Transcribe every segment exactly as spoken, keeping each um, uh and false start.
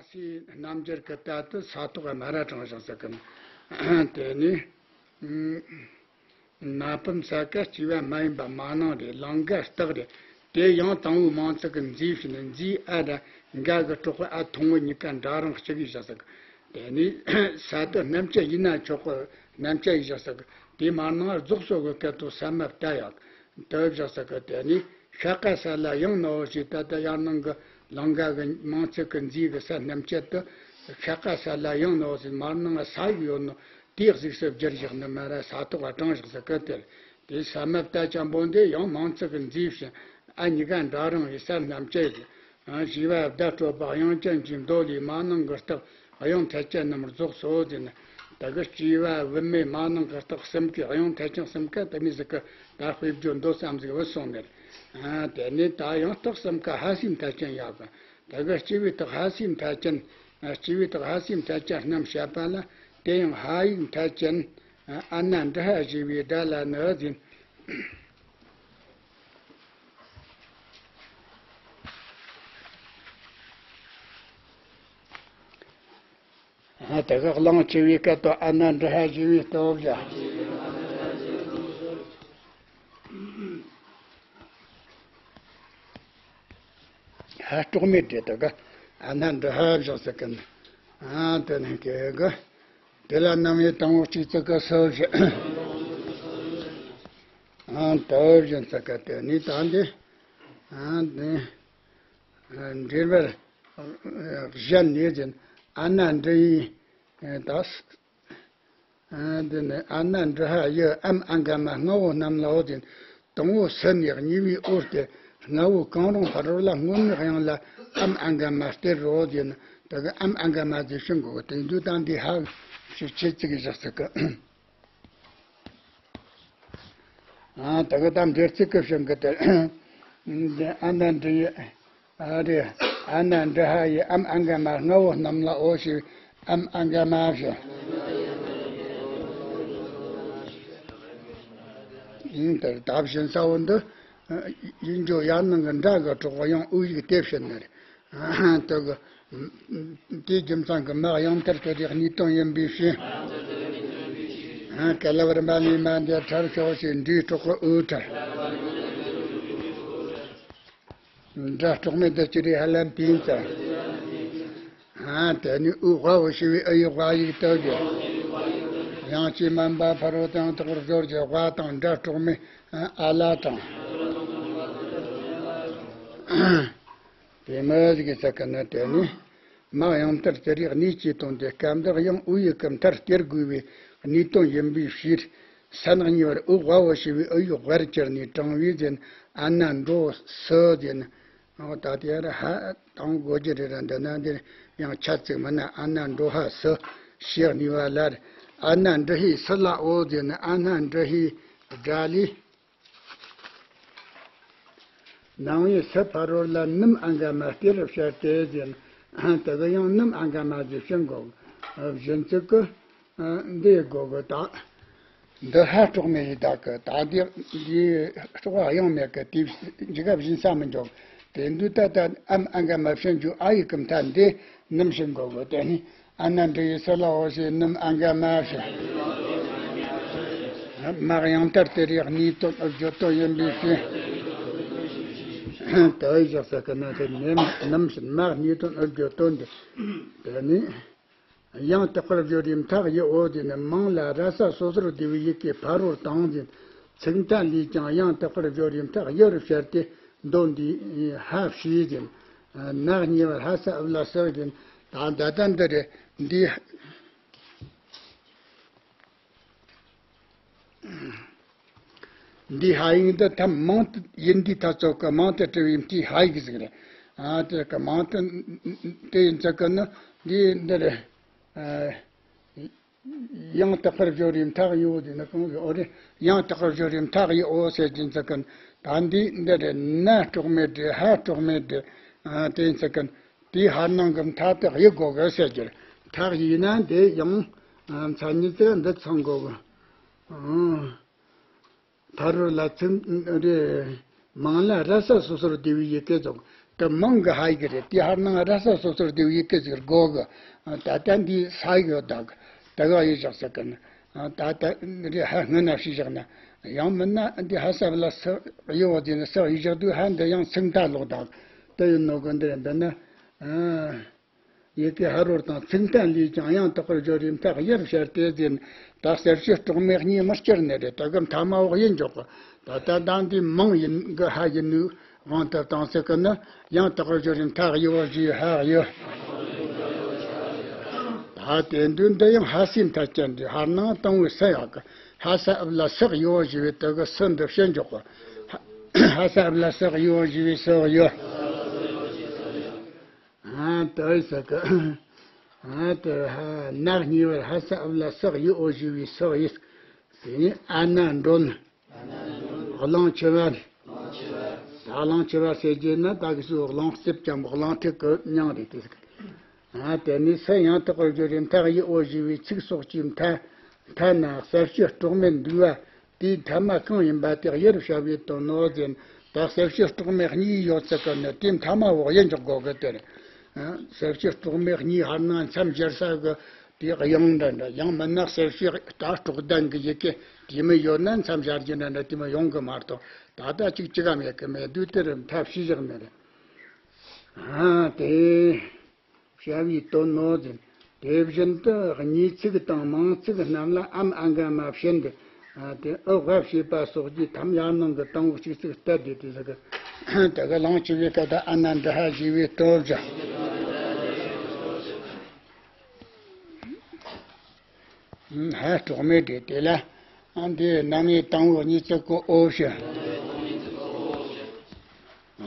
སའི་རྣམ་འགྱུར་གྱི་ལྟ་དུ་ས་ཐོག་ག་མ་ར་དྲངས་བཞག་ཟེར་གི། དེ་ནས། ཨ། ན་བུམ་ས་ཀ་སྐྱེ་བ་མ་ཡིན་པ་མ་ནིང་རེད། ལང་ཀ་སྟག་རེད། དེ་ཡང་དང་པོའི་མིང་ཚིག་གི་མཛེས་ཞེས་ནས། མཛེས་ཨ་ར་འགའ་གི་གྲོགས་པོ་ཨ་ཐུང་ངུ་གཉིས་ཀ་འདྲ་རང་གཅིག་གིས་བཞག་ཟེར་གི། དེ་ནས་ས་དུ་རྣམ་བཅད་ཡིན་ན་ཆོག་གི། རྣམ་བཅད་ཡིན་བཞག་ཟེར་གི། དེ་མ་ནིང་རྫོགས་སོ་གི་སྐད་དུ་ས་མ་བཏགས་ཡག་དུ་བཞག་ཟེར་གི། དེ་ནས་ཤ་ཀ་ས་ལ་ཡང་ནའོ་ཞེས། ད་ལྟ་ཡར་ནང་གི་ལང་ཀ་གི་མིང་ཚིག་གི་མཛེས་གི་ས་རྣམ་བཅད་དུ། ཤ་ཀ་ས་ལ་ཡང་ནའོ་ཞེས། མ་ནིང་ས་ཡིག་ཡོད་ནོ་དེ་གཟུགས་སུ་བསྒྱུར་བཞག་ནི་མ་ར་ས་ཐོག་ག་དྲངས་བཞག་ཟེར་གི། དེ་དེ་ས་མ་བཏགས་ཅན་པོ་འདི་ཡང་མིང་ཚིག་གི་མཛེས་ཞེས་ཨ་གཉིས་ཀ་འདྲ་རང་གི་ས་རྣམ་བཅད་དེ། ཨ། བྱིས་པ་བརྡ་སྤྲོད་པ་དབྱངས་ཅན་གྱི་མདོ་ལས། མ་ནིང་གི་སྟག་དབྱངས་མཐའ་ཅན་རྣམས་རྫོགས་སོ་ཟེར་ན། ད་གི་སྐྱེ་བ་བུད་མེད་མ་ནིང་གི་སྟག་གསུམ་ཀའི་དབྱངས་མཐའ་ཅན་གསུམ་ཀ་དེ་མོ་ཟིག་གི་ད་དཔེ་བརྗོད་མདོ་ཙམ་ཟིག་བུད་སོང་ནས། ཨ། དེ་ནས་ད་ཡང་སྟག་གསུམ་ཀ་ཧ་སིའི་མཐའ་ཅན་ཡག་གི། ད་གི་སྐྱེ་བའི་སྟག་ཧ་སིའི་མཐའ་ཅན། ཨ། སྐྱེ་བའི་སྟག་ཧ་སིའི་མཐའ་ཅན་རྣམས་བཤད་པ་ལ། དེ་ཡང་ཧ་ཡིག་མཐའ་ཅན། ཨ། ཨ་ན་འབྲི་ཧ་ཞེས་པའི་སྒྲ་ལ་ནི་ཟེར། ཨ། དེ་ག་གླང་ཆེ་བའི་སྐད་དུ་ཨ་ན་འབྲི་ཧ་ཞེས་པའི་སྟོབས་ལ། ཧ་གྲོགས་མེད་དེ་དེ་ག་ཨ་ན་འབྲི་ཧ་བཞག་ཟེར་གི་ནི། ཨ། དེ་ནི་དེ་ག་དེ་ལ་རྣམ་དབྱེ་དང་པོ་གཅིག་ཙི་ག་སུ་བཞི། ཨང་། དུ་བཞིན་ཙི་ག་དེ་ནི་ད་འདི། ཨང་། འདི་འབྲེལ་བར་གཞན་ནས་ཟིན། ཨ་ན་འབྲི་ཡི་ད། ཨང་། འདི་ནི་ཨ་ན་འབྲི་ཧ་ཡི་ཨམ་ཨ་ག་མ་ལྔ་བོ་རྣམས་ལའོ་ཟིན། དང་པོ་སུ་ནས་གཉིས་པའི་འོ་སྟེ། ལྔ་བོ་གང་རུང་ཕ་རོལ་ལ་སྔོན་ནས་དབྱངས་ལ་ཨམ་ཨ་ག་མ་སྟེར་རོ་ཟིན། དེ་གི་ཨམ་ཨ་ག་མ་ཟེར་ཤིང་གོ་དེ་འདུག་ད་འདི་ཧ་ཞིག་ཆེ་ཙི་གི་བཞག་ཙི་གི། ཨ། དེ་གི་ད་འདིར་ཚིག་གི་བྱིང་གི་དེ། ཨ་ན་འབྲི་ཡི། ཨ་རེ། ཨ་ན་འབྲི་ཧ་ཡི་ཨམ་ཨ་ག་མ་ལྔ་བོ་རྣམས་ལའོ་ཞེས་ཨམ་ཨ་ག་མ་ཞེས། ཨིན། དེར་ད་བྱིན་ས་བོ་འདི། ཡིན་རྒྱུ་ཡར་ནང་གི་འདྲ་གི་གྲོགས་པོ་ཡང་དབུ་ཡིག་དེ་བྱིན་ནི་རེད། དེ་གི། དེའི་རྒྱུ་མཚན་གྱིས་མ་དབྱངས་མཐར་དེ་རིགས་གཉིས་དོན་ཡིན་པའི་ཕྱིར། ཀ་ལ་བར་མ་ནི་མ་འདི་ཁྲར་ཤོག་ཅེས་འབྲིའི་གྲོགས་ཀྱི་འུ་ཁྲར། འདྲ་གྲོགས་མེད་འདི་ཅི་རིགས་ཧ་ལམ་པིན་ཙམ། ཨ། དེ་ནི་འུ་ཝ་འོ་ཞེས་པའི་འུ་ཡི་ཝ་ཡིག་ཏུ་གི། དབྱངས་ཅན་མ་འབའ་ཕ་རོལ་དུ་ཡང་དག་པར་སྦྱོར་གྱི་ཝ་དང་འདྲ་གྲོགས་མེད་ཨ་ལ་དང་། དེ་མོ་ཟིག་གི་ཚིག་གི་ནི་དེ་ནི། མ་དབྱངས་མཐར་དེ་རིགས་གནས་ཀྱི་དོན་དེ་སྐབས་འདིར་ཡང་དབུ་ཡི་གི་མཐར་སྟེར་དགོས་པའི་གནས་དོན་ཡིན་པའི་ཕྱིར། ས་ནག་གཉིས་པར་འུ་ཝ་འོ་ཞེས་པའི་འུ་ཡི་ཝར་གྱུར་ནས་དྲངས་པས་ཟིན། ཨ་ན་འབྲོ་སུ་ཟིན། འོ་ད་དེ་ར་ཧ་དང་དགོས་རྒྱུ་རེད་ར། འདི་ན་འདིར་ཡང་ཆ་ཙིག་མིན་ན། ཨ་ན་འབྲོ་ཧ་སུ་ཞེས་གཉིས་པ་ལ། ཨ་ན་འབྲི་ཧའི་སུ་ལའོ་ཟིན། ཨ་ན་འབྲི་ཧའི་སྒྲ་ལས། ནང་པའི་སུ་ཕ་རོལ་ལ་ནུམ་ཨ་ག་མ་སྟེ་རུ་བཤད་དེ་ཟེར་ན། དེ་གི་ཡང་ནུམ་ཨ་ག་མ་ཟེར་ཤིང་གོ། བཞིན་ཚིག་གི་འདི་གོ་གི་ད། འདི་ཧ་གྲོགས་མེད་ཡི་དག་གི་ད་འདི་འདི་གྲོགས་དབྱངས་མེད་གི་དེ་འཇིག་ག་བཞིན་ས་མི་འཇོག་དེ་འདུག་ད་ལྟ་ཨམ་ཨ་ག་མ་བྱིན་རྒྱུ་ཨ་ཡི་གི་མཐའ་འདི་ནུམ་ཞིང་གོ་གི། དེ་ནི། ཨ་ན་འབྲི་ཡི་སུ་ལའོ་ཞེས་ནུམ་ཨ་ག་མ་ཞེས། མ་དབྱངས་མཐར་དེ་རིགས་གནས་དོན་དབུ་བརྗོད་དོན་ཡིན་པའི་ཕྱིར། དེ་བས་ཞེས་ཟེར་གི་ན་དེ་ནི་ནུམ་ཞིང་མ་གནས་དོན་དབུ་བརྗོད་དོན་འདི། དེ་ནི། ཡང་དག་པར་སྦྱོར་བའི་མཐའ་ཡི་འོ་དེ་ནི་མིང་ལ་ར་ས་སོ་སོར་བསྡུ་བའི་ཡི་གེ་ཕ་རོལ་དང་ཟིན། ཚིག་མཐའ་ལས་ཀྱང་ཡང་དག་པར་སྦྱོར་བའི་མཐའ་ཡི་རུ་བཤད་དེ་མདོ་འདིའི་ཧ་བྱས་ཟིན། ནག་གཉིས་པར་ཧ་ས་འུ་ལ་སུ་ཟིན། ད་ད་ལྟ་འདི་རེད། འདི། འདི་ཧ་ཡིག་འདི་ཐམ་མང་དུ་ཡིན། འདི་ཐ་ཚོ་གི་མང་དུ་བྲི་བའི་མཐའི་ཧ་ཡིག་ཟིག་རེད། ཨ་དེ་གི་མང་དུ་དེ་ཡིན་ཚེ་གི་ནི་འདི་འདི་རེད། ཨ། ཡང་དག་པར་སྦྱོར་བའི་མཐའ་ཡི་འོ་དེ་ནི་གང་གི་འོ་རེད། ཡང་དག་པར་སྦྱོར་བའི་མཐའ་ཡི་འོ་ཟེར་གྱིན་ཚེ་གི་ད་འདི་འདི་རེད། ན་གྲོགས་མེད་རེད། ཧ་གྲོགས་མེད་རེད། ཨ་དེ་ཡིན་ཚེ་གི་དེའི་ཧ་ནང་གི་མཐའ་དག་ཡི་དགོས་གི་ཟེར་རྒྱུ་རེད། མཐའ་ཡིན་ན་འདི་ཡང་མཚན་ཉིད་དེ་འདི་ཚང་དགོས་གི། ཨང་། ཕ་རོལ་ལ་ཚིག་རེ། མིང་ལ་ར་ས་སོ་སོར་བསྡུ་བའི་ཡི་གེ་རྫོགས། ད་ དེ་མང་གི་ཧ་ཡིག་རེད། དེ་ཧར་ནང་ར་ས་སོ་སོར་དེ་ཡི་གེ་ཟིག་དགོ་གི། ད་ལྟ་འདི་ས་ཡིག་ཡོད་ད་གི། ད་ག་ཡི་བཞག་ས་གི་ན། ད་ལྟ་རེ་ཧ་སྔོན་ན་ཤི་བཞག་ན། ཡང་མིན་ན་འདི་ཧ་ས་བ་ལ་ས་ཡི་འོ་དེ་ནི་ས་ཡི་བཞག་དུས་ཧ་འདི་ཡང་ཚིག་མཐའ་ལོག་ད་གི། དེ་ཡིན་ནོ་གི། འདི་རེད་འདི་ན། ཡི་གེ་ཧ་རོར་དང་ཚིག་མཐའ་ལས་ཀྱང་ཡང་དག་པར་སྦྱོར་བའི་མཐའ་དབྱེར་བཤད་དེ་ཟིན། ད་གསལ་བྱེད་སྲོག་མེད་གཉིས་མི་སྐྱུར་ནི་རེད། ད་གི་མཐའ་མ་འོག་ཡིན་འཇོག་གི། ད་ལྟ་ད་འདི་མང་ཡིན་གི་ཧ་ཡིན་ནི་དབང་དུ་བཏང་ཟེར་གི་ནི། ཡང་དག་པར་སྦྱོར་བའི་མཐའ་དབྱེ་བ་བཞི་ཧ་ཡོད། ད་དེ་འདུན་འདི་ཡང་ཧ་སའི་མཐའ་ཅན་འདི་ཧར་ནང་དང་བོའི་ས་ཡག་གི། ཧ་ས་ཨབ་ལ་སག་ཡོ་བཞི་བའི་དེ་གི་སུ་འདི་བཤད་འཇོག་གི། ཧ་ས་ཨབ་ལ་སག་ཡོ་བཞི་བའི་སོག་ཡོད། ཨ་དེ་ཟེར་གི། ཨ་དེ་ཧ་ནག་གཉིས་པར་ཧ་ས་ཨབ་ལ་སག་ཡོ་འོ་བཞི་བའི་སོག་ཡིས་ཟེར་ནས། ཨ་ན་འགྲོ་ནི། གླང་ཆེ་བ། ད་གླང་ཆེ་བ་ཟེར་རྒྱུ་ན་ད་གི་སུ་གླང་རྩིབ་ཀྱང་གླང་ཐིག་གི་མྱིང་རེད་དེ་ཟེར་གི། ཨ་དེ་ནས་ས་ཡང་དག་པར་སྦྱོར་བའི་མཐའ་དབྱེ་འོ་བཞི་བའི་ཚིག་སོགས་ཀྱི་མཐའ། མཐའ་ན་གསལ་བྱེད་སྲོག་མེད་འདུས་པ། དེའི་མཐའ་མ་གང་ཡིན་པ་དེ་དབྱེར་བྱ་བའི་དོན་ནོ་ཟེར། ད་གསལ་བྱེད་སྲོག་མེད་གཉིས་ཡོད་ཚད་ཀྱི་ནི་དེའི་མཐའ་མ་འོག་ཡིན་འཇོག་དགོ་གི་དེར། ཨ་གསལ་བྱེད་སྲོག་མེད་གཉིས་ཧར་ནང་མཚམས་སྦྱར་ས་གི་དེའི་དབྱངས་འདྲ་འདྲ། ཡང་མིན་ན་གསལ་བྱེད་ད་སྲོག་ལྡན་གི་ཡི་གེ་དེ་མི་ཡོད་ན་མཚམས་སྦྱར་རྒྱུ་འདྲ་འདྲ་དེ་མི་ཡོང་གི་མ་གཏོགས། ད་ལྟ་གཅིག་གཅིག་གམ་ཡེ་གི་མེད་དུས་དེར་མཐའ་བྱས་བཞག་ནི་རེད། ཨ་དེ། བྱ་བའི་དོན་ནོ་ཟེར། དེ་བཞིན་དུ་གཉིས་ཚིག་དང་མང་ཚིག་རྣམས་ལ་ཨམ་ཨ་འགའ་མ་བྱིན་ཏེ། དེ་ཨུ་ཝ་བྱེད་པ་སོགས་ཀྱི་ཐམ་ཡར་ནང་གི་དང་པོ་གཅིག་ཚིག་ལྟར་དེ་དེ་ཟེར་གི། དེ་གི་ལང་ཆེ་བའི་སྐད་དུ་ཨ་ན་འདྲི་ཧ་ཞེས་པའི་སྟོབས་ཀྱང་། ཧ་གྲོགས་མེད་དེ་དེ་ལ། ཨ་འདི་རྣམ་དབྱེ་དང་པོ་གཉིས་ཚིག་གི་ཨོ་ཞེས།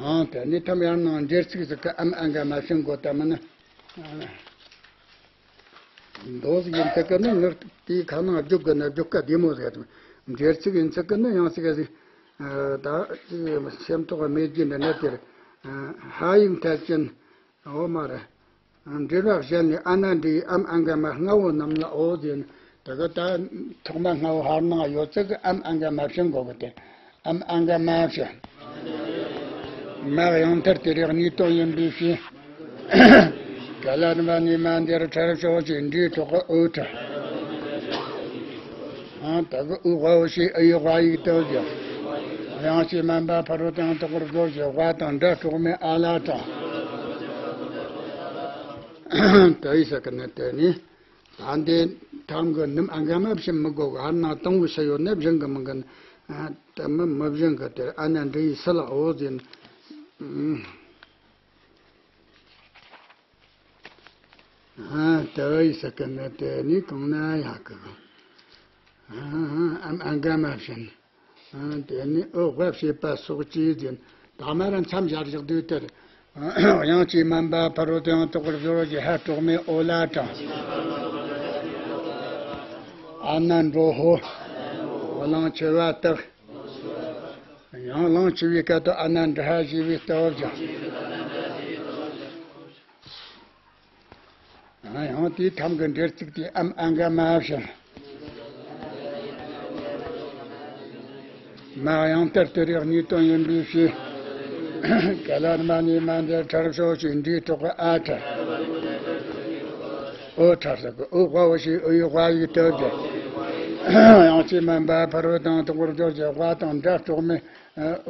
ཨང་དེ་ནི་ཐམ་ཡར་ནང་འགྲེལ་ཚིག་ཟིག་གི་ཨམ་ཨ་འགའ་མ་བྱིན་དགོས་ད་མིན་ན། མདོ་ཟིག་ཡིན་ཚིག་གི་ནི་ངར་དེའི་ཁ་ནང་རྒྱུག་གི་ནི་རྒྱུག་ཀ་བདེ་མོ་ཟིག་དང་། འགྲེལ་ཚིག་ཡིན་ཚིག་གི་ནི་ཡང་ཟིག་ག་ཟིག་ད་སེམས་ཐོག་མེད་རྒྱུ་འདི་ནི་དེར། ཧ་ཡིག་མཐའ་ཅན། འོ་མ་རེད། འབྲེལ་བ་གཞན་ནི་ཨ་ན་འབྲེལ་ཡི་ཨམ་ཨ་འགའ་མ་ལྔ་བོ་རྣམས་ལ་འོ་ཟེར་ནས། དེ་ག་ད་ཐོག་མ་ལྔ་བོ་ཧར་ནང་ཡོད་ཚད་ཀྱི་ཨམ་ཨ་འགའ་མ་བྱིན་དགོས་གི་དེ། ཨམ་ཨ་འགའ་མ་བྱིན། མ་ཡང་མཐར་དེ་རིགས་གཉིས་དོན་ཡིན་པའི་ཕྱིར། ག་ལ་རིམ་པ་ནས་མ་འདིར་ཁྲར་ཕྱོགས་ཀྱི་འབྲས་གྲོགས་ཀྱི་འོད་ཁྲ། ཨང་དེ་གི་ཨུ་ཝ་འོ་ཞེས་ཨུ་ཡི་ཝ་ཡིག་ཏུ་བཞག། དབྱངས་ཅན་མན་པ་ཕ་རོལ་ཏུ་ཡང་དག་པར་སྦྱོར་གྱི་ཝ་དང་སྒྲ་གྲོགས་མེད་ཨ་ལ་དང་། དེ་ཡི་ས་ཀི་ནི་དེ་ནི། ད་འདི་ཐང་གི་ནུམ་ཨ་འགའ་མ་བྱིན་མི་དགོས་གི། ཧར་ནང་དང་བོ་ས་ཡོད་ན་བྱིན་གི་མི་འགི། ཨ་དེ་མི་མི་བྱིན་གི་དེར་ཨ་ན་འབྲེལ་ཡི་སི་ལ་འོ་ཟེར་ནས། ཨ་དེ་ཡི་ས་ཀི་ནི་དེ་ནི་གང་ན་ཡག་གི། ཨ་ཨ་འགའ་མ་བྱིན། དེ་ནི་ཨུ་ཝ་བྱེད་པ་སོགས་ཀྱིས་ཟིན། ད་མ་ར་མཚམས་སྦྱར་བཞག་དུས་དེར། དབྱངས་ཅན་མན་པ་ཕ་རོལ་ཏུ་ཡང་དག་པར་སྦྱོར་བ་གྱི་ཧ་གྲོགས་མེད་ཨོ་ལ་དྲངས། ཨ་ན་འགྲོ་ཧོ། གླང་ཆེ་བ་དག། ཡང་གླང་ཆེ་བའི་སྐད་དུ་ཨ་ན་འདྲི་ཧ་ཞེས་པའི་སྟོབས་ཀྱང་། ཡང་དེའི་ཐམ་གྱི་འགྲེལ་ཚིག་དེ་ཨམ་ཨ་འགའ་མ་བྱིན། མ་ཡང་མཐར་དེ་རིགས་གཉིས་དོན་ཡིན་པའི་ཕྱིར། ག་ལ་རིམ་པ་ནས་མ་འདིར་ཁྲར་ཕྱོགས་ཀྱི་འབྲས་གྲོགས་ཨ་ཁྲ། ཨོ་ཁྲ་ཟེར་གི། ཨུ་ཝ་འོ་ཞེས་ཨུ་ཡི་ཝ་ཡིག་ཏུ་བཞག། དབྱངས་ཅན་མན་པ་ཕ་རོལ་ཏུ་ཡང་དག་པར་སྦྱོར་གྱི་ཝ་དང་སྒྲ་གྲོགས་མེད་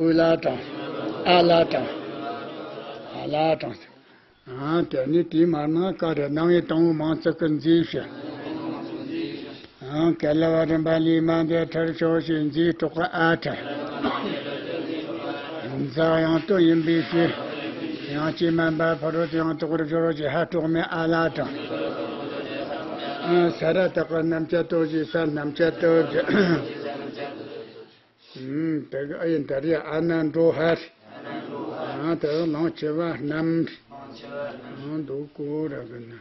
ཨུ་ལ་དྲངས། ཨ་ལ་དྲངས། ཨ་ལ་དྲངས་ཟེར། ཨང་དེ་ནི་དེའི་མར་ན་ཀ་རེ་རྣམ་དབྱེ་དང་པོ་མང་ཚིག་གི་མཛེས་བྱ། ཨང་ག་ལ་བ་རིམ་པ་ལས་མ་འདིར་ཁྲར་ཕྱོགས་ཀྱི་མཛེས་གྲོགས་ཀྱི་ཨ་ཁྲ། འཛག་ཡང་དོན་ཡིན་པའི་ཕྱིར། དབྱངས་ཅན་མན་པ་ཕ་རོལ་ཏུ་ཡང་དག་པར་སྦྱོར་བ་གྱི་ཧ་གྲོགས་མེད་ཨ་ལ་དྲངས། ཨང་ས་ར་བཏགས་པ་རྣམ་བཅད་དོ་ཞེས་ས་རྣམ་བཅད་དོ་བཞག། ཨུམ། དེ་གི་ཨ་ཡི་འདར་ཡ་ཨ་ན་འགྲོ་ཧར། ཨ་དེ་གི་གླང་ཆེ་བ་རྣམས། ཨ་འདུག་གོ་ར་གི་ན།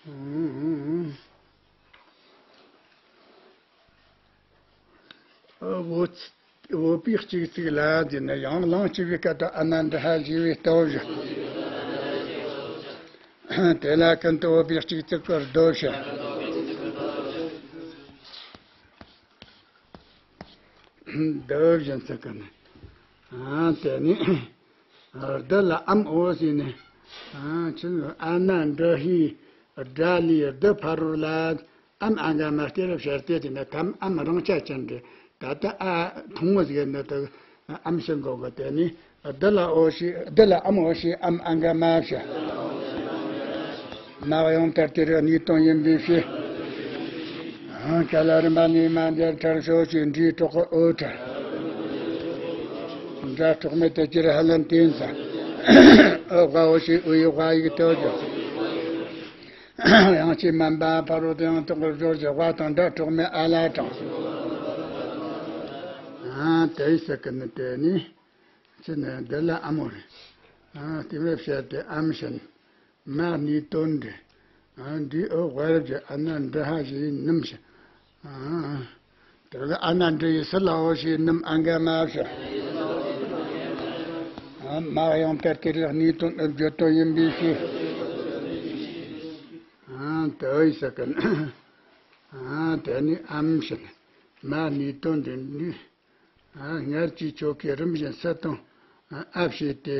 ཨུམ། ཨ་བོ་ཚ་བོད་པའི་གཅིག་ཚིག་ལ་འཛིན་ན་ཡང་གླང་ཆེ་བའི་སྐད་དུ་ཨ་ན་འདྲི་ཧ་ཞེས་པའི་སྟོབས་བཞག། དེ་ལ་ཀུན་ཏུ་བོད་པའི་གཅིག་ཚིག་གི་རྡོ་བྱ། འདི་བཞིན་ཚིག་གི་ནི། ཨ་དེ་ནི། བདུད་ལ་ཨམ་འོ་ཟེར་ནས། ཨ་ཆི་ཨ་ན་འབྲུ་ཧི་དགྲ་ལི་བདུད་ཕ་རོལ་ལ། ཨམ་ཨ་ག་མ་སྟེ་རབ་ཤར་ཏེ་དེ་ན་ཐམ་ཨམ་རང་ཆ་ཅན་རེད། ད་ལྟ་ཨ་ཐུང་ངུ་ཟིག་ནི་དུ་ཨམ་ཤི་འགོ་གི་དེ་ནི་བདུད་ལ་འོ་ཤི་བདུད་ལ་ཨམ་འོ་ཤི་ཨམ་ཨ་ག་མ་ཤི། མ་ཡང་དར་དེ་རུ་གནས་དོན་ཡིན་པའི་ཕྱིར། ག་ལ་རིམ་པ་ནས་མ་འདིར་ཁྲར་ཤོ་ཞིག་འདྲིའི་གྲོགས་ཀྱི་འོད་ཁྲར། དགྲ་གྲོགས་མེད་དུ་ཅིར་ཧ་ལམ་བསྟན་ས། འོ་དབའ་འོ་ཞིག་འོ་ཡི་དབའ་ཡིག་ཏོ་ཅོ། ཡང་ཅི་མན་པ་ཕ་རོལ་ཏུ་ཡང་དག་པར་སྦྱོར་གྱི་དབའ་དང་སྒྲ་གྲོགས་མེད་ཨ་ལ་དང་། ཨ་དེ་ཡི་སྲིད་ཀྱི་ནི་དེ་ནི། ཅི་ནི་འདི་ལ་ཨ་མོ་རེད། ཨ་དེ་བས་བཤད་དེ་ཨམ་བྱིན། མ་ནི་དོན་འདྲི། ཨ་འདི་ཨོ་དབའ་རབ་ཀྱི་ཨ་ན་འདྲི་ཧ་ཞེས་ནུམ་ཞིང་། ཨ་དེ་ལ་ཨ་ན་འདྲི་ཡི་སི་ལ་འོ་ཞེས་ནུམ་ཨ་འགའ་མ་བྱ། ཨ་མ་ཡང་དེར་དེ་རིགས་ནི་དོན་ཨོ་བརྗོད་དོན་ཡིན་པའི་ཕྱིར། ཨ་དེ་ཡི་སྲིད་ཀྱི་ནི། ཨ་དེ་ནི་ཨམ་བྱིན། མ་ནི་དོན་འདྲི་ནི། ཨ་སྔར་གྱི་ཆོ་གའི་རིམ་བཞིན་སུ་དང་ཨ་བྱས་ཏེ།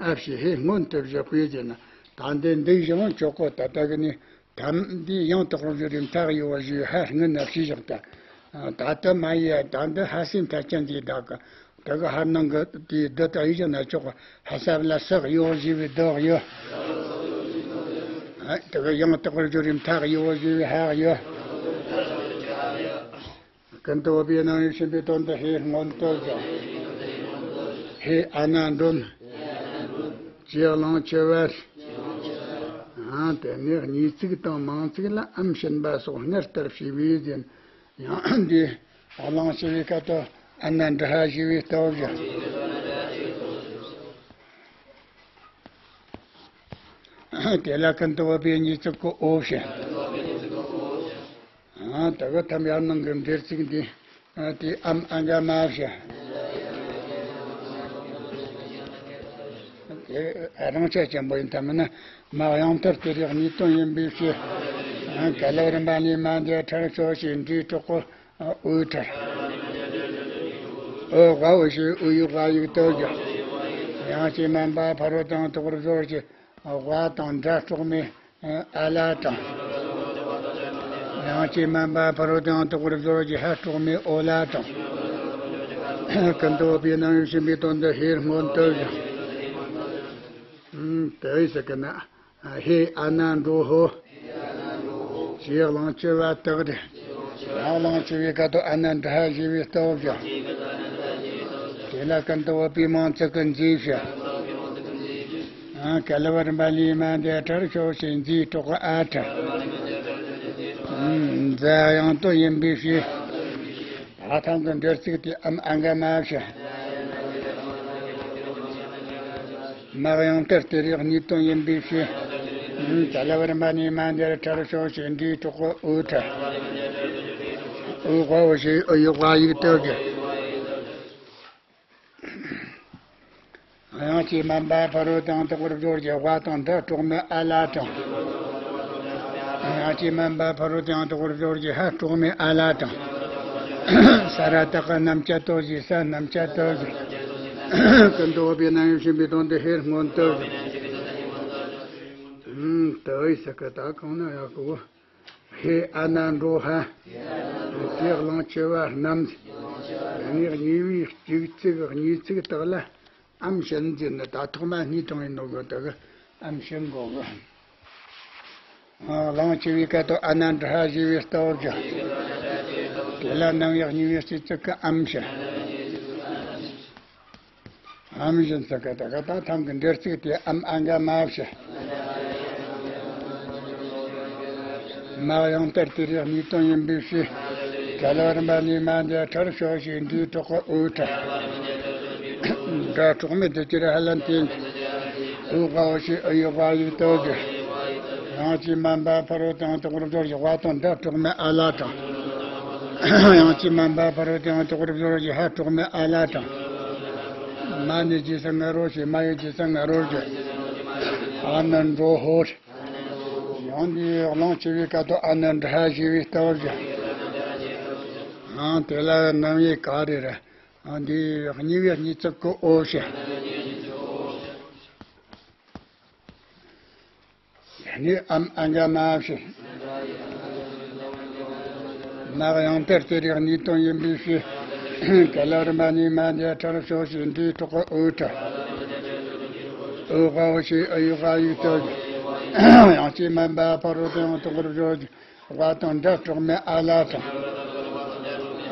ཨ་བྱས་ཧེ་སྔོན་དུ་བཞག་པའི་རྗེས་ན་ད་འདི་འདི་བཞིན་ཆོག་གོ། ད་ལྟ་གི་ནི་ཐམ་འདི་ཡང་དག་པར་བརྗོད་རིམ་ཐག་ཡོད་པ་ཞིག་ཧ་སྔོན་ན་བྱས་བཞག་ད། ད་ལྟ་མ་ཡི་ད་འདི་ཧ་སེམས་ཐག་ཅན་གྱི་བདག་གི་ད་གི་ཧ་ནང་གི་དེའི་བདུད་དག་ཡིད་བཞིན་ན་ཆོག་གོ། ཧ་ས་ལ་སག་ཡོད་ཞེས་པའི་བདག་ཡོད། ཨ་ད་གི་ཡང་དག་པར་བརྗོད་རིམ་ཐག་ཡོད་ཞེས་པའི་ཧ་ཡོད། ཀུན་ཏུ་བབ་པའི་རྣམ་དབྱེ་ཕྱིན་པའི་དོན་དུ་ཧེ་སྔོན་དུ་བཞག་ཧེ་ཨ་ན་འགྲོ་ནི། ཅེས་གླེང་ཆེ་བར། ཨ་དེ་ནས་གཉིས་ཚིག་དང་མང་ཚིག་ལ་ཨམ་བྱིན་པ་སོགས་སྔར་ལྟར་བྱས་པས་ཟིན། ཡང་འདི་གླེང་ཆེ་བའི་སྐད་དུ་ཨ་ན་འདྲི་ཧ་ཞེས་པའི་སྟབས་བཞག་དེ་ལ་ཀུན་ཏུ་བབ་པའི་གཉིས་ཚིག་གི་འོ་བྱ། ཨ་ད་ག་ཐམ་ཡར་ནང་གི་འདྲེར་ཚིག་འདི། ཨ་དེ་ཨམ་ཨ་འགའ་མ་བྱ། དེ་རང་ཆ་ཆེན་པོ་ཡིན་ཐ་མིན་ན་མ་ཡང་དར་དེ་རིགས་གནས་དོན་ཡིན་པའི་ཕྱིར། ཨ་ག་ལ་རིམ་པ་ནས་མ་འདི་ཁྲར་ཤོ་ཞེས་འདྲིའི་གྲོགས་པོ། འོད་ཁྲར། འོ་དབའ་འོ་ཞེས་འོ་ཡི་དབའ་ཡིག་ཏོ་ཅོ། ཡང་ཅི་མན་པ་ཕ་རོལ་དང་དོག་པར་སྦྱོར་གྱི་དབའ་དང་སྒྲ་གྲོགས་མེད་ཨ་ལ་དང་། ཡང་ཅི་མན་པ་ཕ་རོལ་དང་དོག་པར་སྦྱོར་གྱི་ཧ་གྲོགས་མེད་ཨོ་ལ་དང་། ཀུན་ཏུ་བབ་པའི་རྣམ་དབྱེ་ཕྱིན་པའི་དོན་དུ་ཧེ་སྔོན་དུ་བཞག་དེ་ཡི་སྲིད་ཀྱི་ནི། ཧེ་ཨ་ན་འགྲོ་ཧོ། ཞེས་གླེང་ཆེ་བ་དག་རེད། ཡང་གླེང་ཆེ་བའི་སྐད་དུ་ཨ་ན་འདྲི་ཧ་ཞེས་པའི་སྟབས་བཞག་དེ་ལ་ཀུན་ཏུ་བབ་པའི་མང་ཚིག་གི་མཛེས་བྱ། ཨ་ག་ལ་བ་རིམ་པ་ལས་མ་འདི་ཁྲར་ཤོ་ཞེས་མཛེས་གྲོགས་ཨ་ཁྲར། མཛའ་ཡང་དོན་ཡིན་པའི་ཕྱིར། ཨ་ཐང་གི་འདྲེར་ཚིག་དེ་ཨམ་ཨ་འགའ་མ་བྱ། མ་ཡང་དར་དེ་རིགས་གནས་དོན་ཡིན་པའི་ཕྱིར། ད་ལ་བར་མ་ནས་མ་འདིར་ཁྲར་ཤོ་ཞེས་འདྲིའི་གྲོགས་པོ་འོད་ཁྲར། འོ་དབའ་འོ་ཞེས་འོ་ཡི་དབའ་ཡིག་ཏོ་ཅོ། ཡང་ཅི་མན་པ་ཕ་རོལ་དང་དོག་པར་སྦྱོར་གྱི་དབའ་དང་སྒྲ་གྲོགས་མེད་ཨ་ལ་དང་། ཡང་ཅི་མན་པ་ཕ་རོལ་དང་དོག་པར་སྦྱོར་གྱི་ཧ་གྲོགས་མེད་ཨ་ལ་དང་། ས་ར་བཏགས་རྣམ་བཅད་ཏོ་ཞེས་ས་རྣམ་བཅད་ཏོ་ཞེས། ཀུན་ཏུ་བབ་པའི་རྣམ་དབྱེ་ཕྱིན་པའི་དོན་དུ་ཧེ་སྔོན་དུ་བཞག་དེ་ཡི་སྲིད་ཀྱི་ད་གང་ན་ཡག་གོ། ཧེ་ཨ་ན་འགྲོ་ཧ། ཞེས་གླེང་ཆེ་བ་རྣམས། དེ་ནས་གཉིས་པའི་གཅིག་ཚིག་གཉིས་ཚིག་དག་ལ་ཨམ་བྱིན་ཟེར་ནི་ད་ཐོག་མ་སྔོན་དྲངས་ཡིན་ནོ་གི་དེ་གི་ཨམ་བྱིན་དགོས་གི། གླེང་ཆེ་བའི་སྐད་དུ་ཨ་ན་འདྲི་ཧ་ཞེས་པའི་སྟབས་བཞག་དེ་ལ་རྣམ་དབྱེ་གཉིས་པའི་སྤྱི་གཙུག་གི་ཨམ་བྱ། ཨམ་བྱིན་ས་ཀ་ད་ག་ད་ཐང་གི་འདྲེར་ཚིག་དེ་ཨམ་ཨ་འགའ་མ་བྱ། མ་ཡང་དར་དེ་རིགས་གནས་དོན་ཡིན་པའི་ཕྱིར། ག་ལ་བར་མ་ནས་མ་འདི་ཁྲར་ཤོ་ཞེས་འདྲིའི་གྲོགས་པོ་འོད་ཁྲར། སྒྲ་གྲོགས་མེད་དུ་ཅིར་ཧ་ལམ་བསྟན། འོ་དབའ་འོ་ཞེས་འོ་ཡི་དབའ་ཡིག་ཏོ་ཅོ། ཡང་ཅི་མན་པ་ཕ་རོལ་དང་དོག་པར་སྦྱོར་གྱི་དབའ་དང་སྒྲ་གྲོགས་མེད་ཨ་ལ་དང་། ཡང་ཅི་མན་པ་ཕ་རོལ་དང་དོག་པར་སྦྱོར་གྱི་ཧ་གྲོགས་མེད་ཨ་ལ་དང་། མ་ནི་རྗེས་སུ་ང་རོ་ཞེས་མ་ཡི་རྗེས་སུ་ང་རོ་ཞེས། ཨ་ན་འགྲོ་ཧོ། ཡང་འདི་གླེང་ཆེ་བའི་སྐད་དུ་ཨ་ན་འདྲི་ཧ་ཞེས་པའི་སྟབས་བཞག་ཨང་དེ་ལ་རྣམ་དབྱེ་ག་རེ་རེད། ཨང་འདི་གཉིས་པའི་གཉིས་ཚིག་གི་འོ་བྱ། ངའི་ཨམ་ཨ་འགའ་མ་བྱེད། ནག་ཡང་དེར་དེ་རིགས་གཉིས་དོན་ཡིན་པའི་ཕྱིར། ག་ལ་རིམ་པ་གཉིས་མ་འདས་ཁྲར་ཕྱོགས་ཤིག་འདིའི་ཐོག་གི་འོད་ཁྲ། འོད་དགའ་བོ་ཞེས་ཨ་ཡུ་ག་ཡུག་ཏུ། ཡང་ཅི་མན་པ་ཕ་རོལ་ཏུ་ཡང་དོག་པར་བྱོས་ཀྱི། དགའ་དང་སྒྲ་གྲོགས་མེད་ཨ་ལ་དང་།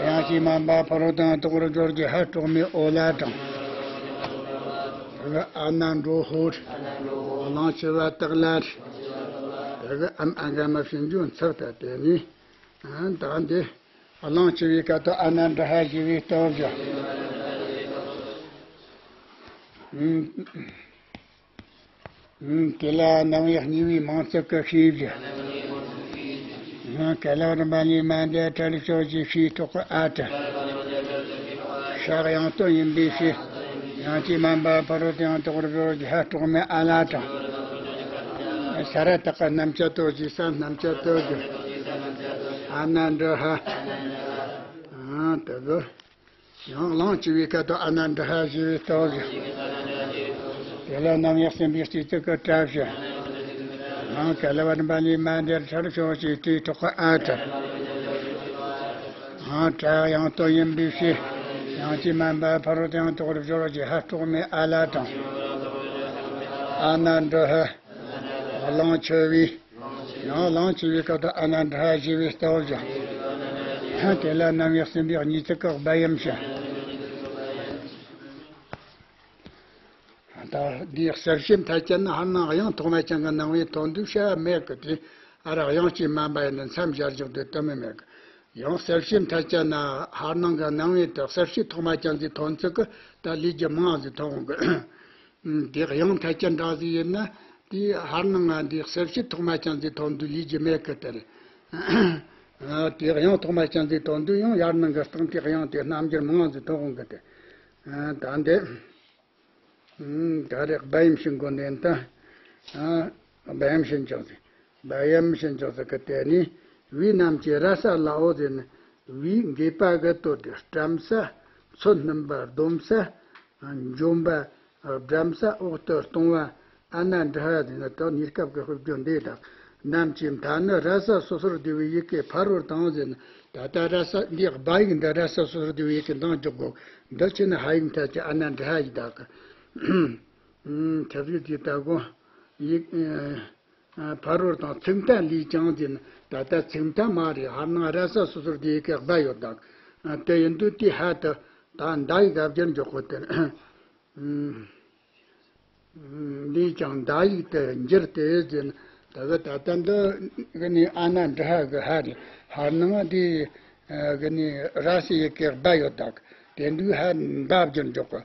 ཡང་ཅི་མན་པ་ཕ་རོལ་ཏུ་ཡང་དོག་པར་བྱོས་ཀྱི་ཧ་གྲོགས་མེད་ཨོ་ལ་དང་། ཨ་ན་འགྲོ་ཧོར། གླང་ཆེ་བ་སྟག་ལ་རེད། དེ་གི་ཨམ་ཨ་འགའ་མ་བྱིན་རྒྱུ་ཚག་ཏུ་བལྟས་ནས། ད་འདི་གླང་ཆེ་བའི་སྐད་དུ་ཨ་ན་འདྲི་ཧ་ཞེས་པའི་སྟོབས་ཀྱིས། དེ་ལ་རྣམ་དབྱེ་གཉིས་པའི་མིང་ཚིག་གི་ཤེས་བྱ། ག་ལ་རིམ་པ་གཉིས་མ་འདས་ཁྲར་ཕྱོགས་ཀྱི་ཕྱིའི་ཐོག་གི་ཨ་ཁྲ། ཤག་ཡང་སྟོན་ཡིན་པའི་ཕྱིར། ཡང་ཅི་མན་པ་ཕ་རོལ་ཏུ་ཡང་དོག་པར་བྱོས་ཀྱི་ཧ་གྲོགས་མེད་ཨ་ལ་དང་། ས་ར་བཏགས་སྣམ་སྦྱར་དོ་ཞེས་ས་སྣམ་སྦྱར་དོ་ཞེས། ཨ་ན་འདྲི་ཧ། ཨ་དེ་གི། ཡང་གླང་ཆེ་བའི་སྐད་དུ་ཨ་ན་འདྲི་ཧ་ཞེས་པའི་སྟོབས་ཀྱིས། དེ་ལ་རྣམ་དབྱེ་གསུམ་པའི་སྤྱི་གཙུག་གི་སྒྲ་བཞིན། ཡང་ག་ལ་བ་རིམ་པ་གཉིས་མ་འདས་ཁྲར་ཕྱོགས་ཀྱི་དེའི་ཐོག་གི་ཨ་ཁྲ། ཡང་ཁྲ་ཡང་སྟོན་ཡིན་པའི་ཕྱིར། ཡང་ཅི་མན་པ་ཕ་རོལ་ཏུ་ཡང་དོག་པར་བྱོས་ཀྱི་ཧ་གྲོགས་མེད་ཨ་ལ་དང་། ཨ་ན་འདྲི་ཧ། གླང་ཆེ་བའི། ཡང་གླང་ཆེ་བའི་སྐད་དུ་ཨ་ན་འདྲི་ཧ་ཞེས་པའི་སྟོབས་ཀྱིས། དེ་ལ་རྣམ་དབྱེ་གསུམ་པའི་གཉིས་ཚིག་གི་སྦ་ཡམ་ཞིང་། ད་འདིའི་གསལ་བྱེད་མཐའ་ཅན་ནི་ཧར་སྣང་དབྱངས་ཐོག་མ་ཅན་གྱི་སྣང་བའི་དོན་དུ་བྱ་བ་མེད་ཀི། དེ་ཨ་ར་དབྱངས་ཀྱིས་མན་པ་ཡིན་ན་མཚམས་སྦྱར་འཇོག་དེ་དོན་མི་མེད་ཀི། ཡང་གསལ་བྱེད་མཐའ་ཅན་ན་ཧར་སྣང་གི་སྣང་བའི་དེ་གསལ་བྱེད་ཐོག་མ་ཅན་ཟིག་ཐོན་ཚུལ་གི་ད་ལས་ཀྱི་མིང་ཟིག་ཐོན་འོང་གི། དེ་དབྱངས་མཐའ་ཅན་འདྲ་ཟིག་ཡིན་ན། དེའི་ཧར་སྣང་ང་འདི་གསལ་བྱེད་ཐོག་མ་ཅན་ཟིག་ཐོན་དུས་ལས་ཀྱི་མེད་ཀི་དེ་རེད། དེ་དབྱངས་ཐོག་མ་ཅན་ཟིག་ཐོན་དུས་ཡང་ཡར་སྣང་གི་སྟེང་དེ་དབྱངས་དེ་རྣམ་འགྱུར་མང་ཟིག་ཐོན་འོང་གི་དེ། ད་འདི་ད་རེས་སྦ་ཡམ་ཞིང་གོ་ནས་ད། སྦ་ཡམ་ཞིང་ཅང་ཟིག་སྦ་ཡམ་ཞིང་ཅང་ཟིག་གི་དེ་ནི་བི་རྣམས་ཀྱི་ར་ས་ལའོ་ཟེར་ནི། བི་འགོས་པ་གི་དོད་དེ་བཀྲམ་ས། ཚོད་སྣོན་པ་སྡོམ་ས། འཇོམས་པ། བཀྲམ་ས་འོག་ཏུ་གཏོང་བ། ཨ་ན་འདྲི་ཧ་ཟེར་ན་ད་གནས་སྐབས་ཀྱི་དཔེར་བརྗོད་འདི་དག་རྣམས་ཀྱི་མཐའ་ནི་ར་ས་སོ་སོར་བསྡུ་བའི་ཡི་གེ་ཕ་རོལ་དང་ཟེར་ན། ད་ལྟ་ར་ས་འདི་སྦ་ཡིག་འདི་ར་ས་སོ་སོར་བསྡུ་བའི་ཡི་གེ་འདང་འཇོག་གོ། འདི་ཕྱི་ནི་ཧ་ཡིག་མཐའ་ཀྱི་ཨ་ན་འདྲི་ཧ་ཡིག་དག་གི། ཆབ་ཡིག་དེ་ལྟ་གོ། ཡིག་ཕ་རོལ་དང་ཚིག་མཐའ་ལས་ཀྱང་ཟེར་ན། ད་ལྟ་ཚིག་མཐའ་མ་རེད། ཧར་སྣང་ར་ས་སོ་སོར་བསྡུ་བའི་ཡི་གེ་སྦ་ཡོད་དག་དེ་ཡིན་དུས་དེ་ཧ་དུ་ད་འདའ་ཡིག་སྦ་བསྒྱུར་འཇོག་གོ་དེ། འདིས་ཀྱང་འདའ་ཡིག་ཏུ་འགྱུར་ཏེ་ཟེར་ན། ད་གི་ད་ལྟ་འདི་གི་ནི་ཨ་ན་འདྲི་ཧ་གི་ཧ་རེད། ཧར་སྣང་འདི་གི་ནི་ར་ས་ཡི་གེ་སྦ་ཡོད་དག་དེ་འདུག་ཧ་འདའ་བསྒྱུར་འཇོག་གི།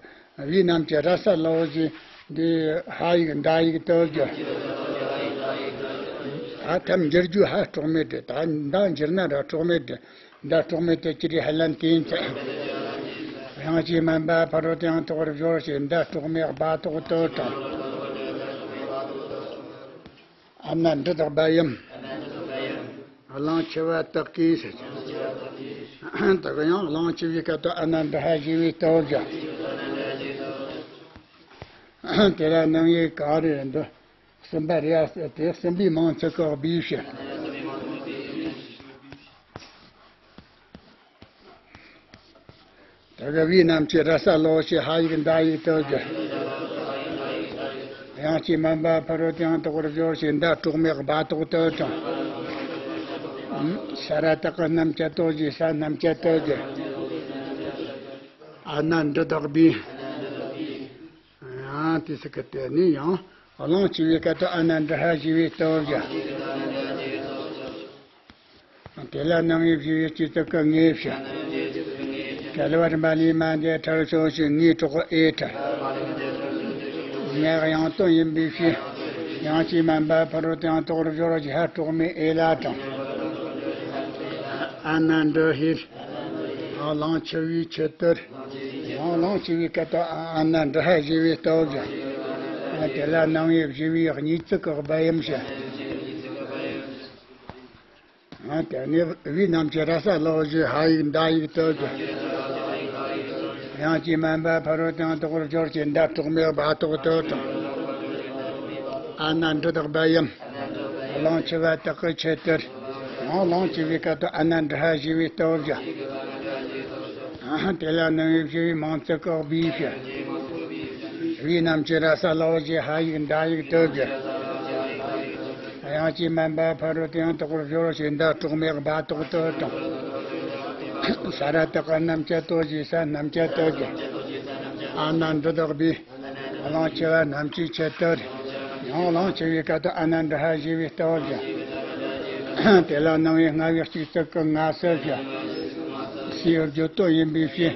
བི་རྣམས་ཀྱི་ར་ས་ལའོ་ཟེར་འདི་ཧ་ཡིག་འདའ་ཡིག་ཏུ་གི། ད་ཐམ་འགྱུར་རྒྱུ་ཧ་གྲོགས་མེད་དེ། ད་འདའ་འགྱུར་ན་ར་གྲོགས་མེད་དེ། འདའ་གྲོགས་མེད་དེ་ཅི་རེད་ཧ་ལན་དེ་ཡིན་ཚེ། དབྱངས་ཀྱིས་མན་པ་ཕ་རོལ་ཏུ་ཡང་དོག་པར་སྦྱོར་ཞེས་འདའ་གྲོགས་མེད་སྦ་ཏོག་ཏུ་དང་། ཨ་ན་འདྲི་དག་སྦ་ཡམ། གླང་ཆེ་བ་སྟག་གིས་ཟེར། ད་གི་ཡང་གླང་ཆེ་བའི་སྐད་དུ་ཨ་ན་འདྲི་ཧ་ཞེས་པའི་སྟོབས་ཀྱིས། དེ་ལ་རྣམ་དབྱེ་གང་རེད་འདི། གསུམ་པ་རེད་ཨ། དེ་གསུམ་པའི་མིང་ཚིག་གི་སྦས་ཕྱིར། ད་གི་བི་རྣམས་ཀྱི་ར་ས་ལའོ་ཞེས་ཧ་ཡིག་འདའ་ཡིག་ཏུ་གི། དབྱངས་ཀྱིས་མན་པ་ཕ་རོལ་ཏུ་ཡང་དོག་པར་སྦྱོར་ཞེས་འདའ་གྲོགས་མེད་སྦ་ཏོག་ཏུ་དང་། ས་ར་བཏགས་སྣམ་སྦྱར་དོ་ཞེས་ས་སྣམ་སྦྱར་ཏུ་གི། ཨ་ན་འདྲི་དག་སྦས། ཡང་དེ་སྲིད་ཀྱི་དེ་ནས་ཡང་གླང་ཆེ་བའི་སྐད་དུ་ཨ་ན་འདྲི་ཧ་ཞེས་པའི་སྟོབས་ཀྱིས། དེ་ལ་རྣམ་དབྱེ་བཞི་པའི་སྤྱི་གཙུག་གི་ངེས་ཕྱིར། ག་ལ་བ་རིམ་པ་ལས་མ་འདས་ཁྲར་ཕྱོགས་ཤིག་ངེས་གྲོགས་ཨེ་ཁྲ། ངས་དབྱངས་སྟོན་ཡིན་པའི་ཕྱིར། དབྱངས་ཀྱིས་མན་པ་ཕ་རོལ་ཏུ་ཡང་དོག་པར་སྦྱོར་ཞེས་ཧ་གྲོགས་མེད་ཨེ་ལ་དང་། ཨ་ན་འདྲི་ཧེ། ཡང་གླང་ཆེ་བའི་ཆེད་དུ། ཡང་གླང་ཆེ་བའི་སྐད་དུ་ཨ་ན་འདྲི་ཧ་ཞེས་པའི་སྟོབས་ཀྱིས། དེ་ལ་རྣམ་དབྱེ་བཞི་པའི་གཉིས་ཚིག་གི་སྦ་ཡམ་ཞིང་། དེ་ནས་བི་རྣམས་ཀྱི་ར་ས་ལའོ་ཞེས་ཧ་ཡིག་འདའ་ཡིག་ཏུ་གི། དབྱངས་ཀྱིས་མན་པ་ཕ་རོལ་ཏུ་ཡང་དོག་པར་སྦྱོར་ཞེས་འདའ་གྲོགས་མེད་སྦ་ཏོག་ཏུ་དང་། ཨ་ན་འདྲི་དག་སྦ་ཡམ། གླང་ཆེ་བ་དག་གི་ཆེད་དུ། ཡང་གླང་ཆེ་བའི་སྐད་དུ་ཨ་ནནྡྲ་ཧ་ཞེས་པའི་སྟོབས་ཀྱིས། དེ་ལ་གནང་བའི་ཞི་བའི་མང་ཚིག་གི་སྦས་ཕྱིར། བི་རྣམས་ཀྱི་ར་ས་ལའོ་ཞེས་ཧ་ཡིག་མདའ་ཡིག་སྟོབས་ཀྱིས། དབྱངས་ཀྱིས་མན་པ་ཕ་རོལ་ཏུ་ཡང་དག་པར་སྦྱོར་ཞེས་མདའ་གྲོགས་མེད་སྦ་ཏོག་སྟོབས་དང་། ས་ར་བཏགས་རྣམས་ཀྱི་ལྟོ་ཞེས་ས་རྣམས་ཀྱི་ལྟོ་ཀྱི། ཨ་ནནྡྲ་བཏགས་པའི། གླང་ཆེ་བ་རྣམས་ཀྱི་ཆེད་དུ། ཡང་གླང་ཆེ་བའི་སྐད་དུ་ཨ་ནནྡྲ་ཧ་ཞེས་པའི་སྟོབས་ཀྱིས། དེ་ལ་གནང་བའི་རྔ་བའི་གཅིག་ཙིག་གི་རྔ་ཟེར་ཞིང་། སའི་བརྗོད་དོན་ཡིན་པའི་ཕྱིར།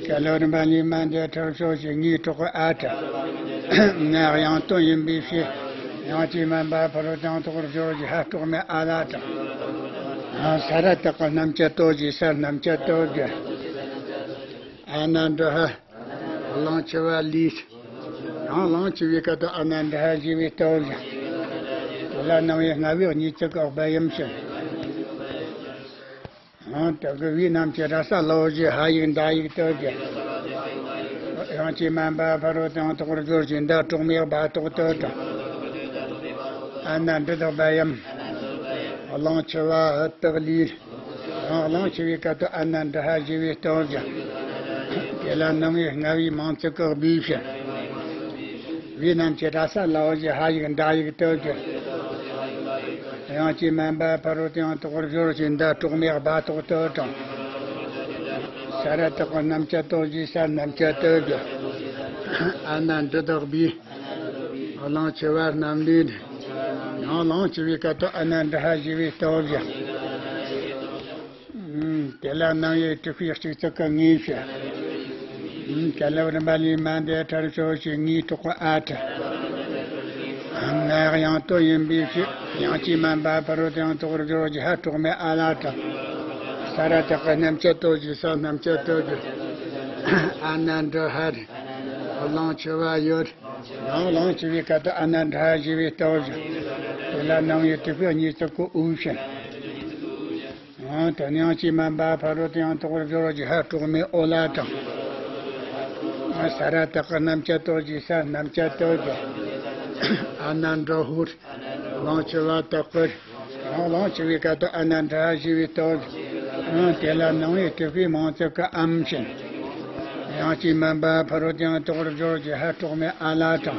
ག་ལ་རིམ་པ་ལས་མ་འདས་ཁྲར་ཕྱོགས་ཀྱི་ངའི་གྲོགས་ཨ་ཏྲ། ང་དབྱངས་དོན་ཡིན་པའི་ཕྱིར། དབྱངས་ཀྱིས་མན་པ་ཕ་རོལ་ཏུ་ཡང་དག་པར་སྦྱོར་ཞེས་ཧ་གྲོགས་མེད་ཨ་ལ་དང་། ས་ར་བཏགས་པ་རྣམས་ཀྱི་ལྟོ་ཞེས་ས་རྣམས་ཀྱི་ལྟོ་ཀྱི། ཨ་ནནྡྲ་ཧ། གླང་ཆེ་བ་ལས། ཡང་གླང་ཆེ་བའི་སྐད་དུ་ཨ་ནནྡྲ་ཧ་ཞེས་པའི་སྟོབས་ཀྱིས། དེ་ལ་གནང་བའི་རྔ་བའི་གཉིས་ཙིག་གི་སྦ་ཡིན་ཕྱིར། ཡང་དག་གི་བི་རྣམས་ཀྱི་ར་ས་ལའོ་ཞེས་ཧ་ཡིག་མདའ་ཡིག་སྟོབས་ཀྱིས། དབྱངས་ཀྱིས་མན་པ་ཕ་རོལ་ཏུ་ཡང་དག་པར་སྦྱོར་ཞེས་མདའ་གྲོགས་མེད་སྦ་ཏོག་སྟོབས་དང་། ཨ་ནནྡྲ་བཏགས་སྦ་ཡིན། གླང་ཆེ་བ་ཧ་བཏགས་ལས། ཡང་གླང་ཆེ་བའི་སྐད་དུ་ཨ་ནནྡྲ་ཧ་ཞེས་པའི་སྟོབས་ཀྱིས། དེ་ལ་གནང་བའི་རྔ་བའི་མང་ཚིག་གི་སྦས་ཕྱིར། བི་རྣམས་ཀྱི་ར་ས་ལའོ་ཞེས་ཧ་ཡིག་མདའ་ཡིག་སྟོབས་ཀྱིས། དབྱངས་ཀྱིས་མན་པ་ཕ་རོལ་ཏུ་ཡང་དག་པར་སྦྱོར་ཞེས་མདའ་གྲོགས་མེད་སྦ་ཏོག་སྟོབས་དང་། ས་ར་བཏགས་པ་རྣམས་ཀྱི་ལྟོ་ཞེས་ས་རྣམས་ཀྱི་སྟོབས་ཀྱིས། ཨ་ནནྡྲ་བཏགས་པའི། གླང་ཆེ་བ་རྣམས་ལས། ཡང་གླང་ཆེ་བའི་སྐད་དུ་ཨ་ནནྡྲ་ཧ་ཞེས་པའི་སྟོབས་ཀྱིས། དེ་ལ་གནང་བའི་དྲུག་པའི་གཅིག་ཙིག་གི་ངེས་ཕྱིར། ག་ལ་རིམ་པ་ལས་མ་འདས་ཁྲར་ཕྱོགས་ཀྱི་ངའི་གྲོགས་ཨ་ཏྲ། ང་དབྱངས་དོན་ཡིན་པའི་ཕྱིར། དབྱངས་ཀྱིས་མན་པ་ཕ་རོལ་ཏུ་ཡང་དག་པར་སྦྱོར་ཞེས་ཧ་གྲོགས་མེད་ཨ་ལ་དང་། ས་ར་བཏགས་པ་རྣམས་ཀྱི་ལྟོ་ཞེས་ས་རྣམས་ཀྱི་ལྟོ་ཀྱི། ཨ་ནནྡྲ་ཧ་རེ། གླང་ཆེ་བ་ཡོད། ཡང་གླང་ཆེ་བའི་སྐད་དུ་ཨ་ནནྡྲ་ཧ་ཞེས་པའི་སྟོབས་ཀྱིས། དེ་ལ་གནང་བའི་དྲུག་པའི་གཉིས་ཙིག་གི་འོས་ཕྱིར། ཡང་དེ་ནས་དབྱངས་ཀྱིས་མན་པ་ཕ་རོལ་ཏུ་ཡང་དག་པར་སྦྱོར་ཞེས་ཧ་གྲོགས་མེད་ཨོ་ལ་དང་། ས་ར་བཏགས་པ་རྣམས་ཀྱི་ལྟོ་ཞེས་ས་རྣམས་ཀྱི་ལྟོ་ཀྱི། ཨ་ནནྡྲ་ཧུར། གླང་ཆེ་བ་དག་པར། ཡང་གླང་ཆེ་བའི་སྐད་དུ་ཨ་ནནྡྲ་ཧ་ཞེས་པའི་སྟོབས། ཡང་དེ་ལ་གནང་བའི་དྲུག་པའི་མང་ཚིག་གི་ཨམ་ཕྱིར། དབྱངས་ཀྱིས་མན་པ་ཕ་རོལ་ཏུ་ཡང་དག་པར་སྦྱོར་ཞེས་ཧ་གྲོགས་མེད་ཨ་ལ་དང་།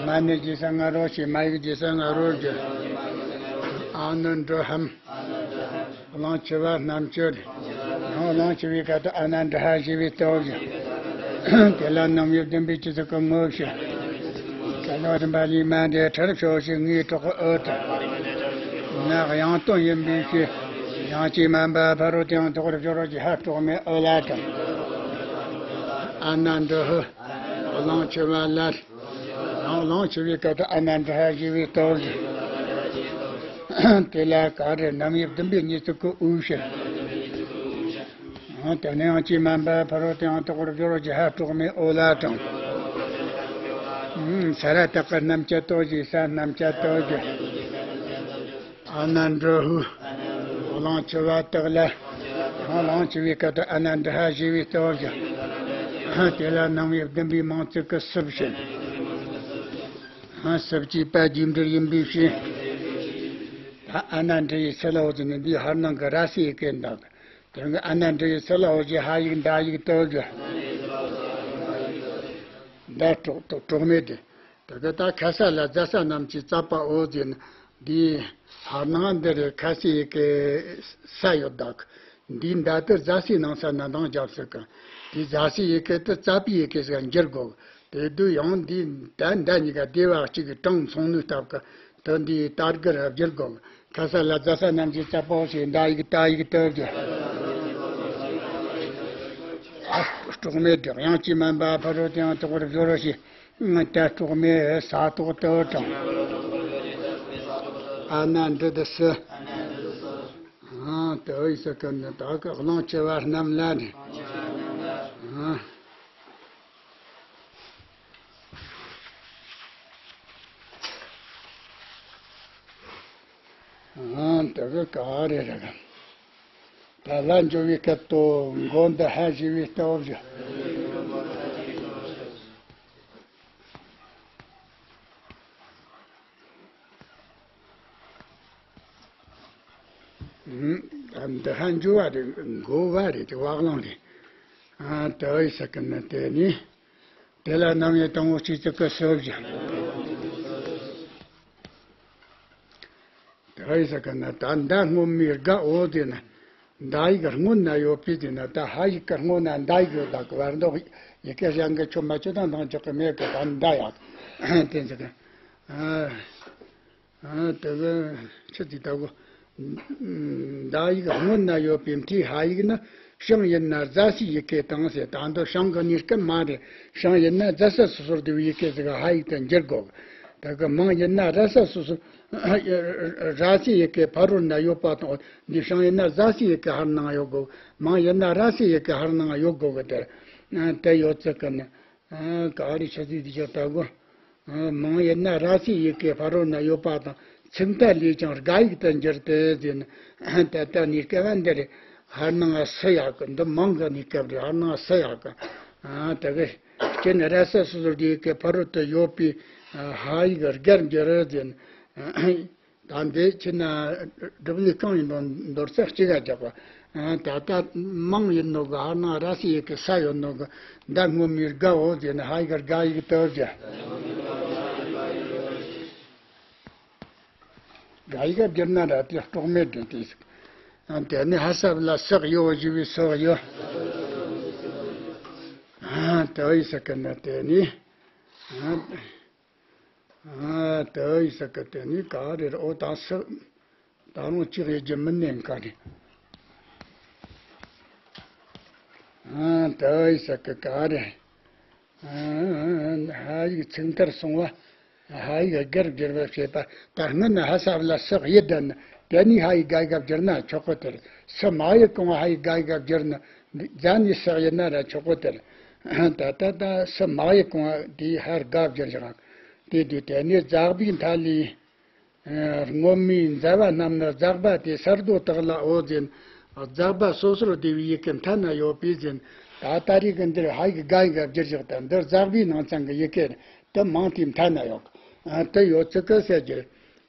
མ་ནི་ཞེས་ས་ང་རོ་ཞེས་མ་ཡིག་ཞེས་ས་ང་རོ་ཞེས། ཨ་ནནྡྲ་ཧམ། གླང་ཆེ་བ་རྣམས་ཀྱི། ཡང་གླང་ཆེ་བའི་སྐད་དུ་ཨ་ནནྡྲ་ཧ་ཞེས་པའི་སྟོབས་ཀྱིས། དེ་ལ་གནང་བའི་བདུན་པའི་གཅིག་ཙིག་གི་ངོ་ཕྱིར། ག་ལ་རིམ་པ་ལས་མ་འདས་ཁྲར་ཕྱོགས་ཀྱི་ངའི་གྲོགས་ཨོ་ཏྲ། ང་དབྱངས་དོན་ཡིན་པའི་ཕྱིར། དབྱངས་ཀྱིས་མན་པ་ཕ་རོལ་ཏུ་ཡང་དག་པར་སྦྱོར་ཞེས་ཧ་གྲོགས་མེད་ཨོ་ལ་དང་། ཨ་ནནྡྲ་ཧུ། གླང་ཆེ་བ་ལ། ཡང་གླང་ཆེ་བའི་སྐད་དུ་ཨ་ནནྡྲ་ཧ་ཞེས་པའི་སྟོབས་ཀྱིས། དེ་ལ་ག་རེ་གནང་བའི་བདུན་པའི་གཉིས་ཙིག་གི་འོས་ཕྱིར། དེ་ནས་དབྱངས་ཀྱིས་མན་པ་ཕ་རོལ་ཏུ་ཡང་དག་པར་སྦྱོར་ཞེས་ཧ་གྲོགས་མེད་ཨོ་ལ་དང་། ས་ར་བཏགས་པ་རྣམས་ཀྱི་ལྟོ་ཞེས་ས་རྣམས་ཀྱི་ལྟོ་ཀྱི། ཨ་ནནྡྲ་ཧུ། གླང་ཆེ་བ་དག་ལ། ཡང་གླང་ཆེ་བའི་སྐད་དུ་ཨ་ནནྡྲ་ཧ་ཞེས་པའི་སྟོབས་ཀྱིས། དེ་ལ་གནང་བའི་བདུན་པའི་མང་ཚིག་གི་སུབ་ཕྱིར། སུབ་ཀྱི་པ་རྒྱས་འབྲིང་ཡིན་པའི་ཕྱིར། ད་ཨ་ནནྡྲ་ཡི་སུ་ལའོ་ཟེར་ནས་འདིའི་ཧར་ནང་གི་ར་སའི་སྐད་འདུག་དེ་གི་ཨ་ནནྡྲ་ཡི་སུ་ལའོ་ཞེས་ཧ་ཡིག་མདའ་ཡིག་སྟོབས་ཀྱིས། མདའ་གྲོགས་དང་གྲོགས་མེད་དེ། དེ་གི་ད་ཁ་ས་ལ་ཛ་ས་རྣམས་ཀྱི་ཙ་པ་འོ་ཟེར་ནས་འདིའི་ཧར་ནང་འདི་རེད། ཁ་སའི་ཡི་གེ་ས་ཡོད་དག་འདིའི་མདའ་དེ་ཛ་སའི་ནང་ས་ན་འདང་རྒྱབ་ཟེར་གི། དེ་ཛ་སའི་ཡི་གེ་དེ་ཙ་པའི་ཡི་གེ་ཟིག་འགྱུར་དགོས། དེ་དུས་ཡང་འདིའི་མདའ་མདའ་གཉིས་ཀ་སྡེ་བ་གཅིག་གི་གྲངས་མཚུངས་ནོའི་སྟབས་ཀྱིས་དོན་འདིའི་ལྟ་གི་ར་བསྒྱུར་དགོས། ཁ་ས་ལ་ཛ་ས་རྣམས་ཀྱི་ཙ་པ་འོ་ཞེས་མདའ་ཡིག་ཏ་ཡིག་སྟོབས་ཀྱིས། ཨ་གྲོགས་མེད་དེ། དབྱངས་ཀྱིས་མན་པ་ཕ་རོལ་ཏུ་ཡང་དག་པར་སྦྱོར་ཞེས། ཏ་གྲོགས་མེད་ས་ཏོག་ཏོ་དང་། ཨ་ན་འདི་དུ་སི། ཨ་ཏོ་ཡི་ས་ཀ་ནི་ད་གི་གླང་ཆེ་བ་རྣམས་ལ་ནི། ཨ། ཨ་ཏོ་གི་ག་རེ་རེད། ད་ལ་འཇུ་བའི་སྐབས་དུ་མགོ་འདི་ཧ་ཞེས་པའི་སྟོབས་ཀྱིས། ཨུམ། འདི་ཧ་འཇུ་བ་རེད། འགོ་བ་རེད། དེ་བག་ལང་རེད། ཨ། དེ་ཡི་ས་ཀི་ན་དེ་ནི། དེ་ལ་རྣམ་དབྱེ་དང་པོ་གཅིག་ཙི་ཀི་སོ་བཞི། དེ་ཡི་ས་ཀི་ན་ད་མདའ་སྔོན་མའི་སྒ་འོ་དེ་ན། མདའ་ཡིག་སྔོན་ན་ཡོད་པའི་དེ་ན། ད་ཧ་ཡིག་གི་སྔོན་ན་མདའ་ཡིག་ཡོད། ད་གི་བར་འདོགས་ཡི་གེ་གཞན་གི་ཆོ་མ་ཆོ་དང་དང་ཆོག་གི་མེད་གི། ད་མདའ་ཡག་དེ་ཟེར་གི། ཨ། ཨ། དེ་གི་ཆི་ཟིག་ད་གོ། མདའ་ཡིག་སྔོན་ན་ཡོད་པའི་མཐའི་ཧ་ཡིག་ནི། བྱང་ཡིན་ན་རྫ་སའི་ཡི་གེ་དང་ཟེར། ད་འདི་བྱང་གི་གནས་སྐབས་མ་རེད། བྱང་ཡིན་ན་རྫ་ས་སོ་སོར་བསྡུ་བའི་ཡི་གེ་ཟིག་ཧ་ཡིག་ཏུ་འགྱུར་དགོས། དེ་གི་མང་ཡིན་ན་ར་ས་སོ་སོར། ར་སའི་ཡི་གེ་ཕ་རོལ་ན་ཡོད་པ་དང་། འདི་བྱང་ཡིན་ན་རྫ་སའི་ཡི་གེ་ཕར་ནང་ཡོད་དགོས། མང་ཡིན་ན་ར་སའི་ཡི་གེ་ཕར་ནང་ཡོད་དགོས་གི། དེ་དེ་ཡོད་ཚད་གི་ནི། ཨ། ག་རེ་ཆི་ཟིག་དེ་ཅག་ལྟ་གོ། ཨ། མང་ཡིན་ན་ར་སའི་ཡི་གེ་ཕ་རོལ་ན་ཡོད་པ་དང་། ཚིག་མཐའ་ལས་ཀྱང་སྒ་ཡིག་ཏུ་འགྱུར་ཏེ་ཟེར་ན། ད་ལྟ་གནས་སྐབས་འདི་རེད། ཕར་ནང་སི་ཡག་གི། འདི་མང་གི་གནས་སྐབས་རེད། ཕར་ནང་སི་ཡག་གི། ཨ། དེ་གི་སྤྱིར་ན་ར་ས་སོ་སོར་བསྡུ་ཡི་གེ་ཕ་རོལ་དུ་ཡོད་པའི། ཨ། ཧ་ཡིག་སྒར་འགྱུར་ཟེར་ན། ད་འདི་ཕྱིན་ན་སྒྲུབ་ལུགས་གང་ཡིན་ནོ་མདོར་ཚིག་གཅིག་ག་རྒྱག་པ། ད་ལྟ་མང་ཡིན་ནོ་གི་ཕར་ནང་ར་སའི་ཡི་གེ་ས་ཡོད་ནོ་གི། མདའ་སྔོན་མའི་སྒ་འོ་ཟེར་ན་ཧ་ཡིག་གི་སྒ་ཡིག་ཏུ་བཞག། སྒ་ཡིག་ག་བསྒྱུར་ན་ར་དེ་རྟོག་མེད་འདྲ་དེ་ཟིག། དེ་ནས་ཧ་ས་བ་ལ་སག་ཡོ་ཞེས་པའི་སོག་ཡོ། དེ་ཡི་ས་ཀི་ན་དེ་ནས། ཨ། དེ་ཡི་ས་ཀི་དེ་ནི་ག་རེ་རེད། འོ་ད་སི། ད་རུང་གཅིག་ཡོད་རྒྱུ་མིན་ནས་ག་རེ། ཨ། དེ་ཡི་ས་ཀི་ག་རེ། ཨ། ཧ་ཡིག་ཚིག་མཐར་སོང་བ། ཧ་ཡིག་སྒར་བསྒྱུར་བ་བྱེད་པ། ད་སྔོན་ན་ཧ་ས་བ་ལ་སག་ཡི་བསྒྲིལ་ན། དེ་ནས་ཧ་ཡིག་སྒ་ཡིག་ག་བསྒྱུར་ན་ཆོག་གོ། དེར་སི་མ་ཡི་གོང་བ་ཧ་ཡིག་སྒ་ཡིག་ག་བསྒྱུར་ན། རྫ་ནས་སག་ཡིན་ན་ར་ཆོག་གོ། དེར། ད་ལྟ་ད་སི་མ་ཡི་གོང་བ་དེའི་ཧར་སྒ་བསྒྱུར་བཞག། དེ་དུས་དེ་ནས་རྫ་བའི་མཐའ་ལས། ཨ། སྔོན་མའི་མཛའ་བ་རྣམས་ནི་རྫ་བ་སྟེ་ས་རྡོ་དག་ལའོ་ཟེར། རྫ་བ་སོ་སོར་བསྡུ་བའི་ཡི་གེ་མཐའ་ན་ཡོད་པས་ཟེར། ད་ལྟ་རེས་ཀྱི་འདིར་ཧ་ཡིག་སྒ་ཡིག་ག་བསྒྱུར་བཞག། ད་འདིར་རྫ་བའི་ནང་ཚན་གྱི་ཡི་གེ་དེ་མང་དེའི་མཐའ་ན་ཡོད། ཨ། དེ་ཡོད་ཚད་གི་ཟེར་རྒྱུ།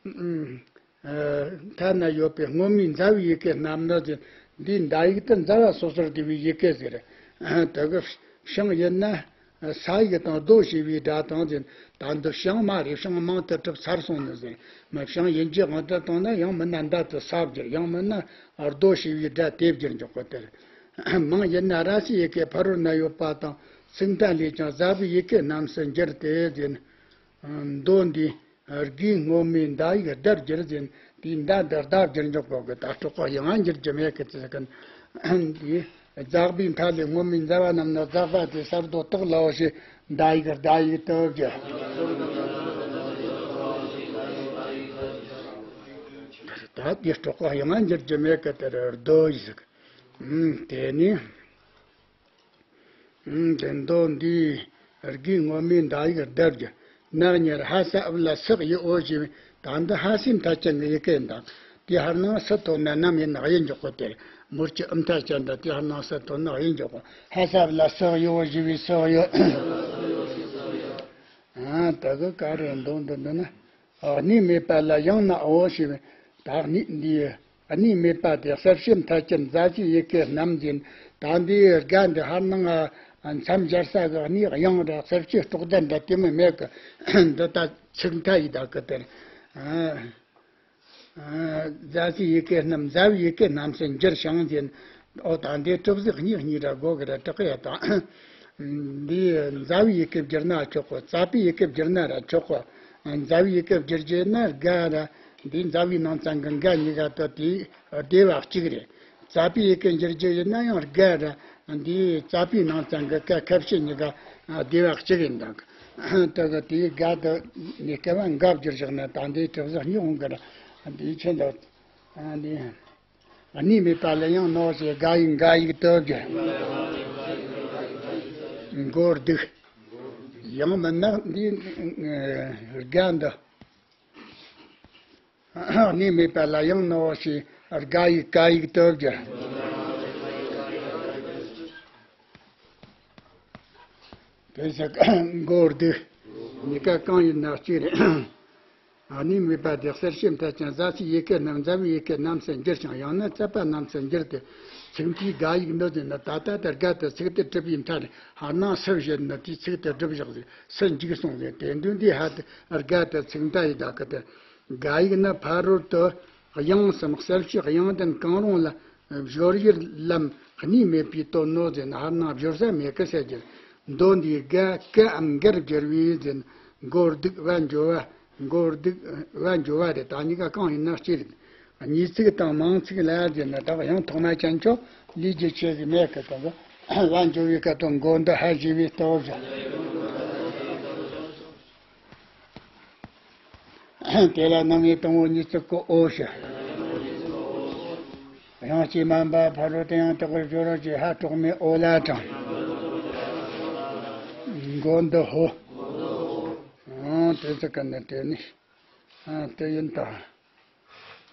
ཨ། མཐའ་ན་ཡོད་པའི་སྔོན་མའི་མཛའ་བའི་ཡི་གེ་རྣམས་ནི་ཟེར། འདིའི་མདའ་ཡིག་དེ་མཛའ་བ་སོ་སོར་བསྡུ་བའི་ཡི་གེ་ཟེར། ཨ། དེ་གི་བྱང་ཡིན་ན། ས་ཡིག་དང་རྡོ་ཞེས་པའི་སྒྲ་དང་ཟེར། ད་འདི་བྱང་མ་རེད། བྱང་མང་དུ་གྲུབ་ཚར་སོང་ནི་ཟེར། མ་བྱང་ཡིན་གྱི་དབང་དུ་བཏང་ན་ཡང་མིན་ན་མདའ་དེ་ས་བསྒྱུར། ཡང་མིན་ན་རྡོ་ཞེས་པའི་སྒྲ་དེ་བསྒྱུར་འཇོག་གོ། དེར་མང་ཡིན་ན་ར་སའི་ཡི་གེ་ཕ་རོལ་ན་ཡོད་པ་དང་། ཚིག་མཐའ་ལས་ཀྱང་རྫ་བའི་ཡི་གེ་རྣམས་སུ་འགྱུར་ཏེ་ཟེར། མདོ་འདི། སྒའི་སྔོན་མའི་མདའ་ཡིག་སྒར་བསྒྱུར་ཟེར། དེའི་མདའ་འདི་སྒར་བསྒྱུར་འཇོག་གོ་གི། ད་སྤྲོ་ཀ་ཡང་འགྱུར་རྒྱུ་མེད་གི་ཚེ་གི། འདི་རྫ་བའི་མཐའ་ལས་སྔོན་མའི་མཛའ་བ་རྣམས་ནི་རྫ་བ་སྟེ་ས་རྡོ་དག་ལའོ་ཞེས། མདའ་ཡིག་སྒར་ཡིག་ཏུ་བསྒྱུར། ད་འདི་སྤྲོ་ཀ་ཡང་འགྱུར་རྒྱུ་མེད་གི། དེར་རྡོ་ཡིག་ཟེར་གི། དེ་ནས། དེ་མདོ་འདིའི་སྒའི་སྔོན་མའི་མདའ་ཡིག་སྒར་བསྒྱུར། ནག་ཉེར་ཧ་ས་བ་ལ་སག་ཡི་འོ་ཞེས་པའི། ད་འདི་ཧ་སའི་མཐའ་ཅན་གྱི་ཡི་གེ་འདུག། དེ་ཕར་ནང་སི་ཐོན་ན་ནམ་ཡིན་ནག་ཡིན་འཇོག་གོ། དེར་མུར་གྱི་ཨུ་མཐའ་ཅན་འདི་དེ་ཕར་ནང་སི་ཐོན་ནག་ཡིན་འཇོག་གོ། ཧ་ས་བ་ལ་སག་ཡི་འོ་ཞེས་པའི་སོག་ཡོད། ཨ། ད་གི་ག་རེ་མདོ་འདི་འདི་ན། གནས་མེད་པ་ལ་ཡང་ནའོ་ཞེས་པའི། ད་གནས་འདིའི་གནས་མེད་པ་དེ་གསལ་བྱེད་མཐའ་ཅན་རྫ་སའི་ཡི་གེ་རྣམས་ཡིན། ད་འདིའི་སྒ་འདི་ཕར་ནང་ང་མཚམས་སྦྱར་ས་གི་གནས་དབྱངས་ར་གསལ་བྱེད་སྲོག་བརྡ་འདྲ་དེ་མི་མེད་གི། འདི་ད་ཚིག་མཐའ་ཡི་ད་གི། དེར། ཨ། རྫ་སའི་ཡི་གེ་རྣམས་མཛའ་བའི་ཡི་གེ་རྣམས་སུ་འགྱུར་ཞིང་ཟེར། ཨོ་ད་འདི་གྲུབ་ཚིག་གཉིས་གཉིས་ར་དགོས་གི་ར། དྲག་ཡ་དང་། འདི་མཛའ་བའི་ཡི་གེ་བསྒྱུར་ན་ཆོག་གོ། རྩ་བའི་ཡི་གེ་བསྒྱུར་ན་ར་ཆོག་གོ། མཛའ་བའི་ཡི་གེ་བསྒྱུར་རྒྱུ་ཡིན་ན་སྒ་ར། འདི་མཛའ་བའི་ནང་ཚན་གི་སྒ་གཉིས་ཀ་ད་དེ་སྡེ་བ་གཅིག་རེད། རྩ་བའི་ཡི་གེ་འགྱུར་རྒྱུ་ཡིན་ན་ཡང་སྒ་ར། འདི་རྩ་བའི་ནང་ཚན་གི་སྐད་ཁ་བཤད་གཉིས་ཀ་སྡེ་བ་གཅིག་ཡིན་དང་། ད་གི་དེའི་སྒ་དེ་ནས་སྐད་བ་འགའ་བསྒྱུར་བཞག་ན་ད་འདི་གྲུབ་ཚིག་གཉིས་འོང་གི་ར། འདི་ཆེ་འདྲ། ཨ་ནི། གནས་མེད་པ་ལ་ཡང་ནའོ་ཞེས་སྒ་ཡིག་འགའ་ཡིག་ཏུ་བསྒྱུར། མགོ་སྡུག། ཡང་མིན་ན་འདི་སྒ་འདི། གནས་མེད་པ་ལ་ཡང་ནའོ་ཞེས་སྒ་ཡིག་ཀ་ཡིག་ཏུ་བསྒྱུར། དེ་ཚེ་མགོ་སྡུག། གཉིས་ཀ་གང་ཡིན་ན་གཅིག་རེད། གནས་མེད་པ་དེ་གསལ་བྱེད་མཐའ་ཅན་ཟ་ཟིའི་ཡི་གེ་རྣམས་ཟླ་བའི་ཡི་གེ་རྣམས་སུ་འགྱུར་ཞིང་། ཡང་ན་ཙ་པ་རྣམས་སུ་འགྱུར་ཏེ། ཚིག་མཐའི་སྒ་ཡིག་འདོད་ཟེར་ན། ད་ལྟ་ལྟར་སྒ་དེ་ཚིག་དེ་གྲུབ་པའི་མཐའ་ནས་ཧར་སྣང་སུ་བཞུར་ན་དེའི་ཚིག་དེ་གྲུབ་བཞག་ཟེར། སུ་འཇུག་སོང་ཟེར། དེ་འདུག་འདི་ཧ་དེ་སྒ་དེ་ཚིག་མཐའ་ཡི་སྒ་གི་དེ། སྒ་ཡིག་ནི་ཕ་རོལ་ཏུ་དབྱངས་སམ་གསལ་བྱེད་དབྱངས་ལྡན་གང་རུང་ལ་བཞུར་ཡུལ་ལམ་གནས་མེད་པའི་དོན་ནོ་ཟེར་ན། ཧར་སྣང་བཞུར་ས་མེད་ཀི་ཟེར་རྒྱུ། མདོ་འདིའི་སྒ་ཀ་འམ་སྒར་བསྒྱུར་བས་ཟེར་ན། མགོར་སྡུག་བ་འགྱོ་བ། མགོར་སྡུག་བ་འགྱོ་བ་རེད། ད་གཉིས་ཀ་གང་ཡིན་ན་གཅིག་རེད། གཉིས་ཚིག་དང་མང་ཚིག་ལ་ཟེར་ན། ད་ཡང་ཐོག་མ་ཅན་ཆོ་ལས་རྒྱུ་ཆེ་གི་མེད་ཀི། ད་བ་འགྱོ་བའི་སྐད་དོད་མགོ་འདི་ཧ་ཞེས་པའི་སྟོབས་བཞག་དེ་ལ་རྣམ་དབྱེ་དང་པོ་གཉིས་ཚིག་གི་འོ་ཞེས། དབྱངས་ཀྱིས་དམན་པ་ཕ་རོལ་ཏུ་ཡང་དག་པར་སྦྱོར་བར་བགྱི། ཧ་དྲག་མའི་འོ་ལ་དྲངས། མགོ་འདི་ཧོ། ཨང་། དེ་ཚིག་གི་ནི་དེ་ནི། ཨང་། དེ་ཡིན་ད།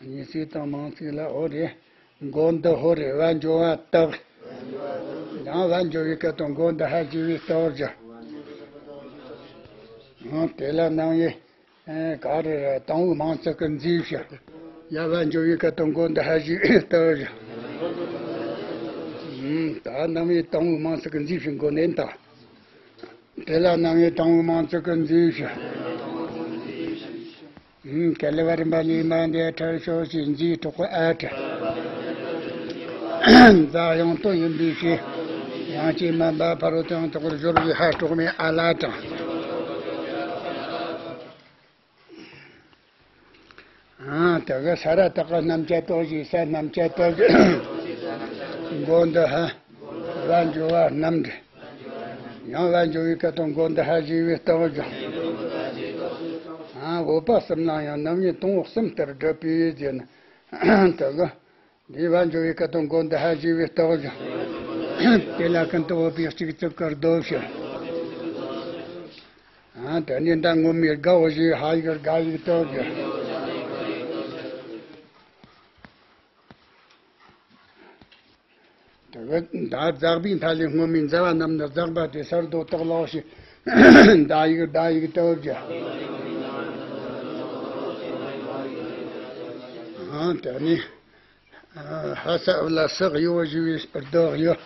གཉིས་ཚིག་དང་མང་ཚིག་ལ་འོ་རེད། མགོ་འདི་ཧོ་རེད། བ་འགྱོ་བ་དག་ཡང་བ་འགྱོ་བའི་སྐད་དོད་མགོ་འདི་ཧ་ཞེས་པའི་སྟོབས་བཞག་ཨང་། དེ་ལ་རྣམ་དབྱེ། ཨེ། ག་རེ་རེད། དང་པོའི་མང་ཚིག་གི་མཛེས་བྱ། ཡ་བ་འགྱོ་བའི་སྐད་དོད་མགོ་འདི་ཧ་ཞེས་པའི་སྟོབས་བྱ། ཨུམ། ད་རྣམ་དབྱེ་དང་པོའི་མང་ཚིག་གི་མཛེས་བྱ་མགོ་ནས་ད། དེ་ལ་རྣམ་དབྱེ་དང་པོའི་མང་ཚིག་གི་མཛེས་བྱ། ཨུམ། ག་ལ་བ་རིམ་པ་ལས་མ་འདས་འཕྲལ་ཕྱོགས་ཀྱི་མཛེས་གྲོགས་ཨ་དྲ། འཛག་དབྱངས་དོན་ཡིན་པའི་ཕྱིར། དབྱངས་ཀྱིས་དམན་པ་ཕ་རོལ་ཏུ་ཡང་དག་པར་སྦྱོར་བའི་ཧ་དྲག་མའི་ཨ་ལ་དྲངས། ཨ། དེ་ག་ས་ར་བཏགས་རྣམ་བཅད་དོ་ཞེས། ས་རྣམ་བཅད་དོ་ཞེས། མགོ་འདི་ཧ། བ་འགྱོ་བ་རྣམ་འགྲེལ། ཡང་བ་འགྱོ་བའི་སྐད་དོད་མགོ་འདི་ཧ་ཞེས་པའི་སྟོབས་བཞག་ཨ། འོད་པ་གསུམ་ལ་ཡང་རྣམ་དབྱེ་དང་པོ་གསུམ་ལྟར་བསྒྲུབས་པས་ཟེར་ན། དེ་ག་འདི་བ་འགྱོ་བའི་སྐད་དོད་མགོ་འདི་ཧ་ཞེས་པའི་སྟོབས་བཞག་དེ་ལ་ཀུན་ཏུ་བབས་པའི་གཅིག་ཚིག་གི་ཟློས་བྱ། ཨ། དེ་ནས་ད་སྔོན་མའི་སྒ་འོ་ཞེས་ཧ་ཡིག་སྒ་ཡིག་སྟོབས་བཞག་དེ་ག་ད་འཛག་པའི་མཐའ་ལས་སྔོན་མའི་འཛག་པ་རྣམས་ནི་འཛག་པ་སྟེ་སོར་ལྡོག་བཏགས་ལོག་ཞེས། ད་ཡིག་ད་ཡིག་སྟོབས་བཞག་ཨང་། དེ་ནས། ཨ། ཧ་ས་འོ་ལ་སག་ཡོ་ཞེས་པའི་ཟློས་ཡོད།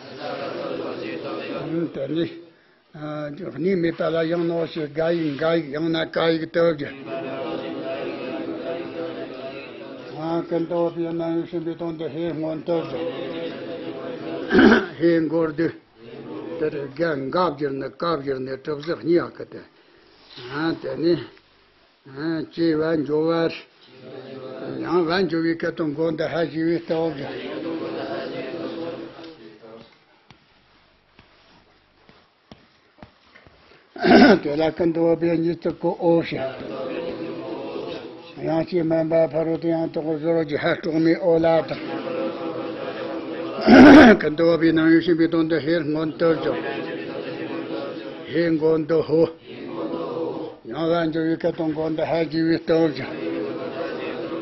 ཨང་། དེ་ནས། ཨ། གནས་མེད་པ་ལ་ཡང་ནོག་ཞེས་སྒ་ཡིག་སྒ་ཡིག་ཡང་ན་ཀ་ཡིག་སྟོབས་བཞག་ཨ། ཀུན་ཏུ་བབས་པའི་རྣམ་དབྱེ་གཞན་པའི་དོན་དུ་ཧའི་སྔོན་སྟོབས་བཞག་ཧའི་མགོར་སྡུག་དེར་སྒ་འག་བསྒྱུར་ནས་ཀ་བསྒྱུར་ནས་གྲུབ་ཟིག་གཉིས་ཡག་གི་དེ། ཨ། དེ་ནས། ཨ། ཀྱེ་བ་འགྱོ་བར། ཡང་བ་འགྱོ་བའི་སྐད་དོད་མགོ་འདི་ཧ་ཞེས་པའི་སྟོབས་བཞག་དེ་ལ་ཀུན་ཏུ་བབས་པའི་གཉིས་ཚིག་གི་འོ་ཞེས། དབྱངས་ཀྱིས་དམན་པ་ཕ་རོལ་ཏུ་ཡང་དག་པར་སྦྱོར་བར་བགྱི། ཧ་དྲག་མའི་འོ་ལ་དྲངས། ཀུན་ཏུ་བབས་པའི་རྣམ་དབྱེ་གཞན་པའི་དོན་དུ་ཧའི་སྔོན་སྟོབས་བཞག་ཧའི་མགོ་འདི་ཧོ། ཡང་བ་འགྱོ་བའི་སྐད་དོད་མགོ་འདི་ཧ་ཞེས་པའི་སྟོབས་བཞག་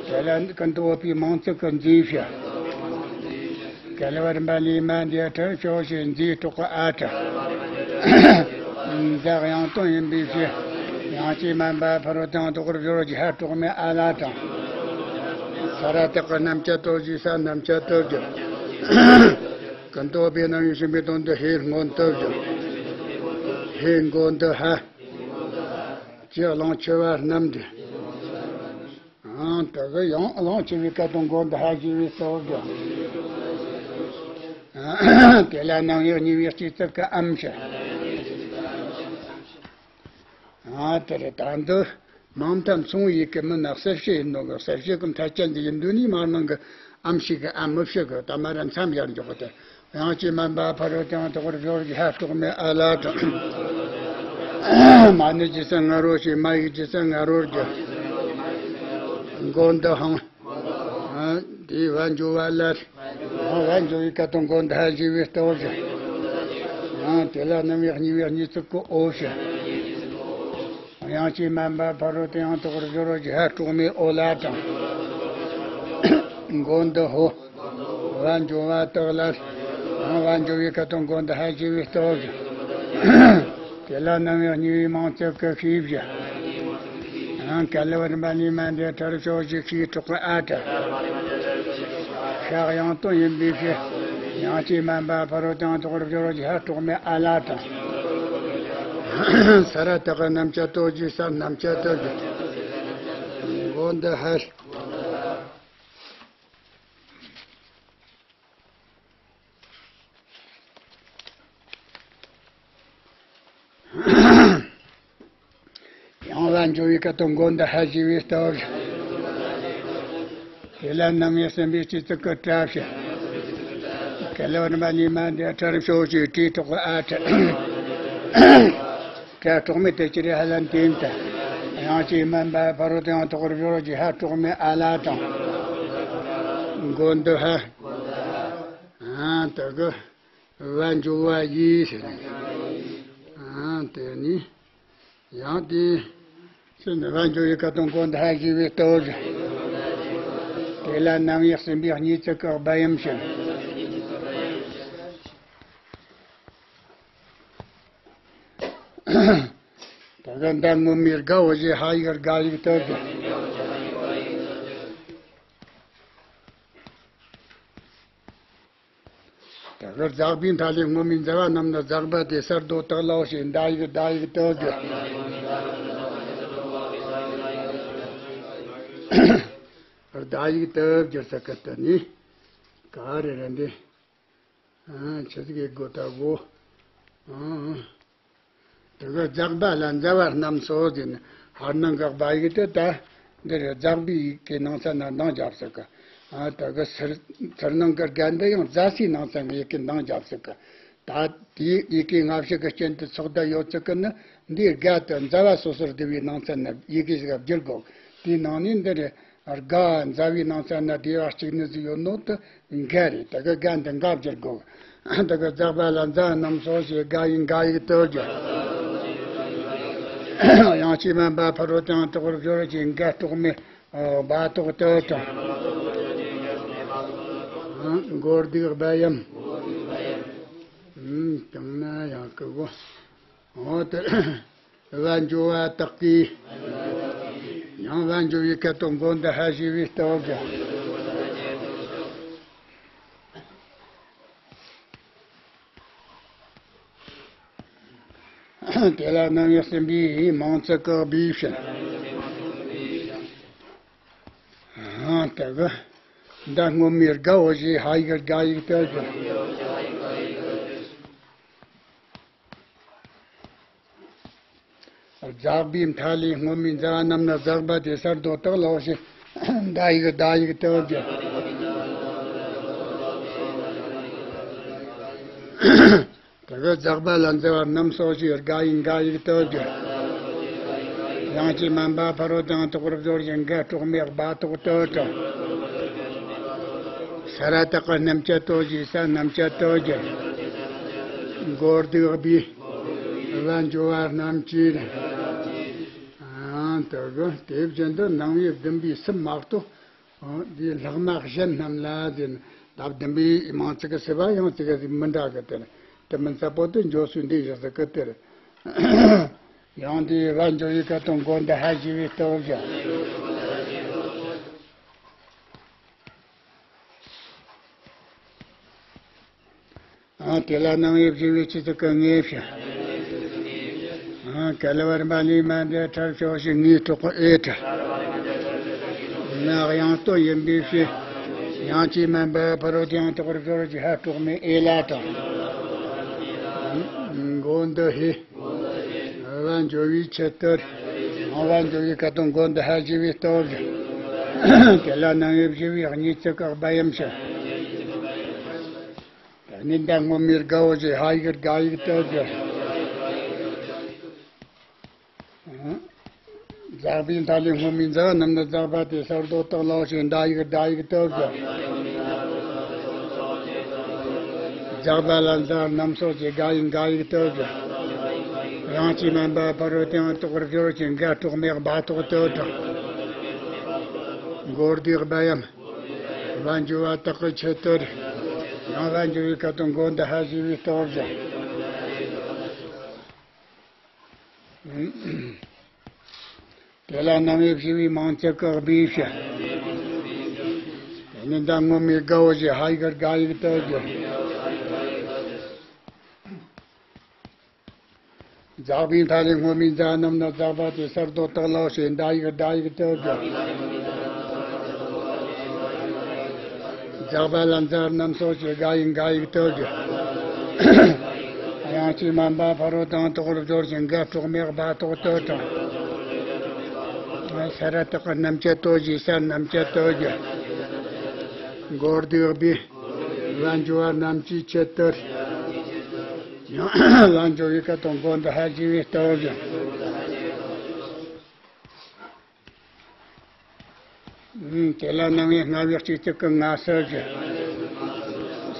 དེ་ལ་ཀུན་ཏུ་བབས་པའི་མང་ཚིག་གི་མཛེས་བྱ། ག་ལ་བ་རིམ་པ་ལས་མ་འདས་འཕྲལ་ཕྱོགས་ཀྱི་མཛེས་གྲོགས་ཨ་དྲ། འཛག་དབྱངས་དོན་ཡིན་པའི་ཕྱིར། དབྱངས་ཀྱིས་དམན་པ་ཕ་རོལ་ཏུ་ཡང་དག་པར་སྦྱོར་བར་བགྱི། ཧ་དྲག་མའི་ཨ་ལ་དྲངས། ས་ར་བཏགས་རྣམ་བཅད་དོ་ཞེས། ས་རྣམ་བཅད་དོ་བསྒྱུར། ཀུན་ཏུ་བབས་པའི་རྣམ་དབྱེ་གཞན་པའི་དོན་དུ་ཧའི་སྔོན་སྟོབས་བཞག་ཧའི་མགོ་འདི་ཧ། ཀྱེ་གླང་ཆེ་བ་རྣམ་འདྲེན། ཨང་། དེ་ག་ཡང་གླང་ཆེ་བའི་སྐད་དོད་མགོ་འདི་ཧ་ཞེས་པའི་སྟོབས་བཞག་དེ་ལ་རྣམ་དབྱེ་གཉིས་པའི་གཅིག་ཚིག་གི་ཨམ་ཞེས། ཨ། དེ་རེད། ད་འདི་མང་མཐའ་མཚུངས་ཡིག་གི་མིན་ན་གསལ་བྱེད་ཡིན་ནོ་གི། གསལ་བྱེད་ཀྱི་མཐའ་ཅན་འདི་ཡིན་དུས་ནི་མར་ནང་གི་ཨམ་ཞིག་གི་ཨ་མི་ཕྱི་གི་ད་མ་ར་མཚམས་ཡར་འཇོག་གི་དེ། དབྱངས་ཀྱིས་དམན་པ་ཕ་རོལ་ཏུ་ཡང་དག་པར་སྦྱོར་བར་བགྱི། ཧ་དྲག་མའི་ཨ་ལ་དྲངས། མ་ནི་ཇི་སྲིད་ང་རོ་ཞེས། མ་ཡིག་ཇི་སྲིད་ང་རོར་བསྒྱུར། མགོ་འདི་ཧང་། ཨ། དེའི་བ་འགྱོ་བ་ལ། ཨ། བ་འགྱོ་བའི་སྐད་དོད་མགོ་འདི་ཧ་ཞེས་པའི་སྟོབས་བཞག་ཨ། དེ་ལ་རྣམ་དབྱེ་གཉིས་པའི་གཉིས་ཚིག་གི་འོ་ཞེས། དབྱངས་ཀྱིས་དམན་པ་ཕ་རོལ་ཏུ་ཡང་དག་པར་སྦྱོར་བར་བགྱི། ཧ་དྲག་མའི་འོ་ལ་དྲངས། མགོ་འདི་ཧོ། བ་འགྱོ་བ་དག་ལ། ཡང་བ་འགྱོ་བའི་སྐད་དོད་མགོ་འདི་ཧ་ཞེས་པའི་སྟོབས་བཞག་དེ་ལ་རྣམ་དབྱེ་གཉིས་པའི་མང་ཚིག་གི་ཤེས་བྱ། ཡང་ག་ལ་བ་རིམ་པ་ལས་མ་འདས་ཁྲར་ཕྱོགས་ཀྱི་ཤིག་གྲོགས་ཨ་ཏྲ། ཤག་ཡང་སྟོན་ཡིན་པའི་ཕྱིར། ཡང་ཅི་མན་པ་ཕ་རོལ་ཏུ་ཡང་དོག་རུ་སྦྱོར་གྱི་ཧ་གྲོགས་མེད་ཨ་ལ་དང་། ས་ར་དག་གི་རྣམ་བཅད་ལྟོ་རྒྱུ་ས་རྣམ་བཅད་ལྟོ་རྒྱུ། མགོ་འདི་ཧ། ཡང་ལ་འཇུག་པའི་སྐད་དུ་མགོ་འདི་ཧ་ཞེས་པའི་སྟོབས། དེ་ལ་རྣམ་དབྱེ་གསུམ་པའི་སྤྱི་གཙུག་གི་སྐྲ་བཞི། ག་ལ་བ་རིམ་པ་ལས་མ་འདས་ཁྲར་ཕྱོགས་ཀྱི་དྲིའི་ཐོག་གི་ཨ་ཁྲ། སྐྲ་གྲོགས་མེད་དེ་ཅི་རེད་ཧ་ལམ་དེ་ཡིན་ཏེ། ཡང་ཅི་མན་པ་ཕ་རོལ་ཏུ་ཡང་དོག་རུ་སྦྱོར་གྱི་ཧ་གྲོགས་མེད་ཨ་ལ་དང་། མགོ་འདི་ཧ། ཨ་དེ་གི་བ་འཇུག་པ་ཡིས་ཟེར་ནས། ཨ་དེ་ནི་ཡང་དེ་ཕྱིར་ནི་བ་འཇུག་པའི་སྐད་དུ་མགོ་འདི་ཧ་ཞེས་པའི་སྟོབས། དེ་ལ་རྣམ་དབྱེ་གསུམ་པའི་གཉིས་ཚིག་གི་སྦ་ཡམ་ཞིང་། ད་ག་མདའ་སྔོན་མའི་དགའ་བོ་ཞེས་ཧ་ཡིག་དགའ་ཡིག་ཏུ་གྱུར། ད་ག་ཛག་པའི་མཐའ་ལས་སྔོན་མའི་མཛའ་བ་རྣམས་ནི་ཛག་པ་སྟེ་སར་རྡོ་བཏགས་ལའོ་ཞེས་མདའ་ཡིག་མདའ་ཡིག་ཏུ་གྱུར། མདའ་ཡིག་ཏུ་གྱུར་ས་ཀི་ཏུ་ནི་ག་རེ་རེད་འདི། ཨ་ཆི་ཟིག་གི་སྒོ་ད་གོ། ཨ་དེ་གི་ཛག་པ་ལ་མཛའ་བ་རྣམས་སོ་ཟེར་ནས་ཧར་ནང་གི་སྦ་ཡིག་དེ་ད་འདི་རེད། ཛག་པའི་ཡི་གེ་ནང་ཚན་ན་འདང་རྒྱབ་ཟེར་གི། ཨ་དེ་གི་ཚུར་ཚུར་ནང་གི་སྒ་འདི་ཡང་ཛ་སའི་ནང་ཚན་གི་ཡི་གེ་འདང་རྒྱབ་ཟེར་གི། ད་དེའི་ཡི་གེ་སྔ་ཕྱི་གི་རྐྱེན་དུ་ཚོགས་བརྡ་ཡོད་ཚུལ་གི་ནི་འདིའི་སྒ་དེ་མཛའ་བ་སོ་སོར་བསྡུ་བའི་ནང་ཚན་ན་ཡི་གེ་ཞིག་བསྒྱུར་དགོས། དེའི་ནང་ནས་འདི་རེད། སྒ་མཛའ་བའི་ནང་ཚན་ན་སྡེ་བ་གཅིག་ནི་ཟིག་ཡོད་ནོ་དེ་འགའ་རེད། དེ་གི་སྒ་འདི་འགའ་བསྒྱུར་དགོས། དེ་གི་ཛག་པ་ལ་མཛའ་རྣམས་སོ་ཞེས་སྒ་ཡིག་འགའ་ཡིག་ཏུ་གྱུར། ཡང་ཅི་མན་པ་ཕ་རོལ་ཏུ་ཡང་དོག་རུ་སྦྱོར་གྱི་འགའ་གྲོགས་མེད་སྦ་ཏོག་ཏུ་དང་། མགོ་སྡུག་སྦ་ཡམ། ཨུམ་ཀྱང་ན་ཡང་ཀི་གོ། འོ་དེ། བ་འཇུག་པ་དག་གིས། ཡང་བ་འཇུག་པའི་སྐད་དུ་མགོ་འདི་ཧ་ཞེས་པའི་སྟོབས་ཀྱིས། དེ་ལ་རྣམ་དབྱེ་གསུམ་པའི་མང་ཚིག་གི་སྦས་ཕྱིན། དེ་གི་མདའ་སྔོན་མའི་དགའ་བོ་ཞེས་ཧ་ཡིག་དགའ་ཡིག་ཏུ་གྱུར། ཛག་པའི་མཐའ་ལས་སྔོན་མའི་མཛའ་བ་རྣམས་ནི་ཛག་པ་སྟེ་སར་རྡོ་བཏགས་ལའོ་ཞེས་མདའ་ཡིག་མདའ་ཡིག་ཏུ་གྱུར། དེ་གི་ཛག་པ་ལ་མཛའ་བ་རྣམས་སོ་ཞེས་སྒ་ཡིག་འགའ་ཡིག་ཏུ་གྱུར། ཡང་ཅི་མན་པ་ཕ་རོལ་ཏུ་ཡང་དོག་རུ་སྦྱོར་གྱི་འགའ་གྲོགས་མེད་སྦ་ཏོག་ཏུ་གྲུབ། ས་ར་བཏགས་པ་རྣམ་བཅད་ལྟོ་ཞེས་ས་རྣམ་བཅད་ལྟོ་གྱུར། མགོ་སྡུག་སྦས། བ་འཇུག་པ་རྣམ་བཅད། ཨང་། དེ་གི་དེ་བཞིན་དུ་རྣམ་དབྱེ་བདུན་པའི་སུམ་མ་གཏོགས། ཨང་། འདིའི་ལྷག་མ་གཞན་རྣམས་ལ་ཟེར་ན། ད་བདུན་པའི་མང་ཚིག་གི་སྲིད་པ་ཡང་ཚིག་གི་མི་འདྲ་གི། དེ་ནི་དེ་མིན་ཚ་པོ་དེ་འཇོག་སུ་འདི་བཞག་ཟེར་གི། དེར་ཡང་འདི་བ་འཇོག་ཡི་ག་དང་མགོ་འདི་ཧ་ཞེས་པའི་སྟོབས་བཞག། ཨང་། དེ་ལ་རྣམ་དབྱེ་བཞི་པའི་སྤྱི་གཙུག་གི་ངེས་བྱ། ཨང་། ག་ལ་བར་མ་ལུས་མ་འདས་ཁྲར་ཕྱོགས་བཞི་ངེས་གྲོགས་ཨེ་ཁྲ། ནག་ཡང་སྟོན་ཡིན་པའི་ཕྱིར། ཡང་ཅི་མན་པ་ཕ་རོལ་ཏུ་ཡང་དོག་རུ་སྦྱོར་གྱི་ཧ་གྲོགས་མེད་ཨེ་ལ་དང་། མགོ་འདི་ཧེ། བ་འཇོག་པའི་ཆེད་དུ། བ་འཇོག་པའི་ག་དང་མགོ་འདི་ཧ་ཞེས་པའི་སྟོབས་བཞག། དེ་ལ་རྣམ་དབྱེ་བཞི་པའི་གཉིས་ཚིག་གི་སྦ་ཡམ་ཞིག། ད་ནི་མདའ་སྔོན་མའི་དགའ་བོ་ཞེས་ཧ་ཡིག་དགའ་ཡིག་ཏུ་གྱུར། ཛག་པའི་མཐའ་ལས་སྔོན་མའི་མཛའ་བ་རྣམས་ནི་ཛག་པ་སྟེ་སར་རྡོ་བཏགས་ལའོ་ཞེས་མདའ་ཡིག་མདའ་ཡིག་ཏུ་གྱུར། ཛག་པ་ལ་མཛའ་བ་རྣམས་སོ་ཞེས་དགའ་ཡིག་དགའ་ཡིག་ཏུ་གྱུར། ཡང་ཅི་མན་པ་ཕ་རོལ་ཏུ་ཡང་དོག་རུ་སྦྱོར་གྱི་འགའ་གྲོགས་མེད་སྦ་ཏོག་ཏུ་གྲུབ། མགོ་སྡུག་སྦ་ཡམ། བ་འཇུག་པ་དག་གི་ཆེད་དུ། ཡང་བ་འཇུག་པའི་ག་དང་མགོ་འདི་ཧ་ཞེས་པའི་སྟོབས་བཞག། དེ་ དེ་ལ་རྣམ་དབྱེ་བཞི་པའི་མིང་ཚིག་གིས་སྦས་ཤིང་། དེ་ནས་མདའ་སྔོན་མོའི་དགའ་བོ་ཞེས་ཧ་ཡིག་དགའ་ཡིག་ཏུ་བསྒྱུར། འཛག་པའི་མཐའ་ལས་སྔོན་མོའི་མཛའ་རྣམས་ནི། འཛག་པ་དེ་སར་ལྡོག་དག་ལའོ་ཞེས་མདའ་ཡིག་ཟླ་ཡིག་ཏུ་བསྒྱུར། འཛག་པ་ལ་མཛའ་རྣམས་སོ་ཞེས་དགའ་ཡིག་འགའ་ཡིག་ཏུ་བསྒྱུར། དབྱངས་ཀྱིས་དམན་པ་ཕ་རོལ་ཏུ་ཡང་དག་པར་སྦྱོར་ཞིང་། འགའ་དཀྲོགས་མེད་སྦ་ཏོག་ཏུ་དྲངས། ས་ར་བཏགས་རྣམ་བཅད་དོ་ཞེས་ས་རྣམ་བཅད་དུ་བསྒྱུར། མགོ་བདེ་སྦས། ལ་འགྱུར་བ་རྣམས་ཀྱི་ཆེད་དུ། ལ་འགྱུར་བའི་སྐད་དང་མགོ་འདི་ཧ་ཞེས་པའི་སྟོབས་བཞིན། དེ་ལ་རྣམ་དབྱེ་ལྔ་པའི་སྤྱི་གཙུག་གི་སྔ་ཕྱི་བཞི།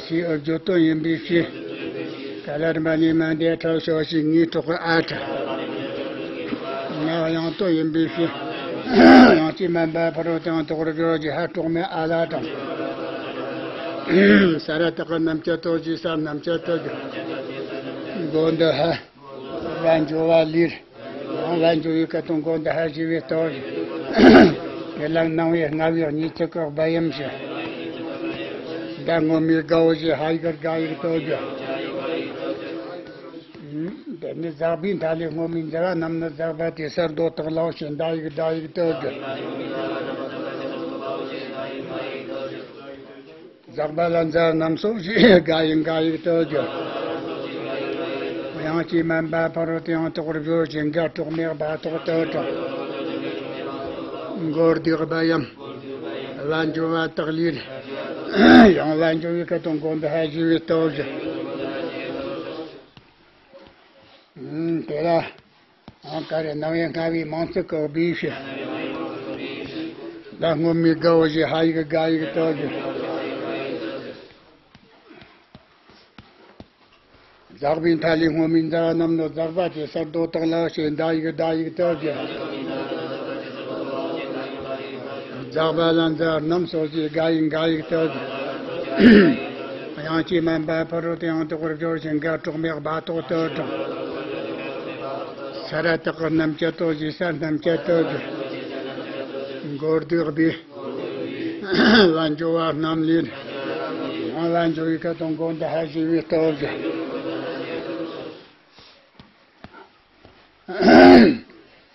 སའི་ཨུ་བརྗོད་དོན་ཡིན་པའི་ཕྱིར། ཀ་ལ་རིམ་པ་ལས་མ་འདས་ཁྲ་ཞོ་ཞེས་ངའི་གྲོགས་ཀྱི་ཨ་ཁྲ། ང་དབྱངས་དོན་ཡིན་པའི་ཕྱིར། དབྱངས་ཀྱིས་དམན་པ་ཕ་རོལ་ཏུ་ཡང་དག་པར་སྦྱོར་ཞེས་ཧ་དཀྲོགས་མེད་ཨ་ལ་དྲངས། ས་ར་བཏགས་རྣམ་བཅད་དོ་ཞེས་ས་རྣམ་བཅད་དུ་བསྒྱུར། མགོ་འདི་ཧ། ལ་འགྱུར་བ་ལས། ཡང་ལ་འགྱུར་བའི་སྐད་དང་མགོ་འདི་ཧ་ཞེས་པའི་སྟོབས་བཞིན། དེ་ལ་རྣམ་དབྱེ་ལྔ་པའི་གཉིས་ཚིག་གིས་སྦ་ཡམ་ཞིང་། མདའ་སྔོན་མོའི་དགའ་བོ་ཞེས་ཧ་ཡིག་དགའ་ཡིག་ཏུ་བསྒྱུར། དེ་ནས་འཛག་པའི་མཐའ་ལས་སྔོན་མོའི་མཛའ་རྣམས་ནི། འཛག་པ་དེ་སར་ལྡོག་དག་ལའོ་ཞེས་མདའ་ཡིག་ཟླ་ཡིག་ཏུ་བསྒྱུར། འཛག་པ་ལ་མཛའ་རྣམས་སོ་ཞེས་དགའ་ཡིག་འགའ་ཡིག་ཏུ་བསྒྱུར། དབྱངས་ཀྱིས་དམན་པ་ཕ་རོལ་ཏུ་ཡང་དག་པར་སྦྱོར་ཞིང་། འགའ་དཀྲོགས་མེད་སྦ་ཏོག་ཏུ་དྲངས། མགོ་བདེ་སྦ་ཡམ། ལ་འགྱུར་བ་དག་ལས། ཡང་ལ་འགྱུར་བའི་སྐད་དང་མགོ་འདི་ཧ་ཞེས་པའི་སྟོབས་བཞིན། དེ་ལ། ཨང་ཀ་རེ་རྣམ་དབྱེ་ལྔ་པའི་མིང་ཚིག་གིས་སྦས་ཤིང་། མདའ་སྔོན་མོའི་དགའ་བོ་ཞེས་ཧ་ཡིག་དགའ་ཡིག་ཏུ་བསྒྱུར། འཛག་པའི་མཐའ་ལས་སྔོན་མོའི་མཛའ་རྣམས་ནི། འཛག་པ་དེ་སར་ལྡོག་དག་ལའོ་ཞེས་མདའ་ཡིག་ཟླ་ཡིག་ཏུ་བསྒྱུར། འཛག་པ་ལ་མཛའ་རྣམས་སོ་ཞེས་དགའ་ཡིག་འགའ་ཡིག་ཏུ་བསྒྱུར། དབྱངས་ཀྱིས་དམན་པ་ཕ་རོལ་ཏུ་ཡང་དག་པར་སྦྱོར་ཞིང་། འགའ་དཀྲོགས་མེད་སྦ་ཏོག་ཏུ་དྲངས། ས་ར་བཏགས་རྣམ་བཅད་དོ་ཞེས་ས་རྣམ་བཅད་དུ་བསྒྱུར། མགོ་བདེ་སྦས། ལ་འགྱུར་བ་རྣམས་ལས། ཡང་ལ་འགྱུར་བའི་སྐད་དང་མགོ་འདི་ཧ་ཞེས་པའི་སྟོབས་བཞིན།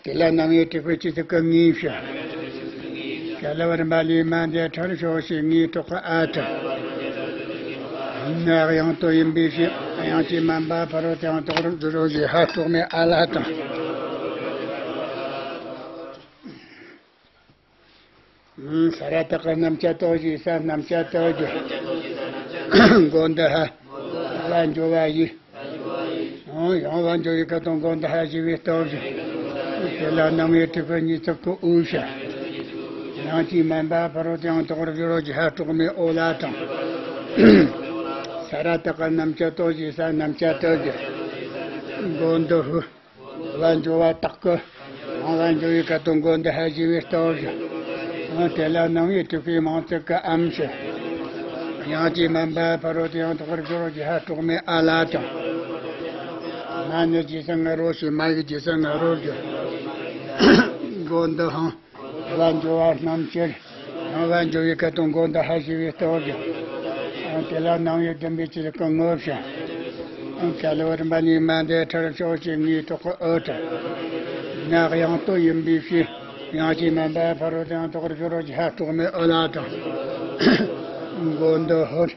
དེ་ལ་རྣམ་དབྱེ་དྲུག་པའི་སྤྱི་གཙུག་གི་ངའི་ཕྱིར། ཀ་ལ་བ་རིམ་པ་ལས་མ་འདས་ཁྲར་ཞོག་ཞེས་ངའི་གྲོགས་ཀྱི་ཨ་ཁྲ། ང་དབྱངས་དོན་ཡིན་པའི་ཕྱིར། དབྱངས་ཀྱིས་དམན་པ་ཕ་རོལ་ཏུ་ཡང་དག་པར་སྦྱོར་ཞེས་ཧ་དཀྲོགས་མེད་ཨ་ལ་དྲངས། ས་ར་བཏགས་རྣམ་བཅད་དོ་ཞེས་ས་རྣམ་བཅད་དུ་བསྒྱུར། མགོ་འདི་ཧ། ལ་འགྱུར་བ་ཡི། ཡང་ལ་འགྱུར་བའི་སྐད་དང་མགོ་འདི་ཧ་ཞེས་པའི་སྟོབས་བཞིན། དེ་ལ་རྣམ་དབྱེ་དྲུག་པའི་གཉིས་ཚིག་གིས་འུ་ཞ། དབྱངས་ཀྱིས་དམན་པ་ཕ་རོལ་ཏུ་ཡང་དག་པར་སྦྱོར་ཞེས་ཧ་དཀྲོགས་མེད་ཨོ་ལ་དྲངས། ས་ར་བཏགས་རྣམ་བཅད་དོ་ཞེས་ས་རྣམ་བཅད་དུ་བསྒྱུར། མགོ་འདི་ཧུ། ལ་འགྱུར་བ་དག་གི། ཡང་ལ་འགྱུར་བའི་སྐད་དང་མགོ་འདི་ཧ་ཞེས་པའི་སྟོབས་བཞིན། ཡང་དེ་ལ་རྣམ་དབྱེ་དྲུག་པའི་མིང་ཚིག་གིས་ཨམ་ཞེས། དབྱངས་ཀྱིས་དམན་པ་ཕ་རོལ་ཏུ་ཡང་དག་པར་སྦྱོར་ཞེས་ཧ་དཀྲོགས་མེད་ཨ་ལ་དྲངས། མ་ནི་རྗེས་ས་ང་རོ་ཞེས་མ་ཡིག་རྗེས་ས་ང་རོ་བསྒྱུར། མགོ་འདི་ཧང་། ལ་འགྱུར་བ་རྣམས་ཕྱིར། ཡང་ལ་འགྱུར་བའི་སྐད་དང་མགོ་འདི་ཧ་ཞེས་པའི་སྟོབས་བཞིན། ཡང་དེ་ལ་རྣམ་དབྱེ་བདུན་པའི་སྤྱི་གཙུག་གི་ངོ་ཕྱིར། ཡང་ཀ་ལ་བ་རིམ་པ་ལས་མ་འདས་ཁྲར་ཞོག་ཞེས་ངའི་གྲོགས་ཀྱི་ཨོ་ཁྲ། ང་དབྱངས་དོན་ཡིན་པའི་ཕྱིར། དབྱངས་ཀྱིས་དམན་པ་ཕ་རོལ་ཏུ་ཡང་དག་པར་སྦྱོར་ཞེས་ཧ་དཀྲོགས་མེད་ཨོ་ལ་དྲངས། མགོ་འདི་ཧུར།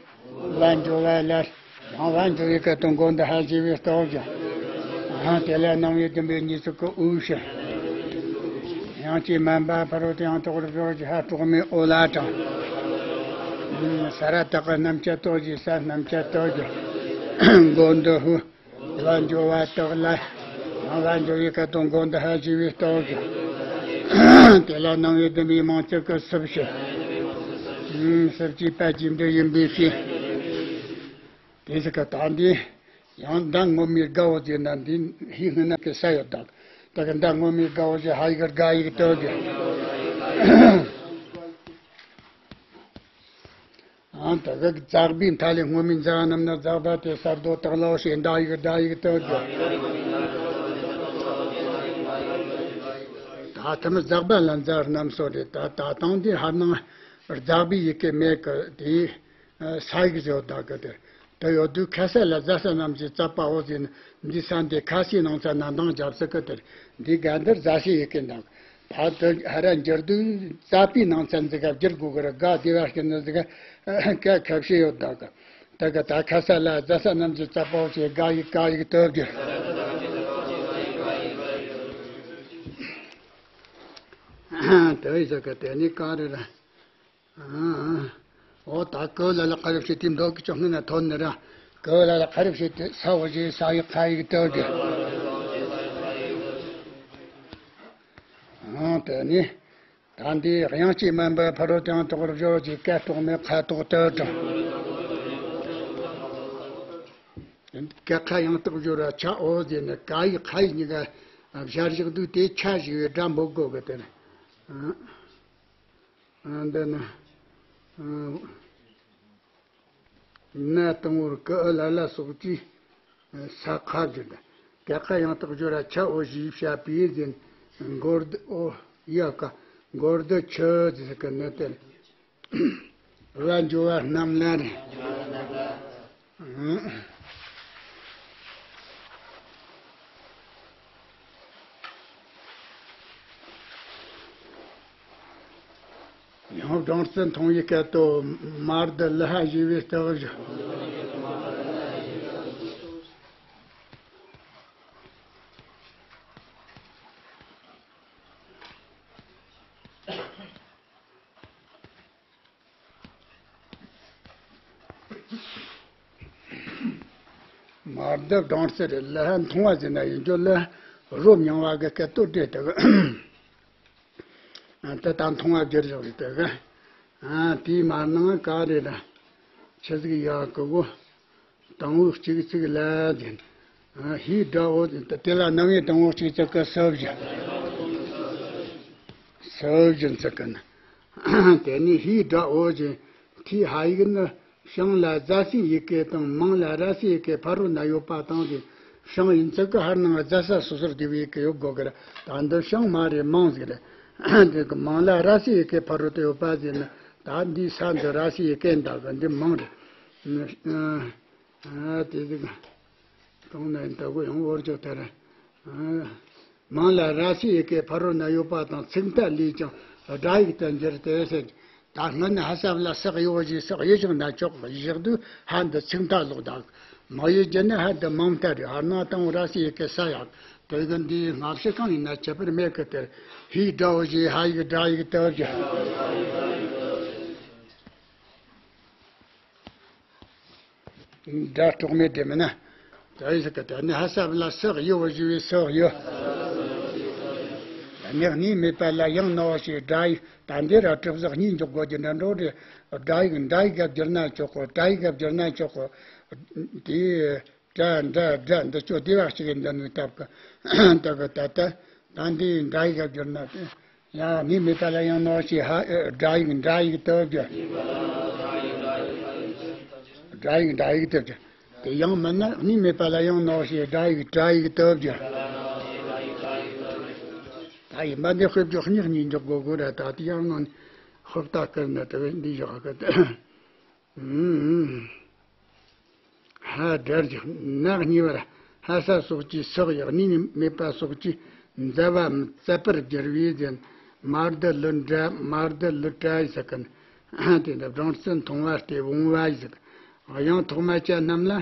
ལ་འགྱུར་བ་ལ། ཡང་ལ་འགྱུར་བའི་སྐད་དང་མགོ་འདི་ཧ་ཞེས་པའི་སྟོབས་བཞིན། ཡང་དེ་ལ་རྣམ་དབྱེ་བདུན་པའི་གཉིས་ཚིག་གིས་འུ་ཞེས། དབྱངས་ཀྱིས་དམན་པ་ཕ་རོལ་ཏུ་ཡང་དག་པར་སྦྱོར་ཞེས་ཧ་དཀྲོགས་མེད་ཨོ་ལ་དྲངས། ས་ར་བཏགས་རྣམ་བཅད་དོ་ཞེས་ས་རྣམ་བཅད་དུ་བསྒྱུར། མགོ་འདི་ཧུ། ལ་འགྱུར་བ་དག་ལ། ཡང་ལ་འགྱུར་བའི་སྐད་དང་མགོ་འདི་ཧ་ཞེས་པའི་སྟོབས་བཞིན། དེ་ལ་རྣམ་དབྱེ་བདུན་པའི་མིང་ཚིག་གིས་སུབ་ཞེས། སུབ་ཀྱི་པ་རྗེས་འགྲོ་ཡིན་པའི་ཕྱིར། དེ་ཟིག་གི་ད་འདི། ཡང་མདའ་སྔོན་མོའི་དགའ་བོ་ཟེར་ན་འདི་ཧི་ཧི་ན་གི་ས་ཡོད་དང་། ད་གི་མདའ་སྔོན་མོའི་དགའ་བོ་ཞེས་ཧ་ཡིག་དགའ་ཡིག་ཏུ་གི། ཨང་ད་གི་འཛག་པའི་མཐའ་ལས་སྔོན་མོའི་མཛའ་རྣམས་ནི། འཛག་པ་དེ་སར་ལྡོག་དག་ལའོ་ཞེས་མདའ་ཡིག་བརྡ་ཡིག་ཏུ་གི། ད་ ཨ་ཐ་མ་ཛག་པ་ལ་ཛ་རྣམས་སོ་རེད། ད་ད་དང་དེ་ཧར་ནང་ཛག་པའི་ཡི་གེ་མེད་གི་དེ། ས་ཡིག་བཟོ་ད་གི་དེ། དེ་ཡོད་དུས་ཁ་ས་ལ་ཛ་ས་རྣམས་ཀྱི་ཙ་པ་འོ་ཟེར་ན་འདི་ས་འདི་ཁ་སའི་ནང་ཚན་ན་འདང་རྒྱབ་ས་གི་དེ། འདི་ག་འདིར་ཛ་ས་ཡི་གེ་འདང་། ད་དེ་ཧ་ར་འགྱུར་དུས་ཙ་པའི་ནང་ཚན་ཟིག་ག་བསྒྱུར་དགོས་གི་ར་ག་དེ་བ་ཤི་ནི་ཟིག་ག་ཁ་ཁ་བྱེད་ཡོད་ད་གི། ད་ག་ད་ཁ་ས་ལ་ཛ་ས་རྣམས་ཀྱི་ཙ་པའོ་ཞེས་ག་ཡིག་ག་ཡིག་དོ་བསྒྱུར། དེ་ཡི་ཟེར་ག་དེ་ནི་ག་རེ་ར། ཨ། འོ་ད་ག་ལ་ལ་ཁ་རབ་ཤེས་དེ་མདོ་གི་ཅོག་ངན་ན་ཐོན་ནི་ར། ག་ལ་ལ་ཁ་རབ་ཤེས་དེ་ས་འོ་ཞེས་ས་ཡིག་ཁ་ཡིག་དོ་བསྒྱུར། ཨ་དེ་ནི། ད་འདི་དབྱངས་ཅན་མ་འབད་ཕ་རོལ་ཏུ་ཡང་དག་པར་སྦྱོར་གྱི་སྐད་གྲོགས་མེད་ཁ་དོག་ཏུ་དྲངས། སྐད་ཁ་ཡང་དག་སྦྱོར་བ་ཆ་འོ་ཟེར་ནས་ཀ་ཡི་ཁ་ཡི་གཉིས་ཀ་བཞག་བཞག་དུས་དེ་ཆ་ཞིག་ཡོད་སྒྲ་འབོད་དགོས་གི་དེ་ནི། འདི་ནི། ན་དང་པོར་ཀ་ཨ་ལ་ལ་སོགས་ཀྱིས་ས་ཁ་བསྒྱུར་ཏེ། སྐད་ཁ་ཡང་དག་སྦྱོར་བ་ཆ་འོ་ཞེས་བཤད་པས་ཟེར། མགོར་འདི་འོ་ཡ་ཀ། མགོར་འདི་ཆུ་ཟེར་གི་ནི་དེ། ལ་འགྱུར་བ་རྣམས་ལ་རེད། ཡང་སྦྲང་རྩི་འཐུང་བའི་སྐད་དོ། མར་འདི་ལི་ཧ་ཞེས་པའི་སྟག་བཞི། མར་འདི་སྦྲང་རྩི་རེད། ལི་ཧ་འཐུང་བ་ཟེར་ན་ཡིན་རྒྱུ་ལི་རོ་མྱང་བ་གི་སྐད་དོ་སྤྲད་དེ་གི། ཨ་དེ་ད་འཐུང་བ་སྦྱར་བཞག་རེད་དེ་གི། ཨ་དེའི་མར་ནང་ག་རེ་ར། ཆི་ཟིག་ཡག་གི་གོ། དང་པོ་གཅིག་ཚིག་ལ་ཟེར། ཨ་ཧིའི་སྒྲ་འོ་ཟེར་དེ་ལ་རྣམ་དབྱེ་དང་པོ་གཅིག་ཚིག་གི་ས་བཞི། ས་བཞི་ཚིག་གི་ན། དེ་ནས་ཧིའི་སྒྲ་འོ་ཟེར། ཐའི་ཧ་ཡིག་ནི་བྱང་ལ་ཛ་སའི་ཡི་གེ་དང་མང་ལ་ར་སའི་ཡི་གེ་ཕ་རོལ་ན་ཡོད་པ་དང་དེ། བྱང་ཡིན་ཚིག་གི་ཧར་ནང་ཛ་ས་སོ་སོར་བསྡུས་པའི་ཡི་གེ་ཡོད་དགོས་གི་ར། ད་འདི་བྱང་མ་རེད་མང་ཟིག་རེད། དེ་གི་མང་ལ་ར་སའི་ཡི་གེ་ཕ་རོལ་ཏུ་ཡོད་པ་ཟེར་ན་ད་འདིའི་ས་འདི་ར་སའི་ཡི་གེ་འདག་གི་འདི་མང་རེད། ཨ་དེ་ཟིག་གཏོང་ན་ཡིན་ད་གོ་ཡང་བོར་ཅོག་ཐལ། མང་ལ་ར་སའི་ཡི་གེ་ཕ་རོལ་ན་ཡོད་པ་དང་ཚིག་མཐའ་ལས་ཀྱང་སྒྲ་ཡིག་ཏུ་འགྱུར་ཏེ་ཟེར། ད་སྔོན་ནས་ཧ་ས་བ་ལ་སག་ཡོ་ཞེས་སག་ཡོ་ཞིག་ན་ཆོག་བཞག་དུས་ཧ་འདི་ཚིག་མཐའ་ལོག་ད། མ་ཡོད་རྒྱུ་ནི་ཧ་འདི་མང་མཐའ་རེད། ཧར་ནང་དང་ར་སའི་ཡི་གེ་ས་ཡག་དེ་གི་འདིའི་སྔ་ཕྱི་གང་ཡིན་ན་ཁྱད་པར་མེད་གི་དེར། ཧིའི་སྒྲ་འོ་ཞེས་ཧ་ཡིག་སྒྲ་ཡིག་ཏུ་བཞག་སྒྲ་གྲོགས་མེད་དེ་མིན་ན། ད་ཡི་ཟེར་གི་དེ་ནི་ཧ་ས་བ་ལ་སག་ཡོ་བ་ཞུ་བའི་སག་ཡོ། ད་ནི་གཉིས་མེད་པ་ལ་ཡང་ན་བ་ཞེས་སྒྲ་ཡིག་ད་འདི་ར་གྲུབ་ཟག་གཉིས་འཇོག་དགོས་ཀྱི་འདྲ་འགྲོ་རེད། སྒྲ་ཡིག་འདྲ་ཡིག་ག་བསྒྱུར་ན་ཆོག་གོ། སྒྲ་ཡིག་ག་བསྒྱུར་ན་ཆོག་གོ། དེ་སྒྲ་འདྲ་སྒྲ་འདི་ཆོ་དེ་བ་ཞིག་གི་འདི་ནི་སྟབས་གི་ད་གི་ད་ད་ད་འདི་འདྲ་ཡིག་ག་བསྒྱུར་ན་དེ། ཡང་གཉིས་མེད་པ་ལ་ཡང་ན་བ་ཞེས་ཧ་ཨེ་སྒྲ་ཡིག་འདྲ་ཡིག་ཏུ་བསྒྱུར། སྒྲ་ཡིག་འདྲ་ཡིག་ཏུ་བསྒྱུར། དེ་ཡང་མིན་ན་གཉིས་མེད་པ་ལ་ཡང་ན་བ་ཞེས་སྒྲ་ཡིག་སྒྲ་ཡིག་ཏུ་བསྒྱུར། ད་ཡིན་པ་འདི་དཔེ་བརྗོད་གཉིས་གཉིས་འཇོག་དགོས་དགོས་ར། ད་དེ་ཡང་ནང་ནས་ཧོབ་ལྟ་བསྐུར་ན་དེ་བས་འདི་བཞག་གི་ད། ཧ་སྒྲར་གྱི་ནག་གཉིས་པར་ཧ་ས་སོགས་ཀྱིས་སག་ཡག་གཉིས་མེད་པ་སོགས་ཀྱིས་མཛའ་བ་མཛད་པར་བསྒྱུར་བས་ཟེར། མར་འདི་ལི་འདྲ་མར་འདི་ལི་ཏྲ་ཡི་ཟེར་གི་ན། དེ་འདྲ་སྦྲང་རྩི་འཐུང་བ་སྟེ་བུང་བ་ཡི་ཟེར་གི། དབྱངས་ཐོག་མ་ཅན་རྣམས་ལ་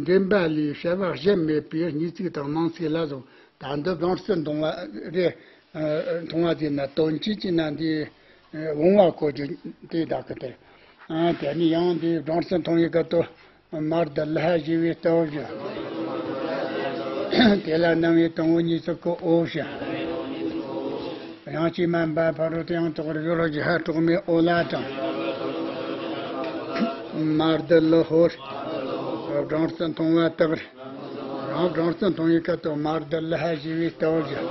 འདྲེན་པ་ལས་བྱ་བ་གཞན་མེད་པས་གཉིས་ཚིག་དང་མང་ཚིག་ལ་བཟུང་། ད་འདི་སྦྲང་རྩི་འཐུང་བ་རེད། འཐུང་བ་ཟེར་ན་དོན་གཅིག་གི་ན་འདི་བུང་བ་གོ་རྒྱུ་དེ་དག་གི་དེ། ཨ་དེ་ནི་ཡང་འདི་སྦྲང་རྩི་འཐུང་བའི་སྐབས་དུ་མར་འདི་ལི་ཧ་ཞེས་པའི་སྟག་བཞི། དེ་ལ་རྣམ་དབྱེ་དང་པོ་གཉིས་སུ་ཀོ་འོ་བཞི། དབྱངས་ཅན་མ་འབད་ཕ་རོལ་ཏུ་ཡང་དག་པར་སྦྱོར་བ་ཞེས་ཧ་གྲོགས་མེད་འོ་ལ་དྲངས། མར་འདི་ལི་ཧོར། སྦྲང་རྩི་འཐུང་བ་སྟག་རེད། རང་སྦྲང་རྩི་འཐུང་བའི་སྐབས་དུ་མར་འདི་ལི་ཧ་ཞེས་པའི་སྟག་བཞི།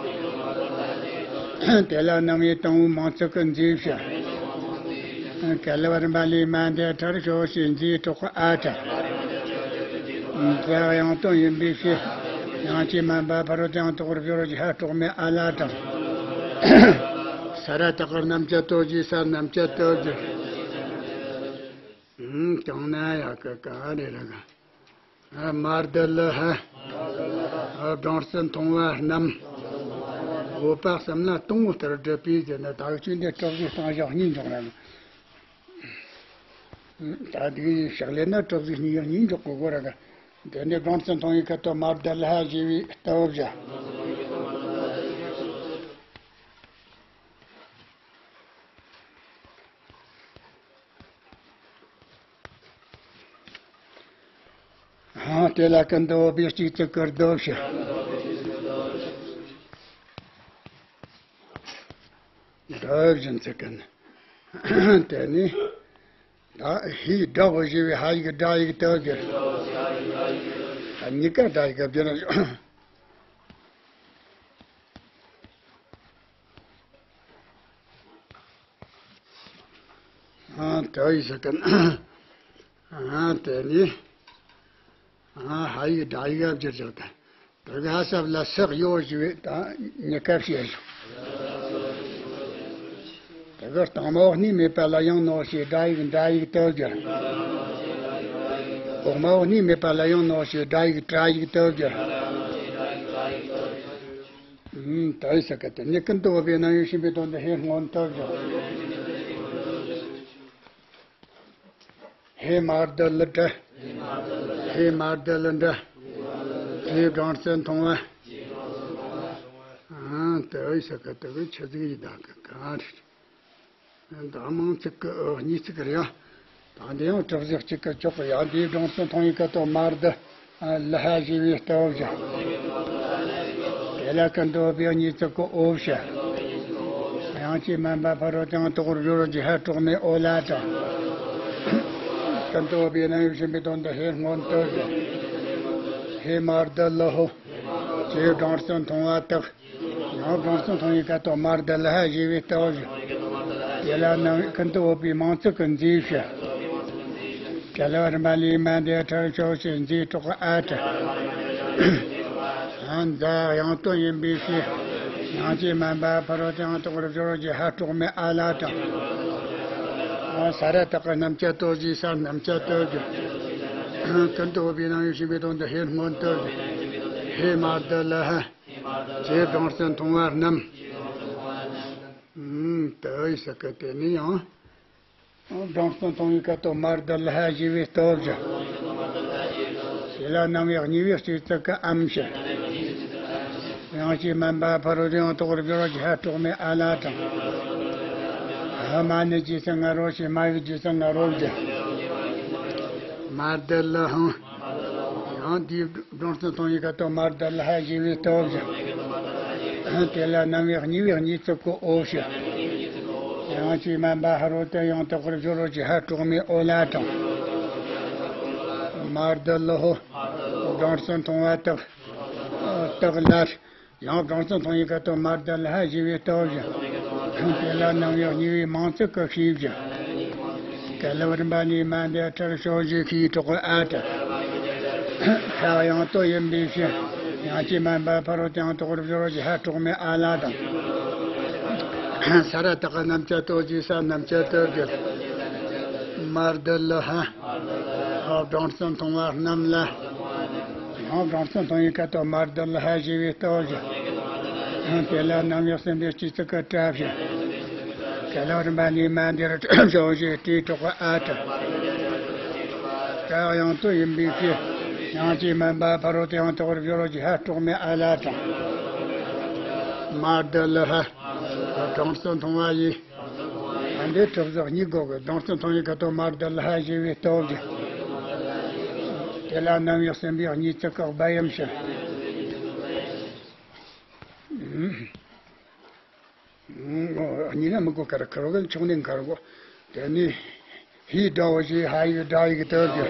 དེ་ལ་རྣམ་དབྱེ་དང་པོའི་མང་ཚིག་གི་མཛེས་བྱ། གལ་བར་འབའ་ལས་མ་འདས་ཁྲར་ཤོ་ཞེས་མཛེས་གྲོགས་ཨ་དྲངས། མཛའ་དབྱངས་དོན་ཡིན་པའི་ཕྱིར། དབྱངས་ཅན་མ་འབད་ཕ་རོལ་ཏུ་ཡང་དག་པར་སྦྱོར་བ་ཞེས་ཧ་གྲོགས་མེད་ཨ་ལ་དྲངས། ས་ར་བཏགས་སྣམ་སྦྱར་ལྟོ་བཞི། ས་སྣམ་སྦྱར་ལྟོ་བཞི། ཨུམ། ཀྱང་ན་ཡ་ག་ག་རེ་ར་ག་ཨ། མར་དུ་ལི་ཧ། ཨ། སྦྲང་རྩི་འཐུང་བ་རྣམས། བོད་པ་གསུམ་ལ་དང་པོ་ལྟར་སྒྲུབ་པའི་རྒྱུ་ནི། ད་གི་ཆོས་འདི་སྤྲོ་གཟིགས་བཏང་བཞག་གཉིས་འཇོག་ར་ནི། ད་དེའི་ཕྱག་ལེན་ན་སྤྲོ་གཟིགས་གཉིས་ཡང་གཉིས་འཇོག་དགོས་གོ་ར་ག་དེ་ནས་སྦྲང་རྩི་འཐུང་བའི་ཁ་ཐོག་མར་དུ་ལི་ཧ་ཞེས་པའི་ལྟོ་བཞི། ཨ། དེ་ལ་ཀུན་ཏུ་བོ་པའི་སྤྱི་གཙུག་གི་རྡོ་བཞི། རྡོ་བཞི་ཚིག་གི་ནི། དེ་ནི། ད་ཧའི་སྒྲ་བོ་ཞེས་པའི་ཧ་ཡིག་སྒྲ་ཡིག་ལྟོ་བཞི། ད་གཉིས་ཀ་སྒྲ་ཡིག་བསྒྱུར་ན། ཨ། ལྟོ་ཡི་ཟེར་གི་ན། ཨ། དེ་ནི། ཨ། ཧ་ཡིག་སྒྲ་ཡིག་བསྒྱུར་བཞག་ད་དེ་གི་ཧ་ཟབ་ལ་སག་ཡོ་ཞེས་པའི་ད་གཉིས་ཀ་བཤད་བཞག་དེ་གི་སྟག་མོ་སྣས་སྨྲས་པ་ལ་ཡང་ནོག་ཞེས་སྒྲ་ཡིག་སྒྲ་ཡིག་ལྟོ་བཞི། འོག་མོ་སྣས་སྨྲས་པ་ལ་ཡང་ནོག་ཞེས་སྒྲ་ཡིག་སྒྲ་ཡིག་ལྟོ་བཞི། ཨུམ། ད་ཡི་ཟེར་གི་དེ་ནི་ཀུན་ཏུ་བོ་པའི་རྣམ་དབྱེ་ཤེས་པའི་དོན་དུ་ཧའི་སྔོན་ལྟོ་བཞི། ཧའི་མར་དུ་ལི་དྲ། ཧའི་མར་དུ་ལི་དྲ། ཞེས་སྦྲང་རྩི་འཐུང་བ། ཨང་། དེ་ཡི་ཟེར་གི་དེ་གི་ཆི་ཟིག་ཡིན་ད་གི་གང་རེད། ད་མང་ཚིག་གི་ཨོ་གཉིས་ཚིག་རེད་ཡ། ད་འདི་ཡང་གྲུབ་གཟིགས་གཅིག་གི་ཅོག་གི་ཡ། འདིའི་སྦྲང་རྩི་འཐུང་བའི་ཁ་ཐོག་མར་དུ་ལི་ཧ་ཞེས་པའི་ལྟོ་བཞི། དེ་ལ་ཀུན་ཏུ་བོ་པའི་གཉིས་ཚིག་གི་འོ་བཞི། དབྱངས་ཅན་མ་འབབ་ཕ་རོལ་ཏུ་ཡང་དག་པར་སྦྱོར་བ་གྱི་ཧ་དྲུག་མའི་འོ་ལ་དྲངས། ཀུན་ཏུ་བོ་པའི་རྣམ་དབྱེ་ཤེས་པའི་དོན་དུ་ཧའི་སྔོན་ལྟོ་བཞི། ཧའི་མར་དུ་ལི་ཧོ། ཞེས་སྦྲང་རྩི་འཐུང་བ་དག་ཡང་སྦྲང་རྩི་འཐུང་བའི་ཁ་ཐོག་མར་དུ་ལི་ཧ་ཞེས་པའི་ལྟོ་བཞི། དེ་ལ་རྣམ་དབྱེ་ཀུན་ཏུ་བོ་པའི་མང་ཚིག་གི་མཛེས་བཞི། གྲལ་བ་རིམ་པ་ལས་མ་འདས་ཁྲར་ཤོ་ཞེས་མཛེས་དྲུག་གི་ཨ་དྲ། ཨ། མཛའ་དབྱངས་སྟོན་ཡིན་པའི་ཕྱིར། དབྱངས་ཅན་མ་འབབ་ཕ་རོལ་ཏུ་ཡང་དག་པར་སྦྱོར་བ་གྱི་ཧ་དྲུག་མའི་ཨ་ལ་དྲངས། ཨ། ས་ར་བཏགས་སྣམ་སྦྱར་ལྟོ་བཞི། ས་སྣམ་སྦྱར་ལྟོ་བཞི། ཀུན་ཏུ་བོ་པའི་རྣམ་དབྱེ་ཤེས་པའི་དོན་དུ་ཧའི་སྔོན་ལྟོ་བཞི། ཧའི་མར་དུ་ལི་ཧ། ཞེས་སྦྲང་རྩི་འཐུང་བ་རྣམས། ཨུམ། དེ་ཡི་ཟེར་གི་དེ་ནི་ཡང་། སྦྲང་རྩི་འཐུང་བའི་ཁ་ཐོག་མར་དུ་ལི་ཧ་ཞེས་པའི་ལྟོ་བཞི། དེ་ལ་རྣམ་དབྱེ་གཉིས་པའི་སྤྱི་གཙུག་གི་ཨམ་བཞི། དབྱངས་ཅན་མ་འབབ་ཕ་རོལ་ཏུ་ཡང་དག་པར་སྦྱོར་བ་གྱི་ཧ་དྲུག་མའི་ཨ་ལ་དྲངས། ཧ་མ་ནི་རྗེས་སུ་ང་རོ་ཞེས་མ་ཡི་རྗེས་སུ་ང་རོ་བཞི། མར་དུ་ལི་ཧང་། ཡང་དེའི་སྦྲང་རྩི་འཐུང་བའི་ཁ་ཐོག་མར་དུ་ལི་ཧ་ཞེས་པའི་ལྟོ་བཞི། དེ་ལ་རྣམ་དབྱེ་གཉིས་པའི་གཉིས་ཚིག་གི་འོ་བཞི། དབྱངས་ཅན་མ་འབབ་ཕ་རོལ་ཏུ་ཡང་དག་པར་སྦྱོར་བ་གྱི་ཧ་དྲུག་མའི་འོ་ལ་དྲངས། མར་དུ་ལི་ཧོ། སྦྲང་རྩི་འཐུང་བ་དག་དག་ལ། ཡང་སྦྲང་རྩི་འཐུང་བའི་ཁ་ཐོག་མར་དུ་ལི་ཧ་ཞེས་པའི་ལྟོ་བཞི། དེ་ལ་རྣམ་དབྱེ་གཉིས་པའི་མང་ཚིག་གི་ཤིང་བཞི། ག་ལ་བ་རིམ་པ་ནས་མ་འདས་ཁྲར་ཤོ་ཞེས་ཤིང་དྲུག་གི་ཨ་དྲ། ཁ་དབྱངས་སྟོན་ཡིན་པའི་ཕྱིར། དབྱངས་ཅན་མ་འབབ་ཕ་རོལ་ཏུ་ཡང་དག་པར་སྦྱོར་བ་གྱི་ཧ་དྲུག་མའི་ཨ་ལ་དྲངས། ས་ར་བཏགས་སྣམ་སྦྱར་ལྟོ་བཞི། ས་སྣམ་སྦྱར་ལྟོ་བཞི། མར་དུ་ལི་ཧ། སྦྲང་རྩི་འཐུང་བ་རྣམས་ལ། ཡང་སྦྲང་རྩི་འཐུང་བའི་ཁ་ཐོག་མར་དུ་ལི་ཧ་ཞེས་པའི་ལྟོ་བཞི། དེ་ལ་རྣམ་དབྱེ་གསུམ་པའི་སྤྱི་གཙུག་གི་སྒྲ་བཞི། ག་ལ་བ་རིམ་པ་ནས་མ་འདས་ཁྲར་ཤོ་ཞེས་སྤྲེའུ་དྲུག་གི་ཨ་དྲ། ཁ་དབྱངས་སྟོན་ཡིན་པའི་ཕྱིར། དབྱངས་ཅན་མ་འབབ་ཕ་རོལ་ཏུ་ཡང་དག་པར་སྦྱོར་བ་གྱི་ཧ་དྲུག་མའི་ཨ་ལ་དྲངས། མར་དུ་ལི་ཧ། སྦྲང་རྩི་འཐུང་བ་ཡི། ཨ། འདི་གྲུབ་གཟིགས་གཉིས་དགོས་གི། སྦྲང་རྩི་འཐུང་བའི་ཁ་ཐོག་མར་དུ་ལི་ཧ་ཞེས་པའི་ལྟོ་བཞི། དེ་ལ་རྣམ་དབྱེ་གསུམ་པའི་གཉིས་ཚིག་གི་སྦ་ཡམ་བཞི། གཉིས་ན་མི་དགོས་ཀར་ཁར་གི་ཆུང་ནས་འཁར་གོ། དེ་ནི་ཧའི་སྒྲ་བོ་ཞེས་ཧ་ཡིག་སྒྲ་ཡིག་ལྟོ་བཞི།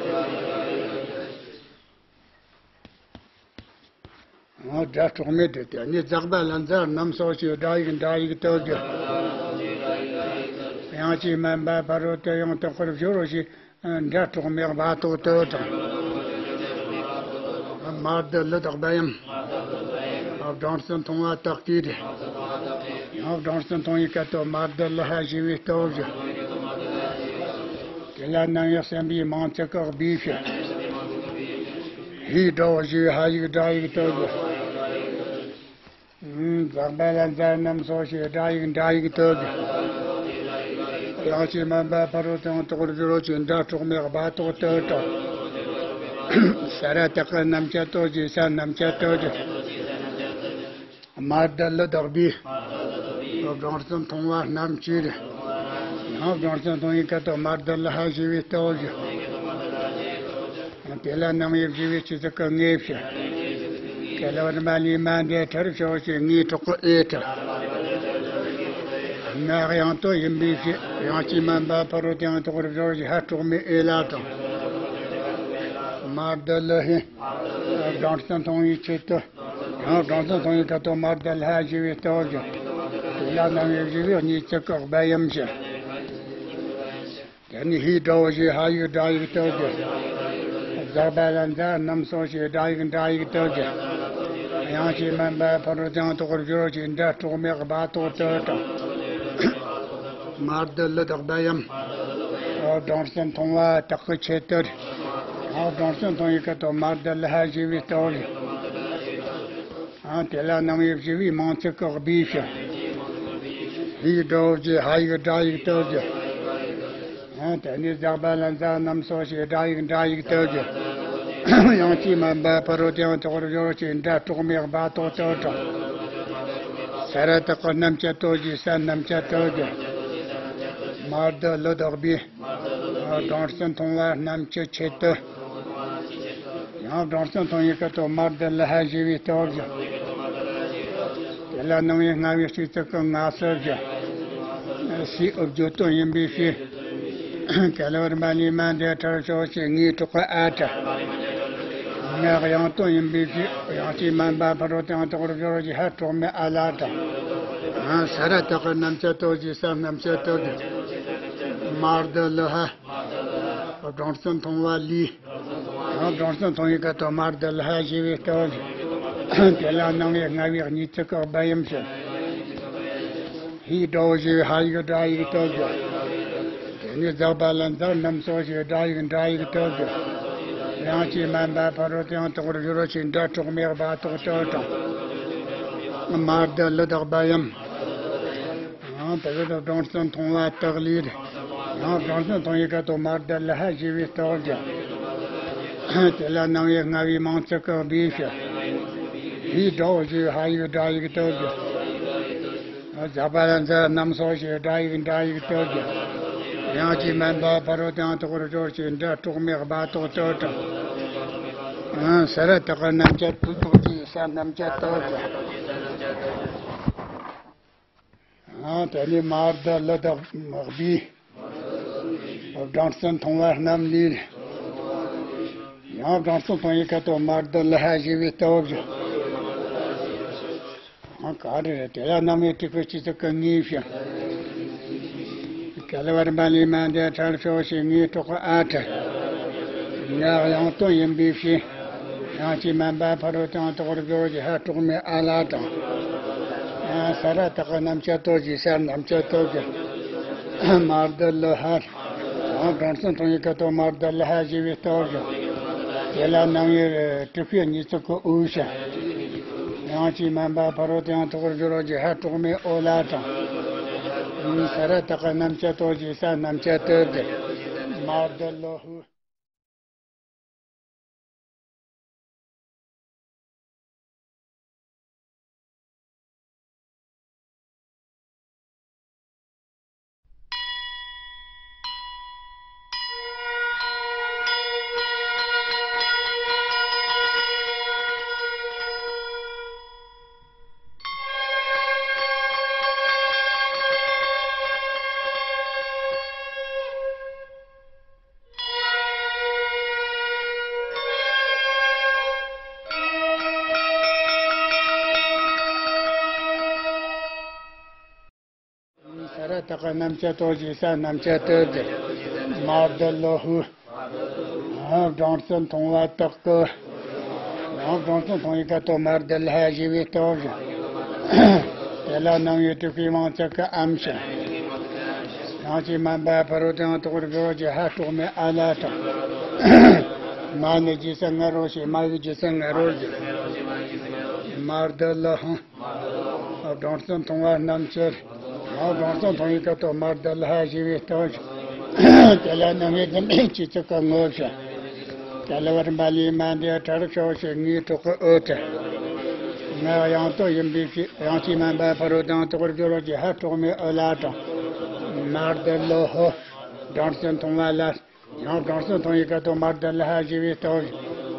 སྒྲ་དྲུག་མའི་སྒྲ་དེ་ནི་འཛག་པ་ལ་འཛག་རྣམས་སོ་ཞེས་སྒྲ་ཡིག་སྒྲ་ཡིག་ལྟོ་བཞི། དབྱངས་ཅན་མ་འབབ་ཕ་རོལ་ཏུ་ཡང་དག་པར་སྦྱོར་རོ་ཞེས་སྒྲ་དྲུག་མའི་སྦ་ཏོག་ལྟོ་དྲངས། མར་དུ་ལི་དག་སྦ་ཡམ། སྦྲང་རྩི་འཐུང་བ་དག་གིས། ཡང་སྦྲང་རྩི་འཐུང་བའི་སྐད་དོད་དམར་རྡུལ་ལ་ཧ་ཞེས་པའི་སྟོབས་བཞིན། དེ་ལ་སྣང་བའི་སེམས་པའི་མིང་ཚིག་གི་སྦས་ཕྱིར། ཧའི་དགྲ་བོ་ཞེས་པའི་ཧ་ཡིག་སྒྲ་ཡིག་སྟོད་ཀྱི། ཛཿ་པ་ལ་ཛ་རྣམས་སོ་ཞེས་སྒྲ་ཡིག་སྒྲ་ཡིག་སྟོད་ཀྱི། དབྱངས་ཀྱིས་མན་པ་ཕ་རོལ་ཏུ་ཡང་དོག་པར་སྦྱོར་བ་ཅན་སྒྲ་དྲུག་མའི་སྦ་ཏོག་སྟོད་དང་། ས་ར་བཏགས་སྲ་རྣམ་བཅད་སྟོད་ཀྱི་ས་རྣམ་བཅད་སྟོད་ཀྱི། དམར་རྡུལ་ལ་བཏགས་པའི་སྦྲང་རྩི་འཐུང་བ་རྣམས་ཀྱིས། ཡང་སྦྲང་རྩི་འཐུང་བའི་སྐད་དོད་དམར་རྡུལ་ལ་ཧ་ཞེས་པའི་སྟོབས་བཞིན། དེ་ལ་སྣང་བའི་བཞི་པའི་སྤྱི་གཙུག་གི་ངོས་ཕྱིར། ག་ལ་བ་རི་མ་ལི་མ་འདས་ཁྲར་ཕྱོགས་ཀྱི་ངའི་གྲོགས་ཀྱི་ཨེ་ཁྲ། ངག་དབྱངས་སྟོད་ཡིན་པའི་ཕྱིར། དབྱངས་ཀྱིས་མན་པ་ཕ་རོལ་ཏུ་ཡང་དོག་པར་སྦྱོར་བ་ཅན་ཧ་དྲུག་མའི་ཨེ་ལ་དང་། དམར་རྡུལ་ལ་ཧི། སྦྲང་རྩི་འཐུང་བའི་ཆེད་དུ། ཡང་སྦྲང་རྩི་འཐུང་བའི་སྐད་དོད་དམར་རྡུལ་ལ་ཧ་ཞེས་པའི་སྟོབས་བཞིན། དེ་ལ་སྣང་བའི་བཞི་པའི་གཉིས་ཚིག་གི་སྦ་ཡམ་ཞིག། དེ་ནས་ཧའི་དགྲ་བོ་ཞེས་ཧ་ཡིག་སྒྲ་ཡིག་སྟོད་ཀྱི། ཛཿ་པ་ལ་ཛ་རྣམས་སོ་ཞེས་སྒྲ་ཡིག་སྒྲ་ཡིག་སྟོད་ཀྱི། དབྱངས་ཀྱིས་མན་པ་ཕ་རོལ་ཏུ་ཡང་དོག་པར་སྦྱོར་བ་ཅན་སྒྲ་དྲུག་མའི་སྦ་ཏོག་སྟོད་དང་། དམར་རྡུལ་ལ་བཏགས་པ་ཡམ། སྦྲང་རྩི་འཐུང་བ་དག་གི་ཆེད་དུ། ཡང་སྦྲང་རྩི་འཐུང་བའི་སྐད་དོད་དམར་རྡུལ་ལ་ཧ་ཞེས་པའི་སྟོབས་བཞིན། ཡང་དེ་ལ་སྣང་བའི་བཞི་པའི་མིང་ཚིག་གི་སྦས་ཕྱིར། ཧའི་དགྲ་བོ་ཞེས་ཧ་ཡིག་སྒྲ་ཡིག་སྟོད་ཀྱི། ཡང་དེ་ནས་ཛཿ་པ་ལ་ཛ་རྣམས་སོ་ཞེས་སྒྲ་ཡིག་སྒྲ་ཡིག་སྟོད་ཀྱི། དབྱངས་ཀྱིས་མན་པ་ཕ་རོལ་ཏུ་ཡང་དོག་པར་སྦྱོར་བ་ཅན་སྒྲ་དྲུག་མའི་སྦ་ཏོག་སྟོད་དང་། ས་ར་བཏགས་སྲ་རྣམ་བཅད་སྟོད་ཀྱི་ས་རྣམ་བཅད་སྟོད་ཀྱི། དམར་རྡུལ་ལ་བཏགས་པའི་སྦྲང་རྩི་འཐུང་བ་རྣམས་ཀྱི་ཆེད་དུ། ཡང་སྦྲང་རྩི་འཐུང་བའི་སྐད་དོད་དམར་རྡུལ་ལ་ཧ་ཞེས་པའི་སྟོབས་བཞིན། དེ་ལ་སྣང་བའི་ལྔ་པའི་སྤྱི་གཙུག་གི་ང་སོ་བཞིན། སའི་འོབས་བརྗོད་དོན་ཡིན་པའི་ཕྱིར། ག་ལ་བ་རི་མ་ལི་མ་འདས་ཁྲར་ཕྱོགས་ཀྱི་ངའི་གྲོགས་ཀྱི་ཨ་ཁྲ། ངག་དབྱངས་སྟོད་ཡིན་པའི་ཕྱིར། དབྱངས་ཀྱིས་མན་པ་ཕ་རོལ་ཏུ་ཡང་དོག་པར་སྦྱོར་བ་ཅན་ཧ་དྲུག་མའི་ཨ་ལ་དང་། ས་ར་བཏགས་སྲ་རྣམ་བཅད་སྟོད་ཀྱི་ས་རྣམ་བཅད་སྟོད་ཀྱི། དམར་རྡུལ་ལ་ཧ། སྦྲང་རྩི་འཐུང་བ་ལས། ཡང་སྦྲང་རྩི་འཐུང་བའི་སྐད་དོད་དམར་རྡུལ་ལ་ཧ་ཞེས་པའི་སྟོབས་བཞིན། དེ་ལ་སྣང་བའི་ལྔ་པའི་གཉིས་ཚིག་གི་སྦ་ཡམ་ཞིག། ཧའི་དགྲ་བོ་ཞེས་པའི་ཧ་ཡིག་སྒྲ་ཡིག་སྟོད་ཀྱི། དེ་ནས་ཛཿ་པ་ལ་ཛ་རྣམས་སོ་ཞེས་སྒྲ་ཡིག་སྒྲ་ཡིག་སྟོད་ཀྱི། དབྱངས་ཀྱིས་མན་པ་ཕ་རོལ་ཏུ་ཡང་དོག་པར་སྦྱོར་བ་ཅན་སྒྲ་དྲུག་མའི་སྦ་ཏོག་སྟོད་དང་། དམར་རྡུལ་ལ་བཏགས་པ་ཡམ། ཡང་དེ་ལ་སྦྲང་རྩི་འཐུང་བ་དག་ལས། ཡང་སྦྲང་རྩི་འཐུང་བའི་སྐད་དོད་དམར་རྡུལ་ལ་ཧ་ཞེས་པའི་སྟོབས་བཞིན། དེ་ལ་སྣང་བའི་ལྔ་པའི་མིང་ཚིག་གི་སྦས་ཕྱིར། ཧའི་དགྲ་བོ་ཞེས་ཧ་ཡིག་སྒྲ་ཡིག་སྟོད་ཀྱི། ཛཿ་པ་ལ་ཛ་རྣམས་སོ་ཞེས་སྒྲ་ཡིག་སྒྲ་ཡིག་སྟོད་ཀྱི། དབྱངས་ཀྱིས་མན་པ་ཕ་རོལ་ཏུ་ཡང་དོག་པར་སྦྱོར་བ་ཅན་སྒྲ་དྲུག་མའི་སྦ་ཏོག་སྟོད་དང་། ས་ར་བཏགས་སྲ་རྣམ་བཅད་སྟོད་ཀྱི་ས་རྣམ་བཅད་སྟོད་ཀྱི། ཨ། དེ་ནས་དམར་རྡུལ་ལ་བཏགས་པའི་སྦྲང་རྩི་འཐུང་བ་རྣམས་ལས། ཡང་སྦྲང་རྩི་འཐུང་བའི་སྐད་དོད་དམར་རྡུལ་ལ་ཧ་ཞེས་པའི་སྟོབས་བཞིན། ཨ། ག་རེ་རེད། དེ་ལ་སྣང་བའི་དྲུག་པའི་སྤྱི་གཙུག་གི་ངའི་ཕྱིར། ག་ལ་བ་རི་མ་ལི་མ་འདས་ཁྲར་ཕྱོགས་ཀྱི་ངའི་གྲོགས་ཨ་ཁྲ། ངག་དབྱངས་སྟོད་ཡིན་པའི་ཕྱིར། དབྱངས་ཀྱིས་མན་པ་ཕ་རོལ་ཏུ་ཡང་དོག་པར་སྦྱོར་བ་ཅན་ཧ་དྲུག་མའི་ཨ་ལ་དང་། ས་ར་བཏགས་སྲ་རྣམ་བཅད་སྟོད་ཀྱི་ས་རྣམ་བཅད་སྟོད་ཀྱི། དམར་རྡུལ་ལ་ཧ། སྦྲང་རྩི་འཐུང་བའི་སྐད་དོད་དམར་རྡུལ་ལ་ཧ་ཞེས་པའི་སྟོབས་བཞིན། དེ་ལ་སྣང་བའི་དྲུག་པའི་གཉིས་ཚིག་གི་འོད་ཕྱིར། དབྱངས་ཀྱིས་མན་པ་ཕ་རོལ་ཏུ་ཡང་དོག་པར་སྦྱོར་བ་ཅན་ཧ་དྲུག་མའི་ཨོ་ལ་དང་། ས་ར་བཏགས་སྲ་རྣམ་བཅད་སྟོད་ཀྱི་ས་རྣམ་བཅད་སྟོད་ཀྱི། དམར་རྡུལ་ལ་ཧུ། ས་ར་བཏགས་སྲ་རྣམ་བཅད་སྟོད་ཀྱི་ས་རྣམ་བཅད་སྟོད་ཀྱི། དམར་རྡུལ་ལ་ཧུ། སྦྲང་རྩི་འཐུང་བ་དག་གི། ཡང་སྦྲང་རྩི་འཐུང་བའི་སྐད་དོད་དམར་རྡུལ་ལ་ཧ་ཞེས་པའི་སྟོབས་བཞིན། དེ་ལ་སྣང་བའི་དྲུག་པའི་མིང་ཚིག་གི་ཨམ་ཞེས། ཡང་ཅིག་མན་པ་ཕ་རོལ་ཏུ་ཡང་དག་པར་སྦྱོར་བ་ཅིག་ཧ་དྲག་མའི་ཨ་ལ་དང་། མ་ནི་རྗེས་སུ་ང་རོ་ཞེས། མ་ཡི་རྗེས་སུ་ང་རོ་ཞེས། མར་དུ་ལུ་ཧང་། སྦྲང་རྩི་འཐུང་བ་རྣམས་ཀྱི། ཡང་སྦྲང་རྩི་འཐུང་བའི་སྐབས་སུ་མར་དུ་ལུ་ཧ་ཞེས་པའི་སྟོབས་ཀྱིས། དེ་ལ་སྣང་བའི་བདུན་པའི་སྤྱི་གཙུག་གི་ངོ་བོ་ཞེས། དེ་ལ་བར་མ་ལུས་མ་འདས་ཁྲ་རབ་ཤོག་ཞེས་ངའི་གྲོགས་ཀྱི་འོད་དེ། ང་ཡང་དུ་ཡིན་པའི་ཕྱིར། ཡང་ཅིག་མན་པ་ཕ་རོལ་ཏུ་ཡང་དག་པར་སྦྱོར་བ་ཅིག་ཧ་དྲག་མའི་ཨུ་ལ་དང་། མར་དུ་ལུ་ཧོ། སྦྲང་རྩི་འཐུང་བ་ལ། ཡང་སྦྲང་རྩི་འཐུང་བའི་སྐབས་སུ་མར་དུ་ལུ་ཧ་ཞེས་པའི་སྟོབས།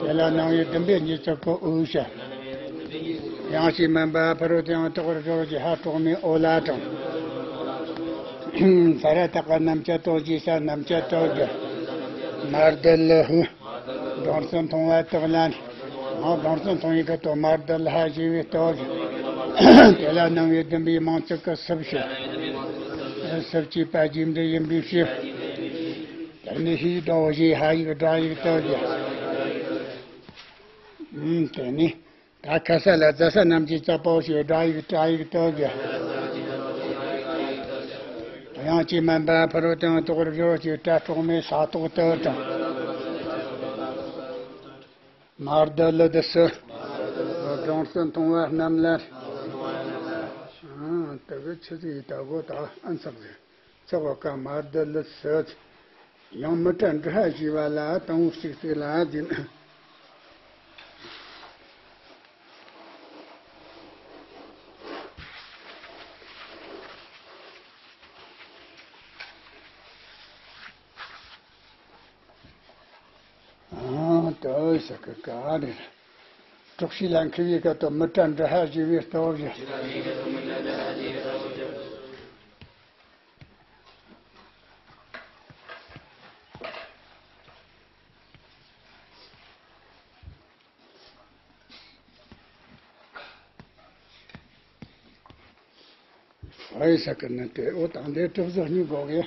དེ་ལ་སྣང་བའི་བདུན་པའི་སྤྱི་གཙུག་གི་འོད་ཞེས། ཡང་ཅིག་མན་པ་ཕ་རོལ་ཏུ་ཡང་དག་པར་སྦྱོར་བ་ཅིག་ཧ་དྲག་མའི་ཨོ་ལ་དང་། ས་ར་བཏགས་པ་རྣམས་ཀྱི་སྟོབས་ཀྱིས། ས་རྣམས་ཀྱི་སྟོབས་ཀྱིས། མར་དུ་ལུ་ཧུ། སྦྲང་རྩི་འཐུང་བ་དག་ལ་ནི། ཡང་སྦྲང་རྩི་འཐུང་བའི་སྐབས་སུ་མར་དུ་ལུ་ཧ་ཞེས་པའི་སྟོབས་ཀྱིས། དེ་ལ་སྣང་བའི་བདུན་པའི་མིང་ཚིག་གི་སྲིབ་ཞེས། སྲིབ་ཅེས་པ་རྗེས་འདི་ཡིན་པའི་ཕྱིར། དེ་ནི་ཧིའི་སྒྲ་འོ་ཞེས་ཧ་ཡིག་སྒྲ་ཡིག་སྟོབས་ཀྱིས། ཨུམ། དེ་ནི། ད་ཁ་ས་ལ་ཛ་ས་རྣམས་ཀྱི་ཙ་པའོ་ཞེས་སྒྲ་ཡིག་སྒྲ་ཡིག་སྟོབས་ཀྱིས། ཡང་ཅིག་མན་པ་ཕ་རོལ་ཏུ་ཡང་དག་པར་སྦྱོར་བ་ཅིག་སྒྲ་དྲག་མའི་ས་ཐོག་ཏུ་དང་། མར་དུ་ལུ་དུ་སུ། སྦྲང་རྩི་འཐུང་བ་རྣམས་ལ། ཨང་། དེ་གི་ཆི་ཟིག་ཡིན་ད་གོ་ད་ཨན་ཚག་ཟིག་ཚེག་བ་ཀ་མར་དུ་ལུ་སུ། ཡང་མི་ཏྲ་འབྲི་ཧ་ཞེས་པ་ལ་དང་པོ་གཅིག་གཅིག་ལ་ཟིན། ཨང་། དོ་ཟེར་གི་ག་རེ། དྲག་ཤུལ་ལ་འཁེལ་བའི་སྐབས་སུ་མི་ཏྲ་འབྲི་ཧ་ཞེས་པའི་སྟོབས་ཀྱིས། ཧོའི་ས་ཀི་ནི་དེ་འོ་དང་དེ་གྲུབ་ཟོ་གཉིས་གོ་གི།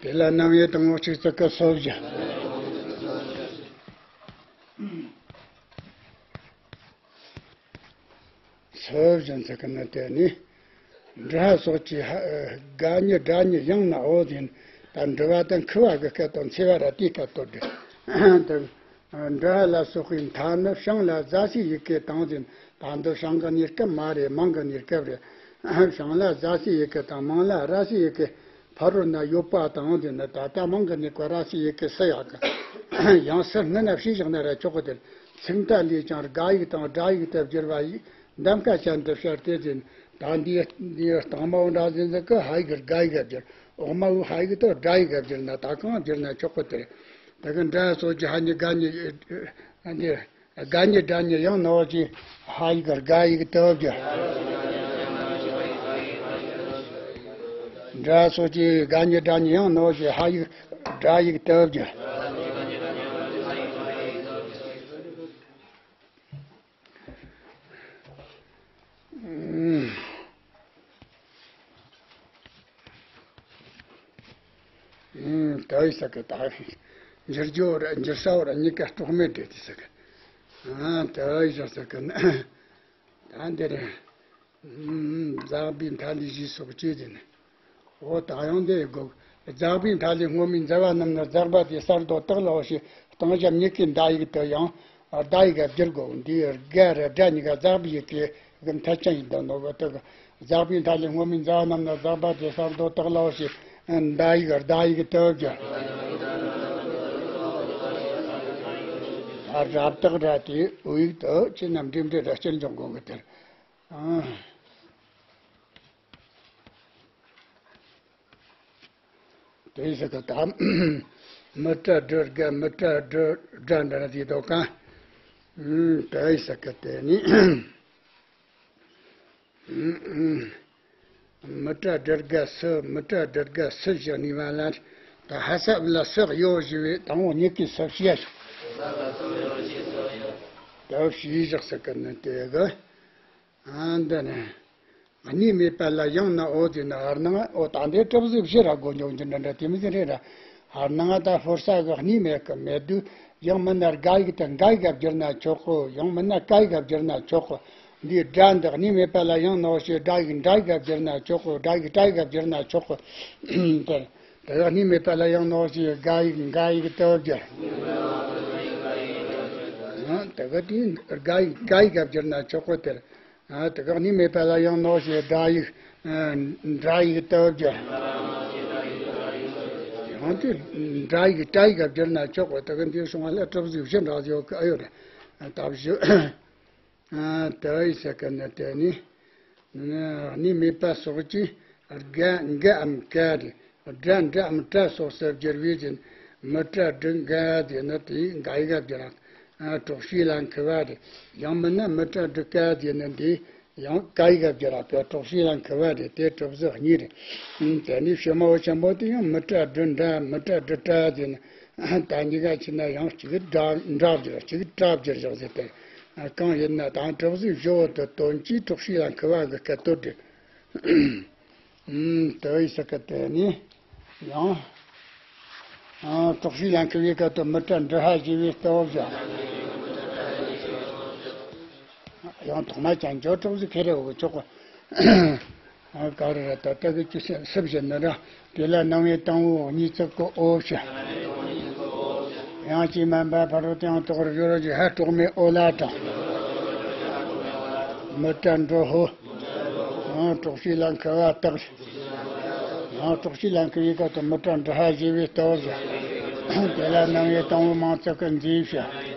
དེ་ལ་རྣམ་དབྱེ་དང་པོ་གཅིག་ཙི་ཀི་སོ་བཞི། སོ་བཞི་ཙི་ཀི་ནི་དེ་ནི། འབྲི་ཧ་སོགས་ཀྱི་ཧ་ག་ཉི་སྒྲ་ཉི་ཡང་ན་འོ་ཟིན། ད་འབྲི་བ་དང་འཁེལ་བ་གི་སྐད་དང་འཚེ་བ་ར་དེའི་སྐད་དོ་འདི། འབྲི་ཧ་ལ་སོགས་པའི་མཐའ་ནི་བྱང་ལ་ཟ་ཟིའི་ཡི་གེ་དང་ཟིན། ད་འདི་བྱང་གི་གནས་སྐབས་མ་རེད། མང་གི་གནས་སྐབས་རེད། བྱང་ལ་ཟ་ཟིའི་ཡི་གེ་དང་མང་ལ་ར་ཟིའི་ཡི་གེ་ཕ་རོལ་ན་ཡོད་པ་དང་ཟིན་ན། ད་ལྟ་མང་གི་གནས་སྐབས་ར་ཟིའི་ཡི་གེ་སུ་ཡག་གི། ཡང་སུ་སྔ་ན་ཕྱིས་བཞག་ན་ར་ཆོག་གི་དེར། ཚིག་མཐའ་ལས་ཀྱང་རྒ་ཡིག་དང་སྒྲ་ཡིག་ཏུ་བསྒྱུར་བ་ཡིས། འདམ་ཀ་ཅན་དུ་བྱར་ཏེ་ཟིན། ད་འདིའི་འདིའི་སྟེང་མའོ་འདྲ་ཟིན་ཟིག་གི་ཧ་ཡིག་རྒ་ཡིག་ག་བསྒྱུར། འོག་མའོ་ཧ་ཡིག་ཏུ་སྒྲ་ཡིག་ག་བསྒྱུར་ན་ད་གང་བསྒྱུར་ན་ཆོག་གི་དེ། དེ་གི་འདྲ་སོགས་ཀྱི་ཧ་ཉི་སྒ་ཉི་ཨ་ནི་སྒ་ཉི་སྒྲ་ཉི་ཡང་ནོ་ཅི་ཧ་ཡིག་རྒ་ཡིག་ཏུ་བསྒྱུར། འདྲ་སོགས་ཀྱི་སྒ་ཉི་སྒྲ་ཉི་ཡང་ནོ་ཅི་ཧ་ཡིག་སྒྲ་ཡིག་ཏུ་བསྒྱུར། ཨུམ། ཨུམ། ད་ཡི་ས་གི་ད་འགྱུར་རྒྱུ་ར་འགྱུར་ས་བ་ར་གཉིས་ཀ་གྲོགས་མེད་འདྲེ་དེ་ས་གི། ཨ་ད་ཡི་ས་ས་གི་ན་ད་འདི་རེད། ཨུམ། ཛག་པའི་མཐའ་ལས་ཞེས་སོགས་བཅས་ཏེ་ནི། འོ་ད་ཡང་འདི་དགོས། ཛག་པའི་མཐའ་ལས་སྔོན་མའི་མཛའ་བ་རྣམས་ནི་ཛག་པ་དེ་གསར་དུ་བཏགས་ལའོ་ཞེས་བཏང་བྱ་མྱུ་གུའི་ཟླ་ཡིག་ཏུ་ཡང་ཟླ་ཡིག་ག་བསྒྱུར་དགོས། འདིའི་རྒ་ར་སྒྲ་གཉིས་ཀ་ཛག་པའི་ཡི་གེ་གི་མཐའ་ཅན་ཡིན་དང་ནོ་གི་དུ་གི། ཛག་པའི་མཐའ་ལས་སྔོན་མའི་མཛའ་བ་རྣམས་ནི་ཛག་པ་དེ་གསར་དུ་བཏགས་ལའོ་ཞེས་ཟླ་ཡིག་ཟླ་ཡིག་ཏུ་བསྒྱུར། ད་ར་བཏགས་ར་དེ་འོ་ཡིག་ཏུ་ཅི་རྣམས་འབྲིང་འབྲིང་ར་སྤྱིར་འཇོག་དགོས་གི་དེར། ཨང་། དེ་ཟེར་གི་ད། མི་ཏྲ་དྲི་རྒ་མི་ཏྲ་དྲི་དྲ་འདྲ་ན་དེ་དོ་ག། ཨུམ། དེ་ཟེར་གི་དེ་ནི། མི་ཏྲ་དྲི་རྒ་སུ། མི་ཏྲ་དྲི་རྒ་སུ་ཞེས་ནི་བ་ལ། ད་ཧ་ས་ལ་སུ་ཡོ་ཞེས་པའི་དང་པོ་གཉིས་ཀྱི་སུ་ཞེས། ད་ཞེས་བཞག་ཟེར་གི་ནི་དེ་གི། ཨ་འདི་ནི། གཉིས་མེད་པ་ལ་ཡང་ན་འོ་ཟེར་ན་ཧར་ནང་འོ་ད་འདི་གྲུབ་གཟུགས་བཞི་ར་སྒོ་འཇོག་རྒྱུ་འདྲ་འདྲ་དེ་མི་ཟེར་རེད་ར། ཧར་ནང་ད་ཧོར་ས་གི་གཉིས་མེད་གི་མེད་དུས་ཡང་མིན་ན་དག་ཡིག་དེ་འགའ་ཡིག་ག་བསྒྱུར་ན་ཆོག་གོ། ཡང་མིན་ན་ཀ་ཡིག་ག་བསྒྱུར་ན་ཆོག་གོ། འདིའི་སྒྲ་འདི་གཉིས་མེད་པ་ལ་ཡང་ན་འོ་ཞེས་དག་ཡིག་འགྲ་ཡིག་ག་བསྒྱུར་ན་ཆོག་གོ། དག་ཡིག་ཏྲ་ཡིག་ག་བསྒྱུར་ན་ཆོག་གོ། དེ་དེ་གཉིས་མེད་པ་ལ་ཡང་ན་འོ་ཞེས་དག་ཡིག་འགའ་ཡིག་ཏུ་བསྒྱུར། ཡང་དེ་ག་དེའི་དག་ཡིག་ཀ་ཡིག་ག་བསྒྱུར་ན་ཆོག་གོ། དེར། ཨ། དེ་ག་གཉིས་མེད་པ་ལ་ཡང་ན་འོ་ཞེས་སྒྲ་ཡིག་ཨ། འགྲ་ཡིག་ཏུ་བསྒྱུར། ཡང་དེ་འགྲ་ཡིག་ཏྲ་ཡིག་ག་བསྒྱུར་ན་ཆོག་གོ། དེ་ག་འདིའི་སོང་བ་ལ་གྲུབ་གཟུགས་བཞི་འདྲ་ཡོད་གི་ཨ་ཡོད་རེད། ཨ། ད་བཞི། ཨ། དེ་ཡི་ས་ཀ་ན་དེ་ནི། གཉིས་མེད་པ་སོགས་ཀྱི་དག་འགའ་འམ་ཀ་རེད། སྒྲ་འགྲ་འམ་ཏྲ་སོགས་སུ་བསྒྱུར་བས་ཟིན། མི་ཏྲ་འགྲི་འགའ་ཟེར་ན་དེའི་འགའ་ཡིག་ག་བསྒྱུར་ར། ཨ། དྲོགས་གཤིས་ལ་འཁུ་བ་རེད། ཡང་མིན་ན་མི་ཏྲ་འགྲི་ཀ་ཟེར་ན་འདི་ཡང་ཀ་ཡིག་ག་བསྒྱུར་ར། དེ་དྲོགས་གཤིས་ལ་འཁུ་བ་རེད། དེ་གྲུབ་གཟུགས་གཉིས་རེད། ཨ། དེ་ནས་ཕྱི་མ་བོ་ཆེན་པོ་དེ་ཡང་མི་ཏྲ་འགྲི་འདྲ་མི་ཏྲ་འགྲི་ཏྲ་ཟེར་ན། ད་གཉིས་ཀ་ཕྱིན་ན་ཡང་གཅིག་སྒྲ་འདྲ་བསྒྱུར་གཅིག་ཏྲ་བསྒྱུར་བཞག་ཟེར་ཏེ། གང་ཡིན་ན་དང་གྲུབ་གཟུགས་བཞི་བོ་དེ་དོན་གྱིས་དྲོགས་གཤིས་ལ་འཁུ་བ་གི་སྐད་དོད་རེད། ཨུམ། དེ་ཡི་ས་ཀ་དེ་ནི་ཡང་། ཨ། དྲོགས་གཤིས་ལ་འཁུ་བའི་སྐད་དོད་མི་ཏྲ་འགྲི་ཧ་ཞེས་པའི་སྟོབས་བཞག། ཡང་ཐོག་མ་ཅན་ཇོ་གྲུབ་གཟུགས་ཁེ་རེ་འོ་ཆོག་གོ། ཨ། ག་རེ་རེད། ད་ལྟ་གི་ཆུ་སྲིབ་བཞིན་ནི་ར། དེ་ལ་སྣང་བའི་དང་པོ་གཉིས་ཚིག་གི་འོ་བྱ། ཡང་ཅིག་མ་འབབ་ཕ་རོལ་ཏུ་ཡང་དོགས་པར་སྦྱོར་གྱི་ཧ་གྲོགས་མེད་འོ་ལ་དྲངས། མི་ཏྲ་འགྲི་ཧོ། ཡང་དྲོགས་གཤིས་ལ་འཁུ་བ་བཏགས། ཡང་དྲོགས་གཤིས་ལ་འཁུ་བའི་སྐད་དོད་མི་ཏྲ་འགྲི་ཧ་ཞེས་པའི་སྟོབས་བཞག། དེ་ལ་སྣང་བའི་དང་པོ་མང་ཚིག་གི་མཛེས་བྱ།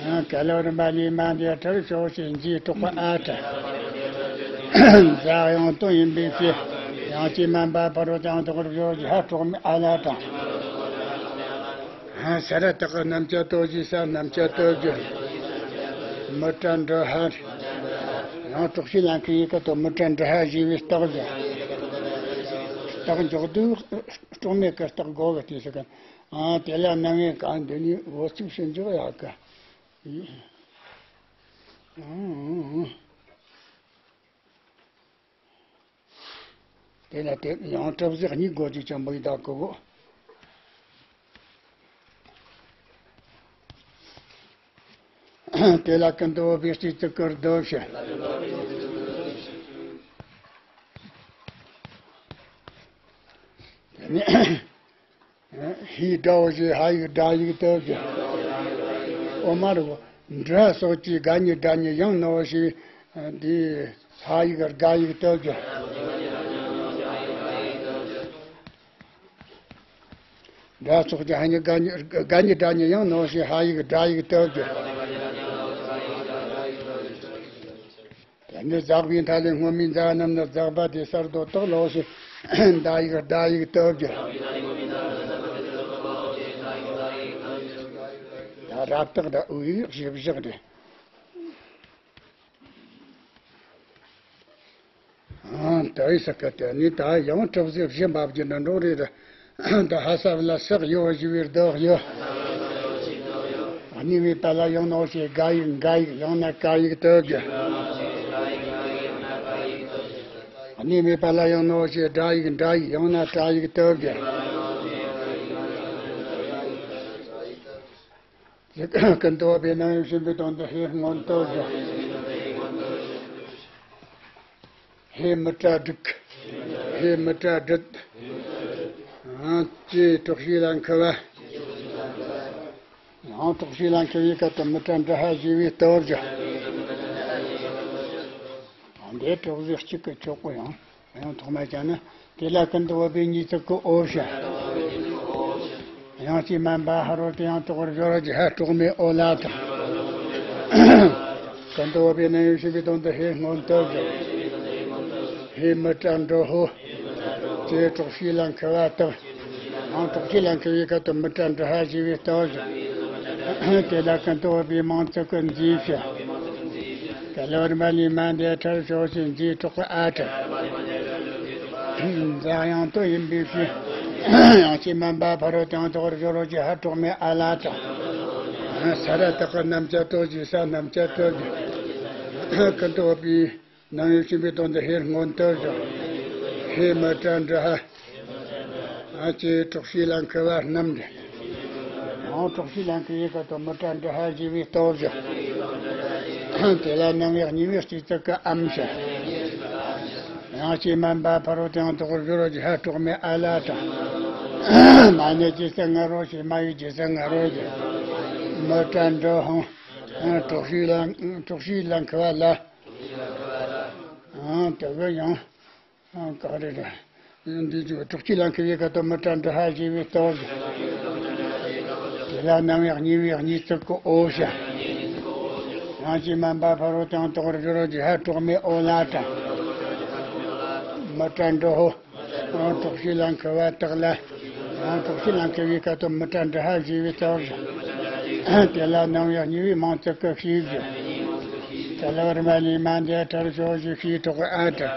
ཡང་ག་ལ་རིམ་པ་ལས་མ་འདས་ཁྲར་ཞོག་ཅེས་མཛེས་དྲག་པ་ཨ་ཏྲ། འཛག་ཡང་དོན་ཡིན་པའི་ཕྱིར། ཡང་ཅིག་མ་འབབ་ཕ་རོལ་ཏུ་ཡང་དོགས་པར་སྦྱོར་གྱི་ཧ་གྲོགས་མེད་ཨ་ལ་དྲངས། ས་ར་བཏགས་རྣམ་བཅད་དོ་ཞེས་ས་རྣམ་བཅད་དོ་བསྒྱུར། མི་ཏྲ་འགྲི་ཧ། ཡང་དྲོགས་གཤིས་ལ་འཁུ་བའི་སྐད་དོད་མི་ཏྲ་འགྲི་ཧ་ཞེས་པའི་རྟགས་བཞག། རྟགས་འཇོག་དུས་གྲོགས་མེད་ཀྱི་རྟགས་དགོས་པ་དེ་ཟེར་གི། ཨ། དེ་ལ་སྣང་བའི་གང་འདི་ནི་འོ་ཚིགས་སུ་འཇོག་ཡག་གི། དེ་ལ་དེ་ཡང་གྲུབ་གཟུགས་གཉིས་དགོས་རྒྱུ་ཅན་པོ་ཡི་དྭགས་ཀོ་བོ། དེ་ལ་ཀུན་ཏུ་བོ་བའི་སྤྱི་གཙུག་གི་རྡོ་བྱ། དེ་ནས། ཧའི་སྒྲ་འོ་ཞེས་ཧ་ཡིག་སྒྲ་ཡིག་ཏུ་བསྒྱུར། འོ་མ་རུ། འགྲི་ཧ་སོགས་ཀྱི་དག་ཉིད་སྒྲ་ཉིད་ཡང་ན་འོ་ཞེས། འདི་ཧ་ཡིག་སྒྲ་ཡིག་ཏུ་བསྒྱུར། འགྲི་ཧ་སོགས་ཀྱི་ཧ་ཉིད་དག་ཉིད་དགག་ཉིད་སྒྲ་ཉིད་ཡང་ན་འོ་ཞེས་ཧ་ཡིག་སྒྲ་ཡིག་ཏུ་བསྒྱུར། དེ་ནས་འཛག་པའི་མཐའ་ལས་སྔོན་མའི་འཛག་རྣམས་ནི་འཛག་པ་དེ་གསར་དུ་བཏགས་ལོ་ཞེས་ཟླ་ཡིག་ཟླ་ཡིག་ཏུ་བསྒྱུར། ད་རབ་བཏགས་དང་དབུས་ཡིག་ཞིབ་བཞག་རེད། ཨང་། ད་ཡི་ས་ཀ་དེ་ནི་ད་ཡང་གྲུབ་ཚུལ་བཞི་འབབ་ཀྱི་འདི་འགྲོ་རེད། ད་ཧ་ས་བ་ལ་སག་ཡོ་ཞི་བའི་བདག་ཡོ། གནས་པའི་པ་ལ་ཡང་ནོ་ཞེས་དགག་ཡིག་འགའ་ཡིག་ཡང་ན་ཀ་ཡིག་ཏུ་བསྒྱུར། གནས་པའི་པ་ལ་ཡང་ནོ་ཞེས་སྒྲ་ཡིག་འདྲ་ཡིག་ཡང་ན་ཏྲ་ཡིག་ཏུ་བསྒྱུར། ཀུན་ཏུ་བོ་པའི་རྣམ་དབྱེ་ཕྱིན་པའི་དོན་དུ་ཧེ་སྔོན་དུ་བཞག། ཧེ་མི་ཏྲ་དྲུག། ཧེ་མི་ཏྲ་དྲུག། ཨང་། ཅེས་དྲོགས་གཤིས་ལ་འཁུ་བ། ཡང་དྲོགས་གཤིས་ལ་འཁུ་བའི་སྐབས་སུ་མི་ཏྲ་འདྲི་ཧ་ཞི་བའི་སྟོབས་བཞག། འདི་དྲོགས་གཤིས་གཅིག་གི་ཆོག་གོ། ཡང་། ཡང་ཐོག་མ་བྱས་ན། དེ་ལ་ཀུན་ཏུ་བོ་པའི་གཉིས་ཚིག་གི་འོ་བྱ། ཡང་ཅིག་མ་འབབ་ཕ་རོལ་ཏུ་ཡང་དོགས་པར་སྦྱོར་གྱི་ཧ་གྲོགས་མེད་འོ་ལ་དྲངས། ཀུན་ཏུ་བོ་པའི་རྣམ་དབྱེ་ཕྱིན་པའི་དོན་དུ་ཧེ་སྔོན་དུ་བཞག། ཧེ་མི་ཏྲ་འགྲི་ཧོ། ཅེས་དྲོགས་གཤིས་ལ་འཁུ་བ་བཏགས། ཡང་དྲོགས་གཤིས་ལ་འཁུ་བའི་སྐབས་སུ་མི་ཏྲ་འདྲི་ཧ་ཞི་བའི་སྟོབས་བཞག། དེ་ལ་ཀུན་ཏུ་བོ་པའི་མང་ཚིག་གི་མཛེས་བྱ། ག་ལ་བ་རི་མ་ལི་མ་འདས་ཁྲར་ཞོག་ཅེས་མཛེས་དྲག་གི་ཨ་ཁྲ། འཛག་ཡང་དོན་ཡིན་པའི་ཕྱིར། ཡང་ཅིག་མ་འབབ་ཕ་རོལ་ཏུ་ཡང་དོགས་པར་སྦྱོར་རོ་ཅེས་ཧ་གྲོགས་མེད་ཨ་ལ་དྲངས། ས་ར་བཏགས་རྣམ་བཅད་དོ་ཞེས་ས་རྣམ་བཅད་དོ་ཞེས། ཀུན་ཏུ་བོ་པའི། ནམ་ཡང་ཕྱིན་པའི་དོན་དུ་ཧེ་སྔོན་དུ་བཞག་ཧེ་མི་ཏྲ་འབྲུ་ཧ། ཨ་ཅེ་དྲག་ཤུལ་ལ་མཁས་པ་རྣམས་ཀྱིས། ཡང་དྲག་ཤུལ་ལ་མཁས་པའི་སྐད་དུ་མི་ཏྲ་འབྲུ་ཧ་ཞེས་པའི་སྟོབས་བཞག་དེ་ལ་ནམ་ཡང་གཉིས་པའི་སྤྱི་ཚིག་གི་ཨམ་ཞེས། ཡང་ཅེ་མན་པ་ཕ་རོལ་ཏུ་ཡང་དག་པར་སྦྱོར་བ་གྱི་ཧ་དྲག་མེ་ཨ་ལ་དང་། མ་ནས་ཇི་སྲིད་ང་རོ་ཞེས་མ་ཡི་ཇི་སྲིད་ང་རོ་ཞེས། མི་ཏྲ་འབྲུ་ཧང་། དྲག་ཤུལ་ལ་དྲག་ཤུལ་ལ་མཁས་པ་ལ། ཨང་། དེ་ག་ཡང་། ཨང་། ག་རེ་རེད། འདི་ཚོ་དྲག་ཤུལ་ལ་མཁས་པའི་སྐད་དུ་མི་ཏྲ་འབྲུ་ཧ་ཞེས་པའི་སྟོབས། དེ་ལ་ནམ་ཡང་གཉིས་པའི་གཉིས་ཚིག་གི་ཨོ་ཞེས། ཡང་ཅེ་མན་པ་ཕ་རོལ་ཏུ་ཡང་དག་པར་སྦྱོར་བ་གྱི་ཧ་དྲག་མེ་ཨོ་ལ་དང་། མི་ཏྲ་འབྲུ་ཧོ། ཨང་། དྲག་ཤུལ་ལ་མཁས་པ་དག་ལ། ཨང་། དྲག་ཤུལ་ལ་མཁས་པའི་སྐད་དུ་མི་ཏྲ་འབྲུ་ཧ་ཞེས་པའི་སྟོབས། དེ་ལ་ནམ་ཡང་གཉིས་པའི་མིང་ཚིག་གི་ཤེས་བྱ། ད་ལ་བར་མ་ལས་མ་འདས་མཐར་ཕྱོགས་ཀྱི་ཤེས་དྲག་ཨ་དྲག་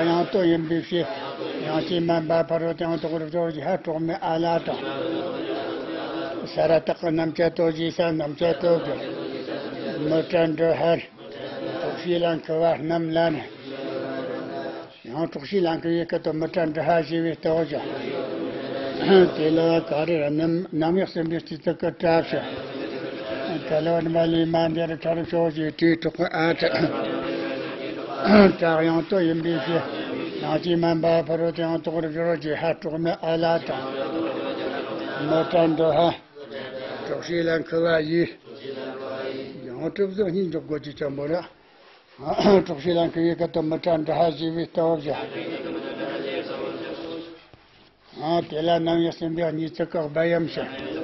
ཡང་དོ་ཡིན་པའི་ཕྱིར། ཡང་ཅེ་མན་པ་ཕ་རོལ་ཏུ་ཡང་དག་པར་སྦྱོར་གྱི་ཧ་དྲག་མེ་ཨ་ལ་དང་། ས་ར་བཏགས་རྣམ་བཅད་དོ་ཞེས་ས་རྣམ་བཅད་དོ་གི། མི་ཏྲ་འབྲུ་ཧར། དྲག་ཤུལ་ལ་མཁས་པ་རྣམས་ལ་ནི། ཡང་དྲག་ཤུལ་ལ་མཁས་པའི་སྐད་དུ་མི་ཏྲ་འབྲུ་ཧ་ཞེས་པའི་སྟོབས་བཞག་དེ་ལ་ག་རེ་ར་ནམ་ནམ་ཡང་སེམས་པའི་སྤྱི་ཚིག་གི་ཏྲ་ཞེས། ད་ལ་བར་མ་ལས་མ་འདས་མཐར་ཕྱོགས་ཀྱི་ཏྲའི་དྲག་ཨ་ཏྲ། ཏྲ་ཡང་དོ་ཡིན་པའི་ཕྱིར། ཡང་ཅེ་མན་པ་ཕ་རོལ་ཏུ་ཡང་དག་པར་སྦྱོར་གྱི་ཧ་དྲག་མེ་ཨ་ལ་དང་། མི་ཏྲ་འབྲུ་ཧ། དྲག་ཤུལ་ལ་མཁས་པ་ཡིས། ཡང་གྲུབ་ཟིན་གཉིས་འཇོག་དགོས་ཀྱི་ཆེན་པོ་རེད། དྲག་ཤུལ་ལ་མཁས་པའི་སྐད་དུ་མི་ཏྲ་འབྲུ་ཧ་ཞེས་པའི་སྟོབས་བཞག་ཨང་། དེ་ལ་ནམ་ཡང་སེམས་པའི་གཉིས་ཚིག་གི་སྦ་ཡམ་ཞེས།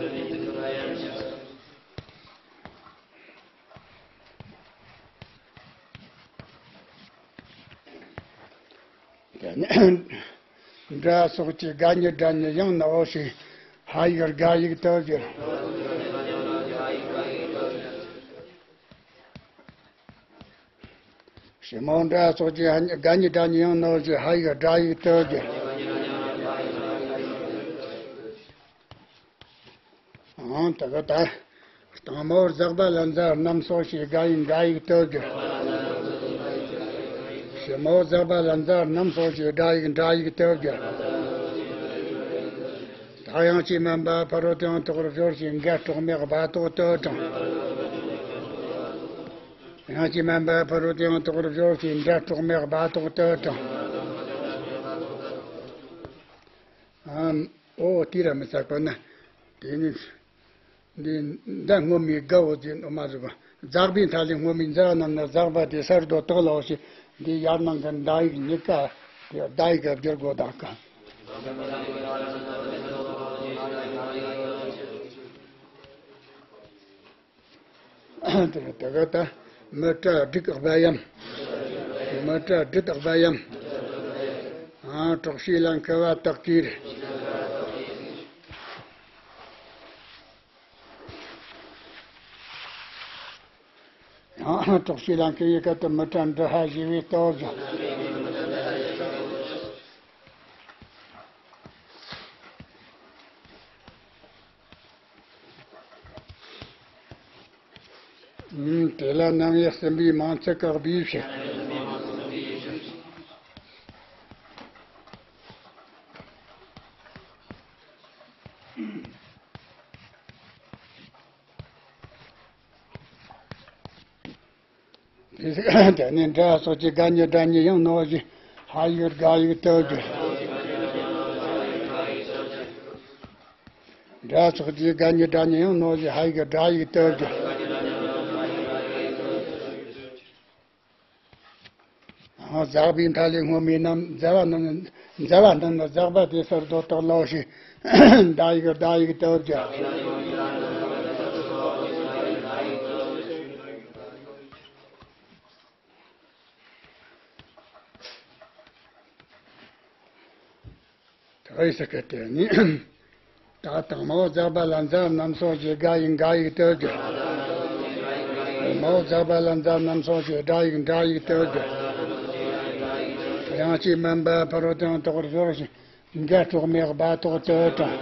དེ་ནས་འདྲ་སོགས་ཀྱི་དགའ་ཉིད་སྒྲ་ཉིད་ཡང་ནའོ་ཞེས་ཧ་ཡིག་དགའ་ཡིག་ཏུ་བསྒྱུར། ཞི་མོ་འདྲ་སོགས་ཀྱི་དགའ་ཉིད་སྒྲ་ཉིད་ཡང་ནའོ་ཞེས་ཧ་ཡིག་སྒྲ་ཡིག་ཏུ་བསྒྱུར། ཨང་། དེ་ག་ད། དང་མོ་ཟག་པ་ལ་འཛག་རྣམ་སོགས་ཞེས་དགའ་ཡིག་འདྲ་ཡིག་ཏུ་བསྒྱུར། ཞི་མོ་ཟག་པ་ལ་འཛག་རྣམ་སོགས་ཞེས་སྒྲ་ཡིག་འདྲ་ཡིག་ཏུ་བསྒྱུར། ད་ཡང་ཅེ་མན་པ་ཕ་རོལ་ཏུ་ཡང་དག་པར་སྦྱོར་ཞེས་འགའ་གྲོགས་མེད་སྦ་ཏོག་ཏུ་དྲངས། ཡང་ཅེ་མན་པ་ཕ་རོལ་ཏུ་ཡང་དག་པར་སྦྱོར་ཞེས་འདྲ་གྲོགས་མེད་སྦ་ཏོག་ཏུ་དྲངས། ཨམ། ཨོ་དེ་ར་མི་ཚགས་པ་ན། དེ་ནི། འདི་འདི་སྔོན་མའི་དགའ་བོ་ཅན་དུ་མ་བཟོད་པ། འཛག་པའི་མཐའ་ལས་སྔོན་མའི་འཛག་རྣམས་ནི་འཛག་པ་དེ་སར་སྡོད་དག་ལོ་ཞེས་འདི་ཡར་ནང་གི་འདའ་ཡིག་གཉིས་ཀ་དེ་བརྡ་ཡིག་ག་བསྒྱུར་དགོས་དག་ག་དེ་དེ་ག་ད་མི་ཏྲ་སྦྲིད་སྦ་ཡམ། མི་ཏྲ་སྦྲིད་སྦ་ཡམ། ཨ་དྲག་ཤུལ་ལ་མཁས་པ་དག་གིས། ཡང་དྲག་ཤུལ་ལ་མཁས་པའི་སྐད་དུ་མི་ཏྲ་འབྲུ་ཧ་ཞེས་པའི་སྟོབས་བཞག་ཨུམ། དེ་ལ་ནམ་ཡང་སེམས་པའི་མིང་ཚིག་གི་སྦས་ཕྱིར། དེ་ནས་འདྲ་སོགས་ཀྱི་དགའ་ཉིད་སྒྲ་ཉིད་ཡང་ནོ་ཞེས་ཧ་ཡིག་དགའ་ཡིག་ཏུ་བསྒྱུར། འདྲ་སོགས་ཀྱི་དགའ་ཉིད་སྒྲ་ཉིད་ཡང་ནོ་ཞེས་ཧ་ཡིག་སྒྲ་ཡིག་ཏུ་བསྒྱུར། ཨང་། འཛག་པའི་མཐའ་ལས་སྔོན་མའི་རྣམས་འཛག་པ་རྣམས། འཛག་པ་རྣམས་ནི་འཛག་པ་དེ་སར་སྡོད་དག་ལོ་ཞེས་བརྡ་ཡིག་བརྡ་ཡིག་ཏུ་བསྒྱུར། དེ་ཡི་སྐད་དེ་ནི། ད་དང་མོ་འཛག་པ་ལ་འཛག་རྣམས་སོགས་ཀྱི་དགའ་ཡིག་དགའ་ཡིག་ཏུ་བསྒྱུར། མོ་འཛག་པ་ལ་འཛག་རྣམས་སོགས་ཀྱི་སྒྲ་ཡིག་སྒྲ་ཡིག་ཏུ་བསྒྱུར། ཡང་ཅེ་མན་པ་ཕ་རོལ་ཏུ་ཡང་དག་པར་སྦྱོར་ཞེས་འགའ་གྲོགས་མེད་སྦ་ཏོག་ཏུ་དྲངས།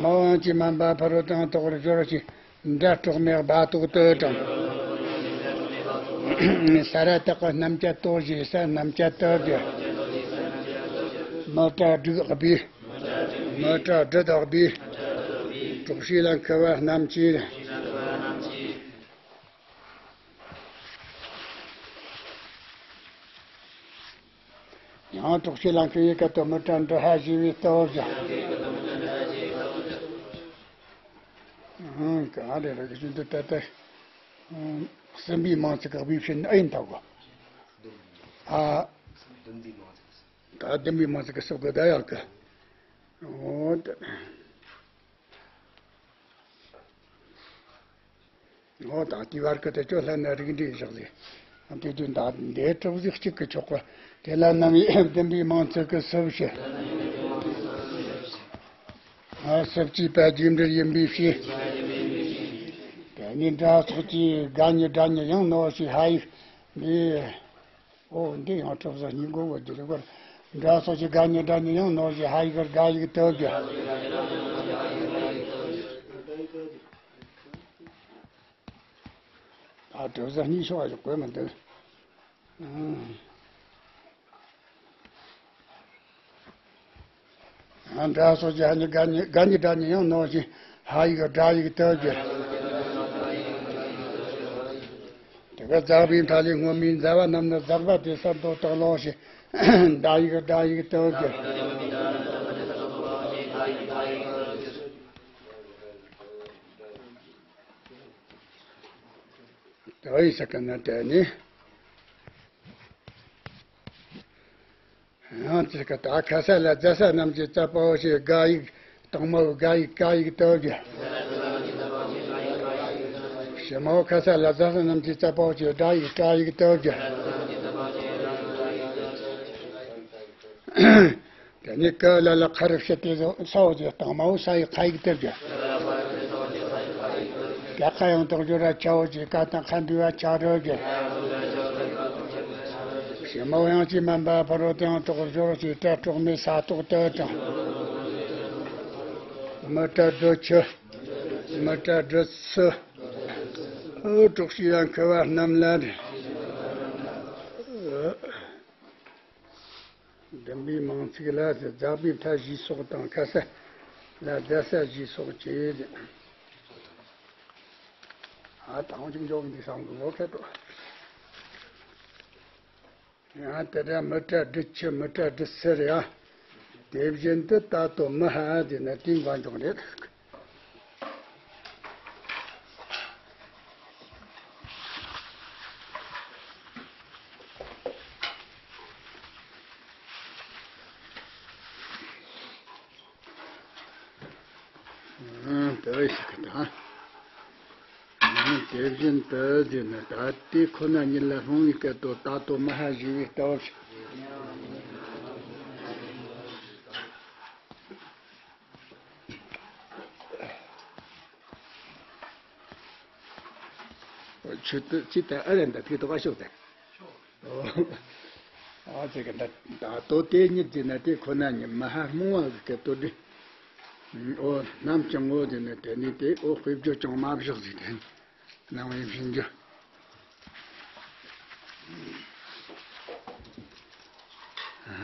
མོ་ཡང་ཅེ་མན་པ་ཕ་རོལ་ཏུ་ཡང་དག་པར་སྦྱོར་ཞེས་འདྲ་གྲོགས་མེད་སྦ་ཏོག་ཏུ་དྲངས། ས་ར་བཏགས་སྣམ་སྦྱར་དོ་ཞེས་ས་སྣམ་སྦྱར་དོ་ཞེས། མི་ཏྲ་སྦྲུལ་སྦས། མི་ཏྲ་སྦྲུལ་སྦས། དྲོགས་བྱེད་ལ་མཁས་པ་རྣམས་ཀྱིས། ཡང་དྲོགས་བྱེད་ལ་མཁས་པའི་སྐད་དོད་མི་ཏྲ་འབྲུ་ཧ་ཞེས་པའི་སྟོབས་ཀྱིས། ཨང་། ག་རེ་རེ་གི་ཞུ་འདི་ལྟ་སྟེ། ཨང་། སྲིན་པོའི་མིང་ཚིག་གི་སྦས་ཕྱིན་ཨེ་ཡིན་ད་གོ། ཨ། ད་བདུན་པའི་མིང་ཚིག་གི་སྲིབ་གི་ད་ཡག་གི། འོ་ད། འོ་ད་དེའི་བར་གི་དེ་ཚོ་ལྷན་ནེ་རིགས་འགྲེ་བཞག་ཟིག་དེ་དུས་ད་འདི་གྲུབ་ཟིག་གཅིག་གི་ཆོག་གི། དེ་ལ་རྣམ་དབྱེ་བདུན་པའི་མིང་ཚིག་གི་སྲིབ་ཞེས། ཨ། སྲིབ་ཅེས་པ་རྗེས་འབྲེལ་ཡིན་པའི་ཕྱིར། དེ་ནི་སྒྲ་སོགས་ཀྱི་དགའ་ཉིད་སྒྲ་ཉིད་ཡིན་ནོ་ཞེས་ཧ་ཡིག་ནི། འོ་འདི་ཡང་གྲུབ་ཟིག་གཉིས་འགོ་བོ་འདི་རེད་གོ། སྒྲ་སོགས་ཀྱི་དགའ་ཉིད་སྒྲ་ཉིད་ཡིན་ནོ་ཞེས་ཧ་ཡིག་གི་དགའ་ཡིག་སྟོབས་ཀྱིས། ད་གྲུབ་ཟིག་གཉིས་ཤོག་ཡོད་དགོས་མི་འདུག་ཨང་། སྒྲ་སོགས་ཀྱི་ཧ་ནི་དགའ་ཉིད་དགའ་ཉིད་སྒྲ་ཉིད་ཡིན་ནོ་ཞེས་ཧ་ཡིག་གི་སྒྲ་ཡིག་སྟོབས་ཀྱིས། དེ་ག་འཛག་པའི་མཐའ་ལས་སྔོན་མའི་མཛའ་བ་རྣམས་ནི་འཛག་པ་དེ་གསར་དུ་བཏགས་ལོ་ཞེས་སྒྲ་ཡིག་གི་སྒྲ་ཡིག་སྟོབས་ཀྱིས། དེ་ཡི་ས་ཀ་ན་དེ་ནི། ཡང་ཅིག་གི་ད་ཁ་ས་ལ་ཛ་ས་རྣམས་ཀྱི་ཙ་པའོ་ཞེས་དགའ་ཡིག་དང་མའོ་དགའ་ཡིག་ཀ་ཡིག་སྟོབས་ཀྱིས། ཕྱི་མའོ་ཁ་ས་ལ་ཛ་ས་རྣམས་ཀྱི་ཙ་པའོ་ཞེས་སྒྲ་ཡིག་ཀྲ་ཡིག་སྟོབས་ཀྱིས། དེ་ནས་ཀ་ལ་ལ་ཁ་རུ་ཕྱི་དེ་ས་འོག་ཅེས་དང་མའོ་ས་ཡི་ཁ་ཡིག་སྟོབས་ཀྱིས། ཀ་ཁ་ཡང་དག་སྦྱོར་བ་ཆའོ་ཅེས་ཀ་དང་ཁ་འདུས་པ་ཆ་རོ་ཀྱིས། ཕྱི་མའོ་ཡང་ཅིག་མན་པ་ཕ་རོལ་ཏུ་ཡང་དག་སྦྱོར་ཅེས་ཏྲ་གྲོགས་མེད་ས་ཐོག་ཏུ་དང་། མི་ཏྲ་སྦྲུལ་ཆུ། མི་ཏྲ་སྦྲུལ་སུ། འོ་དྲོགས་བྱེད་ལ་མཁས་པ་རྣམས་ལ། བདུན་པའི་མིང་ཚིག་ལ་ཟེར། འཛག་པའི་མཐའ་ཞེས་སོགས་དང་། ཁ་ས་ལ་ཛ་ས་ཞེས་སོགས་ཀྱིས། ཨ་དང་ཅིག་འཇོག་འདི་བསམ་གི་ལོ་ཁ་དོ། ཡང་དེ་འདྲ་མི་ཏྲ་སྦྲུལ་ཆུ་མི་ཏྲ་སྦྲུལ་སུ་རེད་ཨ། དེ་བཞིན་དུ་ད་ལྟོ་མི་ཧ་ཟེར་ན་དེའི་མགོ་འཇོག་རེད། ཨང་། དེ་ཞིག་གི་དང་། ཨང་། དེ་བཞིན་དུ་ཟེར་ན་ད་དེ་ཁོ་ན་ཉིད་ལ་སློང་བའི་སྐད་དོད་ད་ལྟོ་མི་ཧ་ཞེས་པའི་སྟོབས། ཆུ་དུ་ཅི་ལྟར་ཨ་རེ་འདི་ཐིག་ཏོག་ཨ་ཤོག་དེ། ཨོ། ཨ་ཙི་གི་ད་ད་ལྟོ་དེ་ཉིད་ཟེར་ན་དེ་ཁོ་ན་ཉིད་མི་ཧ་སྨྲ་བ་གི་སྐད་དོད་དེ། ཨོ་ནམ་ཅང་ངོ་ཟེར་ན་དེ་ནི་དེ་ཨོ་དཔེ་བརྗོད་ཅང་མ་བཞག་ཟིག་དེ། སྣང་བའི་ཕྱིན་རྒྱུ།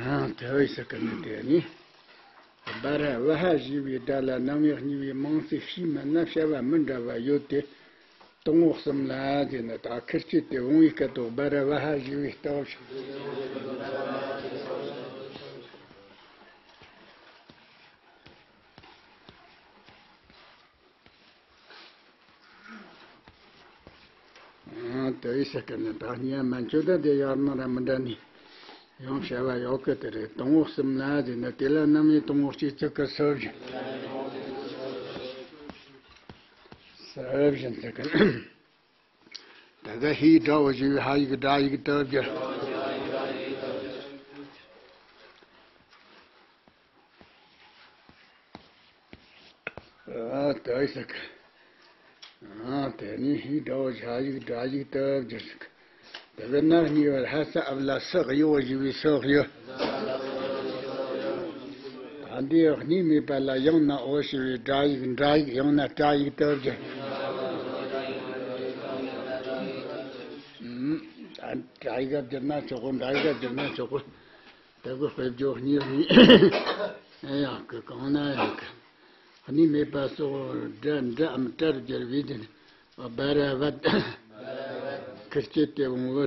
ཨ་དེ་བས་ཟེར་གི་ནི་དེ་ནི། སྦ་ར་བ་ཧ་ཞེས་པའི་སྒྲ་ལ་རྣམ་དབྱེ་གཉིས་པའི་མིང་ཚིག་ཕྱིས་མ་ན་བྱ་བ་མི་འདྲ་བ་ཡོད་དེ། དང་པོ་གསུམ་ལ་ཟེར་ན་ད་ཁུར་སྐྱེས་ཏེ་བུང་བའི་སྐད་དོད་སྦ་ར་བ་ཧ་ཞེས་པའི་སྟོབས། ཨང་། དེ་བས་ཟེར་གི་ནི་ད་སྙན་མན་ཆོད་ད་དེ་ཡར་མ་ར་མི་འདྲ་ནི། ཡང་བྱ་བ་ཡོད་གི་དེ་རེད། དང་པོ་གསུམ་ལ་ཟེར་ན་དེ་ལ་རྣམ་དབྱེ་དང་པོ་སྐྱེས་ཚིག་གི་སུ་བཞིན། སུ་བཞིན་ཟེར་གི། ད་ག་ཧིའི་སྒྲའོ་ཞེས་པའི་ཧ་ཡིག་སྒྲ་ཡིག་སྟོབས་ཀྱིས། ཨ་དེ་ཟེར་གི། ཨ་དེ་ནི་ཧིའི་སྒྲའོ་ཞེས་ཧ་ཡིག་སྒྲ་ཡིག་སྟོབས་ཀྱིས་ཟེར་གི། དེ་གི་ན་གཉིས་པར་ཧ་ས་ཨབ་ལ་སུ་གཡོ་ཞེས་པའི་སུ་གཡོ། ད་འདི་གཉིས་མེད་པ་ལ་ཡང་ན་འོ་ཞེས་པའི་སྒྲ་ཡིག་འདྲ་ཡིག་ཡང་ན་སྒྲ་ཡིག་སྟོབས་ཀྱིས། ཨུམ། འདྲ་ཡི་ག་བསྒྱུར་ན་ཆོག་གོ། འདྲ་ཡི་ག་བསྒྱུར་ན་ཆོག་གོ། དེ་གི་དཔེ་བརྗོད་གཉིས་གཉིས། ཡང་གི་གང་ན་ཡང་གི། གཉིས་མེད་པ་སོགས་འདྲ་འདྲའམ་བྲལ་བར་བསྒྱུར་བས་ཏེ། སྦ་ར་བད། ཁུར་སྐྱེད་དེ་བོང་བུ།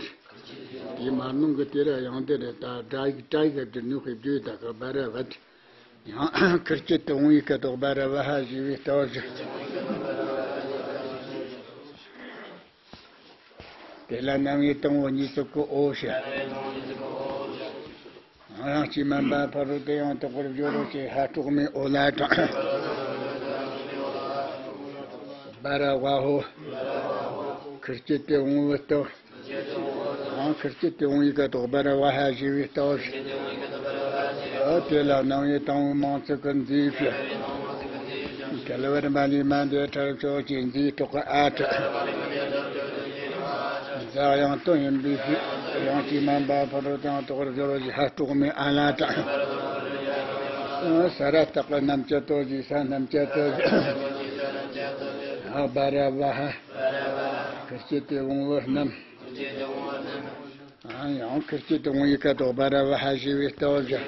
དེ་མ་ནང་གི་དེ་ར་ཡང་དེ་རེད། ད་སྒྲ་ཡིག་སྒྲ་ཡིག་བསྒྱུར་ནུས་དཔེ་བརྗོད་ད་གི་སྦ་ར་བད། ཡང་ཁུར་སྐྱེད་དེ་བོང་བུའི་སྐད་དོ་སྦ་ར་བ་ཧ་ཞེས་པའི་ལྟ་བ་བཞིན། དེ་ལ་རྣམ་དབྱེ་དང་པོ་གཉིས་ཚིག་གི་འོ་ཞེས། རང་སྐྱེས་མ་འབའ་ཕ་རོལ་ཏུ་ཡང་དག་པར་སྦྱོར་རོ་ཞེས་ཧ་སྤྲོག་མའི་འོ་ལ་དང་། སྦ་ར་བ་ཧོ། ཁུར་སྐྱེད་དེ་བོང་བུའི་སྟོབས། ཡང་ཁུར་སྐྱེད་དེ་བོང་བུའི་སྐད་དོ་སྦ་ར་བ་ཧ་ཞེས་པའི་ལྟ་བ་བཞིན། འོ་དེ་ལ་རྣམ་དབྱེ་དང་པོའི་མིང་ཚིག་གི་མཛེས་ཞེས། གལ་བར་མ་ནི་མ་འདས་ཁྲར་ཕྱོགས་ཀྱི་མཛེས་སྲོག་གི་ཨ་ཁྲ། འཛག་ཡང་དོན་ཡིན་པའི་ཕྱིར། ཡང་སྐྱེས་མ་འབའ་ཕ་རོལ་ཏུ་ཡང་དག་པར་སྦྱོར་རོ་ཞེས་ཧ་སྤྲོག་མའི་ཨ་ལ་དང་། ས་ར་བཏགས་པའི་རྣམ་བཅད་དོ་ཞེས་ས་རྣམ་བཅད་དོ་ཞེས། སྦ་ར་བ་ཧ། ཁུར་སྐྱེད་དེ་བོང་བུ་རྣམས། ཡང་ཁུར་སྐྱེད་དེ་བོང་བུའི་སྐད་དོ་སྦ་ར་བ་ཧ་ཞེས་པའི་ལྟ་བ་བཞིན།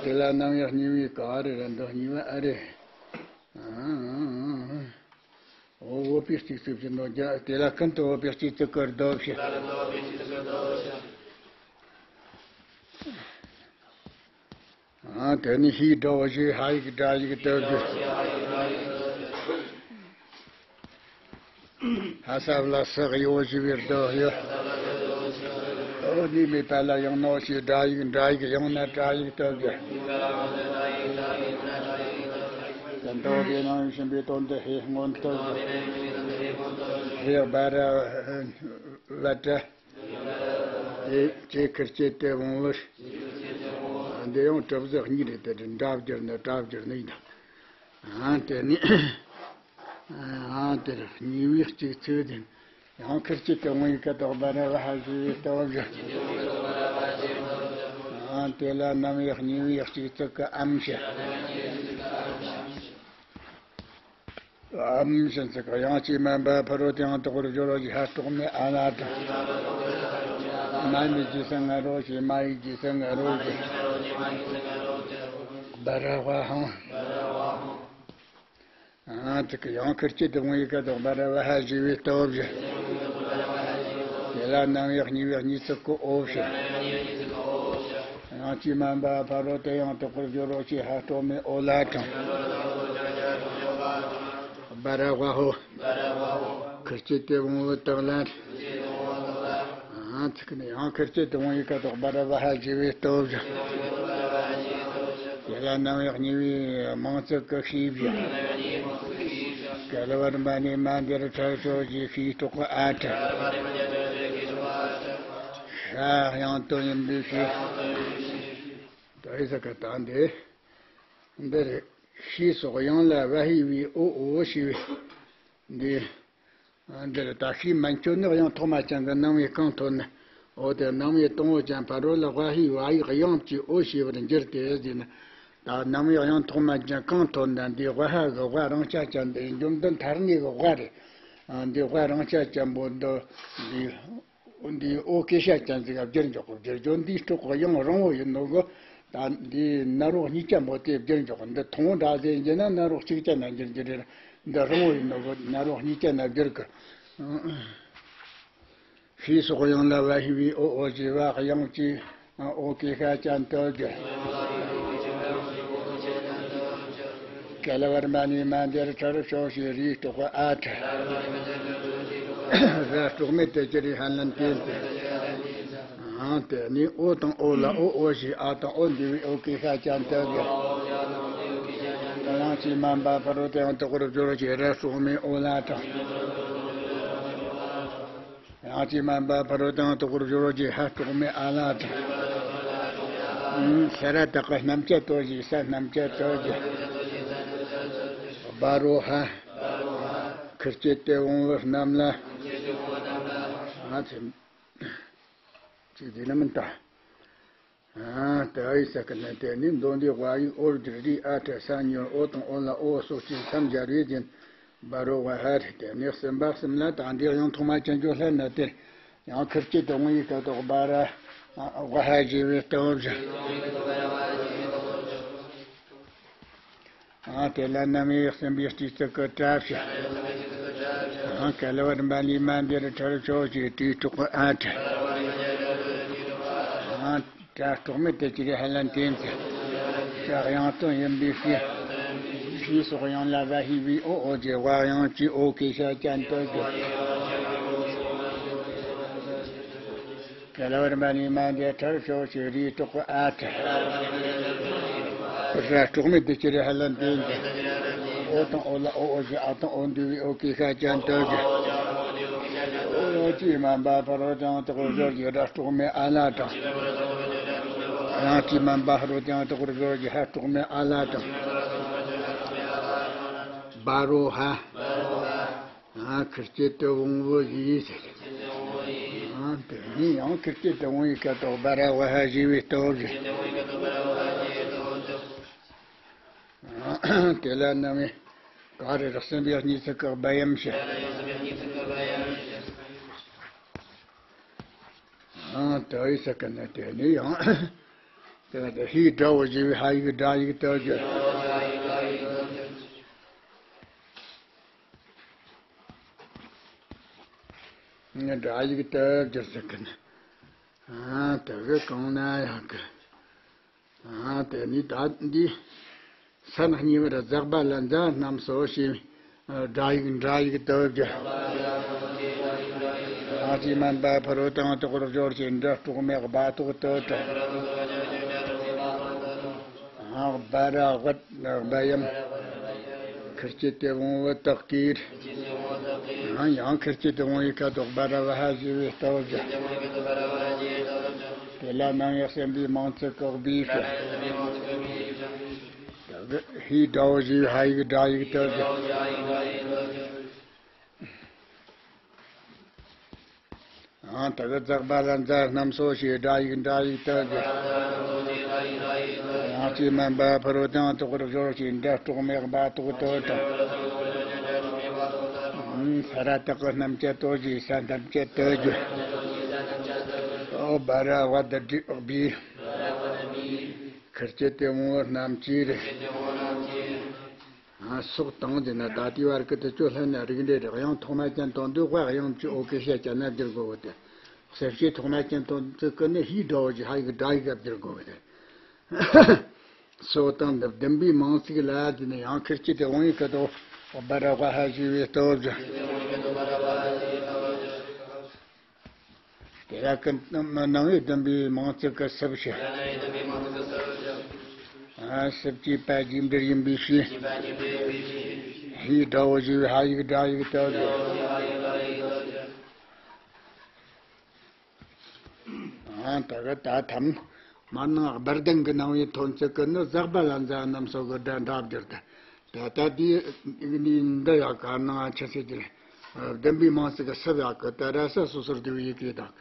དེ་ལ་རྣམ་དབྱེ་གཉིས་པའི་ག་རེ་རེད། འདི་གཉིས་པ་ཨ་རེ། འོ་འོད་པའི་སྤྱི་གཙུག་བཞིན་དུ་རྒྱ། དེ་ལ་ཀུན་ཏུ་འོད་པའི་སྤྱི་གཙུག་གི་ལྡོག་ཕྱིར། དེ་ནི་ཧིའི་སྒྲ་བོ་ཞེས་ཧ་ཡིག་སྒྲ་ཡིག་ཏུ་བསྒྱུར། ཧ་ས་བ་ལ་ས་གཡོ་ཞེས་པའི་ལྡོག་ཡོད། འོ་ནི་མེད་པ་ལ་ཡང་ནོ་ཞེས་སྒྲ་ཡིག་འདྲ་ཡིག་ཡང་ན་སྒྲ་ཡིག་ཏུ་བསྒྱུར། དེ་འདོགས་པའི་ནང་ཞིང་པའི་དོན་དུ་ཧེ་སྔོན་དུ་བསྒྱུར། ཧེ་སྦ་ར་བ་ཏྲ། དེ་ཁྱེད་ཁུར་སྐྱེད་དེ་བོང་བུ། འདི་ཡང་གྲུབ་ཟིག་གཉིས་རེད། དེ་འདྲ་བསྒྱུར་ནི་འདྲ་བསྒྱུར་ནི་ཡིན། ཨ་དེ་ནི། ཨ་དེར་གཉིས་པའི་གཅིག་ཚིག་དེ། ཡང་ཁུར་སྐྱེད་དེ་བོང་བུའི་སྐད་དོ་སྦ་ར་བ་ཧ་ཞེས་པའི་ལྟ་བ་བཞིན། ཨ་དེ་ལ་རྣམ་དབྱེ་གཉིས་པའི་གཅིག་ཚིག་གི་ཨམ་ཞེས། ཨམ་ཞེས་ཚིག་གི་ཡང་སྐྱེས་མ་འབའ་ཕ་རོལ་ཏུ་ཡང་དག་པར་སྦྱོར་རོ་ཞེས་ཧ་སྤྲོག་མའི་ཨ་ལ་དང་། མ་ནི་རྗེས་སུ་ང་རོ་ཞེས་མ་ཡི་རྗེས་སུ་ང་རོ་ཞེས། སྦ་ར་བ་ཧང་། ཨ་ཚིག་གི་ཡང་ཁུར་སྐྱེད་དེ་བོང་བུའི་སྐད་དོ་སྦ་ར་བ་ཧ་ཞེས་པའི་ལྟ་བ་བཞིན། དེ་ལ་རྣམ་དབྱེ་གཉིས་པའི་གཉིས་ཚིག་གི་འོ་ཞེས། ཡང་སྐྱེས་མ་འབའ་ཕ་རོལ་ཏུ་ཡང་དག་པར་སྦྱོར་རོ་ཞེས་ཧ་སྤྲོག་མའི་འོ་ལ་དང་། སྦ་ར་བ་ཧོ། ཁུར་སྐྱེད་དེ་བོང་བུའི་སྟག་ལ། ཨ་ཚིག་ནི་ཡང་ཁུར་སྐྱེད་དེ་བོང་བུའི་སྐད་དོ་སྦ་ར་བ་ཧ་ཞེས་པའི་ལྟ་བ་བཞིན། དེ་ལ་རྣམ་དབྱེ་གཉིས་པའི་མིང་ཚིག་གི་ཤེས་བཞིན། གལ་བར་མ་ནི་མ་འདས་ཁྲར་ཕྱོགས་ཀྱི་ཤེས་སྲོག་གི་ཨ་ཁྲ། ཤ་ཡང་དོན་ཡིན་པའི་ཕྱིར། ད་ཨི་ས་ཀ་ད་འདི། འདིར་ཤེས་སོགས་ཡང་ལ་བ་ཧི་བའི་འོ་འོ་ཞེས་པའི་འདི། འདིར་ད་ཤེས་མན་ཆོད་ནི་དབྱངས་ཐོག་མ་ཅན་གྱི་རྣམ་དབྱེ་གང་ཐོན་ན། འོ་དེ་རྣམ་དབྱེ་དང་པོ་ཅན་ཕ་རོལ་ལ་ཝ་ཧའི་ཝ་ཡིག་དབྱངས་ཀྱི་འོ་ཞེས་པར་འགྱུར་ཏེ་ཟེར་ན། ད་རྣམ་དབྱེ་དབྱངས་ཐོག་མ་ཅན་གང་ཐོན་ན་འདི་ཝ་ཧ་གི་ཝ་རང་ཆ་ཅན་འདི་འབྱུང་ལྡན་མཐར་གནས་ཀྱི་ཝ་རེད། འདི་ཝ་རང་ཆ་ཅན་པོ་འདི་འདི། འདི་འོ་ཀེ་ཤ་ཅན་ཟིག་ག་བསྒྱུར་འཇོག་གི་བསྒྱུར་བརྗོད་འདིའི་སྲོག་གི་དབྱངས་རིང་བོ་ཡིན་ནོ་གི། ད་འདི་ནད་རོ་གཉིས་ཅན་པོ་དེ་བསྒྱུར་འཇོག་གི། འདི་ཐུང་བོ་འདྲ་ཟེར་གྱི་ན་ནད་རོ་གཅིག་ཅན་ན་འགྱུར་གྱི་རེད། འདི་རིང་བོ་ཡིན་ནོ་གི་ནད་རོ་གཉིས་ཅན་ན་བསྒྱུར་གི། ཤེས་སོགས་དབྱངས་ལ་བ་ཧི་བའི་འོ་འོ་ཞེས་པ་དབྱངས་ཀྱི་འོ་ཀེ་ཤ་ཅན་དུ་བསྒྱུར། གལ་བར་མ་ནི་མ་འདས་ཁྲར་ཕྱོགས་ཞེས་རིའི་སྲོག་གི་ཨ་ཁྲ། ར་སྲོག་མེད་དུ་གྱུར་རིས་ཧ་ལམ་བསྟན་ཏེ། ཨང་དེ་ནི་འོ་དང་འོ་ལ་འོ་འོ་ཞེས་ཨ་དང་འོ་འདི་བའི་འོ་ཀེ་ཤ་ཅན་དུ་བསྒྱུར། ཡང་སྐྱེས་མ་འབའ་ཕ་རོལ་ཏུ་ཡང་དག་པར་སྦྱོར་རོ་ཞེས་ར་སྲོག་མེད་འོ་ལ་དང་། ཡང་སྐྱེས་མ་འབའ་ཕ་རོལ་ཏུ་ཡང་དག་པར་སྦྱོར་རོ་ཞེས་ཧ་སྲོག་མེད་ཨ་ལ་དང་། ས་ར་བཏགས་པའི་རྣམ་བཅད་དོ་ཞེས་ས་རྣམ་བཅད་དོ་ཞེས། སྦ་རོ་ཧ། ཁུར་སྐྱེད་དེ་བོང་བུ་རྣམས་ལ། ཨ་ཚེ། ཅིག་འདི་ནི་མིན་ད། ཨ་ད་ཨི་ས་ཀི་ནི་དེ་ནི་མདོ་འདི་ཝ་ཡིག་འོ་བསྒྱུར་རིའི་ཨ་ཁྲ་ས་ཉོར་འོ་དང་འོ་ལ་འོ་སོགས་ཀྱི་མཚམས་སྦྱར་བའི་རྒྱན། སྦ་རོ་ཝ་ཧ་རེ། དེ་ནས་གསུམ་པ་གསུམ་ལ་ད་འདི་དབྱངས་ཐོག་མ་ཅན་གྱི་ལྷ་ན་དེ། ཡང་ཁིར་སྐྱེད་དུ་འོང་བའི་སྐབས་དུ་སྦ་ར་ཝ་ཧ་ཞེས་པའི་སྟོབས་བཞིན། ཨ་དེ་ལ་ནམ་ཡང་སེམས་པའི་སྤྲུལ་ཚུལ་གྱི་གྲབས་བྱ། ཨ་ག་ལ་བར་འབའ་ལི་མ་འདིར་ཁྲར་ཕྱོགས་ཀྱི་དུས་གྲོགས་ཨ་ཁྲ། ཨ་གྲྭ་གྲོགས་མེད་དེ་ཅི་རེད་ཧ་ལན་བསྟན་ཚེ། ཤ་དབྱངས་སྟོན་ཡིན་པའི་ཕྱིར། ཕྱིས་སོགས་ཡང་ལ་བ་ཧི་བའི་ཨོ་ཨོ་ཀྱི་བ་དབྱངས་ཀྱི་ཨོ་ཀེ་ཤ་ཅན་དུ་གྱུར། ག་ལ་བར་མ་ནི་མ་འདས་ཁྲར་ཕྱོགས་ཀྱི་རིའི་གྲོགས་པོ་ཨ་ཁྲ། ར་གྲོགས་མེད་དེ་ཅི་རེད་ཧ་ལ་འདི་འདི། ཨོ་དང་ཨོ་ལ་ཨོ་ཨོ་ཞེས་ཨ་དང་ཨོ་འདུས་པའི་ཨོ་ཀེ་ཤ་ཅན་དུ་གྱུར། ཨོ་ཅི་མ་འབའ་ཕ་རོལ་ཏུ་ཡང་དག་པར་སྦྱོར་གྱི་ར་གྲོགས་མེད་ཨ་ལ་དང་། ཡང་ཅི་མ་འབའ་ཕ་རོལ་ཏུ་ཡང་དག་པར་སྦྱོར་གྱི་ཧ་གྲོགས་མེད་ཨ་ལ་དང་། འབའ་རོ་ཧ། ཨ་ཁིར་སྐྱེད་དུ་འོང་བོ་ཡིས། ཨ་དེ་ནི་ཡང་ཁིར་སྐྱེད་དུ་འོང་བའི་སྐད་དོག་སྦ་ར་ཝ་ཧ་ཞེས་པའི་སྟོབས་བཞིན། དེ་ལ་ནམ་ཡང་ག་རེ་རག་སེམས་པའི་གཉིས་ཚིག་གི་སྦ་ཡམ་ཞེས། ཨ་དེ་ཡི་ས་ཀ་ན་དེ་ནི་ཡང་དེ་ལ་དེ་ཧི་དགྲ་བོ་ཞེས་པའི་ཧ་ཡིག་སྒྲ་ཡིག་སྟོབས་བཞིན། ངས་སྒྲ་ཡིག་ཏུ་བསྒྱུར་ཟེར་གི་ནི། ཨ་དེ་གི་གང་ན་ཡང་གི། ཨ་དེ་ནི་ད་འདི། ས་ནག་ཉེ་བར་འཛག་པ་ལ་འཛག་རྣམས་སོ་ཞེས། སྒྲ་ཡིག་འདྲ་ཡིག་ཏུ་བསྒྱུར། ཨ་ཅི་མན་པ་ཕ་རོལ་ཏུ་ཡང་དག་པར་སྦྱོར་གྱི་འདྲ་གྲོགས་མེད་སྦ་ཏོག་ཏུ་གྲགས། ཨ་སྦ་ར་ཝ་སྦ་ཡམ། ཁིར་སྐྱེད་དུ་འོང་བོ་དག་གིར། ཡང་ཁིར་སྐྱེད་དུ་འོང་བའི་ཁ་དོག་སྦ་ར་ཝ་ཧ་ཞེས་པའི་སྟོབས་བཞིན། དེ་ལ་ནམ་ཡང་སེམས་པའི་མིང་ཚིག་བཀག་པའི་ཕྱིར། ཧི་དགྲ་བོ་ཞེས་ཧ་ཡིག་སྒྲ་ཡིག་ཏུ་བཞིན། ཨང་། དེ་གི་འཛག་པ་ལ་འཛག་རྣམས་སོ་ཞེས་སྒྲ་ཡིག་འདྲ་ཡིག་ཏུ་བསྒྱུར། ཡང་ཅི་མན་པ་ཕ་རོལ་ཏུ་ཡང་དག་པར་སྦྱོར་ཞེས་འདྲ་གྲོགས་མེད་སྦ་ཏོག་ཏུ་གྲགས། ས་ར་བཏགས་རྣམ་བཅད་དོ་ཞེས་ས་རྣམ་བཅད་དུ་བསྒྱུར། ཨོ་སྦ་ར་ཝ་ད་དྲི་འོག་པའི། ཁིར་སྐྱེད་དུ་འོང་བོ་རྣམས་ཀྱིས་རེད། ཨ་སོགས་དང་ཟེར་ན་ད་ལྟའི་བར་གི་དེ་ཚོ་ལྷན་ན་རིགས་འགྲེ་རེད། དབྱངས་ཐོག་མ་ཅན་དང་དུ་དཔེ་དབྱངས་ཀྱི་འོ་སྐད་བཤད་ཀྱང་ན་བསྒྱུར་དགོས་གི་དེ། གསལ་བྱེད་ཐོག་མ་ཅན་དང་དུ་ཀུན་ནས་ཧིའི་སྒྲ་བོ་ཞིག་ཧ་ཡིག་སྒྲ་ཡིག་ག་བསྒྱུར་དགོས་གི་དེ། སོགས་དང་བདུན་པའི་མིང་ཚིག་ལ་དེ་ནི་ཡང་ཁིར་སྐྱེད་དུ་འོང་བའི་སྐད་དོ། སྦ་ར་ཝ་ཧ་ཞེས་པའི་སྟོབས་བཞིན། དེ་ལ་ཀུན་ནང་བའི་བདུན་པའི་མིང་ཚིག་གི་སུབ་ཞེས། ཨ་སུབ་ཀྱི་པ་རྗེས་འབྲེལ་ཡིན་པའི་ཕྱིར། ཧིའི་སྒྲ་བོ་ཞེས་ཧ་ཡིག་སྒྲ་ཡིག་ཏུ་བསྒྱུར། ཨ་ད་གི་ད་ཐམ། མར་ནང་སྦར་ལྡན་གྱི་ནང་བའི་ཐོན་ཚིག་གི་ནི་འཛག་པ་ལ་འཛག་རྣམས་སོ་གི་སྒྲ་འདྲ་བསྒྱུར་ཏེ། ད་ལྟ་དེའི་འདི་ཡག་ག་ནང་ཆི་ཟེར་གྱི་རེད། བདུན་པའི་མིང་ཚིག་གི་སུབ་ཡག་གི་ཏི་ར་ས་སོ་སོར་བསྡུ་བའི་ཡི་གེ་དང་།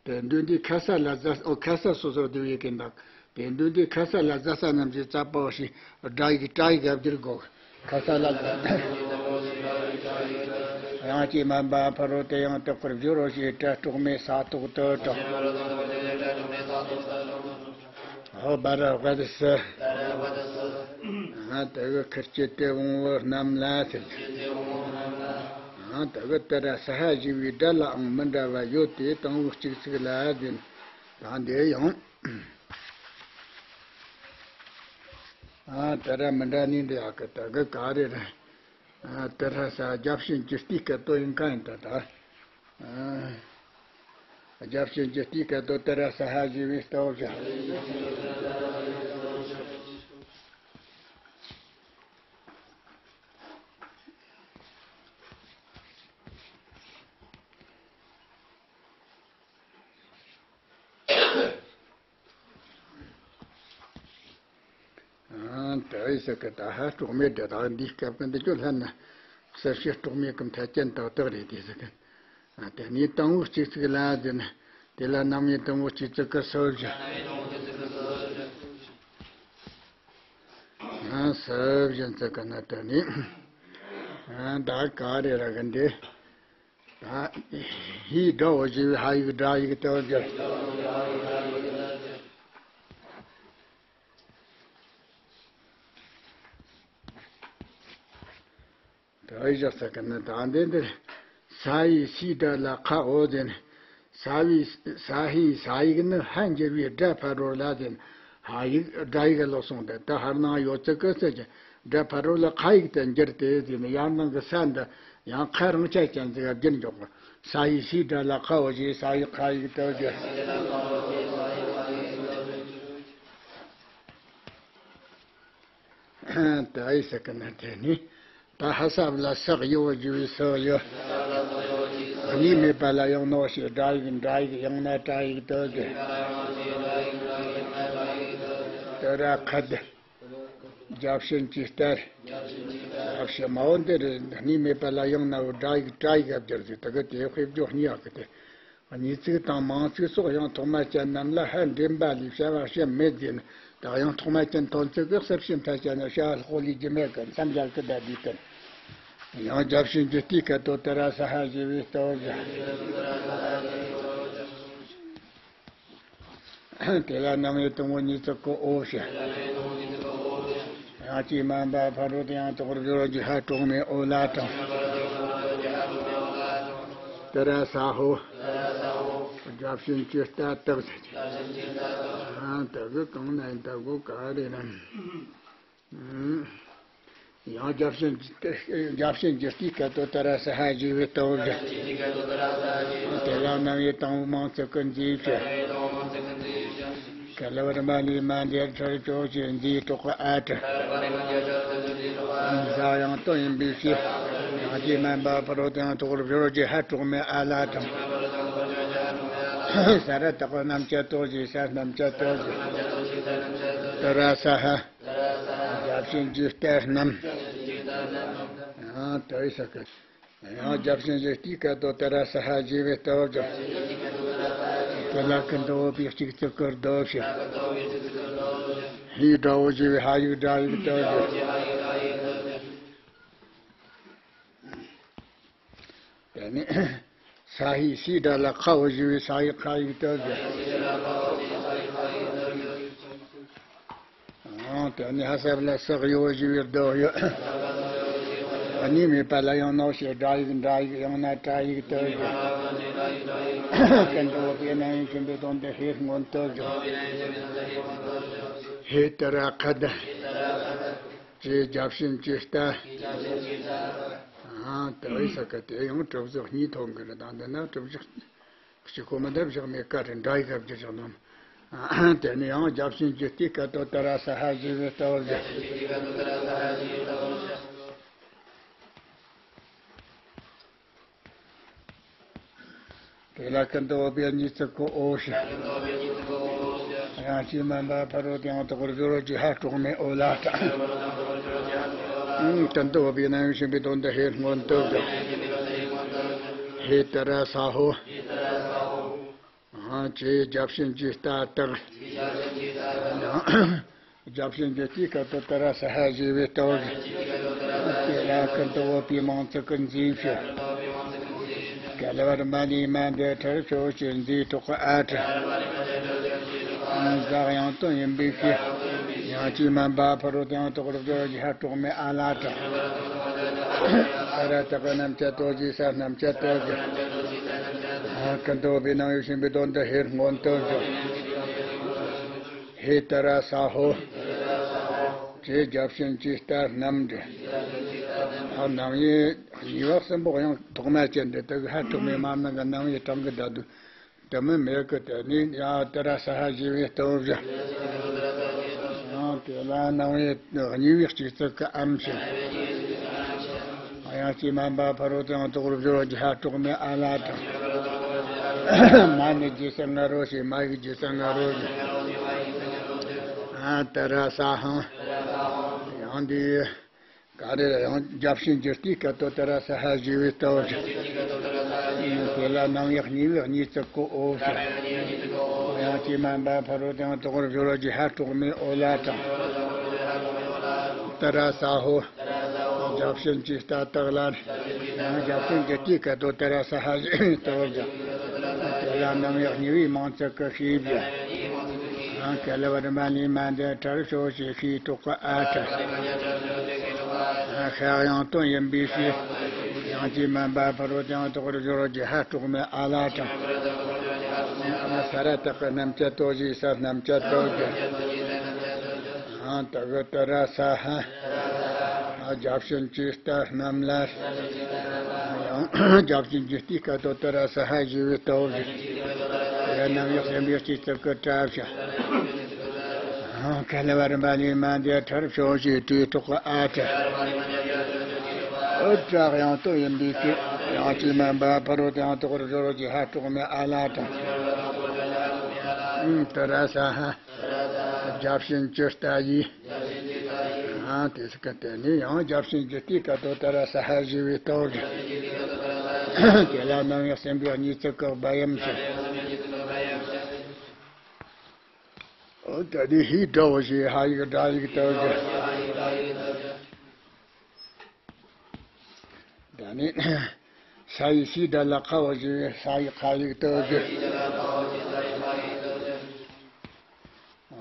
དེ་འདུས་འདི་ཁ་ས་ལ་ཟ་ཨོ་ཁ་ས་སོ་སོར་བསྡུ་བའི་ཡི་གེ་དང་། དེ་འདུས་འདི་ཁ་ས་ལ་ཟ་ས་རྣམས་ཀྱི་རྩ་བ་ཞིག་སྒྲ་ཡིག་སྒྲ་ཡིག་ག་བསྒྱུར་དགོས། ཁ་ས་ལ་ཡང་ཅི་མན་པ་ཕ་རོལ་ཏུ་ཡང་དག་པར་སྦྱོར་རོ་ཞེས་སྒྲ་གྲོགས་མེད་ས་ཏོག་ཏུ་གྲགས། ཧོ་སྦ་ར་ཝ་ཏི་སི། ཨ་དེ་གི་ཁིར་སྐྱེད་དུ་འོང་བོ་རྣམས་ལ་ཟེར། ཨ་དེ་གི་ཏི་ར་ས་ཧ་ཞེས་པའི་སྒྲ་ལའང་མི་འདྲ་བ་ཡོད་དེ་དང་པོ་གཅིག་ཚིག་ལ་ཟེར། ད་འདི་ཡང་། ཨ་ཏི་ར་མི་འདྲ་ནི་འདི་ཡག་གི་ཏི་གི་ག་རེ་རེད། ཨ་ཏི་ར་ས་རྒྱབ་བྱིན་གྱི་སྟེ་སྐད་དོ་ཡིན་ཁ་ཡིན་ད་ད། ཨ་རྒྱབ་བྱིན་གྱི་སྟེ་སྐད་དོ་ཏི་ར་ས་ཧ་ཞེས་པའི་སྟོབས་བཞིན། ཨ་ད་ཡི་ས་ཀ་ད་ཧ་གྲོགས་མེད་འདྲ་དག་འདིའི་སྐབས་ཀྱི་འདི་ཚོ་ལྷན་ན་གསལ་བྱེད་གྲོགས་མེད་ཀྱི་མཐའ་ཅན་ཏག་ཏག་རེད་དེ་ཟེར་གི། ཨ་དེ་ནས་དང་པོ་གཅིག་ཚིག་ལ་ཟེར་ན་དེ་ལ་རྣམ་དབྱེ་དང་པོ་གཅིག་ཚིག་གི་སུབ་བཞིན། ཨ་སུབ་བཞིན་ཚིག་གི་ན་དེ་ནས་ཨ་ད་ག་རེ་ར་གི་འདི། ཧི་སྒྲ་འོ་ཞེས་པའི་ཧ་ཡིག་སྒྲ་ཡིག་ཏུ་བསྒྱུར། དེ་བཞག་ས་གི་ནི་ད་འདི་འདིར་ས་ཡི་སའི་སྒྲ་ལ་ཁ་འོ་ཟེར་ནས། ས་བའི་ས་ཧིའི་ས་ཡིག་ནི་ཧ་འགྱུར་བའི་སྒྲ་ཕ་རོལ་ལ་ཟེར་ནས། ཧ་ཡིག་སྒྲ་ཡིག་ལོག་སོང་སྟེ། ད་ཧར་ནང་ཡོད་ཚད་ཀྱི་ས་ཀྱི་སྒྲ་ཕ་རོལ་ལ་ཁ་ཡིག་ཏུ་འགྱུར་ཏེ་ཟེར་ནས། ཡར་ནང་གི་ས་འདི་ཡང་ཁ་རང་ཆ་ཅན་ཟིག་བསྒྱུར་འཇོག་གི། ས་ཡི་སའི་སྒྲ་ལ་ཁ་འོ་ཞེས་ས་ཡི་ཁ་ཡིག་ཏུ་བསྒྱུར། ད་ཨི་ས་ཀི་ན་དེ་ནི། ད་ཧ་ས་བ་ལ་སག་ཡོ་ཞུ་བའི་སག་ཡོ། གཉིས་མེད་པ་ལ་ཡང་ནོ་ཞེས་སྒྲ་ཡིག་འདྲ་ཡིག་ཡང་ན་སྒྲ་ཡིག་ཏུ་བསྒྱུར། ཏུ་ར་ཁ་དི། བརྒྱ་བྱིན་གྱིས་སྟེར། བརྒྱ་བྱིན་མ་འོ་འདི་རེད། གཉིས་མེད་པ་ལ་ཡང་ནའོ་སྒྲ་ཡིག་སྒྲ་ཡིག་བསྒྱུར་ཟེར། དེ་གི་དེ་དཔེ་བརྗོད་གཉིས་ཡག་གི་དེ། གཉིས་ཚིག་དང་མང་ཚིག་སོགས་ཡང་ཐོག་མ་ཅན་རྣམས་ལ་ཧ་འདྲེན་པ་ལས་བྱ་བ་བྱེད་མེད་ཟེར་ནས། ད་ཡང་ཐོག་མ་ཅན་ཐོན་ཚུལ་གྱི་གསར་བྱེད་མཐའ་ཅན་ན་བྱ་བ་ལྷག་ལུས་རྒྱུ་མེད་ཀྱི་མཚམས་སྦྱར་གྱི་བརྡ་དུས་ལྟར། ཡང་བརྒྱ་བྱིན་གྱི་ལྟའི་སྐད་དོད་ཏུ་ར་ས་ཧ་ཞེས་པའི་སྟོབས་བཞག། དེ་ལ་རྣམ་དབྱེ་དང་པོ་གཉིས་ཚིག་གི་འོ་བྱ། ཡང་ཅི་མ་འབབ་ཕ་རོལ་ཏུ་ཡང་དག་པར་སྦྱོར་བ་གྱི་ཧ་གྲོགས་མེད་འོ་ལ་དྲངས། ཏུ་ར་ས་ཧོ། བརྒྱ་བྱིན་གྱི་ལྟ་བཏགས་ཟེར་གྱི། ཨ་ད་གི་གང་ན་ཡིན་ད་གོ་ག་རེ་རེད། ཡང་བརྒྱ་བྱིན་གྱི་བརྒྱ་བྱིན་གྱི་ལྟའི་སྐད་དོད་ཏུ་ར་ས་ཧ་ཞེས་པའི་སྟོབས་བཞག། དེ་ལ་རྣམ་དབྱེ་དང་པོ་མང་ཚིག་གི་མཛེས་བྱ། ག་ལ་བར་མ་ལས་མ་འདས་ཁྲར་ཅོག་ཅེས་མཛེས་གྲོགས་ཨ་ཏྲ། ཟ་ཡང་དོན་ཡིན་པའི་ཕྱིར། ཡང་ཅི་མ་འབབ་ཕ་རོལ་ཏུ་ཡང་དག་པར་སྦྱོར་བ་གྱི་ཧ་གྲོགས་མེད་ཨ་ལ་དྲངས། ས་ར་བཏགས་པ་རྣམ་བཅད་དོ་ཞེས་ས་རྣམ་བཅད་དོ་ཞེས། ཏུ་ར་ས་ཧ། བརྒྱ་བྱིན་གྱི་ལྟ་རྣམས། ཡང་དུ་ཡི་ས་ཀི། ཡང་བརྒྱ་བྱིན་གྱི་ལྟའི་སྐད་དོད་ཏུ་ར་ས་ཧ་ཞེས་པའི་སྟོབས་བཞག། དེ་ལ་ཀུན་ཏུ་བོད་པའི་གཅིག་ཚིག་གི་སྟོབས་བཞག། ཧིའི་སྒྲ་འོ་ཞེས་པའི་ཧ་ཡིག་སྒྲ་ཡིག་སྟོབས་བཞག། དེ་ནས་ས་ཧིའི་སའི་སྒྲ་ལ་ཁ་འོ་ཞེས་པའི་ས་ཡིག་ཁ་ཡིག་སྟོབས་བཞག། ཨང་། དེ་ནས་ཧ་ས་བ་ལ་སག་ཡོ་ཞེས་པའི་སྒྲ་ཡོད། གཉིས་མེད་པ་ལ་ཡང་ནོ་ཞེས་སྒྲ་ཡིག་འདྲ་ཡིག་ཡང་ན་སྒྲ་ཡིག་སྟོབས་བཞག། ཀུན་ཏུ་བོད་པའི་རྣམ་དབྱེ་ཆེན་པོའི་དོན་དུ་ཧེ་སྔོན་སྟོབས་བཞག། ཧེ་ཏུ་ར་ཁ་དི། ཅེས་བརྒྱ་བྱིན་གྱི་ལྟ། ཨང་། དུ་ཡི་ས་ཀི་དེ་ཡང་གྲུབ་ཚུལ་གཉིས་ཐོན་གི་རེད། ད་འདི་ན་གྲུབ་ཚུལ་གཅིག་གོ་མི་འདྲ་བཞག་མེད་ཀ་རེད། འདྲ་ཡི་སྐབས་ཀྱི་བཞག་ནམ། དེ་ནས་ཡང་བརྒྱ་བྱིན་གྱི་ལྟའི་སྐད་དོད་ཏུ་ར་ས་ཧ་ཞེས་པའི་སྟོབས་བཞག། དེ་ལ་ཀུན་ཏུ་བོད་པའི་གཉིས་ཚིག་གི་འོ་བྱ། ཡང་ཅི་མ་འབབ་ཕ་རོལ་ཏུ་ཡང་དག་པར་སྦྱོར་བ་གྱི་ཧ་གྲོགས་མེད་འོ་ལ་དྲངས། ཀུན་ཏུ་བོད་པའི་རྣམ་དབྱེ་ཆེན་པོའི་དོན་དུ་ཧེ་སྔོན་སྟོབས་བཞག། ཧེ་ཏུ་ར་ས་ཧོ། ཨང་། ཅེས་བརྒྱ་བྱིན་གྱི་ལྟ་བཏགས། བརྒྱ་བྱིན་གྱི་ལྟའི་སྐད་དོད་ཏུ་ར་ས་ཧ་ཞེས་པའི་སྟོབས་བཞག། དེ་ལ་ཀུན་ཏུ་བོད་པའི་མང་ཚིག་གི་མཛེས་བྱ། ག་ལ་བར་མ་ལས་མ་འདས་ཁྲར་ཅོག་ཅེས་མཛེས་གྲོགས་ཨ་ཏྲ། ཟ་ཡང་དོན་ཡིན་པའི་ཕྱིར། ཡང་ཅི་མ་འབབ་ཕ་རོལ་ཏུ་ཡང་དག་པར་སྦྱོར་བ་གྱི་ཧ་གྲོགས་མེད་ཨ་ལ་དྲངས། ས་ར་བཏགས་པ་རྣམ་བཅད་དོ་ཞེས་ས་རྣམ་བཅད་དོ་བཞག། ཀུན་ཏུ་བོད་པའི་རྣམ་དབྱེ་ཆེན་པོའི་དོན་དུ་ཧེ་སྔོན་སྟོབས་བཞག། ཧེ་ཏུ་ར་ས་ཧོ། ཅེས་བརྒྱ་བྱིན་གྱི་ལྟ་རྣམས་འདྲི། ཨ། རྣམ་དབྱེ་གཉིས་པ་གསུམ་པོ་ཡང་ཐོག་མ་ཅན་འདི་དག་ཧ་གྲོགས་མེད་མ་ནང་གི་རྣམ་དབྱེ་དྲང་གི་བསྡད་དུས། དེ་མིན་མེད་གི། དེ་ནས་ཡང་ཏུ་ར་ས་ཧ་ཞེས་པའི་སྟོབས་བཞག། ཡང་དེ་ལ་རྣམ་དབྱེ་གཉིས་པའི་གཅིག་ཚིག་གི་ཨམ་ཞིག། ཡང་ཅི་མ་འབབ་ཕ་རོལ་ཏུ་ཡང་དག་པར་སྦྱོར་བ་གྱི་ཧ་གྲོགས་མེད་ཨ་ལ་དྲངས། མ་ནི་རྗེས་སུ་ང་རོ་ཞེས། མ་ཡིག་རྗེས་སུ་ང་རོ་ཞེས། ཨ། ཏུ་ར་ས་ཧང་། ཡང་འདི། ག་རེ་ཡང་བརྒྱ་བྱིན་གྱི་ལྟའི་སྐད་དོད་ཏུ་ར་ས་ཧ་ཞེས་པའི་སྟོབས་བཞག། དེ་ལ་རྣམ་དབྱེ་གཉིས་པའི་གཉིས་ཚིག་གི་འོ་བྱ། ཡང་ཅི་མ་འབབ་ཕ་རོལ་ཏུ་ཡང་དག་པར་སྦྱོར་བ་གྱི་ཧ་གྲོགས་མེད་འོ་ལ་དྲངས། ཏུ་ར་ས་ཧོ། བརྒྱ་བྱིན་གྱིས་རྟ་བཏགས་ལ། ཡང་བརྒྱ་བྱིན་གྱིས་དེའི་སྐད་དུ་ཏཱ་ར་སྭཱ་ཧཱ་ཞེས་བསྟོད་ཅིང་། དེ་ལ་རྣམ་གཡོག་ཉེ་བའི་མིང་ཚིག་གིས་ཤིས་པས། ཡང་ག་ལ་བ་རི་མ་ལི་མ་འདས་ཁྲར་ཤོ་ཞེས་ཤིས་ཏོག་གི་ཨ་ཏྲ། ཡང་ཤ་ཡང་དོན་ཡིན་པའི་ཤིས། ཡང་ཅི་མན་པ་ཕ་རོལ་ཏུ་ཡང་དག་པར་སྦྱོར་བ་ཞེས་ཧ་དྲུག་མའི་ཨ་ལ་ཏྲ། ས་ར་བཏགས་ཀྱི་རྣམ་བཅད་དོ་ཞེས་ས་རྣམ་བཅད་དོ་ཞེས། ཡང་ཏ་གི་ཏཱ་ར་སྭཱ་ཧཱ། བརྒྱ་བྱིན་གྱིས་རྟ་བསྣམས་ལ། ཡང་བརྒྱ་བྱིན་གྱིས་དེའི་སྐད་དུ་ཏཱ་ར་སྭཱ་ཧཱ་ཞེས་པས་བསྟོད་ཅིང་། དེ་ལ་རྣམ་གཡོག་གསན་པའི་ཤིས་ཚིག་གིས་བཀྲ་ཤིས། ཡང་ག་ལ་བ་རི་མ་ལི་མ་འདས་ཁྲར་ཤོ་ཞེས་ཏྲ་ཏོག་གི་ཨ་ཏྲ། ཨུ་ཏྲ་ཡང་དོན་ཡིན་པའི་ཕྱིར། ཡང་ཅི་མན་པ་ཕ་རོལ་ཏུ་ཡང་དག་པར་སྦྱོར་བ་ཞེས་ཧ་དྲུག་མའི་ཨ་ལ་ཏྲ། ཏཱ་ར་སྭཱ་ཧཱ། བརྒྱ་བྱིན་གྱིས་རྟ་ཡིས། ཨ་དེ་ཟེར་གི་དེ་ནས་ཡང་བརྒྱ་བྱིན་གྱིས་དེའི་སྐད་དུ་ཏཱ་ར་སྭཱ་ཧཱ་ཞེས་པས་བསྟོད་ཅིང་། དེ་ལ་རྣམ་གཡོག་གསན་པའི་ཤིས་ཚིག་གིས་བྷ་ཡམ་ཞེས། ཨོ་ད་ནི་ཧི་སྒྲ་འོ་ཞེས་ཧ་ཡིག་སྒྲ་ཡིག་བསྟོད་ཅིང་། ད་ནི་ས་ཡི་སི་སྒྲ་ལ་ཁ་འོ་ཞེས་ས་ཡི་ཁ་ཡིག་བསྟོད་ཅིང་།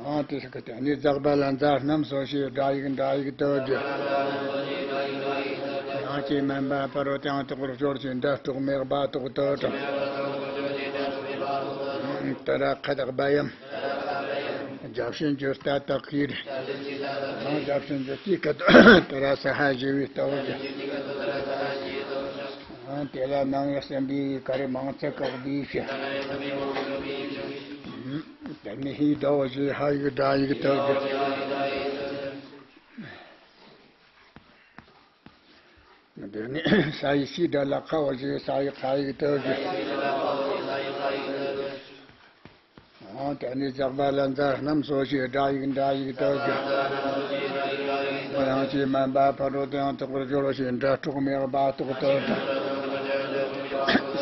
ཨང་དེ་ཟེར་གི་དེ་ནི་ཛག་པ་ལ་ཛ་རྣམས་སོ་ཞེས་སྒྲ་ཡིག་སྒྲ་ཡིག་བསྟོད་ཅིང་། ཡང་ཅི་མན་པ་ཕ་རོལ་ཏུ་ཡང་དག་པར་སྦྱོར་ཞེས་སྒྲ་དྲུག་མའི་བྷ་དོག་བསྟོད་ཅིང་། ཏཱ་ར་ཁ་བཏགས་བྷ་ཡམ། བརྒྱ་བྱིན་གྱིས་རྟ་བཏགས་ཀྱིས། ཡང་བརྒྱ་བྱིན་གྱིས་དེའི་སྐད་དུ་ཏཱ་ར་སྭཱ་ཧཱ་ཞེས་པས་བསྟོད་ཅིང་། ཡང་དེ་ལ་རྣམ་གཡོག་གསན་པའི་ཤིས་ཀྱི་མིང་ཚིག་གིས་བྷ་ཡི་ཞེས། དེ་ནས་ཧི་སྒྲ་འོ་ཞེས་ཧ་ཡིག་སྒྲ་ཡིག་བསྟོད་ཅིང་། དེ་ནས་ས་ཡི་སི་སྒྲ་ལ་ཁ་འོ་ཞེས་ས་ཡི་ཁ་ཡིག་བསྟོད་ཅིང་། ཨང་དེ་ནས་ཛག་པ་ལ་ཛ་རྣམས་སོ་ཞེས་སྒྲ་ཡིག་སྒྲ་ཡིག་བསྟོད་ཅིང་། ཡང་ཅི་མན་པ་ཕ་རོལ་ཏུ་ཡང་དག་པར་སྦྱོར་ཞེས་སྒྲ་དྲུག་མའི་བྷ་དོག་བསྟོད་ཅིང་།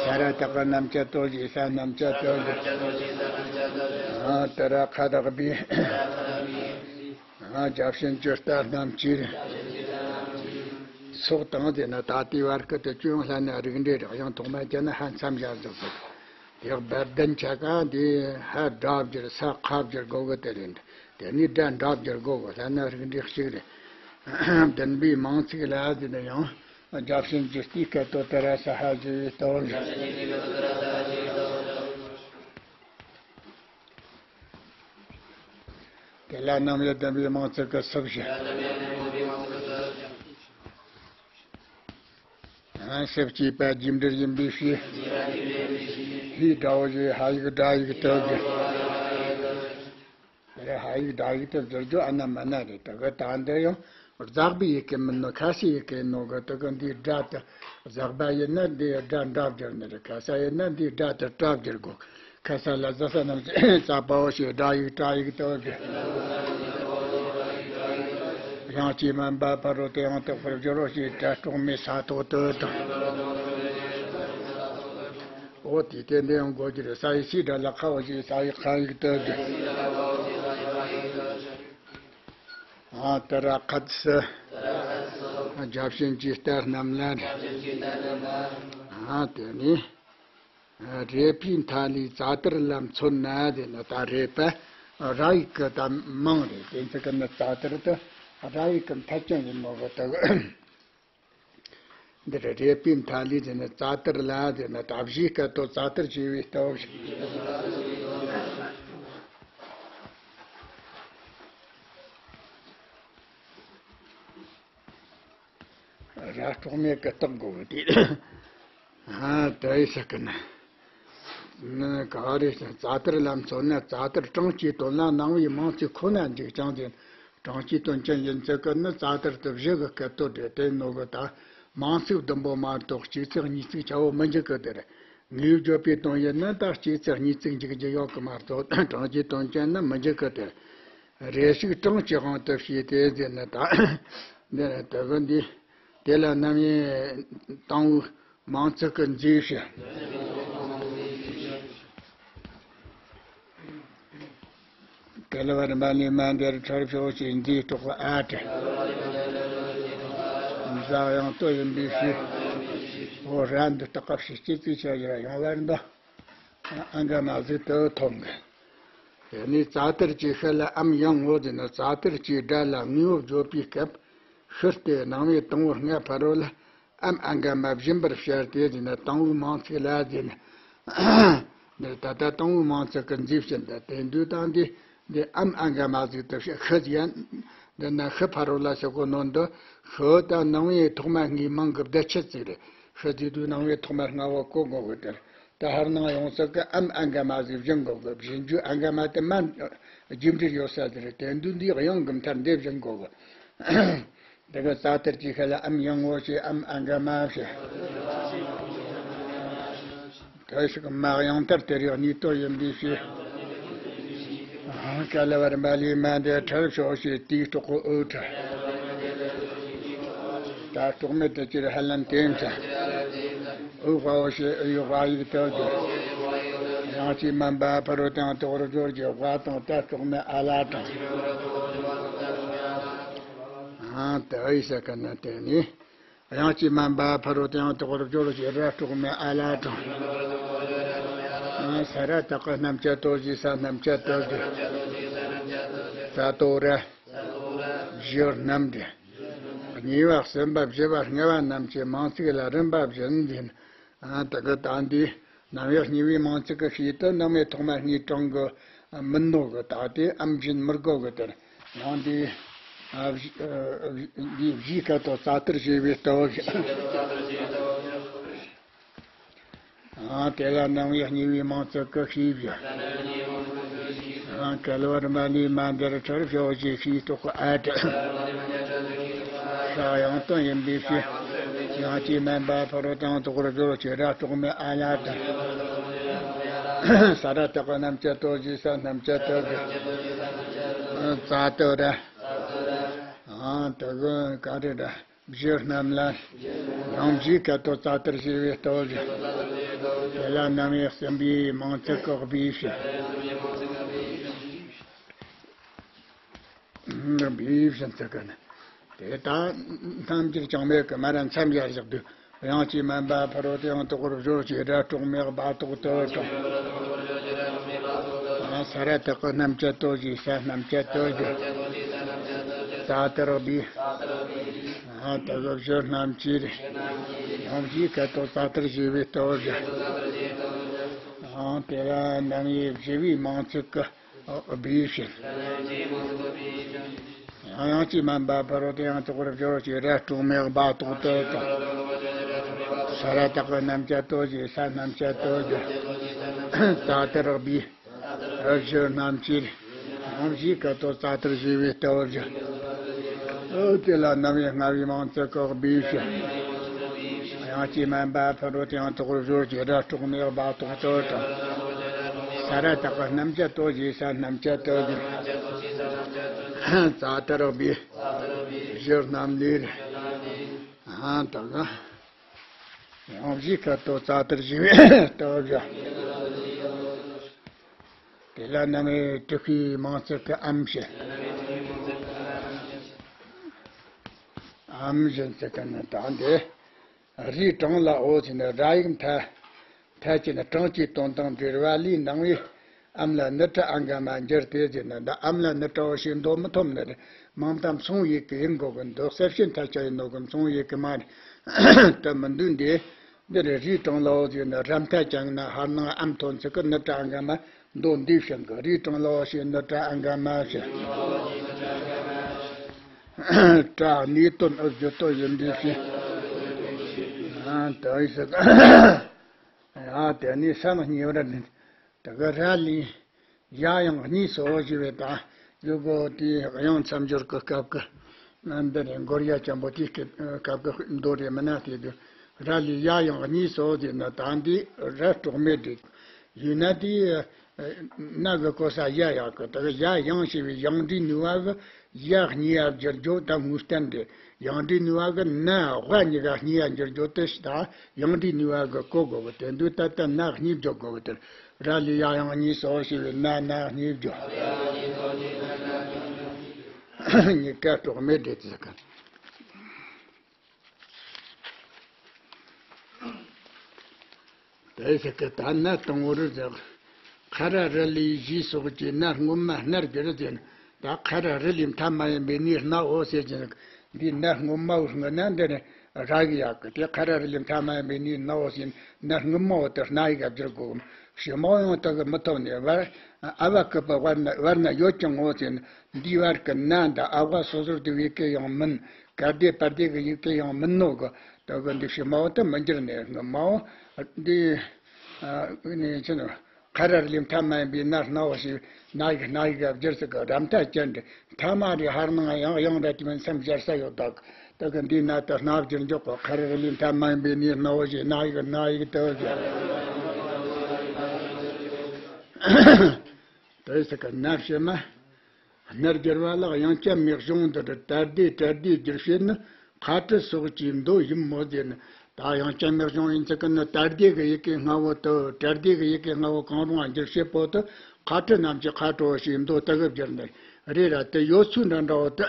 ས་ར་བཏགས་ཀྱི་རྣམ་བཅད་དོ་ཞེས་ས་རྣམ་བཅད་བསྟོད་ཅིང་། ཨང་ཏཱ་ར་ཁ་བཏགས་བྷི། ཨང་བརྒྱ་བྱིན་གྱིས་རྟ་བསྣམས་ཀྱིས། སོགས་དང་དེ་ནི་ད་ལྟའི་བར་སྐད་དུ་ཅུང་ལྷན་ནི་རིགས་འགྲེ་རེད། ཡང་ཐོག་མ་ཅན་ནི་ཧ་མཚམས་སྦྱར་འཇོག་དགོས། དེ་བར་ལྡན་ཆ་ག་འདི་ཧ་སྒྲ་བསྒྱུར་ས་ཁ་བསྒྱུར་དགོས་གི་དེ་རེད། དེ་ནི་སྒྲ་འདྲ་བསྒྱུར་དགོས་གི་ལྷན་ནི་རིགས་འགྲེ་གཅིག་རེད། བདུན་པའི་མིང་ཚིག་ལ་དེ་ནི་ཡང་། བརྒྱ་བྱིན་གྱིས་དེའི་སྐད་དུ་ཏཱ་ར་སྭཱ་ཧཱ་ཞེས་པས་བསྟོད་ཅིང་། དེ་ལ་རྣམ་དབྱེ་བདུན་པའི་མིང་ཚིག་གིས་སུ་ཞེས། སུ་ཞེས་པ་རྒྱས་འབྲིང་ཡིན་པའི་ཕྱིར། ཧི་སྒྲ་འོ་ཞེས་ཧ་ཡིག་སྒྲ་ཡིག་བསྟོད་ཅིང་། དེ་ཧ་ཡིག་སྒྲ་ཡིག་ཏུ་བསྒྱུར་རྒྱུ་ཨ་ན་མ་ན་རེད། དེ་གི་ད་འདི་ཡང་ཛག་པའི་ཡི་གེ་མིན་ནོ། ཁ་སའི་ཡི་གེ་ཡིན་ནོ་གི། དེ་གི་འདིའི་སྒྲ་དེ་ཛག་པ་ཡིན་ན་འདིའི་སྒྲ་འདྲ་བསྒྱུར་ནི་རེད། ཁ་ས་ཡིན་ན་འདིའི་སྒྲ་དེ་ཏྲ་བསྒྱུར་དགོས། ཁ་ས་ལ་ཟ་ས་རྣམས་ཀྱི་ཙ་པའོ་ཞེས་སྒྲ་ཡིག་ཏྲ་ཡིག་ཏུ་བསྒྱུར། ཡང་ཅི་མན་པ་ཕ་རོལ་ཏུ་ཡང་དག་པར་སྦྱོར་རོ་ཞེས་སྒྲ་དྲུག་མའི་ས་ཐོག་ཏུ་དང་། འོ་དེ་དེ་འདི་ཡང་དགོས་ཀྱི་རེད། ས་ཡི་སི་སྒྲ་ལ་ཁ་འོ་ཞེས་ས་ཡི་ཁ་ཡིག་ཏུ་བསྒྱུར། ཨ་ཏཱ་ར་ཁ་ཏི་སི། བརྒྱ་བྱིན་གྱིས་རྟ་བསྣམས་ལ། ཨ་དེ་ནས་རེ་ཕའི་མཐའ་ལས་ཙ་དར་ལ་མཚོན་ན། དེ་ནི་ད་རེ་ཕ་ར་ཡིག་གི་ད་མིང་རེད། དེ་ཚིག་གི་ནི་ཙ་དར་དེ་ར་ཡིག་གི་མཐའ་ཅན་ཡིན་ནོ་གི། ད་འདིར་རེ་ཕའི་མཐའ་ལས་དེ་ནི་ཙ་དར་ལ། དེ་ནི་ད་བཞིའི་སྐད་དོད་ཙ་དར་ཞེས་པས་བསྟོད་ཅིང་། ར་གྲོགས་མེད་ཀྱི་རྟགས་དགོས་ཏེ། ཨ་ད་ཡི་ས་ཀི་ན། ནི་ག་རེ་ཟེར། ཙ་དར་ལ་མཚོན་ན། ཙ་དར་གྲངས་ཀྱི་དོན་ལ་ནང་པའི་མིང་ཚིག་ཁོ་ན་འཇུག་ཅིང་ཟེར། གྲངས་ཀྱི་དོན་ཅན་ཡིན་ཚུལ་གྱི་ནི་ཙ་དར་དེ་བཞི་གི་སྐད་དོད་རེད། དེ་ནོ་གི་ད་མིང་ཚིག་བདུན་པོ་མ་གཏོགས་གཅིག་ཚིག་གཉིས་ཚིག་ཆ་བོ་མི་འཇུག་གི་དེ་རེད། ངེས་བརྗོད་པའི་དོན་ཡིན་ན་ད་གཅིག་ཚིག་གཉིས་ཚིག་འཇུག་རྒྱུ་ཡོད་གི་མ་གཏོགས། གྲངས་ཀྱི་དོན་ཅན་ནི་མི་འཇུག་གི་དེ་རེད། རེ་ཞིག་གྲངས་ཀྱི་དབང་དུ་བྱས་ཏེ་ཟེར་ནི་ད། འདི་ནི་དེ་གི་འདི། དེ་ལ་རྣམ་དབྱེ་དང་པོའི་མིང་ཚིག་གིས་མཛེས་ཤིང་། ག་ལ་བ་རི་མ་ལས་མ་འདས་ཁྲར་ཤོ་ཞེས་མཛེས་སྒྲོགས་ཨ་ཏྲ། ཟ་ཡང་དོ་ཡིན་པའི་ཕྱིར། འོ་ར་འདི་ལྟ་སྐབས་ཤིག་སྐྱེ་ཚིག་ཆ་ཡིན་ཡང་བར་འདོ། ཨ་ག་མ་ཟིག་ཏུ་ཐོབ་གི། དེ་ནས་རྩ་དར་གྱི་ཤི་ལ་ཨམ་ཡང་ངོ་ཟེར་ན། རྩ་དར་གྱི་སྒྲ་ལ་ངོས་བརྗོད་པའི་སྐབས། ཤི་སྟེ་སྣང་བའི་དང་པོ་ལྔ་ཕ་རོལ་ལ་ཨམ་ཨ་ག་མ་སྦྱིན་པར་བྱ་སྟེ་ཟེར་ན། དང་པོའི་མིང་ཚིག་ལ་ཟེར་ན། འདིར་ད་ལྟ་དང་པོའི་མིང་ཚིག་གི་མཛེས་བྱེད་འདི་དེ་འདུག་དང་། འདི་འདི་ཨམ་ཨ་ག་མ་ཟིག་ཏུ་ཤི་ཤི་ཟེར་ཡང་། འདི་ན་ཤི་ཕ་རོལ་ལ་ཟེར་གོ་ནོ་འདི། ཤི་དང་སྣང་བའི་ཐོག་མ་ལྔའི་མིང་གི་བསྡུ་ཆེད་ཅིག་རེད། ཤི་ཟེར་དུས་སྣང་བའི་ཐོག་མ་ལྔ་བོ་གོ་དགོས་གི། དེར་ད་ཧར་སྣང་ཡོང་ས་གི་ཨམ་ཨ་ག་མ་ཟིག་སྦྱིན་དགོས་གི། སྦྱིན་རྒྱུ་ཨ་ག་མ་དེ་མ་རྒྱས་འབྲིང་ཡོད་ས་དེ་རེད། དེ་འདུག་འདི་དབྱངས་གི་མཐར་འདེབས་སྦྱིན་དགོས་གི། དེ་གི་རྩ་དར་གྱི་ཤི་ལ་ཨམ་ཡང་ངོ་ཞེས་ཨམ་ཨ་ག་མ་ཞེས། དེ་ཞིག་མ་ཡང་མཐར་དེར་ཡང་གཉིས་དོ་ཡིན་པའི་ཕྱིར། ཀ་ལ་བར་མ་ལས་མ་འདས་ཁྲར་ཕྱོགས་ཞེས་དེའི་སྟོགས་ཀོ་ཨུ་ཁྲ། ད་སྟོགས་མེད་དུ་ཅིར་ཧ་ལམ་དེ་འདྲ། ཨུ་ཧ་འོ་ཞེས་ཨུ་ཡི་ཧ་ཡིག་ཏུ་བསྒྱུར། དབྱངས་ཀྱི་མ་འབབ་ཕ་རོལ་དུ་ཡང་སྟོགས་རུ་སྦྱོར་གྱི་ཧ་དང་ད་སྟོགས་མེད་ཨ་ལ་དྲངས། ཨ་ད་ཨི་ས་ཀ་ན་དེ་ནི། དབྱངས་ཀྱི་མ་འབབ་ཕ་རོལ་དུ་ཡང་སྟོགས་རུ་སྦྱོར་གྱི་ར་སྟོགས་མེད་ཨ་ལ་དྲངས། ཨ་ས་ར་བཏགས་རྣམ་བཅད་དོ་ཞེས་ས་རྣམ་བཅད་དོ་ཞེས། ས་དོ་ར། བཞི་རྣམས་ཏེ། གཉིས་པ་གསུམ་པ་བཞི་པ་ལྔ་པ་རྣམས་ཀྱི་མིང་ཚིག་ལ་རིམ་པ་བཞིན་འཛིན། ཨ་དེ་གི་ད་འདི་རྣམ་དབྱེ་གཉིས་པའི་མིང་ཚིག་གི་ཤེས་དུ་རྣམ་དབྱེ་ཐོག་མ་གཉིས་དྲངས་གི་མིན་ནོ་གི། ད་དེ་ཨམ་སྦྱིན་མི་དགོས་གི། དེར་ཡང་འདི་ཨ་བཞི་ཨ་འདི་བཞིའི་སྐད་དོ་རྩ་དར་ཞེས་པའི་ལྟ་བུ་བཞིན། ཨ་དེ་ལ་རྣམ་དབྱེ་གཉིས་པའི་མིང་ཚིག་གི་ཤེས་བཞིན། ཨ་གལ་བར་མ་ནི་མ་འདིར་ཁྲར་ཕྱོགས་ཀྱི་ཤེས་རྟོགས་ཨ་དྲ། ཤ་ཡང་དོན་ཡིན་པའི་ཕྱིར། ཡང་ཅི་མན་པ་ཕ་རོལ་དང་དོག་རུ་སྦྱོར་གྱི་ར་སྟོགས་མེད་ཨ་ལ་དང་། ས་ར་བཏགས་རྣམ་བཅད་དོ་ཞེས་ས་རྣམ་བཅད་དོ་གི། རྩ་དོ་ར། ཨ་དེ་གི་ག་རེ་ར། བཞི་རྣམས་ལ། ཡང་བཞིའི་སྐད་དོ་རྩ་དར་ཞེས་པའི་ལྟ་བུ་བཞིན། དེ་ལ་རྣམ་དབྱེ་གསུམ་པའི་མིང་ཚིག་གི་སྦས་བཞིན། སྦས་བཞིན་ཚིག་གི་ནི། དེ་དག་རྣམ་འགྱུར་ཅང་མེད་ཀི་མ་ར་མཚམས་སྦྱར་བཞག་དུས། དབྱངས་ཀྱི་མ་འབབ་ཕ་རོལ་དུ་ཡང་དོག་རུ་སྦྱོར་གྱི་ར་སྟོགས་མེད་སྦ་ཏོག་ཏོ་དང་། ས་ར་བཏགས་རྣམ་བཅད་དོ་ཞེས་ས་རྣམ་བཅད་དོ་ཞེས། རྩ་དར་སྦས། ཨ་དེ་གི་བཞི་རྣམས་ཀྱི་རེད། ཡང་བཞིའི་སྐད་དོ་རྩ་དར་ཞེས་པའི་ལྟ་བུ་བཞིན། ཨ་དེ་ལ་རྣམ་དབྱེ་བཞི་པའི་མིང་ཚིག་གི་སྦས་བཞིན། ཡང་ཡང་ཅི་མན་པ་ཕ་རོལ་དུ་ཡང་དོག་རུ་སྦྱོར་གྱི་ར་སྟོགས་མེད་སྦ་ཏོག་ཏོ་དང་། ས་ར་བཏགས་རྣམ་བཅད་དོ་ཞེས་ས་རྣམ་བཅད་དོ་ཞེས། རྩ་དར་སྦས། བཞི་རྣམས་ཀྱི་རེད། ཡང་བཞིའི་སྐད་དོ་རྩ་དར་ཞེས་པའི་ལྟ་བུ་བཞིན། ཨོ་དེ་ལ་རྣམ་དབྱེ་ལྔ་པའི་མིང་ཚིག་གི་སྦས་བཞིན། དབྱངས་ཀྱི་མ་འབབ་ཕ་རོལ་དུ་ཡང་དོག་རུ་སྦྱོར་གྱི་ར་སྟོགས་མེད་སྦ་ཏོག་ཏོ་དང་། ས་ར་བཏགས་རྣམ་བཅད་དོ་ཞེས་ས་རྣམ་བཅད་དོ་ཞེས། རྩ་དར་སྦས། བཞི་རྣམས་ལས་རེད། ཨ་དེ་གི། ཡང་བཞིའི་སྐད་དོ་རྩ་དར་ཞེས་པའི་ལྟ་བུ་བཞིན། དེ་ལ་རྣམ་དབྱེ་དྲུག་པའི་མིང་ཚིག་གི་ཨམ་བཞིན། ཨམ་བཞིན་ཚིག་གི་ནི་དག་འདི། རུས་གྲངས་ལའོ་ཞེས་ནི་ར་ཡིག་མཐའ། མཐའ་ཅན་གྲངས་ཀྱི་དོན་དང་འབྲེལ་བ་ལས་སྣང་བའི་ཨམ་ལ་ནི་ཏྲ་ཨ་ག་མ་འགྱུར་ཏེ་ཟེར་ན། འདི་ཨམ་ལ་ནི་ཏྲ་འོ་ཞེས་འདོགས་མི་ཐུབ་ནི་རེད། མིང་མཐའ་མཚུངས་ཡོད་ཀི་ཡིན་དགོས་ཀི། འདི་གསལ་བྱེད་མཐའ་ཅན་ཡིན་ནོ་གི་མཚུངས་ཡོད་ཀི་མ་རེད། དེ་མི་འདུག་འདི། འདི་རུས་གྲངས་ལའོ་ཟེར་ན་ར་མཐའ་ཅན་ན་ཧར་སྣང་ཨམ་ཐོན་ཚིག་གི་ནི་ཏྲ་ཨ་ག་མ་མདོ་འདི་བཞིན་གི། རུས་གྲངས་ལའོ་ཞེས་ནི་ཏྲ་ཨ་ག་མ་ཞེས། ཏྲ་གནས་དོན་ཨུ་བརྗོད་དོན་ཡིན་པའི་ཕྱིར། ཨ་དེ་ཡིན་ཟེར། ཨ་དེ་ནས་ས་ནི་གཉིས་པར་འདི། དེ་གི་ར་ལས་ཡ་ཡང་གཉིས་སོ་ཞེས་པའི་དང་། ཡུ་གོ་དེའི་དབྱངས་མཚམས་སྦྱོར་གྱི་སྐབས་ཀྱི། འདི་ནས་མགོར་ཡ་ཅན་པོ་དེའི་སྐབས་ཀྱི་མདོ་རེད་མིན་ན། དེ་དུས་ར་ལས་ཡ་ཡང་གཉིས་སོ་ཟེར་ན། ད་འདི་ར་སྲོག་མེད་རེད། ཡིན་ན་དེ་ན་གི་གོ་ས་ཡ་ཡག་གི། དེ་གི་ཡ་ཡང་ཞེས་པའི་ཡང་འབྲི་ནུས་པ་གི་ཡ་གཉིས་ཡ་བསྒྱུར་རྒྱུ་ད་ངོས་བསྟན་རེད། ཡང་འབྲི་ནུས་པ་གི་ན་ཝ་གཉིས་ཀ་གཉིས་ཡ་བསྒྱུར་རྒྱུ་དེ་ཞིག་དང་ཡང་འབྲི་ནུས་པ་གི་གོ་དགོས་གི། དེ་འདུག་ད་ལྟ་ན་གཉིས་བསྒྱུར་དགོས་གི། དེར་ར་ལས་ཡ་ཡང་གཉིས་སོ་ཞེས་པའི་ན་ན་གཉིས་བརྗོད། གཉིས་ཀ་སྲོག་མེད་རེད་ཟེར་གི། དེ་ཟེར་གི་ད་ནད་དང་པོ་རུ་ཟེར། ཁ་ར་རི་ལས་བཞི་སོགས་ཀྱི་ནད་སྔོན་མ་སྣར་གྱི་རུ་ཟེར་ན། ད་ཁ་ར་རི་ལས་མཐའ་མ་ཡིན་པའི་ནད་སྣའོ་ཟེར་གྱི་འདུག་འདིའི་ནད་སྔོན་མའོ་སྔོན་ན་འདི་ནི་ར་གི་ཡག་གི། དེ་ཁ་ར་རི་ལས་མཐའ་མ་ཡིན་པའི་ནད་སྣའོ་ཟེར་ན། ནད་སྔོན་མའོ་དེ་སྣ་ཡི་ག་བསྒྱུར་དགོས། ཕྱི་མའོ་ཡང་དེ་གི་མི་ཐོབ་ནས་བར་ཨ་བ་ཀི་པ་བར་ན་བར་ན་ཡོད་ཀྱང་ངོ་ཟེར་ན། འདིའི་བར་གི་ན་འདི་ཨ་བ་སོ་སོར་དུ་ཡི་གེ་ཡང་མིན། ག་དེ་པར་དེ་གི་ཡི་གེ་ཡང་མིན་ནོ་གི། དེ་གི་འདི་ཕྱི་མའོ་དེ་མི་འགྱུར་ནས་སྔོན་མའོ་འདི་ཨ་ནི་ཆི་ནོ། ཁ་ར་རི་ལས་མཐའ་མ་ཡིན་པའི་ནད་སྣའོ་ཞེས་སྣ་ཡི་ག་སྣ་ཡི་ག་བསྒྱུར་ཟེར་གི། ར་མཐའ་ཅན་འདི་མཐའ་མ་རེ་ཧར་ནང་ཡང་ཡང་ར་དེ་མིན་མཚམས་སྦྱར་ས་ཡོད་དག་དེ་གི་འདིའི་ནད་དེ་སྣ་བསྒྱུར་འཇོག་གི། ཁ་ར་རི་ལས་མཐའ་མ་ཡིན་པའི་ནད་སྣའོ་ཞེས་སྣ་ཡི་ག་སྣ་ཡི་ག་དེ་བསྒྱུར། དེ་ཟེར་གི་ནད་ཕྱི་མ། སྣར་གྱི་རུ་ལ་དབྱངས་ཅན་མའི་གཞུང་འདི་རུ་ཏྲ་སྡེ་ཏྲ་སྡེའི་བསྒྱུར་བྱེད་ནི་ཁ་ཏྲ་སོགས་ཀྱིས་མདོ་ཡིན་མོད་ཟེར་ན། ད་དབྱངས་ཅན་མའི་གཞུང་ཡིན་ཚུལ་གི་ནི་ཏྲ་སྡེ་གི་ཡི་གེ་ལྔ་བོ་དེ། ཏྲ་སྡེ་གི་ཡི་གེ་ལྔ་བོ་གང་རུང་བ་བསྒྱུར་བྱེད་པོ་དེ་ཁ་ཏྲ་རྣམས་ཀྱི་ཁ་ཏྲའོ་ཞེས་མདོ་དེ་གི་བསྒྱུར་ནི་རེད་ར། དེ་ཡོད་ཚུལ་འདྲ་འདྲ་བོ་དེ།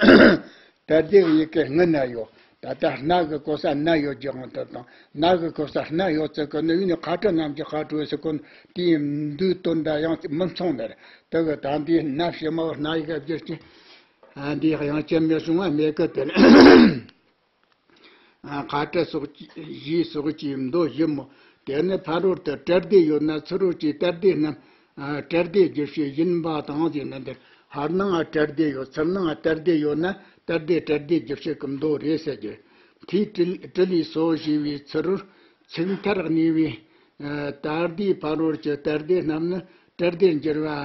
ཏྲ་སྡེ་གི་ཡི་གེ་སྔུན་ན་ཡོད། ད་ལྟ་སྣ་གི་གོ་ས་ན་ཡོད་ཀྱི་དབང་དུ་དང་། སྣ་གི་གོ་ས་སྣ་ཡོད་ཚུལ་གི་ནི་ཡིན་ནི། ཁ་ཏྲ་རྣམས་ཀྱི་ཁ་ཏྲའོ་ཟེར་གོ་ནི་དེའི་མདོའི་དོན་འདྲ་ཡང་མི་མཚུངས་ནི་རེད། དེ་གི་ད་འདིའི་ནད་ཕྱི་མའོ་སྣ་ཡི་ག་བསྒྱུར་གྱི། ཨ་འདིའི་དབྱངས་ཅན་མའི་གཞུང་བ་མེད་གི་དེ་ནི། ཨ་ཁ་ཏྲ་སོགས་ཀྱི་ཞེས་སོགས་ཀྱིས་མདོ་ཡིན་མོད། དེ་ནི་ཕ་རོལ་ཏུ་ཏྲ་སྡེ་ཡོད་ན་ཚུ་རོལ་གྱི་ཏྲ་སྡེ་རྣམས་ཨ་ཏྲ་སྡེའི་བསྒྱུར་བྱེད་ཡིན་པ་དང་ཟེར་ན། འདིར་ཧར་ནང་ང་ཏྲ་སྡེ་ཡོད། ཚུར་ནང་ང་ཏྲ་སྡེ་ཡོད་ན་ཏྲ་སྡེ་ཏྲ་སྡེའི་བསྒྱུར་བྱེད་ཀྱི་མདོ་རེད་ཟེར་གྱི། མཐའི་ཏྲི་ཏྲི་ལི་སོ་ཞེས་པའི་ཚུ་རོལ་ཚིག་མཐར་གནས་པའི་ཨ་ཏྲ་སྡེ། ཕ་རོལ་གྱི་ཏྲ་སྡེ་རྣམས་ནི་ཏྲ་སྡེར་འགྱུར་བ་ཨ་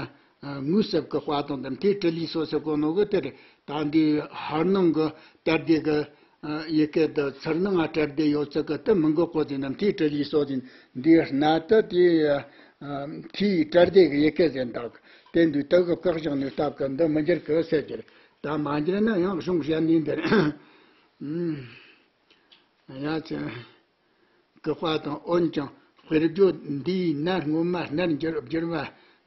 ངོས་བསབ་ཀྱི་དཔེ་དང་། འདི་མཐའི་ཏྲི་ལི་སོ་ཟེར་གོ་ནོ་གི་དེ་རེད། ད་འདི་ཧར་ནང་གི་ཏྲ་སྡེ་གི་ཨ་ཡི་གེ་དེ་ཚུར་ནང་ང་ཏྲ་སྡེ་ཡོད་ཚུལ་གི་དེ་མི་འགོག་གོ་ཟེར་ན། མཐའི་ཏྲི་ལི་སོ་ཟེར་འདི་སྣ་དེ་དེ་ཨ་མཐའི་ཏྲ་སྡེ་གི་ཡི་གེ་ཟེར་འདུག་དེ་འདུག་དེ་གི་བཀག་བཞག་ནས་སྟབས་གི་འདི་མི་འགྱུར་གི་ཟེར་གྱི་རེད། ད་མ་འགྱུར་ན་ཡང་གཞུང་གཞན་ནས་འདིར། ཡ་ཅན་གི་དཔེ་དང་། འོན་ཀྱང་དཔེར་བརྗོད་འདིའི་ནད་སྔོན་མ་སྣར་འགྱུར་བསྒྱུར་བ་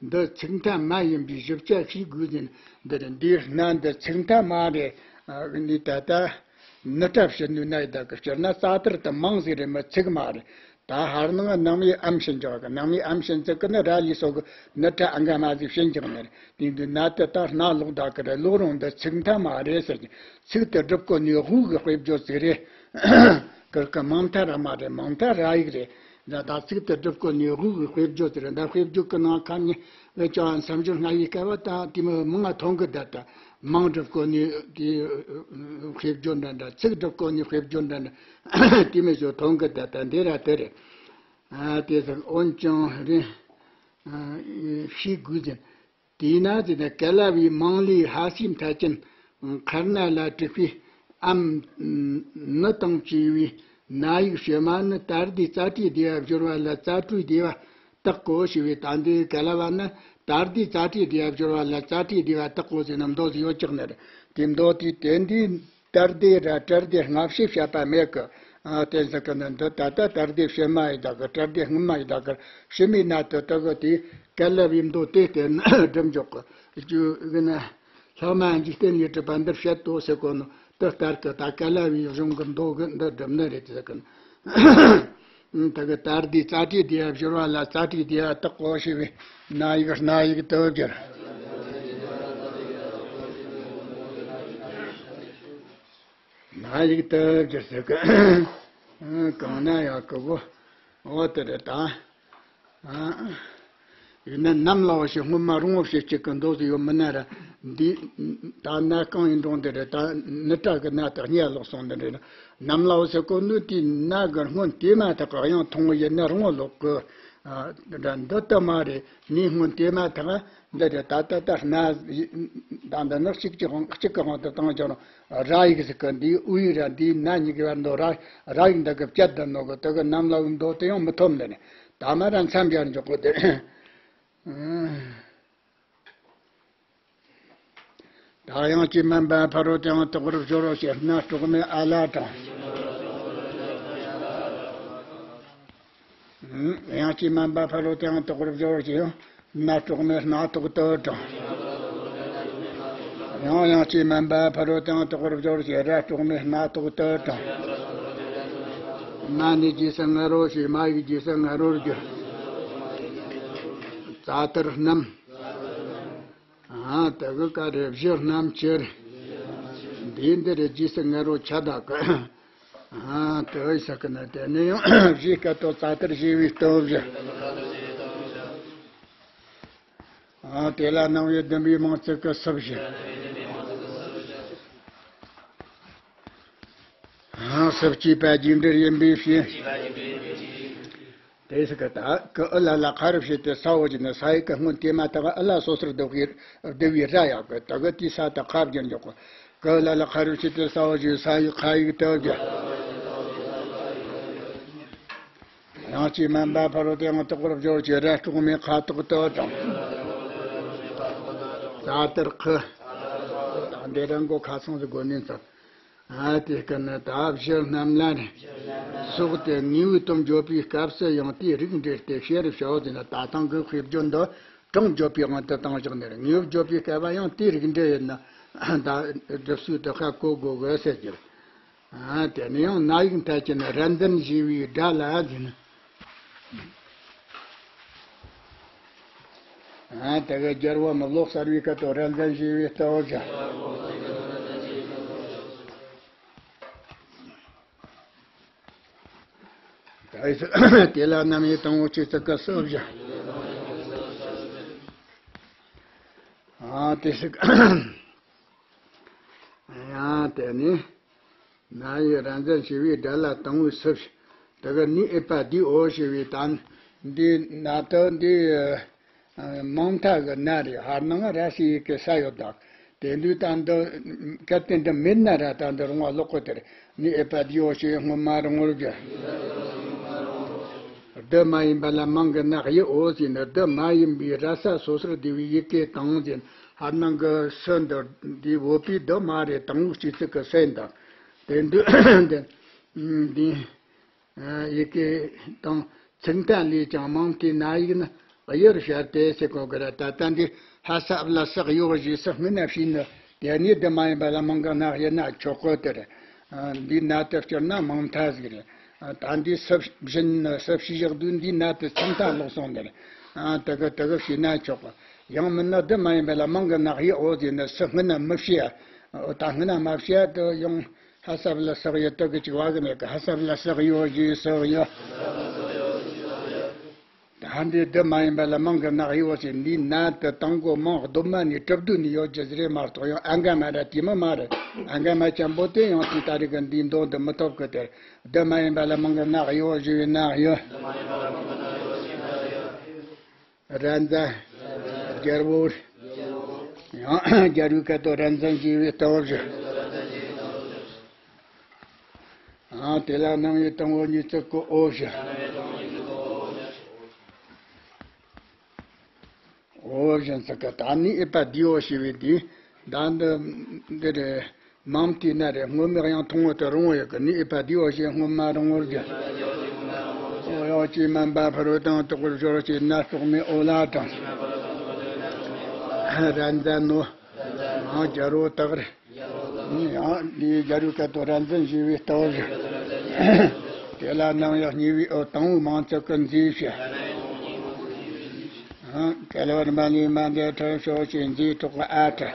འདི་ཚིག་མཐའ་མ་ཡིན་པའི་ཞིབ་ཆ་ཤེས་དགོས་ཟིན། འདིར་འདིའི་སྣ་འདི་ཚིག་མཐའ་མ་རེད། ཨ་ནི་ད་ལྟ་ནི་ཏྲ་ཕྱི་ནུ་ན་ཡི་ད་གི་སྤྱིར་ན་རྩ་ལྟར་དུ་མང་ཟིག་རེད་མ། ཚིག་མ་རེད། ད་ཧར་ནང་ནང་མའི་ཨམ་ཕྱིན་འཇོག་གི། ནང་མའི་ཨམ་ཕྱིན་ཚིག་གི་ནི་ར་ལི་སོགས་གི་ནི་ཏྲ་ཨ་འགའ་མ་ཟིག་ཕྱིན་འཇོག་ནི་རེད། དེ་འདི་ནད་དེ་ད་སྣ་ལོག་ད་གི་རེད། ལོག་རུང་འདི་ཚིག་མཐའ་མ་རེད་ཟེར་གྱི། ཚིག་དེ་སྒྲུབ་གོ་ནི་དབུགས་ཀྱི་དཔེ་བརྗོད་ཅིག་རེད། ཀར་ཀ་མང་མཐའ་ར་མ་རེད། མང་མཐའ་ར་ཡིག་རེད། ད་ད་ཚིག་དེ་སྒྲུབ་གོ་ནི་དབུགས་ཀྱི་དཔེ་བརྗོད་ཅིག་རེད། ད་དཔེ་བརྗོད་ཀྱི་ནང་ཁ་ནས་ལས་ཀྱང་མཚམས་སྦྱོར་སྔ་ཡི་སྐབས་ད་དེ་མི་མང་ང་མཐོང་གི་བསྡད་ད། མང་སྒྲུབ་གོ་ནི་དེ་དཔེ་བརྗོད་འདྲ་འདྲ། ཚིག་སྒྲུབ་གོ་ནི་དཔེ་བརྗོད་འདྲ་འདྲ་དེ་མི་བཟོ་མཐོང་གི་བསྡད་ད། འདི་ར་དེ་རེད། ཨ་དེ་ཟེར། འོན་ཀྱང་རེད། ཨ་ཤེས་དགོས་ཟིན། དེས་ན་དེ་ནི་ཀ་ལ་བའི་མང་ལའི་ཧ་སིའི་མཐའ་ཅན་ཁར་ན་ལ་དྲུག་པའི་ཨམ་ནི་དང་བཅས་པའི་ན་ཡིག་ཕྱི་མ་ནི་ཏྲ་སྡེའི་རྩ་ཏྲའི་སྡེ་བ་སྦྱོར་བ་ལ་རྩ་ཏྲའི་སྡེ་བ་བཏགས་གོ་ཞེས་པའི། ད་འདི་ཀ་ལ་བ་ནི་ཏྲ་སྡེའི་རྩ་ཏྲའི་སྡེ་བ་སྦྱོར་བ་ལ་རྩ་ཏྲའི་སྡེ་བ་བཏགས་གོ་ཟེར་ན་མདོ་ཟིག་ཡོད་ཀྱག་ནི་རེད། དེ་མདོ་དེ་དེ་འདི། ཏྲ་སྡེ་ར་ཏྲ་སྡེ་སྔ་ཕྱི་བཤད་པ་མེད་གི། ཨ་དེ་ཟེར་གི་ནི་འདི་ད་ལྟ་ཏྲ་སྡེ་ཕྱི་མ་ཡི་ད་གི། ཏྲ་སྡེ་སྔོན་མ་ཡི་ད་གི། ཕྱི་མའི་ནད་དེ་ད་གི་དེ་ཀ་ལ་བའི་མདོ་དེ་སྟེ་སྒྲུབ་འཇོག་གི་རྒྱུ་གི་ནི། ལྷག་མ་འཇིག་རྟེན་ལས་གྲུབ་པ་འདིར་བཤད་དོ་ཟེར་གོ་ནོ་དེ་ལྟར་གི། ད་ཀ་ལ་བའི་གཞུང་གི་མདོ་གི་འདི་སྒྲུབ་ནི་རེད་ཟེར་གི་ནི། ད་གི་ཏྲ་སྡེའི་རྩ་ཏྲའི་སྡེ་བ་སྦྱོར་བ་ལ་རྩ་ཏྲའི་སྡེ་བ་བཏགས་གོ་ཞེས་པའི་ན་ཡིག་སྣ་ཡིག་དེ་བསྒྱུར། སྣ་ཡིག་དེ་བསྒྱུར་ཟེར་གི། གང་ན་ཡག་གི་བོ། འོ་དེ་རེད་ད། ཡིན་ན་ནམ་ལའོ་ཞེས་སྔོན་མ་རུང་བོ་ཞེས་གཅིག་གི་མདོ་ཟིག་ཡོད་མིན་ན་ར། འདི་ད་ནད་གང་ཡིན་རུང་དེ་རེད། ད་ནི་ཏྲ་གི་ནད་དེ་གཉིས་ལོག་སོང་ནི་རེད། ནམ་ལའོ་ཟེར་གོ་ནོ་དེའི་ནད་གི་སྔོན་དེ་མ་ཐག་གི་དབྱངས་ཐུང་ངུ་ཡིན་ན་རུང་བོ་ལོག་གི། ཨ་འདི་འདི་ལྟ་མ་རེད། ནི་སྔོན་དེ་མ་ཐག་འདི་རེད། ད་ད་ད་སྣ་ད་འདི་ནི་གཅིག་གི་དབང་གཅིག་གི་དབང་དུ་བཏང་ཀྱང་ར་ཡིག་ཟེར་གི། འདིའི་དབུས་ར་འདིའི་ན་གཉིས་ཀྱི་བར་མདོ་ར་ར་ཡིག་འདི་གི་བཅད་ད་ནོ་གི། དེ་གི་ནམ་ལའོའི་མདོ་དེ་ཡང་མི་ཐོབ་ནི་རེད། ད་མ་ར་མཚམས་སྦྱར་འཇོག་གི་དེ། ད་དབྱངས་ཀྱིས་དམན་པ་ཕ་རོལ་ཏུ་ཡང་དག་པར་སྦྱོར་བ་ཞེས་སྣ་དྲུག་མའི་ཨ་ལ་དང་། དབྱངས་ཀྱིས་དམན་པ་ཕ་རོལ་ཏུ་ཡང་དག་པར་སྦྱོར་བ་ཞེས་སྣ་དྲུག་མའི་སྣ་ཐོག་ཏུ་དང་། ཡང་དབྱངས་ཀྱིས་དམན་པ་ཕ་རོལ་ཏུ་ཡང་དག་པར་སྦྱོར་བ་ཞེས་ར་དྲུག་མའི་སྣ་ཐོག་ཏུ་དང་། མ་ནི་རྗེས་སུ་ང་རོ་ཞེས་མ་ཡིག་རྗེས་སུ་ང་རོར་བསྒྱུར། རྩ་དར་རྣམས། ཨ་དེ་གི་ཀ་རེ་བཞི་རྣམས་ཀྱི་རེད། འདི་འདི་རེ་རྗེས་སུ་ང་རོ་ཆ་དག་གི། ཨ་དེ་ཡི་ས་གི་ན་དེ་ནི་ཡང་བཞིའི་སྐད་དོ་རྩ་དར་ཞེས་པའི་སྟོབས་བཞི། ཨ་དེ་ལ་སྣང་བའི་བདུན་པའི་མིང་ཚིག་གི་སུ་བཞི། ཨ་སུ་སྐྱེས་པ་རྒྱས་འབྲིང་ཡིན་པའི་ཕྱིར། དེ་སུ་གི་ད་གི་ཨུ་ལ་ལ་ཁ་རུ་བྱས་ཏེ་ས་འོག་གི་ནི་ས་ཡིག་གི་སྔོན་དེ་མ་ཐག་ཨུ་ལ་སོ་སོར་བསྡུ་བའི་བསྡུ་བའི་ར་ཡག་གི་དེ་གི་དེའི་ས་དེ་ཁ་བསྒྱུར་འཇོག་གི། གི་ལ་ལ་ཁ་རུ་ཕྱི་དེ་ས་འོག་གི་ས་ཡི་ཁ་ཡིག་དེ་གི། ཡང་ཅིག་མན་པ་ཕ་རོལ་ཏེ་ཡང་དག་པར་སྦྱོར་གྱི་ར་དྲུག་མའི་ཁ་དོག་དེ་དང་། རྩ་དར་ཁི། ད་འདི་རང་གོ་ཁ་ཚང་ཟིག་དགོས་ནས་ཚར། ཨ་དེ་ཀ་ནི་ད་བཞི་རྣམས་ལ་ནི། སོགས་ཏེ་དངོས་པོའི་དོན་བརྗོད་པའི་སྐབས་སུ་ཡང་དེའི་རིགས་འགྲེ་སྟེ་ཕྱིར་བྱའོ་ཟེར་ན། ད་ཐེངས་ཀྱི་དཔེ་བརྗོད་འདི་གྲངས་བརྗོད་པའི་དབང་དུ་བཏང་བཞག་ནས། དངོས་པོ་བརྗོད་པའི་སྐབས་ཡང་དེའི་རིགས་འགྲེ་ཡིན་ན་ད་སྒྲུབ་ཚུལ་དུ་ཧ་གོ་དགོས་གི་ཟེར་རྒྱུ་རེད། ཨ་དེ་ནི་ཡང་ན་ཡིག་མཐའ་ཅན་ར་མཛན་ཞེས་པའི་སྒྲ་ལ་ཟེར་ན། ཨ་དེ་གི་རྒྱལ་པོ་མི་ལོག་གསལ་བའི་སྐད་དོ་ར་མཛན་ཞེས་པའི་སྟོབས་བཞི། དེ་ལ་རྣམ་དབྱེ་དང་པོ་ཆོས་ཚིག་གི་སུ་བཞི། ཨ་དེ་སུ། ཡང་དེ་ནི་ན་ཡི་ར་མཛན་ཞེས་པའི་སྒྲ་ལ་དང་པོའི་སུ་བཞི། དེ་གི་ནི་ཨེ་པ་དེའོ་ཞེས་པའི་དང་འདི་ན་དུ་འདི། མང་མཐའ་གི་ན་རེད། ཧར་ནང་ར་ཞིག་གི་ས་ཡོད་དག་དེ་དུས་ད་འདི་གལ་ཏེ་འདི་མེད་ན་ར་ད་འདི་རུང་བ་ལོག་གོ་དེར་ནི་ཨེ་པ་དེའོ་ཞེས་སྔོན་མ་རུང་བར་བརྗོད། འདི་མ་ཡིན་པ་ལ་མང་གི་ནག་ཡི་འོ་ཟེར་ནི། འདི་མ་ཡིན་པའི་ར་ས་སོ་སོར་བསྡུ་བའི་ཡི་གེ་དང་ཟེར་ནི། ཧར་ནང་གི་སུ་འདི་འདི་བོད་པའི་འདི་མ་རེད། དང་པོའི་སྤྱི་ཚིག་གི་སུ་ཡིན་དང་། དེ་འདི་འདི་འདི། ཡི་གེ་དང་ཚིག་མཐའ་ལས་ཀྱང་མང་མཐའི་ན་ཡིག་ནི་གཡུར་བྱར་ཏེ་ཟེར་གོ་གི་ར། ད་ལྟ་འདི་ཧ་ས་བ་ལ་སག་ཡོ་ཞེས་སུ་སྔོན་ན་བྱས་ནི་དེ་ནི་འདི་མ་ཡིན་པ་ལ་མང་གི་ནག་ཡིན་ན་ཆོག་གི་དེ་རེད། འདིའི་ན་དེ་བསྐྱུར་ན་མང་མཐའ་ཟིག་རེད། ད་འདི་སུ་བཞིན་སུ་བྱས་བཞག་དུས་འདིའི་ན་དེ་ཚིག་མཐའ་ལོག་སོང་དེ་རེད། དེ་གི་དེ་གི་བྱས་ན་ཆོག་གི། ཡང་མིན་ན་འདི་མ་ཡིན་པ་ལ་མང་གི་ནག་ཡི་འོ་ཟེར་ནི་སུ་སྔོན་ན་མི་བྱས། ད་སྔོན་ན་མ་བྱས་དེ་ཡང་། ཧ་ས་བ་ལ་སག་ཡོ་དེ་གི་ཅིག་བ་གི་མེད་གི། ཧ་ས་བ་ལ་སག་ཡོ་ཞེས་སུ་ཡོད། ད་འདི་འདི་མ་ཡིན་པ་ལ་མང་གི་ནག་ཡོ་ཞེས་འདིའི་ན་དེ་དང་པོ་མང་གདོད་མ་ནས་གྲུབ་བསྡུས་ནས་ཡོད་རྒྱུ་ཟིག་རེད་མ་གཏོགས་ཡང་ཨ་འགའ་མ་ར་དེ་མི་མ་རེད། ཨ་འགའ་མ་ཅན་པོ་དེ་ཡང་དེ་ད་རེས་གི་འདིའི་མདོ་འདི་མི་ཐོབ་གི། དེར་འདི་མ་ཡིན་པ་ལ་མང་གི་ནག་ཡོ་ཞེས་པའི་ནག་ཡོ། ར་མཛན། རྒྱལ་པོ། ཡང་རྒྱལ་པོའི་སྐད་དོ་ར་མཛན་ཞེས་པའི་སྟོབས་བཞི། ཡང་དེ་ལ་རྣམ་དབྱེ་དང་པོ་གཉིས་ཚིག་གི་འོ་བཞི། འོ་བཞི་ཚིག་གི་ད་ནི་ཨེ་པ་དེའོ་ཞེས་པའི་དེ། ད་འདི་འདི་རེད། མང་མཐའི་ན་རེད། སྔོན་མའི་དབྱངས་ཐུང་ངུ་དེ་རིང་བོ་ཡོད་གི། ནི་ཨེ་པ་དེའོ་ཞེས་སྔོན་མ་རིང་བོར་བརྗོད། འོ་ཡང་ཅིག་མན་པ་ཕ་རོལ་ཏུ་ཡང་དག་པར་སྦྱོར་བྱས་ན་རྟགས་མའི་ཨོ་ལ་དང་། ར་མཛན་ནོ། ཡང་རྒྱལ་པོ་དག་རེད། ཡང་འདིའི་རྒྱལ་པོའི་སྐད་དོ་ར་མཛན་ཞེས་པའི་སྟོབས་བཞི། དེ་ལ་རྣམ་དབྱེ་གཉིས་པའི་འོ་དང་པོའི་མང་ཚིག་གི་མཛེས་བྱ། དེ་ལ་བར་མ་ལས་མ་འདས་ཁྲ་ཤོག་ཅེས་མཛེས་ཐོག་གི་ཨ་ཁྲ།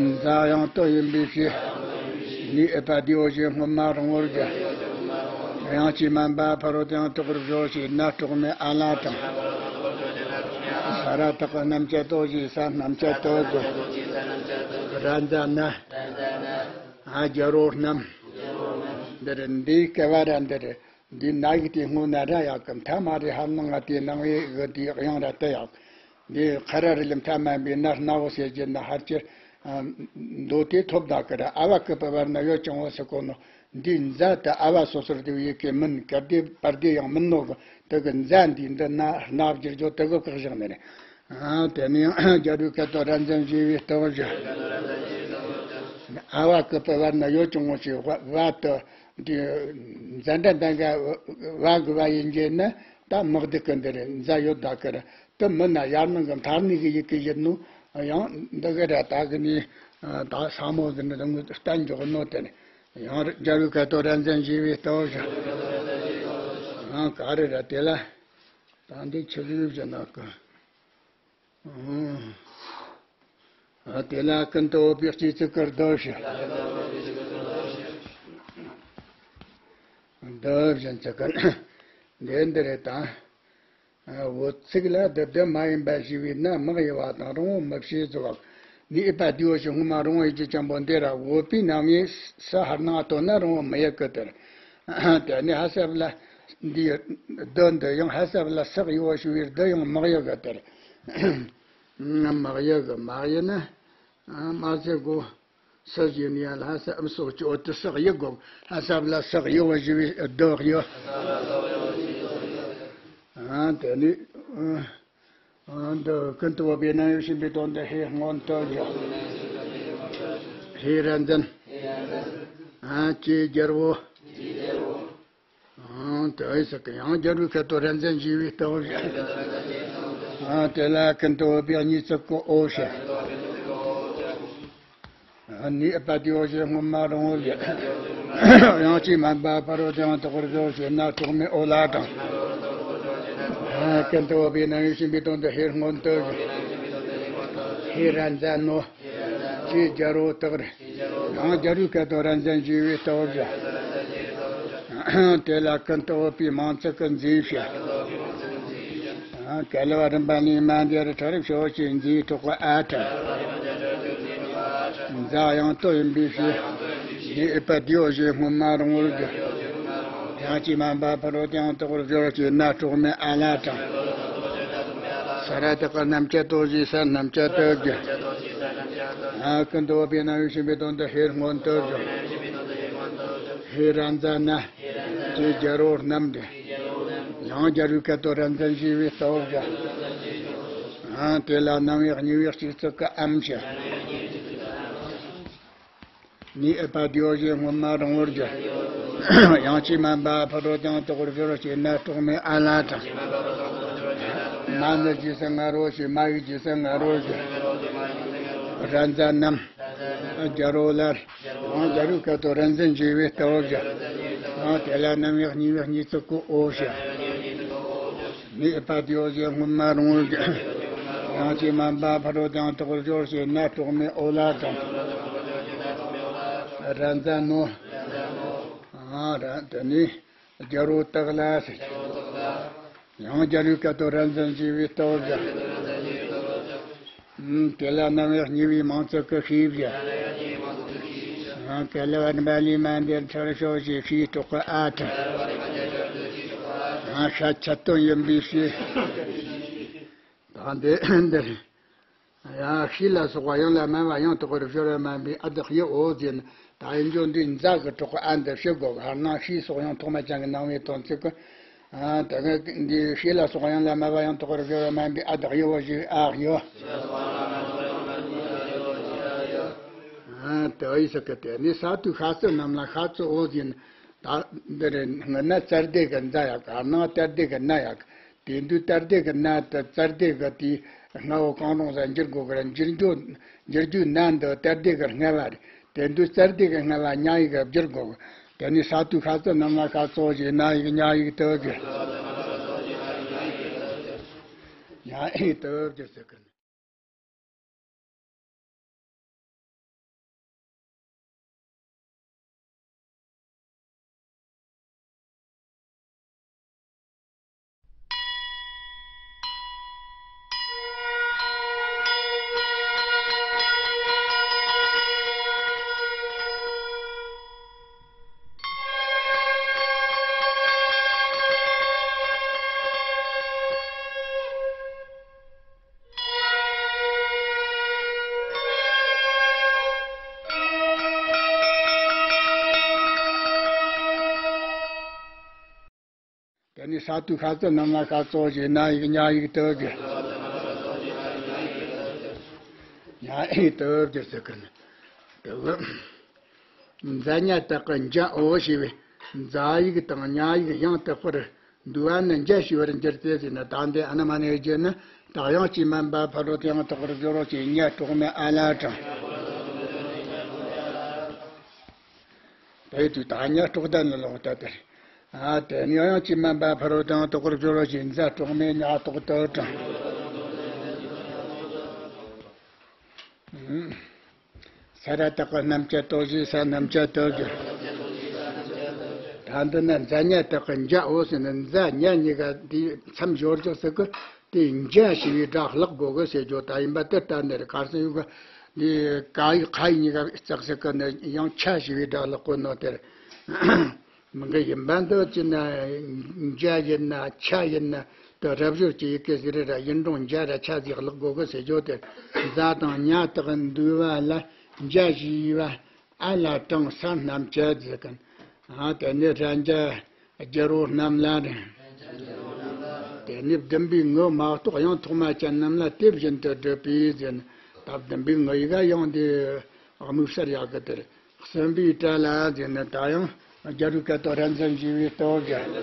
མཛའ་ཡང་དོ་ཡིན་པའི་ཕྱིར། ནི་ཨེ་པ་དེའོ་ཞེས་སྔོན་མ་རིང་བོར་བརྗོད། ཡང་ཅིག་མན་པ་ཕ་རོལ་ཏུ་ཡང་དག་པར་སྦྱོར་བྱས་ན་རྟགས་མའི་ཨ་ལ་དང་། ས་ར་བཏགས་རྣམ་བཅད་དོ་ཞེས་ས་རྣམ་བཅད་དོ་དགོས། ར་མཛན་ན། ཨ་རྒྱལ་པོ་རྣམས། འདིར་འདིའི་སྐལ་བ་ར་འདིར། འདི་ན་ཡིག་དེ་སྔོན་ན་ར་ཡག་གི། མཐའ་མ་རེ་ཧར་ནང་ང་དེ་ནང་བའི་གི་དེ་དབྱངས་ར་དེ་ཡག་འདི་ཁ་ར་རི་ལ་མཐའ་མ་འབེ་ན་སྣ་བོ་ཟེར་གྱི་ན་ཧར་གྱི་མདོ་དེ་ཐོབ་ད་གི་ར། ཨ་བ་ཀི་པི་བར་ན་ཡོ་ཅང་བོ་ཟེར་གོ་ནོ། འདི་མཛའ་དེ་ཨ་བ་སོ་སོར་དེ་ཡི་གེ་མིན། ག་དེ་པར་དེ་ཡང་མིན་ནོ་གི། དེ་གི་མཛའ་འདི་འདི་ན་སྣ་བསྒྱུར་རྒྱུ་དེ་གི་བཀག་བཞག་ནི་རེད། ཨ་དེ་ནི་རྒྱལ་པོའི་སྐད་དོ་ར་མཛན་ཞེས་པའི་སྟོབས་བཞི། ཨ་བ་ཀི་པི་བར་ན་ཡོ་ཅང་བོ་ཞེས་བ་དེ། འདི་མཛའ་འདྲ་འདི་འགའ་བ་གི་བ་ཡིན་གྱི་ན་ད་དམག་སྡེ་གི་འདི་རེད། མཛའ་ཡོད་ད་གི་རེད། དེ་མིན་ན་ཡར་ནང་གི་མཐར་ནི་གི་ཡི་གེ་ཡིན་ནོ། ཡང་འདི་གི་ར་ད་གི་ནི་ད་ས་མོ་ཟེར་ནི་དང་གཏན་འཇོག་ནོ་དེ་ནི། ཡང་རྒྱལ་པོའི་སྐད་དོ་ར་མཛན་ཞེས་པའི་སྟོབས་བཞི། ཡང་ག་རེ་ར་དེ་ལ། ད་འདི་ཆི་ཟིག་བྱེད་ན་གི། ཨ། དེ་ལ་ཀུན་ཏུ་བོད་པའི་སྤྱི་ཚོགས་ཀྱི་རྡོ་ཞིག་རྡོ་བཞིན་ཚིག་གི་འདི་འདི་རེད་ད། བོད་ཚིག་ལ་བསྡུ་བསྡུ་མ་ཡིན་པ་ཞེས་པས་ན་མ་དབྱེ་བ་དང་རང་ངོ་མི་ཕྱེད་ཟེར་བ། ནི་ཨུཏྤལ་ཟློས་ཞེས་སྔོན་མ་རང་ངོ་ཡོད་ཀྱི་ཅན་པོ་འདི་ར་བོད་པའི་རྣམ་དབྱེ་ས་ཧར་ནང་སྟོན་ན་རང་ངོ་མི་དབྱེ་གི་དེར། དེ་ནི་ཧ་ས་བ་ལ་འདི་བསྡུ་འདི་ཡང་ཧ་ས་བ་ལ་ས་དབྱེ་བ་ཞེས་པའི་བསྡུ་ཡང་མ་དབྱེ་གི་དེར། མ་དབྱེ་གི་མ་དབྱེ་ན་མ་ཟེར་གོ། ས་ཞེས་ནི་ཡང་ལྷ་ས་ཨམ་སོགས་ཀྱི་འོག་ཏུ་ས་དབྱེ་དགོས། ལྷ་ས་ལ་ས་དབྱེ་བ་ཞེས་པའི་བསྡུ་ཡོད། ཨ། དེ་ནི། ཨ། འདི་ཀུན་ཏུ་བོད་པའི་རྣམ་དབྱེ་ཞེས་པའི་དོན་དུ་ཧེ་སྔོན་དུ་བཞག་ཧེ་ར་འཛིན། ཨ། ཀྱེ་རྒྱལ་པོ། ཨ། དེ་ཨེ་ཟེར་གི་ཡང་རྒྱལ་པོའི་སྐད་དུ་ར་འཛིན་ཞེས་པའི་ལྟ་བུ་བཞག་ཨ། དེ་ལ་ཀུན་ཏུ་བོད་པའི་གཉིས་བརྩེགས་ཀྱི་འོག་ཞེས། ནི་ཨུཏྤལ་ཟློས་ཞེས་སྔོན་མ་རང་ངོ་ཡོད། ཡང་ཅིག་མ་འབབ་ཕ་རོལ་ཏུ་ཡང་དག་པར་སྦྱོར་ཞེས་ན་གྲོགས་མེད་ཨོ་ལ་དང་། ཀུན་ཏུ་བོད་པའི་རྣམ་དབྱེ་ཞེས་པའི་དོན་དུ་ཧེ་སྔོན་དུ་བཞག་ཧེ་ར་འཛིན་ནོ། ཀྱེ་རྒྱལ་པོ་དག་རེད། ཡང་རྒྱལ་པོའི་སྐད་དུ་ར་འཛིན་ཞེས་པའི་ལྟ་བུ་བཞག་དེ་ལ་ཀུན་ཏུ་བོད་པའི་མིང་ཚིག་གི་འཛིན་བྱེད། ག་ལ་བ་རིམ་པ་ནས་མ་འདས་རི་ཁྲ་རི་ཤོ་ཞེས་འཛིན་གྲོགས་ཨ་ཁྲ། འཛག་ཡང་དོ་ཡིན་པའི་ཕྱིར། ནི་ཨུཏྤལ་ཟློས་ཞེས་སྔོན་མ་རང་ངོར་བསྡུ། ཡང་ཅིག་མ་འབབ་ཕ་རོལ་ཏུ་ཡང་དག་པར་སྦྱོར་ཞེས་ན་གྲོགས་མེད་ཨ་ལ་དང་། ས་ར་བཏགས་པ་རྣམ་བཅད་དོ་ཞེས་ས་རྣམ་བཅད་དུ་བསྡུ། ཨ། ཀུན་ཏུ་བོད་པའི་རྣམ་དབྱེ་ཞེས་པའི་དོན་དུ་ཧེ་སྔོན་དུ་བཞག་ཧེ་ར་འཛིན་ན། ཀྱེ་རྒྱལ་པོ་རྣམས་ཏེ། ཡང་རྒྱལ་པོའི་སྐད་དུ་ར་འཛིན་ཞེས་པའི་ལྟ་བུ་བཞག་ཨ། དེ་ལ་རྣམ་དབྱེ་གཉིས་པའི་སྤྱི་གཙུག་གི་ཨམ་ཞེས། ནི་ཨུཏྤལ་ཟློས་ཞེས་སྔོན་མ་རང་ངོར་བསྡུ། ཡང་ཅིག་མ་འབབ་ཕ་རོལ་ཏུ་ཡང་དག་པར་སྦྱོར་ཞེས་ན་གྲོགས་མེད་ཨ་ལ་དང་། མ་ནི་རྗེས་སུ་ང་རོ་ཞེས་མ་ཡི་རྗེས་སུ་ང་རོ་ཞེས། ར་འཛིན་ནམ། རྒྱལ་པོ་ལ། ཡང་རྒྱལ་པོའི་སྐད་དུ་ར་འཛིན་ཞེས་པའི་ལྟ་བུ་བཞག་ཨ། དེ་ལ་རྣམ་དབྱེ་གཉིས་པའི་སྤྱི་གཙུག་གི་འོག་ཞེས། ནི་ཨུཏྤལ་ཟློས་ཞེས་སྔོན་མ་རང་ངོར་བསྡུ། ཡང་ཅིག་མ་འབབ་ཕ་རོལ་ཏུ་ཡང་དག་པར་སྦྱོར་ཞེས་ན་གྲོགས་མེད་ཨོ་ལ་དང་། ར་འཛིན་ནོ། ཨ། ར་དེ་ནི་རྒྱལ་པོ་དག་ལ་ཟེར། ཡང་རྒྱལ་པོའི་སྐད་དུ་ར་འཛིན་ཞེས་པའི་ལྟ་བུ་བཞག་ཨུམ། དེ་ལ་རྣམ་དབྱེ་གཉིས་པའི་མིང་ཚིག་གི་ཤེས་བྱ། ཨ། ག་ལ་བ་རིམ་པ་ནས་མ་འདས་རི་ཁྲ་རི་ཤོ་ཞེས་ཤེས་གྲོགས་ཀྱི་ཨ་ཁྲ། ཨ། ཤ་ཁྲ་དོན་ཡིན་པའི་ཕྱིར། ད་འདི་འདིར། ཡང་ཤེས་ལ་སོགས་པ་ཡང་ལ་སྨྲ་བ་ཡང་དག་པར་སྦྱོར་བ་མ་ཡིན་པའི་ཨ་བཏགས་ཡི་འོ་ཟེར་ན། ད་ཡིན་རྒྱུ་འདི་འཛག་གི་གྲོགས་ཨ་འདི་ཕྱི་དགོས་གི། ཧར་ནང་ཤེས་སོགས་ཡང་ཐོག་མ་ཅན་གྱི་སྣང་བའི་དོན་ཚིག་གི། ཨ། ད་ག་འདི་ཤེས་ལ་སོགས་ཡང་ལ་སྨྲ་བ་ཡང་དག་པར་སྦྱོར་བ་མ་ཡིན་པའི་ཨ་བཏགས་ཡི་འོ་ཞེས་ཨ་ཡི། ཨ། དེ་ཡི་ཟེར་གི། དེ་ནི་ས་དུ་ཤ་ཙི་རྣམས་ལ་ཤ་ཙི་འོ་ཟེར་ན། ད་འདི་རེད། སྔོན་ན་ཙ་རྡེ་གི་འཛ་ཡག་གི། ཧར་ནང་ཏ་རྡེ་གི་ན་ཡག་གི། དེ་དུས་ཏ་རྡེ་གི་ན་དེ་ཙ་རྡེ་གི་དེའི་སྔ་བོ་གང་རུང་ས་འགྱུར་དགོས་གི་ར། འགྱུར་རྒྱུ། འགྱུར་རྒྱུའི་ན་འདི་ཏ་རྡེ་གི་སྔ་བ་རེད། དེ་དུས་ཙ་རྡེ་གི་སྔ་བ་ཉ་ཡིག་གི་བསྒྱུར་དགོས་གི། དེ་ནི་ས་དུ་ཤ་ཙི་རྣམས་ལ་ཤ་ཙི་འོ་ཞེས་ན་ཡིག་ཉ་ཡིག་ཏུ་བསྒྱུར། ཉ་ཡིག་ཏུ་བསྒྱུར་ཟེར་གི། དེ་ནི་ས་དུ་ཤ་ཙི་རྣམས་ལ་ཤ་ཙི་འོ་ཞེས་ན་ཡིག་ཉ་ཡིག་ཏུ་བསྒྱུར། ཉ་ཡིག་ཏུ་བསྒྱུར་ཟེར་གི་ནི། དེ་གི། འཛ་ཉ་བཏགས་པའི་འཛ་འོ་ཞེས་པའི་འཛ་ཡིག་དང་ཉ་ཡིག་ཡང་དག་པར་འདུ་བ་ནི་འཇལ་ཞེས་པར་འགྱུར་ཏེ་ཟེར་ན། ད་འདི་ཨ་ན་མ་ནས་བརྗོད་ན། ད་ཡང་ཅིག་མ་འབབ་ཕ་རོལ་ཏུ་ཡང་དག་པར་སྦྱོར་རོ་ཞེས་ཉ་གྲོགས་མེད་ཨ་ལ་དྲངས། དེའི་དུས་ད་ཉ་གྲོགས་ད་ནི་ལོག་ད་དེར། ཨ་དེ་ནས་དབྱངས་ཀྱིས་སྨན་པ་ཕ་རོལ་ཏུ་ཡང་དོགས་པར་སྦྱོར་བ་ཞེས། མཛའ་གྲོགས་མེད་ཉག་ཐོག་ཏུ་དྲངས། ས་ར་བཏགས་པའི་རྣམ་བཅད་དོ་ཞེས། ས་རྣམ་བཅད་དོ་ཞེས། ད་འདི་ན་མཛའ་ཉ་བཏགས་པའི་མཇའ་འོ་ཟེར་ན། མཛའ་ཉ་གཉིས་ཀ་དེའི་མཚམས་སྦྱོར་ཅོག་ཟེར་གི། དེ་མཇའ་ཞེས་པའི་སྒྲ་ཀློག་དགོས་གི་ཟེར་རྒྱུ་ད་ཡིན་པ་དེ་ལྟར་ནི་རེད། ཁར་སང་ཡོད་གི། འདི་ཀ་ཡིག་ཁ་ཡིག་གཉིས་ཀ་བརྩེགས་ཟེར་གི་ནི་ཡང་ཆ་ཞེས་པའི་སྒྲ་ཀློག་གོ་ནོ་དེར། མི་འགའ་ཡིན་པ་འདི་ཅི་ན། མཇའ་ཡིན་ན་ཆ་ཡིན་ན་དེ་རབ་སྦྱོར་གྱི་ཡི་གེ་ཟིག་རེད་ར། ཡིན་རུང་མཇའ་ར་ཆ་ཟིག་ཀློག་དགོས་གི་ཟེར་རྒྱུ་དེ། མཛའ་དང་ཉ་བཏགས་འདུས་པ་ལ་མཇའ་ཞེས་པ་ཨ་ལ་དྲངས། ས་རྣམ་བཅད་ཟེར་གི། ཨ་དེ་ནས་ར་མཇའ་རྒྱལ་པོ་རྣམས་ལ་རེད། དེ་ནས་བདུན་པའི་ངོ་མ་གཏོགས་ཡང་ཐོག་མ་ཅན་རྣམས་ལ་དེ་བཞིན་དུ་སྒྲུབ་པས་ཟེར་ན། ད་བདུན་པའི་ངོ་ཡི་ག་ཡང་དེ་དམིགས་བསལ་ཡག་གི་དེར། གསུམ་པའི་སྒྲ་ལ་ཟེར་ན་ད་ཡང་རྒྱལ་པོའི་སྐད་དོད་ར་འཛིན་ཞེས་པའི་སྟོབས་ཀྱིས།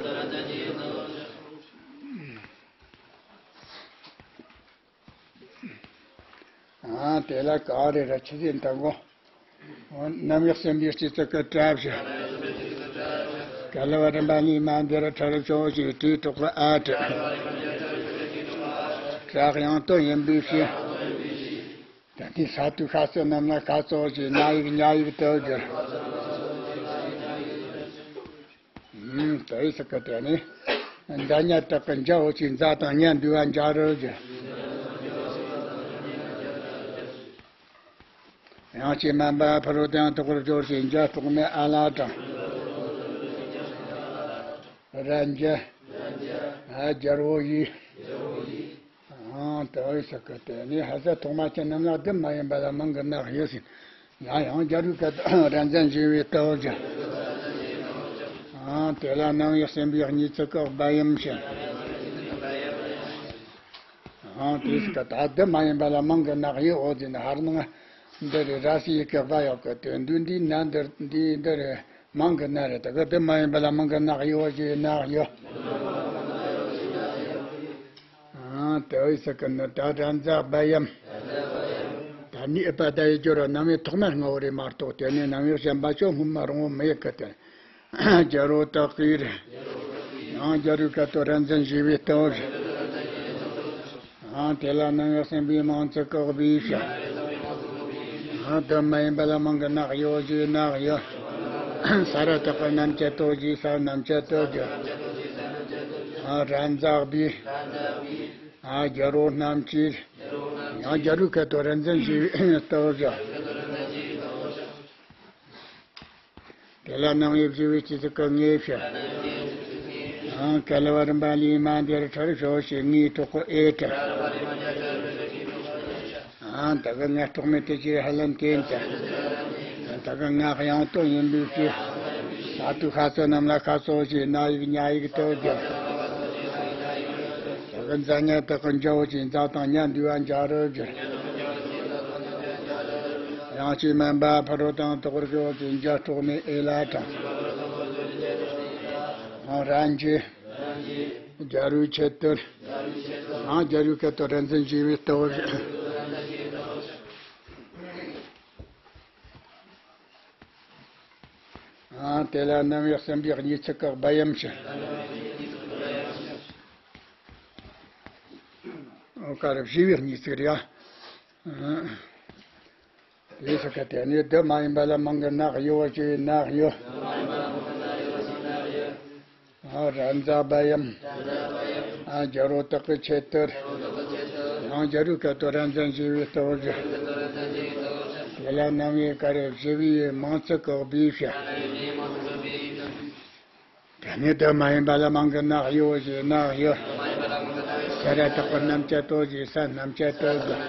ཨ་དེ་ལ་ག་རེ་ར་ཆི་ཟིན་དང་གོ། རྣམ་དབྱེ་གསུམ་པའི་སྤྱི་གཙུག་གི་སྒྲ་བཞི། ག་ལ་བ་རིམ་པ་གཉིས་མ་འདིར་ཁྲར་ཕྱོགས་ཀྱི་དྲིལ་གྲོགས་པ་ཨ་ཏྲི། སྒྲ་དབྱངས་དོན་ཡིན་པའི་ཕྱིར། ད་ནི་ས་དུ་ཤ་ཚ་རྣམས་ལ་ཤ་ཚོགས་ཀྱི་ན་ཡིག་ཉ་ཡིག་ཏུ་བསྒྱུར། ཨུམ། དེ་ཡི་ཚིག་གི་དེ་ནི། མཛའ་ཉ་བཏགས་ཀྱི་མཇའ་འོ་ཞེས། མཛའ་དང་ཉ་འདུས་པ་མཇའ་རུ་བསྒྱུར། དབྱངས་ཀྱིས་སྨན་པ་ཕ་རོལ་ཏུ་ཡང་དོགས་པར་སྦྱོར་ཞེས། མཇའ་གྲོགས་མེད་ཨ་ལ་དྲངས། ར་མཇ། ཨ་རྒྱལ་པོ་ཡི། ཨང་། དེ་ཡི་ཚིག་གི་དེ་ནི་ཧ་ས་ཐོག་མ་ཅན་རྣམས་ལ་དེ་མ་ཡིན་པ་ལ་མིང་གི་ནག་ཡོད་ཟིན། ཡང་ཡང་རྒྱལ་པོའི་སྐད་དོད་ར་འཛིན་ཞེས་པའི་སྟོབས་ཀྱིས། ཨང་། དེ་ལ་རྣམ་དབྱེ་གསུམ་པའི་གཉིས་ཚིག་གི་སྦ་ཡམ་ཞེས། ཨང་། དེ་ཚིག་གི་ད་དེ་མ་ཡིན་པ་ལ་མིང་གི་ནག་ཡོད་འོ་ཟིན། ཧར་ནང་འདི་རེད། ར་སི་ཡི་གེ་སྦ་ཡག་གི་དོན་དུ་འདི་ན་འདིར་འདི་འདི་རེད། མིང་གི་ན་རེད། ད་གི་དེ་མ་ཡིན་པ་ལ་མིང་གི་ནག་ཡོད་ཞེས་ནག་ཡོད། ཨང་། དེ་ཡི་ཚིག་གི་ནི་ད་ར་མཛའ་སྦ་ཡམ། ད་ནི་ཨི་པ་ད་ཡི་སྦྱོར་བ་རྣམ་དབྱེ་ཐོག་མ་ལྔ་བོ་རེད་མ་གཏོགས། དེ་ནས་རྣམ་དབྱེ་གཞན་པ་ཅོ་སྔོན་མ་རང་བོ་མི་ཡི་གི་དེ། རྒྱལ་པོ་དག་གིས་རེད། ཡང་རྒྱལ་པོའི་སྐད་དོད་ར་འཛིན་ཞེས་པའི་སྟོབས་ཀྱིས། ཡང་དེ་ལ་རྣམ་དབྱེ་གསུམ་པའི་མིང་ཚིག་གི་སྦས་ཞེས། ཡང་དེ་མ་ཡིན་པ་ལ་མིང་གི་ནག་ཡོད་ཞེས་ནག་ཡོད། ས་ར་བཏགས་པའི་རྣམ་བཅད་དོ་ཞེས། ས་རྣམ་བཅད་དོ་ཞེས། ཡང་ར་མཛའ་སྦས། ཡང་རྒྱལ་པོ་རྣམས་ཀྱིས། ཡང་རྒྱལ་པོའི་སྐད་དོད་ར་འཛིན་ཞེས་པའི་སྟོབས་ཀྱིས། དེ་ལ་རྣམ་དབྱེ་བཞི་པའི་སྤྱི་གཙུག་གི་ངེས་བྱ། ཨང་། ག་ལ་བ་རིམ་པ་ལས་མ་འདིར་ཁྲར་ཕྱོགས་ཞེས། ངའི་གྲོགས་པོ་ཨེ་ཏྲི། ཨང་། ད་གི་ང་གྲོགས་མེད་དེ་ཅིག་ཧ་ལམ་བསྟན་ཏེ། ད་གི་ང་དབྱངས་དོན་ཡིན་པའི་ཕྱིར། ས་དུ་ཤ་ཚ་རྣམས་ལ་ཤ་ཚོགས་ཞེས། ན་ཡིག་ཉ་ཡིག་ཏུ་བསྒྱུར། ད་གི་མཛའ་ཉ་བཏགས་ཀྱི་མཇའ་འོ་ཞེས། མཛའ་དང་ཉ་འདུས་པ་མཇའ་རུ་བསྒྱུར། དབྱངས་ཀྱིས་སྨན་པ་ཕ་རོལ་ཏུ་ཡང་དོགས་པར་སྦྱོར་ཞེས། མཇའ་གྲོགས་མེད་ཨེ་ལ་དྲངས། ཡང་ར་མཇ། རྒྱལ་པོའི་ཆེད་དུ། ཡང་རྒྱལ་པོའི་སྐད་དོད་ར་འཛིན་ཞེས་པའི་སྟོབས་ཀྱིས། ཡང་དེ་ལ་རྣམ་དབྱེ་གསུམ་པའི་གཉིས་ཚིག་གི་སྦ་ཡམ་ཞེས། འོ་ག་རེ་བཞི་པའི་གཉིས་ཚིག་རེད་ཡ། དེའི་ཚིག་གི་དེ་ནི་དེ་མ་ཡིན་པ་ལ་མིང་གི་ནག་ཡོད་ཅེས་ནག་ཡོད། ཨ་ར་མཛའ་སྦ་ཡམ། ཨ་རྒྱལ་པོ་དག་གི་ཆེད་དུ། ཡང་རྒྱལ་པོའི་སྐད་དོད་ར་འཛིན་ཞེས་པའི་སྟོབས་ཀྱིས། དེ་ལ་རྣམ་དབྱེ་ག་རེ་བཞི་པའི་མིང་ཚིག་གི་སྦས་བྱ། དེ་ནི་དེ་མ་ཡིན་པ་ལ་མིང་གི་ནག་ཡོད་ཅེས་ནག་ཡོད། ས་ར་བཏགས་པའི་རྣམ་བཅད་དོ་ཞེས། ས་རྣམ་བཅད་དོ་ཞེས།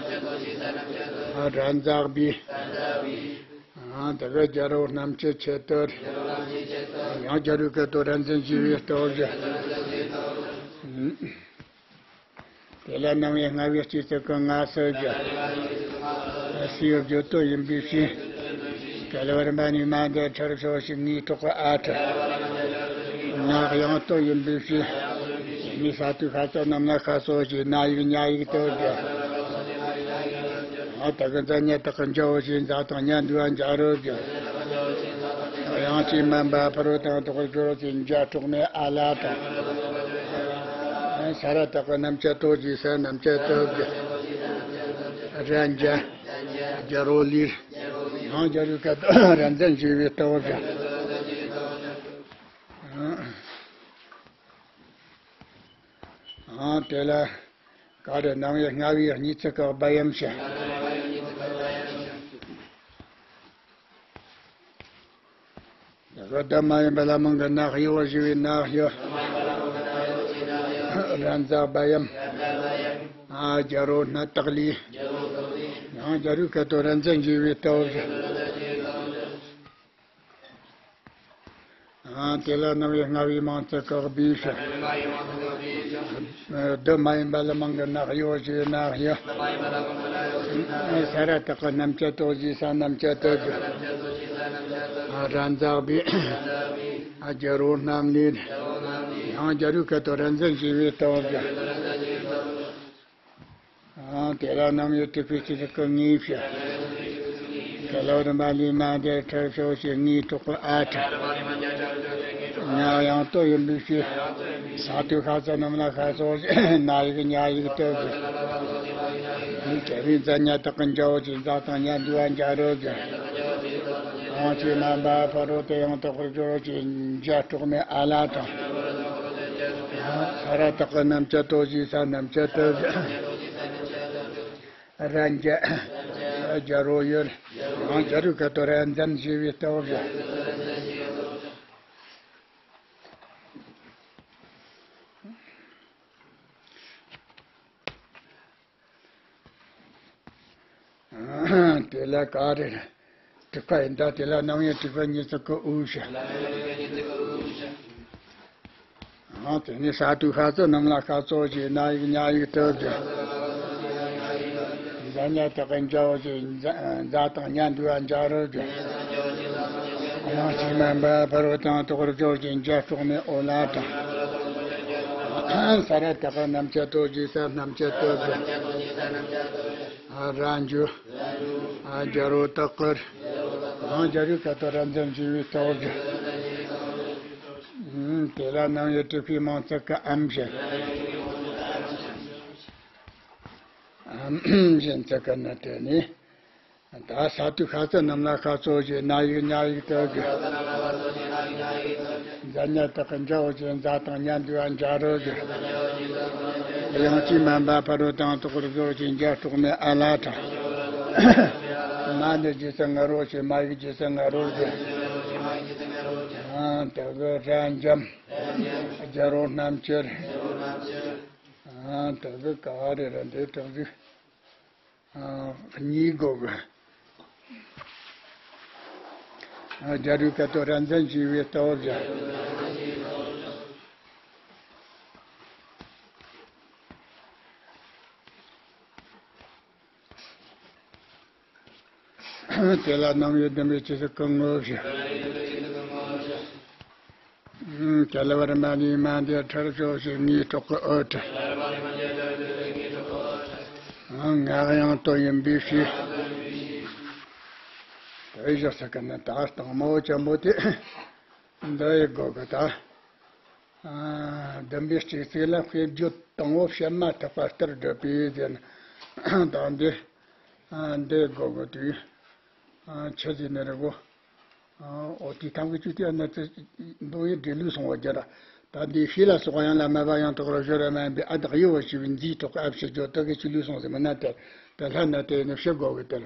ཨ་ར་མཛའ་སྦས། ཨ་དེ་ག་རྒྱལ་པོ་རྣམས་ཀྱི་ཆེད་དུ། ཡང་རྒྱལ་པོའི་སྐད་དོད་ར་འཛིན་ཞེས་པའི་སྟོབས་ཀྱིས། དེ་ལ་རྣམ་དབྱེ་ལྔ་པའི་སྤྱི་གཙུག་གི་ང་སུ་བསྒྱུར། སུ་ཡི་བརྗོད་དོན་ཡིན་པའི་ཕྱིར། ག་ལ་བ་རིམ་པ་གཉིས་མ་འདིར་ཁྲར་ཕྱོགས་ཞེས། ངའི་གྲོགས་པོ་ཨ་ཏྲི། ང་དབྱངས་དོན་ཡིན་པའི་ཕྱིར། མི་ས་དུ་ཤ་ཚ་རྣམས་ལ་ཤ་ཚོགས་ཞེས། ན་ཡིག་ཉ་ཡིག་ཏུ་བསྒྱུར། ཡང་དེ་གི་མཛའ་ཉ་བཏགས་ཀྱི་མཇའ་འོ་ཞེས། མཛའ་དང་ཉ་འདུས་པ་མཇའ་རུ་བསྒྱུར། ཡང་ ཅི་མན་པ་ཕ་རོལ་ཏུ་ཡང་དག་པར་སྦྱོར་བ་ཅན་བརྒྱད་སྲོག་མེད་ཨ་ལ་དང་། ས་ར་བཏགས་པ་རྣམས་ཀྱང་ཏོ་ཞེས་ས་རྣམས་ཀྱང་ཏོ་བརྒྱད། རན་རྒྱ། རྒྱ་རོ་ལིར། ཡང་རྒྱ་རུ་ཀ་ཏོ་རན་ཙན་ཞེས་པའི་ལྟ་བུ་བརྒྱད། ཨང་དེ་ལ་ག་རེ་རྣམ་དབྱེ་ལྔ་བའི་གཉིས་ཚིག་གི་བ་ཡམ་ཞེས། ཡ་ག་བདག་མ་ཡིན་པ་ལ་མང་གི་ནག་ཡོ་ཞེས་པའི་ནག་ཡོ། རན་ཛ་བ་ཡམ། ཨ་རྒྱ་རོ་སྣ་བཏགས་ལི། ཡང་རྒྱ་རུ་ཀ་ཏོ་རན་ཙན་ཞེས་པའི་ལྟ་བུ་བརྒྱད། ཨ་དེ་ལ་རྣམ་དབྱེ་ལྔ་བའི་མང་ཚིག་གི་བི་ཞེས། བདག་མ་ཡིན་པ་ལ་མང་གི་ནག་ཡོ་ཞེས་ནག་ཡོ། ས་ར་བཏགས་པ་རྣམས་ཀྱང་ཏོ་ཞེས་ས་རྣམས་ཀྱང་ཏོ་བརྒྱད། རན་ཛ་བི། རྒྱ་རོ་རྣམ་ལས། ཡང་རྒྱ་རུ་ཀ་ཏོ་རན་ཙན་ཞེས་པའི་ལྟ་བུ་བརྒྱད། ཨང་དེ་ལ་རྣམ་དབྱེ་དྲུག་པའི་སྤྱི་ཚིག་གི་ངེས་བྱ། དེ་ལ་རིམ་པ་ལས་མ་འདས་ཁྲར་ཕྱོགས་ཞེས་ངེས་གྲོགས་ཀྱི་ཨ་ཁྲ། ཉག་ཡང་ཏོ་ཡིན་པའི་ཕྱིར། ས་དུ་ཤ་ཚ་རྣམས་ལ་ཤ་སོགས་ཞེས་ན་ཡིག་ཉ་ཡིག་ཏོ་བརྒྱད། འདི་བྱ་བའི་མཛའ་ཉ་དག་གི་འཇའ་བོ་ཅན་ཛ་དང་ཉ་འདུས་པ་འཇའ་རོ་བརྒྱད། ཨང་ཅི་མན་པ་ཕ་རོལ་ཏུ་ཡང་དག་པར་སྦྱོར་བ་ཅན་བརྒྱད་སྲོག་མེད་ཨ་ལ་དང་། ས་ར་བཏགས་པ་རྣམས་ཀྱང་ཏོ་ཞེས་ས་རྣམས་ཀྱང་ཏོ་བརྒྱད། རན་རྒྱ། རྒྱ་རོ་ཡོད། ཡང་རྒྱ་རུ་ཀ་ཏོ་རན་ཙན་ཞེས་པའི་ལྟ་བུ་བརྒྱད། དེ་ལ་ག་རེ་དྲུག་པ་ཡིན་ད། དེ་ལ་རྣམ་དབྱེ་དྲུག་པ་ཉིས་ཚིག་གི་དབུ་ཞེས། ཨང་དེ་ནི་ས་དུ་ཤ་ཚ་རྣམས་ལ་ཤ་ཚོགས་ཞེས་ན་ཡིག་ཉ་ཡིག་ཏོ་བརྒྱད། མཛའ་ཉ་དག་གི་འཇའ་བོ་ཅན་ཛ་དང་ཉ་འདུས་པ་འཇའ་རོ་བརྒྱད། ཡང་ཅི་མན་པ་ཕ་རོལ་ཏུ་ཡང་དག་པར་སྦྱོར་བ་ཅན་བརྒྱད་སྲོག་མེད་ཨོ་ལ་དང་། ས་ར་བཏགས་པ་རྣམས་ཀྱང་ཏོ་ཞེས་ས་རྣམས་ཀྱང་ཏོ་བརྒྱད། རན་འཇུ། རྒྱ་རོ་བཏགས་ཀར། ཡང་རྒྱ་རུ་ཀ་ཏོ་རན་ཙན་ཞེས་པའི་ལྟ་བུ་བརྒྱད། དེ་ལ་རྣམ་དབྱེ་དྲུག་པའི་མང་ཚིག་གི་ཨམ་ཞེས། ཨམ་ཞེས་ཚིག་གི་ནི་དེ་ནི། ད་ས་དུ་ཤ་ཚ་རྣམས་ལ་ཤ་ཚོགས་ཞེས་ན་ཡིག་ཉ་ཡིག་ཏོ་བརྒྱད། མཛའ་ཉ་དག་གི་འཇའ་བོ་ཅན་ཛ་དང་ཉ་འདུས་པ་འཇའ་རོ་བརྒྱད། ཡང་ཅི་མན་པ་ཕ་རོལ་ཏུ་ཡང་དག་པར་སྦྱོར་བ་ཅན་བརྒྱད་སྲོག་མེད་ཨ་ལ་དང་། མ་ནི་རྗེས་སུ་ང་རོ་ཞེས་མ་ཡིག་རྗེས་སུ་ང་རོ་བརྒྱད། ཨ་དེ་གི་རན་འཇམ། རྒྱ་རོ་རྣམ་ཕྱིར། ཨ་དེ་གི་ག་རེ་རེད་འདི་དྲུག་ཅུ། ཨ་གཉིས་དགོས་གི། ཨ་རྒྱ་རུ་ཀ་ཏོ་རན་ཙན་ཞེས་པའི་ལྟ་བུ་བརྒྱད། དེ་ལ་རྣམ་དབྱེ་བདུན་པའི་སྤྱི་ཚིག་གི་དངོས་བཞི། ཨུམ། ག་ལ་བར་མ་ནི་མ་འདས་ཁྲར་ཕྱོགས་ཞེས་ངེས་གྲོགས་ཀྱི་ཨོ་ཁྲ། ཨང་ངག་ཡང་ཏོ་ཡིན་པའི་ཕྱིར། དེ་བཞག་ས་ག་ན་ད་སྟག་མོ་ཆེན་པོ་དེ་འདི་ཡི་སྒོ་གི་ད། ཨ་བདུན་པའི་སྤྱི་ཚིག་ལ་དཔེ་བརྗོད་དང་པོ་བཤད་མ་ཐག་པ་ལྟར་བསྒྲུབས་པས་ཟེར་ན། ད་འདི་ཨ་འདི་སྒོ་གི་དུས་ཨ་ཆི་ཟིག་ནི་རེད་གོ། ཨོ་དེ་ཐང་གི་ཆུ་དེ་ནི་ཚེ་མདོ་ཡི་འདྲེ་ལུས་སོང་བ་རྒྱ་ར། ད་འདི་ཤེས་ལ་སོགས་ཡང་ལ་མ་བ་ཡང་དག་ར་ཞོ་ར་མ་ཡིན་པའི་ཨ་བདག་ཡོད་བ་ཞེས་པའི་འཛིན་གྲོགས་ཨ་ཕྱི་སྦྱོར་དག་གི་ཆུ་ལུས་སོང་ཟེར་མི་ན་དེ། དེ་ལྷ་ན་དེ་ནི་ཕྱི་སྒོ་གི་དེར།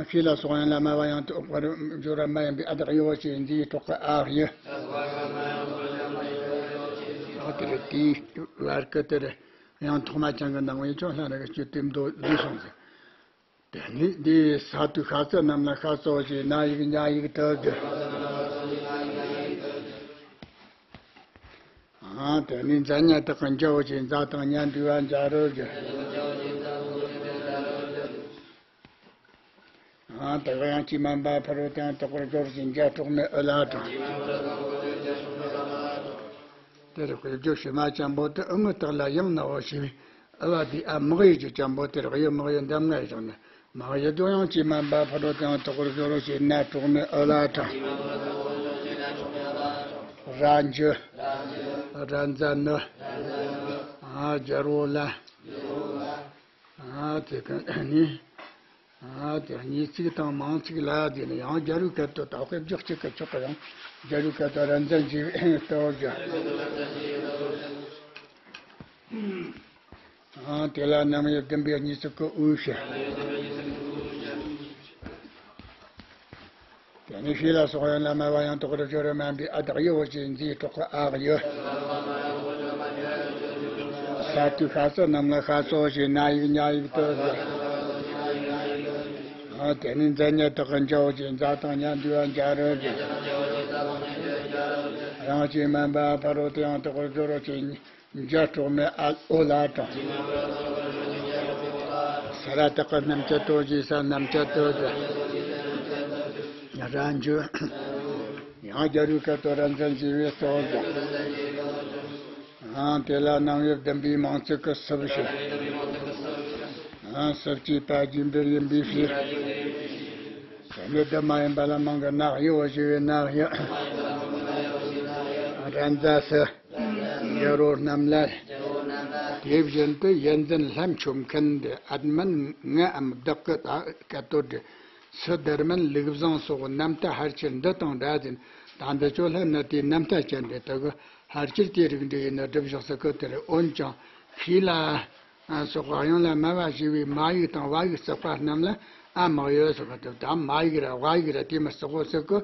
ཤེས་ལ་སོགས་ཡང་ལ་མ་བ་ཡང་དག་ར་ཞོ་ར་མ་ཡིན་པའི་ཨ་བདག་ཡོད་བ་ཞེས་པའི་འཛིན་གྲོགས་ཨ་ཡི། ཨ་དེ་རེད་དེའི་བར་གི་དེར་ཡང་ཐོག་མ་ཅན་གི་སྣང་བས་ཀྱང་ལྷ་ར་གི་སྤྱོད་དེ་མདོ་ལུས་སོང་ཟེར། དེ་ནི་འདི་ས་དུ་ཤ་ཚ་རྣམས་ལ་ཤ་ཚོགས་ཞེས་ན་ཡིག་ཉ་ཡིག་ཏོ་བརྒྱད། ཨ་དེ་ནི་མཛའ་ཉ་དག་གི་འཇའ་བོ་ཅན་ཛ་དང་ཉ་འདུས་པ་འཇའ་རོ་བརྒྱད། ཨ་དེ་ག་ཡང་ཅི་མན་པ་ཕ་རོལ་ཏུ་ཡང་དག་པར་སྦྱོར་བ་ཅན་བརྒྱད་སྲོག་མེད་ཨུ་ལ་དང་། དེར་དཔེ་བརྗོད་ཕྱི་མ་ཅན་པོ་དེ་ཨུ་ངུ་དག་ལ་ཡང་ན་འོ་ཞེས་པའི་ཨུ་བ་དེ་ཨ་མག་ཡི་གི་ཅན་པོ་དེར་གཡུ་མག་ཡི་འདམ་ལྔ་ཡི་བཞག་ནས། མ་ཡི་དོ་ཡང་ཅི་མན་པ་ཕ་རོལ་ཏུ་ཡང་དག་པར་སྦྱོར་བ་ཅན་ན་གྲོགས་མེད་ཨུ་ལ་དང་། ར་འཇུ། ར་འཛའ་ནུ། ཨ་རྒྱལ་པོ་ལ། ཨ་དེ་ག་ནི། ཨ་དེ་གཉིས་ཚིག་དང་མང་ཚིག་ལ་དེ་ནི་ཡང་རྒྱལ་པོའི་སྐད་དུ་ད་དཔེ་བརྗོད་གཅིག་གི་ཆོག་གི། ཡང་རྒྱལ་པོའི་སྐད་དུ་ར་འཛའ་འཇུ་བའི་ལྟ་བུ་བརྗོད། ཨང་། དེ་ལ་རྣམ་དབྱེ་བདུན་པའི་གཉིས་ཚིག་གི་དབུས་ཤེས། དེ་ནས་ཤི་ལ་སོགས་ཡང་ན་སྨྲ་བ་ཡང་དག་པར་སྦྱོར་བ་མིན་པའི་ཨ་བདག་ཡོ་ཞེས་མཛེས་སྲོག་གི་ཨ་ཡོ། ས་དུས་ཤ་ཟ་རྣམས་ལ་ཤ་ཟོ་ཞེས་ན་ཡིག་ཉ་ཡིག་ཏུ་ཡོད། ཨང་། དེ་ནས་མཛའ་ཉ་དག་གི་མཛའ་འོ་ཞེས་མཛའ་དང་ཉ་འདུས་པ་མཛའ་རོ་ཞེས། ཡང་ཅིག་སྨན་པ་ཕ་རོལ་ཏུ་ཡང་དག་པར་སྦྱོར་བ་ཞེས། མཛའ་གྲོགས་མེད་ཨ་ཨོ་ལ་དང་། ས་ར་བཏགས་པ་རྣམ་བཅད་དོ་ཞེས་ས་རྣམ་བཅད་དོ་ཞེས། ར་འཇུ། ཡང་རྒྱལ་པོའི་སྐད་དུ་ར་འཛའ་འཇུ་བའི་ལྟ་བུ་བཞག། ཨང་། དེ་ལ་རྣམ་དབྱེ་བདུན་པའི་མང་ཚིག་གི་སུབ་ཞེས། ཨང་། སུབ་ཅེས་པ་རྒྱུ་འབྲས་ཡིན་པའི་ཕྱིར། དེ་ནི་དུ་མ་ཡིན་པ་ལ་མང་གི་ནག་ཡོ་ཞེས་པའི་ནག་ཡོ། ར་འཛའ་སུ། རྒྱལ་པོ་རྣམས་ལ། དེ་བཞིན་དུ་ཡོན་ཏན་ལྷ་མཆོད་མཁན་འདི་ཨ་ཏི་མན་ངའམ་བདག་གི་ད་སྐད་དོད་འདི་སུ་དར་མན་ལུགས་བཟང་སོགས་རྣམ་ཐར་ཕལ་ཆེར་འདི་དང་འདྲ་ཟིན། ད་འདི་ཚོ་ལྷ་ནི་དེའི་རྣམ་ཐར་ཅན་འདི་དག་གི་ཕལ་ཆེར་དེའི་རིགས་འདི་ཡིན་ན་སྒྲུབ་བཞག་ས་ཁུ་དེ་རེད། འོན་ཀྱང་ཤི་ལ་སོགས་དབྱངས་ལ་སྨྲ་བ་ཞེས་པའི་མ་ཡིག་དང་བ་ཡིག་བརྩེགས་པ་རྣམས་ལ་ཨ་མག་ཡོད་ཟེར་བ་དེ་ད་མ་ཡིག་ར་བ་ཡིག་ར་དེ་མི་བརྩེགས་གོ་ས་ཁུ་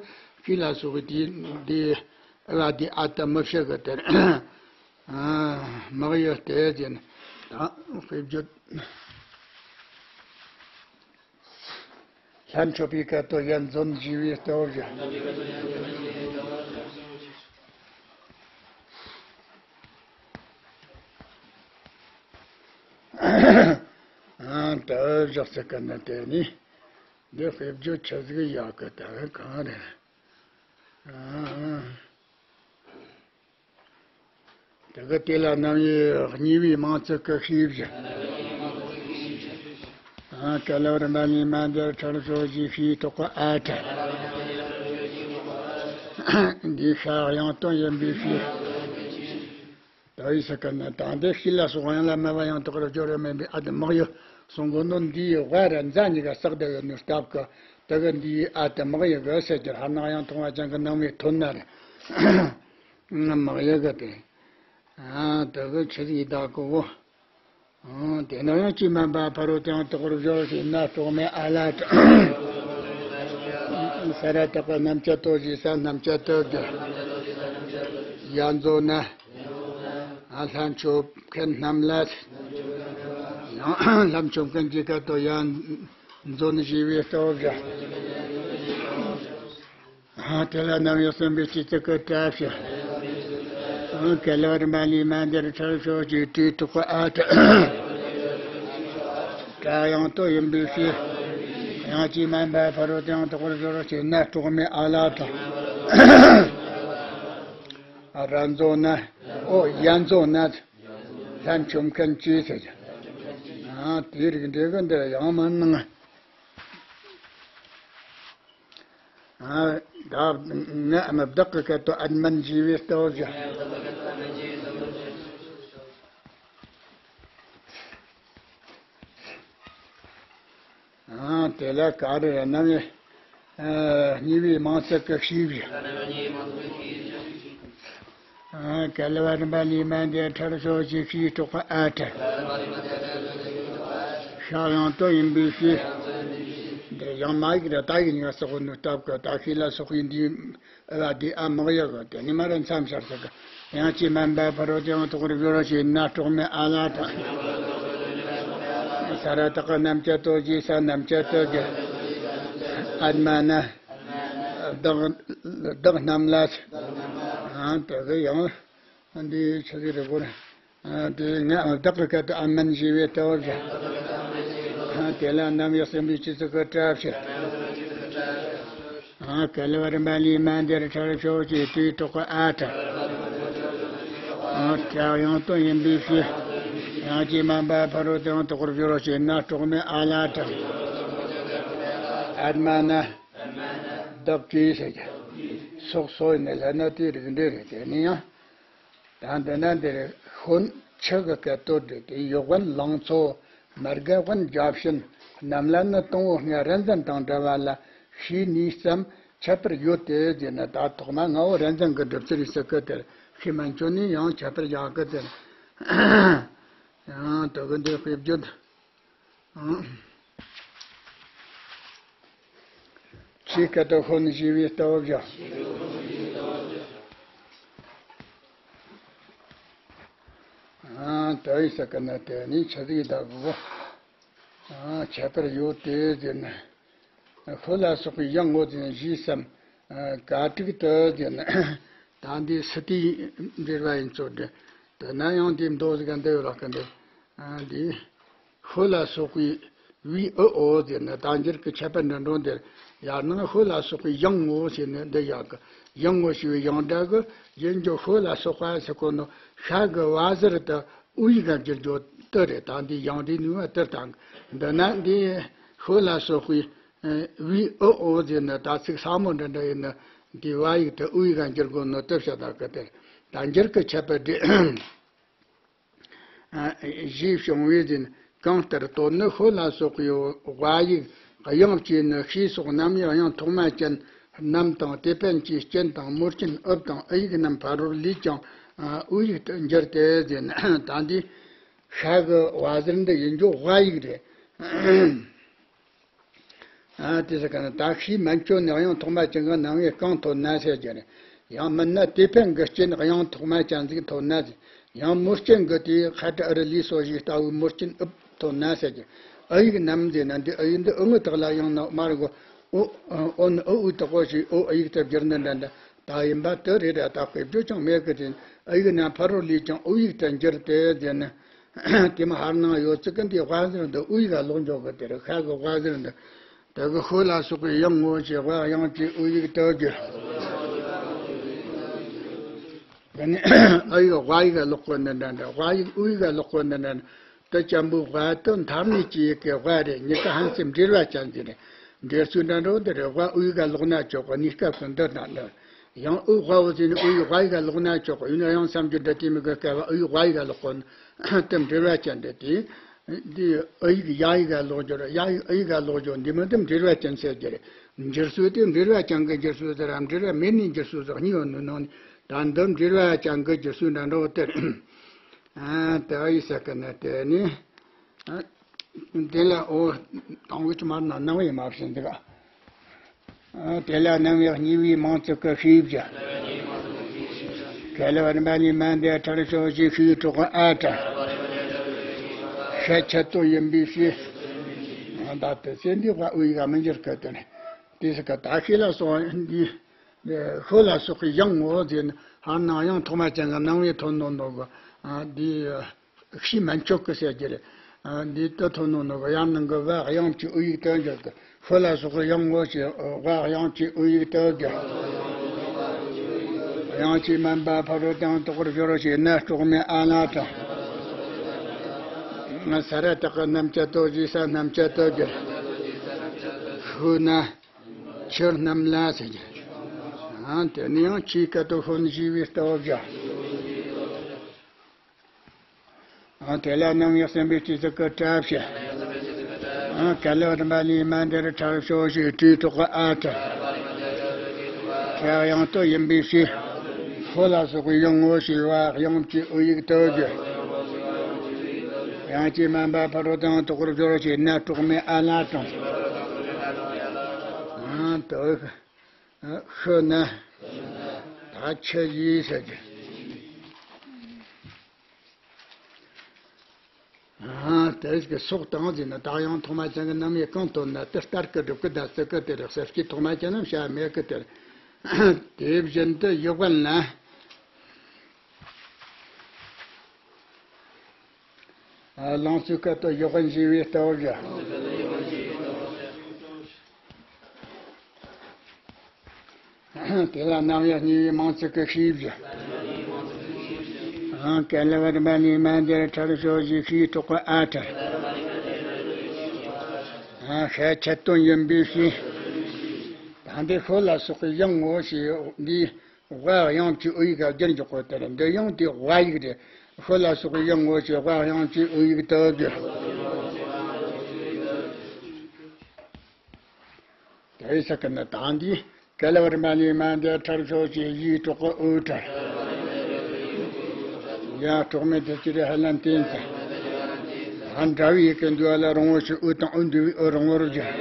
ཤི་ལ་སོགས་དེའི་འདི། ཨ་བ་དེ་ཨ་ཏི་མི་བཤད་གི་དེར། ཨ་མག་ཡོད་དེ་ཟེར་ན། ད་དཔེ་བརྗོད། ལྷ་མཆོད་པའི་སྐད་དོད་ཡན་འཛོམས་ཞེས་པའི་ལྟ་བུ་བཞག། ཨ་ལྟ་བུ་བཞག་ཟེར་གི་ན་དེ་ནི། འདི་དཔེ་བརྗོད་ཆི་ཟིག་ཡག་གི་ད་གང་རེད། ཨ། དེ་ག་དེ་ལ་རྣམ་དབྱེ་གཉིས་པའི་མང་ཚིག་གི་ཤེས་བཞིན། ཨ། ག་ལ་བར་མ་ལུས་མ་འདིར་ཁྲར་ཤོ་ཞེས་ཤེས་ཐོགས་ཨ་ཁྲ། འདི་ཤ་དབྱངས་དོན་ཡིན་པའི་ཕྱིར། ད་ཡི་ས་ཀ་ན་ད་འདི་ཤི་ལ་སོགས་དབྱངས་ལ་སྨྲ་བ་ཡང་དག་པར་སྦྱོར་བ་མིན་པའི་ཨ་ཏི་མག་ཡོད་གསུང་གོ་ནོ་འདིའི་བ་ར་འཛའ་གཉིས་ཀ་བརྩེགས་བསྡད་ཡོད་ནོ་སྟབས་ཀྱིས་དེ་ག་འདིའི་ཨ་ཏི་མག་ཡོད་གི་ཟེར་གྱི་ཧར་ནག་ཡང་མཐོང་བ་ཅན་གྱི་ནང་མི་ཐོན་ན་རེད། མག་ཡོད་གི་དེ། ཨ་དེ་གི་ཆི་ཟིག་ད་གོ་བོ། ཨང་། དེ་ན་ཡང་ཅིག་སྨན་པ་ཕ་རོལ་ཏུ་ཡང་དག་པར་སྦྱོར་ཞེས་ན་གྲོགས་མེད་ཨ་ལ་དང་། ས་ར་བཏགས་པ་རྣམ་བཅད་དོ་ཞེས་ས་རྣམ་བཅད་དོ་དགེ། ཡ་མཛོ་ན། ཨ་ལྷ་མཆོད་མཁན་རྣམས་ལ། ཡང་ལྷ་མཆོད་མཁན་གྱི་སྐད་དོད་ཡ་མཛོ་ན་ཞེས་པའི་ལྟ་བུ་བཞག། ཨ་དེ་ལ་རྣམ་དབྱེ་གསུམ་པའི་སྤྱི་གཙུག་གི་སྒྲ་ཞེས། ཨ་ག་ལ་བར་མ་ལུས་མ་འདིར་ཁྲར་ཤོ་ཞེས་དྲིས་ཐོགས་ཨ་ཁྲ། སྒྲ་དབྱངས་དོན་ཡིན་པའི་ཕྱིར། ཡང་ཅིག་སྨན་པ་ཕ་རོལ་ཏུ་ཡང་དག་པར་སྦྱོར་ཞེས་ན་གྲོགས་མེད་ཨ་ལ་དང་། ཨ་ར་མཛོ་ན། ཨོ་ཡ་མཛོ་ན། ལྷ་མཆོད་མཁན་གྱི་ཟེར་གྱི། ཨ་དེའི་རིགས་འདི་གི་འདིར་ཡང་མ་གནང་། ཨ་ད་ངའམ་བདག་གི་སྐད་དོད་ཨ་ཏི་མན་ཞེས་པའི་ལྟ་བུ་བཞག། ཨ་དེ་ལ་ག་རེ་རེད་ན་ཨ་གཉིས་པའི་མང་ཚིག་གི་ཤེས་བཞག། ཨ་ག་ལ་བ་རིམ་པ་ལས་མ་འདས་ཁྲར་ཤོ་ཞེས་ཤེས་གྲོགས་ཨ་ཁྲ། ཤ་དབྱངས་དོན་ཡིན་པའི་ཕྱིར། འདིར་ཡང་མ་ཡིག་ར་ད་ཡིག་ཉིས་ཀ་བརྩེགས་ནོ་སྟབས་ཀྱིས་ད་ཤི་ལ་སོགས་པའི་འདིའི་ཨ་བ་དེ་ཨ་མག་ཡོད་གི་དེ་ནི་མ་ར་མཚམས་སྦྱར་ཟེར་གི། ཡང་ཅིག་སྨན་པ་ཕ་རོལ་ཏུ་ཡང་དག་པར་སྦྱོར་ཞེས་ན་གྲོགས་མེད་ཨ་ལ་དང་། ས་ར་བཏགས་པ་རྣམ་བཅད་དོ་ཞེས་ས་རྣམ་བཅད་དོ་དགེ། ཨ་ཏི་མ་ན། བདག་བདག་རྣམས་ལ། ཨ་དེ་གི་ཡང་འདི་ཆི་ཟིག་རེད་གོ། ཨ་དེ་ང་བདག་གི་སྐད་དོད་ཨ་མན་ཞེས་པའི་ལྟ་བུ་བཞག། ཨ་དེ་ལ་རྣམ་དབྱེ་གསུམ་པའི་སྤྱི་གཙུག་གི་སྒྲ་ཞེས། ཨ་ག་ལ་བ་རིམ་པ་ལས་མ་འདིར་ཁྲར་ཤོ་ཞེས་དྲིས་གྲོགས་ཨ་ཁྲ། ཨ་སྒྲ་དབྱངས་དོན་ཡིན་པའི་ཕྱིར། ཡང་ཅིག་སྨན་པ་ཕ་རོལ་ཏུ་ཡང་དག་པར་སྦྱོར་ཞེས་ན་གྲོགས་མེད་ཨ་ལ་དང་། ཨ་ཏི་མ་ན། བདག་གི་ཟེར་གྱི། སོགས་སོགས་ནས་ལྷན་ན་དེའི་རིགས་འགྲེ་རེད། དེ་ནི་ཡང་། ད་འདི་ན་འདིར་ཤོན་ཆུ་གི་སྐད་དོད་དེ་དེ་ཡུག་ཝན་ལང་ཚོ་མར་ག་ཝན་རྒྱ་ཕྱིན་རྣམས་ལ་ནི་དང་པོ་ལྔ་རེ་འཛིན་དང་འདྲ་བ་ལ་ཤེས་ནུས་སམ་ཁྱད་པར་ཡོད་དེ་ཟེར་ན། ད་ཐོག་མ་ལྔ་བོ་རེ་འཛིན་གྱི་སྒྲུབ་ཚུལ་ཡིན་ས་གི་དེར་ཤེས་མན་ཆོད་ནས་ཡང་ཁྱད་པར་ཡག་གི་དེར། ཡང་དུ་གི་འདི་དཔེ་བརྗོད། ཆོས་སྐད་དུ་ཤོན་ཞེས་པའི་ལྟ་བ་བཞག་ཨ། ལྟ་བའི་ས་ཀ་ན་དེ་ནི་ཆ་ཟིག་ད་གོ། ཨ། ཁྱད་པར་ཡོད་དེ་ཟེར་ན། ཤོ་ལ་སོགས་པའི་ཡང་ངོ་ཟེར་ན་ཞེས་སམ། ཨ། ག་དྲུག་ཏུ་ཟེར་ན། ད་འདི་སི་ཏའི་འབྲེལ་བ་ཡིན་ཚོད་དེ། དེ་ན་ཡང་དེ་མདོ་ཟིག་ག་འདི་ཡོད་རག་གི་འདི། ཨ། འདི། ཤོ་ལ་སོགས་པའི་བའི་ཨི་ཨོ་ཟེར་ན་ད་འགྱུར་གྱི་ཁྱད་པར་འདྲ་འགྲོ་འདིར། ཡང་ན་ཤོ་ལ་སོགས་པའི་ཡང་ངོ་ཟེར་ན་འདི་ཡག་གི། ཡང་ངོ་ཞེས་པའི་ཡང་སྒྲ་གི་ཡིན་རྒྱུ་ཤོ་ལ་སོགས་པ་ཟེར་གོ་ནོ་ཤ་གི་བ་ཟེར་དུ་ཨུ་ཡིག་ག་འགྱུར་རྒྱུ་དེ་རེད། ད་འདི་ཡང་འདི་ནུས་པ་དེར་དང་། འདི་ན་འདི་ཤོ་ལ་སོགས་པའི་བའི་ཨི་ཨོ་ཟེར་ན་ད་ཚིག་ཟབ་མོ་འདྲ་འདྲ་ཡིན་ན་འདི་བ་ཡིག་དེ་ཨུ་ཡིག་ག་འགྱུར་དགོས་ནོ་དེ་བཤད་ད་གི་དེར། ད་འགྱུར་གྱི་ཁྱད་པར་འདི། ཞེས་བྱུང་བའི་ཟིན། གང་ལྟར་དོན་ནི་ཤོ་ལ་སོགས་པའི་ཝ་ཡིག་དབྱངས་ཀྱིས་ནི་ཤེས་སོགས་རྣམ་དབྱེ་དབྱངས་ཐོག་མ་ཅན་རྣམས་དང་དེ་ཕན་གྱི་རྐྱེན་དང་མོ་རྐྱེན་ཨུབ་དང་ཨུ་ཡིག་རྣམས་ཕ་རོལ་ལས་ཀྱང་ཨུ་ཡིག་ཏུ་འགྱུར་ཏེ་ཟིན། ད་འདི་ཤ་གི་བ་ཟེར་འདི་ཡིན་རྒྱུ་ཝ་ཡིག་རེད། ཨ། དེ་ཟེར་ག་ན་ད་ཤེས་མན་ཆོད་ནས་དབྱངས་ཐོག་མ་ཅན་གྱི་རྣམ་དབྱེ་གང་ཐོབ་ན་ཟེར་རྒྱུ་རེད། ཡང་མིན་ན་དེ་ཕན་གྱི་རྐྱེན་དབྱངས་ཐོག་མ་ཅན་ཟིག་ཐོབ་ན་ཟེར། ཡང་མོ་རྐྱེན་གྱི་དེའི་ཁ་ཏ་ཨུ་རུ་ལི་སོགས་ཞེས་ལྟ་བུའི་མོ་རྐྱེན་ཨུབ་ཐོབ་ན་ཟེར་རྒྱུ། ཨུ་ཡིག་རྣམས་ཟེར་ན་འདི་ཨུ་ཡིག་འདི་ཨུ་ངི་དག་ལ་ཡང་ན་མ་རེད་གོ། ཨོ་ཨོ་ནི་ཨུ་ཨུ་དག་གོ་ཞེས་ཨོ་ཨུ་ཡིག་ཏུ་བསྒྱུར་ནི་འདྲ་འདྲ་ད་ཡིན་པ་དེ་རེད་ར། ད་དཔེ་བརྗོད་ཀྱང་མེད་གི་དེ། ཨུ་ཡིག་རྣམས་ཕ་རོལ་ལས་ཀྱང་ཨུ་ཡིག་ཏུ་འགྱུར་ཏེ་ཟེར་ན། དེ་མ་ཧར་ནང་ཡོད་ཚིག་གི་འདི་ཝ་ཟེར་འདི་ཨུ་ཡིག་ག་ལོག་འཇོག་གི་དེ་རེད། ཤ་གི་ཝ་ཟེར་འདི། དེ་གི་ཤོ་ལ་སོགས་པའི་ཡང་ངོ་ཞེས་ཝ་དབྱངས་ཀྱིས་ཨུ་ཡིག་ཏུ་གྱུར། དེ་ནི་ཨུ་ཡིག་ཝ་ཡིག་ག་ལོག་གོ་འདི་འདྲ་འདྲ། ཝ་ཡིག་ཨུ་ཡིག་ག་ལོག་གོ་འདི་འདྲ་འདྲ། དེ་ཅན་པོའི་ཝ་དེ་མཐར་གནས་ཀྱི་ཡི་གེ་ཝ་རེད། གཉིས་ཀ་ཧན་སེམས་འབྲེལ་བ་ཅན་ཟིག་རེད། འབྲེལ་ཚུལ་འདྲ་འགྲོ་འདི་རེད། ཝ་ཨུ་ཡིག་ག་ལོག་ན་ཆོག་གི། གནས་སྐབས་སུ་འདི་དང་འདི། ཡང་ཨུ་ཝ་འོ་ཟེར་ནས་ཨུ་ཡིག་ཝ་ཡིག་ག་ལོག་ན་ཆོག་གི། ཡིན་ན་ཡང་སམ་རྒྱུ་འདྲ་དེ་མི་དགོས་སྐལ་བ་ཨུ་ཡིག་ཝ་ཡིག་ག་ལོག་གོ་ན་དེ་འབྲེལ་བ་ཅན་འདི་དེ། འདི་ཨུ་ཡིག་ཡ་ཡིག་ག་ལོག་འགྱུར། ཡ་ཡིག་ཨུ་ཡིག་ག་ལོག་འགྱུར། འདི་མི་འདི་འབྲེལ་བ་ཅན་ཟེར་རྒྱུ་རེད། འགྱུར་ཚུལ་དེ་འབྲེལ་བ་ཅན་གྱི་འགྱུར་ཚུལ་ཟེར་རམ་འབྲེལ་བ་མེད་ནས་འགྱུར་ཚུལ་ཟེར་གཉིས་ཡོད་ནི་ནང་ནས། ད་འདི་འབྲེལ་བ་ཅན་གྱི་འགྱུར་ཚུལ་འདྲ་འགྲོ་དེར། ཨ། དེ་ཨ་ཡིག་ས་ཀ་ན་དེ་ནི། ཨ། དེ་ལ་འོ། དང་པོ་ཅི་མར་ན་རྣམ་དབྱེ་མ་བྱིན་འདུག་ཨ། དེ་ལ་རྣམ་དབྱེ་གཉིས་པའི་མིང་ཚིག་གི་ཤེས་བྱ། ག་ལ་བ་རིམ་པ་ནས་མ་འདས་ཕྲ་ཞོག་ཅེས་ཤེས་གྲོགས་ཨ་ཏྲ། ཤ་ཁྱད་དོན་ཡིན་པའི་ཕྱིར། ད་དེ་ཚེ་འདི་ཝ་ཨུ་ཡིག་ག་མི་འགྱུར་གི་དེ་ནི། དེ་ཟེར་ག་ད་ཤེས་ལ་སོགས་འདི། ཤོ་ལ་སོགས་པའི་ཡང་ངོ་ཟེར་ན་ཧར་ནང་ཡང་ཐོག་མ་ཅན་གྱི་རྣམ་དབྱེ་ཐོན་ནོ་ནོ་གི། ཨ། འདི། ཤེས་མན་ཆོད་ཀི་ཟེར་རྒྱུ་རེད། ཨ། འདི་ལྟ་ཐོན་ནོ་ནོ་གི་ཡང་ནང་གི་ཝ་དབྱངས་ཀྱིས་ཨུ་ཡིག་ཏུ་འགྱུར་གི། ཤོ་ལ་སོགས་པའི་ཡང་ངོ་ཞེས་ཝ་དབྱངས་ཀྱིས་ཨུ་ཡིག་ཏུ་འགྱུར། དབྱངས་ཀྱིས་དམན་པ་ཕ་རོལ་ཏུ་ཡང་དག་པར་སྦྱོར་ཞེས་ན་སྲོག་མེད་ཨ་ལ་དང་། ས་ར་བཏགས་རྣམ་བཅད་དོ་ཞེས་ས་རྣམ་བཅད་དུ་འགྱུར། ཤོ་ན་ཆུ་རྣམས་ལ་ཟེར་རྒྱུ། ཨ། དེ་ནི་ཡང་ཆོས་སྐད་དུ་ཤོན་ཞེས་པའི་ལྟ་བ་བཞག་ཨ། དེ་ལ་རྣམ་དབྱེ་གསུམ་པའི་སྤྱི་གཙུག་གི་ཏྲ་བྱས། ཨ། ག་ལ་བ་རིམ་པ་ནས་མ་འདས་ཕྲ་ཞོག་ཅེས་ཏྲའི་གྲོགས་ཨ་ཏྲ། ཕྲ་དབྱངས་སྟོད་ཡིན་པའི་ཕྱིར། ཤོ་ལ་སོགས་པའི་ཡང་ངོ་ཞེས་ཝ་དབྱངས་ཀྱིས་ཨུ་ཡིག་ཏུ་འགྱུར། དབྱངས་ཀྱིས་དམན་པ་ཕ་རོལ་ཏུ་ཡང་དག་པར་སྦྱོར་ཞེས་ན་སྲོག་མེད་ཨ་ལ་དང་། ཨ། དེ། ཤོ་ན། ད་ཆུ་ཡིས་ཟེར་རྒྱུ། ཨ། དེ་གི་སྲོག་དང་ཟེར་ན་ད་ཡང་ཐོག་མ་ཅན་གྱི་རྣམ་དབྱེ་གང་ཐོན་ན་དེ་ལྟར་གི་སྒྲུབ་ཀི་ད་ཟེར་གི་དེ་རེད། གསལ་བྱེད་ཐོག་མ་ཅན་རྣམས་བྱ་མེད་གི་དེ་རེད། དེ་བཞིན་དུ་ཡུག་ཝན་ལ། ཨ། ལང་ཚོའི་སྐད་དོད་ཡུག་ཝན་ཞེས་པའི་ལྟ་བ་བཞག་དེ་ལ་རྣམ་དབྱེ་གཉིས་པའི་མིང་ཚིག་གི་ཤེས་བྱ། ཨ། ག་ལ་བ་རིམ་པ་ནས་མ་འདས་ཕྲ་ཞོག་ཅེས་ཤེས་གྲོགས་ཨ་ཏྲ། ཨ། ཤ་ཁྱད་དོན་ཡིན་པའི་ཕྱིར། ད་ ཨ། འདི་ཤོ་ལ་སོགས་པའི་དབྱངས་ངོ་ཞེས་འདིའི་དབའ་དབྱངས་ཀྱི་དབུ་ཡིག་ག་བསྒྱུར་འཇོག་གོ། དེར་འདི་དབྱངས་དེ་དབའ་ཡིག་རེད། ཤོ་ལ་སོགས་པའི་དབྱངས་ངོ་ཞེས་དབའ་དབྱངས་ཀྱི་དབུ་ཡིག་ཏུ་བསྒྱུར། དེ་ཡི་ས་ཀི་ནི་ད་འདི་ག་ལ་བར་མ་ནི་མ་འདི་ཁྲར་ཕྱོགས་ཀྱི་ཡིག་གྲོགས་ཀྱི་འོད་ཁྲར། ཡ་གྲོགས་མེད་དེ་ཅི་རེད་ཧ་ལམ་བསྟན་ཚེ། ཨ། འདྲ་བའི་ཡི་གེ་འདུས་པ་ལ་རིང་བོ་ཞིག་འོད་དང་འོད་འདུས་པའི་འོད་རིང་བོར་བསྒྱུར།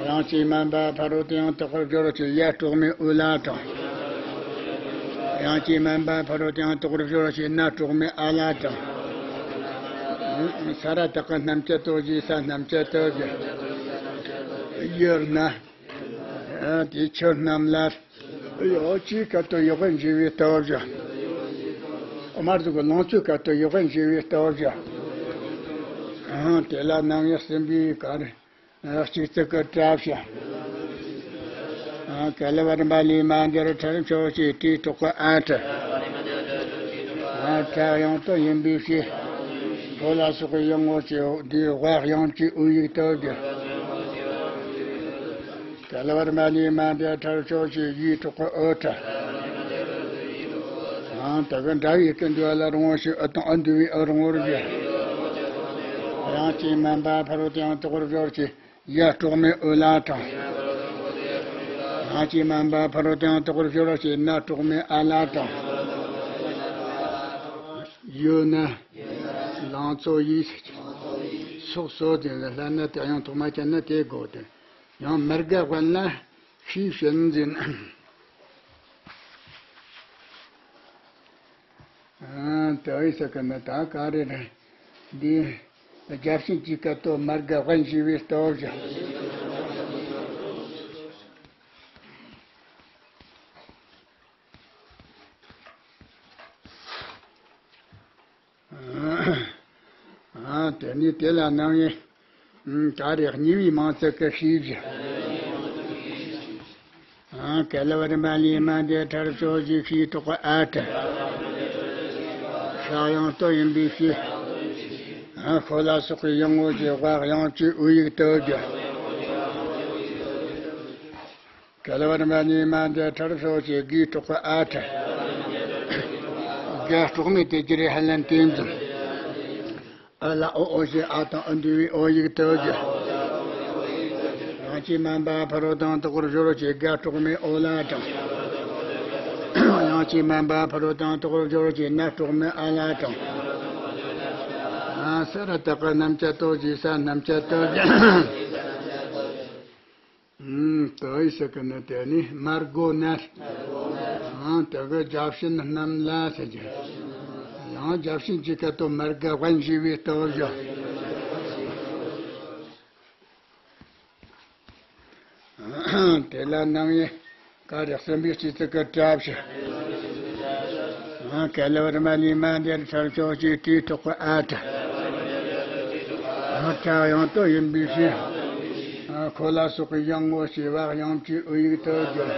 དབྱངས་ཅན་མན་པ་ཕ་རོལ་ཏུ་ཡང་དག་པར་སྦྱོར་བ་ཞེས་ཡ་གྲོགས་མེད་འོད་ལ་དང་། དབྱངས་ཅན་མན་པ་ཕ་རོལ་ཏུ་ཡང་དག་པར་སྦྱོར་བ་ཞེས་ན་གྲོགས་མེད་ཨ་ལ་དང་། ས་ར་བཏགས་སྔ་མ་ཅན་ཏོ་ཞེས་ས་སྔ་མ་ཅན་ཏོ་ཞེས། ཡོད་ན། ཨ། དེ་ཆོས་རྣམས་ལ། ཡོ་གཅིག་སྐབས་དུ་ཡོད་པར་འགྱུར་བའི་སྟོབས་ཀྱིས། མར་ཟུག་གི་ལོངས་སྤྱོད་སྐབས་དུ་ཡོད་པར་འགྱུར་བའི་སྟོབས་ཀྱིས། ཨ། དེ་ལ་རྣམ་དབྱེ་གསུམ་པའི་ག་རེ། ཨ། གཅིག་ཙི་གི་ཏྲ་བྱ། ཨ། ག་ལ་བར་མ་ལས་མ་འདིར་ཁྲར་ཕྱོགས་ཀྱི་དྲིས་གྲོགས་ཀྱི་ཨ་ཁྲ། ཨ། ཁྲ་དབྱངས་སྟོན་ཡིན་པའི་ཕྱིར། ཤོ་ལ་སོགས་པའི་དབྱངས་ངོ་ཞེས་འདིའི་དབའ་དབྱངས་ཀྱི་དབུ་ཡིག་ཏུ་བསྒྱུར། ག་ལ་བར་མ་ནི་མ་འདི་ཁྲར་ཕྱོགས་ཀྱི་ཡིག་གྲོགས་ཀྱི་འོད་ཁྲར། ཨ། དེ་གི་འདྲ་བའི་ཡི་གེ་འདུས་པ་ལ་རིང་བོ་ཞིག་འོད་དང་འོད་འདུས་པའི་འོད་རིང་བོར་བསྒྱུར། དབྱངས་ཅན་མན་པ་ཕ་རོལ་ཏུ་ཡང་དག་པར་སྦྱོར་བ་ཞེས་ཡ་གྲོགས་མེད་འོད་ལ་དང་། དབྱངས་ཅན་མན་པ་ཕ་རོལ་ཏུ་ཡང་དག་པར་སྦྱོར་བ་ཞེས་ན་གྲོགས་མེད་ཨ་ལ་དང་། ཡོད་ན། ལང་ཚོ་ཡིས། སོགས་སོ་དེ་ལ་ལྷན་ན་དེ་ཡང་ཐོག་མ་ཅན་ན་དེ་དགོས་ཏེ། ཡང་མི་དགའ་དབེན་ལ་ཤེས་བྱེད་འཛིན། ཨ། དེ་ཡི་ས་ཀི་ནི་ད་ག་རེ་རེད། འདི་བརྒྱ་བྱིན་གྱི་སྐད་དོད་མི་དགའ་དབེན་ཞེས་པའི་སྟོབས་ཀྱིས། ཨ། དེ་ནས་དེ་ལ་རྣམ་དབྱེ། ཨ། ག་རེ། གཉིས་པའི་མིང་ཚིག་གི་ཤེས་བྱེད། ཨ། ག་ལ་བར་མ་ལས་མ་འདི་ཁྲར་ཕྱོགས་ཀྱི་ཤེས་གྲོགས་ཀྱི་ཨ་ཁྲ། ཁྲ་དབྱངས་སྟོན་ཡིན་པའི་ཕྱིར། ཨ། ཤོ་ལ་སོགས་པའི་དབྱངས་ངོ་ཞེས་དབའ་དབྱངས་ཀྱི་དབུ་ཡིག་ཏུ་བསྒྱུར། ག་ལ་བར་མ་ནི་མ་འདི་ཁྲར་ཕྱོགས་ཀྱི་གའི་གྲོགས་ཀྱི་ཨ་ཁྲ། ག་གྲོགས་མེད་དེ་ཅི་རེད་ཧ་ལམ་བསྟན་ཚེ། ཨ་ལ་འོ་འོ་ཞེས་ཨ་དང་འོ་འདུས་པའི་འོ་ཡིག་ཏུ་བསྒྱུར། དབྱངས་ཅན་མན་པ་ཕ་རོལ་ཏུ་ཡང་དག་པར་སྦྱོར་བ་ཞེས་ག་གྲོགས་མེད་འོ་ལ་དང་། དབྱངས་ཅན་མན་པ་ཕ་རོལ་ཏུ་ཡང་དག་པར་སྦྱོར་བ་ཞེས་ན་གྲོགས་མེད་ཨ་ལ་དང་། ཨ། ས་ར་བཏགས་སྔ་མ་ཅན་ཏོ་ཞེས་ས་སྔ་མ་ཅན་ཏོ་ཞེས། ཨུམ། དེ་ཡི་ས་ཀི་ནི་དེ་ནི་མར་གོ་ན། ཨ། དེ་གི་བརྒྱ་བྱིན་རྣམས་ལ་ཟེར་གྱི། ཡང་བརྒྱ་བྱིན་གྱི་སྐད་དོད་མི་དགའ་དབེན་ཞེས་པའི་སྟོབས་ཀྱིས། དེ་ལ་རྣམ་དབྱེ་ག་རེ། གསུམ་པའི་སྤྱི་ཚིག་གི་ཏྲ་བྱ། ཨ། ག་ལ་བར་མ་ལས་མ་འདིར་ཁྲར་ཕྱོགས་ཀྱི་དྲིས་གྲོགས་ཀྱི་ཨ་ཁྲ། ཨ། ཁྲ་དབྱངས་སྟོན་ཡིན་པའི་ཕྱིར། ཨ། ཤོ་ལ་སོགས་པའི་དབྱངས་ངོ་ཞེས་དབའ་དབྱངས་ཀྱི་དབུ་ཡིག་ཏུ་བསྒྱུར།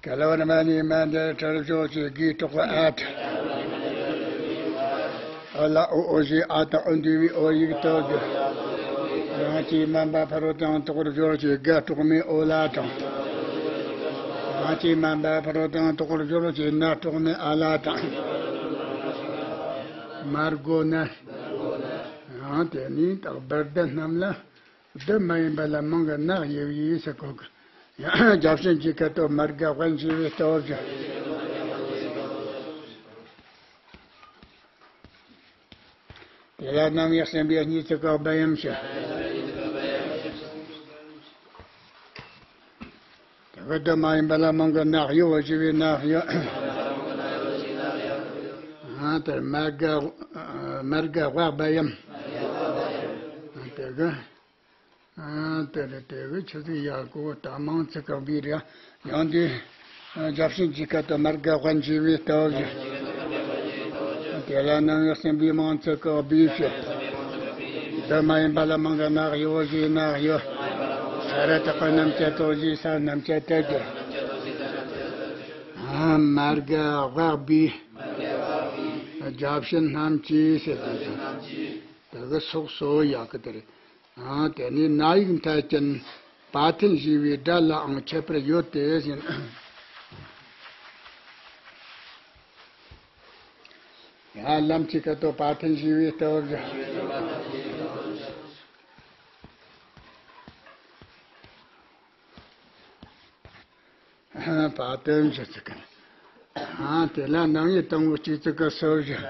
ག་ལ་བར་མ་ནི་མ་འདི་ཁྲར་ཕྱོགས་ཀྱི་གའི་གྲོགས་ཀྱི་ཨ་ཁྲ། ཨ་ལ་འོ་འོ་ཞེས་ཨ་དང་འོ་འདུས་པའི་འོ་ཡིག་ཏུ་བསྒྱུར། དབྱངས་ཅན་མན་པ་ཕ་རོལ་ཏུ་ཡང་དག་པར་སྦྱོར་བ་ཞེས་ག་གྲོགས་མེད་འོ་ལ་དང་། དབྱངས་ཅན་མན་པ་ཕ་རོལ་ཏུ་ཡང་དག་པར་སྦྱོར་བ་ཞེས་ན་གྲོགས་མེད་ཨ་ལ་དང་། མར་གོ་ན། ཡང་དེ་ནི་བར་བརྡ་རྣམས་ལ། བསྡུ་མ་ཡིན་པ་ལ་མིང་གི་ནག་ཡོད་པའི་ས་ཀི་གི། ཡང་བརྒྱ་བྱིན་གྱི་སྐད་དོད་མི་དགའ་དབེན་ཞེས་པའི་སྟོབས་ཀྱིས། དེ་ལ་རྣམ་དབྱེ་གསུམ་པའི་གཉིས་ཚིག་གི་བུ་ཡུམ་ཞེས། དེ་གི་བསྡུ་མ་ཡིན་པ་ལ་མིང་གི་ནག་ཡོད་པ་ཞེས་པའི་ནག་ཡོད། ཨ། དེར་མི་དགའ། མི་དགའ་བ་བུ་ཡུམ། དེ་གི། ཨ། དེ་རེད། དེ་གི་ཆུ་ཚིག་ཡག་གོ། ད་མིང་ཚིག་གི་བུ་རེད། ཡང་དེ། ཨ། བརྒྱ་བྱིན་གྱི་སྐད་དོད་མི་དགའ་དབེན་ཞེས་པའི་སྟོབས་ཀྱིས། དེ་ལ་རྣམ་དབྱེ་གསུམ་པའི་མིང་ཚིག་གི་བུ་ཞེས། བསྡུ་མ་ཡིན་པ་ལ་མིང་གི་ནག་ཡོད་པ་ཞེས་ནག་ཡོད། ས་ར་བཏགས་སྔ་མ་ཅན་ཏོ་ཞེས་ས་སྔ་མ་ཅན་ཏོ་བསྒྱུར། ཨ། མི་དགའ་བ་བུ། བརྒྱ་བྱིན་རྣམས་ཀྱིས་ཟེར་དུས་ཙམ། དེ་གི་སོགས་སོ་ཡག་གི་དེ་རེད། ཨ་དེ་ནས་ན་ཡིག་མཐའ་ཅན་པ་ཐན་ཞེས་པའི་སྒྲ་ལའང་ཁྱད་པར་ཡོད་དེ་ཟེར། ཡ་ལམ་གྱི་ཁ་ཐོག་པ་ཐན་ཞེས་པའི་སྟབས་བཞག། པ་ཐན་ཞེས་ཚིག་གི། ཨ་དེ་ལ་ནང་ཡི་དང་པོ་གཅིག་ཚིག་གི་སོ་བཞག།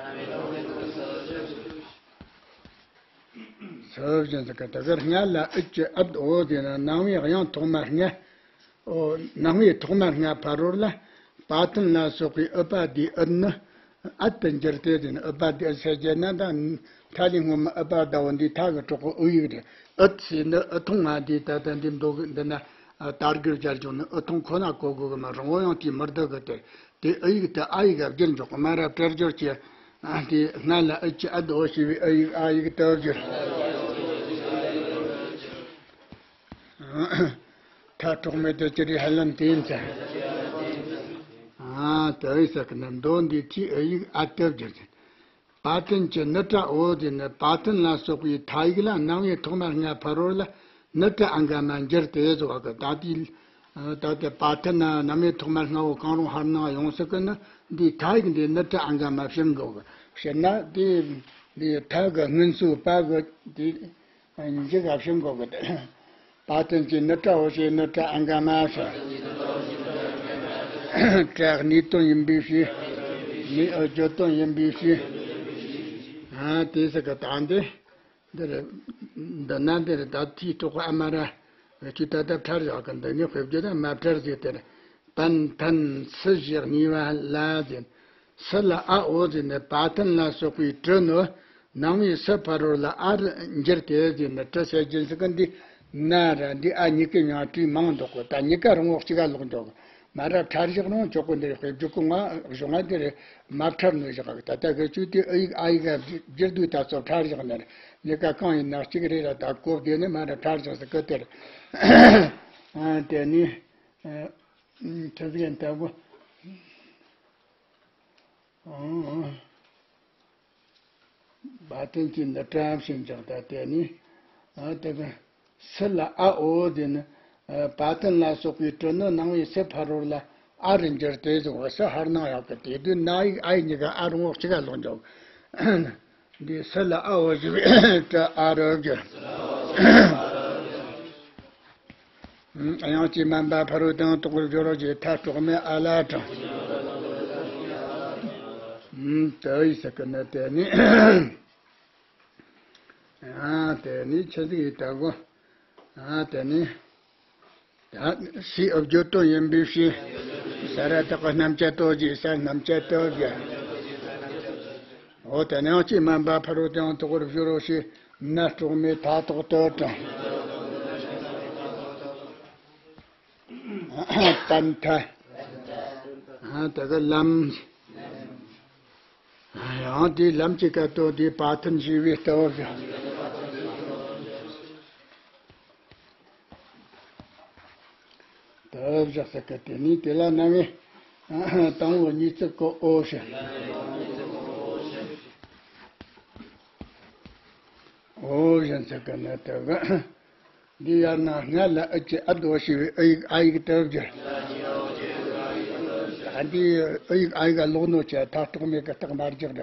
སོ་བཞག་ཚིག་གི་དེ་གར་སྔ་ལ་ཨུད་ཀྱི་ཨད་འོ་དེ་ན་ནང་པའི་དབྱངས་ཐོག་མ་སྔ། ཨོ། ནང་པའི་ཐོག་མ་སྔ་ཕ་རོལ་ལ། པ་ཐན་ལ་སོགས་པའི་ཨུ་པ་དེའི་ཨུད་ནི། ཨད་དུ་འགྱུར་ཏེ་ཟེར་ན། ཨུ་པ་དེའི་ཨུད་ཟེར་རྒྱུ་ན་ད། ཐ་ལི་སྔོན་མ་ཨུ་པ་ཟླ་བོ་འདི་ཐ་གི་གྲོགས་པོ་ཨུ་ཡིག་རེད། ཨུད་ཟེར་ནི་ཨུ་ཐུང་ང་འདི་ད་ལྟ་འདི་མདོ་གི་འདི་ན། ཨ་དར་གུར་སྦྱར་བྱུང་ནི་ཨུ་ཐུང་ཁོ་ན་གོ་དགོས་གི་མ་རུང་བ་ཡང་དེའི་མི་བསྡུ་གི་དེ། དེ་ཨུ་ཡིག་དེ་ཨ་ཡིག་ག་བསྒྱུར་འཇོག་གི་མ་ར་བྲལ་སྦྱོར་གྱི། ཨ་དེ་སྔ་ལ་ཨུད་ཀྱི་ཨད་འོ་ཞེས་པའི་ཨུ་ཡིག་ཨ་ཡིག་དུ་བསྒྱུར། མཐའ་གྲོགས་མེད་དུ་གྱུར་པའི་ཧ་ལམ་དེ་ཡིན་ཚེ། ཨ་དེ་ཡིན་ས་གི་ན་མདོ་འདིའི་ཐད་ཨུ་ཡིག་ཨ་དུ་བསྒྱུར་ཟིན། པ་ཐན་གྱི་ནི་སྒྲ་འོ་དེ་ནི་པ་ཐན་ལ་སོགས་པའི་ཐ་ཡིག་ལ་ནང་པའི་ཐོག་མ་སྔ་ཕ་རོལ་ལ་ནི་སྒྲ་ཨ་འགའ་མ་འགྱུར་ཏེ་བཟོ་བ་གི། ད་དེ་ད་ལྟའི་པ་ཐན་ན་ནང་པའི་ཐོག་མ་སྔ་བོ་གང་རུང་ཧར་ནང་ཡོང་སྲིད་གི་ནི་འདིའི་ཐ་ཡིག་འདི་ནི་སྒྲ་ཨ་འགའ་མ་བྱིན་དགོས་གི། བྱས་ན་དེ་འདི་ཐ་གི་སྔོན་སོའི་པ་གི་དེ། འཇིག་ག་ཕྱིན་གོ་གི། པ་ཐན་གྱི་ནི་སྒྲ་འོ་ཞེས་ནི་སྒྲ་ཨ་འགའ་མ་ཞེས། སྒྲ་གནས་དོན་ཡིན་པའི་ཕྱིར། ནི་ཨ་བརྗོད་དོན་ཡིན་པའི་ཕྱིར། ཨ་དེ་ཟེར་གི་ད་འདི། འདི་རེད། འདི་ན་འདི་རེད། ད་ཐིའི་གྲོགས་ཨ་མ་ར། ཁྱོད་ད་ལྟ་ཕྲལ་བཞག་གི། འདི་ནི་དཔེ་བརྗོད་ད་མ་ཕྲལ་ཟེར་དེ་རེད། པན་ཐན་སི་ཞེས་གཉིས་པ་ལ་ཟེར། སི་ལ་ཨ་འོ་ཟེར་ནས་པ་ཐན་ལ་སོགས་པའི་གྲུ་ནི་ནང་པའི་སི་ཕ་རོལ་ལ་ཨ་རུ་འགྱུར་ཏེ་ཟེར་ནས་གྲུ་ཟེར་རྒྱུ་ཟེར་གི། འདི་ན་ར་འདི་ཨ་གཉིས་ཀའི་མིང་གྲས་མང་འདུག་གི། ད་གཉིས་ཀ་རང་འོག་གཅིག་ག་ལོག་འདུག་གི། མ་ར་ཕྲལ་བཞག་རུང་ཆོག་གི། འདི་རེད། དཔེ་བརྗོད་གི་ང་གཞུང་ང་འདི་རེད། མ་ཕྲལ་ནས་བཞག་གི། ད་ལྟ་གི་ཆོས་དེ་ཨ་ཡིག་ཨ་ཡིག་ག་བསྒྱུར་དུས་ད་ཚོ་ཕྲལ་བཞག་ནི་རེད། གཉིས་ཀ་གང་ཡིན་ན་གཅིག་རེད་ལ། ད་གོ་བདེ་ནི་མ་ར་ཕྲལ་བཞག་ཟེར་གི་དེ་རེད། ཨ་དེ་ནི། ཨ། ཨ། ཁྲི་ཟིག་ཡན་ལྟ་བུ། ཨང་། པ་ཐན་གྱི་འདི་བཀྲམ་ཞིང་བཞག་ད་དེ་ནི། ཨ་དེ་གི་སི་ལ་ཨ་འོ་དེ་ནི། ཨ་པ་ཐན་ལ་སོགས་པའི་གྲུ་ནི་ནང་པའི་སི་ཕ་རོལ་ལ་ཨ་རུ་འགྱུར་ཏེ་ཟེར་བ། སི་ཧར་ནང་ཡག་གི། དེ་དུས་ན་ཡིག་ཨ་ཡིག་གཉིས་ཀ་ཨ་རུ་འོག་གཅིག་ག་ལོག་འཇོག་འདི་སི་ལ་ཨ་འོ་ཞེས་པའི་གྲུ་ཨ་རུ་གི། དབྱངས་ཀྱིས་དམན་པ་ཕ་རོལ་ཏུ་ཡང་དག་པར་སྦྱོར་རོ་ཞེས་མཐའ་གྲོགས་མེད་ཨ་ལ་དྲངས། དེ་ཡིན་ཟེར་གི་ནི་དེ་ནི། ཨ་དེ་ནི་ཆི་ཟིག་ཡིན་ད་གོ། ཨ་དེ་ནི། ད་སི་ཨ་བརྗོད་དོན་ཡིན་པའི་ཕྱིར། ས་ར་བཏགས་རྣམ་བཅད་དོ་ཞེས་ས་རྣམ་བཅད་དོ་ཞེས། འོ་དེ་ནི་དབྱངས་ཀྱིས་དམན་པ་ཕ་རོལ་ཏུ་ཡང་དག་པར་སྦྱོར་རོ་ཞེས་ན་གྲོགས་མེད་མཐའ་གྲོགས་ཏུ་དྲངས། པན་ཐ། ཨ་དེ་གི་ལམ། ཡང་དེའི་ལམ་གྱི་སྐད་དོད་དེ་པ་ཐན་ཞེས་པའི་སྟབས་བཞག། སྟབས་བཞག་ཟེར་གི། དེ་ནས་དེ་ལ་ན་ངེ་དང་པོ་གཉིས་ཚིག་གི་འོ་ཞེས། འོ་ཞེས་ཟེར་གི་ནི་དེ་གི། འདི་ཡང་ན་སྔ་ལ་ཨུ་ཀྱི་ཨ་འོ་ཞེས་པའི་ཨུ་ཡིག་ཨ་ཡིག་དུ་བསྒྱུར། ད་འདི་ཨུ་ཡིག་ཨ་ཡིག་ལོག་ནོ་ཆེ་མཐའ་གྲོགས་མེད་ཀྱི་རྟགས་མ་རྒྱག་ར།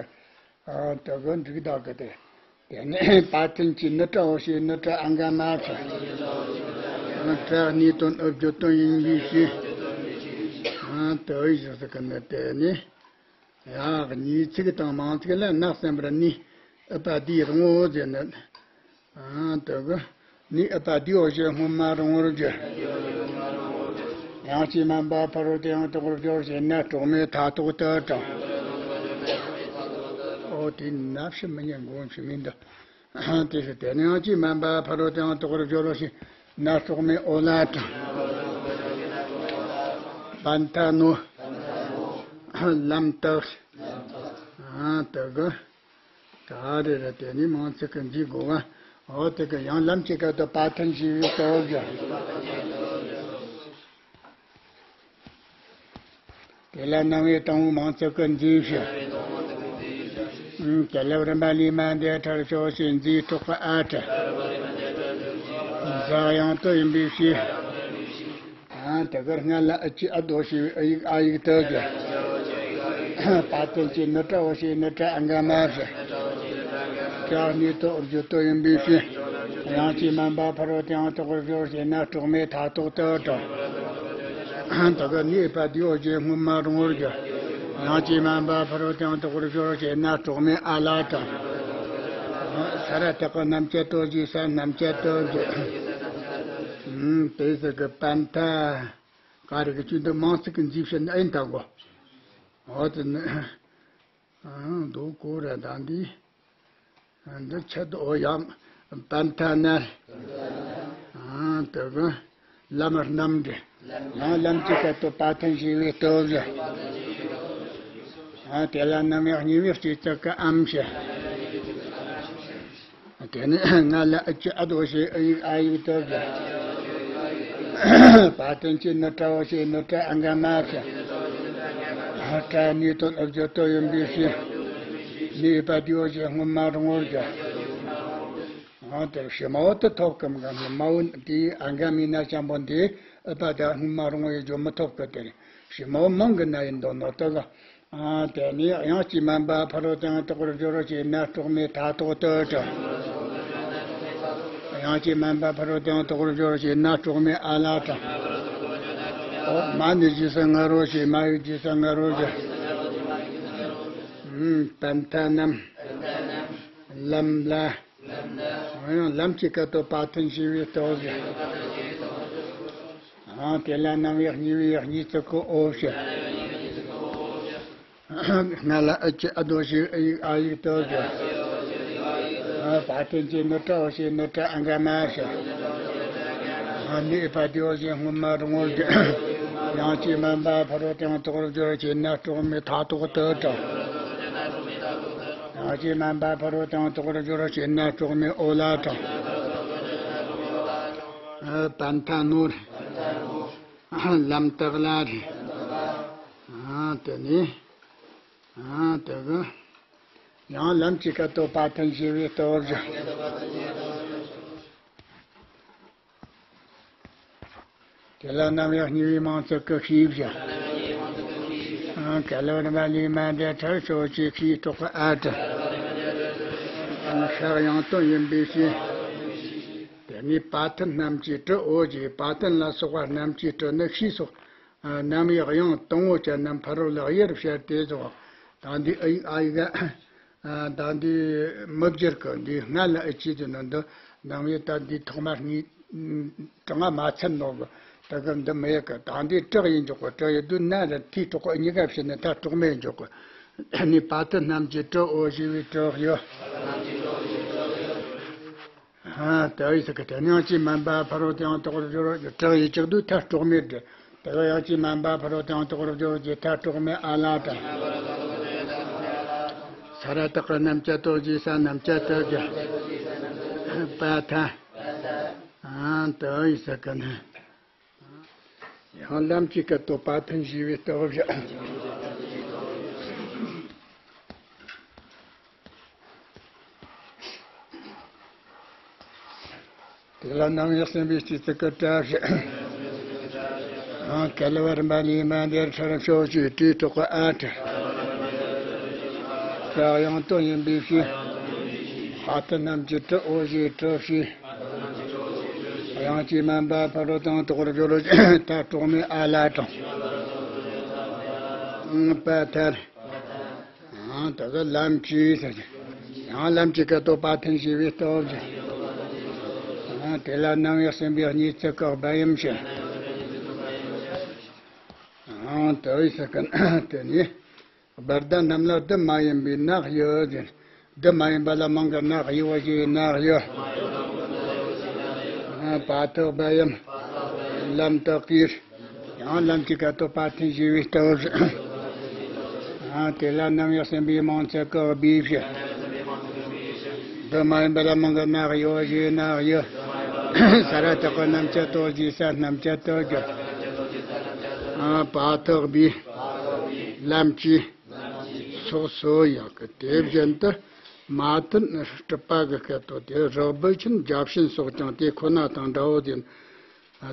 ཨ་དེ་གི་འགྲིག་ད་གི་དེ། དེ་ནས་པ་ཐན་གྱི་ནི་སྒྲ་འོ་ཞེས་ནི་སྒྲ་ཨ་འགའ་མ་ཞེས། སྒྲ་གནས་དོན་ཨུ་བརྗོད་དོན་ཡིན་པའི་ཕྱིར། ཨ་དེ་ཡིན་ཟེར་གི་ནི་དེ་ནི། ཡང་གཉིས་ཚིག་དང་མང་ཚིག་ལ་ནག་གསན་པར་ནི་ཨུ་པ་དེའི་དབང་པོ་ཟེར་ནི། ཨ་དེ་གི་ནི་ཨུ་པ་དེའོ་ཞེས་སྔོན་མ་རང་བོར་བསྒྱུར། དབྱངས་ཀྱིས་དམན་པ་ཕ་རོལ་ཏུ་ཡང་དག་པར་སྦྱོར་ཞེས་ན་གྲོགས་མེད་མཐའ་གྲོགས་ཏུ་དྲངས། ཨོ་དེ་ནབ་ཕྱི་མི་ཉན་དགོངས་ཕྱི་མིན་འདུག་དེ་ཕྱིར་དེ་ནི་དབྱངས་ཀྱིས་དམན་པ་ཕ་རོལ་ཏུ་ཡང་དག་པར་སྦྱོར་རོ་ཞེས་ན་གྲོགས་མེད་ཨོ་ལ་དྲངས། པན་ཐ་ནོ། ལམ་བཏགས། ཨ་དེ་གི། ད་རེ་རེ་དེ་ནི་མང་ཚིག་གི་འཇིག་དགོས་པ། འོ་དེ་གི་ཡང་ལམ་གྱི་སྐད་དོད་པ་ཐན་ཞེས་པའི་སྟབས་བཞག་དེ་ལ་ན་ངེ་དང་པོ་མང་ཚིག་གི་འཇིག་ཞེས། ག་ལ་བ་རིམ་པ་ལས་མ་འདས་ཁྲར་ཕྱོགས་ཞེས་མཛེས་སྲོག་གི་ཨ་ཁྲ། ཟ་ཡང་དུ་ཡིན་པའི་ཕྱིར། ཨ་དེ་གར་སྔ་ལ་ཨི་ཅི་ཨ་དོ་ཞེས་ཨི་ཡིག་ཨ་ཡིག་དུ་གི། པ་ཐན་གྱི་ནུ་ཏྲ་འོ་ཞེས་ནུ་ཏྲ་ཨ་འག་མ་ཞེས། ཀྱ་ནི་དོ་རྒྱུ་དོ་ཡིན་པའི་ཕྱིར། དབྱངས་ཀྱི་མ་འབབ་ཕ་རོལ་ཏུ་ཡང་དོ་གར་སྦྱོར་ཞེ་ན་གྲོགས་མེད་མཐའ་ཐོག་ཏུ་གྲགས། དེ་ག་ནི་པ་དེའོ་ཞེས་སྔོན་མ་རུང་བར་གྱུར། དབྱངས་ཀྱི་མ་འབབ་ཕ་རོལ་ཏུ་ཡང་དོ་གར་སྦྱོར་ཞེ་ན་གྲོགས་མེད་ཨ་ལ་གྲགས། ས་ར་བཏགས་པ་རྣམ་བཅད་དོ་ཞེས་ས་རྣམ་བཅད་དོ་ཞེས། དེ་ཟེར་གི་པན་ཐ། ག་རེ་གི་ཆུ་འདི་མང་ཚིག་གི་མཛེས་བྱེད་ནི་ཨེ་ཡིན་ད་གོ། འོ་དེ་ནི། ཨང་། དོ་གོ་ར་ད་འདི། འདི་ཆད་དོ་ཡང་། པན་ཐ་ན། ཨང་། དེ་གི་ལམ་རྣམ་འགྲེལ། ཡང་ལམ་གྱི་སྐད་དོད་པ་ཐན་ཞེས་པའི་སྟོབས་ལ། ཨང་། དེ་ལ་རྣམ་དབྱེ་གཉིས་པའི་སྤྱི་གཙུག་གི་ཨམ་ཞེས། དེ་ནས་སྔ་ལ་ཨི་ཅི་ཨ་དོ་ཞེས་ཨི་ཡིག་ཨ་ཡིག་དུ་གི། པ་ཐན་གྱི་ནུ་ཏྲ་འོ་ཞེས་ནུ་ཏྲ་ཨ་འག་མ་ཞེས། ཨ་ཏྲ་ནི་དོ་ཨ་བརྗོད་དོ་ཡིན་པའི་ཕྱིར། ནི་པ་དེའོ་ཞེས་སྔོན་མ་རུང་བར་གྱུར། འོ་དེ་ཕྱི་མའོ་དེ་ཐོབ་གི་མ་གི། སྔོན་མའོ་དེའི་ཨ་འག་མའི་ན་ཅན་པོ་འདི་ཨི་པ་དེ་སྔོན་མ་རུང་བའི་རྒྱུ་མི་ཐོབ་གི། དེ་ཕྱི་མའོ་མང་གི་ན་ཡིན་དོ་ནོ་དེ་གི། ཨ་དེ་ནས་དབྱངས་ཀྱི་མ་འབབ་ཕ་རོལ་ཏུ་ཡང་དོ་གར་སྦྱོར་ཞེ་ན་གྲོགས་མེད་མཐའ་ཐོག་ཏུ་གྲགས། དབྱངས་ཀྱི་མ་འབབ་ཕ་རོལ་ཏུ་ཡང་དོ་གར་སྦྱོར་ཞེ་ན་གྲོགས་མེད་ཨ་ལ་གྲགས། འོ་མ་ནི་རྗེས་སུ་ང་རོ་ཞེས་མ་ཡི་རྗེས་སུ་ང་རོ་ཞེས། ཨུམ། པན་ཐ་ནམ། ལམ་ལ། འོ་ཡང་ལམ་གྱི་སྐད་དོད་པ་ཐན་ཞེས་པའི་སྟོབས་ལ། ཨང་། དེ་ལ་རྣམ་དབྱེ་གཉིས་པའི་གཉིས་གཙུག་གི་འོ་ཞེས། སྔ་ལ་ཨི་ཅི་ཨ་དོ་ཞེས་ཨི་ཡིག་ཨ་ཡིག་དུ་གི། པ་ཐན་གྱི་ནུ་ཏྲ་འོ་ཞེས་ནུ་ཏྲ་ཨ་འག་མ་ཞེས། ནི་པ་དེའོ་ཞེས་སྔོན་མ་རུང་བར་གྱུར། དབྱངས་ཀྱི་མ་འབབ་ཕ་རོལ་ཏུ་ཡང་དོ་གར་སྦྱོར་ཞེ་ན་གྲོགས་མེད་མཐའ་ཐོག་ཏུ་གྲགས། དབྱངས་ཀྱི་མ་འབབ་ཕ་རོལ་ཏུ་ཡང་དོ་གར་སྦྱོར་ཞེ་ན་གྲོགས་མེད་ཨོ་ལ་གྲགས། པན་ཐ་ནོར། ལམ་དག་ལ་རེད། ཨ་དེ་ནས། ཨ་དེ་གི། ཡང་ལམ་གྱི་སྐད་དོད་པ་ཐན་ཞེས་པའི་སྟོབས་ཀྱིས། དེ་ལ་རྣམ་དབྱེ་གཉིས་པའི་མང་ཚིག་གི་ཤེས་བྱ། ཨ་ག་ལ་བ་རིམ་པ་ལས་མ་འདས་ཁྲར་ཕྱོགས་ཀྱི་ཤེས་སྲོག་གི་ཨ་ཏྲ། ཨ་ཤ་ཡང་དོན་ཡིན་པའི་ཕྱིར། དེ་ནས་པ་ཐན་རྣམས་ཀྱི་གྲུ་འོ་ཞེས། པ་ཐན་ལ་སོགས་པ་རྣམས་ཀྱི་གྲུ་ནི་ཤེས་སོགས། ཨ་རྣམ་དབྱེ་དབྱངས་དང་པོ་ཅན་རྣམས་ཕ་རོལ་ལ་དབྱེར་བཤད་དེ་སོགས། ད་འདི་ཨི་ཡིག་ཨ་ཡིག་ཨ་ད་འདི་མི་སྒྱུར་གི། འདི་སྔ་ལ་ཨི་ཅི་དེ་ནི་འདི་རྣམ་དབྱེ་ད་འདི་ཐོག་མ་གཉིས་གྲངས་ང་མ་ཚད་ནོ་གི། ད་གི་འདི་མི་ཡི་གི། ད་འདི་དྲག་ཡིན་འཇོག་གི། དྲག་ཡོད་དུས་ན་ར་ཐིག་གྲོགས་གཉིས་ཀ་བྱས་ནས་ད་གྲོགས་མེད་འཇོག་གི། ནི་པ་ཐན་རྣམས་ཀྱི་གྲུ་འོ་ཞེས་པའི་གྲུ་ཡོད། ཨ་ད་ཡི་ཟེར་གི། དེ་དབྱངས་ཀྱི་མ་འབབ་ཕ་རོལ་ཏུ་ཡང་དོ་གར་སྦྱོར་གྲུ་ཡི་ལྕགས་དུས་མཐར་གྲོགས་མེད་འགྲེ། དེ་ག་དབྱངས་ཀྱི་མ་འབབ་ཕ་རོལ་ཏུ་ཡང་དོ་གར་སྦྱོར་གྱི་མཐར་གྲོགས་མེད་ཨ་ལ་དང་། ས་ར་བཏགས་པའི་རྣམ་བཅད་དོ་ཞེས་ས་རྣམ་བཅད་དོ་གི། པ་ཐ། ཨ་ད་ཡི་ཟེར་གི་ནི། ཡང་ལམ་གྱི་སྐད་དོད་པ་ཐན་ཞེས་པའི་སྟོབས་བཞག། དེ་ལ་རྣམ་དབྱེ་གསུམ་པའི་སྤྱི་གཙུག་གི་ཏྲ་བཞག། ཡང་ག་ལ་བ་རིམ་པ་ལས་མ་འདས་ཁྲར་ཕྱོགས་ཀྱི་ཏྲའི་གྲོགས་ཀྱི་ཨ་ཏྲ། ཀྱ་ཡང་དོན་ཡིན་པའི་ཕྱིར། པ་ཐན་རྣམས་ཀྱི་གྲུ་འོ་ཞེས་གྲུ་བཞག། དབྱངས་ཀྱི་མ་འབབ་ཕ་རོལ་ཏུ་ཡང་དོ་གར་སྦྱོར་ཞེ་ན་གྲོགས་མེད་ཨ་ལ་དང་། པ་ཐ། ཨང་། དེ་ག་ལམ་གྱི་ཟེར་གི། ཡང་ལམ་གྱི་སྐད་དོད་པ་ཐན་ཞེས་པའི་སྟོབས་ཀྱིས། ཨང་། དེ་ལ་རྣམ་དབྱེ་གསུམ་པའི་གཉིས་གཙུག་གི་བ་ཡམ་ཞེས། ཨང་། དེ་ཡི་ཟེར་གི། དེ་ནས། བར་ཟླ་རྣམས་ལ་དུ་མ་ཡིན་པའི་ནག་ཡོད་ཟེར། དུ་མ་ཡིན་པ་ལ་མང་གི་ནག་ཡོད་ཞེས་ནག་ཡོད། པ་ཐག་བ་ཡམ། ལམ་དག་གིས། ཡང་ལམ་གྱི་སྐད་དོད་པ་ཐན་ཞེས་པའི་སྟོབས། ཡང་དེ་ལ་རྣམ་དབྱེ་གསུམ་པའི་མང་ཚིག་གི་བི་བཞག། དུ་མ་ཡིན་པ་ལ་མང་གི་ནག་ཡོད་ཞེས་ནག་ཡོད། ས་ར་བཏགས་པའི་རྣམ་བཅད་དོ་ཞེས་ས་རྣམ་བཅད་དོ་གི། པ་ཐག་བི། ལམ་གྱི། སོགས་སུ་ཡག་གི། དེ་བཞིན་དུ་མ་ཐུན་སྤྲུལ་པ་གི་སྐད་དོད་དེ། རགས་པའི་ཆོས་བརྒྱ་བྱིན་སོགས་ཀྱང་དེ་ཁོ་ན་དང་འདྲའོ་ཟེར།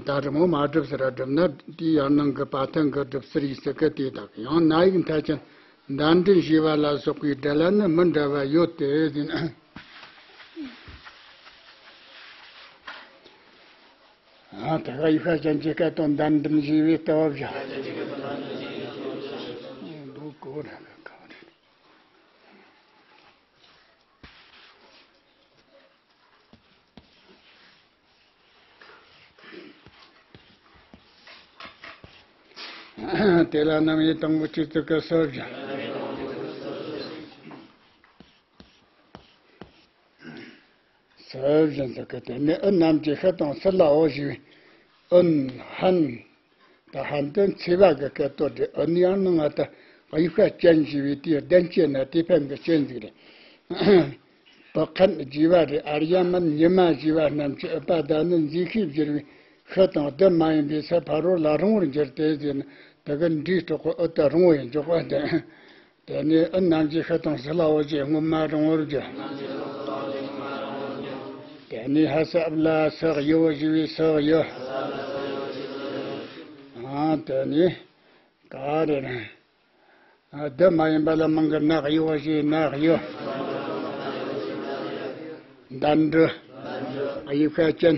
ད་རི་མོ་མ་བསྒྲུབས་ཟེར་བསྒྲུབས་ན་དེའི་ཡང་ནང་གི་པ་ཐན་གི་སྒྲུབ་ཚུལ་ཡིན་ཟེར་གི། དེ་དག་ཡང་ན་ཡིག་མཐའ་ཅན་འདར་འདྲེན་ཞེས་པ་ལ་སོགས་པའི་སྒྲ་ལ་ནི་མི་འདྲ་བ་ཡོད་དེ་ཟེར། ཨ། དེ་ག་ཡིག་ཤ་ཅན་གྱི་སྐད་དོད་འདར་འདྲེན་ཞེས་པའི་སྟོབས་བཞག། འདུག་གོ་ར་གང་རེད། དེ་ལ་རྣམ་དབྱེ་དང་པོ་གཅིག་ཙམ་གྱི་སོ་བཞག། སོ་བཞིན་དུ་གི། དེ་ནས་ཨུ་རྣམས་ཀྱི་ཤུ་དང་སི་ལའོ་ཞེས་པའི་ཨུན་ཧན། ད་ཧན་དེ་མཚེ་བ་གི་སྐད་དོད་དེ། ཨུན་ཡང་ནི་ང་ད་དབྱུག་ཤ་ཅན་ཞེས་པའི་དེའི་ལྡན་ཅན་ན་དེ་ཕན་གི་ཅན་ཟིག་རེད། བུ་ཁན་རྒྱས་པ་རེད། ཨར་ཡ་མན་ཉི་མ་ཞེས་པ་རྣམས་ཀྱི་ཨུ་པ་ད་ནི་མཛེས་ཤས་བསྒྱུར་བའི་ཤུ་དང་དེ་མ་ཡིན་པའི་སི་ཕ་རོལ་ལ་རིང་བོར་འགྱུར་ཏེ་ཟེར་ན། དེ་གི་འབྲས་གྲོགས་ཀྱི་ཨུ་དེ་རིང་བོ་ཡིན་འཇོག་པ་དེ། དེ་ནས་ཨུ་རྣམས་ཀྱི་ཤུ་དང་སི་ལའོ་ཞེས་སྔོན་མ་རིང་བོར་བསྒྱུར། དེ་ནས་ཧ་ས་ཨབ་ལ་སི་གཡོ་ཞེས་པའི་སི་གཡོ། ཨ། དེ་ནས་ག་རེ་རེད། ཨ། དེ་མ་ཡིན་པ་ལ་མང་གི་ན་གཡོ་ཞེས་ན་གཡོ། འདར་འདྲེན། དབྱུག་ཤ་ཅན།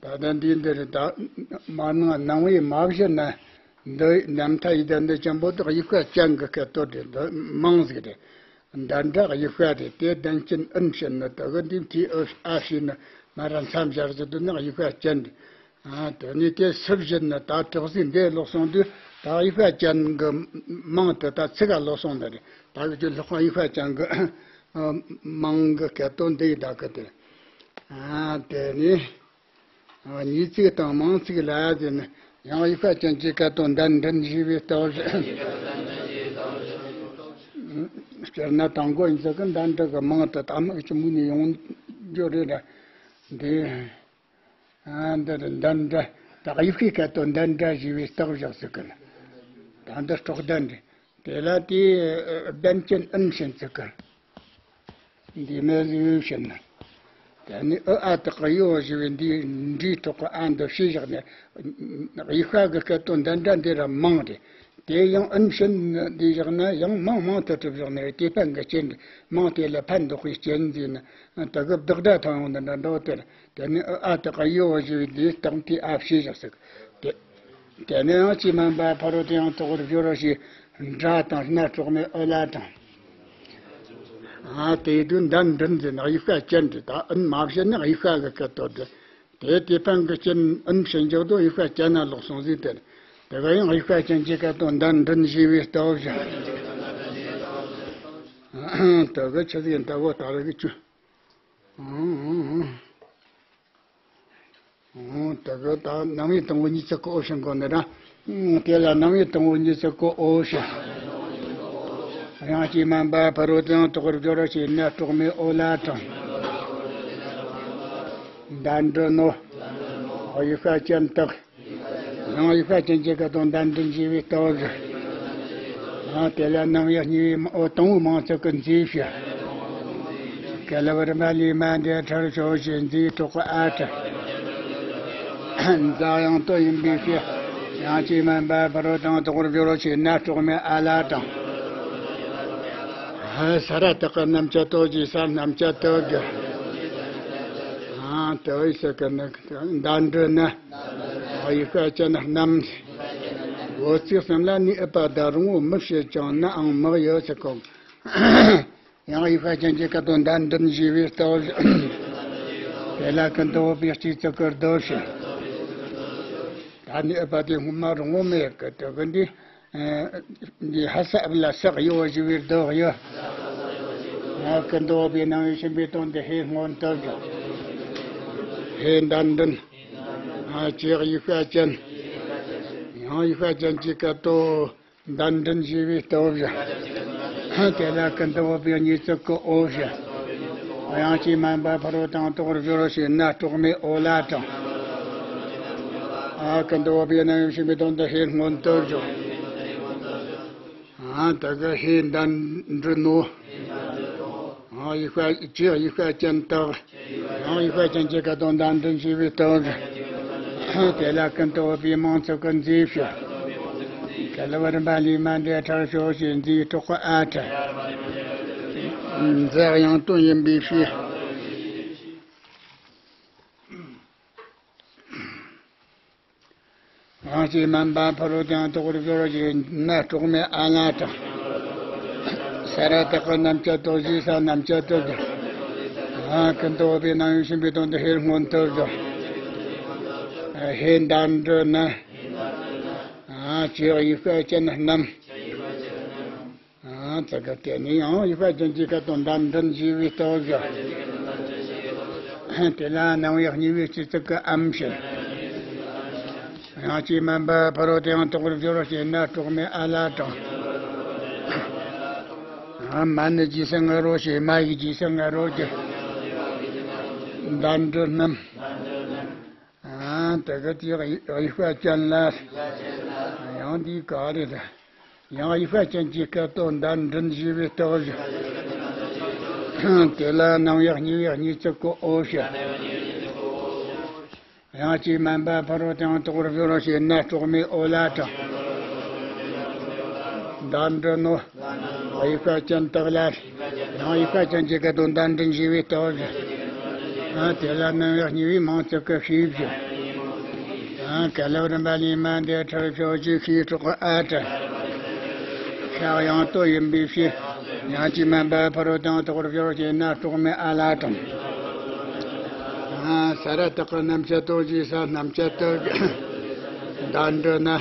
ད་ལྟ་འདི་འདིར་ད་མ་ནང་ནང་བའི་མ་བཞི་ན། འདི་ནམ་མཐའ་ཡི་དམ་འདི་ཅན་པོ་དག་དབྱུག་ཤ་ཅན་གྱི་སྐད་དོད་རེད། འདི་མང་ཟིག་རེད། འདར་འདྲེན་དབྱུག་ཤ་རེད། དེ་ལྡན་ཅན་ཨུན་བྱས་ན་ད་གི་འདི་མཐའི་ཨུ་ཨ་བྱས་ན་མ་ར་མཚམས་སྦྱར་གྱི་འདུག་ན་དབྱུག་ཤ་ཅན་རེད། ཨ། དེ་ནས་དེ་སི་བཞི་ན་ད་དྲག་ཟིག་འདི་ལོག་སོང་དུས་ད་དབྱུག་ཤ་ཅན་གྱི་མང་དུ་ད་ཚིག་ག་ལོག་སོང་ནི་རེད། ད་གི་ཅི་ལྷག་པ་དབྱུག་ཤ་ཅན་གྱི་མང་གི་སྐད་དོད་འདི་ཡི་ད་གི་དེ། ཨ། དེ་ནས། ཨ། ཉིས་ཚིག་དང་མང་ཚིག་ལ་ཟེར་ན། ཡང་དབྱུག་ཤ་ཅན་གྱི་སྐད་དོད་འདར་འདྲེན་ཞེས་པའི་སྟོབས་བཞག། སྤྱིར་ན་དང་པོ་ཡིན་ཚད་ཀྱི་འདར་འདྲེན་གྱི་མང་དུ་ད་མིག་གི་མུ་ནས་ཡོང་རྒྱུ་རེད་ལ། འདི། ཨ། འདིར་འདར་འདྲེན། ད་དབྱུག་ཤའི་སྐད་དོད་འདར་འདྲེན་ཞེས་པའི་སྟོབས་བཞག་ཟེར་གི་ན། ད་འདི་སྲོག་འདར་འདྲེན། དེ་ལ་དེའི་ལྡན་ཅན་ཨུན་བྱས་ཚིག་གི། འདི་མེ་ལུས་བྱས་ན། དེ་ནི་ཨུ་ཨ་དག་གི་གཡོ་ཞེས་པའི་འདིའི་འབྲས་གྲོགས་ཀྱི་ཨ་འདི་བྱས་བཞག་ནས། དབྱུག་ཤ་གི་སྐད་དོད་འདར་འདྲེན་འདི་ར་མང་རེད། དེ་ཡང་ཨུན་བྱས་འདི་བཞག་ན་ཡང་མང་མང་དུ་གྲུབ་བཞག་ནས། དེ་ཕན་གི་ཅན་རེད། མང་དེ་ལ་ཕན་འདོགས་པའི་ཅན་ཟེར་ན། ད་གི་བདག་སྒྲ་ཐོན་ཡོང་འདི་འདྲ་འདྲ་བོ་དེར། དེ་ནི་ཨུ་ཨ་དག་གི་གཡོ་ཞེས་པའི་འདིའི་སྟེང་དེ་ཨ་བྱས་བཞག་ཟེར། དེ། དེ་ནས་ཡང་ཅི་མན་པ་ཕ་རོལ་ཏུ་ཡང་དག་པར་སྦྱོར་རོ་ཞེས་འདྲ་དང་སྣ་དྲོགས་མའི་ཨོ་ལ་དང་། ཨ། དེ་དུས་འདར་འདྲེན་ཟེར་ན་དབྱུག་ཤ་ཅན་རེད། ད་ཨུན་མ་བྱས་ན་དབྱུག་ཤ་གི་སྐད་དོད་རེད། དེ་དེ་ཕན་གི་ཅན་ཨུན་བྱས་འཇོག་དུས་དབྱུག་ཤ་ཅན་ན་ལོག་སོང་ཟིག་དེར། དེ་ག་ཡང་དབྱུག་ཤ་ཅན་གྱི་སྐད་དོད་འདར་འདྲེན་ཞེས་པའི་སྟོབས་བཞག། དེ་གི་ཆི་ཟིག་ཡིན་ད་གོ་ད་རེ་གི་ཆུ། ཨང་། ཨང་། ཨང་། དེ་གི་ད་རྣམ་དབྱེ་དང་པོ་གཉིས་ཚིག་གི་ཨོ་བྱས་གོ་ནི་ར། ཨང་། དེ་ལ་རྣམ་དབྱེ་དང་པོ་གཉིས་ཚིག་གི་ཨོ་བྱས། དབྱངས་ཀྱིས་དམན་པ་ཕ་རོལ་ཏུ་ཡང་དག་པར་སྦྱོར་རོ་ཞེས་སྣ་དྲོགས་མའི་ཨོ་ལ་དང་། འདར་འདྲེན་ནོ། དབྱུག་ཤ་ཅན་དག། ཡང་དབྱུག་ཤ་ཅན་གྱི་སྐད་དོད་འདར་འདྲེན་ཞེས་པའི་སྟོབས་བཞག། ཡང་དེ་ལ་རྣམ་དབྱེ་གཉིས་པའི་ཨོ་དང་པོའི་མང་ཚིག་གི་མཛེས་བྱས། ག་ལ་བར་མ་ལས་མ་འདས་ཁྲར་ཕྱོགས་ཞེས་མཛེས་གྲོགས་ཀྱི་ཨ་ཁྲ། མཛའ་ཡང་དོད་ཡིན་པའི་ཕྱིར། དབྱངས་ཀྱིས་དམན་པ་ཕ་རོལ་ཏུ་ཡང་དག་པར་སྦྱོར་རོ་ཞེས་སྣ་དྲོགས་མའི་ཨ་ལ་དང་། ཧ་ས་ར་བཏགས་པའི་རྣམ་བཅད་དོ་ཞེས་སར་རྣམ་བཅད་དོ་བསྒྱུར། ཨང་། དོ་ཡི་ས་ཀ་ན་འདར་འདྲེན་ན། དབྱུག་ཤ་ཅན་རྣམས། འོ་ཚིག་གསུམ་ལ་ནི་ཨུ་པ་ད་རིང་བོ་མི་བྱེད་ཀྱང་ནའང་དམིགས་ཡོད་ཟེར་གོ། ཡང་དབྱུག་ཤ་ཅན་གྱི་སྐད་དོད་འདར་འདྲེན་ཞེས་པའི་སྟོབས། དེ་ལ་ཀུན་ཏུ་བབས་པའི་གཅིག་ཙིག་གི་ལྡོག་བྱས། ད་ནི་ཨུ་པ་དེ་སྔོན་མ་རིང་བོ་མེད་གི། དེ་གི་འདི། འདི་ཧ་ས་ཨུ་ལ་སག་ཡོ་ཞེས་པའི་ལྡོག་ཡོད། ཀུན་ཏུ་བབས་པའི་རྣམ་དབྱེ་ཆེན་པོའི་དོན་དེ་ཧེ་སྔོན་དུ་བརྗོད། ཧེ་འདར་འདྲེན། ཅེས་དབྱུག་ཤ་ཅན། ཡང་དབྱུག་ཤ་ཅན་གྱི་སྐད་དོད་འདར་འདྲེན་ཞེས་པའི་སྟོབས་བཞག། དེ་ལ་ཀུན་ཏུ་བབས་པའི་གཉིས་ཚིག་གི་ཨོ་བཞག། དབྱངས་ཀྱིས་དམན་པ་ཕ་རོལ་ཏུ་ཡང་དག་པར་སྦྱོར་རོ་ཞེས་སྣ་དྲོགས་མའི་ཨོ་ལ་དང་། ཨ། ཀུན་ཏུ་བབས་པའི་རྣམ་དབྱེ་ཆེན་པོའི་དོན་དེ་ཧེ་སྔོན་དུ་བརྗོད། ཨ། ཨ་དེ་གི་ཧེ་ནཱ་ཌ་ནོ། ཨ་ཡིག་བརྒྱ་ཅེས་ཡིག་བརྒྱ་ཅན་དག། ཡང་ཡིག་བརྒྱ་ཅན་གྱི་སྐད་དོད་ནཱ་ཌ་ཞེས་པའི་སྟོབས། དེ་ལ་ཀུན་ཏུ་བབ་པའི་མིང་ཚིག་གི་མཛོད་ཕྱིར། ག་ལ་བ་རིམ་པ་ལས་མ་འདས་ཁྲར་ཞོག་ཅེས་མཛོད་གྲོགས་ཀྱི་ཨ་ཁྲ། མཛོད་དབྱངས་སྟོན་ཡིན་པའི་ཕྱིར། རང་སྤྱི་མིན་པ་ཕ་རོལ་ཏུ་ཡང་དག་པར་སྦྱོར་བ་ཞེས་ན་གྲོགས་མེད་ཨ་ལ་དང་། ས་ར་བཏགས་རྣམ་བཅད་དོ་ཞེས་ས་རྣམ་བཅད་དོ་ཞེས། ཨ་ཀུན་ཏུ་བབ་པའི་རྣམ་དབྱེ་ཆེན་པོའི་དོན་དུ་ཧེ་སྔོན་དུ་བཞག། ཧེ་ནཱ་ཌ་ནོ། ཨ་ཅེས་ཡིག་བརྒྱ་ཅན་རྣམས། ཨ་ཙི་ག་དེ་ནས་ཡང་ཡིག་བརྒྱ་ཅན་གྱི་སྐད་དོད་ནཱ་ཌ་ཞེས་པའི་སྟོབས་བཞག། དེ་ལ་རྣམ་དབྱེ་གཉིས་པའི་སྤྱི་གཙུག་གི་ཨམ་ཞེས། རང་སྤྱི་མིན་པ་ཕ་རོལ་ཏུ་ཡང་དག་པར་སྦྱོར་བ་ཞེས་ན་གྲོགས་མེད་ཨ་ལ་དང་། ཨ་མ་ནི་རྗེས་སུ་ང་རོ་ཞེས་མ་ཡི་རྗེས་སུ་ང་རོ་ཀྱི་ནཱ་ཌ་རྣམས། ཨ་དེ་གི་དེ་ཡིག་བརྒྱ་ཅན་ལ། ཡང་འདི་ག་རེ་རེད། ཡང་ཡིག་བརྒྱ་ཅན་གྱི་སྐད་དོད་ནཱ་ཌ་ཞེས་པའི་སྟོབས་བཞག། དེ་ལ་རྣམ་དབྱེ་གཉིས་པའི་གཉིས་གཙུག་གི་འོ་ཞེས། ཡང་སྤྱི་མིན་པ་ཕ་རོལ་ཏུ་ཡང་དག་པར་སྦྱོར་བ་ཞེས་ན་གྲོགས་མེད་ཨོ་ལ་དང་། ནཱ་ཌ་ནོ། ཡིག་བརྒྱ་ཅན་དག་ལ། ཡང་ཡིག་བརྒྱ་ཅན་གྱི་སྐད་དོད་ནཱ་ཌ་ཞེས་པའི་སྟོབས་བཞག། ཨ་དེ་ལ་རྣམ་དབྱེ་གཉིས་པའི་མིང་ཚིག་གི་ཤེས་བྱ། ཨ་ག་ལ་བ་རིམ་པ་ལས་མ་འདས་ཁྲར་ཞོག་ཅེས་ཤེས་གྲོགས་ཨ་ཁྲ། ཤ་དབྱངས་སྟོད་ཡིན་པའི་ཕྱིར། ཡང་སྤྱི་མིན་པ་ཕ་རོལ་ཏུ་ཡང་དག་པར་སྦྱོར་བ་ཞེས་ན་གྲོགས་མེད་ཨ་ལ་དང་། ཨ་ས་ར་བཏགས་རྣམ་བཅད་དོ་ཞེས་ས་རྣམ་བཅད་དོ་ཞེས། ནཱ་ཌ་ནོ།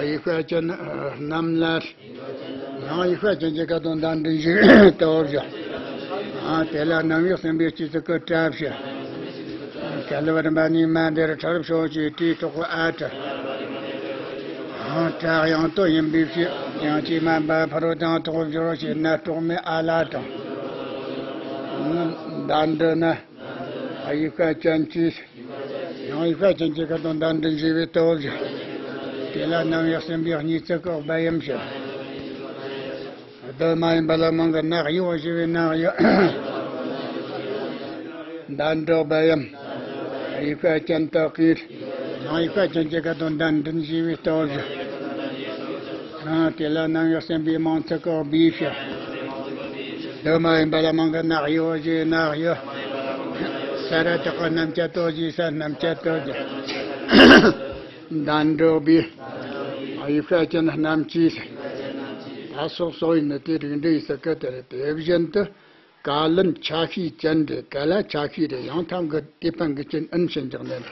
ཡིག་བརྒྱ་ཅན་རྣམས་ལ། ཡང་ཡིག་བརྒྱ་ཅན་གྱི་སྐད་དོད་ནཱ་ཌ་ཞེས་པའི་སྟོབས་བཞག། ཨ་དེ་ལ་རྣམ་དབྱེ་གསུམ་པའི་སྤྱི་གཙུག་གི་ཏྲ་བཞག། ག་ལ་བ་རིམ་པ་ལས་མ་འདས་ཁྲར་ཞོག་ཅེས་ཏྲའི་གྲོགས་ཨ་ཁྲ། ཨ་ཁྲ་དབྱངས་སྟོད་ཡིན་པའི་ཕྱིར། ཡང་སྤྱི་མིན་པ་ཕ་རོལ་ཏུ་ཡང་དག་པར་སྦྱོར་བ་ཞེས་ན་གྲོགས་མེད་ཨ་ལ་དང་། ནཱ་ཌ་ནོ། ཡིག་བརྒྱ་ཅན་གྱི། ཡང་ཡིག་བརྒྱ་ཅན་གྱི་སྐད་དོད་ནཱ་ཌ་ཞེས་པའི་སྟོབས་བཞག། དེ་ལ་རྣམ་དབྱེ་གསུམ་པའི་གཉིས་གཙུག་གི་བ་ཡམ་ཞེས། བསྡུ་མ་ཡིན་པ་ལ་མང་གི་ནག་ཡོ་ཞེས་པའི་ནག་ཡོ། ནཱ་ཌ་བ་ཡམ། ཡིག་བརྒྱ་ཅན་དག་གིས། ཡང་ཡིག་བརྒྱ་ཅན་གྱི་སྐད་དོད་ནཱ་ཌ་ཞེས་པའི་སྟོབས་བཞག། ཨ་དེ་ལ་རྣམ་དབྱེ་གསུམ་པའི་མིང་ཚིག་གི་བི་ཞེས། བསྡུ་མ་ཡིན་པ་ལ་མང་གི་ནག་ཡོ་ཞེས་ནག་ཡོ། ས་ར་བཏགས་རྣམ་བཅད་དོ་ཞེས་ས་རྣམ་བཅད་དོ་ཞེས། ནཱ་ཌ་བི། ཡིག་བརྒྱ་ཅན་རྣམས་ཀྱིས། ད་སོགས་སོགས་ཡིན་ནི་དེ་རིགས་འགྲེ་ཡི་ས་སྐད་དེ་རེད། དེ་བཞིན་དུ། ཀ་ལན་ཆ་ཤས་ཅན་རེད། ཀ་ལ་ཆ་ཤས་རེད། ཡང་ཐང་གི་དེ་པན་གི་ཅན་ཨན་ཞེས་འཇོག་ནི་རེད།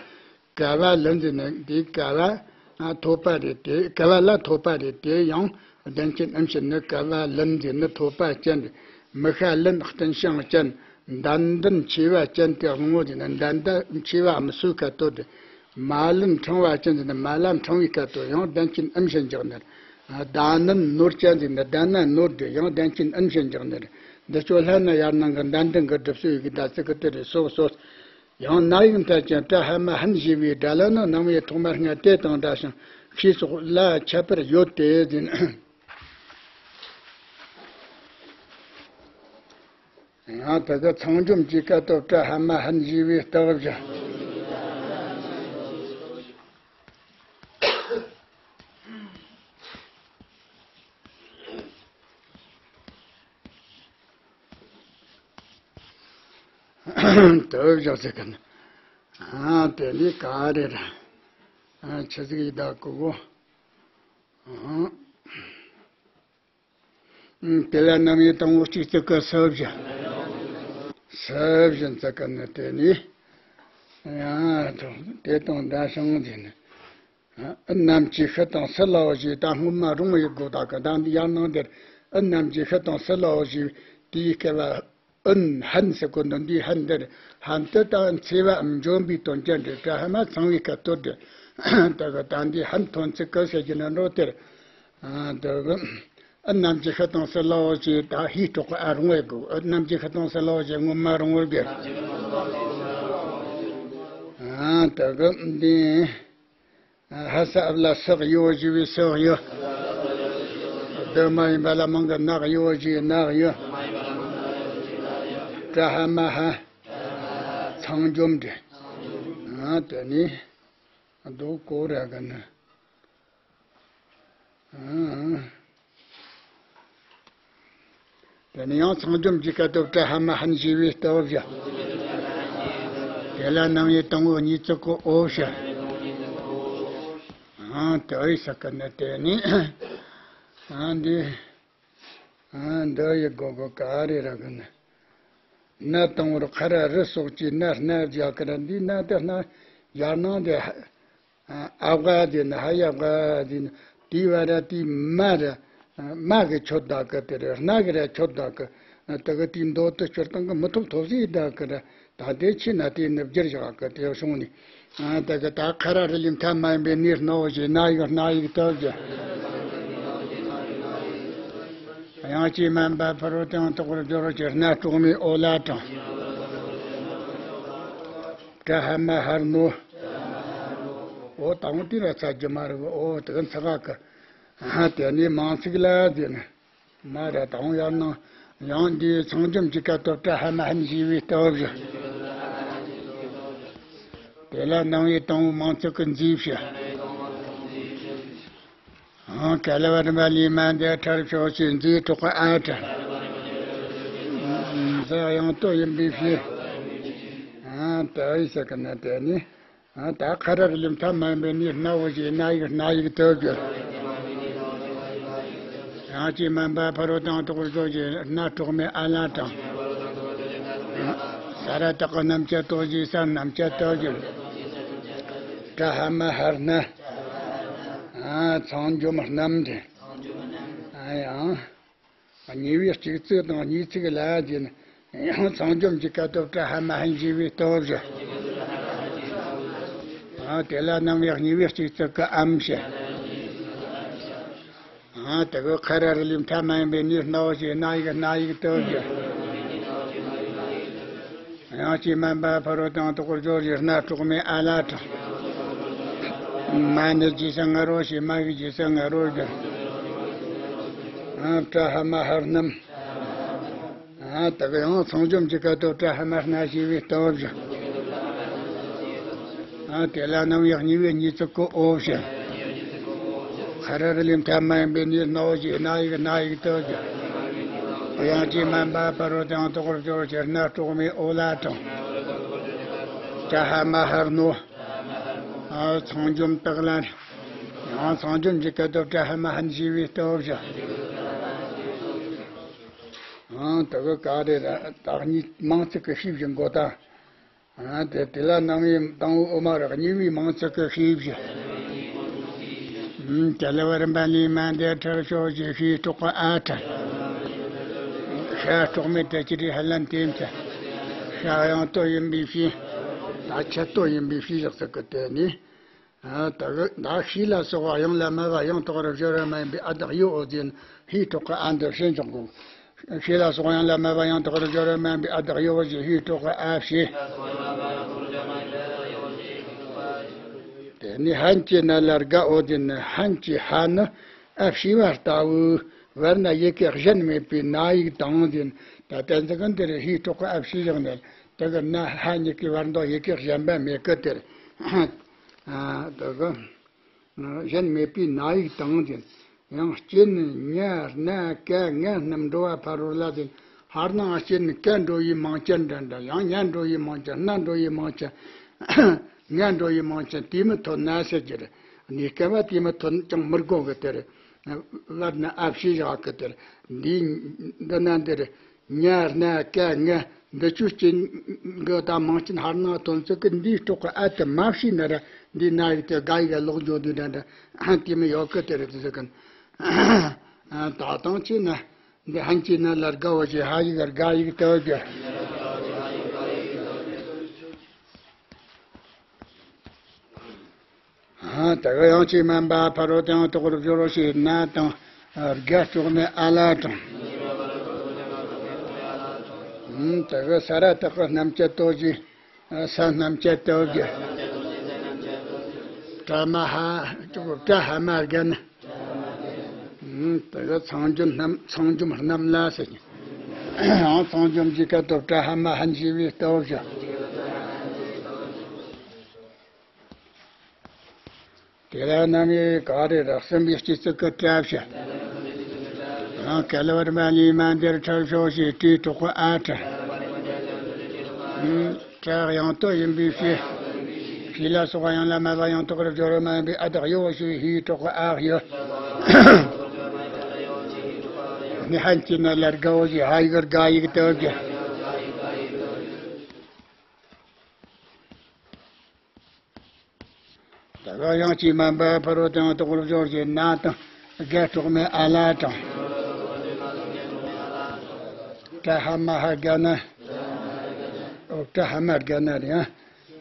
ཀ་བ་ལན་ཟེར་ནི་འདི་ཀ་བ་ཐོད་པ་རེད་དེ། ཀ་བ་ལ་ཐོད་པ་རེད་དེ། ཡང་གདན་ཅན་ཨམ་ཞེས་ནི་ཀ་བ་ལན་ཟེར་ནི་ཐོད་པ་ཅན་རེད། མི་ཤ་ལན་རྟེན་བྱང་ཅན། ལྡན་ལྡན་མཆེ་བ་ཅན་དེ་གླང་བོ་ཟེར་ནི་ལྡན་ལྡན་མཆེ་བ་མི་སོའི་སྐད་དོད་དེ། མ་ལན་ཕྲེང་བ་ཅན་ཟེར་ནི་མ་ལ་ཕྲེང་བའི་སྐད་དོད། ཡང་གདན་ཅན་ཨམ་ཞེས་འཇོག་ནི་རེད། ལྡན་ལྡན་ནོར་ཅན་ཟེར་ནི་ལྡན་ན་ནོར་དེ། ཡང་གདན་ཅན་ཨམ་ཞེས་འཇོག་ནི་རེད། འདི་ཚོ་ལྷ་ན་ཡར་སྣང་གི་ལྡན་ལྡན་གྱི་སྒྲུབ་སྲོལ་ཡི་གེ་ད་ཚིག་གི་དེ་རེད། སོགས་སོགས། ཡང་ན་ཡིག་མཐའ་ཅན་ཏྲ་ཧ་མ་ཧན་ཞེས་པའི་སྒྲ་ལ་ནི་རྣམ་དབྱེ་ཐོག་མར་སྔ་དེ་དང་འདྲ་ཞིང་ཤས་སོགས་ལ་ཁྱད་པར་ཡོད་དེ་ཟེར། ཡང་དེ་གི་ཚངས་འཇོམས་ཀྱི་སྐད་དོད་ཏྲ་ཧ་མ་ཧན་ཞེས་པའི་སྟོབས་བཞག། དེ་བཞག་ཟེར་གི་ནི། ཨ་དེ་ནི་ག་རེ་རེད། ཨ་ཆི་ཟིག་ཡིན་ད་གོ་གོ། ཨ་དེ་ལ་རྣམ་དབྱེ་དང་པོ་གཅིག་ཙི་གི་སུ་བཞག། སུ་བཞག་ཙི་གི་ནི་དེ་ནི། ཨ་དེ་དང་འདྲ་ཞིང་ཟེར་ནི། ཨ་རྣམས་ཀྱི་ཤུ་དང་སུ་ལའོ་ཞེས་ད་སྔོན་མ་རུང་བའི་སྒོ་དག་གི་ད་འདི་ཡར་སྣང་འདིར། ཨ་རྣམས་ཀྱི་ཤུ་དང་སུ་ལའོ་ཞེས་དེའི་སྐད་ལ་ཨུན་ཧན་ཟེར་གོ་འདུག་འདིའི་ཧན་འདིར་ཧན་དུ་ད་འཚེ་བའམ་འཇོམས་པའི་དོན་ཅན་རེད། ཏྲ་ཧ་མ་ཚང་བའི་སྐད་དོད་རེད། ད་གི་ད་འདིའི་ཧན་ཐོན་ཚིག་གི་ཟེར་གྱི་ནི་འགྲོ་དེར། ཨ་ད་གི་ཨ་རྣམས་ཀྱི་ཤུ་དང་སུ་ལའོ་ཞེས་ད་ཧིའི་གྲོགས་ཨ་རུང་བའི་སྒོ། ཨ་རྣམས་ཀྱི་ཤུ་དང་སུ་ལའོ་ཞེས་སྔོན་མ་རུང་བར་གྱུར། ཨ་ད་གི་འདི། ཧ་ས་ཨབ་ལ་སག་ཡོ་ཞེས་པའི་སག་ཡོ། དེ་མ་ཡིན་པ་ལ་མང་གི་ནག་ཡོད་ཅེས་ནག་ཡོད། ཏྲ་ཧ་མ་ཧ། ཚང་འཇོམས་ཏེ། ཨ་དེ་ནི། རྡོ་གོ་ར་ག་ན། ཨ། དེ་ནས་ཡང་ཚང་འཇོམས་ཀྱི་སྐད་དུ་ཏྲ་ཧ་མ་ཧན་ཞེས་པའི་སྟོབས་བཞག་དེ་ལ་ནང་བའི་དང་པོ་གཉིས་ཚིག་གི་འོ་བཞག་ཨ་དེ་ཡི་ས་ཀ་ན་དེ་ནས། ཨ་འདི། ཨ་འདི་ཡི་སྒོ་གོ་ག་རེ་ར་གི་ན། ན་དང་པོར་ཁ་ར་རི་སོགས་ཀྱི་ན་སྣ་རྒྱག་གི་ར་འདི་ན་དེ་སྣ་ཡར་ནང་དེ། ཨ་ཨ་བ་དེ་ན་ཧ་ཡ་བ་དེ་ན་དེའི་བ་ར་དེའི་མ་ར། མ་གི་ཆོད་ད་གི་དེ་ར་སྣ་གི་ར་ཆོད་ད་གི། དེ་གི་དེའི་མདོ་དུ་སྐྱོར་སྟངས་གི་མི་ཐོབ་ཐོབ་ཟིག་ད་གི་ར། ད་དེ་ཆི་ན་དེ་ནི་བསྒྱུར་བཞག་གི་དེ་བྱུང་ནི། ཨ་དེ་གི་ད་ཁ་ར་རི་ལི་མཐའ་མ་ཡིན་པའི་ནི་སྣ་བོ་ཞེས་སྣ་ཡིག་སྣ་ཡིག་ཐོབ་ཀྱི། དབྱངས་ཅན་མ་འབབ་ཕ་རོལ་ཏུ་ཡང་དག་པར་སྦྱོར་བ་ཅན་སྣ་དྲུག་མའི་འོ་ལ་དང་། ཏྲ་ཧ་མ་ཧར་ནོ། འོ་དང་དེ་ར་ཚ་རྒྱུ་མ་རེད། འོ་དེ་གི་ཚ་ག་གི། ཨ་དེ་ནི་མང་ཚིག་ལ་དེ་ནི། མ་ར་དང་ཡར་ནང་ཡང་འདིའི་ཚང་འཇོམས་ཀྱི་སྐད་དུ་ཏྲ་ཧ་མ་ཧན་ཞེས་པའི་སྟོབས་བཞག་དེ་ལ་ནང་བའི་དང་པོ་མང་ཚིག་གི་མཛེས་བྱ། ཨང་། ག་ལ་བ་རིམ་པ་ལས་མ་འདས་ཁྲར་ཕྱོགས་ཀྱི་མཛེས་གྲོགས་ཨ་ཏྲ། མཛེས་དབྱངས་སྟོད་ཡིན་པའི་ཕྱིར། ཨང་། ད་ཡི་ས་ཀ་ན་དེ་ནི། ཨང་། ད་ཁ་ར་རི་ལི་མཐའ་མ་ཡིན་པའི་ནི་སྣ་བོ་ཞེས་སྣ་ཡིག་སྣ་ཡིག་ཐོབ་ཀྱི། དབྱངས་ཅན་མ་འབབ་ཕ་རོལ་ཏུ་ཡང་དག་པར་སྦྱོར་བ་ཅན་སྣ་དྲུག་མའི་ཨ་ལ་དང་། ས་ར་བཏགས་སྣམ་སྦྱར་ཏོག་ཞེས་ས་སྣམ་སྦྱར་ཏོག་ཅན། ཏྲ་ཧ་མ་ཧར་སྣ། ཨ་ཚང་འཇོམས་སྣམ་དེ། ཨ་ཡང་། གཉིས་པའི་གཅིག་ཚིག་དང་གཉིས་ཚིག་ལ་བརྒྱན། ཡང་ཚང་འཇོམས་ཀྱི་སྐད་དུ་ཏྲ་ཧ་མ་ཧན་ཞེས་པའི་སྟོབས་བཞག་ཨ་དེ་ལ་ནང་བའི་གཉིས་པའི་གཅིག་ཚིག་གི་ཨམ་བྱ། ཨ་དེ་གི་ཁ་ར་རི་ལི་མཐའ་མ་ཡིན་པའི་ནི་སྣ་བོ་ཞེས་སྣ་ཡིག་སྣ་ཡིག་སྟོབས་བཞག་དབྱངས་ཅན་མ་འབབ་ཕ་རོལ་ཏུ་ཡང་དག་པར་སྦྱོར་བ་ཅན་སྣ་དྲུག་མའི་ཨ་ལ་དང་། མ་ནི་རྗེས་སུ་ང་རོ་ཞེས་མ་གི་རྗེས་སུ་ང་རོ་བརྒྱན། ཨ་ཏྲ་ཧ་མ་ཧར་སྣམ། ཨ་དེ་གི་ཡང་ཚང་འཇོམས་ཀྱི་སྐད་དུ་ཏྲ་ཧ་མ་སྣ་ཞེས་པའི་སྟོབས་བཞག་ཨ་དེ་ལ་ནང་བའི་གཉིས་པའི་གཉིས་ཚིག་གི་འོ་བྱ། ཁ་ར་རི་ལི་མཐའ་མ་ཡིན་པའི་ནི་སྣ་བོ་ཞེས་སྣ་ཡིག་སྣ་ཡིག་སྟོབས་བཞག་དབྱངས་ཅན་མ་འབབ་ཕ་རོལ་ཏུ་ཡང་དག་པར་སྦྱོར་བ་ཅན་སྣ་དྲུག་མའི་འོ་ལ་དང་། ཏྲ་ཧ་མ་ཧར་ནོ། ཨ་ཚང་འཇོམས་དག་ལ། ཡང་ཚང་འཇོམས་ཀྱི་སྐད་དུ་ཏྲ་ཧ་མ་ཧན་ཞེས་པའི་སྟོབས་བཞག་ཨང་། དེ་གི་ག་རེ་ར་བདག་ཉིད་མང་ཚིག་གི་ཤེས་བཞིན་གོ་ད། ཨང་། དེ་དེ་ལ་ནང་བའི་དང་པོ་འོ་མ་ར་གཉིས་པའི་མང་ཚིག་གི་ཤེས་བཞིན། ཨང་། ག་ལ་བ་རིམ་པ་ལས་མ་འདས་ཁྲར་ཕྱོགས་ཀྱི་ཤེས་གྲོགས་ཨ་ཏྲ། ཤ་གྲོགས་མེད་དེ་ཅི་རིགས་ཧ་ལམ་དེ་མཐའ། ཤ་ཡང་སྟོད་ཡིན་པའི་ཕྱིར། ད་ཆ་སྟོད་ཡིན་པའི་ཕྱིར་བཞག་ཚིག་གི་དེ་ནི། ཨ་དེ་གི་ད་ཤི་ལ་སོགས་པ་ཡང་ལ་སྨད་པ་ཡང་དག་པར་སྦྱོར་བ་མ་ཡིན་པའི་ཨ་བདག་ཡོད་འོ་ཟེར་ན་ཧི་གྲོགས་ཀྱི་ཨ་འདི་ཤེས་འཇོག་དགོས། ཤི་ལ་སོགས་ཡང་ལ་སྨད་པ་ཡང་དག་པར་སྦྱོར་བ་མ་ཡིན་པའི་ཨ་བདག་ཡོད་འོ་ཞེས་ཧི་གྲོགས་ཀྱི་ཨ་བྱས། དེ་ནི་ཧན་གྱི་ན་ལ་དགའ་འོ་ཟེར་ན་ཧན་གྱི་ཧ་ནི་ཨ་བྱས་པ་ལྟ་བུའི་བར་ན་ཡི་གེ་གཞན་མེད་པའི་ན་ཡིག་དང་ཟེར་ན་ད་ལྟ་འཛི་གི་འདི་རེད། ཧི་གྲོགས་ཀྱི་ཨ་བྱས་བཞག་ནས་དེ་གི་ན་ཧ་གཉིས་ཀྱི་བར་འདོགས་ཡི་གེ་གཞན་པ་མེད་གི་དེ་རེད། ཨ་དེ་གི། གཞན་མེད་པའི་ན་ཡིག་དང་ཟེར། ཡང་སྐྱེ་ནི་ཉ་སྣ་ཀ་ང་རྣམས་འགྲོ་བ་ཕ་རོལ་ལ་ཟེར། ཧར་ནང་སྐྱེ་ནི་ཀ་འགྲོ་ཡི་མང་ཆེ་འདྲ་འདྲ། ཡང་ཉ་འགྲོ་ཡི་མང་ཆེ། སྣ་འགྲོ་ཡི་མང་ཆེ། ང་འགྲོ་ཡི་མང་ཆེ། དེ་མི་ཐོན་ན་ཟེར་གྱི་རེད། གནས་སྐབས་དེ་མི་ཐོན་ཀྱང་མི་དགོས་གི་དེ་རེད། བར་ན་ཨ་བྱས་བཞག་གི་དེ་རེད། འདི་འདི་ན་འདི་རེད། ཉ་སྣ་ཀ་ང་འདི་ཆོས་ཅན་གི་ད་མང་ཆེན་ཧར་ནང་ཐོན་ཚུལ་གི་འདིའི་གྲོགས་ཀྱི་ཨ་དེ་མ་བྱས་ན་ར་འདི་ན་ཡིག་དེ་དག་ཡིག་ལོག་འཇོག་དུས་འདྲ་འདྲ་ཨ་དེ་མི་ཡོད་གི་དེ་རེད་དེ་ཟེར་གི། ད་དང་ཆེ་ན་འདི་ཧན་གྱི་ན་ལ་དགའ་བོ་ཞེས་ཧ་ཡིག་དགའ་ཡིག་དེ་བོ་གི། ཨ་དེ་གི་དབྱངས་ཅན་མ་འབབ་ཕ་རོལ་ཏུ་ཡང་དག་པར་སྦྱོར་བ་ཞེས་ན་དང་། དགའ་གྲོགས་མེད་ཨ་ལ་དང་། ཨ་དེ་གི་ས་ར་བཏགས་སྣམ་སྦྱར་ཏོག་ཅན། ས་སྣམ་སྦྱར་ཏོག་གི། ཏྲ་མ་ཧ། ཏྲ་ཧ་མ་རྒན། དེ་ག་ཚངས་འཇོམས་རྣམས་ཚངས་འཇོམས་རྣམས་ལ་ཟེར། ཡང་ཚངས་འཇོམས་ཀྱི་སྐད་དུ་ཏྲ་ཧ་མ་ཧན་ཞེས་པའི་སྟོབས་ཀྱིས། དེ་ལ་རྣམ་དབྱེ་ག་རེ་རག་སེམས་པའི་སྤྱི་གཙུག་གི་ཏྲ་བྱ། ཡང་ག་ལ་བར་མ་ལི་མ་འདིར་ཁྲག་ཤོག་ཞེས་ཏྲའི་གྲོགས་པོ་ཨ་ཏྲ། ཏྲ་ཡང་དོ་ཡིན་པའི་ཕྱིར། ཕྱི་ལ་སོགས་ཡང་ལ་མ་ལ་ཡང་དག་པར་སྦྱོར་བ་མ་ཡིན་པའི་ཨ་དག་ཡོ་ཞེས་ཧིའི་གྲོགས་པོ་ཨ་ཡོ། ནི་ཧན་གྱི་ན་ལར་དགའ་བོ་ཞེས་ཧ་ཡིག་དགའ་ཡིག་དོ་རྒྱ། ད་ག་ཡང་གཅིག་མ་འབའ་ཕ་རོ་དང་དོག་རུ་སྦྱོར་གྱི་ན་དང་རྒ་གྲོགས་མེད་ཨ་ལ་དང་། ཏྲ་ཧ་མ་ཧ་རྒ་ན། ཨོ་ཏྲ་ཧ་མ་རྒ་ན་རེད་ཨ།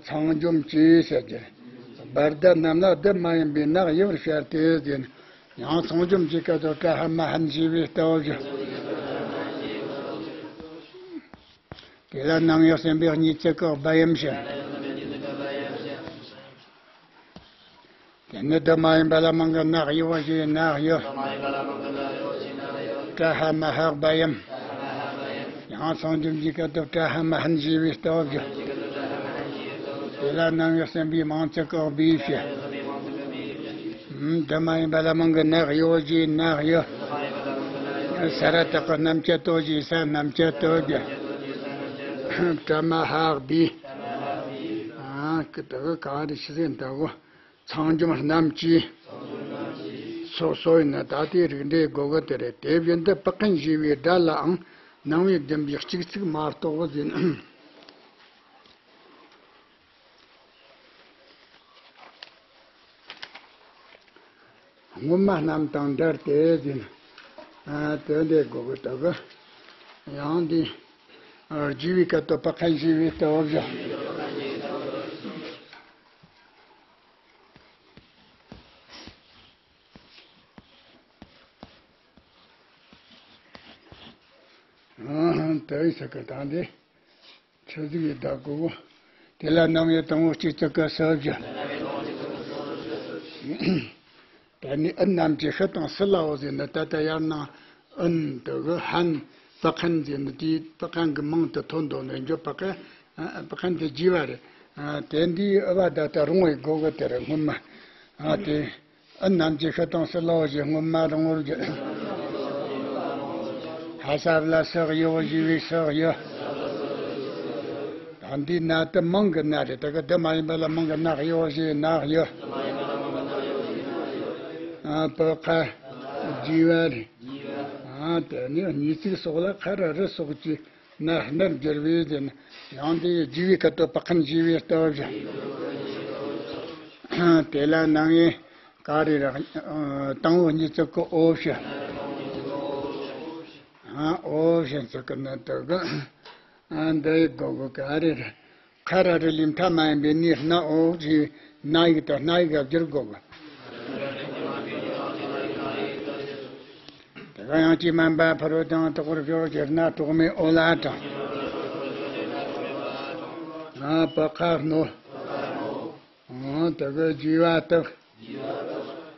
ཚངས་འཇོམས་ཀྱིས་ཟེར་གྱི། བར་ད་རྣམས་ལ་སྡུ་མ་ཡིན་པའི་ནག་ཡི་བར་བཤད་དེ་ཟེར། ཡང་ཚངས་འཇོམས་ཀྱི་སྐད་དུ་ཏྲ་ཧ་མ་ཧན་ཞེས་པའི་སྟོབས་ཀྱིས། དེ་ལ་རྣམ་དབྱེ་སེམས་དཔའི་གཉིས་བརྩེགས་ཀྱི་བ་ཡམ་ཞེས། དེ་ནི་སྡུ་མ་ཡིན་པ་ལ་མང་གི་ནག་ཡི་བ་ཞེས་ནག་ཡི། ཏྲ་ཧ་མ་ཧག་བ་ཡམ། ཡང་ཚངས་འཇོམས་ཀྱི་སྐད་དུ་ཏྲ་ཧ་མ་ཧན་ཞེས་པའི་སྟོབས་ཀྱིས། དེ་ལ་རྣམ་དབྱེ་སེམས་དཔའི་མང་བརྩེགས་ཀྱི་བི་ཞེས། སྡུ་མ་ཡིན་པ་ལ་མང་གི་ནག་ཡི་བ་ཞེས་ནག་ཡི། ས་ར་བཏགས་ཀྱི་རྣམ་བཅད་དོ་ཞེས་ས་རྣམ་བཅད་དོ་རྒྱ། ཏྲ་མ་ཧག་བི། ཨ་ཀི་ཏི་གི་ག་རེ་ཤི་ཟེར་འདྲ་གོ། ཚངས་འཇོམས་རྣམས་ཀྱིས། སོ་སོ་ཡིན་ན་ད་ལྟའི་རིགས་འགྲེ་དགོས་གི་དེ་རེད། དེ་བཞིན་དུ་པགས་ཁན་ཞེས་པའི་སྒྲ་ལའང་ནང་པའི་བདུན་པའི་གཅིག་ཚིག་མ་གཏོགས་ཟིན། སྔོན་མ་རྣམས་དང་འདྲ་སྟེ་ཟིན། ཨ་དེ་འདྲའི་དགོས་གི་ད་གི། ཡང་འདི། ཨ་རྒྱས་པའི་སྐད་དུ་པགས་ཁན་ཞེས་པའི་སྟོབས་ཀྱིས། ཨ་དེ་ཡི་ས་ཀ་དང་འདི། ཆུ་ཟིག་ཡི་བདག་གོ། དེ་ལ་རྣམ་དབྱེ་དང་པོ་གཅིག་ཙི་ཀ་སུ་བཞི། ད་ནི་ཨུ་རྣམས་ཀྱི་ཤུ་དང་སུ་ལའོ་ཟེར་ནི་ད་ལྟ་ཡར་ནང་ཨུན་དུ་གི་ཧན་པགས་ཁན་ཟེར་ནི་དེའི་པགས་ཁན་གི་མིང་དུ་ཐོན་འདུག་ནི་འཇོ་པགས་ཁན་པགས་ཁན་དེ་རྒྱས་པ་རེད། དེ་འདིའི་ཨུ་བ་ད་ལྟ་རུང་བའི་གོ་གི་དེ་རེད་སྔོན་མ། དེ། ཨུ་རྣམས་ཀྱི་ཤུ་དང་སུ་ལའོ་ཞེས་སྔོན་མ་རུང་བར་བརྗོད། ཧ་ས་བ་ལ་སུ་གཡོ་ཞེས་པའི་སུ་གཡོ། ད་འདི་ན་དུ་མང་གི་ན་རེད། ད་གི་དུ་མ་ཡིན་པ་ལ་མང་གི་ན་གཡོ་ཞེས་ན་གཡོ། ཨ་པུ་ཁ་རྒྱས་པ་རེད། ཨ་དེ་ནི་གཉིས་ཚིག་སོགས་ལ་ཁ་ར་རི་སོགས་ཀྱི་ན་སྣར་འགྱུར་བས་ཟེར་ན། ཡང་དེ་རྒྱས་པའི་སྐད་དུ་པགས་ཁན་ཞེས་པའི་སྟོབས་བཞིན། དེ་ལ་རྣམ་དབྱེ་ག་རེ་རག་ཨ་དང་པོ་གཉིས་ཙི་ཀོ་ཨོ་བྱ། ཨ་ཨོ་བྱ་ཙི་ཀོ་ན་དུ་གི། ཨ་འདི་ཡི་གོ་གི་ག་རེ་རེད། ཁ་ར་རི་ལི་མཐའ་མ་ཡིན་པའི་ནི་སྣ་ཨོ་ཞེས་སྣ་ཡིག་དང་སྣ་ཡིག་ག་བསྒྱུར་དགོས་གི། དེ་ག་ཡང་གཅིག་མ་འབའ་ཕ་རོལ་ཏུ་དོག་པར་སྦྱོར་གྱི་སྣ་གྲོགས་མེད་ཨོ་ལ་དང་། ཨ་པུ་ཁ་སྣོ། ཨ་དེ་ག་རྒྱས་པ་དག་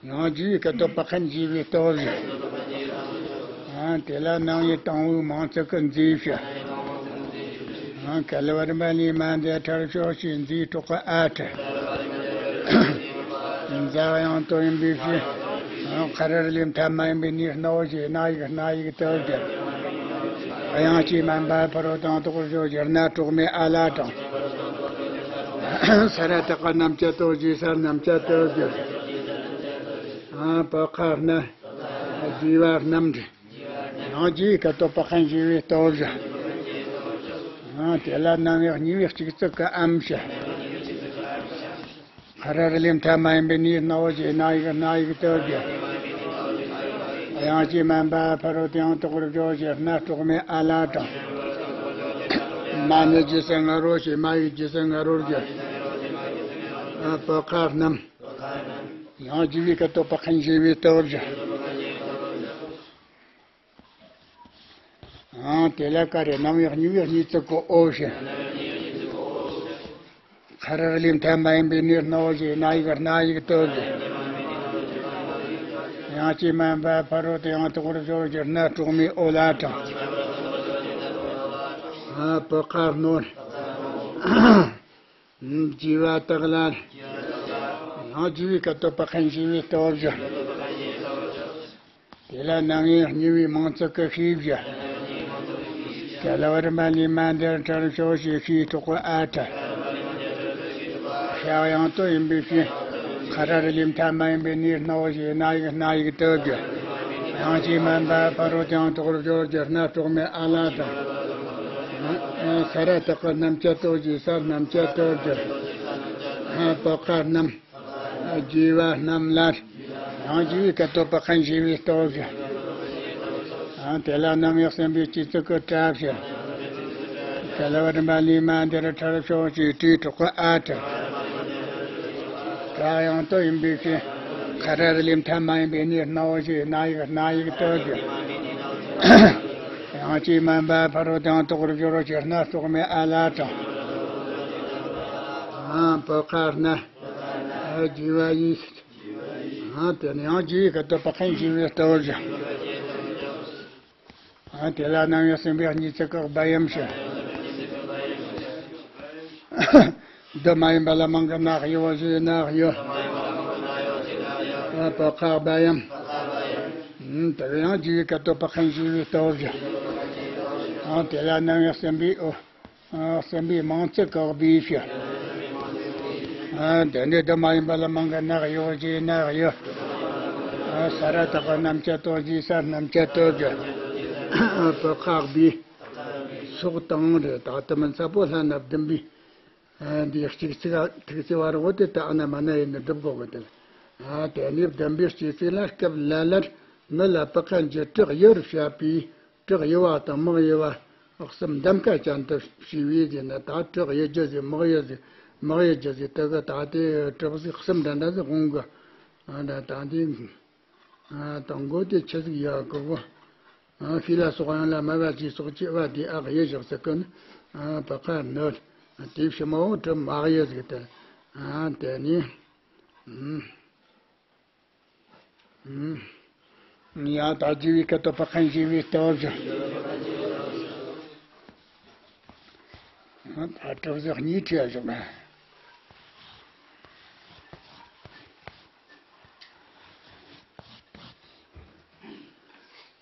ཡང་རྒྱས་པའི་སྐད་དུ་པགས་ཁན་རྒྱས་པའི་སྟོབས་བཞིན། ཨ་དེ་ལ་རྣམ་དབྱེ་དང་པོའི་མང་ཚིག་གི་མཛེས་བྱ། ཨ་ག་ལ་བ་རི་མ་ལི་མ་འདི་ཁྲར་ཤོག་ཅེས་མཛེས་གྲོགས་ཀྱི་ཨ་ཁྲ། འཛག་ཡང་དོ་ཡིན་པའི་ཕྱིར། ཨ་ཁ་ར་རི་ལི་མཐའ་མ་ཡིན་པའི་ནི་སྣའོ་ཞེས་སྣ་ཡིག་སྣ་ཡིག་དུ་བསྒྱུར། དབྱངས་ཀྱིས་མ་འབའ་ཕ་རོལ་ཏུ་དོག་པར་སྦྱོར་གྱི་སྣ་གྲོགས་མེད་ཨ་ལ་དང་། ས་ར་བཏགས་པ་རྣམ་བཅད་དོ་ཞེས་ས་རྣམ་བཅད་དུ་བསྒྱུར། ཨ་པུ་ཁ་སྣ། རྒྱས་པ་རྣམས་ཏེ། ཡང་རྒྱས་པའི་སྐད་དུ་པགས་ཁན་རྒྱས་པའི་སྟོབས་བཞིན། ཨ་དེ་ལ་རྣམ་དབྱེ་གཉིས་པའི་གཅིག་ཙི་ཀ་ཨམ་བྱ། ཁ་ར་རི་ལི་མཐའ་མ་ཡིན་པའི་ནི་སྣའོ་ཞེས་སྣ་ཡིག་སྣ་ཡིག་དུ་བསྒྱུར། དབྱངས་ཀྱིས་མ་འབའ་ཕ་རོལ་ཏུ་ཡང་དོག་པར་སྦྱོར་ཞེས་སྣ་གྲོགས་མེད་ཨ་ལ་དང་། མ་ནི་རྗེས་སུ་ང་རོ་ཞེས་མ་ཡི་རྗེས་སུ་ང་རོར་བསྒྱུར། ཨ་པུ་ཁ་རྣམས། ཡང་རྒྱས་པའི་སྐད་དུ་པགས་ཁན་རྒྱས་པའི་སྟོབས་བཞིན། ཨང་དེ་ལ་ཀ་རེ་རྣམ་དབྱེ་གཉིས་པའི་གཉིས་ཙི་ཀོ་ཨོ་བྱ། ཁ་ར་རི་ལི་མཐའ་མ་ཡིན་པའི་ནི་སྣའོ་ཞེས་སྣ་ཡིག་སྣ་ཡིག་དུ་བསྒྱུར། ཡང་ཅི་མན་པ་ཕ་རོལ་ཏུ་ཡང་དག་པར་སྦྱོར་གྱི་སྣ་དྲོགས་མའི་འོད་ལ་དྲངས། ཨ། བུ་ཁ་སྣོན། བགྱི་བ་དག་ལ། ཡང་བགྱི་བའི་སྐབས་དུ་བག་ཧན་བགྱི་བའི་སྟོབས་བཞི། དེ་ལ་རྣམ་དབྱེ་གཉིས་པའི་མིང་ཚིག་གི་ཤེས་བཞི། ག་ལ་བ་རིམ་པ་ལས་མ་འདས་པར་ཕྲ་རབ་ཞི་བ་ཞེས་ཤེས་གྲགས་པའི་ཨ་ཏྲ། ཤ་ཡང་དོ་ཡིན་པའི་ཕྱིར། ཁ་ར་རི་ལས་མཐའ་མ་ཡིན་པའི་ནས་སྣ་བོ་ཞེས་སྣ་ཡིག་སྣ་ཡིག་ཏུ་བསྒྱུར། ཡང་ཅི་མན་པ་ཕ་རོལ་ཏུ་ཡང་དག་པར་སྦྱོར་གྱི་སྣ་དྲོགས་མའི་ཨ་ལ་དྲངས། ས་ར་བཏགས་པ་རྣམ་བཅད་དོ་ཞེས་སར་རྣམ་བཅད་དོ་བསྒྱུར། བག་ཁ་རྣམས། བགྱི་བ་རྣམས་ལ། ཡང་བགྱི་བའི་སྐབས་དུ་བག་ཧན་བགྱི་བའི་སྟོབས་བཞི། ཡང་དེ་ལ་རྣམ་དབྱེ་གསུམ་པའི་སྤྱི་གཙུག་གི་སྒྲ་བཞི། ག་ལ་བ་རིམ་པ་ལས་མ་འདས་པར་ཕྲ་རབ་ཞི་བ་ཞེས་ཤེས་གྲགས་པའི་ཨ་ཏྲ། སྒྲ་ཡང་དོ་ཡིན་པའི་ཕྱིར། ཁ་ར་རི་ལས་མཐའ་མ་ཡིན་པའི་ནས་སྣ་བོ་ཞེས་སྣ་ཡིག་སྣ་ཡིག་ཏུ་བསྒྱུར། ཡང་ཅི་མན་པ་ཕ་རོལ་ཏུ་ཡང་དག་པར་སྦྱོར་གྱི་སྣ་དྲོགས་མའི་ཨ་ལ་དྲངས། བག་ཁ་རྣམས། བགྱི་བ་ཡིན། ཨ། དེ་ནས་ཡང་བགྱི་བའི་སྐབས་དུ་བག་ཧན་བགྱི་བའི་སྟོབས་བཞི། ཨ། དེ་ལ་རྣམ་དབྱེ་གསུམ་པའི་གཉིས་ཚིག་གི་སྦ་ཡམ་བཞི། དུ་མ་ཡིན་པ་ལ་མང་གི་ན་གཡོ་བ་ཞེས་ན་གཡོ། ཨ། བག་ཁ་སྦ་ཡམ། ཨ། དེ་ཡང་བགྱི་བའི་སྐབས་དུ་བག་ཧན་བགྱི་བའི་སྟོབས་བཞི། ཨ། དེ་ལ་རྣམ་དབྱེ་གསུམ་པའི་འོ། ཨ། གསུམ་པའི་མིང་ཚིག་གི་སྦས་བཞི། ཨ། དེ་ནས་དུ་མ་ཡིན་པ་ལ་མང་གི་ན་གཡོ་ཞེས་ན་གཡོ། ཨ། ས་ར་བཏགས་པ་རྣམ་བཅད་དོ་ཞེས་སར་རྣམ་བཅད་དོ་བསྒྱུར། བག་ཁ་སྦས། སོགས་དང་རེད། ད་དུ་མིན་ཚ་པོ་ལྷ་ན་བདུན་པའི། ཨ། འདིའི་གཅིག་ཚིག་ཐིག་ཚིག་བར་བོ་དེ་ད་ཨ་ན་མ་ན་ཡིན་ནི་སྒྲུབ་དགོས་གི་དེ། ཨ། དེ་ནས་བདུན་པའི་གཅིག་ཚིག་ལ། སྐབས་ལ་ལར་ངུ་ལ་བག་ཁ་འགྱུར་བྲག་གཡུ་བར་བཤད་པའི། བྲག་གཡུ་བ་དང་དམག་གཡུ་བ་གསུམ་གདམ་ཀ་ཅན་དུ་བྱས་པའི་རྗེས་ནས། ད་བྲག་གཡུ་རྒྱུ་ཟིག་དམག་གཡུ་ཟིག་དམག་གཡུ་རྒྱུ་ཟིག་དེ་གི་ད་དེ་གྲུབ་ཟིག་གསུམ་འདྲ་འདྲ་ཟིག་འོང་གི། ཨ། ད་ད་འདི། ཨ། དང་པོ་དེ་ཆི་ཟིག་ཡོད་གི་གོ། ཨ། ཤི་ལ་སོགས་ཡང་ལ་སྨྲ་བ་ཅི་སོགས་ཀྱི་བ་དེ་ཨ་གཡུ་བཞག་ཟིག་གི་ནི། ཨ། བག་ཁ་ནོད། དེ་ཕྱི་མ་འོ་གྲུབ་མ་གཡུ་ཟིག་དེ། ཨ། དེ་ནི། ཨུམ། ཡང་དག་བགྱི་བའི་སྐབས་དུ་བག་ཧན་བགྱི་བའི་སྟོབས་བཞི། ད་གྲུབ་ཟིག་གཉིས་ཁྲིད་བཞག་ན།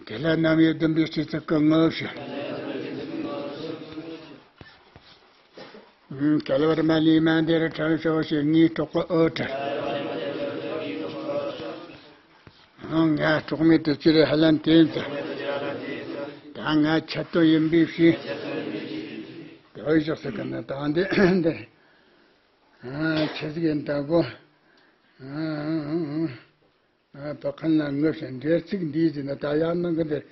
དེ་ལ་རྣམ་དབྱེ་བདུན་པའི་སྤྱི་གཙུག་གི་ངོ་བོ་བཞི། ཨུམ། ག་ལ་བ་རིམ་པ་ལས་མ་འདས་པར་ཕྲ་རབ་ཞི་བ་ཞེས་ངེས་གྲགས་པའི་འོད་ཀྲི། ཨང་། ང་གྲོགས་མེད་དུ་ཅི་རེ་ཧ་ལན་དེ་ཚེ། ད་ང་ཆད་དོ་ཡིན་པའི་ཕྱིར། དེ་བཞག་ཟེར་གི་ན་ད་འདི་འདི། ཨ། ཆི་ཟིག་ཡིན་ད་གོ། ཨ། ཨ། བག་ཧན་ལ་ངུ་ཞིང་འབྲེལ་ཚིག་འདིའི་རྗེས་ནས་ད་ཡང་ནང་གི་འདིར།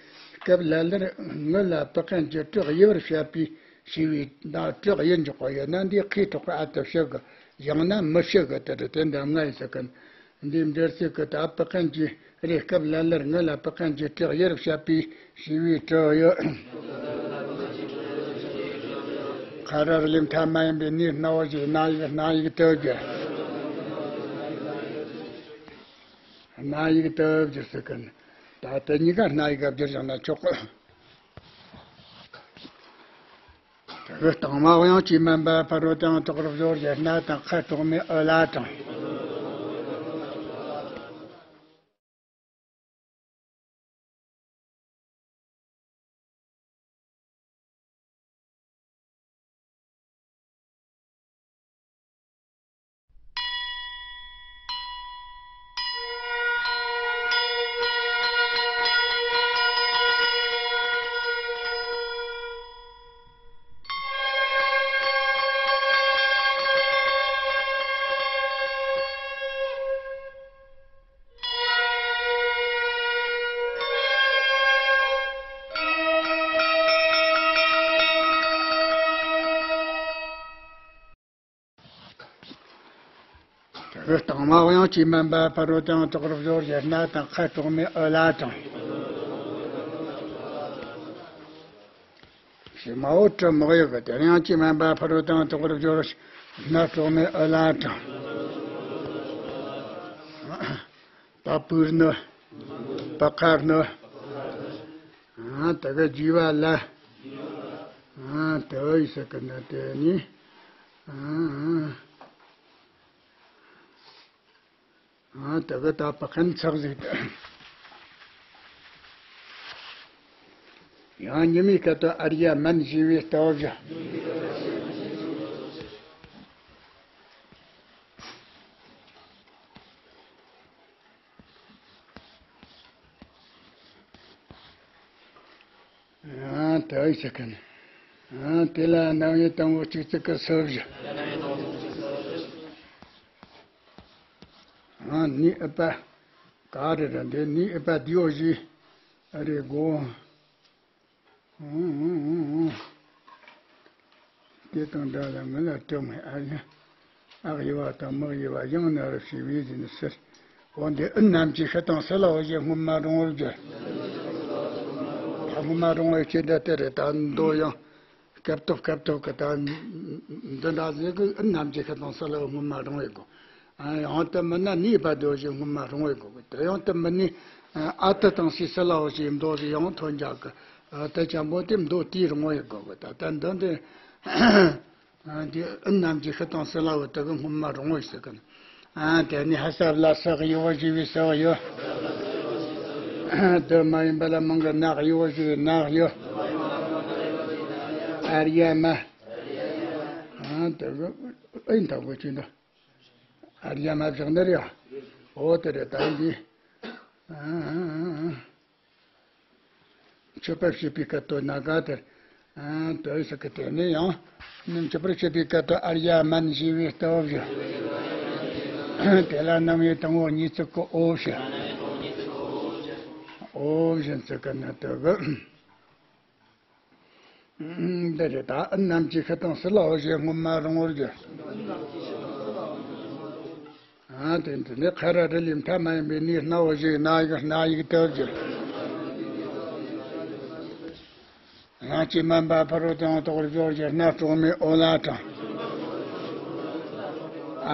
སྐབས་ལ་ལར་ངུ་ལ་བག་ཧན་གྱི་བྲག་གཡུ་བར་བཤད་པའི་ཞེས་པའི་ད་བྲག་གཡུ་འཇོག་པ་ཡོད་ན། འདིའི་ཁའི་གྲགས་པ་ཨ་དེ་བྱེད་དགོས། ཡང་ན་མི་བྱེད་དགོས། དེ་རེད། དེ་འདྲ་ལྔ་ཡིན་ཟེར་གི། འདིའི་འབྲེལ་ཚིག་གི་ད་བག་ཧན་གྱི་རེད། སྐབས་ལ་ལར་ངུ་ལ་བག་ཧན་གྱི་བྲག་གཡུ་བར་བཤད་པའི་ཞེས་པའི་བྲག་གཡུ། ཁ་ར་རི་ལས་མཐའ་མ་ཡིན་པའི་ནས་སྣ་བོ་ཞེས་སྣ་ཡིག་སྣ་ཡིག་ཏུ་བསྒྱུར། སྣ་ཡིག་ཏུ་བསྒྱུར་ཟེར་གི། ད་དེ་གཉིས་ཀ་སྣ་ཡིག་ག་བསྒྱུར་བཞག་ན་ཆོག་གི། དེ་གི་སྟེང་མ་ཡང་ཅི་མན་པ་ཕ་རོལ་ཏུ་ཡང་དག་པར་སྦྱོར་གྱི་སྣ་དང་ཁ་དྲོགས་མའི་འོད་ལ་དྲངས། དེ་གི་སྟེང་མ་ཡང་ཅི་མན་པ་ཕ་རོལ་ཏུ་ཡང་དག་པར་སྦྱོར་གྱི་སྣ་དང་ཁ་དྲོགས་མའི་འོད་ལ་དྲངས། ཕྱི་མ་འོ་གྲུབ་མ་གཡུ་གི། དེ་ཡང་ཅི་མན་པ་ཕ་རོལ་ཏུ་ཡང་དག་པར་སྦྱོར་སྣ་དྲོགས་མའི་འོད་ལ་དྲངས། ད་པུར་ནི། པ་ཁ་ནོ། ཨ་དེ་གི་རྒྱུ་བ་ལ། ཨ་དེ་ཡི་ས་ཀི་ན་དེ་ནི། ཨ་ཨ་དེ་གི་ད་པ་ཁན་ཚག་ཟིག་ད། ཡང་ཉི་མའི་སྐད་དུ་ཨརྱ་མན་ཞེས་པའི་སྟོབས་བཞི། ཨ་དེ་ཡི་ས་ཀི་ན། ཨ་དེ་ལ་རྣམ་དབྱེ་དང་པོ་གཅིག་ཙིག་གི་སོ་བཞི། ཨ་ནི་ཨ་པ། ག་རེ་རེད་འདི་ནི་ཨ་པ་དེའོ་ཞེས། ཨ་རེ་གོ། དེ་དང་འདྲ་ལ་ངུ་ལ་སྟོན་མེད་ཨ་ཡིན། ཨག་ཡི་བ་དང་མག་ཡི་བ་ཡང་ན་རུ་ཞེས་པའི་ཟིན་ཟེར། འོ་འདི་ཨི་རྣམས་ཀྱི་ཤི་དང་སི་ལའོ་ཞེས་སྔོན་མ་རུང་བར་བརྗོད། ད་སྔོན་མ་རུང་བའི་ཆེད་དུ་དེ་རེད་ད་མདོ་ཡང་། སྐབས་ཐོབ་སྐབས་ཐོབ་ཀྱི་ད། འདི་འདྲ་ཟེར་གི་ཨི་རྣམས་ཀྱི་ཤི་དང་སི་ལའོ་སྔོན་མ་རུང་བའི་གོ། ཡང་དུ་མིན་ན་ནི་ཨ་པ་དེའོ་ཞེས་སྔོན་མ་རུང་བའི་གོ་གི། དེ་ཡང་དུ་མིན་ནི། ཨ་ཏི་དང་སི་སི་ལའོ་ཞེས་མདོ་ཞིག་ཡང་ཐོན་རྒྱག་གི། དེ་ཅན་པོ་དེ་མདོ་དེའི་རུང་བའི་གོ་གི། ད་ལྟ་འདི་འདི། ཨ་དེ་ཨི་རྣམས་ཀྱི་ཤི་དང་སི་ལའོ་དེ་གི་སྔོན་མ་རུང་བའི་ཟེར་གི། ཨ་དེ་ནི་ཧ་ས་བླ་ས་གི་ཡོ་བ་ཞེས་པའི་སི་ཡོ། དེ་མ་ཡིན་པ་ལ་མང་གི་ནག་ཡོ་བ་ཞེས་པའི་ནག་ཡོ། ཨརྱ་མ། ཨ་དེ་གི་ཨིན་ཐག་གོ་ཆུ་འདི། ཨརྱ་མ་བཞག་ནི་རེད། འོ་དེ་རེད་ད་འདི། ཨ་ཨ་ཨ་ཨ། མཆོད་པར་བྱེད་པའི་སྐད་དོད་ན་ག་དེར། ཨ་དོ་ཡི་ས་ཀི་དེ་ནི་ཡང་། ནི་མཆོད་པར་བྱེད་པའི་སྐད་དོད་ཨརྱ་མན་ཞེས་པའི་སྟོབས་བཞི། དེ་ལ་རྣམ་དབྱེ་དང་པོ་གཉིས་ཙིག་གི་འོ་བཞི། འོ་བཞི་ཙིག་གི་ནི་དོ་གི། འདི་རེད་ད་ཨི་རྣམས་ཀྱི་ཤི་དང་སི་ལའོ་ཞེས་སྔོན་མ་རུང་བར་བརྗོད། ཨ་དེ་འདི་ནི་ཁ་ར་རི་ལི་མཐའ་མ་ཡིན་པའི་ནི་སྣའོ་ཞེས་སྣ་ཡིག་སྣ་ཡིག་ཏུ་བརྗོད། ཡང་ཅི་མན་པ་ཕ་རོལ་ཏུ་ཡང་དག་པར་སྦྱོར་གྱི་སྣ་དྲོངས་མའི་ཨོ་ལ་དང་།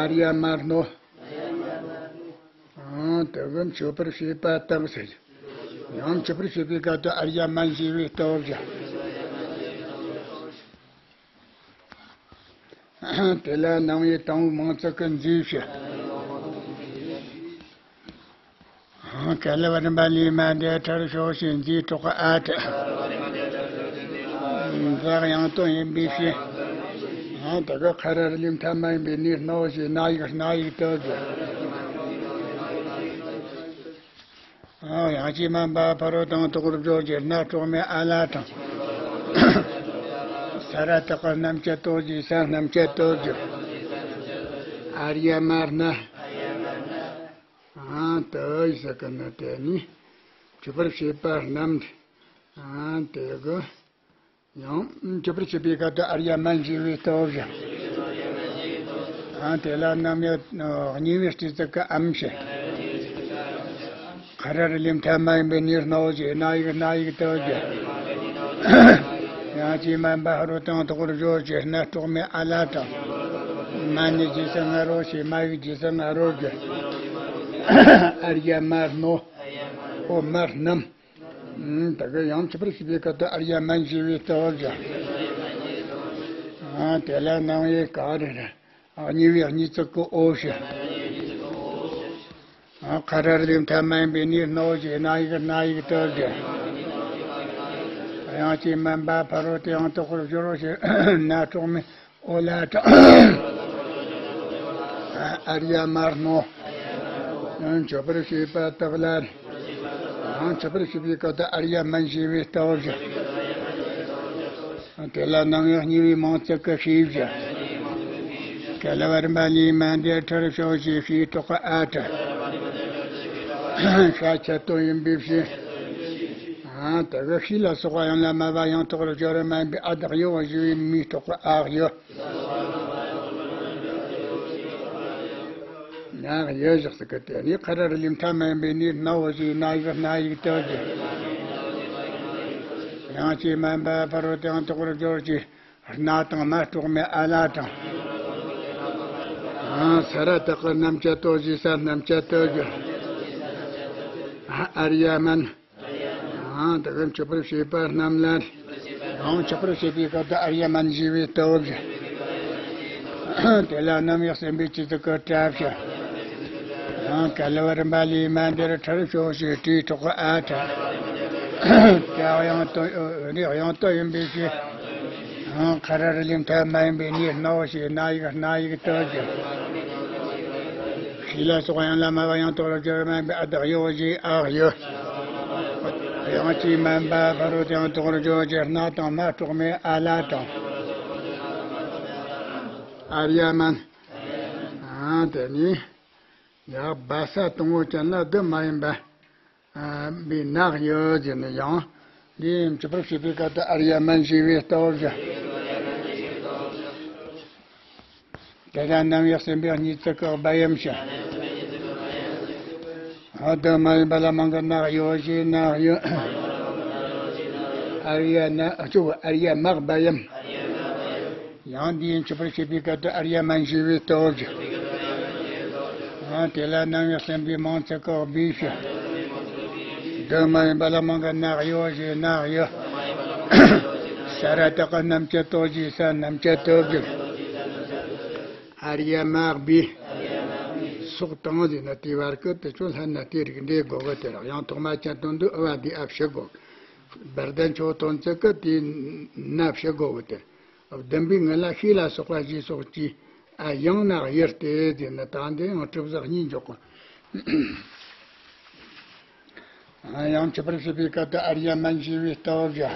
ཨརྱ་མར་ནོ། ཨང་། དེ་གི་མཆོད་པར་བྱེད་པ་དག་ཟེར། ཡང་མཆོད་པར་བྱེད་པའི་སྐབས་སུ་ཨརྱ་མན་ཞེས་པའི་སྟོབས་བཞི། དེ་ལ་རྣམ་དབྱེ་དང་པོའི་མིང་ཚིག་གི་མཛེས་བྱེད། ཨང་། ཀ་ལ་བ་རིམ་པ་ལས་མ་འདས་ཁྲར་ཤོག་ཅེས་མཛེས་གྲོགས་ཨ་ཏྲ། འཛག་ཡང་དོན་ཡིན་པའི་ཕྱིར། ཨང་། དེ་གི་ཁ་ར་རི་ལི་མཐའ་མ་ཡིན་པའི་ནི་སྣའོ་ཞེས་སྣ་ཡིག་སྣ་ཡིག་ཏུ་བརྗོད། ཨང་། ཡང་ཅི་མན་པ་ཕ་རོལ་ཏུ་ཡང་དག་པར་སྦྱོར་གྱི་སྣ་དྲོངས་མའི་ཨ་ལ་དང་། ས་ར་བཏགས་པ་རྣམ་བཅད་དོ་ཞེས་ས་རྣམ་བཅད་དུ་བརྗོད། ཨརྱ་མར་ན། ཨང་། དེ་ཡི་ས་ཀི་ན་དེ་ནི། མཆོད་པར་བྱེད་པ་རྣམས། ཨང་། དེ་གི། ཡང་། མཆོད་པར་བྱེད་པའི་སྐབས་སུ་ཨརྱ་མན་ཞེས་པའི་སྟོབས་བཞི། ཨང་། དེ་ལ་རྣམ་དབྱེ་གཉིས་པའི་སྤྲོས་ཚིག་གི་ཨམ་ཞེས། ཁ་ར་རི་ལི་མཐའ་མ་ཡིན་པའི་ནི་སྣའོ་ཞེས་སྣ་ཡིག་སྣ་ཡིག་ཏུ་བརྗོད། ཡང་ཅི་མན་པ་ཕ་རོལ་ཏུ་ཡང་དག་པར་སྦྱོར་གྱི་སྣ་དྲོངས་མའི་ཨ་ལ་དང་། མ་ནི་རྗེས་སུ་ང་རོ་ཞེས་མ་ཡིག་རྗེས་སུ་ང་རོ་བརྗོད། ཨརྱ་མར་ནོ། ཨོ་མར་རྣམས། ཨང་། དེ་གི་ཡང་མཆོད་པར་བྱེད་པའི་སྐབས་སུ་ཨརྱ་མན་ཞེས་པའི་སྟོབས་བཞི། ཨང་། དེ་ལ་རྣམ་དབྱེ་ག་རེ་རེད། ཨ་གཉིས་པའི་གཉིས་ཚིག་གི་འོ་བཞི། ཨང་། ཁ་ར་རི་ལི་མཐའ་མ་ཡིན་པའི་ནི་སྣའོ་ཞེས་སྣ་ཡིག་སྣ་ཡིག་ཏུ་བརྗོད། ཡང་ཅི་མན་པ་ཕ་རོལ་ཏུ་ཡང་དག་པར་སྦྱོར་རོ་ཞེས་སྣ་དྲོངས་མའི་ཨོ་ལ་དང་། ཨརྱ་མར་ནོ། མཆོད་པར་བྱེད་པ་དག་ལ། མཆོད་པར་བྱེད་པའི་སྐབས་སུ་ཨརྱ་མན་ཞེས་པའི་སྟོབས་བཞི། དེ་ལ་རྣམ་དབྱེ་གཉིས་པའི་མིང་ཚིག་གི་ཕྱིའི་བཞི། ཀ་ལ་བ་རིམ་པ་ལས་མ་འདས་ཁྲར་ཤོག་ཅེས་ཕྱིའི་གྲོགས་ཨ་ཏྲ། ཤ་ཁྱད་དོན་ཡིན་པའི་ཕྱིར། ཨ་དེ་གི་ཤི་ལ་སོགས་པ་ཡང་ལ་མ་བ་ཡང་དག་པར་སྦྱོར་མ་ཡིན་པའི་ཨ་བཏགས་ཡོ་བ་ཞེས་པའི་མིའི་གྲོགས་ཨ་ཡོ། ཡང་ཡོད་བཞག་ཟེར་གི། དེ་ནི་ཁ་ར་རི་ལི་མཐའ་མ་ཡིན་པའི་ནི་སྣའོ་ཞེས་སྣ་ཡིག་སྣ་ཡིག་ཏུ་བརྗོད། ཡང་ཅི་མན་པ་ཕ་རོལ་ཏུ་ཡང་དག་པར་སྦྱོར་གྱི་སྣ་དང་མ་དྲོངས་མའི་ཨ་ལ་དང་། ཨང་། ས་ར་བཏགས་པ་རྣམ་བཅད་དོ་ཞེས་ས་རྣམ་བཅད་དུ་བརྗོད། ཨརྱ་མན། ཡང་དེ་གི་མཆོད་པར་བྱེད་པ་རྣམས་ལ། ཡང་མཆོད་པར་བྱེད་པའི་སྐབས་དུ་ཨརྱ་མན་ཞེས་པའི་སྟོབས་བཞི། དེ་ལ་རྣམ་གཡོགས་སེམས་དཔའི་ཆེད་དུ་སྐུ་གྲབས་བྱ། ཡང་ག་ལ་བ་རིམ་པ་ལས་མ་འདིར་ཁྲར་ཤོག་ཞེས་དྲིས་གྲོགས་ཨ་ཁྲ། དེ་དབྱངས་སྟོད་རིགས་དབྱངས་སྟོད་ཡིན་པའི་ཕྱིར། ཁ་ར་རི་ལིང་ཐ་མ་ཡིན་པའི་ནི་སྣ་བོ་ཞེས་སྣ་ཡིག་སྣ་ཡིག་ཏུ་གྱུར། ཤི་ལ་སོགས་དབྱངས་ལ་སྨྲ་བ་ཡང་དོ་རུ་སྦྱོར་མ་ཡིན་པའི་ཨ་བཏགས་ཡོ་ཞེས་ཨག་ཡོ། དབྱངས་ཀྱིས་མན་པ་ཕ་རོལ་ཏུ་ཡང་དོ་རུ་སྦྱོར་གྱི་སྣ་དང་སྣ་གྲོགས་མེད་ཨ་ལ་དང་། ཨརྱ་མན། ཨ་དེ་ནི་ཡང་སྦ་ས་དང་པོ་ཅན་ལ་དུ་མ་ཡིན་པ། པའི་ནག་ཡོད་ཟེར་ནས་ཡང་། འདིའི་མཆོད་པར་བྱེད་པའི་སྐབས་དུ་ཨརྱ་མན་ཞེས་པའི་སྟོབས་བཞི། དེ་ལ་རྣམ་གཡོགས་སེམས་དཔའི་གཉིས་ཚིག་གི་སྦ་ཡམ་ཞེས། ཨ་དུ་མ་ཡིན་པ་ལ་མང་གི་ནག་ཡོད་ཞེས་ནག་ཡོད། ཨརྱ་ན་ཨ་ཅོ་ཨརྱ་མག་སྦ་ཡམ། ཡང་འདིའི་མཆོད་པར་བྱེད་པའི་སྐབས་དུ་ཨརྱ་མན་ཞེས་པའི་སྟོབས་བཞི། ཡང་དེ་ལ་རྣམ་གཡོགས་སེམས་དཔའི་མང་ཚིག་གི་སྦས་ཞེས། དུ་མ་ཡིན་པ་ལ་མང་གི་ནག་ཡོ་ཞེས་ནག་ཡོ། ས་ར་བཏགས་རྣམ་བཅད་དོ་ཞེས་ས་རྣམ་བཅད་དོ་བཞི། ཨརྱ་མག་སྦས། སོགས་དང་ཟེར་ན་དེའི་བར་གི་དེ་ཚོ་ལྷན་ན་དེ་རིགས་འདྲེས་དགོས་གི། དེ་རག་ཡང་ཐོག་མ་ཅན་དོན་དུ་ཨུ་བ་དེ་ཨ་ཕྱི་དགོས། བར་ལྡན་མཆོག་ཐོན་ཚིག་གི་དེ་ན་ཕྱི་དགོས་གི། དེ་བདུན་པའི་ངི་ལ་ཤི་ལ་སོགས་པ་ཞེས་སོགས་ཀྱིས་ཨ་ཡང་ན་དབྱེ་སྟེ་ཟེར་ན་ད་འདི་ཡང་གྲུབ་ཟག་གཉིས་འཇོག་གི། ཡང་མཆོད་པར་བྱེད་པའི་སྐབས་དུ་ཨརྱ་མན་ཞེས་པའི་སྟོབས་བཞི།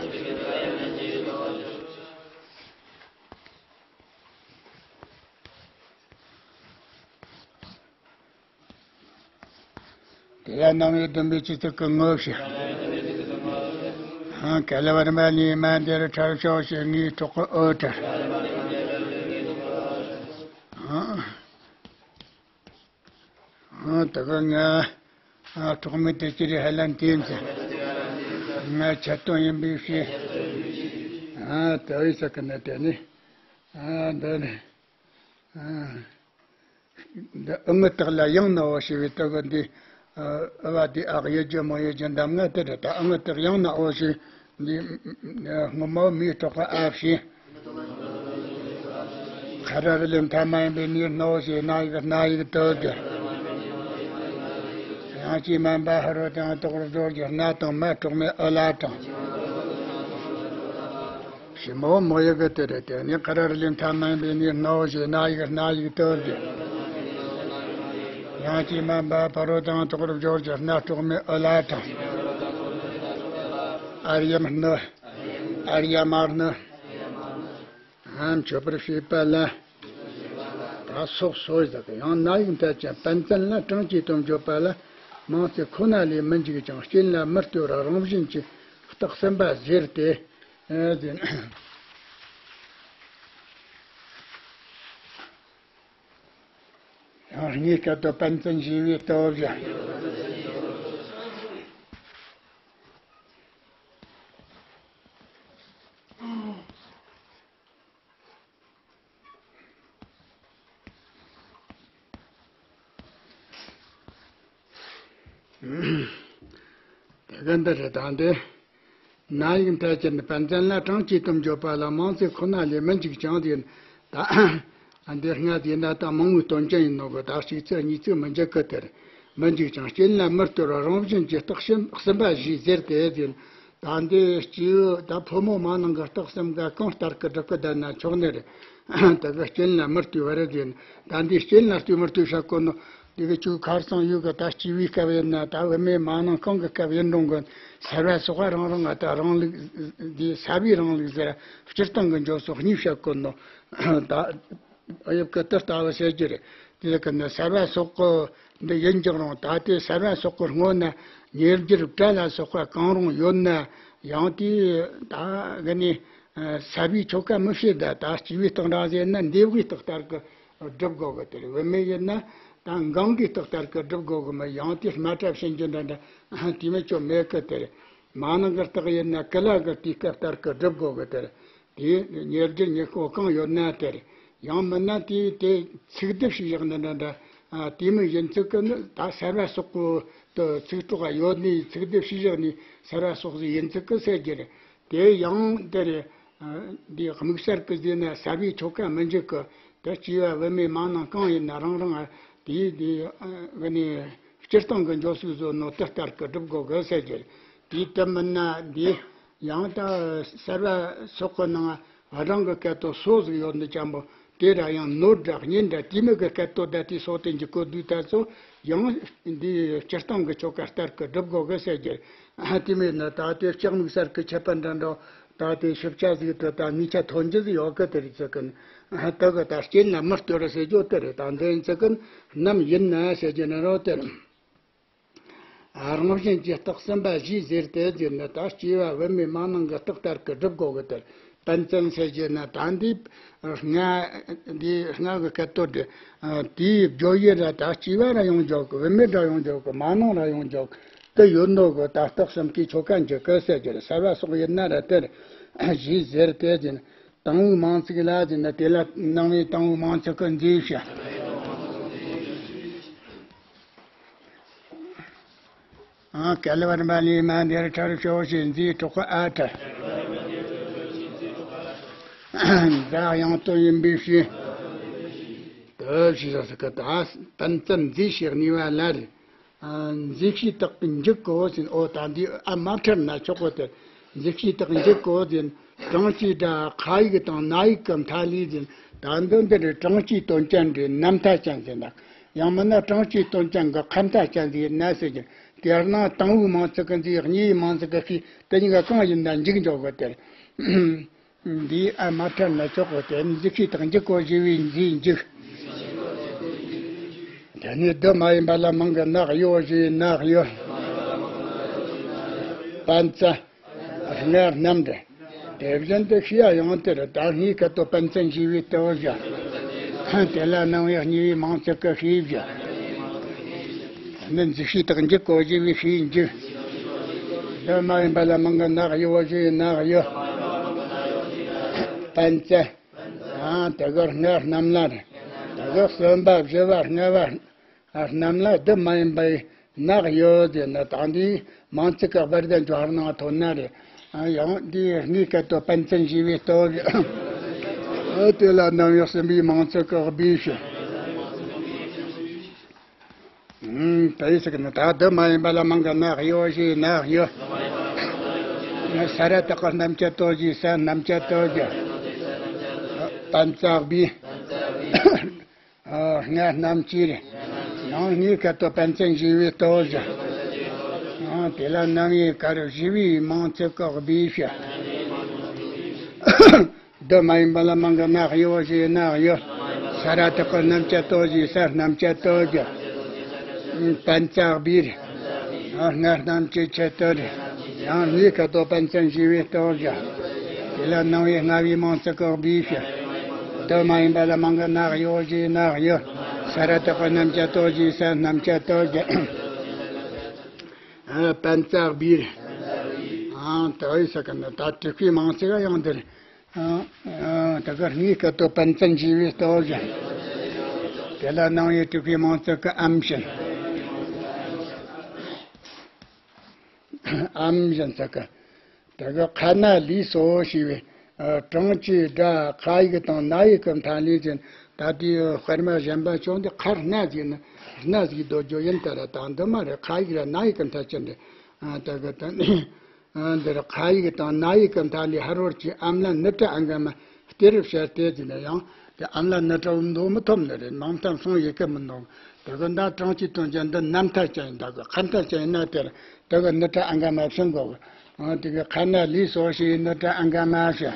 དེ་ལ་རྣམ་དབྱེ་བདུན་པའི་སྤྱི་གཙུག་གི་ངོ་བཞི། ག་ལ་བ་རི་མ་ལི་མ་འདིར་ཁྲར་ཤོག་ཞེས་ངའི་གྲོགས་ཀྱི་ཨོ་ཁྲར། ཨ་ད་ག་ང་ཨ་གྲོགས་མེད་དེ་ཅི་རེད་ཧ་ལམ་དེ་ཡིན་ཟེར། ང་ཆད་དོན་ཡིན་པའི་ཕྱིར། ཨ་ད་འོ་ས་གི་ན་དེ་ནི་ཨ་འདི་ནི་ཨ་འདི་ཨུ་ངི་རྟགས་ལ་ཡང་ན་འོ་ཞེས་པའི་སྟོབས་འདི། ཨུ་བ་དེ་ཨག་ཡོད་རྒྱུ་མ་ཡོད་རྒྱུ་འདམ་ང་དེ་རེད། ད་ཨུ་ངི་རྟགས་ཡང་ན་འོ་ཞེས། འདི་སྔོན་མ་མིའི་གྲོགས་པ་ཨ་ཕྱི། ཁ་ར་རི་ལིང་ཐ་མ་ཡིན་པའི་ནི་སྣོ་ཞེས་སྣ་ཡིག་སྣ་ཡིག་དོད་ཀྱི། ཡང་ཅིའི་མན་པ་ཧ་རོ་དང་དོག་རུ་སྦྱོར་གྱི་སྣ་དང་མ་གྲོགས་མེད་ཨུ་ལ་དང་། ཞི་མོ་མོ་ཡི་གི་དེ་རེད། དེ་ནི་ཁ་ར་རི་ལིང་ཐ་མ་ཡིན་པའི་ནི་སྣོ་ཞེས་སྣ་ཡིག་སྣ་ཡིག་དོད་ཀྱི། ཡང་ཅིའི་མན་པ་ཕ་རོ་དང་དོག་རུ་སྦྱོར་གྱི་སྣ་གྲོགས་མེད་ཨུ་ལ་དང་། ཨརྱ་མ་ནི། ཨརྱ་མ་ནི། ཨ་མཆོད་པར་བྱེད་པ་ལ། ད་སོགས་སོ་ཡི་ཟེར་གི། ཡང་ན་ཡིག་མཐའ་ཅན་པཎ་ཙན་ལ་གྲངས་ཀྱིས་དོན་བརྗོད་པ་ལ། མང་ཚིག་ཁོ་ན་ལས་མི་འཇིག་ཅིང་རྐྱེན་ལ་མི་ལྟོས་རང་བཞིན་གྱིས་རྟགས་གསུམ་པ་ཟེར་ཏེ། ཨེ་ཟེར། ཡང་སྔོན་སྐབས་དུ་པཎ་ཙན་ཞེས་པའི་སྟོབས་བཞི། དེ་ག་འདི་རེད། ད་འདི་ན་ཡིག་མཐའ་ཅན་པཎ་ཙན་ལ་གྲངས་ཀྱིས་དོན་བརྗོད་པ་ལ་མང་ཚིག་ཁོ་ན་ལས་མི་འཇིག་ཅིང་ཟེར། ད་འདི་སྔ་ཟེར་ན་ད་མང་བོའི་དོན་ཅན་ཡིན་ནོ་གི། ད་གཅིག་ཚིག་གཉིས་ཚིག་མི་འཇིག་གི། དེར་མི་འཇིག་ཅིང་རྐྱེན་ལ་མི་ལྟོས་རང་བཞིན་གྱིས་རྟགས་གསུམ་པ་ཞེས་ཟེར་ཏེ་ཟེར། ད་འདི་སྐྱེས་བུ་ད་ཕོ་མོ་མ་ནིང་གི་རྟགས་གསུམ་ག་གང་ལྟར་གི་སྒྲུབ་ཀྱི་བསྡད་ན་ཆོག་ནི་རེད། ད་གི་རྐྱེན་ལ་མི་ལྟོས་པ་རེད་ཟེར། ད་འདི་རྐྱེན་ལ་ལྟོས་མི་ལྟོས་བཤད་དགོས་ནོ། འདི་གི་ཆུ་ཁར་སང་ཡོད་གི། ད་སྐྱེས་བུའི་སྐབས་ཡིན་ན། ད་བུད་མེད་མ་ནིང་གང་གི་སྐབས་ཡིན་རུང་གི། སརྦ་སོགས་རང་རང་ང་ད་རང་ལུགས་འདི་སརྦའི་རང་ལུགས་ཟེར། སྤྱིར་བཏང་གི་འཇོག་སོགས་གཉིས་བཤད་དགོས་ནོ། ད་དབྱིབས་ཀྱི་དེ་ལྟ་བུ་ཟེར་རྒྱུ་རེད། དེ་གི་ནི་སརྦ་སོགས་ཀྱི་འདི་ཡིན་ཀྱང་རུང་། ད་དེ་སརྦ་སོགས་ཀྱི་སྔོན་ན་ཉེར་སྦྱོར་བྲ་ལ་སོགས་པ་གང་རུང་ཡོད་ན་ཡང་། དེ་ད་གི་ནི་སརྦའི་ཆོ་ག་མི་བྱེད་ད། ད་སྐྱེས་བུའི་རྟགས་འདྲ་ཟེར་ན་འདེབས་གི་རྟགས་ལྟར་གི་སྒྲུབ་དགོས་གི། དེར་བུད་མེད་ཡིན་ན་ད་འགང་གི་རྟགས་ལྟར་གི་སྒྲུབ་དགོས་གི། མི་ཡང་དེ་སྨ་ཏྲ་བྱིན་གྱིས་འདྲ་འདྲ་དེ་མི་ཆོ་མེད་གི། དེར་མ་ནིང་གི་རྟགས་ཡིན་ན་ཀུ་ལ་གི་དེའི་སྐབས་ལྟར་གི་སྒྲུབ་དགོས་གི། དེར་དེ་ཉེར་སྦྱོར་ཉེར་ཤོག་གང་ཡོད་ན་དེར། ཡང་མིན་ན་དེ་དེ་ཚིག་སྡེབ་ཞིག་བཞག་ནི་འདྲ་འདྲ། ཨ། དེ་མོ་ཡིན་ཚུལ་གི་ནི་ད་སར་བ་སོགས་གི་དུ་ཚིག་གྲོགས་ཡོད་ནི་ཚིག་སྡེབ་ཤེས་བཞག་ནི་སར་བ་སོགས་ཟིག་ཡིན་ཚུལ་གི་ཟེར་རྒྱུ་རེད། དེ་ཡང་དེ་རེད། ཨ། འདི་དམིགས་བསལ་གི་ཟེར་ན་སར་བའི་ཆོ་ག་མི་འཇུག་གི། དེ་སྐྱེ་བ་བུད་མེད་མ་ནིང་གང་ཡིན་ན་རང་རང་ཨ་དེའི་དེ་ཨ་བུད་ནི་སྤྱིར་བཏང་གི་འཇོག་ཚུལ་བཟོ་ནོ་དེ་ལྟར་གི་སྒྲུབ་དགོས་གི་ཟེར་རྒྱུ་རེད། དེ་དེ་མིན་ན་འདི། ཡང་ད་སར་བ་སོགས་ཀྱི་ནང་རང་གི་སྐད་དོད་སོ་ཟིག་ཡོད་འདུག་ཅན་པོ། དེ་ར་ཡང་ནོར་འདྲ་གཉིས་འདྲ་དེ་མོ་གི་སྐད་དོད་ད་དེ་སོགས་དེ་འཇིག་གོ་དུས་ད་ཚོ་ཡང་འདི་སྤྱིར་བཏང་གི་ཆོ་ག་ལྟར་གི་སྒྲུབ་དགོས་གི་ཟེར་རྒྱུ། དེ་མེད་ན་ད་དེ་ལྕགས་དམིགས་བསལ་གི་ཁྱད་པར་འདྲ་འདྲ་ད་དེ་ཞིབ་ཆ་ཟིག་ཏུ་ད་ངེས་ཆ་ཐོན་རྒྱུ་ཟིག་ཡོད་གི། དེ་རིགས་ཚོ་གི་ད་གི་ད་རྐྱེན་ལ་མི་ལྟོས་ར་ཟེར་རྒྱུ་དེ་རེད། ད་འདི་ཚོ་གི་ནམ་ཡིན་ན་ཟེར་རྒྱུ་ན་རོ་དེ་རེད། རང་བཞིན་གྱིས་རྟགས་གསུམ་པ་ཞེས་ཟེར་ཏེ་ཟེར་ན་ད་སྐྱེ་བ་བུད་མེད་མ་ནིང་གི་རྟགས་ལྟར་གྱི་སྒྲུབ་དགོས་གི། དེར་པཎ་ཙན་ཟེར་རྒྱུ་ན་ད་འདི་ལྔ། འདི་ལྔ་གི་སྐད་དོད་དེ། དེའི་བརྗོད་ཡུལ་ལ་ད་སྐྱེ་བ་ར་ཡོང་འཇོག་གི། བུད་མེད་ར་ཡོང་འཇོག་གི། མ་ནིང་ར་ཡོང་འཇོག་གི། དེ་ཡོད་ནོ་གི་ད་རྟགས་གསུམ་གྱི་ཆོ་ག་འཇུག་གི་ཟེར་རྒྱུ་རེད། སར་བ་སོགས་ཡིན་ན་ར་དེར་ཞེས་ཟེར་ཏེ་ཟེར་ན། དང་པོའི་མིང་ཚིག་ལ་ཟེར་ན་དེ་ལ་སྣང་བའི་དང་པོའི་མིང་ཚིག་གི་མཛེས་བྱ། ཨ། གལ་བར་མ་ལུས་མ་འདིར་ཁྲར་ཤོག་ཅེས་མཛེས་གྲོགས་ཨ་ཁྲ། མཛའ་ཡང་དོན་ཡིན་པའི་ཕྱིར། དུ་ཞེས་ཟེར་གི། ད་པཎ་ཙན་མཛེས་ཞེས་ནུས་པ་ལ་རེད། ཨ། མཛེས་བྱའི་རྟགས་ཀྱིས་འཇུག་གོ་ཟེར། ཨོ་ད་འདི་ཨ་མ་ཁྲར་ན་ཆོག་གོ། དེ་མཛེས་བྱའི་རྟགས་ཀྱིས་འཇུག་གོ་ཟེར། གྲངས་ཀྱི་སྒྲ་ཁ་ཡིག་དང་ན་ཡིག་གི་མཐའ་ལས་ཟེར། ད་འདི་འདི་རེད། གྲངས་ཀྱི་དོན་ཅན་རེད། རྣམ་མཐའ་ཅན་ཟེར་ན། ཡང་མིན་ན་གྲངས་ཀྱི་དོན་ཅན་གྱི་ཁ་མཐའ་ཅན་ཟེར་ན་ཟེར་གྱི། དེ་ནང་དང་པོའི་མིང་ཚིག་གི་མཛེས། གཉིས་པའི་མིང་ཚིག་གི་བྱའི། དེ་གཉིས་ཀ་གང་ཡིན་ན་འཇུག་འཇོག་གི། དེར་འདིའི་ཨ་མ་ཁྲར་ན་ཆོག་གོ། དེ་མཛེས་བྱའི་རྟགས་འཇུག་གོ་ཞེས་པའི་མཛེས་འཇུག། དེ་ནས་དུ་མ་ཡིན་པ་ལ་མིང་གི་ནག་ཡོ་ཞེས་ནག་ཡོ། པཎ་ཙ། ལྔ་རྣམས་རེད། དེ་བཞིན་དུ་ཤེས་ཡ་ཡང་དེ་རེད། ད་ལྔའི་སྐད་དོད་པཎ་ཙན་ཞེས་པའི་སྟོབས་བཞག། དེ་ལ་སྣང་བའི་གཉིས་པའི་མིང་ཚིག་གི་ཤེས་བཞག། ནི་མཛེས་བྱའི་རྟགས་འཇུག་གོ་ཞེས་པའི་ཤེས་འཇུག། དུ་མ་ཡིན་པ་ལ་མིང་གི་ནག་ཡོ་ཞེས་ནག་ཡོ། པཎ་ཙ། ཨ། དེ་གི་ལྔ་རྣམས་ལ་རེད། དེ་གི་གསུམ་པ་བཞི་པ་ལྔ་པ་རྣམས་ལ་དུ་མ་ཡིན་པའི་ནག་ཡོ་ཟེར་ན། ད་འདིའི་མིང་ཚིག་གི་བར་དུ་འཇོག་སྣང་ཐོན་ན་རེད། ཨ། ཡང་འདིའི་ལྔའི་སྐད་དོད་པཎ་ཙན་ཞེས་པའི་སྟོབས། ཨ། དེ་ལ་སྣང་བའི་གསུམ་པའི་མིང་ཚིག་གི་སྦས་ཞེས། ཨུམ། དེ་ཡི་ཚིག་ནི་ད་དུ་མ་ཡིན་པ་ལ་མིང་གི་ནག་ཡོ་ཞེས་ནག་ཡོ། ས་ར་བཏགས་སར་རྣམ་བཅད་དོ་ཞེས་སར་རྣམ་བཅད་དོ་ཞེས། པཎ་ཙ་སྦས། ཨ། ལྔ་རྣམས་ཀྱིས་རེད། ཡང་ལྔའི་སྐད་དོད་པཎ་ཙན་ཞེས་པའི་སྟོབས་བཞག། ཨ། དེ་ལ་སྣང་བའི་གར་ཞེས་པའི་མིང་ཚིག་གི་སྦས་ཞེས། དུ་མ་ཡིན་པ་ལ་མིང་གི་ནག་ཡོ་ཞེས་ནག་ཡོ། ས་ར་བཏགས་སར་རྣམ་བཅད་དོ་ཞེས་སར་རྣམ་བཅད་དོ་ཞེས། པཎ་ཙ་སྦས་རེད། ཨ། ལྔ་རྣམས་ཀྱི་ཆེད་དུ་རེད། ཡང་ལྔའི་སྐད་དོད་པཎ་ཙན་ཞེས་པའི་སྟོབས་བཞག། དེ་ལ་སྣང་བའི་ལྔ་པའི་མིང་ཚིག་གི་སྦས་ཞེས། དུ་མ་ཡིན་པ་ལ་མིང་གི་ནག་ཡོ་ཞེས་ནག་ཡོ། ས་ར་བཏགས་སར་རྣམ་བཅད་དོ་ཞེས་སར་རྣམ་བཅད་དོ་ཞེས། ཨ། པཎ་ཙ་སྦས་རེད། ཨ། དེ་ཡི་ཚིག་ནི་ད་དྲུག་པའི་མིང་ཚིག་ཡང་འདིར། ཨ། ཨ། དེ་གི་ལྔའི་སྐད་དོད་པཎ་ཙན་ཞེས་པའི་སྟོབས་བཞག། དེ་ལ་སྣང་བའི་དྲུག་པའི་མིང་ཚིག་གི་ཨམ་བྱས། ཨམ་བྱས་ཚིག་གི། དེ་གི་ཁ་ན་ལུས་སོ་ཞེས་པའི། ཨ། གྲངས་ཀྱི་སྒྲ་ཁ་ཡིག་དང་ན་ཡིག་གི་མཐའ་ལས་ཟེར། ད་ལྟའི་དཔེར་མ་གཞན་པ་བྱུང་སྟེ་ཁ་སྣ་ཟིག་ན་སྣ་ཟིག་འདོགས་རྒྱུ་ཡིན་ད་ར། ད་འདི་མ་རེད། ཁ་ཡིག་ར་ན་ཡིག་གི་མཐའ་ཅན་རེད། ཨ། དེ་གི་ད། ཨ། འདིར་ཁ་ཡིག་དང་ན་ཡིག་གི་མཐའ་ལས་ཧར་བར་གྱི་ཨམ་ལ་ནི་ཏྲ་ཨ་ག་མ་སྟེ་རུ་བྱས་ཏེ་ཟེར་ན་ཡང་དེ་ཨམ་ལ་ནི་ཏྲ་འདོགས་མི་ཐུབ་ནི་རེད། མིང་མཐའ་སོང་ཡི་གེ་མི་འདོགས། དེ་གི་ད་གྲངས་ཀྱི་དོན་ཅན་འདི་རྣམ་མཐའ་ཅན་ཡིན། ད་གི་ཁ་མཐའ་ཅན་ཡིན་ན་དེར་དེ་གི་ནི་ཏྲ་ཨ་ག་མ་བྱིན་དགོས། ཨ། དེ་གི་ཁ་ན་ལུས་སོ་ཞེས་ནི་ཏྲ་ཨ་ག་མ་བྱས།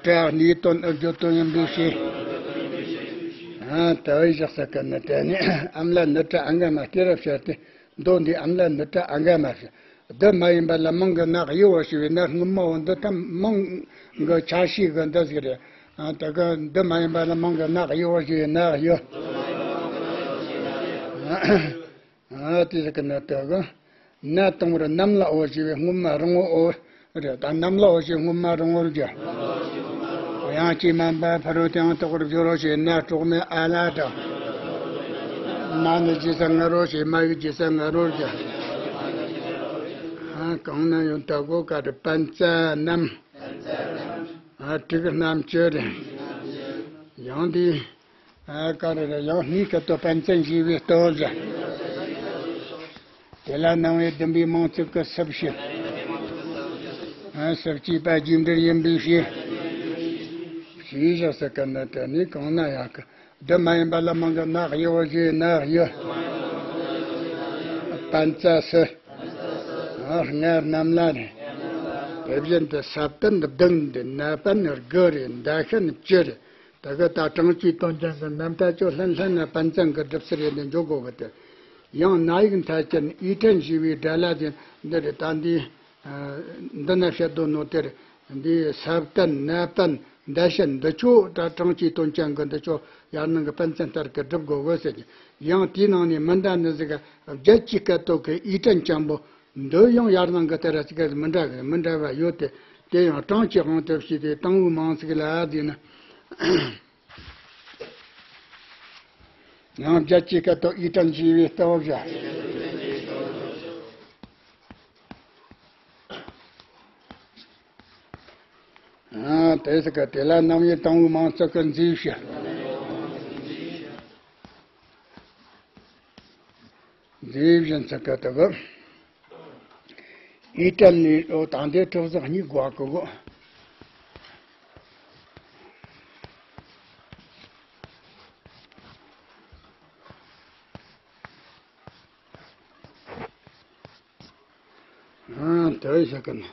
ཏྲ་ནིའི་དོན་ཨུ་རྒྱུ་དོན་ཡིན་པའི་ཕྱིར། ཨ། དེ་བཞག་ས་གི་ནི་དེ་ནི་ཨམ་ལ་ནི་ཏྲ་ཨ་ག་མ་སྟེ་རུ་བྱས་ཏེ། མདོ་འདི་ཨམ་ལ་ནི་ཏྲ་ཨ་ག་མ་ཞེས། དུ་མ་ཡིན་པ་ལ་མིང་གི་ནག་ཡོ་ཞེས་པའི་ནག་སྔོན་མའོ་འདི་ད་མིང་གི་ཆ་ཤས་གི་འདི་ཟིག་རེད། ཨ། དེ་གི་དུ་མ་ཡིན་པ་ལ་མིང་གི་ནག་ཡོ་ཞེས་ནག་ཡོ། ཨ། དེ་ཟིག་གི་ནི་དེ་གི་ན་དང་པོར་རྣམས་ལའོ་ཞེས་པའི་སྔོན་མ་རིང་བོའོ་རེད། ད་རྣམས་ལའོ་ཞེས་སྔོན་མ་རིང་བོར་བརྗོད། ཡང་ཅི་མན་པ་ཕ་རོལ་ཏེའང་དོག་རུ་བྱོ་རོ་ཞེས་ན་གྲོགས་མེད་ཨ་ལ་དང་། མ་ནི་ཇི་ས་ང་རོ་ཞེས་མ་ཡིག་ཇི་ས་ང་རོར་གྱི། ཨ་གང་ན་ཡོད་ད་གོ་ཀ་རེ་པན་ཙ་རྣམས། ཨ་དྲུག་རྣམས་ཀྱི་རེད། ཡང་འདི། ཨ་ཀ་རེ་རེ་ཡང་སྣེའི་སྐད་དོད་པན་ཙན་ཞེས་པའི་སྟོབས་ཀྱིས། དེ་ལ་སྣང་བའི་བདུན་པའི་མིང་ཚིག་གི་སུ་བཞི། ཨ་སུ་བཞི་པ་རྒྱས་འབྲིང་ཡིན་པའི་ཕྱིར། ཞེས་བཞག་ས་ཀ་ན་དེ་ནི་གང་ན་ཡང་གི། བསྡུ་མ་ཡིན་པ་ལ་མིང་གི་ན་གཡོ་བ་ཞེས་ན་གཡོ། པན་ཙ་སུ། ཨ་ལྔ་རྣམས་ལ་རེ། དེ་བཞིན་དུ་ས་བརྟན་བདུན་འདི་ན་པན་དགུ་རེ་མདའ་ཤན་བཅུ་རེ། ད་གི་ད་གྲངས་ཀྱི་དོན་ཅན་གྱི་རྣམ་ཐར་ཅོ་ལྷན་ལྷན་ན་པན་ཙན་གྱི་སྒྲུབ་ཚུལ་ཡིན་ནི་འཇོག་དགོས་གི་དེ། ཡང་ན་ཡིག་མཐའ་ཅན་ཨི་ཏྲན་ཞེས་པའི་སྒྲ་ལ་ཅན་འདི་རེད་ད་འདི། འདི་ན་བཤད་དོ་ནོ་དེར། འདི་ས་བརྟན་ན་པན་མདའ་ཤན་འདི་ཆོ་ད་གྲངས་ཀྱི་དོན་ཅན་གྱི་འདི་ཆོ་ཡར་ནང་གི་པན་ཙན་ལྟར་གྱི་སྒྲུབ་དགོས་གི་ཟེར་གྱི། ཡང་དེའི་ནང་ནས་མི་འདའ་ནི་ཟིག་བརྒྱད་ཀྱི་སྐད་དོད་ཀྱི་ཨི་ཏྲན་ཅན་པོ། འདི་ཡང་ཡར་ནང་གི་དེ་ར་ཅིག་ག་མི་འདྲ་གི་མི་འདྲ་བ་ཡོད་དེ། དེ་ཡང་གྲངས་ཀྱི་དབང་དུ་བྱས་ཏེ་དང་པོའི་མིང་ཚིག་ལ་བསྡུས་ན། ཡང་བརྒྱད་ཀྱི་སྐད་དོད་ཨི་ཏྲན་ཞེས་པའི་སྟོབས་བཞག། ཨ་དེ་ཟེར་ག་དེ་ལ་རྣམ་དབྱེ་དང་པོའི་མིང་ཚིག་གི་མཛེས་བཞག། མཛེས་བཞིན་ཚིག་གི་དེ་གི། ཨི་ཏྲན་ནི་འགྲོ་དང་དེ་གྲུབ་ཟག་གཉིས་དགོས་གི་གོ། ཨ་དེ་བས་ཤེས་ཀི་ན།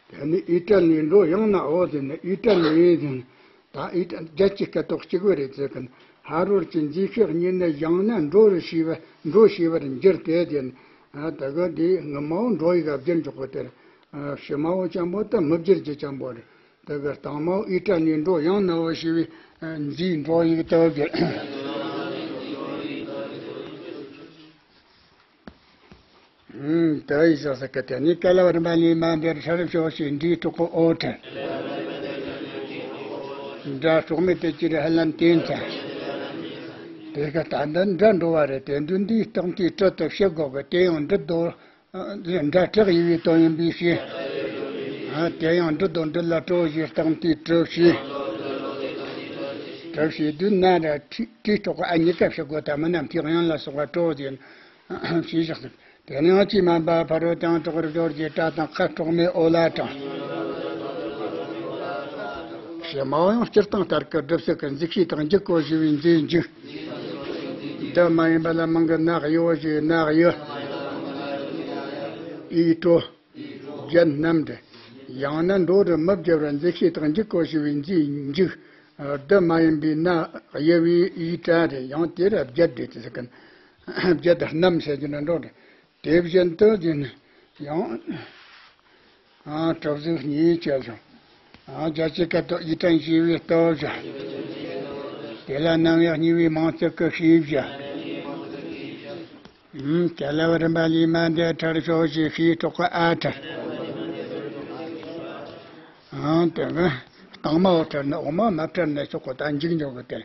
དེ་ནི་ཨི་ཏྲ་ལི་འགྲོ་ཡང་ན་འོ་དེ་ནི་ཨི་ཏྲ་ལི་ཟེར་ན། ད་ཨི་ཏྲ་རྒྱལ་གྱི་སྐད་དོག་གཅིག་པ་རེད་ཟེར་ཀི་ན། ཧ་རོར་གྱི་མཛེས་ཤག་གཉིས་ནི་ཡང་ན་འགྲོ་རུ་ཤེས་པ་འགྲོ་ཤེས་པར་འགྱུར་ཏེ་དེ་ནི། ཨ་ད་ག་དེ་ངི་མའོ་འགྲོ་ཡི་ག་བསྒྱུར་འཇོག་གི་དེར། ཨ་ཕྱི་མའོ་ཅན་པོ་ད་མི་བསྒྱུར་རྒྱུ་ཅན་པོ་རེད། དེ་གི་སྟེང་མའོ་ཨི་ཏྲ་ནི་འགྲོ་ཡང་ན་འོ་ཞེས་པའི་མཛེས་འགྲོ་ཡིག་དེ་གི། ཨུམ། དེ་ཡི་ཟག་ཟག་གི་དེ་ནི་ཀ་ལ་བ་རིམ་པ་ལས་མ་འདིར་ཧྲ་རི་ཕྱོགས་ཤིག་འདིའི་གྲོགས་པོ་ཨོ་ཏྲ། འདྲ་གྲོགས་མེད་དེ་ཅི་རེད་ཧ་ལམ་བསྟན་ཚར། དེ་གི་ད་འདི་འདྲ་འགྲོ་བ་རེད་དེ་འདུན་འདིའི་རྟགས་མཐའི་གྲུ་དེ་བཤད་དགོས་གི་དེ་ཡང་འདྲི་དོ། འདྲ་གྲགས་ཡི་བའི་དོན་ཡིན་པའི་ཕྱིར། ཨ་དེ་ཡང་འབྲི་དོ་འབྲི་ལ་གྲོ་ཞེས་རྟགས་མཐའི་གྲུ་བྱས། གྲུ་བྱས་དུས་ན་ར་ཁྲི་ཁྲི་གྲོགས་ཨ་གཉིས་ཀ་ཕྱི་དགོས་ད་མི་རྣམས་ཐེག་ཡང་ལ་སོགས་པ་གྲོ་ཞེས་ཞེས་བཞག་ཟིན། དེ་ནས་ཡང་ཅི་མན་པ་ཕ་རོལ་ཏུ་ཡང་གྲོགས་རིགས་སྦྱོར་གྱི་སྒྲ་དང་ཁ་གྲོགས་མེད་ཨོ་ལ་དང་། ཕྱི་མའོ་ཡང་སྤྱིར་བཏང་ལྟར་གྱི་སྒྲུབ་ཚུལ་གྱི་མཛེས་ཤོས་དང་འཇུག་གོ་ཞེས་པའི་མཛེས་འཇུག། འདི་མ་ཡིན་པ་ལ་མིང་གི་ན་གཡོ་ཞེས་ན་གཡོ། ཨི་གྲོ། བརྒྱད་རྣམས་ཏེ། ཡང་ན་འགྲོ་རུ་མི་བསྒྱུར་བར་མཛེས་ཤོས་དང་འཇུག་གོ་ཞེས་པའི་མཛེས་འཇུག། འདི་མ་ཡིན་པའི་ན་གཡོ་བའི་ཨི་ཏྲ་རེ་ཡང་དེ་ར་བརྒྱད་རེ་དེ་ཟེར་གི་ན། བརྒྱད་རྣམས་ཟེར་གྱི་ན་འགྲོ་རེ། དེ་བཞིན་དུ་ཡིན་ཡང་། ཨ་གྲུབ་ཚུལ་གཉིས་བྱས་སོ། ཨ་རྒྱ་ཆེ་སྐད་དོད་ཨི་ཏྲན་ཞེས་པའི་སྟོབས་བཞག། དེ་ལ་རྣམ་དབྱེ་གཉིས་པའི་མིང་ཚིག་གི་ཤེས་བཞག། ཨུམ། ག་ལ་བ་རིམ་པ་ལས་མ་འདས་ཁྲར་ཕྱོགས་ཀྱི་ཤེས་གྲོགས་ཀྱི་ཨ་ཁྲར། ཨང་དེ་གི་སྟེང་མ་འོག་ཁྲར་ནི་འོག་མ་མ་ཁྲར་ནི་ཆོག་གོ་ད་འཇིག་འཇོག་གི་དེར།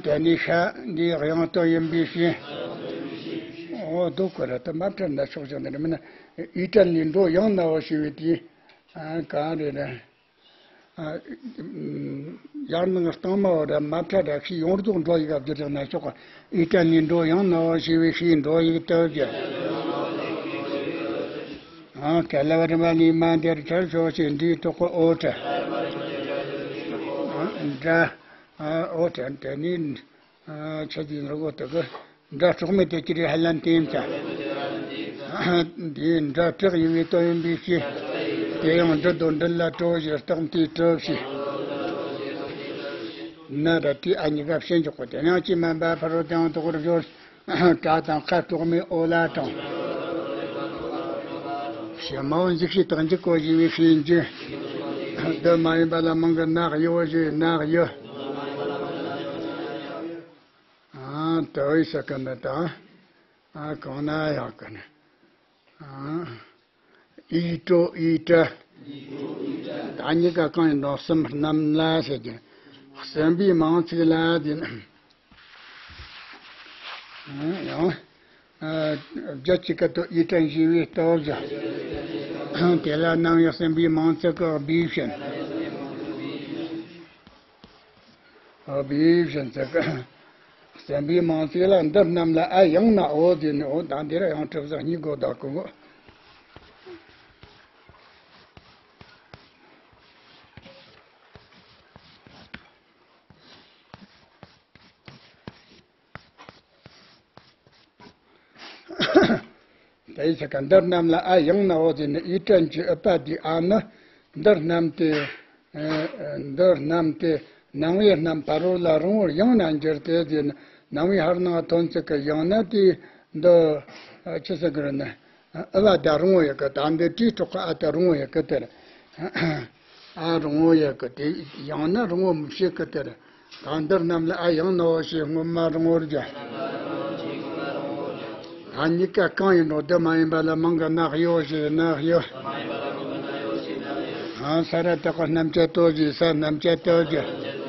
དེ་ནི་ཤ་འདིའི་དབྱངས་སྟོད་ཡིན་པའི་ཕྱིར། འོ་སྡུག་གི་རེད་དེ་མ་ཁྲར་ནི་ཆོག་ཅིག་འདི་རེད་མིན་ན། ཨི་ཏྲ་ལི་འགྲོ་ཡང་ན་འོ་ཞེས་པའི་དེ། ཨ་གང་རེད་ན། ཨ་ཡར་ནང་སྟེང་མ་འོ་ར་མ་ཁྲ་ར་ཤི་ཡོང་རྫོགས་འགྲོ་ཡི་ག་བསྒྱུར་ཡང་ན་ཆོག་ག་ཨི་ཏྲ་ནི་འགྲོ་ཡང་ན་འོ་ཞེས་པའི་ཤི་འགྲོ་ཡི་སྟོད་ཀྱི། ཨ་ག་ལ་བ་རི་མ་ལི་མ་འདིར་ཁྲར་ཕྱོགས་ཤིག་འདིའི་གྲོགས་པོ་ཨོ་ཏྲ། ཨ་འདྲ། ཨ་ཨོ་ཏྲ་དེ་ནི། ཨ་ཆ་དེ་ནི་གོ་དེ་གི། འདྲ་གྲོགས་མེད་དེ་ཅི་རེད་ཧ་ལམ་བསྟན་ཚར། འདིའི་འདྲ་གྲགས་ཡི་བའི་དོན་ཡིན་པའི་ཕྱིར། དེ་ཡང་འབྲི་དོ་འབྲི་ལ་གྲོ་ཞེས་རྟགས་མཐའི་གྲུ་བྱས། ན་ར་ཏི་ཨ་གཉིས་ཀ་ཕྱེ་འཇོག་གོ་དེ་ཡང་ཅི་མན་པ་ཕ་རོལ་ཏུ་ཡང་དོག་རུ་སྦྱོར། སྒྲ་དང་ཁ་གྲོགས་མེད་ཨོ་ལ་དང་། ཕྱི་མའོ་མཛེས་ཤོས་དང་འཇུག་གོ་ཞེས་པའི་ཤེས་འཇུག། འདི་མ་ཡིན་པ་ལ་མིང་གི་ན་གཡོ་ཞེས་ན་གཡོ། ཨ་དེ་བས་ཤེས་ཀི་ན་ད། ཨ་གང་ན་ཡང་ཀི་ན། ཨ་ཨི་ཏྲོ་ཨི་ཏྲ། ད་གཉིས་ཀ་གང་ཡིན་ནོ། གསུམ་རྣམས་ལ་ཟེར་གྱི། གསུམ་པའི་མིང་ཚིག་ལ་དེ་ནི། ཡང་། རྒྱུད་ཀྱི་སྐད་དུ་ཨི་ཏྲན་ཞེས་པའི་སྟོབས་ཀྱིས། དེ་ལ་རྣམ་དབྱེ་གསུམ་པའི་མིང་ཚིག་གི་སྦས་ཕྱིན། སྦས་ཕྱིན་ཚིག་གསུམ་པའི་མིང་ཚིག་ལ། འདི་རྣམས་ལ་ཨ་ཡང་ནའོ་ཟེར་ནས། འོ་ད་འདིར་ཡང་གྲུབ་ཚང་གཉིས་དགོས་ད་གོ། དེའི་ཚེ་ག་འདིར་རྣམས་ལ་ཨ་ཡང་ནའོ་ཟེར་ནས། ཨི་ཏྲན་གྱི་ཨུ་པ་དེའི་ཨ་ནི་འདིར་རྣམས་ཏེ། ཨ་འདིར་རྣམས་ཏེ། རྣམ་དབྱེ་རྣམ་པ་རོ་ལ་རིང་བོར་ཡང་ན་འགྱུར་ཏེ་ཟེར་ནས། རྣམ་དབྱེ་ཧར་ནང་ཐོན་ཚིག་གི་ཡང་ན་དེ་འདི་ཆི་ཟེར་གི་རེད་ན། ཨུ་པ་ད་རིང་བོ་ཡོད་གི། ད་འདི་ཏྲི་གྲོགས་ཀྱི་ཨ་ད་རིང་བོ་ཡོད་གི་དེར། ཨ་རིང་བོ་ཡོད་གི་དེ། ཡང་ན་རིང་བོ་མི་བྱེད་གི་དེར། ད་འདིར་རྣམས་ལ་ཨ་ཡང་ནའོ་ཞེས་སྔོན་མ་རིང་བོར་བརྗོད། ད་གཉིས་ཀ་གང་ཡིན་ནོ། དུ་མ་ཡིན་པ་ལ་མིང་གི་ན་གཡོ་ཞེས་ན་གཡོ། ཨ་ས་ར་བཏགས་རྣམ་བཅད་དོ་ཞེས་ས་རྣམ་བཅད་དོ་བརྗོད།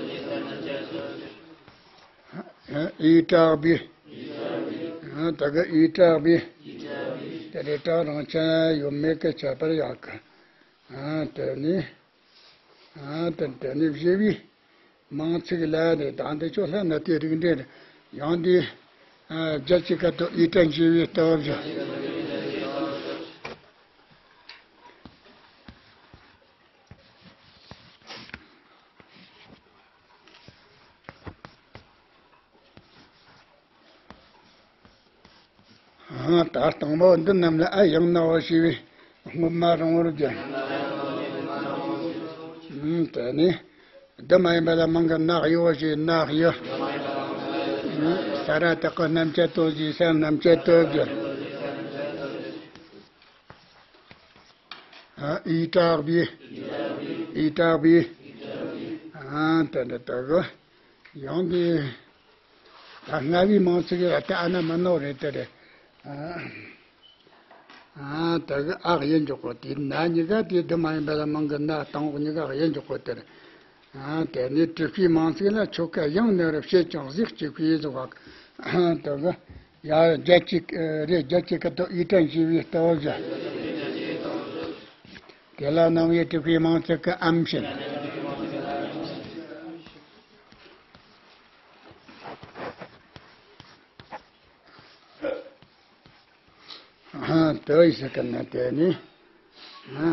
ཨི་དྲག་པའི། ཨ་ད་གི་ཨི་དྲག་པའི། དེ་རེ་དྲག་རང་ཆ་ཡོད་མེད་ཀྱི་ཁྱད་པར་ཡོད་གི། ཨ་དེ་ནི། ཨ་དེ་དེ་ནི་བཞི་པའི་མིང་ཚིག་ལ་རེད། ད་འདི་ཆོ་ལྷ་ན་དེ་རིགས་འདྲེན་ཡང་འདི། ཨ་རྒྱུད་ཀྱི་སྐད་དུ་ཨི་ཏྲན་ཞེས་པའི་སྟོབས་ཀྱིས། ཨ་ད་དང་པོ་འདི་རྣམས་ལ་ཨ་ཡང་ནའོ་ཞེས་པའི་སྔོན་མ་རིང་བོར་བརྗོད། ཨ་དེ་ནི། དུ་མ་ཡིན་པ་ལ་མིང་གི་ན་གཡོ་ཞེས་ན་གཡོ། ཨ་ས་ར་བཏགས་རྣམ་བཅད་དོ་ཞེས་ས་རྣམ་བཅད་དོ་བརྗོད། ཨ་ཨི་དྲག་པའི། ཨི་དྲག་པའི། ཨ་དེ་འདྲ་དག་ཡང་དེ། ད་ལྔ་པའི་མིང་ཚིག་ལ་ད་ཨ་ན་མ་ནོ་རེད་དེ་རེད། ཨ་ཨ་དེ་གི་ཨ་གཡས་འཇོག་གོ། དེ་ན་གཉིས་ཀ་དེ་དུ་མ་ཡིན་པ་ལ་མིང་གི་ན་དང་པོ་གཉིས་ཀ་གཡས་འཇོག་གོ་དེ་རེད། ཨ་དེ་ནས་གྲུབ་པའི་མིང་ཚིག་ལ་ཆོ་ག་ཡང་ནུ་རུ་བྱེད་ཅིང་གཟུགས་གཅིག་པའི་བཟོ་བ། ཨ་དེ་གི་ཡ་རྒྱུད་གཅིག་རེད། རྒྱུད་གཅིག་གི་དུ་ཨི་ཏྲན་ཞེས་པའི་སྟོབས་ཀྱིས། དེ་ལ་རྣམ་དབྱེ་གྲུབ་པའི་མིང་ཚིག་གི་ཨམ་བྱིན། ཨ་དེ་ཡི་ཟེར་གི་ན་དེ་ནི། ཨ་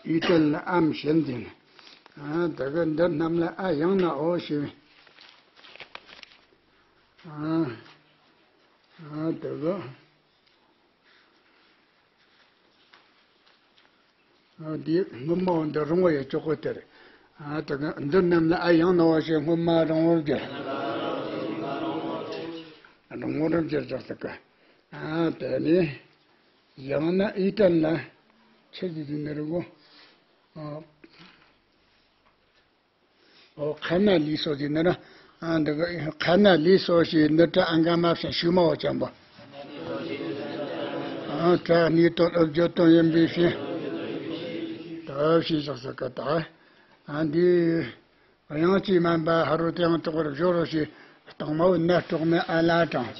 ཨི་ཏྲན་ལ་ཨམ་བྱིན་ཟེར་ནས། ཨ་དེ་གི་འདི་རྣམས་ལ་ཨ་ཡང་ནའོ་ཞེས་པའི། ཨ་ཨ་དེ་གི། ཨ་དེ་སྔོན་མ་འོ་འདི་རིང་བོ་ཡི་ཆོ་ག་དེ་རེད། ཨ་དེ་གི་འདི་རྣམས་ལ་ཨ་ཡང་ནའོ་ཞེས་སྔོན་མ་རིང་བོར་བརྗོད། རིང་བོར་བརྗོད་ཀྱང་ཟེར་གི། ཨ་དེ་ནི་ཡང་ན་ཨི་ཏྲན་ལ་ཆི་ཟིག་ཟིག་ནི་རིང་བོ། ཨ། ཨོ་ཁ་ན་ལི་སོ་ཟེར་ནི་ར། ཨ་འདི་གི་ཁ་ན་ལི་སོ་ཞེས་ནི་ཏྲ་ཨ་ག་མ་བྱ་ཤུ་མ་འོ་ཅན་པོ། ཨ་ཏྲ་ནི་དོན་ཨུ་བརྗོད་དོན་ཡིན་པའི་ཕྱིར། ད་ཞེས་བཞག་ས་ག་ད། ཨ་འདི་དབྱངས་ཅན་མན་པ་ཕ་རོལ་ཏུ་ཡང་དག་པར་སྦྱོར་རོ་ཞེས་དང་མ་བུ་ན་སྤྲོག་མའི་ཨ་ལ་དྲངས།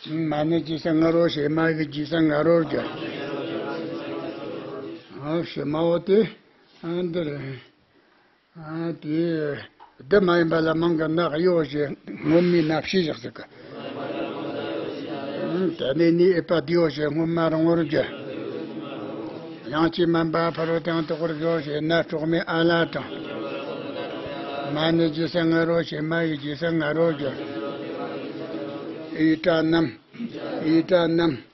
མ་ནི་ཇི་སྲ་ང་རོ་ཞེས་མ་གི་ཇི་སྲ་ང་རོར་གྱུར། ཨ་ཞེས་མ་འོ་དེ། ཨ་འདི་རེད། ཨ་དེ་འདི་མ་ཡིན་པ་ལ་མིང་གི་ན་གཡོ་ཞེས་སྔོན་མའི་ན་བྱས་བཞག་ཟིག་གི། ཨ་དེ་ནས་ནི་ཨི་པ་དེའོ་ཞེས་སྔོན་མ་རིང་བོར་གྱུར། དབྱངས་ཅན་མན་པ་ཕ་རོལ་ཏུ་ཡང་དག་པར་སྦྱོར་ཞེས་ན་སྤྲོག་མའི་ཨ་ལ་དྲངས། མ་ནི་ཇི་སྲ་ང་རོ་ཞེས་མ་ཡི་ཇི་སྲ་ང་རོར་གྱུར། ཨི་ཏྲ་རྣམས། ཨི་ཏྲ་རྣམས།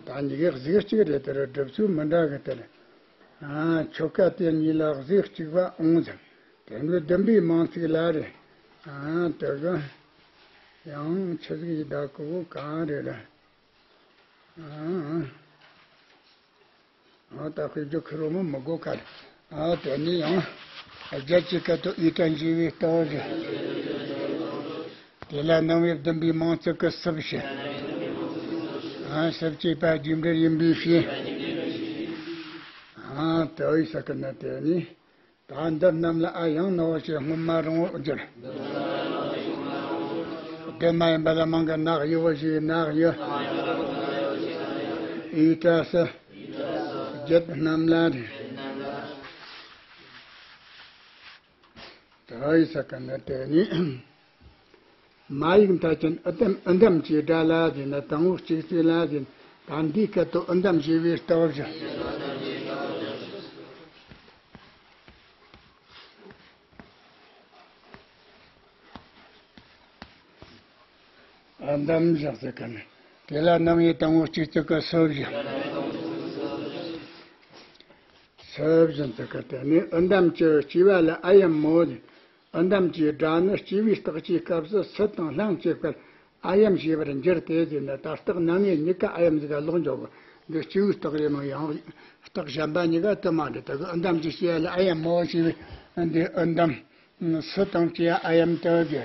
ད་གཉིས་ཀ་གཟུགས་གཅིག་རེད་དེ་རེད། སྒྲུབ་ཚུལ་མི་འདྲ་གི་དེ་རེད། ཨ་ཆོ་ག་དེ་གཉིས་ལ་གཟུགས་གཅིག་པ་འོང་ཟེར། དེ་ནི་བདུན་པའི་མིང་ཚིག་ལ་རེད། ཨ་དེ་གི་ཡང་ཆི་ཟིག་ཡི་ད་གོ་གང་རེད་ར། ཨ་ཨ་ད་དཔེ་བརྗོད་ཁུར་བོ་མི་མི་དགོས་ཁ་རེད། ཨ་དེ་ནི་ཡང་རྒྱུད་ཀྱི་སྐད་དུ་ཨི་ཏྲན་ཞེས་པའི་སྟོབས་ཀྱིས། དེ་ལ་རྣམ་དབྱེ་བདུན་པའི་མིང་ཚིག་གི་སུ་བྱེད། ཨ། ཞབས་ཀྱི་པ་རྒྱུ་འབྲས་ཡིན་པའི་ཕྱིར། ཨ། དེ་ཡི་ས་ཀི་ན་དེ་ནི། ད་འདི་རྣམས་ལ་ཨ་ཡང་ནོ་ཞེས་སྔོན་མ་རིང་བོ་སྦྱར། དེ་མ་ཡིན་པ་ལ་མང་གི་ནག་ཡོ་ཞེས་ནག་ཡོ། ཨི་ཏྲ་སི། རྒྱུད་རྣམས་ལ་རེ། དེ་ཡི་ས་ཀི་ན་དེ་ནི། མ་ཡིག་མཐའ་ཅན་ཨི་དམ་ཨི་འདམ་གྱི་སྒྲ་ལ་ཟེར་ན། དང་པོ་གཅིག་ཚིག་ལ་ཟེར་ན། ད་འདིའི་སྐད་དུ་ཨི་འདམ་ཞེས་པའི་རྟགས་བཞག། ཨི་འདམ་བཞག་ཟེར་ག་ནི། དེ་ལ་རྣམ་དབྱེ་དང་པོ་གཅིག་ཚིག་གི་སུ་བཞག། སུ་བཞག་ཟེར་ག་དེ་ནི་ཨི་འདམ་གྱི་སྐྱེ་བ་ལ་ཨ་ཡམ་མོ་ཟེར། ཨི་འདམ་གྱི་སྒྲ་ནི་སྐྱེ་བའི་རྟགས་ཀྱི་སྐབས་སུ་སུ་དང་ལྷང་སྐྱེ་བར་ཨ་ཡམ་ཞེས་པར་འགྱུར་ཏེ་ཟེར་ན། ད་རྟགས་རྣམ་དབྱེ་གཉིས་ཀ་ཨ་ཡམ་ཟིག་ག་ལོག་འཇོག་གི། འདི་སྐྱེ་བོའི་རྟགས་རེད་མོ། ཡང་རྟགས་གཞན་པ་གཉིས་ཀ་དུ་མ་འདི་དག་གི་ཨི་འདམ་གྱི་སྐྱེ་བ་ལ་ཨ་ཡམ་མོ་ཞེས་པའི་འདི་ཨི་འདམ་སུ་དང་སྐྱེ་ཨ་ཡམ་དུ་གི།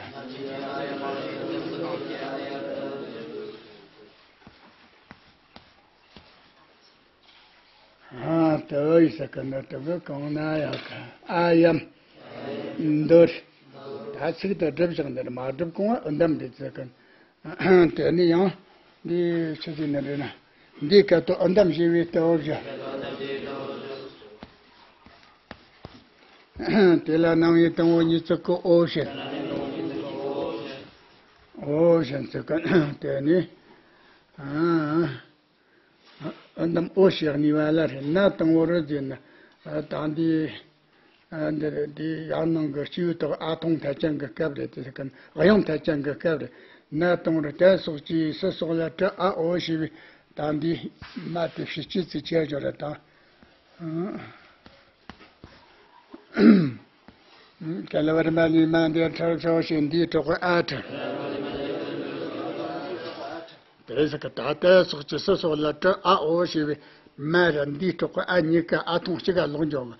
ཨ། དེ་ཡི་ས་ཀི་ན་དེ་གི་གང་ན་ཡང་ག་ཨ་ཡམ། འདིར། ད་ཚིག་དེ་སྒྲུབ་བཞག་འདིར་མ་སྒྲུབ་གོང་ཨི་འདམ་འདི་ཚིག་གི། དེ་ནི་ཡང་འདི་ཆི་ཟིག་ནི་རེད་ན། འདིའི་སྐད་དུ་ཨི་འདམ་ཞེས་པའི་རྟགས་བཞག། དེ་ལ་རྣམ་དབྱེ་དང་པོ་གཉིས་ཚིག་གི་ཨོ་ཞེས། ཨོ་ཞེས་ཚིག་གི་དེ་ནི། ཨ། ཨི་འདམ་ཨོ་ཞེས་གཉིས་པ་ལ་རེད་ན། དང་པོ་རུ་ཟེར་ན། ཨ། ད་འདི། ཨ། འདི་རེད། འདི་ཡང་ནང་གི་སྐྱེ་བོའི་རྟགས་ཨ་ཐོང་མཐའ་ཅན་གྱི་སྐབས་རེད། དེ་ཟེར་གི་དབྱངས་མཐའ་ཅན་གྱི་སྐབས་རེད། ན་དང་རུ་ཏ་སོགས་ཀྱི་སུ་སོགས་ལ་ཏྲ་ཨ་ཨོ་ཞེས་པའི་ད་འདི་མ་དེ་ཕྱི་སྐྱེ་ཚིག་ཅེས་སྦྱོར་ར་དང་། གལ་བར་མ་ལུས་མ་འདས་ཁྲར་ཕྱོགས་ཞེས་འདིའི་གྲོགས་ཨ་ཁྲ། དེ་ཟེར་གི་ད་ཏ་སོགས་ཀྱི་སུ་སོགས་ལ་ཏྲ་ཨ་ཨོ་ཞེས་པའི་མ་ར་འདིའི་གྲོགས་ཨ་གཉིས་ཀ་ཨ་ཐོང་གཅིག་ག་ལོག་འཇོག་གི།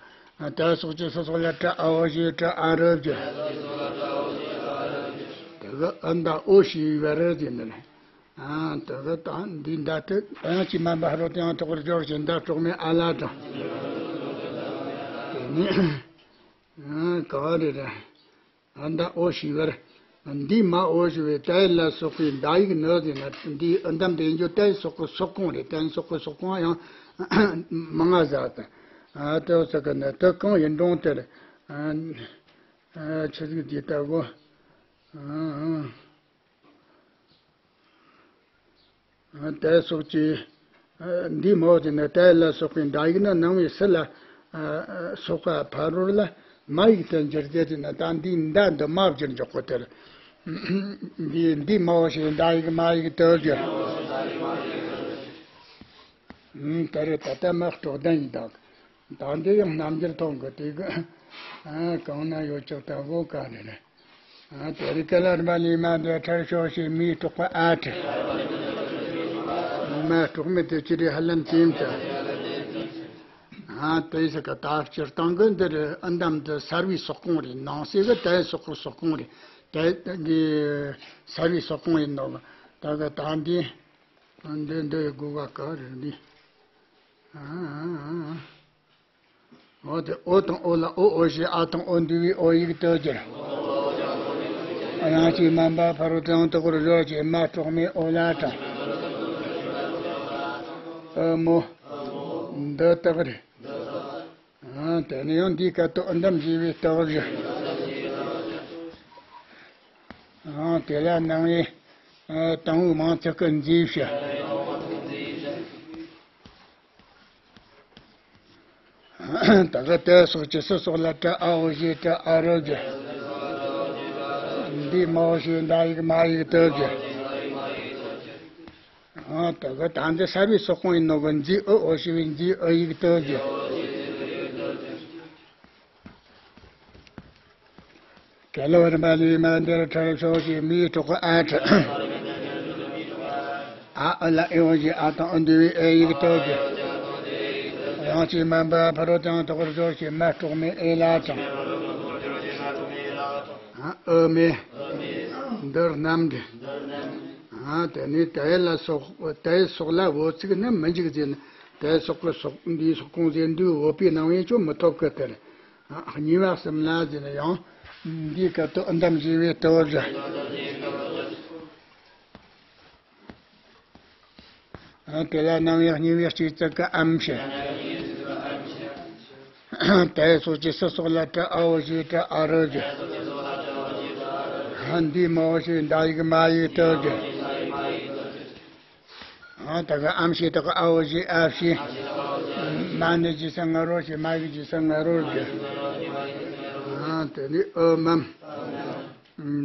ཏ་སོགས་ཀྱི་སུ་སོགས་ལ་ཏྲ་ཨ་ཨོ་ཞེས་ཏྲ་ཨ་རུ་གི། དེ་གི་ཨི་འདམ་ཨོ་ཞེས་པ་རུ་གི་འདི་ནི། ཨ། དེ་གི་ད་འདི་འདི་དེ་དབྱངས་ཀྱིས་དམན་པ་ཕ་རོལ་ཏུ་ཡང་དོག་པར་སྦྱོར་ཞིང་འདི་གྲོགས་མེད་ཨ་ལ་དང་། དེ་ནི། ཨ། ག་རེ་རེད། ཨི་འདམ་ཨོ་ཞེས་པར། འདིའི་མ་ཨོ་ཞེས་པའི་ཏའི་ལ་སོགས་པའི་འདའ་ཡིག་ནི་ཟེར་ན། འདིའི་ཨི་འདམ་དེ་འཇོག་ཏའི་སོགས་ཀྱི་སོགས་གོང་རེད། ཏའི་སོགས་ཀྱི་སོགས་གོང་ཡང་མང་ང་ཟ་དང་། ཨ། ཏའི་སོགས་ཀྱི་ནི་དེ་གང་ཡིན་རུང་དེར། ཨ། ཨ། ཆི་ཟིག་དེ་ལྟ་བུ། ཨ། ཨ། ཏའི་སོགས་ཀྱི། ཨ། འདིའི་མ་ཨོ་དེ་ནི་ཏའི་ལ་སོགས་པའི་འདའ་ཡིག་ནི་ནང་བའི་སུ་ལ། ཨ། སོགས་པ་ཕ་རོལ་ལ་མ་ཡིག་ཏུ་འགྱུར་ཏེ། དེ་ནི་ད་འདིའི་འདའ་འདི་མ་བསྒྱུར་འཇོག་གོ་དེར། འདིའི་འདིའི་མ་ཨོ་ཞེས་འདའ་ཡིག་མ་ཡིག་ཏུ་འགྱུར། ཨ། དེ་རེད། ད་ལྟ་མ་གྲོགས་ལྡན་ཡིན་དང་། ད་འདི་ཡང་རྣམ་འགྱུར་ཐོག་གི་དེ་གི། ཨ། གང་ན་ཡོད་ཅོག་ལྟ་བུ་ག་རེ་རེད། ཨ། དེ་རིང་ག་ལ་རྨ་ལས་མ་འདས་ཁྲར་ཕྱོགས་ཞེས་མིའི་གྲོགས་པ་ཨ་ཁྲ། ངོ་མ་གྲོགས་མེད་དེ་ཅི་རེད་ཧ་ལམ་ཅི་ཡིན་ད། ཨ། དེ་ཟེར་གི་ད་སྤྱིར་བཏང་གི་འདི་རེད། ཨི་འདམ་དེ་སར་བའི་སོགས་གོང་རེད། ནང་གསེས་གི་ཏའི་སོགས་གི་སོགས་གོང་རེད། ཏའི་འདི་སར་བའི་སོགས་གོང་ཡིན་ནོ། ད་གི་ད་འདི་འདི་འདི་དགོས་པ་ག་རེད་འདི། ཨ། ཨ། ཨ། འོ་དེ་ཨོ་དང་ཨོ་ལ་ཨོ་ཨོ་ཞེས་ཨ་དང་ཨོ་འདུས་པའི་ཨོ་ཡིག་ཏུ་གྱུར། དབྱངས་ཀྱིས་དམན་པ་ཕ་རོལ་ཏུ་ཡང་དོག་པར་སྦྱོར་ཞིང་མ་གྲོགས་མེད་ཨོ་ལ་དང་། ཨོ་མོ། འདི་དག་རེད། ཨ། དེ་ནས་ཡང་འདིའི་སྐད་དུ་ཨི་འདམ་ཞེས་པའི་རྟགས་བཞག། ཨ། དེ་ལ་རྣམ་དབྱེ། ཨ། དང་པོའི་མང་ཚིག་གི་མཛེས་བྱ། ད་གི་ཏའི་སོགས་ཀྱི་སུ་སོགས་ལ་ཏྲ་ཨ་ཨོ་ཞེས་ཏྲ་ཨ་རུ་གྱུར། འདིའི་མ་ཨོ་ཞེས་འདའ་ཡིག་མ་ཡིག་ཏུ་གྱུར། ཨ། ད་གི་ད་འདི་སར་བའི་སོགས་གོང་ཡིན་ནོ་གི། མཛེས་ཨི་ཨོ་ཞེས་པའི་མཛེས་ཨི་ཡིག་ཏུ་གྱུར། གལ་བར་མ་ལུས་མ་འདས་ཁྲར་ཕྱོགས་ཞེས་མིའི་གྲོགས་ཨ་ཁྲ། ཨ་ཨི་ལ་ཨི་ཨོ་ཞེས་ཨ་དང་ཨི་འདུས་པའི་ཨེ་ཡིག་ཏུ་གྱུར། དབྱངས་ཀྱིས་དམན་པ་ཕ་རོལ་ཏུ་ཡང་དོག་པར་སྦྱོར་ཞིང་མ་གྲོགས་མེད་ཨེ་ལ་དང་། ཨ། ཨོ་མེ། འདིར་རྣམ་འགྲེལ། ཨ་དེ་ནས་དེ་ལ་སོགས་དེ་སོགས་ལ་འོ་ཚིག་ནི་མི་འཇུག་ཟེར་ན། དེ་སོགས་ཀྱི་སོགས་འདིའི་སོགས་གང་ཟེར་འདུག་འོ་པའི་སྣང་བས་ཀྱང་མི་ཐོབ་ཀི་དེར། ཨ་གཉིས་པ་གསུམ་ལ་ཟེར་ན་ཡང་འདིའི་སྐབས་དུ་ཨུ་དམ་བཞི་པའི་སྟོབས་བཞི། ཨ་དེ་ལ་རྣམ་དབྱེ་གཉིས་པའི་སྤྱི་གཙུག་གི་ཨམ་ཞེས། དེ་སོགས་ཀྱི་སུ་སོགས་ལ་ཏྲ་ཨ་འོ་ཞེས་ཏྲ་ཨ་རོ་བརྗོད། ཨ་འདི་མ་འོ་ཞེས་འདའ་ཡིག་མ་ཡིག་ཏུ་བརྗོད། ཨ་དེ་གི་ཨམ་ཞེས་དེ་གི་ཨ་འོ་ཞེས་ཨ་ཞེས། མ་ནི་ཇི་སང་ང་རོ་ཞེས་མ་ཡིག་ཇི་སང་ང་རོ་བརྗོད། ཨ་དེ་ནི་ཨོ་མམ།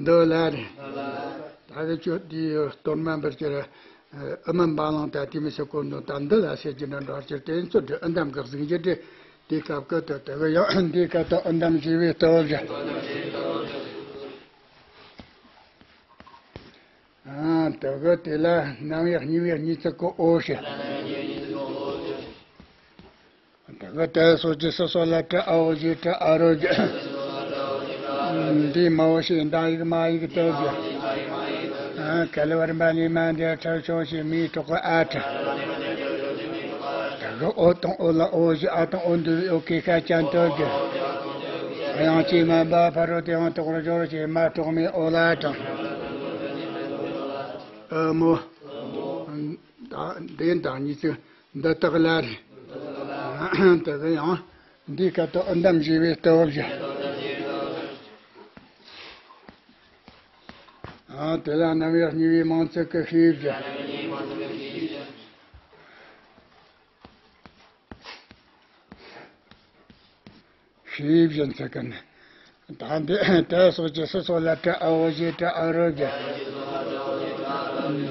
འདི་ལ་རེད། ད་གི་ཆོས་དེའི་གཏོར་མ་འབུལ་གྱི་རེད། ཨ་མ་འབའ་ལང་ད་དེ་མི་སེ་ཀོ་འདོན་ད་འདི་ལ་ཟེར་གྱི་འདྲ་འདྲ་ཕྱིར་དེ་ཚོ་འདྲི་ཨུ་དམ་གི་གཟུགས་འགྱུར་དེ་དེའི་སྐབས་ཀྱི་དེ་དེ་གི་ཡང་འདིའི་སྐབས་དུ་ཨུ་དམ་བཞི་པའི་སྟོབས་བཞི། ཨ་དེ་གི་དེ་ལ་རྣམ་དབྱེ་གཉིས་པའི་གཉིས་ཚིག་གི་འོ་ཞེས། དེ་གི་དེ་སོགས་ཀྱི་སུ་སོགས་ལ་ཏྲ་ཨ་འོ་ཞེས་ཏྲ་ཨ་རོ་བརྗོད། འདི་མ་འོ་ཞེས་འདའ་ཡིག་མ་ཡིག་ཏུ་བརྗོད། ཨ་གལ་བར་མ་ནི་མ་འདས་ཁྲར་ཤོག་ཞེས་མིའི་གྲོགས་ཀྱི་ཨ་ཏྲ། དེ་གི་ཨོ་དང་ཨོ་ལ་འོ་ཞེས་ཨ་དང་ཨོ་འདུས་པའི་ཨོ་ཀེ་ཤ་ཅན་དུ་བརྗོད། དབྱངས་ཅན་མ་འབའ་ཕ་རོལ་ཏུ་ཡང་དོག་རོ་སྦྱོར་ཞེས་མ་གྲོགས་མེད་ཨོ་ལ་དྲངས། ཨོ་མོ། འདི་དང་གཉིས་ཚིག་འདི་དག་ལ་རེད། དེ་གི་ཡང་འདིའི་སྐབས་དུ་ཨུ་དམ་བཞི་པའི་སྟོབས་བཞི། ཨ་དེ་ལ་རྣམ་དབྱེ་གཉིས་པའི་མང་ཚིག་གི་ཤེས་བཞི། ཤེས་བཞིན་ཚིག་གི་ནི། ད་འདི་དེ་སོགས་ཀྱི་སུ་སོགས་ལ་ཏྲ་ཨ་འོ་ཞེས་ཏྲ་ཨ་རོ་བརྗོད།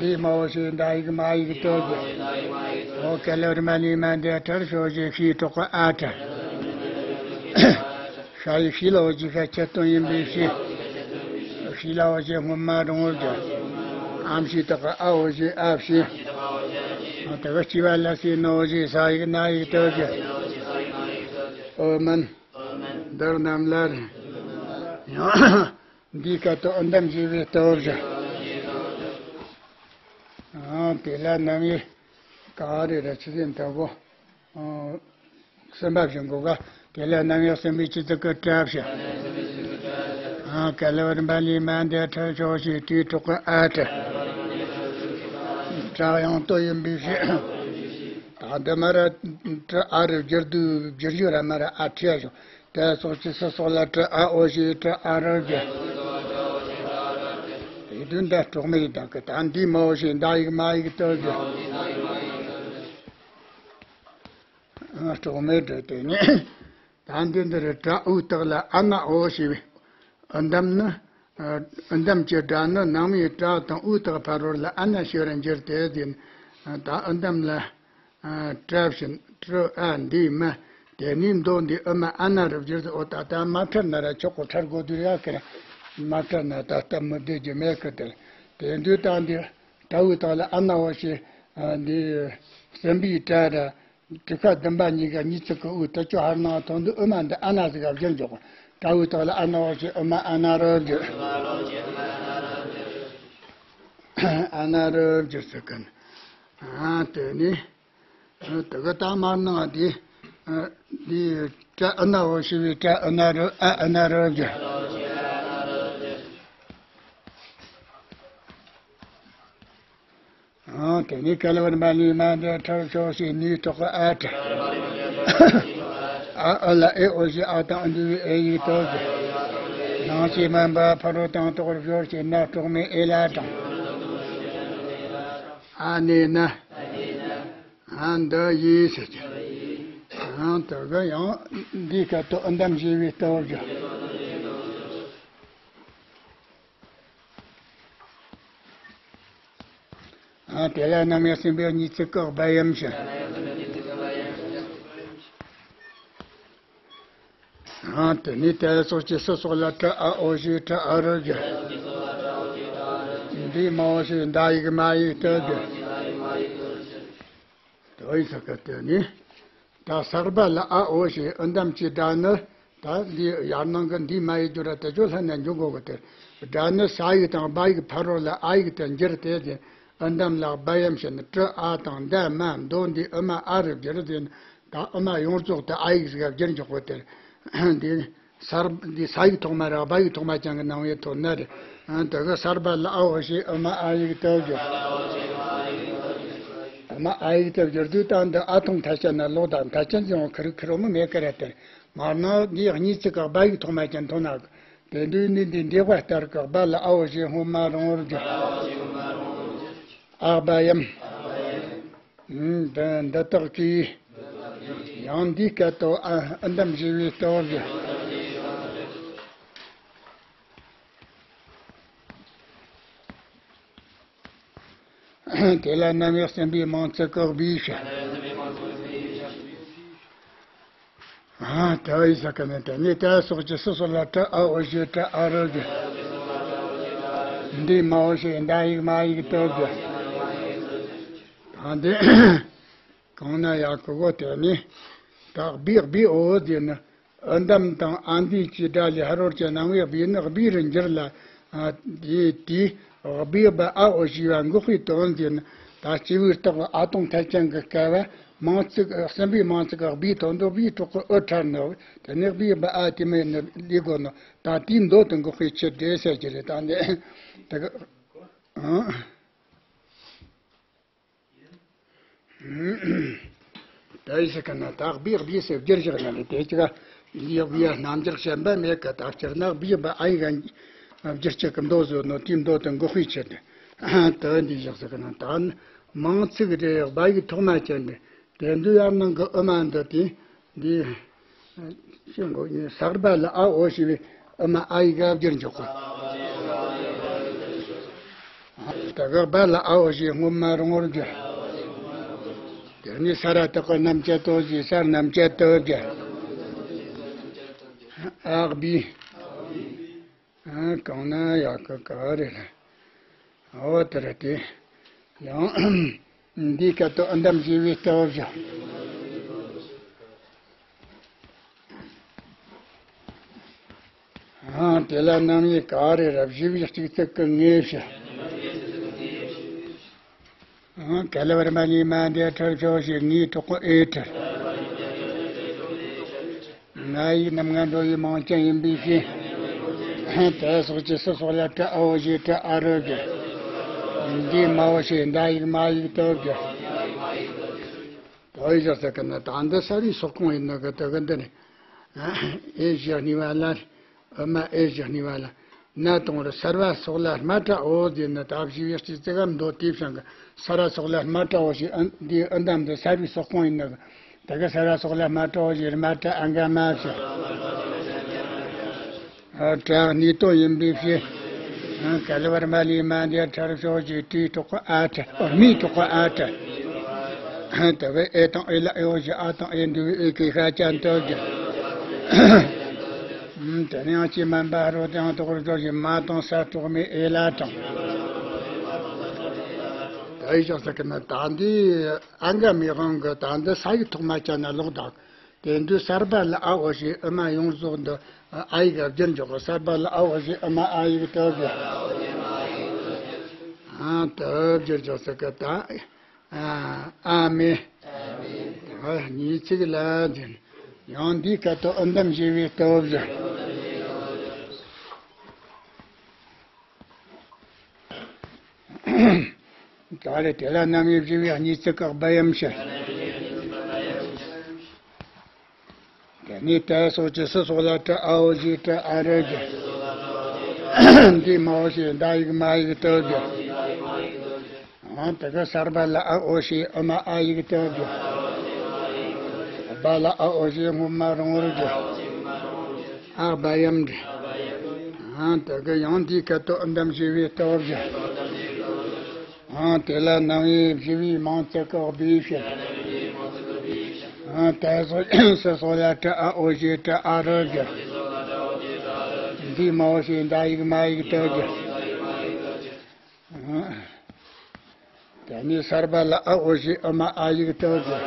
འདི་མ་འོ་ཞེས་འདའ་ཡིག་མ་ཡིག་ཏུ་བརྗོད། འོ་གལ་བར་མ་ནི་མ་འདས་ཁྲར་ཤོག་ཞེས་ཤིའི་གྲོགས་ཀྱི་ཨ་ཏྲ། ཤ་ཡིག་ཤི་ལ་འོ་ཞེས་ཤ་ཁྱད་སྟོན་ཡིན་པའི་ཤི། ཤི་ལ་འོ་ཞེས་སྔོན་མ་རིང་བོར་བརྗོད། ཨམ་ཞེས་དེ་གི་ཨ་འོ་ཞེས་ཨ་ཞེས། དེ་གི་སྤྱི་བ་ལ་སི་ན་འོ་ཞེས་ས་ཡིག་ན་ཡིག་ཏུ་བརྗོད། ཨོ་མན། འདིར་རྣམས་ལ་རེད། ཡང་འདིའི་སྐབས་དུ་ཨུ་དམ་བཞི་པའི་སྟོབས་བཞི། ཨ་དེ་ལ་རྣམ་དབྱེ་ག་རེ་རེད་ཆི་ཟིན་ཐ་གོ། ཨ་གསུམ་པ་བཞིན་གོ་ག་དེ་ལ་རྣམ་དབྱེ་གསུམ་པའི་སྤྱི་གཙུག་གི་ཏྲ་བཞི། ཨ་གལ་བར་མ་ལུས་མ་འདས་ཁྲར་ཤོག་ཞེས་ཏྲའི་གྲོགས་ཀྱི་ཨ་ཏྲ། ཏྲ་དབྱངས་སྟོད་ཡིན་པའི་ཕྱིར། ད་འདི་མ་ར་ཏྲ་ཨ་རུ་བསྒྱུར་དུས་བསྒྱུར་ཡུལ་ར་མ་ར་ཨ་ཁྲིད་ཡ་ཞོག་དེ་སོགས་ཀྱི་སུ་སོགས་ལ་ཏྲ་ཨ་འོ་ཞེས་ཏྲ་ཨ་རོ་བརྗོད། དེ་དུས་འདི་གྲོགས་མེད་ཡིན་དག་གི་ད་འདི་མ་འོ་ཞེས་འདའ་ཡིག་མ་ཡིག་ཏུ་བརྗོད། གྲོགས་མེད་འགྲོ་དེ་ནི། ད་འདི་འདིར་ཏྲ་ཨུ་དག་ལ་ཨ་ན་འོ་ཞེས་པའི་ཨུ་དམ་ནི། ཨུ་དམ་གྱི་སྒྲ་ནི་ནང་མའི་ཏྲ་དང་ཨུ་དག་ཕ་རོལ་ལ་ཨ་ན་ཞེས་པར་འགྱུར་ཏེ་ཟེར། ད་ཨུ་དམ་ལ། ཨ་ཏྲ་བཞིན་ཏྲ་ཨ་འདི་མ། དེ་ནས་མདོ་འདི་ཨུ་མ་ཨ་ན་རུ་བསྒྱུར་ཏེ་ཨོ་ད་ལྟ་མ་ཁྲར་ན་ར་ཆོག་གོ་ཁྲར་དགོས་དུས་ཡ་ཁེ་ར། མ་ཁྲར་ན་ད་ལྟ་མི་བདེ་རྒྱུ་མེད་ཁི་དེར། དེ་དུས་ད་འདི་ཏྲ་ཨུ་དག་ལ་ཨ་ན་འོ་ཞེས། ཨ་འདི་གསུམ་པའི་ཏྲ་ར། དྲུག་པ་བདུན་པ་གཉིས་ཀ་གཉིས་ཚིག་གི་དབུས་དུ་ཅོ་ཧར་ནང་ཐོན་དུས་ཨུ་མ་འདི་ཨ་ན་ཟིག་ག་བཞིན་འཇོག་ཏྲ་ཨུ་དག་ལ་ཨ་ན་འོ་ཞེས་ཨུ་མ་ཨ་ན་རོ་བསྒྱུར། ཨ་ན་རོ་བསྒྱུར་ཟེར་གི་ནི། ཨ་དེ་ནི། དེ་གི་ད་མར་ནང་དེ། འདི་ཏྲ་ཨུ་ན་འོ་ཞེས་པའི་ཏྲ་ཨུ་ན་རོ་ཨ་ཨུ་ན་རོ་བསྒྱུར། ཨང་། དེ་ནས་གལ་བར་མ་ལུས་མ་འདས་ཁྲར་ཤོག་ཞེས་ནུའི་གྲོགས་ཀྱི་ཨ་ཏྲ། ཨ་ཨུ་ལ་ཨེ་འོ་ཞེས་ཨ་དང་འདུས་པའི་ཨེ་ཡིག་ཏུ་བརྗོད། ནང་གསེས་མ་འབའ་ཕ་རོལ་དང་དོག་པར་སྦྱོར་ཞེས་ན་གྲོགས་མེད་ཨེ་ལ་དྲངས། ཨ་ནེ་ན། ཨ་འདི་ཡིས་ཟེར་གྱི། ཨང་། དེ་གི་ཡང་འདིའི་སྐབས་དུ་ཨུ་དམ་བཞི་པའི་ལྟ་བུར་བརྗོད། ཨ་དེ་ལ་རྣམ་དབྱེ་གསུམ་པའི་གཉིས་ཚིག་གི་སྦ་ཡམ་ཞེས། ཨ་དེ་ནས་དེ་སོགས་ཀྱི་སུ་སོགས་ལ་ཏྲ་ཨ་འོ་ཞེས་ཏྲ་ཨ་རོ་བརྗོད། འདི་མ་འོ་ཞེས་འདའ་ཡིག་མ་ཡིག་ཏུ་བརྗོད། དོ་ཡི་ས་ཀ་དེ་ནི། ད་ཟག་པ་ལ་ཨ་འོ་ཞེས་ཨུ་དམ་གྱི་སྒྲ་ནི། ད་འདི་ཡར་སྣང་གི་འདི་མ་ཡི་རྒྱུ་ར་དེ་ཚོ་ལྷན་ནེ་འབྱུང་དགོས་གི་དེ། སྒྲ་ནི་ས་ཡིག་དང་བ་ཡིག་ཕ་རོལ་ལ་ཨ་ཡིག་ཏུ་འགྱུར་ཏེ་དེ། ཨི་འདམ་ལ་སྦ་ཡམ་ཞེས་ནི་ཏྲི་ཨ་དང་ད་མ་མདོ་འདི་ཨི་མ་ཨ་རུ་བསྒྱུར་ཟེར་ན། ད་ཨི་མ་ཡོངས་རྫོགས་དེ་ཨ་ཡིག་ཟིག་ག་བསྒྱུར་འཇོག་གོ་དེར། འདི་སར་འདི་ས་ཡིག་ཐོག་མ་ར་སྦ་ཡིག་ཐོག་མ་ཅན་གྱི་ནང་བའི་ཐོག་ན་རེད། ཨ་དེ་གི་སར་སྦ་ལ་ཨ་འོ་ཞེས་ཨི་མ་ཨ་ཡིག་ཏུ་བསྒྱུར། ཨི་མ་ཨ་ཡིག་ཏུ་བསྒྱུར་དུས་ད་འདི་ཨ་ཐང་མཐའ་ཅན་ན་ལོག་དང་མཐའ་ཅན་ཟེར་བ་ཁེར་ཁེར་མོ་མེད་ཀི་ར་དེར། མར་ན་འདི་གཉིས་ཚིག་གི་སྦ་ཡིག་ཐོག་མ་ཅན་ཐོག་ན། དེ་དུས་ནི་འདི་འདི་བ་ལྟར་གི་སྦ་ལ་ཨ་འོ་ཞེས་སྔོན་མ་རིང་བོར་བསྒྱུར། ཨ་སྦ་ཡམ། འདི་འདི་དག་གིས། ཡང་འདིའི་སྐད་དུ་ཨ་ཨི་འདམ་བཞི་བའི་སྟོབས་བཞི། དེ་ལ་རྣམ་དབྱེ་གསུམ་པའི་མིང་ཚིག་གི་སྦས་བཤད། ཨ་ད་ཡི་ས་ཀ་ནས་དེ་ནས་ད་སོགས་ཀྱི་སོ་སོ་ལ་ཏྲ་ཨ་འོ་ཞེས་ཏྲ་ཨ་རུ་བསྒྱུར། འདི་མ་འོ་ཞེས་འདའ་ཡིག་མ་ཡིག་ཏུ་བསྒྱུར། ད་འདི་གང་ན་ཡག་གི་གོ་དེ་ནི། ད་སྦས་སྦས་འོ་དེ་ནི། ཨི་འདམ་དང་ཨ་འདི་གི་སྒྲ་ལས་ཧ་རོར་གྱི་རྣམ་དབྱེ་སྦས་ནི་སྦས་རུ་འགྱུར་ལ། ཨ་དེ་དེ་སྦས་སྦ་ཨ་འོ་ཞེས་པ་འགོག་པའི་དོན་ཟེར་ན། ད་སྤྱི་བོའི་རྟགས་ཨ་ཐང་མཐའ་ཅན་གྱི་སྐབས་མིང་ཚིག་གསུམ་པའི་མིང་ཚིག་གི་སྦས་ཐོག་འདོགས་པའི་གྲོགས་ཀྱི་ཨུ་ཕྲ་ནི། དེ་ནས་སྦས་སྦ་ཨ་དེ་མོ་ནི་ལས་དགོས་ནོ། ད་དེའི་མདོ་དེ་འགོག་པའི་ཕྱིར་འགྲེལ་ཟེར་གྱི་རེད། ད་འདི་དེ་གི་ཨང་། ད་ཡི་ཟེར་གི་ན་ད་སྦས་སྦས་སུ་བསྒྱུར་བཞག་ན་ནི་དེ་ཅིག་ཡག་པའི་རྣམ་འགྱུར་ཞན་པ་མེད་གི། ད་སྤྱིར་ན་སྦས་སྦ་ཨ་ཡིག་བསྒྱུར་བྱེད་ཀྱི་མདོ་བཟོ་ནོ་དེའི་མདོ་དེ་འགོག་པའི་ཕྱིར་ཏེ། ད་འདི་བཞག་ཟེར་གི་ན་ད་མིང་ཚིག་རེ་སྦ་ཡིག་ཐོག་མ་ཅན་ཏེ། དེ་འདུ་ཡར་ནང་གི་ཨི་མ་འདི་དེ། འདི། ཤིང་གོ་ཡིན་སར་སྦ་ལ་ཨ་འོ་ཞེས་པའི་ཨི་མ་ཨ་ཡིག་ག་བསྒྱུར་འཇོག་གོ། ད་ག་སྦ་ལ་ཨ་འོ་ཞེས་སྔོན་མ་རིང་བོར་བསྒྱུར། དེ་ནས་ས་ར་བཏགས་པ་རྣམ་བཅད་དོ་ཞེས་སར་རྣམ་བཅད་དོ་བསྒྱུར། ཨ་སྦས། ཨ་གང་ན་ཡག་གི་ག་རེ་རེད། འོ་དེ་རེད་དེ། ཡང་འདིའི་སྐད་དུ་ཨི་འདམ་བཞི་བའི་སྟོབས་བཞི། ཨ་དེ་ལ་རྣམ་དབྱེ་ག་རེ་རེད། བཞི་བའི་གཅིག་ཚིག་གི་ངེས་བཞི། ཨང་། ག་ལ་བར་མ་ལས་མ་འདས་ཁྲིར་ཕྱོགས་ཞེས་ངའི་གྲོགས་པོ་ཨེ་ཁྲིར། ང་ཡིག་རྣམ་ལྔ་འགྲོ་བའི་མིང་ཅན་ཡིན་པའི་ཕྱིར། དེ་སོགས་ཀྱི་སུ་སོགས་ལ་ཏྲ་ཨ་འོ་ཞེས་ཏྲ་ཨ་རུ་བསྒྱུར། འདི་མ་འོ་ཞེས་འདའ་ཡིག་མ་ཡིག་ཏུ་བསྒྱུར། དོ་ཡི་ཞོར་ཟེར་གི་ན་ད་འདི་ས་རུའི་སོགས་གང་ཡིན་ནོ་གི་དོ་གི་འདི་ནི། ཨེ་ཞེས་གཉིས་པ་ལ། ཨི་མ་ཨེ་ཞེས་གཉིས་པ་ལ། ན་དང་རུ་སར་བ་སོགས་ལ་སྨ་ཏྲ་འོ་ཟེར་ན། ད་བཞི་བའི་སྤྱི་ཚིག་གམ་མདོ་དེའི་བྱང་གི་ས་ར་སོགས་ལ་སྨ་ཏྲ་འོ་ཞེས་ཨ་འདིའི་ཨི་འདམ་འདི་ས་རུའི་སོགས་གང་ཡིན་ནོ། ད་གི་ས་ར་སོགས་ལ་སྨ་ཏྲ་འོ་ཞེས་སྨ་ཏྲ་ཨ་འག་མ་ཞེས། ཨ་ཏྲ་གནས་དོན་ཡིན་པའི་ཕྱིར། ཨ་ག་ལ་བར་མ་ལས་མ་འདས་ཁྲིར་ཕྱོགས་ཞེས་ཏྲའི་གྲོགས་པོ་ཨ་ཁྲི། ཨ་མིའི་གྲོགས་པོ་ཨ་ཁྲི། ཨ་ད་གི་ཨེ་དང་ཨེ་ལ་ཨེ་འོ་ཞེས་ཨ་དང་ཨེ་འདུ་བའི་ཨེ་ཀའི་ཤ་ཅན་དུ་བསྒྱུར། དེ་ནས་ཡང་ཅི་མན་པ་རོ་དང་དོག་རུ་ཞེས་མ་དང་ས་གྲོགས་མེད་ཨེ་ལ་དང་། ད་ཡི་ཞོག་ཟེར་གི་ན་ད་འདི་ཨ་འག་མའི་དབང་གིས་ད་འདི་ས་ཡིག་ཐོག་མ་ཅན་ན་ལོག་དང་། དེ་འདུ་སར་བ་ལ་ཨ་འོ་ཞེས་ཨི་མ་ཡོངས་རྫོགས་འདི་ཨ་ཡིག་ག་བསྒྱུར་འཇོག་གི། སར་བ་ལ་ཨ་འོ་ཞེས་ཨི་མ་ཨ་ཡིག་ཏུ་བསྒྱུར། ཨ་ཏུ་བསྒྱུར་འཇོག་ཟེར་གི་ད། ཨ་ཨ་མེ། ཨ་གཉིས་ཚིག་ལ་འཛིན། ཡང་འདིའི་སྐད་དུ་ཨི་འདམ་བཞི་བའི་སྟོབས་བཞི། ད་རེ་དེ་ལ་རྣམ་དབྱེ་བཞི་བའི་གཉིས་ཚིག་གི་སྦ་ཡམ་ཕྱིར། དེ་ནས་ཏྲ་སོགས་ཀྱི་སུ་སོགས་ལ་ཏྲ་ཨ་འོ་ཞེས་ཏྲ་ཨ་རུ་བསྒྱུར། འདི་མ་འོ་ཞེས་འདའ་ཡིག་མ་ཡིག་ཏུ་བསྒྱུར། ཨང་། དེ་ག་སར་བ་ལ་ཨ་འོ་ཞེས་ཨི་མ་ཨ་ཡིག་ཏུ་བསྒྱུར། སྦ་ལ་ཨ་འོ་ཞེས་སྔོན་མ་རིང་བོར་བསྒྱུར། ཨ་སྦ་ཡམ་འདྲི། ཨང་། དེ་ག་ཡང་འདིའི་སྐད་དུ་ཨི་འདམ་བཞི་བའི་སྟོབས་བཞི། ཨང་། དེ་ལ་རྣམ་དབྱེ་བཞི་བའི་མིང་ཚིག་གི་སྦས་བཤད། ཨང་། ཏྲ་སོགས་སུ་སོགས་ལ་ཏྲ་ཨ་འོ་ཞེས་ཏྲ་ཨ་རུ་བསྒྱུར། འདི་མ་འོ་ཞེས་འདའ་ཡིག་མ་ཡིག་ཏུ་བསྒྱུར། ཨང་། དེ་ནས་སར་བ་ལ་ཨ་འོ་ཞེས་ཨི་མ་ཨ་ཡིག་ཏུ་བསྒྱུར།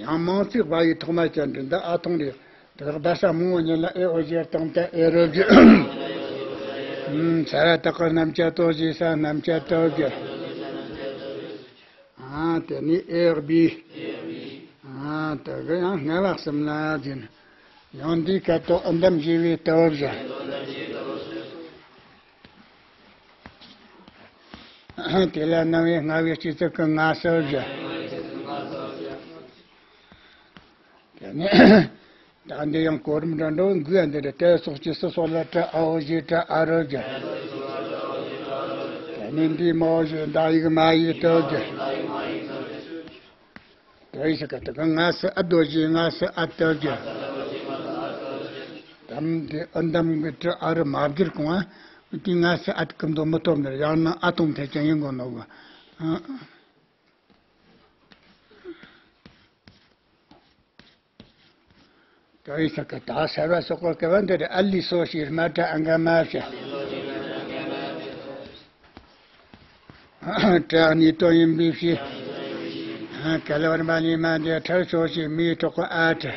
ཡང་མིང་ཚིག་སྦ་ཡིག་ཐོག་མ་ཅན་འདི་འདི་ཨ་ཐང་རེད། དེ་ག་སྦ་ས་མང་བོ་ཉིད་ལ་ཨེ་འོ་ཞེས་དང་ཏྲ་ཨེ་རུ་བསྒྱུར། ས་ར་བཏགས་སྐུ་རྣམ་བཅད་ལྟོ་བཞི་ས་རྣམ་བཅད་ལྟོ་བཞི། ཨ་དེ་ནས་ཨེ་བྷི། ཨ་དེ་གི་ཡང་ལྔ་བ་གསུམ་ལ་སྦྱར། ཡང་འདིའི་སྐད་དོད་ཨུ་དམ་བཞི་པའི་ལྟོ་བཞི། དེ་ལ་སྣང་བའི་ལྔ་བའི་སྤྱི་གཙུག་གི་ལྔ་སོ་བཞི། དེ་ནས་ད་འདི་ཡང་གོ་རིམ་འདྲ་འགྲོ་འགུལ་ཡ་འདི་རེད། དེ་སོགས་ཀྱི་སི་སོགས་ལ་ཏྲ་ཨ་འོ་བཞི་ཏྲ་ཨ་རོ་བཞི། དེ་ནས་འདིའི་མ་འོ་བཞི་ཟླ་ཡིག་མ་ཡིག་ཏོ་བཞི། དེ་ཡི་ས་ཀ་དེ་ག་ལྔ་སི་ཨ་རྡོ་བཞི་ལྔ་སི་ཨ་ཏོ་བཞི། དམ་དེ་ཨུ་དམ་གྱི་ཏྲ་ཨ་རུ་མ་བསྒྱུར་གོང་ང་དེ་ལྔ་སི་ཨ་ཏི་ཀུན་ཏུ་མི་ཐོབ་ནི་རེད། ཡང་ན་ཨ་སྟོང་ཐད་ཀྱང་ཡིན་དགོས་ནོ་གི། དེ་ཡི་ས་ཀ་ད་སརྦ་སོགས་ཀྱི་སྐབས་འདིར་ཨ་ལི་སོ་ཞེས་སྨ་ཏྲ་ཨ་འག་མ་བྱ། ཏྲ་གཉིས་དོན་ཡིན་པའི་ཕྱིར། ག་ལ་བར་མ་ལས་མ་འདས་ཁྲར་ཕྱོགས་ཞེས་མིའི་གྲོགས་ཀྱི་ཨ་ཏྲ།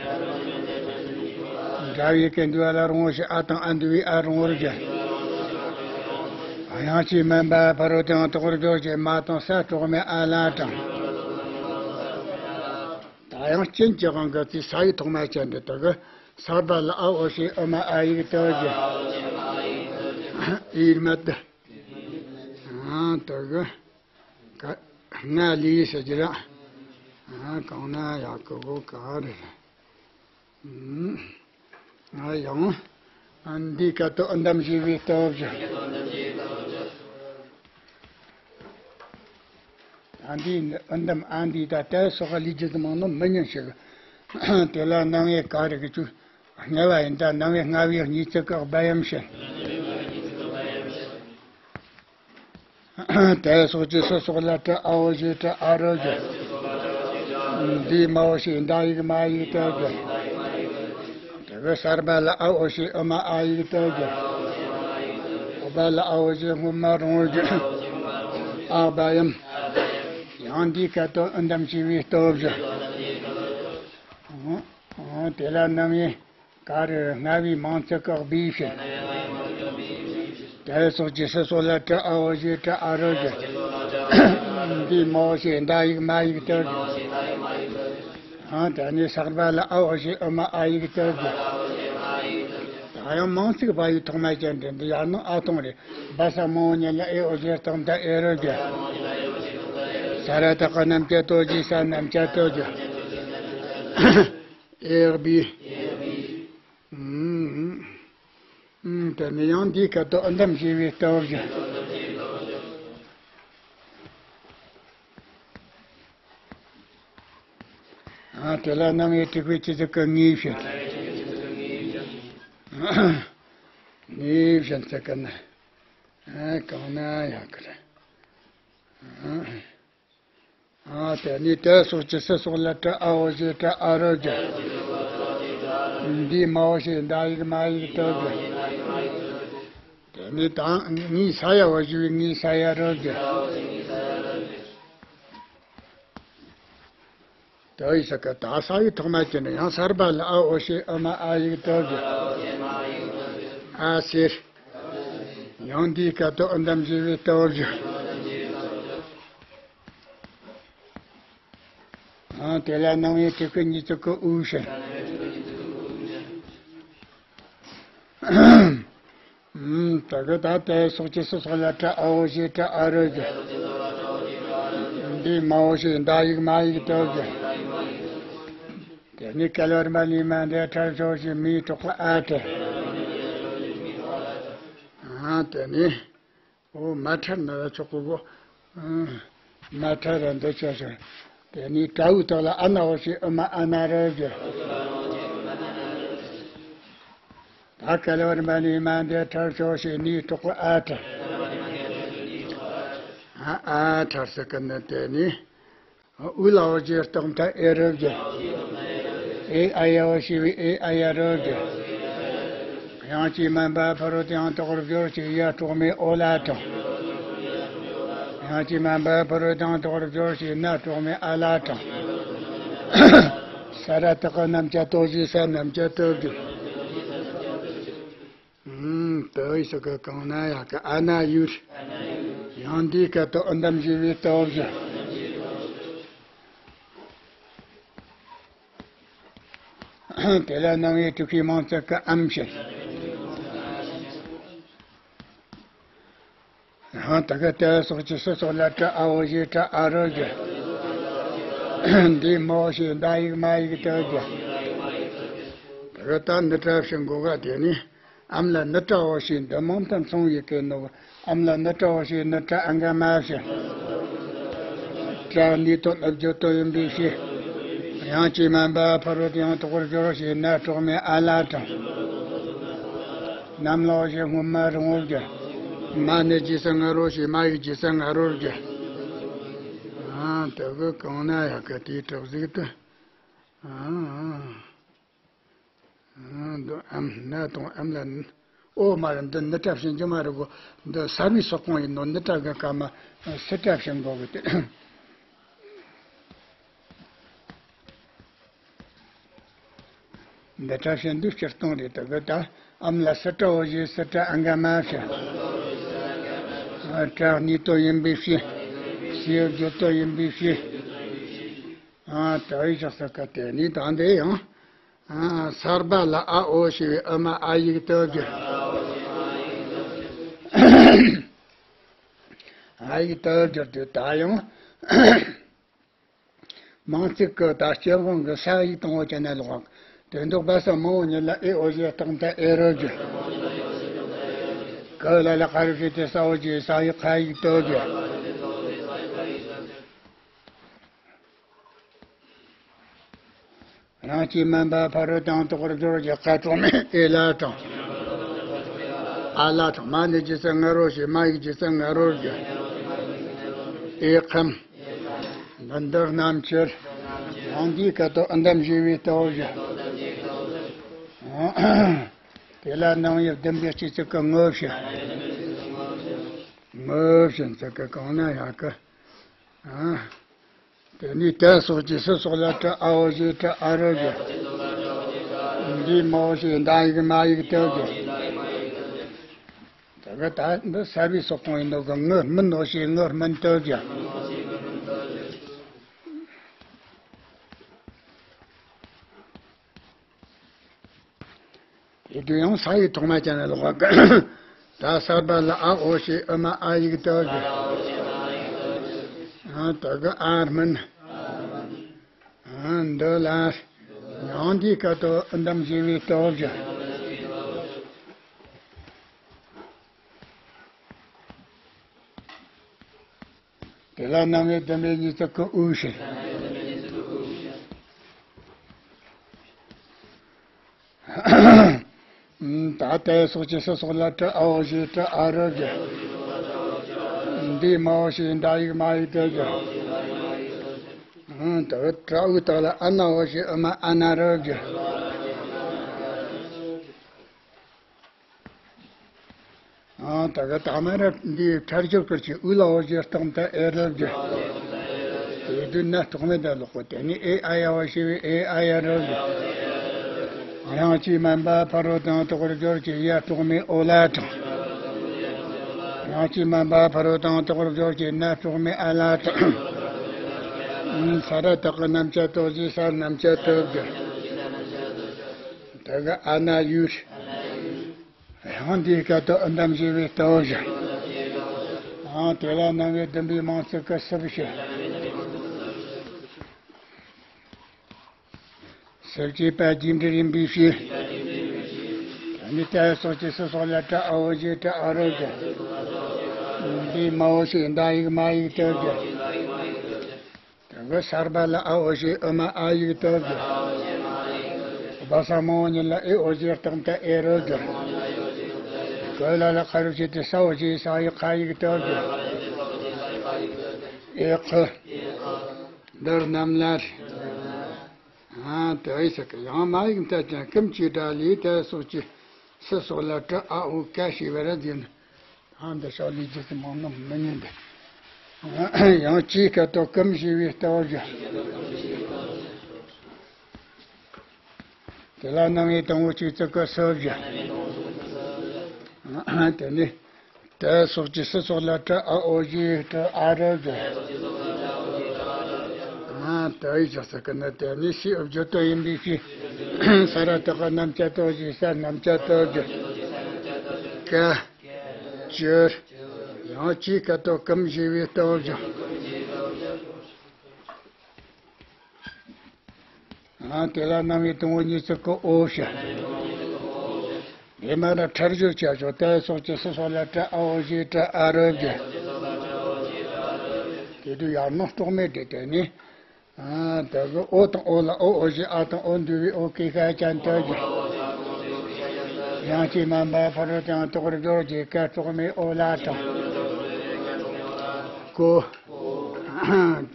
འདྲ་བའི་སྐད་འདུས་པ་ལ་རུང་བ་ཞེས་ཨ་དང་ཨ་འདུས་པའི་ཨ་རུང་བར་སྦྱར། དབྱངས་ཀྱིས་དམན་པ་ཕ་རོལ་ཏུ་ཡང་དོག་པར་སྦྱོར་ཞེས་མ་དང་ས་གྲོགས་མེད་ཨ་ལ་དྲངས། ད་ཡང་སྤྱན་གྱི་དབང་གིས་ཚིག་ས་ཡིག་ཐོག་མ་ཅན་འདི་དག་གི་ས་བ་ལ་ཨ་འོ་ཞེས་ཨུ་མ་ཨ་ཡིག་ཏོ་བཞི། ཨིར་མ་ཏི། ཨ་དག་གི་ང་ལི་ཟེར་གྱི་ར། ཨ་གང་ན་ཡག་གི་བོ་ག་རེ་རེད། ཨ་ཡང་། ཨ་འདི་ཀ་ཏོ་ཨུ་དམ་བཞི་པའི་ལྟོ་བཞི། ཨ་འདི་ཨུ་དམ་ཨ་འདི་ད་ལྟ་སོགས་ལས་རྒྱུ་དུ་མང་ནོ་མི་ཉན་ཞིག་དེ་ལ་སྣང་བའི་ག་རེ་གི་ཆུ་ལྔ་བ་ཡིན་ད་སྣང་བའི་ལྔ་བའི་གཉིས་ཚིག་གི་སྦ་ཡམ་བྱེད། དེ་སོགས་ཀྱི་སི་སོགས་ལ་ཏྲ་ཨ་འོ་ཞེས་ཏྲ་ཨ་རོ་བཞི། འདིའི་མ་འོ་ཞེས་ཟླ་ཡིག་མ་ཡིག་ཏོ་བཞི། དེ་བས་སརྦ་ལ་ཨ་འོ་ཞེས་ཨུ་མ་ཨ་ཡིག་ཏོ་བཞི། ཨུ་བ་ལ་ཨ་འོ་ཞེས་སྔོན་མ་རུང་བར་སྦྱར། ཨ་སྦ་ཡམ། ཡང་འདིའི་སྐད་དོད་ཨུ་དམ་བཞི་པའི་ལྟོ་བཞི། དེ་ལ་སྣང་བའི་ག་རེ་ལྔ་བའི་མང་ཚིག་གི་སྦས་བྱེད། དེ་སོགས་ཀྱི་སི་སོགས་ལ་ཏྲ་ཨ་འོ་ཞེས་ཏྲ་ཨ་རོ་བཞི། འདིའི་མ་འོ་ཞེས་ཟླ་ཡིག་མ་ཡིག་ཏོ་བཞི། ཨ་དེ་ནས་སརྦ་ལ་ཨ་འོ་ཞེས་ཨུ་མ་ཨ་ཡིག་ཏོ་བཞི། ད་ཡང་མང་ཚིག་སྦ་ཡིག་ཐོག་མ་ཅན་འདི་འདི་ཡར་སྣང་ཨ་སྟོང་རེད། སྦ་ས་མང་བོ་ཉིད་ལ་ཨེ་འོ་ཞེས་རྟགས་མཐའ་ཨེ་རོ་བརྒྱབ། ས་ར་བཏགས་སྐུ་རྣམ་བཅད་ལྟོ་བཞི་ས་རྣམ་བཅད་ལྟོ་བཞི། ཨེ་བྷི། ཨུམ། ཨུམ། དེ་ནས་ཡང་འདིའི་སྐད་དོད་ཨུ་དམ་བཞི་པའི་ལྟོ་བཞི། ཨ་དེ་ལ་སྣང་བའི་དྲུག་པའི་སྤྱི་གཙུག་གི་ངེས་བྱེད། ངེས་བྱེད་ཟེར་གི་ན། ཨ་གང་ན་ཡག་གི་རེད། ཨ་དེ་ནས་དེ་སོགས་ཀྱི་སི་སོགས་ལ་ཏྲ་ཨ་འོ་ཞེས་ཏྲ་ཨ་རོ་བརྒྱབ། འདིའི་མ་འོ་ཞེས་ཟླ་ཡིག་མ་ཡིག་ཏོ་བརྒྱབ། དེ་ནས་ད་ངའི་ས་ཡ་འོ་ཞེས་པའི་ངའི་ས་ཡ་རོ་བརྒྱབ། དེ་ཡི་ས་ཀ་ད་ས་ཡི་ཐོག་མ་ཅན་ཡང་སརྦ་ལ་ཨ་འོ་ཞེས་ཨུ་མ་ཨ་ཡིག་ཏོ་བཞི། ཨ་ཟེར། ཡང་འདིའི་སྐད་དོད་ཨུ་དམ་བཞི་པའི་ལྟོ་བཞི། ཨ་དེ་ལ་སྣང་བའི་དྲུག་གི་གཉིས་གཙུག་གི་ཨུ་བྱེད། ཨུམ། ད་གི་ད་དེ་སོགས་ཀྱི་སི་སོགས་ལ་ཏྲ་ཨ་འོ་ཞེས་ཏྲ་ཨ་རོ་བརྒྱབ། འདིའི་མ་འོ་ཞེས་ཟླ་ཡིག་མ་ཡིག་ཏོ་བརྒྱབ། དེ་ནས་ག་ལ་བར་མ་ལས་མ་འདས་ཁྲར་ཕྱོགས་ཞེས་མིའི་གྲོགས་པ་ཨ་ཏྲ། ཨ་དེ་ནས། འོ་མ་ཁྲར་ན་ལ་ཆོག་གོ་གོ། མ་ཁྲར་ར་འདི་ཆ་ཆོག་དེ་ནས་ཏྲའུ་དག་ལ་ཨ་ན་འོ་ཞེས་ཨུ་མ་ཨ་ན་རོ་བརྒྱབ། ད་ག་ལ་བར་མ་ལས་མ་འདས་ཁྲར་ཕྱོགས་ཞེས་ནིའི་གྲོགས་པ་ཨ་ཁྲར། ཨ་ཨ་ཁྲར་ཟེར་གི་ནི་དེ་ནས། ཨུ་ལ་འོ་ཞེས་རྟགས་མཐའ་ཨེ་རོ་བརྒྱབ། ཨེ་ཨ་ཡ་འོ་ཞེས་པའི་ཨེ་ཨ་ཡ་རོ་བརྒྱབ། དབྱངས་ཀྱིས་དམན་པ་ཕ་རོལ་ཏུ་ཡང་དོག་པར་སྦྱོར་ཞེས་ཡ་གྲོགས་མེད་ཨོ་ལ་དྲངས། དབྱངས་ཀྱིས་དམན་པ་ཕ་རོལ་ཏུ་ཡང་དོག་པར་སྦྱོར་ཞེས་ན་གྲོགས་མེད་ཨ་ལ་དྲངས། ས་ར་བཏགས་སྐུ་རྣམ་བཅད་ལྟོ་བཞི་ས་རྣམ་བཅད་ལྟོ་བཞི། ཨུམ། འོད་ཟེར་གི་གང་ན་ཡག་གི་ཨ་ན་ཡུར། ཡང་འདིའི་སྐད་དུ་ཨུ་འདམ་བཞི་བའི་སྟོབས་བཞི། དེ་ལ་སྣང་བའི་དྲུག་པའི་མིང་ཚིག་གི་ཨམ་བཞི། ཡང་དེ་གི་ཏ་སོགས་ཀྱི་སུ་སོགས་ལ་ཏྲ་ཨ་འོ་བཞི་ཏྲ་ཨ་རོ་བཞི། འདིའི་མ་འོ་ཞེས་འདའ་ཡིག་མ་ཡིག་ཏོ་བཞི། དེ་གི་ད་ནི་ཏྲ་བཞི་འགོ་ག་དེ་ནི། ཨམ་ལ་ནི་ཏྲ་འོ་ཞེས་འདི་མང་དུ་མཚུངས་ཡི་གེ་ནོ། ཨམ་ལ་ནི་ཏྲ་འོ་ཞེས་ནི་ཏྲ་ཨ་འག་མ་བཞི། ཏྲ་ནི་ཏོ་ནི་བརྗོད་དོ་ཡིན་པའི་ཕྱིར། དབྱངས་ཀྱིས་དམན་པ་ཕ་རོལ་ཏུ་ཡང་དག་པར་སྦྱོར་ཞེས་ན་གྲོགས་མེད་ཨ་ལ་དང་། ནམ་ལ་འོ་ཞེས་སྔོན་མ་རིང་བོ་བརྗོད། མ་ནི་རྗེས་སུ་ང་རོ་ཞེས་མ་ཡིག་རྗེས་སུ་ང་རོར་བརྗོད། ཨ་དེ་གི་གང་ན་ཡག་གི་དེའི་གྲུབ་གཟུགས་དེ། ཨ། འདི་ཨམ་ན་དང་ཨམ་ལ་ན། ཨོ་མ་རེད། འདི་ནི་ཏྲ་བཞི་འགྱུར་མ་རེད་གོ། འདི་གསར་བའི་སོག་གོང་ཡིན་ནོ། ནི་ཏྲ་གི་སྐར་མ་སི་ཏྲ་བཞི་འགོ་གི་དེ། ནི་ཏྲ་བཞི་འདི་སྤྱིར་བཏང་རེད། དེ་གི་ད་ཨམ་ལ་སི་ཏྲ་འོ་བཞི་སི་ཏྲ་ཨ་འག་མ་བཞི། ཏྲ་ནི་ཏོ་ཡིན་པའི་ཕྱིར། ཞེས་བརྗོད་དོ་ཡིན་པའི་ཕྱིར། ཨ་ད་འོ་ཞེས་ཟེར་གི་དེ་ནི་ད་འདི་ཡང་། ཨ། སརྦ་ལ་ཨ་འོ་ཞེས་པའི་ཨུ་མ་ཨ་ཡིག་ཏོ་བརྗོད། ཨ་ཡིག་ཏོ་བརྗོད་དུས་ད་ཡང་། མིང་ཚིག་གི་ད་སྤྱི་དབང་གི་ས་ཡིག་དང་འོ་ཅན་ན་ལོག་དོན་དུ་བ་ས་མ་འོ་ཉིད་ལ་ཨེ་འོ་ཞེས་རྟགས་མཐའ་ཨེ་རོ་བརྗོད། ག་ལ་ལ་ཁ་རུ་ཞེས་ཏེ་ས་འོ་ཞེས་ས་ཡིག་ཁ་ཡིག་ཏོ་བརྗོད། རང་སྐྱེས་དམན་པ་ཕ་རོལ་ཏུ་ཡང་དག་པར་སྦྱོར་གྱི་ཁ་གྲོགས་མེད་ཨེ་ལ་དང་། ཨ་ལ་དང་། མ་ནི་རྗེས་སུ་ང་རོ་ཞེས་མ་ཡིག་རྗེས་སུ་ང་རོར་བརྗོད། ཨེ་ཁམ། འདི་འདིར་རྣམ་ཕྱིར། ཡང་འདིའི་སྐད་དུ་ཨུ་འདམ་བཞི་བའི་སྟོབས་བཞི། དེ་ལ་སྣང་བའི་བདུན་པའི་སྤྱི་ཚིག་གི་ངོ་བཞི། ངོ་བཞི་ཚིག་གི་གང་ན་ཡག་གི། ཨ། དེ་ནས་ཏ་སོགས་ཀྱི་སུ་སོགས་ལ་ཏྲ་ཨ་འོ་ཞེས་ཏྲ་ཨ་རོ་བརྗོད། འདིའི་མ་འོ་ཞེས་འདའ་ཡིག་མ་ཡིག་ཏོ་བརྗོད། དེ་གི་ད་འདི་གསར་བའི་སོག་གོང་ཡིན་ནོ་གི་ངུ་སྨིན་འོ་ཞེས་ངུ་སྨིན་ཏོ་བརྗོད། དེ་དུས་ཡང་ས་ཡིག་ཐོག་མ་ཅན་ལ་ལོག་པ། ད་སརྦ་ལ་ཨ་འོ་ཞེས་ཨུ་མ་ཨ་ཡིག་ཏོ་བརྗོད། ཨ་དེ་གི་ཨ་སྨིན། ཨ་འདི་ལ་ཡང་འདིའི་སྐད་དུ་ཨུ་འདམ་བཞི་བའི་སྟོབས་བཞི། དེ་ལ་སྣང་བའི་བདུན་པའི་ཉིས་བརྩེགས་ཀྱི་དབུགས་ཞེས། ད་ལྟའི་སོགས་ཀྱི་སུ་སོགས་ལ་ཏྲ་ཨ་འོ་ཞེས་ཏྲ་ཨ་རོ་བརྗོད། འདིའི་མ་འོ་ཞེས་འདའ་ཡིག་མ་ཡིག་ཏོ་བརྗོད། ད་ཏྲ་དབུགས་དག་ལ་ཨ་ན་འོ་ཞེས་ཨུ་མ་ཨ་ན་རོ་བརྗོད། ཨ་ད་ག་ད་མ་ར་འདིའི་ཕྲ་ཞབས་ཀྱི་ཆེ་དབུ་ལ་འོ་ཞེས་རྟགས་མཐའ་ཨེ་རོ་བརྗོད། དེ་དུས་ན་གྲོགས་མེད་ད་ལོག་པོ་དེ་ནི་ཨེ་ཨ་ཡ་འོ་ཞེས་པའི་ཨེ་ཨ་ཡ་རོ་བརྗོད། རང་སྐྱེས་དམན་པ་ཕ་རོལ་ཏུ་ཡང་དག་པར་སྦྱོར་གྱི་ཡ་གྲོགས་མེད་འོ་ལ་དང་། རང་སྐྱེས་དམན་པ་ཕ་རོལ་ཏུ་ཡང་དག་པར་སྦྱོར་གྱི་ན་གྲོགས་མེད་ཨ་ལ་དང་། ས་ར་བཏགས་ཀྱི་རྣམ་བཅད་ཏོ་ཞེས་སར་རྣམ་བཅད་ཏོ་བརྗོད། དེ་གི་ཨ་ན་ཡུར། ཡང་འདིའི་སྐད་དུ་ཨུ་འདམ་བཞི་བའི་སྟོབས་བཞི། ཡང་དེ་ལ་སྣང་བའི་བདུན་པའི་མིང་ཚིག་གི་སུ་བཞི། སུ་སྐྱེས་པ་རྒྱས་འབྲིང་ཡིན་པའི་ཕྱིར། དེ་ནི་ཏ་སོགས་ཀྱི་སུ་སོགས་ལ་ཏྲ་ཨ་འོ་ཞེས་ཏྲ་ཨ་རོ་བརྗོད། འདིའི་མ་འོ་ཞེས་འདའ་ཡིག་མ་ཡིག་ཏོ་བརྗོད། དེ་གི་སརྦ་ལ་ཨ་འོ་ཞེས་ཨུ་མ་ཨ་ཡིག་ཏོ་བརྗོད། བ་ས་མ་འོ་ཉིད་ལ་ཨེ་འོ་ཞེས་རྟགས་མཐའ་ཨེ་རོ་བརྗོད། ག་ལ་ལ་ཁ་རུ་ཞེས་ཏེ་ས་འོ་ཞེས་ས་ཡིག་ཁ་ཡིག་ཏོ་བརྗོད། ཨེ་ཁུ། འདིར་རྣམ་ལ། ཨ་དེ་ཨེ་ཟེར་གི་ཡང་མ་ཡིག་མཐའ་ཅན་ཀུན་གྱི་སྒྲ་ལས་ཏ་སོགས་ཀྱི་སུ་སོགས་ལ་ཏྲ་ཨ་འོ་ཀ་ཞེས་པ་ར་འཛིན། ཨ་འདི་ཤོག་ལས་རྗེས་སུ་མང་ནམ་མི་ཉན་ཏེ། ཡང་ཅིའི་སྐད་དུ་ཀུན་ཞེས་པའི་སྟོབས་བཞི། དེ་ལ་སྣང་བའི་དང་པོ་གཅིག་ཙིག་གི་སུ་བཞི། དེ་ནས་དེ་སོགས་ཀྱི་སི་སོགས་ལ་ཏྲ་ཨ་འོ་བཞི་ཏྲ་ཨ་རོ་བཞི། ཨ་ཏྲ་ཡི་ཕྱོགས་སུ་ཀ་ན་དེ་ནས་ཤི་ཨུ་བརྗོད་དོ་ཡིན་པའི་ཕྱིར། ས་ར་བཏགས་རྣམ་བཅད་དོ་བཞི། ས་རྣམ་བཅད་དོ་བཞི། ཀ་ཅི། ཡང་ཅི་སྐད་དོ་ཀུམ་ཞེས་པའི་སྟོབས་བཞི། ཨ་དེ་ལ་རྣམ་དབྱེ་དང་པོ་གཉིས་ཚིག་གི་འོ་བྱ། དེ་མ་ར་ཕྲད་སྦྱོར་བྱ་ཞོག་དེ་སོགས་ཀྱི་སི་སོགས་ལ་ཏྲ་ཨ་འོ་བཞི་ཏྲ་ཨ་རོ་བཞི། དེ་དུས་ཡར་སྣང་རྟོག་མེད་དེ་དེ་ནི། ཨ་དེ་གི་འོ་དང་འོ་ལ་འོ་འོ་བཞི། ཨ་དང་འོ་འདུས་པའི་འོ་ཀའི་ཤ་ཅན་དུ་གྱུར། ཡང་ཅི་སྨན་པ་ཕ་རོལ་ཏུ་ཡང་དོགས་པར་སྦྱོར་གྱི་ཀ་རྟོག་མེད་འོ་ལ་དྲངས། ཀོ།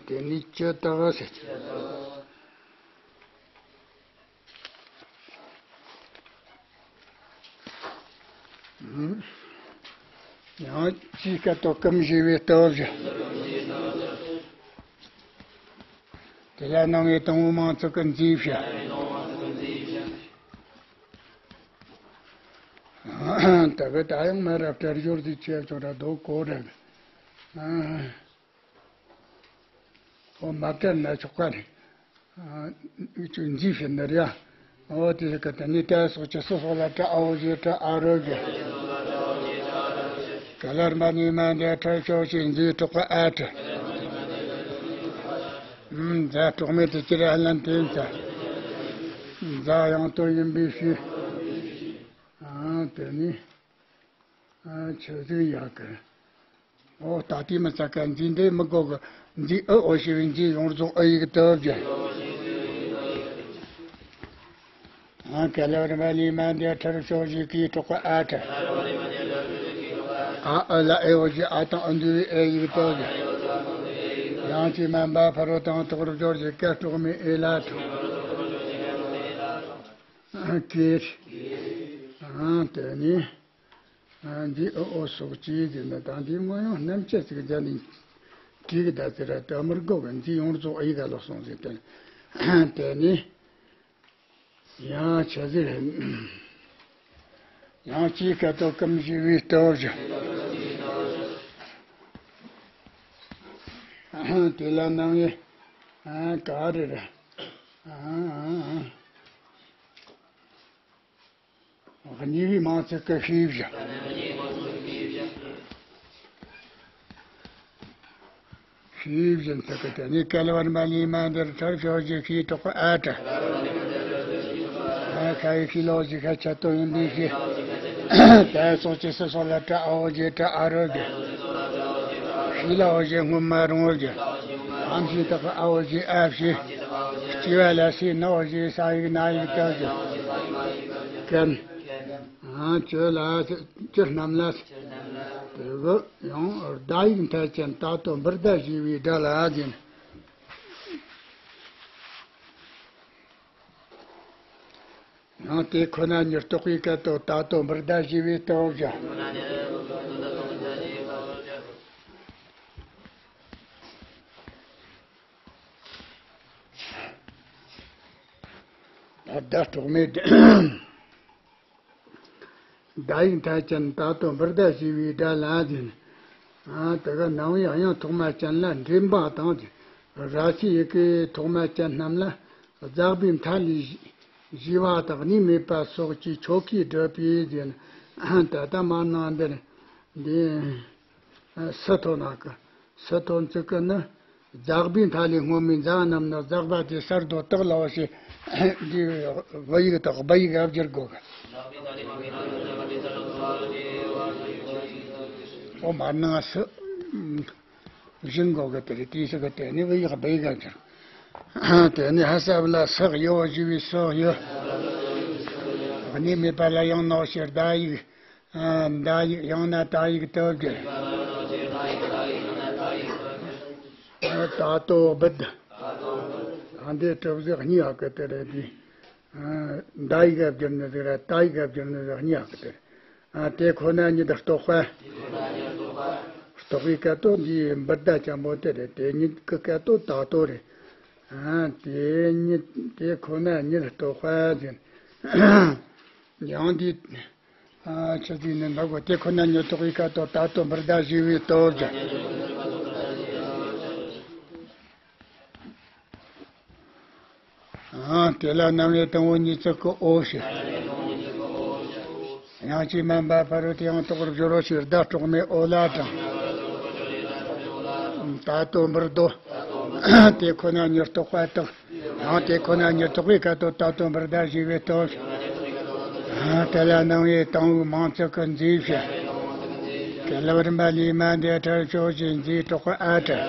དེ་ནི་ཅི་ལྟ་བུ་ཟེར། ཡང་ཅི་སྐད་དོ་ཀུམ་ཞེས་པའི་སྟོབས་བཞི། དེ་ལ་རྣམ་དབྱེ་དང་པོ་མང་ཚིག་གི་མཛེས་བྱ། ད་གི་ད་ཡང་མ་རབས་ཕྲད་སྦྱོར་དེ་ཆེ་ཆུང་ར་རྡོ་གོ་ར། འོ་མ་བྲལ་ན་ཆོག་ག་རེད། ཨ་ཅུ་འཛིན་བྱེད་ནི་རེད་ཡ། འོ་དེ་ཟེར་གི་དེ་ནི་དེ་སོགས་ཀྱི་སི་སོགས་ལ་ཏྲ་ཨ་འོ་བཞི་ཏྲ་ཨ་རོ་བཞི། ག་ལར་མ་ནི་མ་འདས་ཁྲར་ཕྱོགས་ཀྱི་མཛེས་གྲོགས་པ་ཨ་ཏྲ། ཨུམ་མཛའ་གྲོགས་མེད་དུ་ཅི་ར་ཨ་ལན་དེ་མཛའ། མཛའ་ཡང་དོན་ཡིན་པའི་ཕྱིར། ཨ་དེ་ནི། ཨ་ཆོས་ཟིག་ཡག་གི། འོ་ད་ལྟའི་མི་ཚ་ཀ་འཛིན་འདི་མི་དགོས་གི། འཛིན་ཨི་འོ་ཞེས་པའི་འཛིན་ཡོངས་རྫོགས་ཨི་ཡིག་ཏུ་བརྗོད། ཨ་ག་ལ་བར་མ་ལི་མ་འདི་ཁྲར་ཕྱོགས་བཞི་ཀའི་གྲོགས་པ་ཨ་ཁྲ། ཨ་ཨི་ལ་ཨེ་འོ་ཞེས་ཨ་དང་ཨི་འདུས་པའི་ཨེ་ཡིག་ཏུ་བརྗོད། ཡང་ཅི་སྨན་པ་ཕ་རོལ་ཏུ་དོགས་པར་སྦྱོར་གྱི་ཀ་རྟོག་མེད་ཨེ་ལ་ཁྲ། ཨ་ཀེ། ཨ་དེ་ནི། ཨ་འདི་ཨོ་ཨོ་སོགས་ཀྱིས་ཟེར་ན་ད་འདི་སྔོན་ཡང་རྣམ་བཅད་ཅིག་མཛད་ནས་བྲིས་གི་ད་ཟེར་ར་ད་མི་དགོས་གི། འདི་ཡོངས་རྫོགས་ཨི་ག་ལོག་སོང་ཟེར་ཏེ། དེ་ནི་ཡང་ཆ་ཟེར། ཡང་ཅི་སྐད་དོ་ཀུམ་ཞེས་པའི་སྟོབས་བཞི། དེ་ལ་རྣམ་དབྱེ་ག་རེ་རེད། གཉིས་པའི་མང་ཚིག་གི་ཤེས་བཞིན། ཤེས་བཞིན་ཚིག་གི་དེ་ནི་བསྐལ་པར་མ་ལུས་མ་འདིར་ཁྲར་ཕྱོགས་བཞི་ཤེས་གྲོགས་པ་ཨ་ཏྲ། ཨ་ཁ་ཡི་ཤེས་ལོ་བཞི་ཁ་ཆད་དོ་ཡིན་པའི་ཤེས། དེ་སོགས་ཀྱི་སི་སོགས་ལ་ཏྲ་ཨ་འོ་བཞི་ཏྲ་ཨ་རོ་བཞི། ཤེས་ལ་འོ་བཞི་སྔོན་མ་རུང་བོ་བཞི། ཨམ་ཤེས་དག་གི་ཨ་འོ་བཞི་ཨ་བཞི། སྐྱེ་བ་ལ་སའི་ན་འོ་བཞི་ས་ཡིག་ན་ཡིག་ཏུ་བཞི། ཀན། ཨ་ཅི་ལ་ཅི་རྣམས་ལ། དེ་གི་ཡང་ཟླ་ཡིག་མཐའ་ཅན་ད་ལྟོ་འབུར་ཟླ་ཞེས་པའི་སྒྲ་ལ་ཟེར། ཡང་དེ་ཁོ་ན་ཉིད་རྟོགས་པའི་སྐད་དོ་ད་ལྟོ་འབུར་ཟླ་ཞེས་པའི་སྟོབས་བཞག་ད་ཟླ་གྲོགས་མེད། ཟླ་ཡིག་མཐའ་ཅན་ད་ལྟོ་འབུར་ཟླ་ཞེས་པའི་སྒྲ་ལ་ཟེར། ཨ་དེ་ག་ནང་བའི་དབྱངས་ཐོག་མ་ཅན་ལ་འདྲེན་པ་དང་། ར་ཤའི་ཡི་གེ་ཐོག་མ་ཅན་རྣམས་ལ་ཛག་པའི་མཐའ་ལས་བཞི་བ་དང་གནས་མེད་པ་སོགས་ཀྱི་ཆོ་གས་བསྒྲུབས་པའི་ཟེར། ད་ལྟ་མ་ནང་འདིར་འདི་སུ་ཐོན་ན་གི། སུ་ཐོན་ཚིག་གི་ནི། ཛག་པའི་མཐའ་ལས་སྔོན་མའི་ཛ་རྣམས་ནི་ཛག་པ་དེ་གསར་དུ་བཏགས་ལ་འོ་ཞེས་འདི་བུ་ཡིག་དང་བུ་ཡིག་བསྒྱུར་དགོས་གི། འོ་མར་ནང་སུ་བཞིན་དགོས་གི། དེ་རེད། དེའི་ཕྱིར་གི་དེ་ནི་བུ་ཡིག་བུ་ཡིག་བསྒྱུར། དེ་ནི་ཧ་ས་བུ་ལ་སག་ཡོ་ཞེས་པའི་སག་ཡོ། གནས་མེད་པ་ལ་ཡང་ནོག་ཞེས་ཟླ་ཡིག་ཨ་མདའ་ཡིག་ཡང་ན་ད་ཡིག་ཏུ་བསྒྱུར། ད་ལྟོ་སྦུད། ད་འདི་གྲུབ་ཟིག་གཉིས་ཡག་གི་དེ་རེད་དེ། མདའ་ཡིག་ག་བསྒྱུར་ནི་ཟིག་ར་ད་ཡིག་ག་བསྒྱུར་ནི་ཟིག་གཉིས་ཡག་གི་དེ་རེད། དེ་ཁོ་ན་ཉིད་རྟོགས་པ། རྟོགས་པའི་སྐད་དོ་འདིའི་འབུར་ཟླ་ཅན་པོ་དེ་རེད། དེ་ཉིད་ཀྱི་སྐད་དོ་ད་ལྟོ་རེད། དེ་ཉིད་དེ་ཁོ་ན་ཉིད་རྟོགས་པ་ཟེར། ཡང་འདི། ཨ་ཆུ་ཚིག་ནི་འདི་གོ། དེ་ཁོ་ན་ཉིད་རྟོགས་པའི་སྐད་དོད་ད་ལྟོ་འབུར་ཟླ་བཞི་པའི་སྟོབས་ཀྱིས། ཨ་དེ་ལ་རྣམ་དབྱེ་དང་པོ་གཉིས་བརྩེགས་ཀྱི་འོ་ཞེས། དབྱངས་ཅན་མ་འབབ་ཕ་རོལ་ཏུ་ཡང་དག་པར་སྦྱོར་རོ་ཞེས་བརྡ་དཀྲོགས་མའི་འོ་ལ་དྲངས། ད་ལྟོ་འབུར་དོ། དེ་ཁོ་ན་ཉིད་རྟོགས་པ་དང་། ཡང་དེ་ཁོ་ན་ཉིད་རྟོགས་པའི་སྐད་དོད་ད་ལྟོ་འབུར་ཟླ་བཞི་པའི་སྟོབས། དེ་ལ་རྣམ་དབྱེ་དང་པོའི་མིང་ཚིག་གི་མཛེས་ཞེས། ག་ལ་བ་རིམ་པ་ལས་མ་འདས་ཁྲར་ཞོག་ཅེས་མཛེས་དྲག་པའི་ཨ་ཁྲ།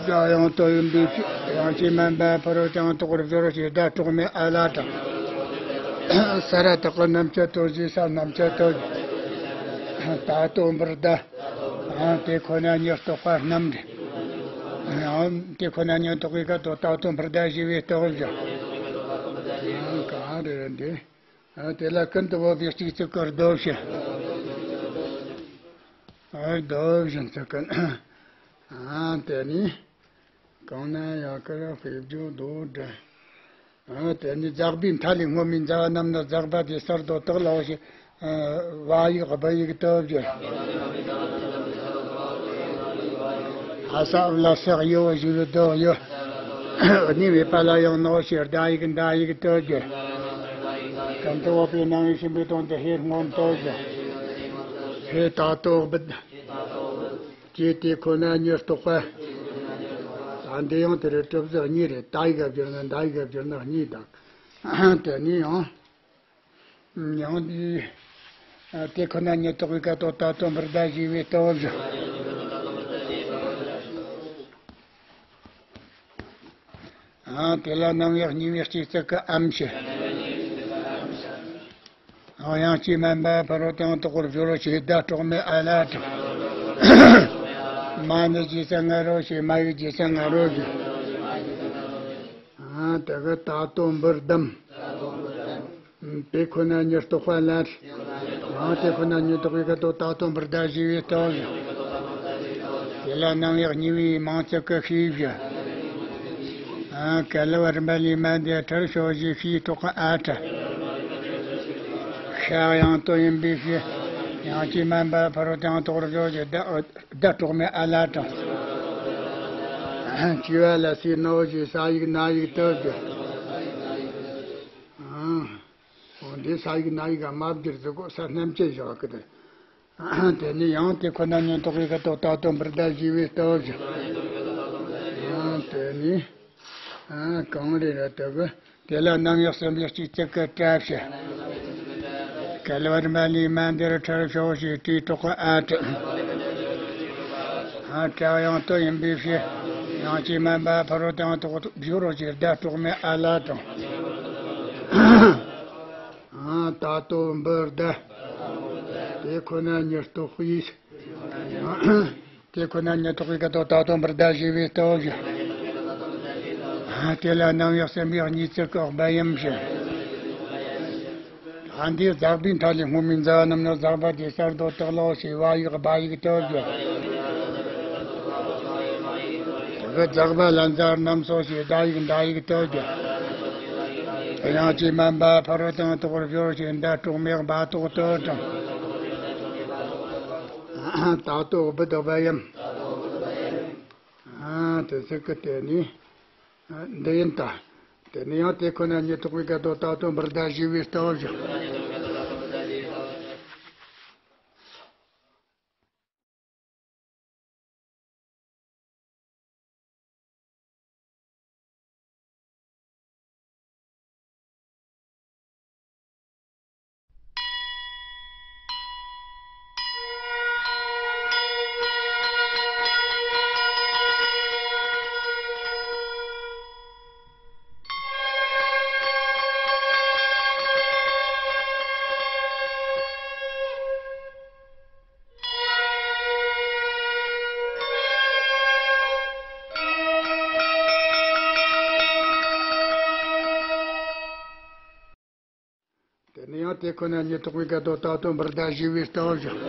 ཛ་ཡང་དོ་ཡིན་པའི་ཕྱིར། དབྱངས་ཅན་མ་འབབ་ཕ་རོལ་ཏུ་ཡང་དག་པར་སྦྱོར་རོ་ཞེས་བརྡ་དཀྲོགས་མའི་ཨ་ལ་དྲངས། ས་ར་བཏགས་པའི་རྣམ་བཅད་དོ་ཞེས་ས་རྣམ་བཅད་དོ། ད་ལྟོ་འབུར་ཟླ། ཡང་དེ་ཁོ་ན་ཉིད་རྟོགས་པ་རྣམས་རེད། ཡང་དེ་ཁོ་ན་ཉིད་རྟོགས་པའི་སྐད་དོད་ད་ལྟོ་འབུར་ཟླ་བཞི་པའི་སྟོབས་ཀྱིས། གང་རེད་འདི། ཨ་དེ་ལ་ཀུན་ཏུ་བབས་པའི་གཅིག་ཚིག་གི་ལྡོབ་ཞེས། ཨ་ལྡོབ་བཞིན་ཚིག་ཀུན། ཨ་དེ་ནི། གང་ན་ཡང་ཀར་དཔེ་བརྗོད་མདོ་འདྲ། ཨ་དེ་ནི་ཛག་པའི་མཐའ་ལས་སྔོན་མའི་ཛ་རྣམས་ནི་ཛག་པ་དེ་གསར་དུ་བཏགས་ལ་འོ་ཞེས། ཨ་བ་ཡིག་བུ་ཡིག་སྟོབས་ཀྱིས། ཧ་ས་ཨུ་ལ་ས་ཡོ་ཞེས་པའི་ལྡོབ་ཡོ། གཉིས་པའི་པ་ལ་ཡང་ནོ་ཞེས་ཟླ་ཡིག་མདའ་ཡིག་སྟོབས་ཀྱིས། ཀུན་ཏུ་བབས་པའི་རྣམ་དབྱེ་ཆེན་པོའི་དོན་དུ་ཧེ་སྔོན་སྟོབས་ཀྱིས། ཧེ་ད་ལྟོ་བུད། ཀྱེ་དེ་ཁོ་ན་ཉིད་རྟོགས་པ། ད་འདི་ཡང་དེ་རེད། གྲུབ་ཟིག་གཉིས་རེད། ད་ཡི་ག་བསྒྱུར་ན་འདའ་ཡི་ག་བསྒྱུར་ན་གཉིས་དང་། དེ་ནས་ཡང་། ཡང་འདི། དེ་ཁོ་ན་ཉིད་རྟོགས་པའི་སྐད་དོད་ད་ལྟོ་འབུར་ཟླ་བཞི་པའི་སྟོབས་ཀྱིས། ཨ་དེ་ལ་རྣམ་དབྱེ་གཉིས་པའི་གཅིག་ཚིག་གི་ཨམ་ཞེས། དབྱངས་ཅན་མ་འབབ་ཕ་རོལ་ཏུ་ཡང་དག་པར་སྦྱོར་རོ་ཞེས་བརྡ་དཀྲོགས་མའི་ཨ་ལ་དྲངས། མ་ནི་རྗེས་སུ་ང་རོ་ཞེས་མ་ཡི་རྗེས་སུ་ང་རོ་ཞེས། ཨ་དེ་གི་ད་ལྟོ་འབུར་ཟླ། དེ་ཁོ་ན་ཉིད་རྟོགས་པ་ལ། ཡང་དེ་ཁོ་ན་ཉིད་རྟོགས་པའི་སྐད་དོད་ད་ལྟོ་འབུར་ཟླ་བཞི་པའི་སྟོབས། དེ་ལ་རྣམ་དབྱེ་གཉིས་པའི་མིང་ཚིག་གི་ཤེས་བྱ། ཨ་ག་ལ་བ་རིམ་པ་ལས་མ་འདས་ཁྲར་ཞོག་ཅེས་ཤེས་དྲག་གི་ཨ་ཁྲ། ཤ་དབྱངས་སྟོབས་ཡིན་པའི་ཕྱིར། དབྱངས་ཅན་མ་འབབ་ཕ་རོལ་ཏུ་ཡང་དག་པར་སྦྱོར་ཞེས་བརྡ་བརྡ་དཀྲོགས་མའི་ཨ་ལ་དྲངས། སྐྱེ་བ་ལ་སའི་ནོ་ཞེས་ས་ཡིག་ན་ཡིག་སྟོབས་ཀྱིས། ཨ། འོ་འདི་ས་ཡིག་ན་ཡིག་ག་མ་བསྒྱུར་ཟིག་གོ་ས་རྣམ་བཅད་བཞག་གི་དེ། དེ་ནས་ཡང་དེ་ཁོ་ན་ཉིད་རྟོགས་པའི་སྐད་དོད་ད་ལྟོ་འབུར་ཟླ་བཞི་པའི་སྟོབས་ཀྱིས། དེ་ནས་གང་རེ་རེ་དེ་གི་དེ་ལ་རྣམ་དབྱེ་གསུམ་པའི་གཅིག་ཚིག་གི་སྐྲ་བྱས། ག་ལ་བ་རིམ་པ་ལས་མ་འདས་ཁྲར་ཞོག་ཅེས་སྐྲའི་གྲོགས་ཀྱི་ཨ་ཁྲ། ཨ་ཁྲ་དབྱངས་སྟོབས་ཡིན་པའི་ཕྱིར། དབྱངས་ཅན་མ་འབབ་ཕ་རོལ་ཏུ་ཡང་དག་པར་སྦྱོར་རོ་ཞེས་བརྡ་དཀྲོགས་མའི་ཨ་ལ་དྲངས། ཨ་ད་ལྟོ་འབུར་ཟླ། དེ་ཁོ་ན་ཉིད་རྟོགས་པའི། དེ་ཁོ་ན་ཉིད་རྟོགས་པའི་སྐད་དོད་ད་ལྟོ་འབུར་ཟླ་བཞི་པའི་སྟོབས་ཀྱིས། དེ་ལ་རྣམ་དབྱེ་གསུམ་པའི་གཉིས་ཚིག་གི་བུ་ཡིན་ཞེས། ཨ་འདི་ཛག་པའི་མཐའ་ལས་སྔོན་མའི་ཛ་རྣམས་ནི་ཛག་པ་དེ་གསར་དུ་བཏགས་ལ་འོ་ཞེས་བ་ཡིག་བ་ཡིག་སྟོབས་ཀྱིས། དེ་གི་ཛག་པ་ལ་ཛ་རྣམས་སོ་ཞེས་ཟླ་ཡིག་ཟླ་ཡིག་སྟོབས་ཀྱིས། དབྱངས་ཅན་མ་འབབ་ཕ་རོལ་ཏུ་ཡང་དག་པར་སྦྱོར་ཞེས་བརྡ་དཀྲོགས་མའི་བ་ཏོག་སྟོབས་དྲངས། ད་ལྟོ་བུད་བུ་ཡིན། ཨ་དེ་ཚིག་གི་དེ་ནི། ཨ་འདི་ཡིན་ད། དེ་ནི་ཡང་དེ་ཁོ་ན་ཉིད་རྟོགས་པའི་སྐད་དོད་ད་ལྟོ་འབུར་ཟླ་བཞི་པའི་སྟོབས་ཀྱིས། དེ་ནས་ཡང་དེ་ཁོ་ན་ཉིད་རྟོགས་པའི་སྐད་དོད་ད་ལྟོ་འབུར་ཟླ་བཞི་པའི་སྟོབས་ཀྱིས།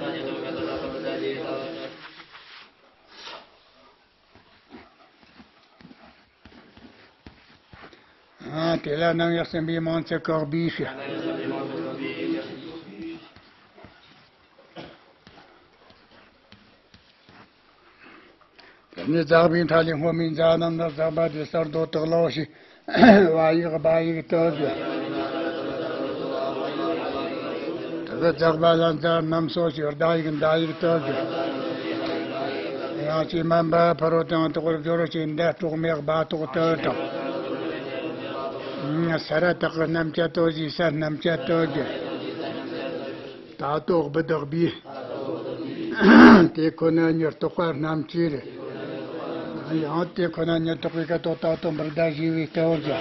ཨ་དེ་ལ་རྣམ་དབྱེ་གསུམ་པའི་མིང་ཚིག་གི་བུ་ཞེས། ནི་ཛག་པའི་མཐའ་ལས་སྔོན་མའི་ཛ་རྣམས་ནི་ཛག་པ་དེ་གསར་དུ་བཏགས་ལོ་ཞེས། བ་ཡིག་བ་ཡིག་བཏགས་ཀྱི། དེ་གི་ཛག་པ་ལ་ཛ་རྣམས་སོ་ཞེས་ཟླ་ཡིག་མདའ་ཡིག་བཏགས་ཀྱི། ཡང་ཅིག་མན་པ་ཕ་རོལ་ཏུ་ཡང་དག་པར་སྦྱོར་ཞེས་མདའ་སྲོག་མེ་སྦ་ཏོག་བཏགས་དང་། ས་ར་བཏགས་ཀྱི་རྣམ་བཅད་དོ་ཞེས་ས་རྣམ་བཅད་བཏགས་ཀྱི། ད་ལྟོ་སྦི་དག་སྦི། དེ་ཁོ་ན་ཉིད་རྟོགས་པ་རྣམ་བཅད་རེད། ཡང་དེ་ཁོ་ན་ཉིད་རྟོགས་པའི་སྐད་དོད་ད་ལྟོ་འབུར་ཟླ་ཞེས་པའི་སྐད་བར་བྱ།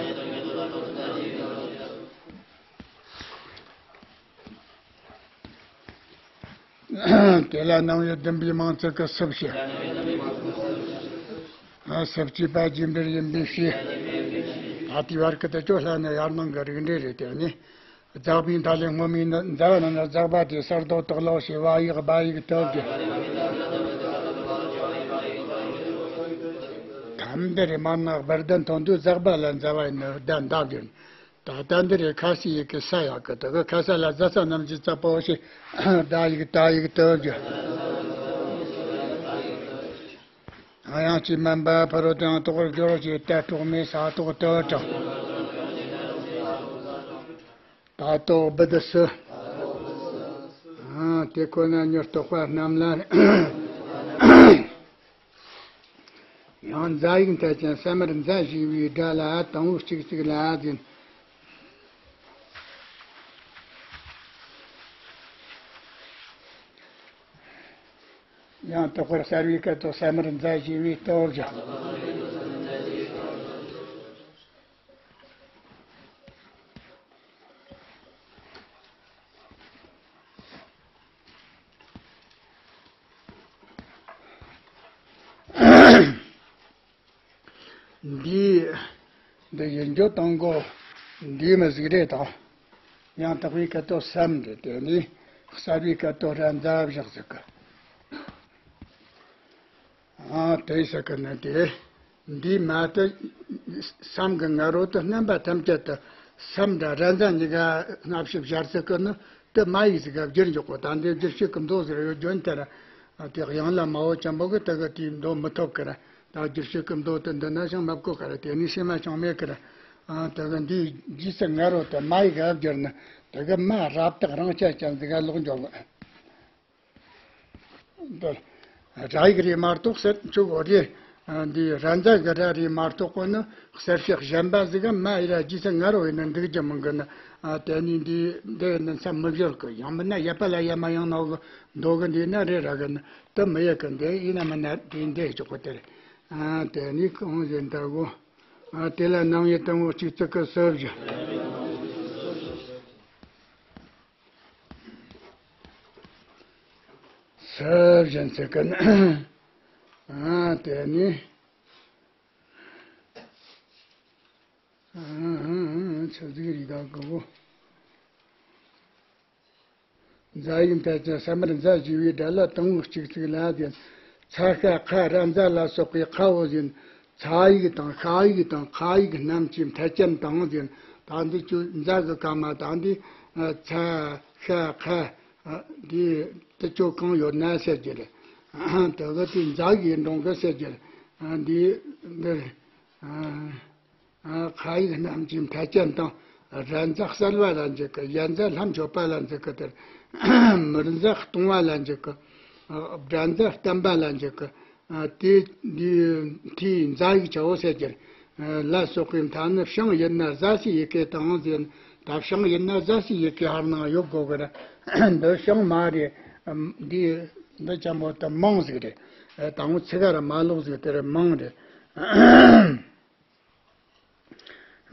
དེ་ལ་སྣང་བའི་བདུན་པའི་མིང་ཚིག་གི་སུ་བྱེད། སུ་བྱེད་པ་རྗེས་འབྲེལ་ཡིན་པའི་ཕྱིར། ད་དེའི་བར་གྱི་དེ་ཅོ་ལྷ་ནི་ཡར་སྣང་གི་རིགས་འགྲེ་རེད། དེ་ནི། ཛག་པའི་མཐའ་ལས་སྔོན་མའི་ནི་ཛ་རྣམས་ནི་ཛག་པ་དེ་གསར་དུ་བཏགས་ལོ་ཞེས་བ་ཡིག་བ་ཡིག་བཏགས་ཀྱི། ཐ་མ་འདི་རེ་མར་ན་སྦུར་ཟླ་མཐོན་པོའི་ཟག་པ་ལ་ཛ་བ་ཡིན་ནི་ཟླ་འདབ་ཡིན། ད་ལྟ་འདི་རེ་ཁ་ས་ཡི་གེ་ས་ཡག་གི་དེ་གི་ཁ་ས་ལ་ཛ་ས་རྣམས་ཀྱི་ཙ་པོ་ཞེས་ཟླ་ཡིག་ད་ཡིག་བཏགས་ཀྱི། ཡང་ཅིག་མན་པ་ཕ་རོལ་ཏུ་ཡང་དག་པར་སྦྱོར་ཞེས་མདའ་སྲོག་མེ་སྦ་ཏོག་བཏགས་དང་། ད་ལྟོ་སྦི་དག་སྦི། དེ་ཁོ་ན་ཉིད་རྟོགས་པ་རྣམས་ལ། ཡང་ཛ་ཡིག་མཐའ་ཅན་ས་མར་ཛ་ཞེས་པའི་སྒྲ་ལ་དང་པོ་གཅིག་ཚིག་ལ་ཟེར། ཡང་དག་པར་གསལ་བའི་སྐད་དོད་ས་མར་ཛ་ཞེས་པའི་སྟོབས་ཀྱིས། འདི། འདི་ཡིན་རྒྱུ་དང་གོ། འདི་མི་ཟིག་རེད་དང་། ཡང་དག་པའི་སྐད་དོད་སམ་རེད། དེ་ནི་གསལ་བའི་སྐད་དོད་ར་མཛའ་བཞག་ཟིག་གི། ཨ་དེ་ཟེར་གི་ནི་དེ། འདིའི་མ་དེ་སམ་གི་ང་རོ་དེ་རྣམ་པ་ཐམས་ཅད་དུ་སམ་དང་ར་མཛའ་གཉིས་ཀ་སྔ་ཕྱི་སྦྱར་ཟེར་གི་ནི། དེ་མ་ཡིག་ཟིག་ག་བསྒྱུར་འཇོག་གོ། ད་འདི་བསྒྱུར་བྱེད་ཀྱི་མདོ་ཟེར་ཡོད་རྒྱུ་ནི་དེ་ར། དེ་དབྱངས་ལ་མ་འོ་ཅན་པོ་གི་དེ་གི་དེའི་མདོ་མི་ཐོབ་ཀི་ར། ད་བསྒྱུར་བྱེད་ཀྱི་མདོ་དེ་འདི་ན་ཞིང་མ་བཀོད་ཀི་ར། དེ་ནི་ཤེས་མ་ཅང་མེད་ཀི་ར། དེ་གི་འདིའི་རྗེས་སུ་ང་རོ་དེ་མ་ཡིག་ག་བསྒྱུར་ནི། དེ་གི་མ་རབ་བཏགས་རང་ཆ་ཅན་ཟིག་ག་ལོག་འཇོག་གི། འདི་ར་ཡིག་རེད་མ་གཏོགས་ཟེར་ཆོག་གོ་རེད། འདི་ར་མཛའ་གི་ར་རེད་མ་གཏོགས་གོ་ནི་གསལ་བྱེད་གཞན་པ་ཟིག་ག་མ་ཡི་ར་རྗེས་སུ་ང་རོ་ཡིན་ན་འདུག་རྒྱུ་མི་འགི་ནི། དེ་ནི་འདི་འདི་ནི་མཚམས་མི་སྦྱོར་གི། ཡང་མིན་ན་ཡ་པ་ལ་ཡ་མ་ཡང་ནོ་གི་མདོ་གི་འདི་ན་རེད་ར་གི་ནི་དེ་མི་ཡ་གི། འདི་ཡིན་ན་མིན་ན་དེ་འདི་ཆོག་གོ་དེ་རེད། དེ་ནི་གང་ཟེར་འདྲ་གོ། དེ་ལ་སྣང་བའི་དང་པོ་གཅིག་ཚིག་གི་སུ་བཞི། སུ་བཞི་ཟེར་གི་ནི། ཨ་དེ་ནི། ཨ་ཆུ་ཟིག་རི་ག་གི་བོ། མཛའ་ཡིག་མཐའ་ཅན་ས་མར་མཛའ་ཞེས་པའི་སྒྲ་ལ་དང་པོ་གཅིག་ཚིག་ལ་ཟེར། ཚ་ཤ་ཁ་ར་མཛའ་ལ་སོགས་པའི་ཁའོ་ཟེར། ཚ་ཡིག་དང་ཤ་ཡིག་དང་ཁ་ཡིག་རྣམས་ཀྱི་མཐའ་ཅན་དང་ཟེར། ད་འདི་ཆོ་མཛའ་གི་སྐབས་མ་ད་འདི་ཚ་ཤ་ཁ་འདི་དེ་ཆོ་གང་ཡོད་ན་ཟེར་རྒྱུ་རེད། དེ་གི་དེ་མཛའ་གི་འགྲོ་གི་ཟེར་རྒྱུ་རེད། འདི་འདི་རེད། ཁ་ཡིག་རྣམས་ཀྱི་མཐའ་ཅན་དང་། ར་མཛའ་གསལ་བ་ལ་འཇུག་གི། ཡ་མཛའ་ལྷམ་མཆོད་པ་ལ་འཇུག་གི། དེར་མུར་མཛའ་སྟོང་བ་ལ་འཇུག་གི། སྦྲ་མཛའ་བརྟན་པ་ལ་འཇུག་གི། དེ་འདི་མཐའི་མཛའ་ཡིག་ཆའོ་ཟེར་རྒྱུ་ལ་སོགས་པའི་མཐའ་ནི་བྱང་ཡིན་ན་ཟ་ཟི་ཡི་གེ་དང་ཟེར། ད་བྱང་ཡིན་ན་ཟ་ཟི་ཡི་གེ་ཧར་ནང་ཡོད་དགོས་གི་ར། འདི་བྱང་མ་རེད། འདི་འདི་ཅན་པོ་དེ་མང་ཟིག་རེད། དང་པོ་ཚིག་ག་ར་མ་ལོག་ཟིག་དེ་ར་མང་རེད།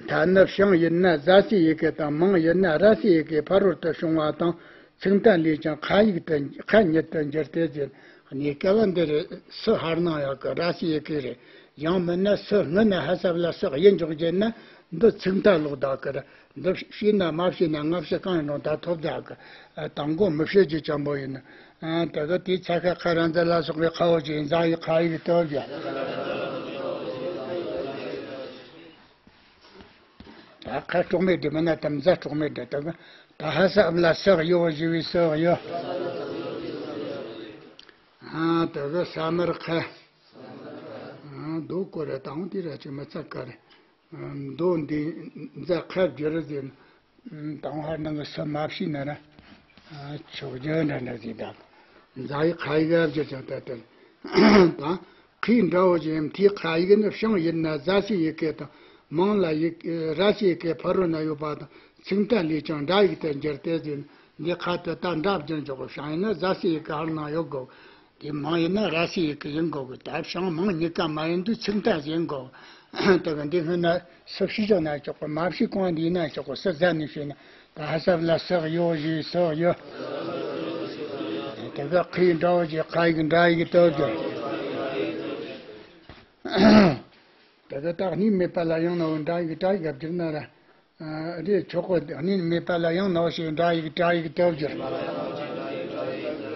མཐའ་ནི་བྱང་ཡིན་ན་ཟ་ཟི་ཡི་གེ་དང་། མང་ཡིན་ན་ར་ཟི་ཡི་གེ་ཕ་རོལ་ཏུ་བྱུང་བ་དང་ཚིག་མཐའ་ལས་ཀྱང་ཁ་ཡིག་ཏུ་ཁ་ཉིད་དུ་འགྱུར་ཏེ་ཟེར། གནས་སྐབས་འདི་རེད། སུ་ཧར་སྣང་ཡག་གི་ར་ཟི་ཡི་གེ་རེད། ཡང་མིན་ན་སུ་སྔོན་ན་ཧ་སབ་ལ་སུ་ཡིན་འཇོག་རྒྱུ་ན་འདི་ཚིག་མཐའ་ལོག་བསྡད་གི་ར། འདི་བྱས་ན་མ་བྱས་ན་སྔ་ཕྱི་གང་ཡིན་རུང་ད་ཐོབ་བསྡད་གི། དང་པོ་མི་བྱེད་རྒྱུ་ཅན་པོ་ཡིན། ཨ་ད་གི་དེའི་ཚ་ཤ་ཁ་ར་མཛའ་ལ་སོགས་པའི་ཁའོ་ཅན་མཛའ་ཡི་ཁ་ཡིག་སྟོབས་ཀྱིས། ད་ཁ་གྲོགས་མེད་དེ་མིན་ན་ད་མཛའ་གྲོགས་མེད་དེ་ད་གི་ད་ཧ་ས་ཨ་མ་ལ་སག་ཡོ་ཞེས་པའི་སག་ཡོ། ཨ་ད་གི་ས་མར་ཁ། མདོ་སྐོར་ར་དང་དེ་ར་ཅིག་མི་ཚད་ཀ་རེད། མདོ་འདི་མཛད་ཁ་བསྒྱུར་ཟེར་ན། དང་ཧར་ནང་གི་སུ་མ་བྱས་ན་ར། ཆོག་རྒྱུ་འདྲ་འདྲ་ཟིག་དང་། མཛད་ཡིག་ཁ་ཡིག་བརྒྱུད་ཀྱང་ད་ལྟ། དང་། ཁའི་འདྲ་བོ་ཅན་མཐའི་ཁ་ཡིག་ནི་བྱང་ཡིན་ན་ཟ་ཟིའི་ཡི་གེ་དང་། མང་ལ་ཡི་ར་ཟིའི་ཡི་གེ་ཕ་རོལ་ན་ཡོད་པ་དང་ཚིག་མཐའ་ལས་ཀྱང་འདྲ་ཡིག་ཏུ་འགྱུར་ཏེ་ཟེར་ན། འདི་ཁ་དེ་ད་འདྲ་བསྒྱུར་འཇོག་གོ། བྱང་ཡིན་ན་ཟ་ཟིའི་ཡི་གེ་ཕ་རོལ་ན་ཡོད་དགོས། དེ་མང་ཡིན་ན་ར་ཟིའི་ཡི་གེ་ཡིན་དགོས་གི། ད་བྱང་མང་གཉིས་ཀ་མ་ཡིན་དུས་ཚིག་མཐའ་ཡིན་དགོས། དེ་གི་འདི་སྔོན་ན་སུ་བྱས་ཀྱང་ན་ཆོག་གི། མ་བྱས་གོང་འདི་ན་ཆོག་གི། སུ་ཟ་ནས་བྱས་ན། ད་ཧ་སབ་ལ་སག་ཡོ་ཞེས་སག་ཡོ། དེ་གི་ཁའི་འདྲ་བོ་ཅན་ཁ་ཡིག་འདྲ་ཡིག་ཏུ་བསྒྱུར། དེ་གི་ད་གཉིས་མེད་པ་ལ་ཡང་ན་འདྲ་ཡིག་འདྲ་ཡིག་བསྒྱུར་ན་ར། ཨ། རེད་ཆོག་གོ། གཉིས་མེད་པ་ལ་ཡང་ན་ཞེས་འདྲ་ཡིག་འདྲ་ཡིག་ཏུ་བསྒྱུར།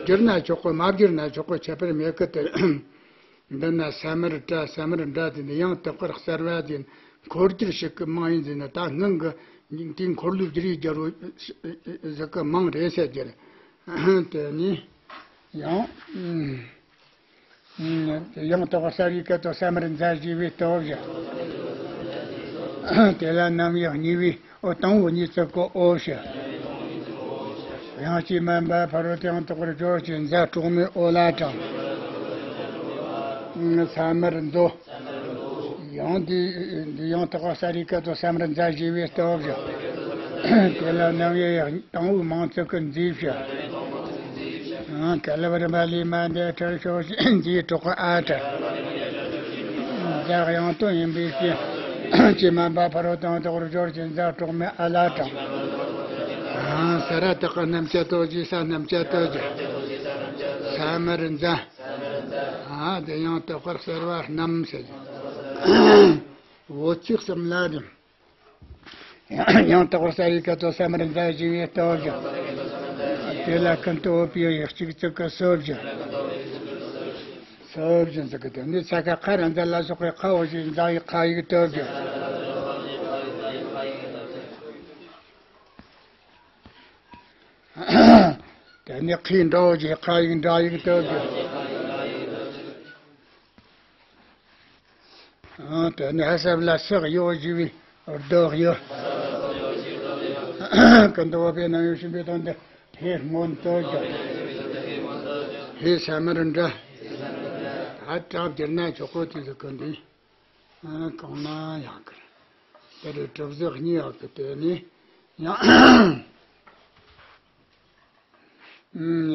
བསྒྱུར་ན་ཆོག་གོ། མ་བསྒྱུར་ན་ཆོག་གོ། ཁྱད་པར་མེད་གི། དེ། འདི་ན་ས་མར་འདྲ་ས་མར་འདྲ་ཟེར་ནས། ཡང་དག་པར་གསལ་བ་ཟེར་ན་འཁོར་སྒྱུར་ཞིག་གི་མང་ཡིན་ཟེར་ན། ད་སྔོན་གི་དེའི་འཁོར་ལོའི་བསྒྱུར་ཡིག་སྦྱར་བ་ཟིག་གི་མང་རེད་ཟེར་རྒྱུ་རེད། དེ་ནས་ཡང་། ཡང་དག་པར་གསལ་བའི་སྐད་དུ་ས་མར་མཛའ་ཞེས་པའི་སྟོབས་བཞི། དེ་ལ་རྣམ་དབྱེ་གཉིས་པའི། འོ། དང་པོ་གཉིས་ཚིག་གི་འོ་བཞི། དབྱངས་ཅན་མ་འབབ་ཕ་རོལ་ཏུ་ཡང་དག་པར་སྦྱོར་ཞེས་མཛའ་གྲོགས་མེད་འོ་ལ་དྲངས། ས་མར་མཛོ། ཡང་དེ་ཡང་དག་པར་གསལ་བའི་སྐད་དུ་ས་མར་མཛའ་ཞེས་པའི་སྟོབས་བཞི། དེ་ལ་རྣམ་དབྱེ་དང་པོའི་མང་ཚིག་གི་མཛའི་བཞི། ཡང་ག་ལ་བ་རི་མ་ལ་ཡི་མ་འདས་ཁྲ་ཞོ་ཞེས་མཛའི་གྲོགས་ཀྱི་ཨ་ཏྲ། མཛའ་དབྱངས་སྟོང་ཡིན་པའི་ཕྱིར། ཅན་མ་འབབ་ཕ་རོལ་ཏུ་ཡང་དག་པར་སྦྱོར་ཞེས་མཛའ་གྲོགས་མེད་ཨ་ལ་དྲངས། ཡང་ས་ར་བཏགས་རྣམ་བཅད་ཏོ་ཞེས་ས་རྣམ་བཅད་ཏོ་ཞེས། ས་མར་མཛའ། ཨ། དེ་ཡང་དག་པར་གསལ་བ་རྣམ་ཟེར། འོ་ཚིག་གསུམ་ལ་རིམ། ཡང་དག་པར་གསལ་བའི་སྐད་དུ་ས་མར་མཛའ་ཞེས་པའི་སྟོབས་བཞི། དེ་ལ་ཀུན་ཏུ་སྦས་པའི་དབྱེ་གཅིག་ཚིག་གི་སོ་བཞི། སོ་བཞི་ཟེར་གི། དེ་ནི་ས་ཁ་ཁ་ར་མཛའ་ལ་སོགས་པའི་ཁའོ་ཞེས་མཛའ་ཡི་ཁ་ཡིག་སྟོབས་བཞི། དེ་ནི་ཁའི་འདྲ་བོ་ཞེས་ཁ་ཡིག་འདྲ་ཡིག་སྟོབས་བཞི། ཨང་། དེ་ནས་ཧ་སབ་ལ་སག་ཡོ་ཞེས་པའི་རྡོག་ཡོ། ཀུན་ཏུ་སྦས་པའི་རྣམ་དབྱེ་བྱིན་པའི་དོན་དུ་ཧེ་སྔོན་དུ་བསྒྱུར། ཧེ་ས་མར་འདྲ། ད་གྲབས་བསྒྱུར་ན་ཆོག་གོ། དེ་ཚོ་ཀུན་ཏུ། ཨང་། གང་ན་ཡག་གི་རེད། དེ་རེད། གྲུབ་ཟིག་གཉིས་ཡག་གི། དེ་ནས་ཡང་།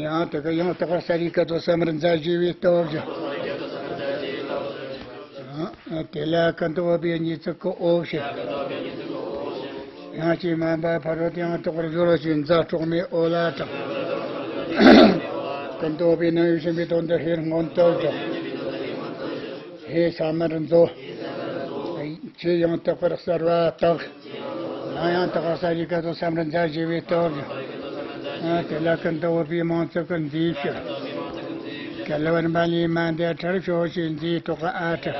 ཡང་དེ་ག་ཡང་དག་པར་གསལ་བའི་སྐད་དུ་ས་མར་མཛའ་ཞེས་པའི་སྟོབས་བཞི། དེ་ལ་ཀུན་ཏུ་སྦས་པའི་གཉིས་ཚིག་གི་འོ་བཞི། དབྱངས་ཅན་མ་འབབ་ཕ་རོལ་ཏུ་ཡང་དག་པར་སྦྱོར་ཞེས་མཛའ་གྲོགས་མེད་འོ་ལ་དྲངས། ཀུན་ཏུ་སྦས་པའི་རྣམ་དབྱེ་བྱིན་པའི་དོན་དུ་ཧེ་སྔོན་དུ་བསྒྱུར། ཧེ་ས་མར་མཛོ། ཅེས་ཡང་དག་པར་གསལ་བ་བཏགས། ཡང་ཡང་དག་པར་གསལ་བའི་སྐད་དུ་ས་མར་མཛའ་ཞེས་པའི་སྟོབས་བཞི། དེ་ལ་ཀུན་ཏུ་སྦས་པའི་མང་ཚིག་གི་མཛའི་བཞི། ག་ལ་བ་རི་མ་ལ་ཡི་མ་འདས་ཁྲར་ཞོ་ཞེས་མཛའི་གྲོགས་ཀྱི་ཨ་ཁྲ།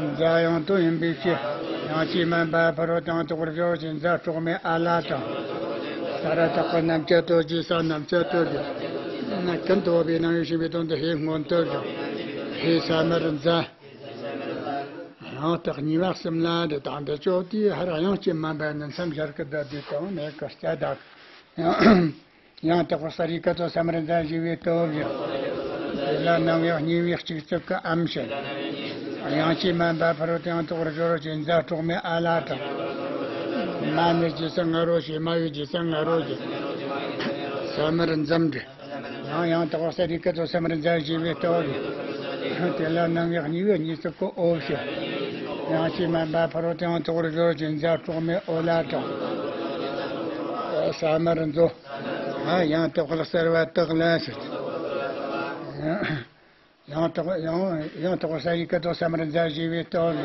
མཛའ་དབྱངས་སྟོང་ཡིན་པའི་ཕྱིར། དབྱངས་ཅན་མ་འབབ་ཕ་རོལ་ཏུ་ཡང་དག་པར་སྦྱོར་ཞེས་མཛའ་གྲོགས་མེད་ཨ་ལ་དྲངས། ས་ར་བཏགས་པ་རྣམ་བཅད་ཏོ་ཞེས་ས་རྣམ་བཅད་ཏོ་བསྒྱུར། ཀུན་ཏུ་སྦས་པའི་རྣམ་དབྱེ་བྱིན་པའི་དོན་དུ་ཧེ་སྔོན་དུ་བསྒྱུར། ཧེ་ས་མར་མཛའ། ཡང་དག་གཉིས་པ་གསུམ་ལ་འདི་དང་འདི་ཅོག་དེ་ཧ་ར་དབྱངས་ཅན་མ་འབབ་ནི་མཚམས་སྦྱར་གི་བསྡད་དེ་དང་མེད་གི་སྐྱ་དག། ཡང་དག་པར་གསལ་བའི་སྐད་དུ་ས་མར་མཛའ་ཞེས་པའི་སྟོབས་བཞི། དེ་ལ་རྣམ་དབྱེ་གཉིས་པའི་གཅིག་ཙིག་གི་ཨམ་ཞེས། དབྱངས་ཅན་མ་འབབ་ཕ་རོལ་ཏུ་ཡང་དག་པར་སྦྱོར་ཞེས་མཛའ་གྲོགས་མེད་ཨ་ལ་དྲངས། མ་ནི་རྗེས་སུ་ང་རོ་ཞེས་མ་ཡི་རྗེས་སུ་ང་རོ་ཞེས། ས་མར་མཛའམ་འབྲི། ཡང་ཡང་དག་པར་གསལ་བའི་སྐད་དུ་ས་མར་མཛའ་ཞེས་པའི་སྟོབས་བཞི། དེ་ལ་རྣམ་དབྱེ་གཉིས་པའི་གཉིས་ཙིག་གི་འོ་བཞི། དབྱངས་ཅན་མ་འབབ་ཕ་རོལ་ཏུ་ཡང་དག་པར་སྦྱོར་ཞེས་མཛའ་གྲོགས་མེད་འོ་ལ་དྲངས། ས་མར་མཛོ། ཡང་དག་པར་གསལ་བ་བཏགས་ལ་ཟེར། ཡང་དག་ཡང་ཡང་དག་པར་གསལ་བའི་སྐད་དུ་ས་མར་མཛའ་ཞེས་པའི་སྟོབས་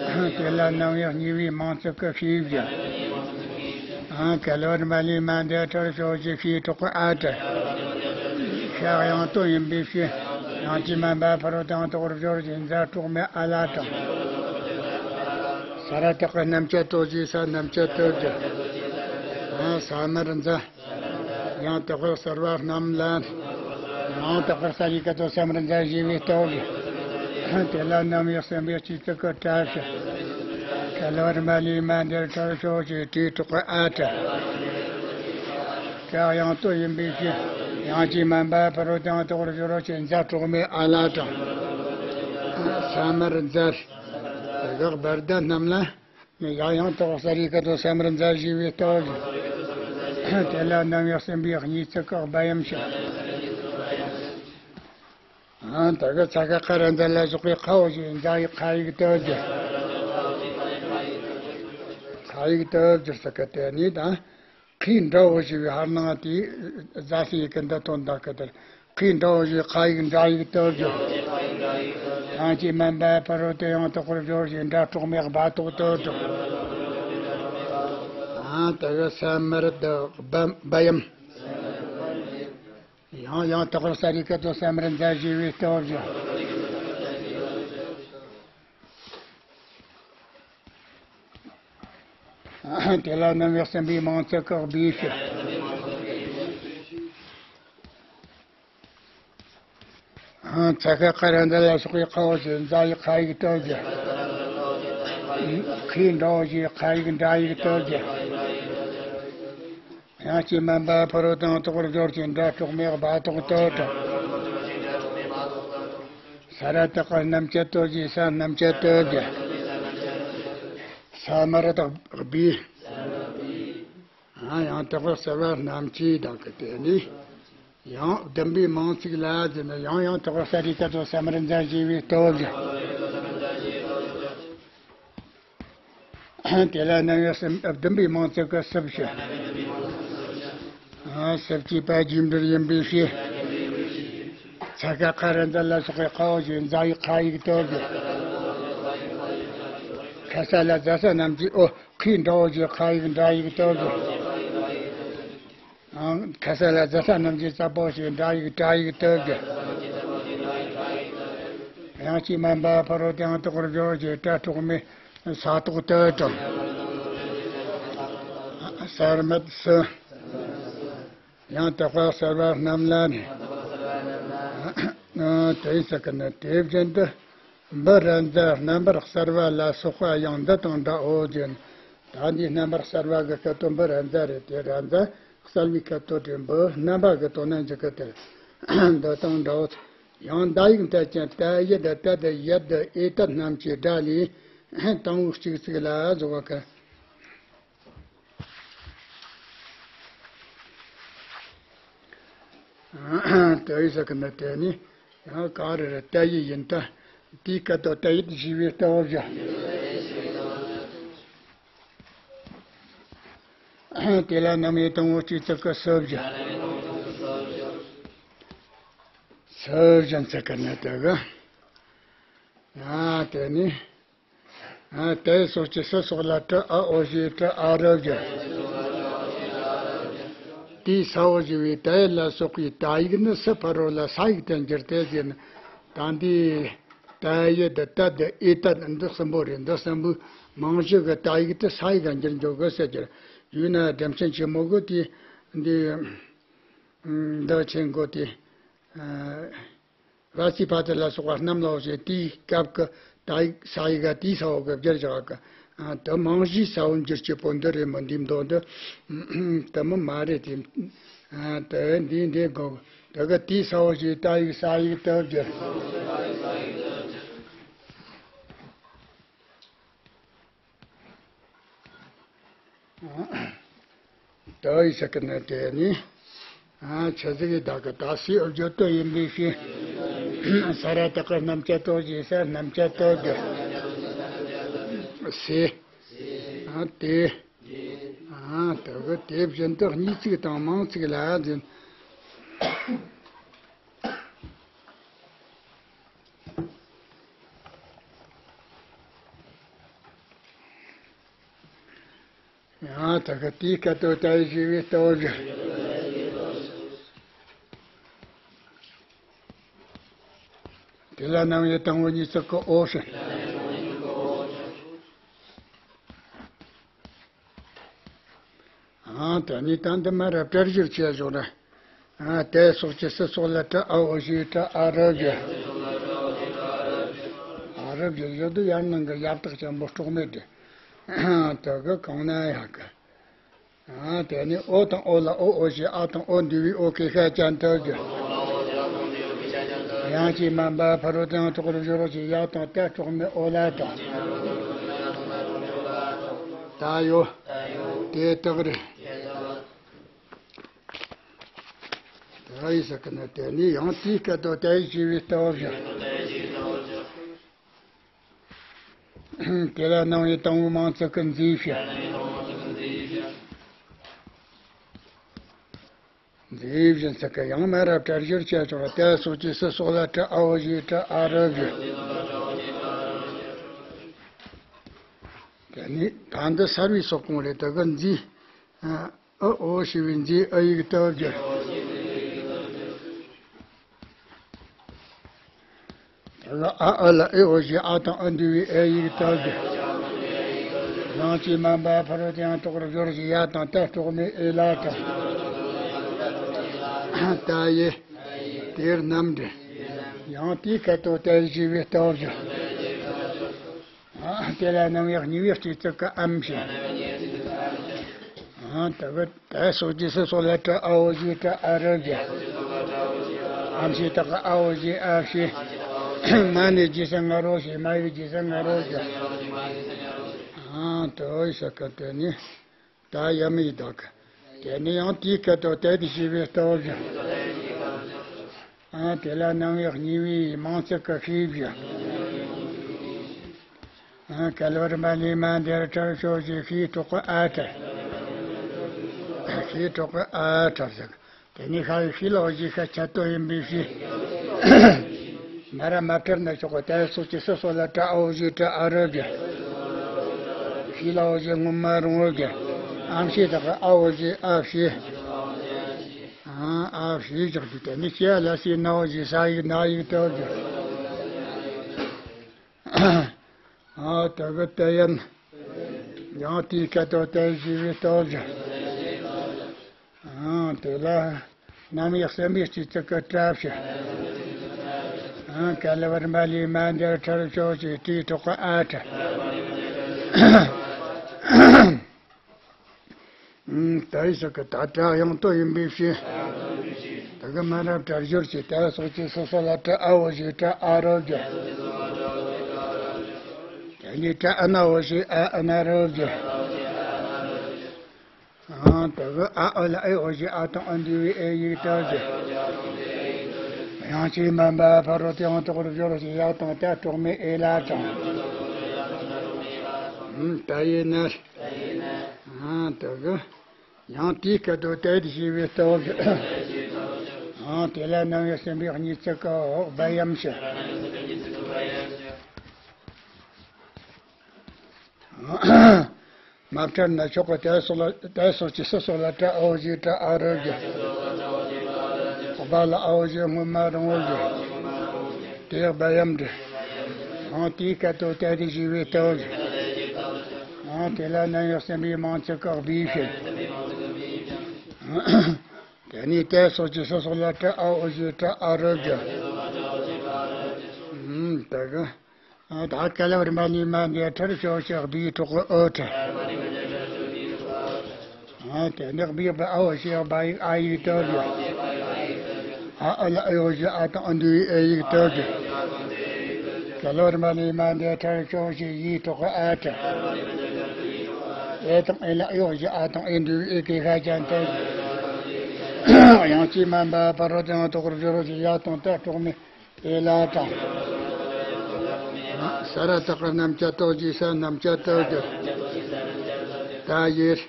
བཞི། དེ་ལ་རྣམ་དབྱེ་གཉིས་པའི་མང་ཚིག་གི་ཕྱིའི་བཞི། ག་ལ་བ་རི་མ་ལ་ཡི་མ་འདས་ཁྲར་ཞོ་ཞེས་ཕྱིའི་གྲོགས་ཀྱི་ཨ་ཏྲ། ཤ་དབྱངས་སྟོང་ཡིན་པའི་ཕྱིར། དབྱངས་ཅན་མ་འབབ་ཕ་རོལ་ཏུ་ཡང་དག་པར་སྦྱོར་ཞེས་མཛའ་གྲོགས་མེད་ཨ་ལ་དྲངས། ས་ར་བཏགས་པ་རྣམ་བཅད་ཏོ་ཞེས་ས་རྣམ་བཅད་ཏོ་བསྒྱུར། ཡང་ས་མར་མཛའ། ཡང་དག་པར་གསལ་བ་རྣམས་ལ། ཡང་དག་པར་གསལ་བའི་སྐད་དུ་ས་མར་མཛའ་ཞེས་པའི་སྟོབས་བཞི། དེ་ལ་ནམ་ཡང་སེམས་པའི་སྤྱི་གཙུག་གི་གྲལ་ཞིག་གྲལ་བར་མ་ལུས་མ་འདིར་གྲོལ་ཤོག་ཅེས་དྲིས་གྲོགས་ཨ་གྲ། ཀྱང་ཡང་དུ་ཡིན་པའི་ཕྱིར། ཡང་ཅི་མིན་པ་ཕ་རོལ་ཏུ་ཡང་དག་པར་སྦྱོར་བ་ཅན་མཛའ་གྲོགས་མེད་ཨ་ལ་དང་། ས་མར་མཛའ། དགག་བར་ད་རྣམས་ལ། ཡང་ཡང་དག་ས་རི་ཀ་ཏོ་ས་མར་མཛའ་ཞེས་པའི་སྟོབས། དེ་ལ་ནམ་ཡང་སེམས་པའི་གཉིས་ཚིག་གི་བ་ཡམ་ཞིག་ཨ་ད་ག་ཚ་ཁ་ཁ་ར་མཛའ་ལ་སོགས་པའི་ཁའོ་ཞེས་མཛའ་ཡི་ཁ་ཡིག་སྟོབས་ཀྱི། ཁ་ཡིག་སྟོབས་ཀྱི་ས་ཀ་དེ་ནི་དང་། ཁའི་འདྲའོ་ཞེས་པའི་ཧར་ནང་དེ་རྫ་སའི་ཡི་གེ་འདི་དོན་དག་གི་དེར། ཁའི་འདྲའོ་ཞེས་ཁ་ཡིག་འདྲ་ཡིག་སྟོབས་ཀྱི། ཡང་ཅི་མིན་པ་ཕ་རོལ་ཏུ་ཡང་དག་པར་སྦྱོར་ཞེས་འདྲ་གྲོགས་མེད་སྦ་ཏོག་སྟོབས་ཀྱི། ཨ་ད་ག་ས་མར་ད་བ་བ་ཡམ། ཡང་ཡང་དག་པར་ས་རི་ཀ་ཏོ་ས་མར་མཛའ་ཞེས་པའི་སྟོབས་ཀྱི། དེ་ལ་ནམ་ཡང་སེམས་པའི་མིང་ཚིག་གི་བི་ཞིག་ཚ་ཁ་ཁ་ར་མཛའ་ལ་སོགས་པའི་ཁའོ་ཞེས་མཛའ་ཡི་ཁ་ཡིག་སྟོབས་ཀྱི། ཁའི་འདྲའོ་ཞེས་ཁ་ཡིག་འདྲ་ཡིག་སྟོབས་ཀྱི། ཡང་ཅི་མིན་པ་ཕ་རོལ་ཏུ་ཡང་དག་པར་སྦྱོར་ཅན་འདྲ་གྲོགས་མེད་སྦ་ཏོག་སྟོབས་ཀྱི། ས་ར་བཏགས་པ་རྣམ་བཅད་སྟོབས་ཀྱི་ས་རྣམ་བཅད་སྟོབས་ཀྱི། ས་མར་བཏགས་པའི། ཡང་དག་པར་གསལ་བ་རྣམ་བཅད་དང་གི་དེ་ནི། ཡང་བདུན་པའི་མིང་ཚིག་ལ་ཟེར་ན་ཡང་ཡང་དག་པར་ས་རི་ཀ་ཏོ་ས་མར་མཛའ་ཞེས་པའི་སྟོབས་ཀྱི། དེ་ལ་ནམ་ཡང་སེམས་བདུན་པའི་མིང་ཚིག་གི་སུབ་ཞེས། སུབ་ཅེས་པ་རྒྱས་འབྲིང་ཡིན་པའི་ཕྱིར། ཚ་ཁ་ཁ་ར་མཛའ་ལ་སོགས་པའི་ཁའོ་ཞེས་མཛའ་ཡི་ཁ་ཡིག་སྟོབས་ཀྱི། ཁ་ས་ལ་མཛའ་ས་རྣམ་བཅད་ཨོ་ཁའི་འདྲའོ་ཞེས་ཁ་ཡིག་འདྲ་ཡིག་སྟོབས་ཀྱི། ཁ་ས་ལ་མཛའ་ས་རྣམ་བཅད་ཙ་པོ་ཞེས་འདྲ་ཡིག་འདྲ་ཡིག་སྟོབས་ཀྱི། ཡང་ཅི་མིན་པ་ཕ་རོལ་ཏུ་ཡང་དག་པར་སྦྱོར་ཞེས་སྒྲ་གྲོགས་མེད་ས་ཏོག་སྟོབས་དང་། ས་ར་མར་སུ། ཡང་དག་པར་གསལ་བ་རྣམས་ལ་ནི། དེ་ཡི་ས་ཀ་ནི་དེ་བཞིན་དུ། འབུ་ར་མཛའ་རྣམ་པར་གསལ་བ་ལ་སོགས་པ་ཡང་འདི་དང་འདྲའོ་ཞེ་ན། ད་འདིའི་རྣམ་པར་གསལ་བ་གི་སྐད་དོད་འབུ་ར་མཛའ་རེད་དེ་ར་མཛའ་གསལ་བའི་སྐད་དོད་དེ་འབུ་རྣམ་པ་གི་དོན་ནི་འཇུག་གི་དེར་འདི་དང་འདྲའོ། ཡང་ད་ཡིག་མཐའ་ཅན་ཏ་ཡི་ད་ཏ་ད་ཡ་ད་ཨེ་ད་རྣམས་ཀྱི་སྒྲ་ལས་དང་པོ་གཅིག་ཚིག་ལ་བཟོ་བ་ཀ་དེ་ཡི་ས་ཀ་ནི་དེ་ནི་ཡང་ག་རེ་རེད་ཏ་ཡི་ཡིན་ད། དེའི་སྐད་དོད་ཏ་ཡི་ཞེས་པའི་སྟོབས་བཞག་དེ་ལ་ནམ་ཡང་དང་པོ་གཅིག་ཚིག་གི་སུབ་བཞག་སུབ་བཞག་ཚིག་གི་ནི་དེ་གི་ཡང་དེ་ནི། ཨ་དེ་སོགས་ཀྱི་སུ་སོགས་ལ་ཏྲ་ཨ་འོ་ཞེས་ཏྲ་ཨ་རུ་བཞག་དེའི་ས་འོ་ཞེས་པའི་ཏ་ཡི་ལ་སོགས་པའི་ཏ་ཡིག་ནི་སུ་ཕ་རོལ་ལ་ས་ཡིག་ཏུ་འགྱུར་ཏེ་ཟེར་ན། ད་འདི་ཏ་ཡི་ད་ཏ་ད་ཨེ་ད་འདི་གསུམ་པོ་རེད། འདི་གསུམ་པོའི་མིང་གཞི་གི་ཏ་ཡིག་དེ་ས་ཡིག་ག་འགྱུར་འགྱོ་གི་ཟེར་གྱི་རེད། ཡིན་ན་སྒྲ་མཚན་ཆེན་མོ་གི་དེ་འདི་འདི་ཆེན་གོ་དེ། བ་སི་ཕ་ཏི་ལ་སོགས་པ་རྣམས་ལའོ་ཞེས་དེའི་སྐབས་ཀྱི་ཏ་ཡིག་ས་ཡིག་ག་དེའི་ས་འོག་གི་སྦྱར་བཞག་གི། དེ་མིང་གཞིའི་ས་འོག་འགྱུར་བྱེད་པོ་འདི་རེད་མོ། འདིའི་མདོ་འདི་དེ་མོ་མ་རེད་དེ། དེ་འདི་འདི་གོ་དེ་ག་དེའི་ས་འོག་ཞེས་ཏ་ཡིག་ས་ཡིག་ཏུ་སྦྱར། ཏ་ཡི་ས་ཀ་ནི་དེ་ནི། ཆ་ཟིག་གི་བདག་གི་ད་སའི་འོ་བརྗོད་དོ་ཡིན་པའི་ཕྱིར། ས་ར་བཏགས་པ་རྣམ་བཅད་དོ་ཞེས་ས་རྣམ་བཅད་དོ་དེ། སའི། དེ། དེ་གི་དེ་བཞིན་དུ་གཉིས་ཚིག་དང་མང་ཚིག་ལ་འཛིན། ཡང་དག་དེའི་སྐད་དོད་ཏ་ཡི་ཞེས་པའི་སྟོབས་བཞག་དེ་ལ་ནམ་ཡང་དང་པོ་གཉིས་ཚིག་གི་འོ་ཞེས། ཨ་ད་ནི་ད་འདི་མ་ར་སྤྲར་བཞུར་བྱས་བཞག་ན། ཨ་དེ་སོགས་ཀྱི་སུ་སོགས་ལ་ཏྲ་ཨ་འོ་ཞེས་ཏྲ་ཨ་རུ་བཞག་རབ་ཀྱི་བཞི་དུ་ཡར་སྣང་གི་ཡར་བཏགས་ཆེན་པོ་སྲོག་མེད་དེ། དེ་གི་གང་ན་ཡག་གི། ཨ། དེ་ནས་ཨོ་དང་ཨོ་ལ་ཨོ་ཨོ་ཞེས་ཨ་དང་ཨོ་འདུས་པའི་ཨོ་ཀེ་ཤ་ཅན་ཐབས་ཀྱི། དབྱངས་ཅན་མ་འབབ་ཕ་རོལ་ཏུ་ཡང་དོག་རུ་སྦྱོར་ཞེས་ཡ་དང་ཏ་སྲོག་མེད་ཨོ་ལ་དང་། ད་ཡོ། དེ་དག་རེད། ད་ཡི་ཟེར་གི་ན་དེ་ནས་ཡང་དེའི་སྐད་དུ་དེ་ཞེས་པའི་སྟོབས་བཞིན། དེ་ལ་སྣང་བའི་དང་པོའི་མིང་ཚིག་གི་མཛེས་བྱ། མཛེས་བྱ་ཟེར་གི་ཡང་མ་རབས་སྒྲ་སྦྱོར་བྱས་ཆོག་ལ། དེ་སོགས་ཀྱི་སུ་སོགས་ལ་ཏྲ་ཨ་འོ་ཞེས་ཏྲ་ཨ་རོ་བྱ། དེ་ནས་ད་འདི་གསར་བའི་སོག་གོང་རེད། དེ་གི་མཛེས། ཨ་ཨོ་ཞེས་པའི་མཛེས་ཨ་ཡིག་སྟོབས་བསྒྱུར། དེ་གི་ཨ་ཨ་ལ་ཨེ་ཨོ་ཞེས་ཨ་དང་ཨ་འདུས་པའི་ཨེ་ཡིག་སྟོབས་བསྒྱུར། ལང་ཅི་མ་འབབ་ཕ་རོལ་ཏུ་ཡང་དོག་རུ་སྦྱོར་ཞེས་ཡ་དང་ཏ་སྲོག་མེད་ཨེ་ལ་དང་། ད་ཡེ། དེར་རྣམ་འདྲེན། ཡང་དེའི་སྐད་དུ་དེ་ཞེས་པའི་སྟོབས་བསྒྱུར། དེ་ལ་རྣམ་དབྱེ་གཉིས་པའི་སྤྱི་ཚིག་གི་ཨམ་ཞེས། དེ་གི་དེ་སོགས་ཀྱི་སུ་སོགས་ལ་ཏྲ་ཨ་འོ་ཞེས་ཏྲ་ཨ་རོ་བསྒྱུར། ཨམ་ཞེས་དག་གི་ཨ་འོ་ཞེས་ཨ་ཞེས། མ་ནས་རྗེས་སུ་ང་རོ་ཞེས་མ་ཡིག་རྗེས་སུ་ང་རོ་བསྒྱུར། དོ་ཞེས་གི་དེ་ནི། ད་ཡ་མི་ཡི་དག་གི། དེ་ནས་ཡང་དེའི་སྐད་དུ་དེ་དེ་ཞེས་པའི་སྟོབས་བཞིན། ཨ། དེ་ལ་རྣམ་དབྱེ་གཉིས་པའི་མིང་ཚིག་གི་ཤེས་བཞིན། ཨ། གལ་བར་མ་ལུས་མ་འདིར་ཁྲར་ཕྱོགས་ཀྱི་ཤེས་གྲོགས་ཀྱི་ཨ་ཁྲར། ཤེས་གྲོགས་ཀྱི་ཨ་ཁྲར་ཟེར། དེ་ནས་ཤ་ཡི་ཤི་ལ་འོ་ཞེས་ཤ་ཆད་དོ་ཡིན་པའི་ཤེས། མ་ར་མ་བྲལ་ན་ཆོག་གི། དེ་སོགས་ཀྱི་སུ་སོགས་ལ་ཏྲ་ཨ་འོ་ཞེས་ཏྲ་ཨ་རོ་བསྒྱུར། ཤི་ལ་འོ་ཞེས་སྔོན་མ་རུང་བོ་བསྒྱུར། ཨམ་ཞེས་དག་གི་ཨ་འོ་ཞེས་ཨ་ཕྱི། ཨ་ཨ་ཕྱི་བཞག་དུས་དེ་ནས་ཤི་ལ་ཤི་ན་འོ་ཞེས་ས་ཡིག་ན་ཡིག་ཏུ་བསྒྱུར། ཨ། དེ་གི་དེ་ཡན། ཡང་དེའི་སྐད་དུ་དེ་ཞེས་པའི་སྟོབས་བཞིན། ཨ། དེ་ལ་རྣམ་དབྱེ་གསུམ་པའི་སྤྱི་ཚིག་གི་ཏྲ་ཕྱི། ཨ། གལ་བར་མ་ལུས་མ་འདིར་ཁྲར་ཕྱོགས་ཀྱི་ཏྲའི་གྲོགས་ཀྱི་ཨ་ཁྲར། ཨ། ད་ཡི་ཟེར་གི་ད་ཏྲ་དབྱངས་སྟོབས་ཡིན་པའི་ཕྱིར། དེ་གི་མ་རབས་སྒྲ་སྦྱོར་གྱི་ཏ་སོགས་ཀྱི་སོ་སོ་ལ་ཏྲ་ཨ་འོ་ཞེས་ཏྲ་ཨ་རོ་བསྒྱུར། དེ་ནས་ཏྲ་ཨ་ན་འོ་ཞེས་ཨ་ཨ་ན་རོ་བསྒྱུར། ཨ། དེ་གི་ཨ་ཨ་ལ་ཨེ་ཨོ་ཞེས་ཨ་དང་ཨ་འདུས་པའི་ཨེ་ཡིག་ཏུ་བསྒྱུར། དབྱངས་ཅན་མ་འབབ་ཕ་རོལ་ཏུ་ཡང་དོག་རུ་སྦྱོར་ཞེས་ཡ་དང་ཏ་སྲོག་མེད་ཨེ་ལ་དང་། ཨ། ད་ཡེ་ན། ཨ། དེ་གི་ཡང་དེའི་སྐད་དུ་དེ་ཞེས་པའི་སྟོབས་བཞིན། ཨ། དེ་ལ་རྣམ་དབྱེ་གསུམ་པའི་གཉིས་ཚིག་གི་འོག་བ་ཡམ་ཞེས། མ་བྲལ་ན་ཆོག་གི། དེ་སོགས་ལ་དེ་སོགས་ཀྱི་སུ་སོགས་ལ་ཏྲ་ཨ་འོ་ཞེས་ཏྲ་ཨ་རོ་བསྒྱུར། བ་ལ་ཨ་འོ་ཞེས་སྔོན་མ་རུང་བོ་བསྒྱུར། དེ་བ་ཡམ་འདྲེན། ཡང་དེའི་སྐད་དུ་དེ་ཞེས་པའི་སྟོབས་བཞིན། ཡང་དེ་ལ་རྣམ་དབྱེ་གསུམ་པའི་མིང་ཚིག་གི་བི་ཞེས། དེ་ནས་དེ་སོགས་ཀྱི་སུ་སོགས་ལ་ཏྲ་ཨ་འོ་ཞེས་ཏྲ་ཨ་རོ་བསྒྱུར། ཨུམ། དེ་གི། ཨ། ད་གལ་བར་མ་ལུས་མ་འདིར་ཁྲར་ཕྱོགས་ཀྱི་བིའི་གྲོགས་ཀྱི་ཨོ་ཁྲར། ཨ། དེ་ནས་བིའི་བ་ཨ་འོ་ཞེས་བ་ཡིག་ཨ་ཡིག་ཏུ་བསྒྱུར། ཨ་ཨ་ལ་ཨེ་ཨོ་ཞེས་ཨ་དང་ཨ་འདུས་པའི་ཨེ་ཡིག་ཏུ་བསྒྱུར། གལ་བར་མ་ལུས་མ་འདིར་ཁྲར་ཕྱོགས་ཀྱི་ཡིའི་གྲོགས་ཀྱི་ཨ་ཁྲར། ཨེ་དང་ཨེ་ལ་ཨེ་ཨོ་ཞེས་ཨ་དང་ཨེ་འདུས་པའི་ཨེ་ཀེ་ཤ་ཅན་ཏུ་བསྒྱུར། དབྱངས་ཅན་མ་འབབ་ཕ་རོལ་ཏུ་ཡང་དོག་རུ་སྦྱོར་ཞེས་ཡ་དང་ཏ་སྲོག་མེད་ཨེ་ལ་དང་། ས་ར་བཏགས་རྣམ་བཅད་དོ་ཞེས་ས་རྣམ་བཅད་དུ་བསྒྱུར། ད་ཡེར།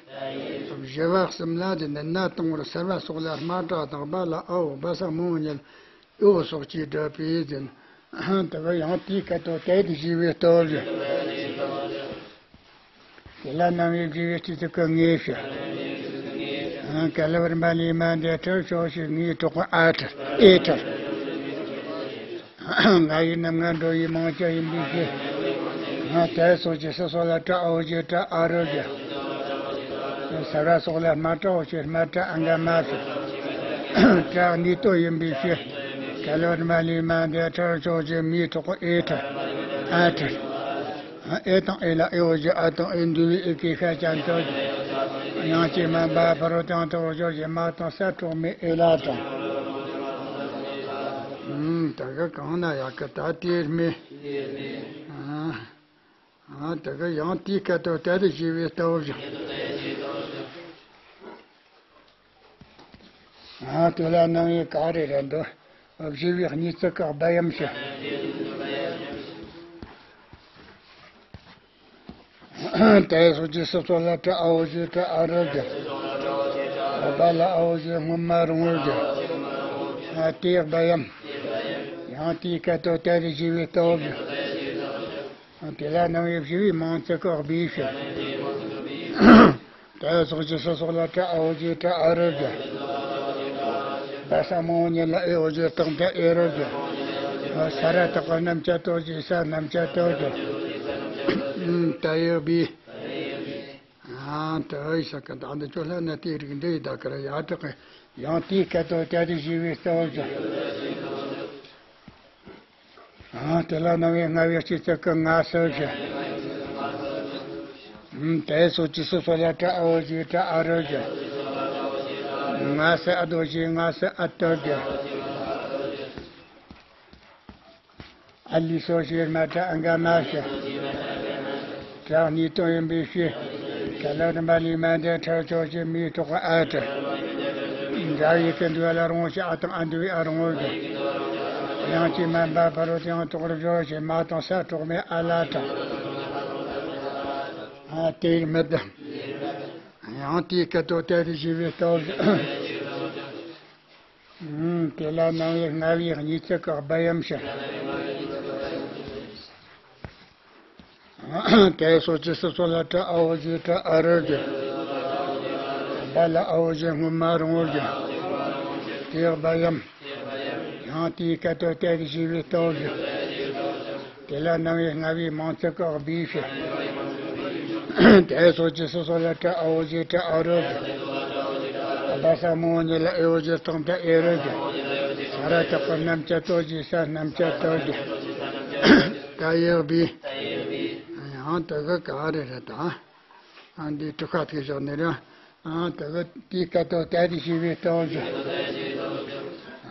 བཞི་བ་གསུམ་ལ་དེ་ནི་ན་དང་བོར་སར་བ་སོགས་ལ་སྨ་ཏྲ་དང་བ་ལ་ཨ་འོ་བ་ས་མོ་ཉལ་ཨོ་སོགས་ཀྱིས་སྒྲུབ་པའི་ཟིན། དེ་གི་ཡང་དེའི་སྐད་དུ་དེ་དེ་ཞེས་པའི་སྟོབས་བཞིན། དེ་ལ་རྣམ་དབྱེ་བཞི་པའི་སྤྱི་ཚིག་གི་ངེས་ཞེས། གལ་བར་མ་ལུས་མ་འདིར་ཁྲར་ཕྱོགས་ཀྱི་ངེས་གྲོགས་ཨ་ཁྲར་ཨེ་ཁྲར། ང་ཡི་རྣམ་ལྔ་འགྲོ་བའི་མིང་ཅན་ཡིན་པའི་ཕྱིར། ང་དེ་སོགས་ཀྱི་སུ་སོགས་ལ་ཏྲ་ཨ་འོ་ཞེས་ཏྲ་ཨ་རོ་བསྒྱུར། ས་ར་སོགས་ལ་སྨ་ཏྲ་འོ་ཞེས་སྨ་ཏྲ་ཨ་འགའ་མ་ཕྱིར། ཏྲ་ནི་སྟོབས་ཡིན་པའི་ཕྱིར། གལ་བར་མ་ལུས་མ་འདིར་ཁྲར་ཕྱོགས་ཀྱི་མིའི་གྲོགས་ཨེ་ཁྲར། ཨ་ཏྲ། ཨེ་དང་ཨེ་ལ་ཨེ་འོ་ཞེས་ཨ་དང་ཨེ་འདུས་པའི་ཨེ་ཀའི་ཤ་ཅན་ཏོ་ཞེས། ཡང་ཅིག་མ་འབའ་ཕ་རོལ་ཏེ་ཡང་དག་པར་སྦྱོར་ཞེས་མ་དང་ས་དྲུག་མའི་ཨེ་ལ་དང་། ཨུམ། ད་ག་གང་ན་ཡག་གི་ད་དེར་མེད། ཨ། ཨ། ད་ག་ཡང་དེའི་སྐད་དོད་ཏ་དེ་ཞེས་པའི་སྟོབས་ཀྱིས། ཨ། དེ་ལ་རྣམ་དབྱེ་ག་རེ་རེད་འདུག་བཞི་པའི་གཉིས་ཚིག་གི་སྦ་ཡམ་ཞེས། ཏའི་སོགས་ཀྱི་སི་སོགས་ལ་ཏྲ་ཨ་འོ་ཞེས་ཏྲ་ཨ་རོ་ཀྱི། བ་ལ་ཨ་འོ་ཞེས་སྔོན་མ་རིང་བོར་གྱི། ཨ། དེའི་སྦ་ཡམ། ཡང་དེའི་སྐད་དོད་ཏ་དེ་ཞེས་པའི་སྟོབས་ཀྱིས། དེ་ལ་རྣམ་དབྱེ་བཞི་པའི་མང་ཚིག་གི་སྦས་ཞེས། ཏའི་སོགས་ཀྱི་སི་སོགས་ལ་ཏྲ་ཨ་འོ་ཞེས་ཏྲ་ཨ་རོ་ཀྱི། བ་ས་མང་བོ་ཉིད་ལ་ཨེ་འོ་ཞེས་རྟགས་མཐའ་ཨེ་རོ་ཀྱི། ས་ར་བཏགས་པ་རྣམ་བཅད་ཏོ་ཞེས་ས་རྣམ་བཅད་ཏོ་ཀྱི། ཏའི་སྦས། ཨ། ཏའི་ས་ཀ་ད་འདི་ཅོ་ལྷ་ན་དེའི་རིགས་འདི་ཡི་ད་ཀ་ར་ཡ་དྲག་གི། ཡང་དེའི་སྐད་དོད་ཏ་དེ་ཞེས་པའི་སྟོབས་ཀྱིས། ཨ། དེ་ལ་རྣམ་དབྱེ་ལྔ་པའི་སྤྱི་ཚིག་གི་ང་སི་ཞེས། ཨུམ། ཏའི་སོགས་ཀྱི་སི་སོགས་ལ་ཏྲ་ཨ་འོ་ཞེས་ཏྲ་ཨ་རོ་ཀྱི། ང་སི་ཨ་དོ་ཞེས་ང་སི་ཨ་དོ་ཀྱི། ཨ་ལི་སོགས་ཞེས་མ་ཏྲ་ཨ་འགའ་མ་ཞེས། ཏྲ་གཉིས་དོན་ཡིན་པའི་ཕྱིར། ཏྲ་ལ་རིམ་པ་ལས་མ་འདས་ཁྲ་ཆོག་ཅེས་མིའི་ཐོག་གི་ཨ་ཏྲ། འདྲ་བའི་སྐད་འདུས་ལ་རིང་བོ་ཞེས་ཨ་དང་ཨ་འདུས་པའི་ཨ་རིང་བོར་གྱི། ཡང་ཅིག་མ་འབའ་ཕ་རོལ་ཏེ་ཡང་དག་པར་སྦྱོར་ཞེས་མ་དང་ས་དྲུག་མའི་ཨ་ལ་དང་། ཨ། དེར་མེད་དམ། ཡང་དེའི་སྐད་དོད་ཏ་དེ་ཞེས་པའི་སྟོབས་ཀྱིས། ཨུམ། དེ་ལ་རྣམ་དབྱེ་ལྔ་པའི་གཉིས་ཚིག་གི་སྦ་ཡམ་ཞེས། ཏའི་སོགས་ཀྱི་སི་སོགས་ལ་ཏྲ་ཨ་འོ་ཞེས་ཏྲ་ཨ་རོ་ཀྱི། བ་ལ་ཨ་འོ་ཞེས་སྔོན་མ་རིང་བོར་གྱི། དེའི་སྦ་ཡམ། ཡང་དེའི་སྐད་དོད་ཏ་དེ་ཞེས་པའི་སྟོབས་ཀྱིས། དེ་ལ་རྣམ་དབྱེ་ལྔ་པའི་མང་ཚིག་གི་སྦས་ཞེས། ཏའི་སོགས་ཀྱི་སི་སོགས་ལ་ཏྲ་ཨ་འོ་ཞེས་ཏྲ་ཨ་རོ་ཀྱི། བ་ས་མང་བོ་ཉིད་ལ་ཨེ་འོ་ཞེས་རྟགས་མཐའ་ཨེ་རོ་ཀྱི། ས་ར་བཏགས་པ་རྣམ་བཅད་ཏོ་ཞེས་ས་རྣམ་བཅད་ཏོ་ཀྱི། ཏའི་སྦས། ཡང་དེ་ག་ག་རེ་རེད་ད། ཨ། འདི་དྲུག་ཁ་ཐུག་བཞག་ནས་ར། ཨ། དེ་ག་དེའི་སྐད་དོད་ཏ་དེ་ཞེས་པའི་སྟོབས་ཀྱིས།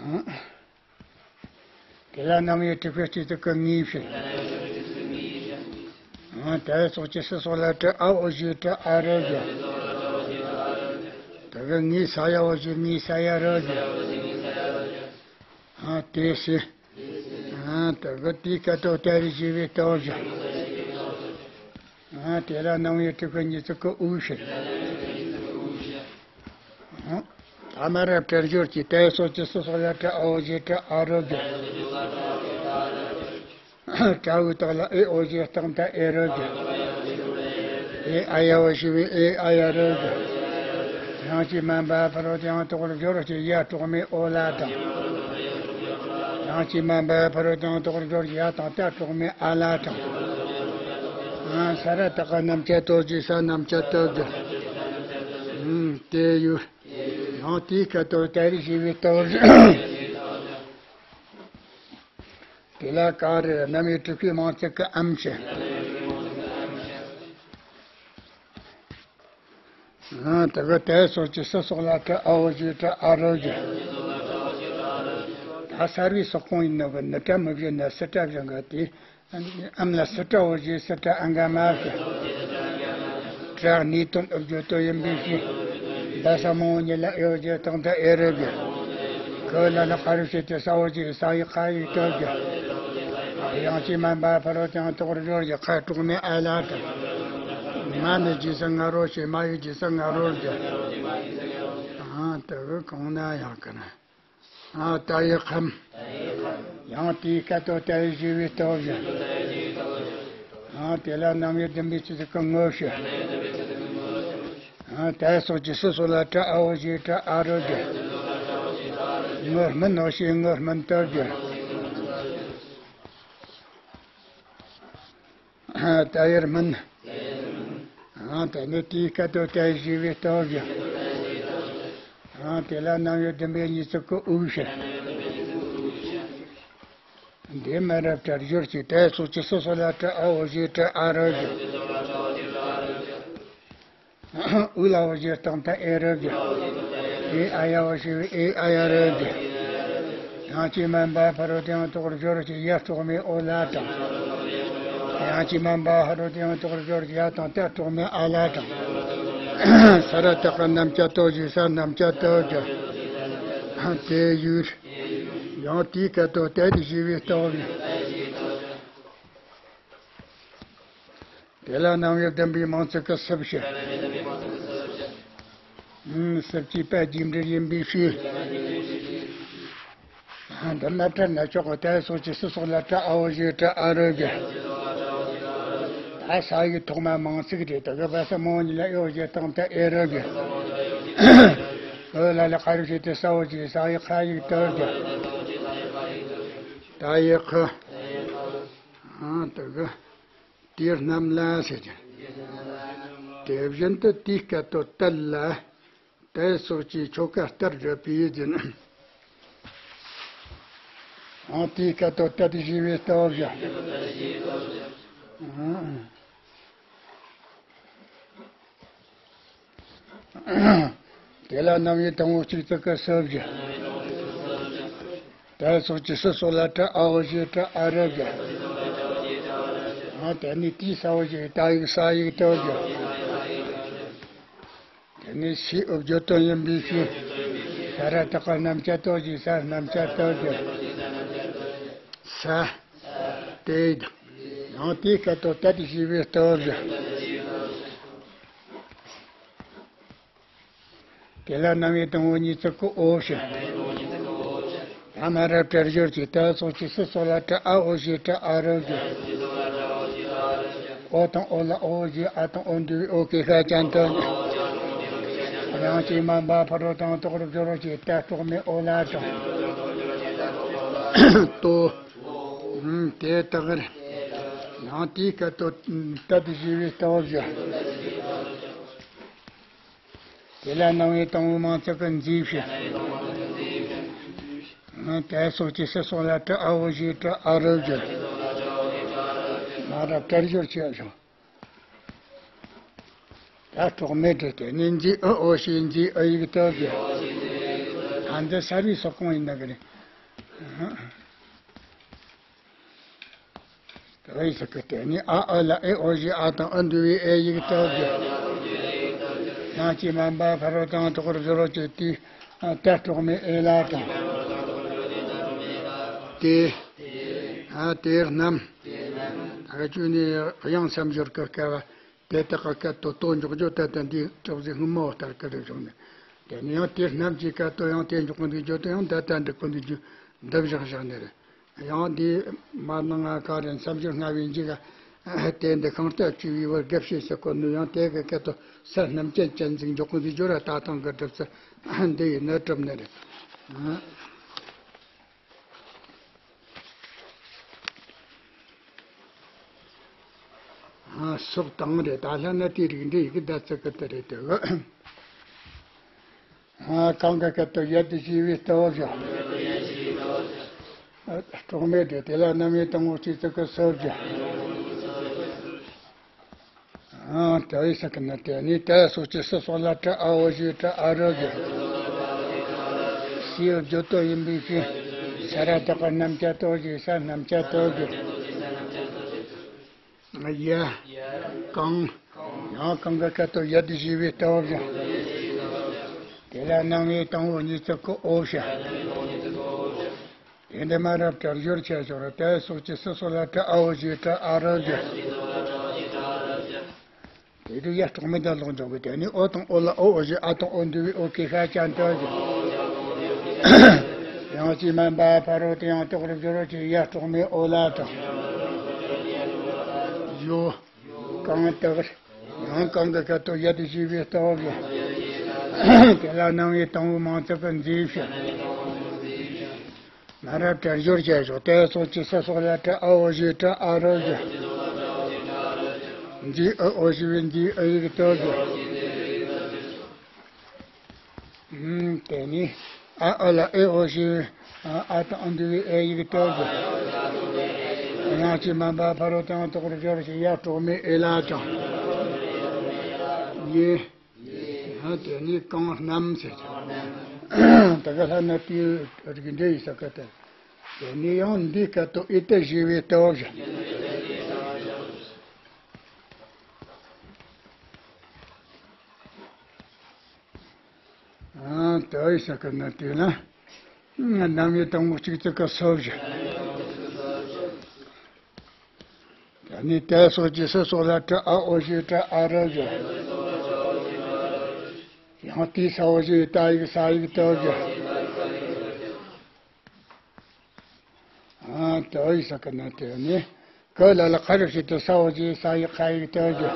ཨ། དེ་ལ་རྣམ་དབྱེ་དྲུག་པའི་སྤྱི་ཚིག་གི་ངེས་ཞེས། ཨ། ཏའི་སོགས་ཀྱི་སི་སོགས་ལ་ཏྲ་ཨ་འོ་ཞེས་ཏྲ་ཨ་རོ་ཀྱི། དེ་ག་ངེས་ས་ཡ་འོ་ཞེས་ངེས་ས་ཡ་རོ་ཀྱི། ཨ། དེ་ཞེས། ཨ། དེ་ག་དེའི་སྐད་དོད་ཏ་དེ་ཞེས་པའི་སྟོབས་ཀྱིས། ཨ། དེ་ལ་རྣམ་དབྱེ་དྲུག་པའི་གཉིས་ཚིག་གི་དབུ་ཞེས། ཨ། ཐ་མ་ར་སྦྲེལ་སྦྱོར་གྱི་ཏའི་སོགས་ཀྱི་སི་སོགས་ལ་ཏྲ་ཨ་འོ་ཞེས་ཏྲ་ཨ་རོ་ཀྱི། ཏྲ་འོ་བཏགས་ལ་ཨེ་འོ་ཞེས་རྟགས་མཐའ་ཨེ་རོ་ཀྱི། ཨེ་ཨ་ཡ་འོ་ཞེས་པའི་ཨེ་ཨ་ཡ་རོ་ཀྱི། ཡང་ཅིག་མ་འབའ་ཕ་རོལ་ཏེ་ཡང་དག་པར་སྦྱོར་ཞེས་ཡ་དྲུག་མའི་ཨོ་ལ་དང་། ཡང་ཅིག་མ་འབའ་ཕ་རོལ་ཏེ་ཡང་དག་པར་སྦྱོར་ཞེས་ཡ་དང་ཏ་དྲུག་མའི་ཨ་ལ་དང་། ཨ། ས་ར་བཏགས་པ་རྣམ་བཅད་ཏོ་ཞེས་ས་རྣམ་བཅད་ཏོ་ཀྱི། ཨུམ། དེ་ཡུལ། ཡང་དེའི་སྐད་དོད་ཏ་དེ་ཞེས་པའི་སྟོབས་ཀྱིས། དེ་ལ་ག་རེ་རྣམ་དབྱེ་དྲུག་པའི་མང་ཚིག་གི་ཨམ་ཞེས། ཨ། དེ་ག་ཏའི་སོགས་ཀྱི་སི་སོགས་ལ་ཏྲ་ཨ་འོ་ཞེས་ཏྲ་ཨ་རོ་ཀྱི། ད་སར་བའི་སོགས་གང་ཡིན་ནོ་གི་ནི་ཏྲ་མི་བཞག་ན་སི་ཏྲ་བཞག་ག་དེ། ཨམ་ལ་སི་ཏྲ་འོ་ཞེས་སི་ཏྲ་ཨ་འགའ་མ་ཞེས། ཏྲ་གཉིས་དོན་ཨུ་བརྗོད་དོ་ཡིན་པའི་ཕྱིར། བ་ས་མང་བོ་ཉིད་ལ་ཨེ་འོ་ཞེས་རྟགས་མཐའ་ཨེ་རོ་ཀྱི། ག་ལ་ལ་ཁ་རུ་ཞེས་ཏེ་ས་འོ་ཞེས་ས་ཡི་ཁ་ཡི་སྟོབས་ཀྱིས། ཡང་ཅིག་མ་འབའ་ཕ་རོལ་ཏེ་ཡང་དག་པར་སྦྱོར་ཞེས་ཁ་དྲུག་མའི་ཨ་ལ་དང་། མ་ནི་རྗེས་སུ་ང་རོ་ཞེས་མ་ཡི་རྗེས་སུ་ང་རོ་ཀྱི། ཨ། དེ་ག་གང་ན་ཡང་ག་ན། ཨ། ཏ་ཡི་ཁམ། ཡང་དེའི་སྐད་དོད་ཏ་དེ་ཞེས་པའི་སྟོབས་ཀྱིས། ཨ། དེ་ལ་རྣམ་དབྱེ་བདུན་པའི་སྤྱི་ཚིག་གི་ངོ་ཞེས། ཨ། ཏའི་སོགས་ཀྱི་སི་སོགས་ལ་ཏྲ་ཨ་འོ་ཞེས་ཏྲ་ཨ་རོ་ཀྱི། ངོ་སྨིན་འོ་ཞེས་ངོ་སྨིན་སྟོབས་ཀྱིས། ཏ་ཡར་སྨིན། ཨ། ད་ནི་དེའི་སྐད་དོད་ཏ་ཞེས་པའི་སྟོབས་ཀྱིས། ཨ། དེ་ལ་རྣམ་དབྱེ་བདུན་པའི་གཉིས་ཚིག་གི་དབུ་ཞེས། འདི་མ་རབ་དྲག་སྦྱོར་གྱི་དད་སོགས་ཀྱི་སོ་སོ་ལ་དྲག་ཨ་འོ་ཞེས་དྲག་ཨ་རོ་ཞེས། འུ་ལ་འོ་ཞེས་སྟོང་ཐ་ཨེ་རོ་ཞེས། ཨེ་ཨ་ཡ་འོ་ཞེས་ཨེ་ཨ་ཡ་རོ་ཞེས། ཡང་ཅི་མན་པ་ཕ་རོ་དེའང་དོག་སྦྱོར་གྱི་ཡ་སྟོག་མའི་འོ་ལ་དྲག་ཡང་ཅི་མན་པ་ཕ་རོ་དེའང་དོག་སྦྱོར་གྱི་ཡ་དང་ད་སྟོག་མའི་ཨ་ལ་དྲག་ས་ར་དག་ག་རྣམ་བཅད་དོ་ཞེས་ས་རྣམ་བཅད་དོ་ཞེས། དེ་ཡུལ། ཡང་དེའི་སྐད་དོད་དད་དེ་ཞེས་པའི་སྟོབས། དེ་ལ་རྣམ་དབྱེ་བདུན་པའི་མིང་ཚིག་གི་སུ་བཞི། སུ་བཞི་པ་རྒྱས་འབྲིང་ཡིན་པའི་ཕྱིར། འདི་མ་བྲལ་ན་ཆོག་གི། དད་སོགས་ཀྱི་སུ་སོགས་ལ་དྲག་ཨ་འོ་ཞེས་དྲག་ཨ་རོ་ཞེས། ད་ས་ཡིག་ཐོག་མ་མིང་ཚིག་རེད། དེ་གི་བ་ས་མོ་གཉིས་ལ་ཨེ་འོ་ཞེས་སྟོང་ཐ་ཨེ་རོ་ཞེས། འོ་ལ་ལ་ཁ་རུ་ཞེས་ཏེ་ས་འོ་ཞེས་ས་ཡིག་ཁ་ཡིག་དོ་ཞེས། ད་ཡིག་ཁ། ཨང་དེ་གི་དེ་རྣམས་ལ་ཟེར་གྱི། དེ་བཞིན་དུ་དེའི་སྐད་དོད་དད་ལ་དད་སོགས་ཀྱི་ཆོ་ག་ལྟར་བརྗོད་པའི་རྒྱུ་ནི། ཨང་དེའི་སྐད་དོད་དད་ཞེས་པའི་སྟོབས་བཞི། ཨང་། དེ་ལ་རྣམ་དབྱེ་དང་པོ་གཅིག་ཙམ་གྱི་སུ་བཞི། དད་སོགས་ཀྱི་སུ་སོགས་ལ་དྲག་ཨ་འོ་ཞེས་དྲག་ཨ་རོ་བཞི། ཨ་དེ་ནི་དེའི་ས་འོ་ཞེས་ད་ཡིག་ས་ཡིག་དོ་བཞི། དེ་ནི་ཕྱིའི་འོ་བརྗོད་དོན་ཡིན་པའི་ཕྱིར། ས་ར་དག་ག་རྣམ་བཅད་དོ་ཞེས་ས་རྣམ་བཅད་དོ་བཞི། ས། དེ། ཡང་དེའི་སྐད་དོད་དད་ཞེས་པའི་སྟོབས་བཞི། དེ་ལ་རྣམ་དབྱེ་དང་པོ་གཉིས་ཙམ་གྱི་འོ་བཞི། ད་མ་རབ་དྲག་སྦྱོར་གྱི་དད་སོགས་ཀྱི་སུ་སོགས་ལ་དྲག་ཨ་འོ་ཞེས་དྲག་ཨ་རོ་བཞི། འོ་དང་འོ་ལ་འོ་ཞེས་ཨ་དང་འོ་འདུས་པའི་འོ་སྐྱེ་ཤ་ཅན་དུ། ཡང་ཅི་མན་པ་ཕ་རོ་དང་དོག་སྦྱོར་གྱི་དད་སྟོག་མའི་འོ་ལ་དྲག་ཏོ། ཨུམ། དེ་ལྟར། ཡང་དེའི་སྐད་དོད་དད་ཞེས་པའི་སྟོབས་བཞི། དེ་ལ་རྣམ་དབྱེ་དང་པོའི་མིང་ཚིག་གི་མཛེས་བཞི། ཨུམ། དད་སོགས་ཀྱི་སུ་སོགས་ལ་དྲག་ཨ་འོ་ཞེས་དྲག་ཨ་རོ་བཞི། མ་རབ་དྲག་སྦྱོར་བྱས་བྱུང་། ད་སྟོག་མའི་སྒྲ་དེ་ནི་མཛེས་ཨ་འོ་ཞེས་མཛེས་ཨ་ཡིག་དོ་བཞི། ད་འདི་ས་རུའི་སོགས་གང་ཡིན་ན་གི་རེད། ཨ་ཡིག་ཟེར་གི་དེ་ནི་ཨ་ཨ་ལ་ཨེ་འོ་ཞེས་ཨ་དང་ཨ་འདུས་པའི་ཨེ་ཡིག་དོ་བཞི། ཡང་ཅི་མན་པ་ཕ་རོ་དང་དོག་རོ་བཞི་རོ་བཅས་ཏེ། ཨ་དད་སྟོག་མའི་ཨེ་ལ་དྲག་དེ། ཨ་དེ་རྣམས། ད་ག་ཅུང་ནས་དབྱངས་མཚམས་སྦྱོར་གྱི་སྐབས། དེ་དག་གི་སྐད་དོད་དོ་འཇོག་རྒྱུ་ད་ལྟ་འདི་ཅོག་ཟིག་སྔོན་མ་བོ་ལྟར་གི་རེད་བྱུང་ནས། དེ་ནས་ཡང་དེ་རྣམས་ཀྱི་སྐད་དོད་ཡང་དེ་འཇོག་གི་འདུག་རྒྱུ་དེ་ཡང་ད་ལྟ་འགྲིག་གི་འདུག་རྒྱུ་འདི་བཞག་བཞག་ནས་རེད། ཡང་འདི་མ་ནང་ང་ག་རེ་མཚམས་སྦྱོར་སྔ་བའི་མཇུག་ག་དེ་འདི་གང་ལྟར་བཅུ་བའི་བར་དགེ་བཤེས་སུ་བཀོད་ནུས་ཡང་དེ་གི་སྐད་དོད་ས་རྣམས་ཅན་ཅན་ཟིག་འཇོག་གི་འདུག་རྒྱུ་ར་ད་ཐེངས་གི་གྲུབ་ཚུལ་འདི་ཡིན་ནི་གྲུབ་ནི་རེད། ཨ་སོགས་དང་རེད། ད་ལྷ་ན་དེའི་རིགས་འདི་ཡི་གེ་ད་ཙི་གི་དེ་རེད་དེ། ཨ་གང་གི་སྐད་དོད་ཡ་དེ་ཞེས་པའི་སྟོབས་བཞི། སྟོག་མའི་སྒྲ་དེ་ལ་རྣམ་དབྱེ་དང་པོ་གཅིག་ཙི་གི་སུ་བཞི། ཨང་། དེ་ཡི་ས་ཀི་ན་དེ་ནི་དད་སོགས་ཀྱི་སུ་སོགས་ལ་དྲག་ཨ་འོ་ཞེས་དྲག་ཨ་རོ་བཞི། ཕྱིའི་འོ་བརྗོད་དོན་ཡིན་པའི་ཕྱིར། ས་ར་དག་ག་རྣམ་བཅད་དོ་ཞེས་ས་རྣམ་བཅད་དོ་བཞི། ཡ། གང་། ཡང་གང་གི་སྐད་དོད་ཡ་དེ་ཞེས་པའི་སྟོབས་བཞི། དེ་ལ་རྣམ་དབྱེ་དང་པོ་གཉིས་ཙི་གི་འོ་བཞི། དེ་འདི་མ་རབ་དྲག་སྦྱོར་བྱས་ཞོར་དད་སོགས་ཀྱི་སུ་སོགས་ལ་དྲག་ཨ་འོ་ཞེས་དྲག་ཨ་རོ་བཞི། དེ་དུས་ཡ་སྟོག་མའི་ད་ལོག་འཇོག་གི། དེ་ནི་འོ་དང་འོ་ལ་འོ་འོ་ཞེས་ཨ་དང་འོ་འདུས་པའི་འོ་སྐྱེ་ཤ་ཅན་དུ་བཞི། ཡང་ཅི་མན་པ་ཕ་རོ་དེ་ཡང་དོག་རོ་བཞི་རོ་བཅས་ཡ་སྟོག་མའི་འོ་ལ་དྲག་ཡོ། གང་དག་ཡང་གང་གི་སྐད་དོད་ཡ་དེ་ཞེས་པའི་སྟོབས་བཞི། དེ་ལ་རྣམ་དབྱེ་དང་པོའི་མིང་ཚིག་གི་མཛེས་བཞི། མ་རབ་དྲག་སྦྱོར་བྱས་ཞོར་དད་སོགས་ཀྱི་སུ་སོགས་ལ་དྲག་ཨ་འོ་ཞེས་དྲག་ཨ་རོ་བཞི། མཛེས་ཨ་འོ་ཞེས་པའི་མཛེས་ཨ་ཡིག་དོད་བཞི། ཨུམ། དེ་ནི་ཨ་ཨ་ལ་ཨེ་འོ་ཞེས་པའི་ཨ་དང་འདུས་པའི་ཨེ་ཡིག་དོད་བཞི། ཡང་ཅི་མན་པ་ཕ་རོལ་ཏུ་ཡང་དག་པར་སྦྱོར་ཞིང་ཡར་གྲོགས་མེད་ཨེ་ལ་དང་། ཡེ། ཡང་དེ་ནས་གང་རྣམས་ཟེར། ད་ག་ལྷ་ན་དེའི་རིགས་འདྲེ་ཡི་ས་ཀ་དེ། དེ་ནས་ཡང་འདིའི་སྐད་དུ་ཨེ་ཏ་ཞེས་པའི་ལྟ་བ་བཞིན། ཨ་ཏའི་ས་ཀ་ན་དེ་ན། རྣམ་དབྱེ་དང་པོ་གཅིག་ཙི་ཀ་སོ་བཞི། ད་ནི་ཏའི་སོགས་ཀྱི་སི་སོགས་ལ་ཏྲ་ཨ་འོ་ཞེས་ཏྲ་ཨ་ར་བཞི། ཡང་ཏའི་ས་འོ་ཞེས་ཏ་ཡིག་ས་ཡིག་ཏོ་བཞི། ཨ་ཏའི་ས་ཀ་ན་དེ་ནི། ཀ་ལ་ལ་ཁ་རུ་ཞིག་ཏུ་ས་འོ་ཞེས་ས་ཡིག་ཁ་ཡིག་ཏོ་བཞི།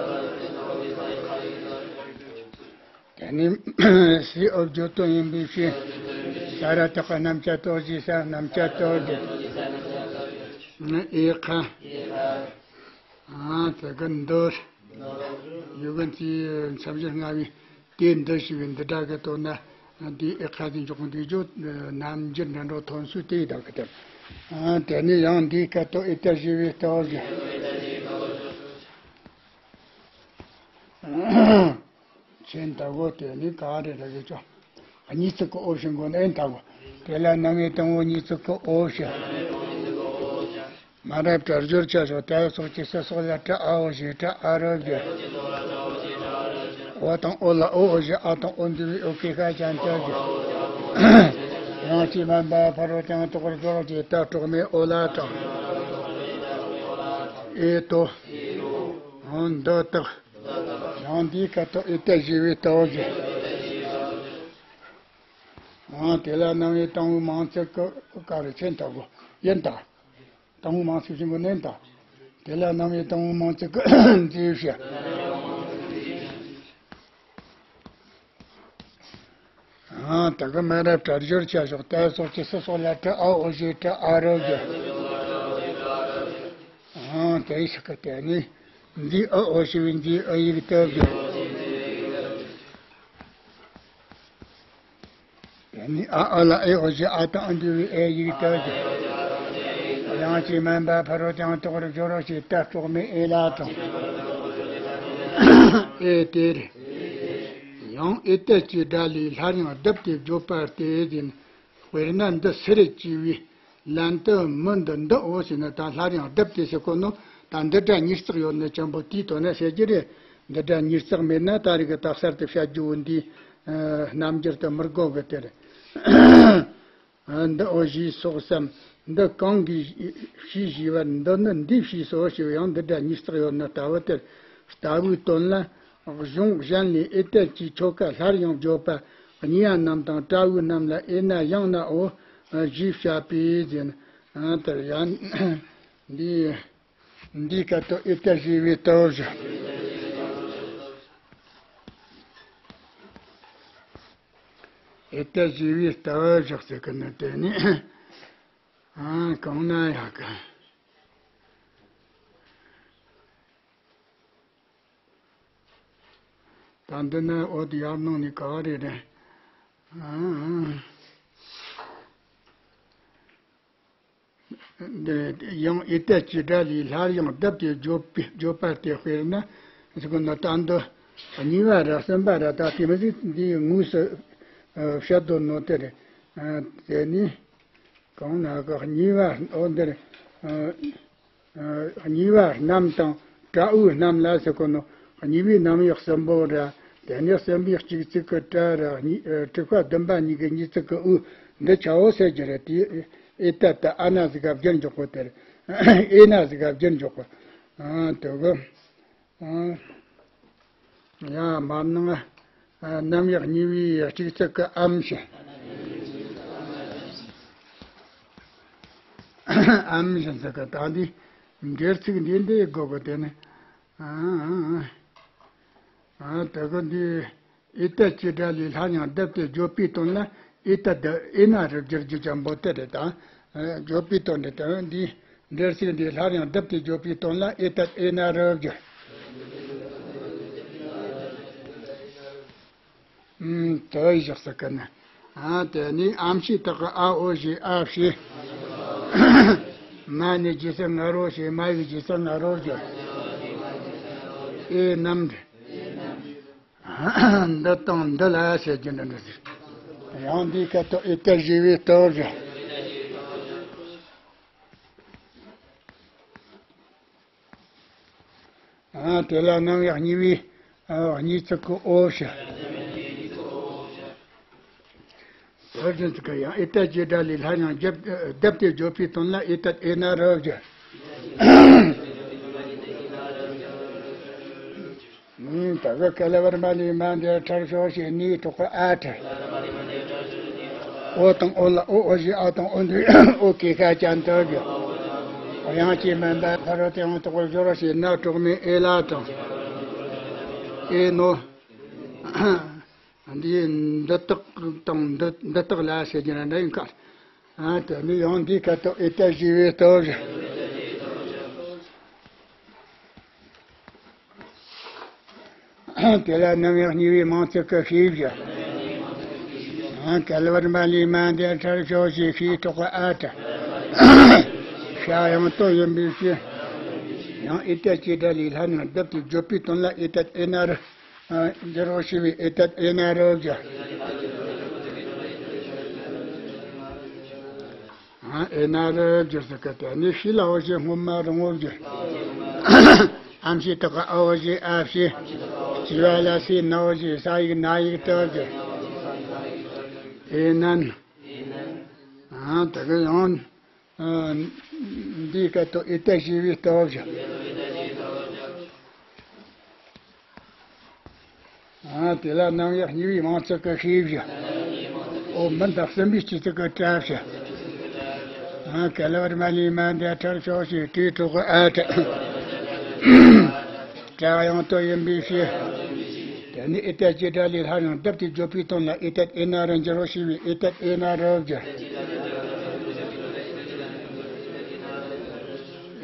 དེ་ནི་སི་ཨོ་བརྗོད་དོན་ཡིན་པའི་ཕྱིར། ས་ར་བཏགས་རྣམ་བཅད་ཏོ་ཞེས་ས་རྣམ་བཅད་ཏོ་ཞེས། ཨེ་ཁ། ཨ་ཙི་གི་འདི། ཡུ་གན་ཙི་མཚམས་བཞི་ལྔ་བའི་དེ་འདི་ཞེས་པའི་འདི་སྒྲ་གི་དོན་ན་འདི་ཨེ་ཁ་ཟིན་འཇོག་གི་འདུག་རྒྱུ། རྣམ་འགྱུར་འདྲ་འགྲོ་ཐོན་སུ་དེ་ཡི་དག་གི་དེ། ཨ་དེ་ནི་ཡང་འདིའི་སྐད་དུ་ཨེ་ཏ་ཞེས་པའི་ལྟ་བ་བཞིན། ཆེན་ལྟ་བུ་དེ་ནི་ག་རེ་རེ་རེ་ཅོ། གཉིས་ཚིག་གི་འོ་ཞིང་གོ་ནས་ལྟ་བུ། དེ་ལ་རྣམ་དབྱེ་དང་པོ་གཉིས་ཚིག་གི་འོ་ཞིང་། མ་རབས་སྒྲ་སྦྱོར་བྱ་ཞོག་ཏའི་སོགས་ཀྱི་སི་སོགས་ལ་ཏྲ་ཨ་འོ་ཞེས་ཏྲ་ཨ་རོ་བརྗོད། འོ་དང་འོ་ལ་འོ་འོ་ཞེས་ཨ་དང་འོ་འདུས་པའི་འོ་ཀེ་ཁ་ཅན་ཏོ་བརྗོད། ཡང་ཅི་མན་པ་ཕ་རོལ་ཏུ་ཡང་དག་པར་སྦྱོར་ཞེས་ཏ་གྲོགས་མེད་འོ་ལ་དང་། ཨེ་ཏོ། འོ་འདི་དག། ཡང་འདིའི་སྐད་དུ་ཨེ་ཏ་ཞེས་པའི་ལྟ་བ་བཞིན། ཨང་དེ་ལ་རྣམ་དབྱེ་དང་པོའི་མིང་ཚིག་གི་ཀ་རུ་ཆེན་ལྟ་བུ་ཡིན་ད། དང་པོའི་མིང་ཚིག་ཞིག་གི་ནན་ད། དེ་ལ་རྣམ་དབྱེ་དང་པོའི་མིང་ཚིག་གི་མཛེས་བཤད། ཨང་དེ་གི་མ་རབས་སྒྲ་སྦྱོར་བྱ་ཞོག་ཏའི་སོགས་ཀྱི་སི་སོགས་ལ་ཏྲ་ཨ་འོ་ཞེས་ཏྲ་ཨ་རོ་བརྗོད། ཨང་དེ་ཞིག་གི་དེ་ནི་འཛེས་ཨ་འོ་ཞེས་པའི་འཛེས་ཨ་ཡིག་ཏོ་བརྗོད། དེ་ནི་ཨ་ཨ་ལ་ཨེ་འོ་ཞེས་ཨ་དང་ཨ་འདུས་པའི་ཨེ་ཡིག་ཏོ་བརྗོད། ཡང་ཅི་མན་པ་ཕ་རོལ་ཏུ་ཡང་དག་པར་སྦྱོར་རོ་ཞེས་ཏ་གྲོགས་མེད་ཨེ་ལ་དང་། ཨེ་དེར། ཡང་ཨེ་ཏ་ཅེས་སྒྲ་ལས་སླར་ཡང་བསྡུ་སྟེ་བརྗོད་པ་སྟེ་ཟིན། དཔེར་ན་འདི་སུ་རེད་ཅེས་པའི་ལན་དུ་མི་འདི་འདི་འོ་ཟེར་ན་ད་སླར་ཡང་བསྡུ་སྟེ་ཟེར་གོ་ནོ། ད་འདི་སྒྲ་ཉིས་བརྩེགས་ཡོད་ནི་ཅན་པོ་དེའི་དོན་ན་ཟེར་གྱི་རེད། འདི་སྒྲ་ཉིས་བརྩེགས་མེད་ན་ད་རེས་ཀྱི་ད་གསར་དུ་བཤད་རྒྱུ་བོ་འདིའི་ཨ་རྣམ་འགྱུར་དུ་མི་དགོས་གི་དེ་རེད། ཨ་འདི་འོ་ཞེས་སོགས་སམ། འདི་གང་གིས་ཤིས་ཞེས་པ་འདི་ནི་འདི་ཞེས་སོ་ཞེས་པ་ཡང་འདི་སྒྲ་ཉིས་བརྩེགས་ཡོད་ནི་ལྟ་བུ་དེར་ལྟ་བུའི་དོན་ལ། གཞུང་གཞན་ལས་ཨེ་ཏ་ཅེས་ཆོ་ག་སླར་ཡང་བརྗོད་པ་གཉིས་པ་རྣམས་དང་ཏྲ་འུ་རྣམས་ལ་ཨེ་ན་ཡང་ན་འོ་ཞེས་བཤད་པས་ཟེར་ན། ཨ་དེར་ཡང་འདི་འདིའི་སྐད་དུ་ཨེ་ཏ་ཞེས་པའི་ལྟ་བ་བཞིན། ཨེ་ཏ་ཞེས་པའི་ལྟ་བ་བཞག་ཟེར་གི་ནི་དེ་ནི་ཨ་གང་ན་ཡག་གི། ད་འདི་ནི་འོ་དེ་ཡར་ནང་ནས་ག་རེ་རེད། ཨ་ཨ། འདི་ཡང་ཨེ་ཏ་ཅེས་སྒྲ་ལས་སླར་ཡང་བསྡུ་སྟེ་བརྗོད་པའི་བརྗོད་པ་སྟེ་དཔེར་ན་ཟེར་གོ་ན་ད་འདི་གཉིས་པ་ར་གསུམ་པ་ར་ད་དེ་མི་ཟིག་འདིའི་དངོས་སུ་ཨ་བཤད་དོན་ནོ་དེ་རེད། ཨ་དེ་ནི་གང་ན་ག་གཉིས་པ་འོ་འདིར་ཨ། ཨ་གཉིས་པ་རྣམས་དང་ཏྲ་འུ་རྣམས་ལ་ཟེར་གོ་ནོ། གཉིས་པའི་རྣམ་དབྱེ་གསུམ་པོ་ར། དེ་ནས་གསུམ་པའི་གཅིག་ཚིག་གི་ཏྲ་ར། གཉིས་ཨ་དྲུག་པ་བདུན་པ་གཉིས་ཀྱི་གཉིས་ཚིག་གི་འུ་འདི་ཆ་བོ་ཟེར་གྱི་རེད། དེ་ཨེ་ཏ་ཏ་ཨ་ན་ཟིག་ག་བསྒྱུར་འཇོག་གོ་དེར་ཨེ་ན་ཟིག་ག་བསྒྱུར་འཇོག་གོ། ཨ་དེ་གི་ཨ། ཡ་མར་ནང་ཨ་རྣམ་དབྱེ་གཉིས་པའི་གཅིག་ཚིག་གི་ཨམ་ཞེས། ཨམ་ཞེས་ཟེར་གི་ད་འདི་འབྲེལ་ཚིག་འདི་འདི་དགོས་གི་དེ་ནི། ཨ་ཨ་ཨ་ཨ་དེ་གི་འདི་ཨེ་ཏ་ཅེས་སྒྲ་ལས་སླར་ཡང་བསྡུ་སྟེ་བརྗོད་པའི་དོན་ལ་ཨེ་ཏ་འདི་ཨེ་ན་རུ་བསྒྱུར་རྒྱུ་ཅན་པོ་དེ་རེད་ད། ཨ་བརྗོད་པའི་དོན་རེད་ད་འདི། འབྲེལ་ཚིག་འདི་སླར་ཡང་བསྡུ་སྟེ་བརྗོད་པའི་དོན་ལ་ཨེ་ཏ་ཨེ་ན་རུ་བསྒྱུར། ཨུམ་དེ་བཞག་ས་གི་ན། ཨ་དེ་ནི་ཨམ་ཞེས་དག་གི་ཨ་འོ་ཞེས་ཨ་ཞེས། མ་ནས་ཇི་སྲིད་ང་རོ་ཞེས། མ་ཡིག་ཇི་སྲིད་ང་རོ་ཞེས། ཨེ་ནམ། འདི་དང་འདི་ལ་ཟེར་རྒྱུ་འདི་འདྲ་ཟེར། ཡང་འདིའི་སྐད་དུ་ཨེ་ཏ་ཞེས་པའི་སྟོབས་ཞེས། ཨ། དེ་ལ་ནམ་ཡང་གཉིས་པའི། ཨ། གཉིས་ཚིག་གི་འོ་ཞེས། འོ་བཞིན་ཚིག་གི་ཡང་ཨེ་ཏ་ཅེ་སྒྲ་ལས་སླར་ཡང་རྒྱབ་བརྡབས་ཏེ་བརྗོད་པའི་དོན་ལ་ཨེ་ཏད་ཨེ་ན་རོ་ཞེས། ཨུམ། ད་གི་ཀ་ལ་བར་མ་ལས་མ་འདས་ཁྲར་ཤོ་ཞེས་ནི་དྲག་པོ་ཨ་ཁྲ། འོ་དང་འོ་ལ་འོ། འོ་ཞེས་ཨ་དང་འོ་འདུས་འོ་ཀྱི་ཤ་ཅན་དུ་བརྗོད། ཡང་ཅི་མིན་པ་ཕ་རོལ་ཏུ་ཡང་དག་པར་སྦྱོར་ཞེས་ན་གྲོགས་མེད་ཨེ་ལ་དང་། ཨེ་ནོ། འདི་འདི་དག་དང་འདི་འདི་དག་ལ་ཟེར་རྒྱུ་ན་འདྲ་ཡིན་ཁ། ཨ། དེ་ནི་ཡང་འདིའི་སྐད་དུ་ཨེ་ཏ་ཞེས་པའི་སྟོབས་ཞེས། དེ་ལ་ནམ་ཡང་གཉིས་པའི་མང་ཚིག་གི་ཤེས་བྱ། ཨ། ཀ་ལ་བར་མ་ལས་མ་འདས་ཁྲར་ཤོ་ཞེས་ཤེས་དྲག་པོ་ཨ་ཁྲ། ཤ་ཡང་དོ་ཡིན་པའི་ཕྱིར། ཡང་ཨེ་ཏ་ཅེ་སྒྲ་ལས་སླར་ཡང་བརྡབས་ཏེ་བརྗོད་པའི་དོན་ལ་ཨེ་ཏད་ཨེ་ན་རོ། ཨ། འགྱུར་རོ་ཞེས་པའི་ཨེ་ཏད་ཨེ་ན་རོ་བརྗོད། ཨ། ཨེ་ན་རོ་བརྗོད་ཟེར་གི་དེ་ནི་ཤི་ལ་འོ་ཞེས་སྔོན་མ་རིང་བོ་བརྗོད། ཨམ་ཞེས་དག་གི་ཨ་འོ་ཞེས་ཨ་ཞེས། སྐྱེ་བ་ལ་སའི་ན་འོ་ཞེས་ས་ཡིག་ན་ཡིག་དུ་བརྗོད། ཨེ་ནན། ཨ། དེ་གི་ཡང་། ཨ། འདིའི་སྐད་དུ་ཨེ་ཏ་ཞེས་པའི་སྟོབས་ཞེས། ཨ། དེ་ལ་ནམ་ཡང་གཉིས་པའི་མང་ཚིག་གི་ཤེས་བྱ། འོ་མི་འདག་གསུམ་པའི་སྤྱི་ཚིག་གི་ཏྲ་བྱ། ཨ། ཀ་ལ་བར་མ་ལས་མ་འདས་ཁྲར་ཤོ་ཞེས་ཏྲའི་དྲག་པོ་ཨ་ཁྲ། ཏྲ་ཡང་དོ་ཡིན་པའི་ཕྱིར། དེ་ནི་ཨེ་ཏ་ཅེ་སྒྲ་ལས་སླར་ཡང་བརྡབས་ཏེ་བརྗོད་པའི་དོན་ལ་ཨེ་ཏད་ཨེ་ན་རོ་འགྱུར་རོ་ཞེས་པའི་ཨེ་ཏད་ཨེ་ན་རོ་བརྗོད།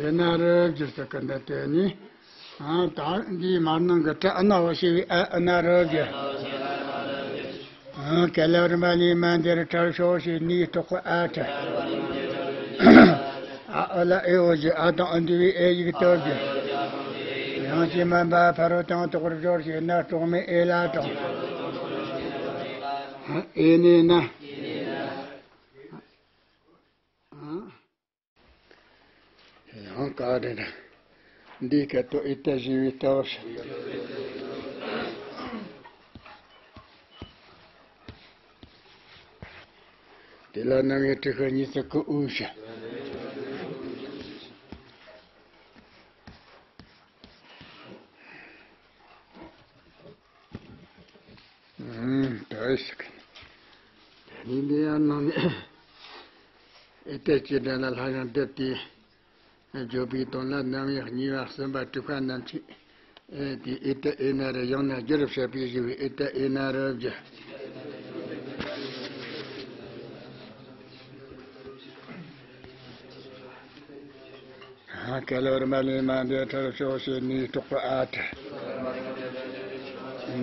ཨེ་ན་རོ་བརྗོད་ཟེར་གི་འདི་དེ་ནི། ཨ། ད་འདིའི་མར་ནང་གི་ཏྲ་ཨ་ན་འོ་ཞེས་པའི་ཨ་ཨ་ན་རོ་བརྗོད། ཨ། ཀ་ལ་བར་མ་ལས་མ་འདས་ཁྲར་ཤོ་ཞེས་ནི་དྲག་པོ་ཨ་ཁྲ། ཨ་འོ་ལ་ཨེ་འོ་ཞེས་ཨ་དང་འོ་འདུས་པའི་ཨེ་ཡིག་དུ་བརྗོད། ཡང་ཅི་མིན་པ་ཕ་རོལ་ཏུ་ཡང་དག་པར་སྦྱོར་ཞེས་ན་གྲོགས་མེད་ཨེ་ལ་དང་། ཨེ་ནེ་ན། ཡང་ག་རེ་ན། འདིའི་སྐད་དུ་ཨེ་ཏ་ཞེས་པའི་སྟོབས་ཞེས། དེ་ལ་ནམ་ཡང་ཏྲི་ཤ་གཉིས་ཚིག་གི་ཨུ་ཞེས། ཨུམ། ད་ཞིག་དེ་ནི་འདི་ཡང་ནང་ནས་ཨེ་ཏ་ཅེ་སྒྲ་ལ་སླར་ཡང་བརྡབས་ཏེ་བརྗོད་པའི་དོན་ལ་ནམ་ཡང་གཉིས་པ་གསུམ་པ་དྲུག་པ་རྣམས་ཀྱིས། ཨེ་དེ་ཨེ་ཏད་ཨེ་ན་རོ། ཡང་ན་བསྒྱུར་བཤད་པའི་ཞེས་པའི་ཨེ་ཏད་ཨེ་ན་རོ་བརྗོད། ཀ་ལ་བར་མ་ལས་མ་འདས་ཁྲར་ཤོ་ཞེས་ནི་དྲག་པོ་ཨ་ཁྲ།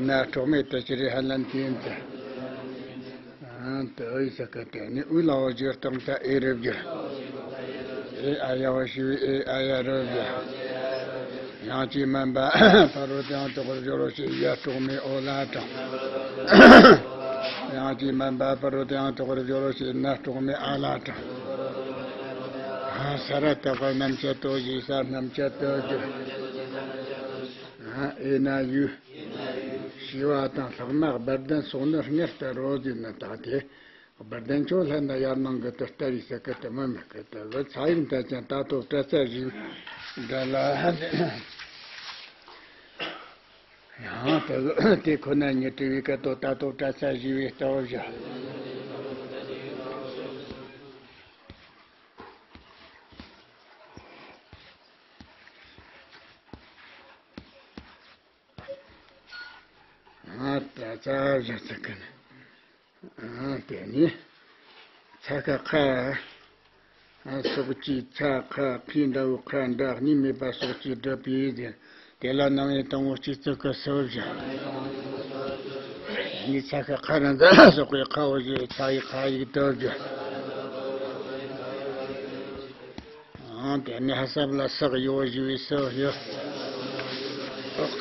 ན་གྲོགས་མེད་དུ་ཅི་རེ་ཧ་ལན་ཏིན་ཏི། ཨ། དེ་ཨི་ས་ཀ་དེ་ནི་ཨུ་ལ་འོ་བརྗོད་སྟངས་ད་ཨེ་རུ་བརྗོད། ཨེ་ཨ་ཡ་འོ་ཞེས་པའི་ཨེ་ཨ་ཡ་རུ་བརྗོད། ཡང་ཅི་མིན་པ་ཕ་རོལ་ཏུ་ཡང་དག་པར་སྦྱོར་རོ་ཞེས་ཡ་གྲོགས་མེད་འོ་ལ་དང་། ཡང་ཅི་མིན་པ་ཕ་རོལ་ཏུ་ཡང་དག་པར་སྦྱོར་རོ་ཞེས་ན་གྲོགས་མེད་ཨ་ལ་དང་། ཨ། ས་ར་བཏགས་པ་རྣམ་བཅད་དོ་ཞེས་ས་རྣམ་བཅད་དོ་བརྗོད། ཨ། ཨེ་ན་ཡུ། ཞེས་པ་དང་ལྷག་མ་སྦར་ལྡན་སོགས་ནི་སྔར་ལྟར་རོ་ཞེས་ན་ད་དེ། སྦར་ལྡན་ཆོས་ལྷན་དང་ཡར་ནང་གི་དུ་ལྟ་བའི་ས་ཀ་དུ་མི་མི་སྐད་དུ་བུ་ཚ་ཡིག་འདྲ་ཅན་ད་ལྟོ་སྤྲད་ཚར་བཞིན་འདྲ་ལ། ཡང་དུ་དེ་ཁོ་ན་ཉིད་དྲི་བའི་སྐད་དོ་ད་ལྟོ་སྤྲད་ཚར་བཞིན་པའི་ལྟ་བུ་བཞག་ཨ། ད་ཚར་བཞག་ཚར་གི་ནི། ཨ། དེ་ནི་ཚ་ཁ་ཁ། ཨ། སོགས་ཀྱི་ཚ་ཁ་ཁའི་འདྲ་བོ་ཁ་འདྲ་གཉིས་མེད་པ་སོགས་ཀྱིས་བསྒྲུབས་པའི་རྒྱན། དེ་ལ་ནང་པའི་དང་པོ་སྤྱི་གཙུག་གི་སུ་བཞག་ནི་ཚ་ཁ་ཁ་ར་འདི་སོགས་པའི་ཁའོ་ཞེས་ཚ་ཡི་ཁ་ཡིག་ཏུ་བརྗོད། ཨང་། དེ་ནས་ཧ་སབ་ལ་སག་ཡོ་ཞུ་བའི་སོ་ཡོ།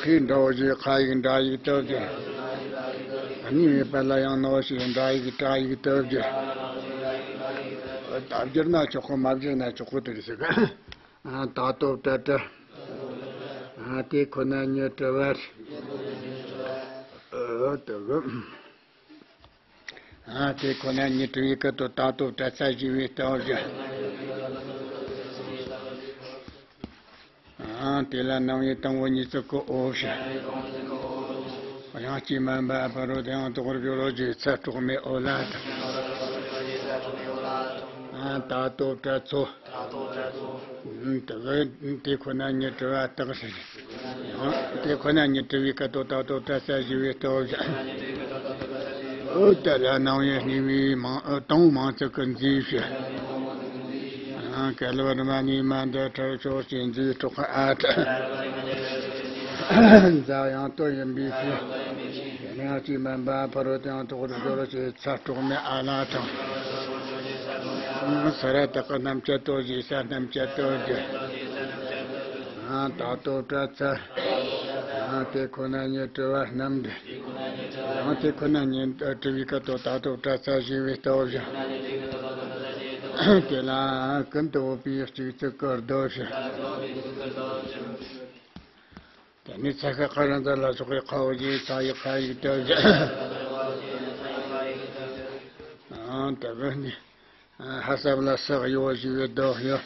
ཁའི་འདྲ་བོ་ཞིག་ཁ་ཡིག་འདྲ་ཡིག་སྟོབས་ཀྱི། གཉིས་པའི་པ་ལ་ཡང་ནོ་ཞིག་འདྲ་ཡིག་བྲ་ཡིག་སྟོབས་ཀྱི། ད་བསྒྱུར་ན་ཆོག་གོ། མ་བསྒྱུར་ན་ཆོག་གོ། དེ་རེད་ཟེར་གི། ཨ། ད་སྟོབས་བྲ་བྲ། ཨ། དེ་ཁོ་ན་ཉིད་བྲི་བ་རེད། ཨ། དེ་གི། ཨ། དེ་ཁོ་ན་ཉིད་བྲི་བའི་སྐབས་དུ་ད་སྟོབས་བྲ་ཚ་ཞེས་པའི་སྟོབས་བཞི། ཨ། དེ་ལ་རྣམ་དབྱེ་དང་པོ་གཉིས་བརྩེགས་ཀྱི་འོ་བཞི། དབྱངས་ཀྱིས་དམན་པ་ཕ་རོལ་ཏུ་ཡང་དག་པར་སྦྱོར་རོ་ཞེས་ཚ་དྲག་མའི་འོ་ལ་དང་། ཨ། ད་སྟོབས་བྲ་ཚོ། ཨ། དེ་གི་དེ་ཁོ་ན་ཉིད་བྲི་བ་སྟག་ཞེས། དེ་ཁོ་ན་ཉིད་བྲི་བའི་སྐབས་དུ་ད་སྟོབས་བྲ་ཚ་ཞེས་པའི་སྟོབས་བཞི། འོ། དེ་ལ་རྣམ་དབྱེ་གཉིས་པའི་མང་། ཨ། དང་པོ་མང་བརྩེགས་ཀྱི་མཛེས་བཞི། ཨ། ག་ལ་བ་རི་མ་ནི་མ་འདི་ཕྲར་ཕྱོགས་ཀྱི་མཛེས་དྲག་གི་ཨ་ཏྲ། ཛ་དབྱངས་སྟོད་ཡིན་པའི་ཕྱིར། དབྱངས་ཀྱིས་དམན་པ་ཕ་རོལ་ཏུ་ཡང་དག་པར་སྦྱོར་རོ་ཞེས་ཚ་དྲག་མའི་ཨ་ལ་དང་། ས་ར་བཏགས་ཀྱི་རྣམ་བཅད་སྟོབས་བཞི། ས་རྣམ་བཅད་སྟོབས་བཞི། ཨ། ད་སྟོབས་བྲ་ཚ། ཨ། དེ་ཁོ་ན་ཉིད་བྲི་བ་རྣམ་འགྲེལ། ཡང་དེ་ཁོ་ན་ཉིད་བྲི་བའི་སྐབས་དུ་ད་སྟོབས་བྲ་ཚ་ཞེས་པའི་སྟོབས་བཞི། དེ་ལ་ཀུན་ཏུ་བབ་པའི་གཅིག་བརྩེགས་ཀྱི་རྡོ་བཞི། དེ་ནས་ཚ་ཤ་ཁ་ར་འ་ཛ་ལ་སོགས་པའི་ཁའོ་ཞེས་ཚ་ཡིག་ཁ་ཡིག་སྟོབས་བཞི། ཨ། དེ་གི་ནི། ཧ་སབ་ལ་སག་ཡོ་ཞེས་པའི་རྡོ་ཡོ།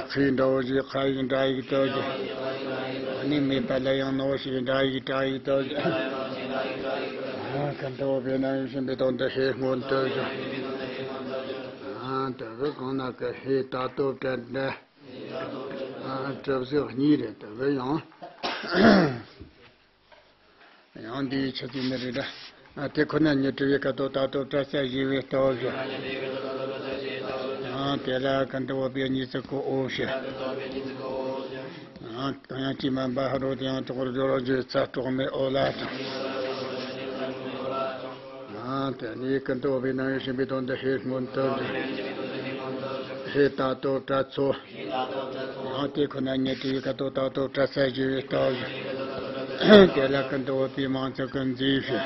ཁའི་འདྲ་བོ་ཞིག་ཁ་ཡིག་འདྲ་ཡིག་སྟོབས་ཀྱི། གཉིས་པའི་པ་ལ་ཡང་ནོ་ཞེས་འདྲ་ཡིག་བྲ་ཡིག་སྟོབས་ཀྱི། ཀུན་ཏུ་བབ་པའི་རྣམ་དབྱེ་གཞན་པའི་དོན་དུ་ཧེ་སྔོན་སྟོབས་ཀྱི། དེ་གི་གང་ན་གི་ཧེ་ད་སྟོབས་བྲ་འདྲ། ཨ། གྲུབ་ཚུལ་གཉིས་རེད། དེ་གི་ཡང་། ཡང་འདིའི་ཆུ་ཚད་ནི་རེད་འདྲ། ཨ། དེ་ཁོ་ན་ཉིད་བྲི་བའི་སྐབས་དུ་ད་སྟོབས་བྲ་ཚ་ཞེས་པའི་སྟོབས་བཞི། ཨ། དེ་ལ་ཀུན་ཏུ་བབ་པའི་གཉིས་བརྩེགས་ཀྱི་འོ་བཞི། ཨ། དབྱངས་ཀྱིས་དམན་པ་ཕ་རོལ་ཏུ་ཡང་དག་པར་སྦྱོར་རོ་ཞེས་ཚ་དྲག་མའི་འོ་ལ་དང་། ཨ། དེ་ནས་ཀུན་ཏུ་བབ་པའི་རྣམ་དབྱེ་གཞན་པའི་དོན་དུ་ཧེ་སྔོན་སྟོབས་བཞི། ཧེ་ད་སྟོབས་བྲ་ཚོ། ཡང་དེ་ཁོ་ན་ཉིད་བྲི་བའི་སྐབས་དུ་ད་སྟོབས་བྲ་ཚ་ཞེས་པའི་སྟོབས་བཞི། དེ་ལ་ཀུན་ཏུ་བབ་པའི་མང་བརྩེགས་ཀྱི་མཛེས་བཞི།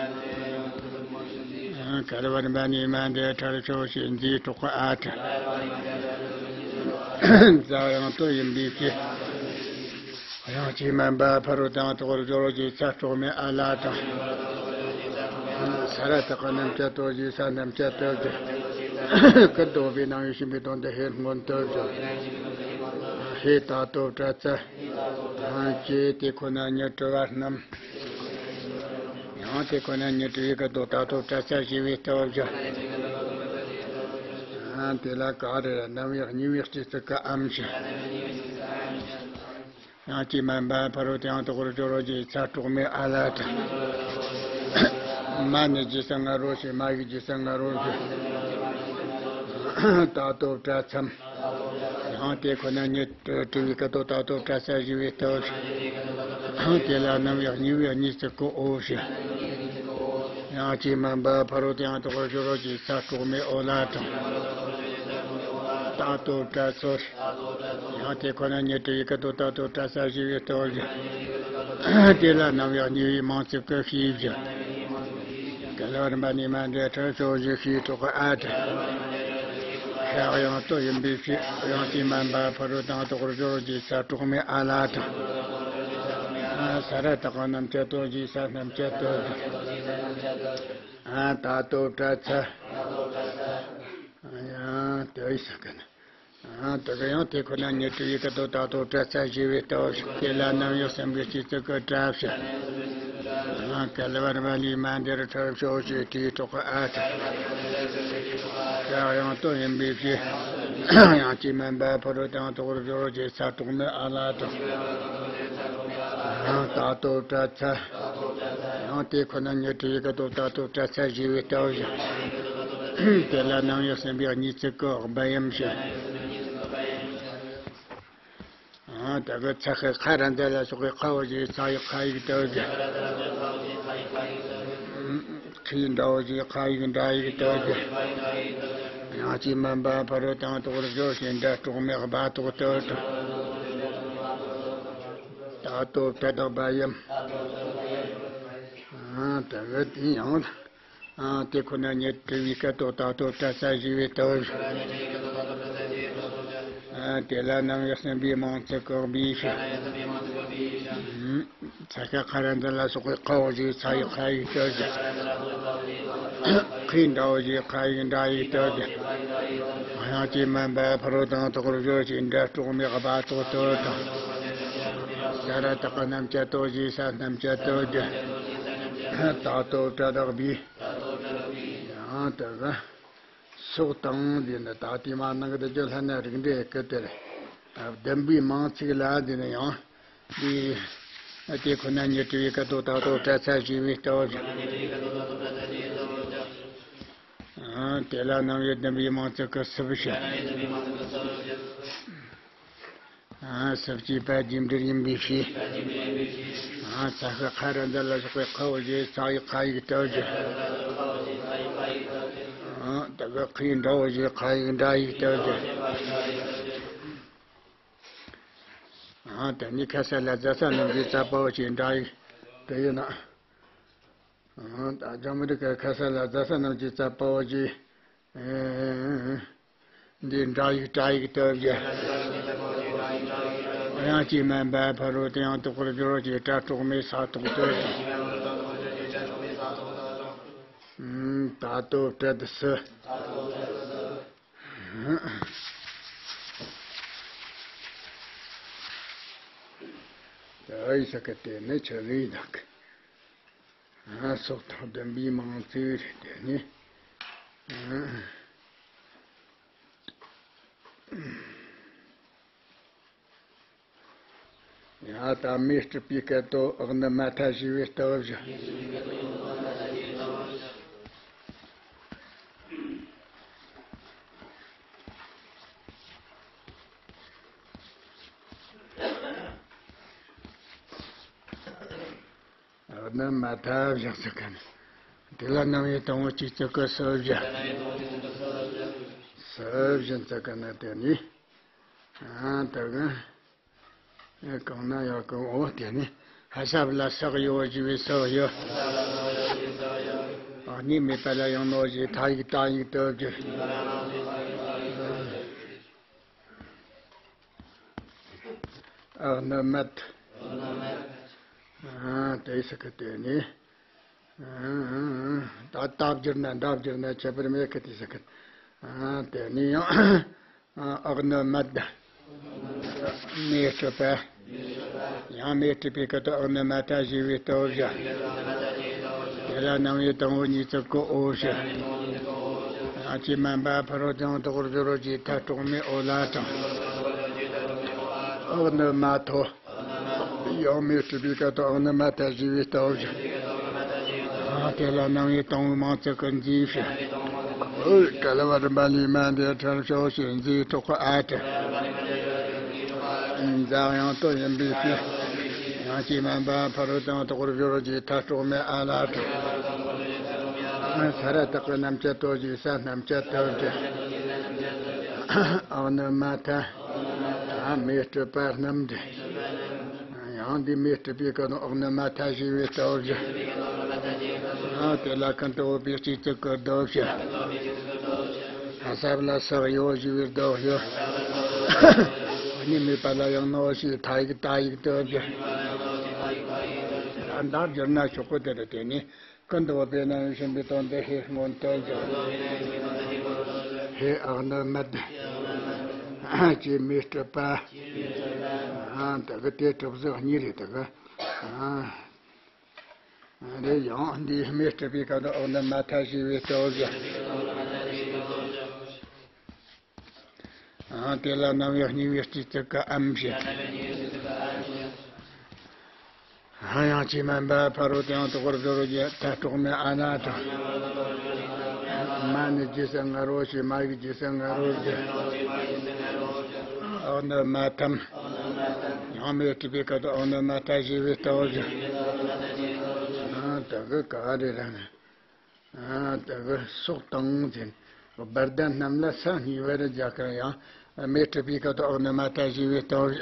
ག་ལ་བ་རི་མ་ནི་མ་འདི་ཕྲར་ཕྱོགས་ཞེས་མཛེས་དྲག་གི་ཨ་ཏྲ། ཛ་དབྱངས་སྟོད་ཡིན་པའི་ཕྱིར། དབྱངས་ཀྱིས་དམན་པ་ཕ་རོལ་ཏུ་ཡང་དག་པར་སྦྱོར་རོ་ཞེས་ཚ་དྲག་མའི་ཨ་ལ་དང་། ས་ར་བཏགས་ཀྱི་རྣམ་བཅད་སྟོབས་བཞི། ས་རྣམ་བཅད་སྟོབས་བཞི། ཀུན་ཏུ་བབ་པའི་རྣམ་དབྱེ་གཞན་པའི་དོན་དུ་ཧེ་སྔོན་སྟོབས་བཞི། ཧེ་ད་སྟོབས་བྲ་ཚ། ཀྱེ་དེ་ཁོ་ན་ཉིད་བྲི་བ་རྣམ། ཡང་དེ་ཁོ་ན་ཉིད་བྲི་བའི་སྐབས་དུ་ད་སྟོབས་བྲ་ཚ་ཞེས་པའི་སྟོབས་བཞི། དེ་ལ་ག་རེ་རྣམ་དབྱེ་གཉིས་པའི་གཅིག་བརྩེགས་ཀྱི་ཨམ་བཞི། དབྱངས་ཀྱིས་དམན་པ་ཕ་རོལ་ཏུ་ཡང་དག་པར་སྦྱོར་རོ་ཞེས་ཚ་དྲག་མའི་ཨ་ལ་དང་། མ་ནི་རྗེས་སུ་ང་རོ་ཞེས་མ་ཡི་རྗེས་སུ་ང་རོ་ཞེས། ད་སྟོབས་བྲ་ཚ། ཡང་དེ་ཁོ་ན་ཉིད་བྲི་བའི་སྐབས་དུ་ད་སྟོབས་བྲ་ཚ་ཞེས་པའི་སྟོབས་བཞི། དེ་ལ་རྣམ་དབྱེ་གཉིས་པའི་གཉིས་བརྩེགས་ཀྱི་འོ་བཞི། དབྱངས་ཀྱིས་དམན་པ་ཕ་རོལ་ཏུ་ཡང་དག་པར་སྦྱོར་རོ་ཞེས་ཚ་དྲག་མའི་འོ་ལ་དང་། ད་སྟོབས་བྲ་ཚོ། ཡང་དེ་ཁོ་ན་ཉིད་བྲི་བའི་སྐབས་དུ་ད་སྟོབས་བྲ་ཚ་ཞེས་པའི་སྟོབས་བཞི། དེ་ལ་རྣམ་དབྱེ་གཉིས་པའི་མང་བརྩེགས་ཀྱི་ཤེས་བཞི། ག་ལ་བ་རི་མ་ནི་མ་འདི་ཕྲར་ཕྱོགས་ཞེས་ཤེས་དྲག་གི་ཨ་ཏྲ། ས་དབྱངས་སྟོད་ཡིན་པའི་ཕྱིར། དབྱངས་ཀྱིས་དམན་པ་ཕ་རོལ་ཏུ་ཡང་དག་པར་སྦྱོར་རོ་ཞེས་ཚ་དྲག་མའི་ཨ་ལ་དང་། ས་ར་བཏགས་ཀྱི་རྣམ་བཅད་སྟོབས་བཞི། ས་རྣམ་བཅད་སྟོབས་བཞི། ད་སྟོབས་བྲ་ཚ། ཡང་དེ་ཡི་ས་ག་ན། དེ་ག་ཡང་དེ་ཁོ་ན་ཉིད་བྲི་བའི་སྐབས་དུ་ད་སྟོབས་བྲ་ཚ་ཞེས་པའི་སྟོབས་བཞི། དེ་ལ་རྣམ་དབྱེ་གསུམ་པའི་སྤྱི་གཙུག་གི་བྲ་བཞི། ག་ལ་བ་རི་མ་ལི་མ་འདི་ཕྲར་ཕྱོགས་ཞེས་བྲིས་དྲག་གི་ཨ་ཏྲ། ས་དབྱངས་སྟོད་ཡིན་པའི་ཕྱིར། དབྱངས་ཀྱིས་དམན་པ་ཕ་རོལ་ཏུ་ཡང་དག་པར་སྦྱོར་རོ་ཞེས་ཚ་དྲག་མའི་ཨ་ལ་དང་། ད་སྟོབས་བྲ་ཚ། ཡང་དེ་ཁོ་ན་ཉིད་བྲི་བའི་སྐབས་དུ་ད་སྟོབས་བྲ་ཚ་ཞེས་པའི་སྟོབས་བཞི། དེ་ལ་རྣམ་དབྱེ་གསུམ་པའི་གཉིས་བརྩེགས་ཀྱི་སྦུ་ཡམ་བཞི། ད་གི་ཚ་ཤ་ཁ་ར་འ་ཛ་ལ་སོགས་པའི་ཁའོ་ཞེས་ཚ་ཡིག་ཁ་ཡིག་སྟོབས་བཞི། ཁྲིད་འདྲ་བོ་ཞིག་ཁ་ཡིག་འདྲ་ཡིག་ལྟ་རྒྱུ། ཡང་ཅིག་མིན་པ་ཕ་རོལ་དང་དོག་སྦྱོར་ཞིག་འདྲ་གྲོགས་མེད་སྦ་ཏོག་ལྟ་རྒྱུ། ད་ལྟོ་བྲལ་དག་པ་ཡིན། ཨ་དེ་གི་དེ་ཡང་། ཨ་དེ་ཁོ་ན་ཉིད་དྲི་བའི་སྐད་དོད་ད་ལྟོ་བྲལ་ས་ཞེས་པའི་སྟོབས། ཨ་དེ་ལ་རྣམ་དབྱེ་གསུམ་པའི་མིང་ཚིག་གི་སྦས་ཕྱིར། ཚ་ཤ་ཁ་ར་འདི་ལ་སོགས་པའི་ཁའོ་ཞེས་ཚ་ཡི་ཁ་ཡིག་ལྟ་རྒྱུ། ཁའི་འདྲ་བོ་ཞེས་ཁ་ཡིག་འདྲ་ཡིག་ལྟ་རྒྱུ། ཡང་ཅིག་མིན་པ་ཕ་རོལ་དང་དོག་སྦྱོར་ཞིག་འདྲ་གྲོགས་མེད་སྦ་ཏོག་ལྟ་རྒྱུ། ས་ར་བཏགས་སྣམ་བཅད་དོ་ཞེས་ས་སྣམ་བཅད་ལྟ་རྒྱུ། ད་ལྟོ་བྲལ་དག་པའི། ཡང་དེ་གི་སོགས་དང་འདི་ནི་ད་ལྟའི་མ་ནང་གི་དེ་ཚོ་ལྷན་ན་རིགས་འགྲེ་གི་དེར། བདུན་པའི་མིང་ཚིག་ལ་འདི་ནི་ཡང་། འདི་དེ་ཁོ་ན་ཉིད་དྲི་བའི་སྐད་དོད་ད་ལྟོ་བྲལ་ས་ཞེས་པའི་སྟོབས། ཨ་དེ་ལ་རྣམ་དབྱེ་བདུན་པའི་མིང་ཚིག་གི་སུ་བཞི། ཨ་སུ་བྱས་པ་རྗེས་འབྲེལ་ཡིན་པའི་ཕྱིར། ཨ་ཚ་ཤ་ཁ་ར་འདི་ལ་སོགས་པའི་ཁའོ་ཞེས་ཚ་ཡི་ཁ་ཡིག་ལྟ་རྒྱུ། ཨ་དེ་གི་ཁའི་འདྲ་བོ་ཞེས་ཁ་ཡིག་འདྲ་ཡིག་ལྟ་རྒྱུ། ཨ་དེ་ནི་ཁ་ས་ལ་ཛ་ས་རྣམས་ཀྱི་ཙ་པ་བོ་ཞེས་འདྲ་ཡིག་དེ་ཡིན་ན། ཨ་ད་ལྕགས་མི་རིགས་ཀ་ཁ་ས་ལ་ཛ་ས་རྣམས་ཀྱི་ཙ་པ་བོ་ཞེས། ཨེ། འདི་འདྲ་ཡིག་སྒྲ་ཡིག་ལྟ་བུ་བཞི། ཡང་ཅིག་མིན་པ་ཕ་རོལ་དུ་ཡང་དོག་པར་སྦྱོར་བ་ཞེས་སྒྲ་གྲོགས་མེད་ས་ཐོག་ཏུ། ཨུམ། ད་ལྟོ་བྲལ་དུ་སུ། ད་ཡི་ས་ཀ་དེ་ནི་ཆ་ལུས་དག་ཨ་སོགས་དང་ལྡན་པའི་མིང་ཚིག་རེད་དེ་ནི། ཨ། ཡང་ད་མེ་སྲིད་པའི་སྐད་དོད་འོག་ནི་མ་ཐ་ཞེས་པའི་སྟོབས་བཞི། འོག་ནི་མ་ཐ་བཞི་ཟེར་གི་ནི། དེ་ལ་རྣམ་དབྱེ་དང་པོ་གཅིག་ཙམ་གི་སུ་བཞི། སུ་བཞི་ཟེར་གི་ནི་དེ་ནི། ཨ་ད་གི་ཨེ་གང་ན་ཡང་གང་འོ་དེ་ནི་ཧ་ས་བ་ལ་སག་ཡོ་ཞེས་པའི་སུ་ཡོ། ཨ་ནི་མེད་པ་ལ་ཡང་ནོ་ཞེས་ཐ་ཡིག་ཏ་ཡིག་ཏུ་བསྒྱུར། འོག་ནི་མད། ཨ་དེ་ཟེར་གི་དེ་ནི། ཨ་ད་ད་བསྒྱུར་ན་འདྲ་བསྒྱུར་ན་ཁྱད་པར་མེད་གི་དེ་ཟེར་གི། ཨ་དེ་ནི་ཡང་། ཨ་འོག་ནི་མད། མེ་སྲིད་པ། ཡང་མེ་སྲིད་པའི་སྐད་དོད་འོག་ནི་མ་ཐ་ཞེས་པའི་སྟོབས་བཞི། དེ་ལ་རྣམ་དབྱེ་དང་པོ་གཉིས་ཙམ་གི་འོ་བཞི། ཡང་ཅིག་མིན་པ་ཕ་རོལ་དུ་ཡང་དོག་པར་སྦྱོར་བ་ཞེས་ཐ་གྲོགས་མེད་འོ་ལ་དང་། འོག་ནི་མ་ཐོ། ཡང་མེ་སྲིད་པའི་སྐད་དོད་འོག་ནི་མ་ཐ་ཞེས་པའི་སྟོབས་བཞི། ཨ་དེ་ལ་རྣམ་དབྱེ་དང་པོའི་མིང་ཚིག་གི་མཛེས་བཞི། འོ་བྲལ་བ་རིམ་པ་ལས་མ་འདས་བྲལ་ཕྱོགས་ཞེས་མཛེས་གྲོགས་ཀྱི་ཨ་ཏི། མཛའ་ཡང་དོ་ཡིན་པའི་ཕྱིར། ཡང་ཅིག་མིན་པ་ཕ་རོལ་དུ་ཡང་དོག་པར་སྦྱོར་བ་ཞེས་ཐ་གྲོགས་མེད་ཨ་ལ་དང་། ས་ར་བཏགས་པའི་རྣམ་བཅད་དོ་ཞེས་ས་རྣམ་བཅད་དོ་བསྒྱུར། འོག་ནི་མ་ཐ། མེ་སྲིད་པ་རྣམས་འདྲེན། ཡང་འདི་མེ་སྲིད་པའི་སྐད་དོད་འོག་ནི་མ་ཐ་ཞེས་པའི་སྟོབས་བཞི། ཡང་དེ་ལ་ཀུན་ཏུ་བབ་པའི་སྤྱི་གཙུག་གི་རྡོ་བཞི། ཧ་ས་བ་ལ་སག་ཡོ་ཞེས་པའི་རྡོ་བཞི། ཨ་ནི་མེད་པ་ལ་ཡང་ནོ་ཞེས་ཐ་ཡིག་ཏ་ཡིག་ཏུ་བསྒྱུར། ད་འདྲ་བསྒྱུར་ན་ཆོག་གི་དེ་རེད་དེ་ནི། ཀུན་ཏུ་བབ་པའི་རྣམ་དབྱེ་གཞན་པའི་དོན་དུ་ཧེ་སྔོན་དུ་བསྒྱུར། ཧེ་འོག་ནི་མད། ཅེས་མེ་སྲིད་པ། ཨ་དེ་གི་དེ་གྲུབ་ཟིག་གཉིས་རེད་དེ་གི། ཨ་རེད། ཡང་འདིའི་མེ་སྲིད་པའི་སྐད་དོད་འོག་ནི་མ་ཐ་ཞེས་པའི་སྟོབས་བཞི། ཨ་དེ་ལ་རྣམ་དབྱེ་གཉིས་པའི་སྤྱི་གཙུག་གི་ཨམ་བཞི། ཧ་ཡང་ཅིག་མིན་པ་ཕ་རོལ་དུ་ཡང་དོག་པར་སྦྱོར་བ་ཞེས་ཐ་གྲོགས་མེད་ཨ་ན་དང་། མ་ནི་རྗེས་སུ་ང་རོ་ཞེས་མ་ཡིག་རྗེས་སུ་ང་རོ་བསྒྱུར། འོག་ནི་མ་ཐམ། ཡང་མེ་སྲིད་པའི་སྐད་དོད་འོག་ནི་མ་ཐ་ཞེས་པའི་སྟོབས་བཞི། ཨ་དེ་གི་ག་རེ་རེད་ན། ཨ་དེ་གི་སོགས་དང་ཟེར། བར་ལྡན་རྣམས་ལ་ས་གཉིས་པར་སྦྱར་ཀྱང་ཡང་། མེ་སྲིད་པའི་སྐད་དུ་ཨང་ནི་མ་ཐ་ཞེས་པའི་སྟོབས།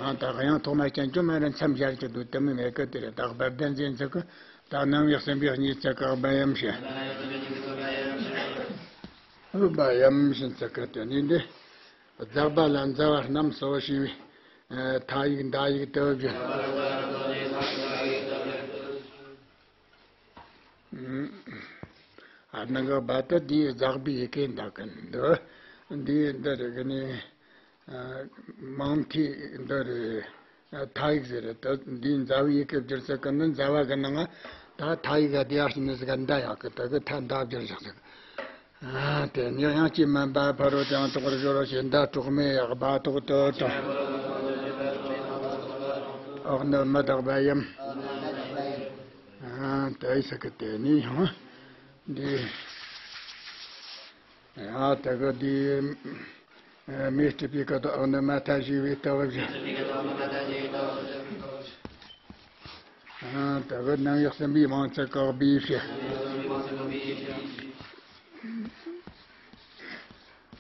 ཨ་དག་ཡང་ཐོག་མ་ཅན་ཅུང་མ་ར་མཚམས་སྦྱར་གྱི་འདུག་དེ་མིན་མེད་གི། དེ་རེད། དག་བར་ལྡན་ཟེར་ཚིག་གི་དག་རྣམ་དབྱེ་གསུམ་པའི་གཉིས་ཚིག་གི་བ་ཡམ་ཞེས། བ་ཡམ་ཞེས་ཚིག་གི་དེ་ནི་འདི། རྫག་པ་ལ་མཛའ་བ་རྣམས་སོ་ཞེས་པའི། ཨ་མཐའ་ཡིག་མདའ་ཡིག་ཏུ་བསྒྱུར། ཨ་ནང་གི་བ་དེ་འདིའི་རྫག་པའི་ཡི་གེ་འདག་གི་འདུག་འདིའི་འདི་རེད་གི་ནི། ཨ་མང་མཐའི་འདི་རེད། མཐའ་ཡིག་ཟེར་རེད། ད་འདིའི་མཛའ་བའི་ཡི་གེ་བསྒྱུར་ས་གི་ནི་མཛའ་བ་གི་ནང་ང་ད་མཐའ་ཡིག་ག་དེ་ཡར་ཕྱིན་ནས་ཟིག་ག་མདའ་ཡག་གི་ད་གི་མཐའ་མདའ་བསྒྱུར་བཞག་ཟིག་ཨ་དེ་ནས་དབྱངས་ཀྱིས་དམན་པ་ཕ་རོལ་ཏུ་ཡང་དག་པར་སྦྱོར་རོ་ཞེས་མདའ་གྲོགས་མེད་ཡག་སྦ་ཏོག་ཏུ་དང་། ཨག་ནི་མི་དག་པ་ཡམ། ཨ་དེ་ཡི་ས་གི་དེ་ནས་ཡང་འདི། ཡང་དེ་གི་འདི། མེ་སྲིད་པའི་སྐད་དུ་ཨང་ནི་མ་ཐ་ཞེས་པའི་སྟོབས་བཞིན། ཨ་དེ་གི་རྣམ་དབྱེ་གསུམ་པའི་མང་ཚིག་གི་བི་ཞེས།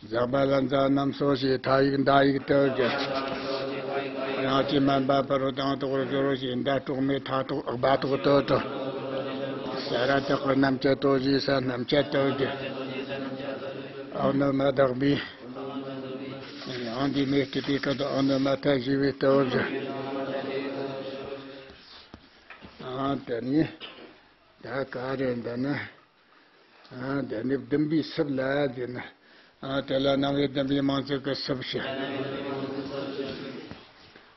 རྫག་པ་ལ་མཛའ་རྣམས་སོ་ཞེས་མཐའ་ཡིག་མདའ་ཡིག་ཏུ་བསྒྱུར། དབྱངས་ཀྱིས་དམན་པ་ཕ་རོལ་ཏུ་ཡང་དག་པར་སྦྱོར་རོ་ཞེས་མདའ་གྲོགས་མེད་མཐའ་ཏོག་སྦ་ཏོག་ཏུ་དང་། ས་ར་བཏགས་པའི་རྣམ་བཅད་དོ་ཞེས་ས་རྣམ་བཅད་དུ་བསྒྱུར། ཨག་ནི་མ་དག་པའི། ཡང་འདི་མེ་སྲིད་པའི་སྐད་དུ་ཨང་ནི་མ་ཐ་ཞེས་པའི་སྟོབས་བཞིན། ཨ་དེ་ནི། ད་ག་རེ་འདི་ནི། ཨ་དེ་ནི་བདུན་པའི་སྲིབ་ལ་དེ་ནི། ཨ་དེ་ལ་རྣམ་དབྱེ་བདུན་པའི་མང་ཚིག་གི་སྲིབ་ཞེས།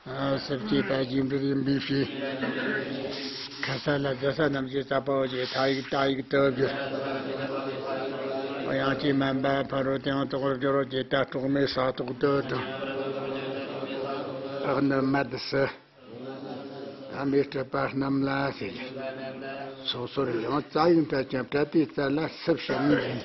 ཨ་སྲིབ་ཅེས་པ་རྗེས་འགྲེལ་ཡིན་པའི་ཕྱིར། ཁ་ས་ལ་ཟ་ས་རྣམས་ཀྱི་ས་པའོ་ཞེས་མཐའ་ཡིག་མདའ་ཡིག་ཏུ་བསྒྱུར། དབྱངས་ཀྱིས་དམན་པ་ཕ་རོལ་ཏུ་ཡང་དག་པར་སྦྱོར་རོ་ཞེས་མདའ་གྲོགས་མེད་ས་ཏོག་ཏུ་དང་། ཨག་ནི་མ་དི་སི། ཨ་མེ་སྲིད་པ་རྣམས་ལ་ཟེར། སོ་སོར་ཡང་ཙ་ཡིག་མཐའ་ཅན་པྲ་ཏི་ཙ་ལ་སྲིབ་ཞེས་མིང་ཡིན།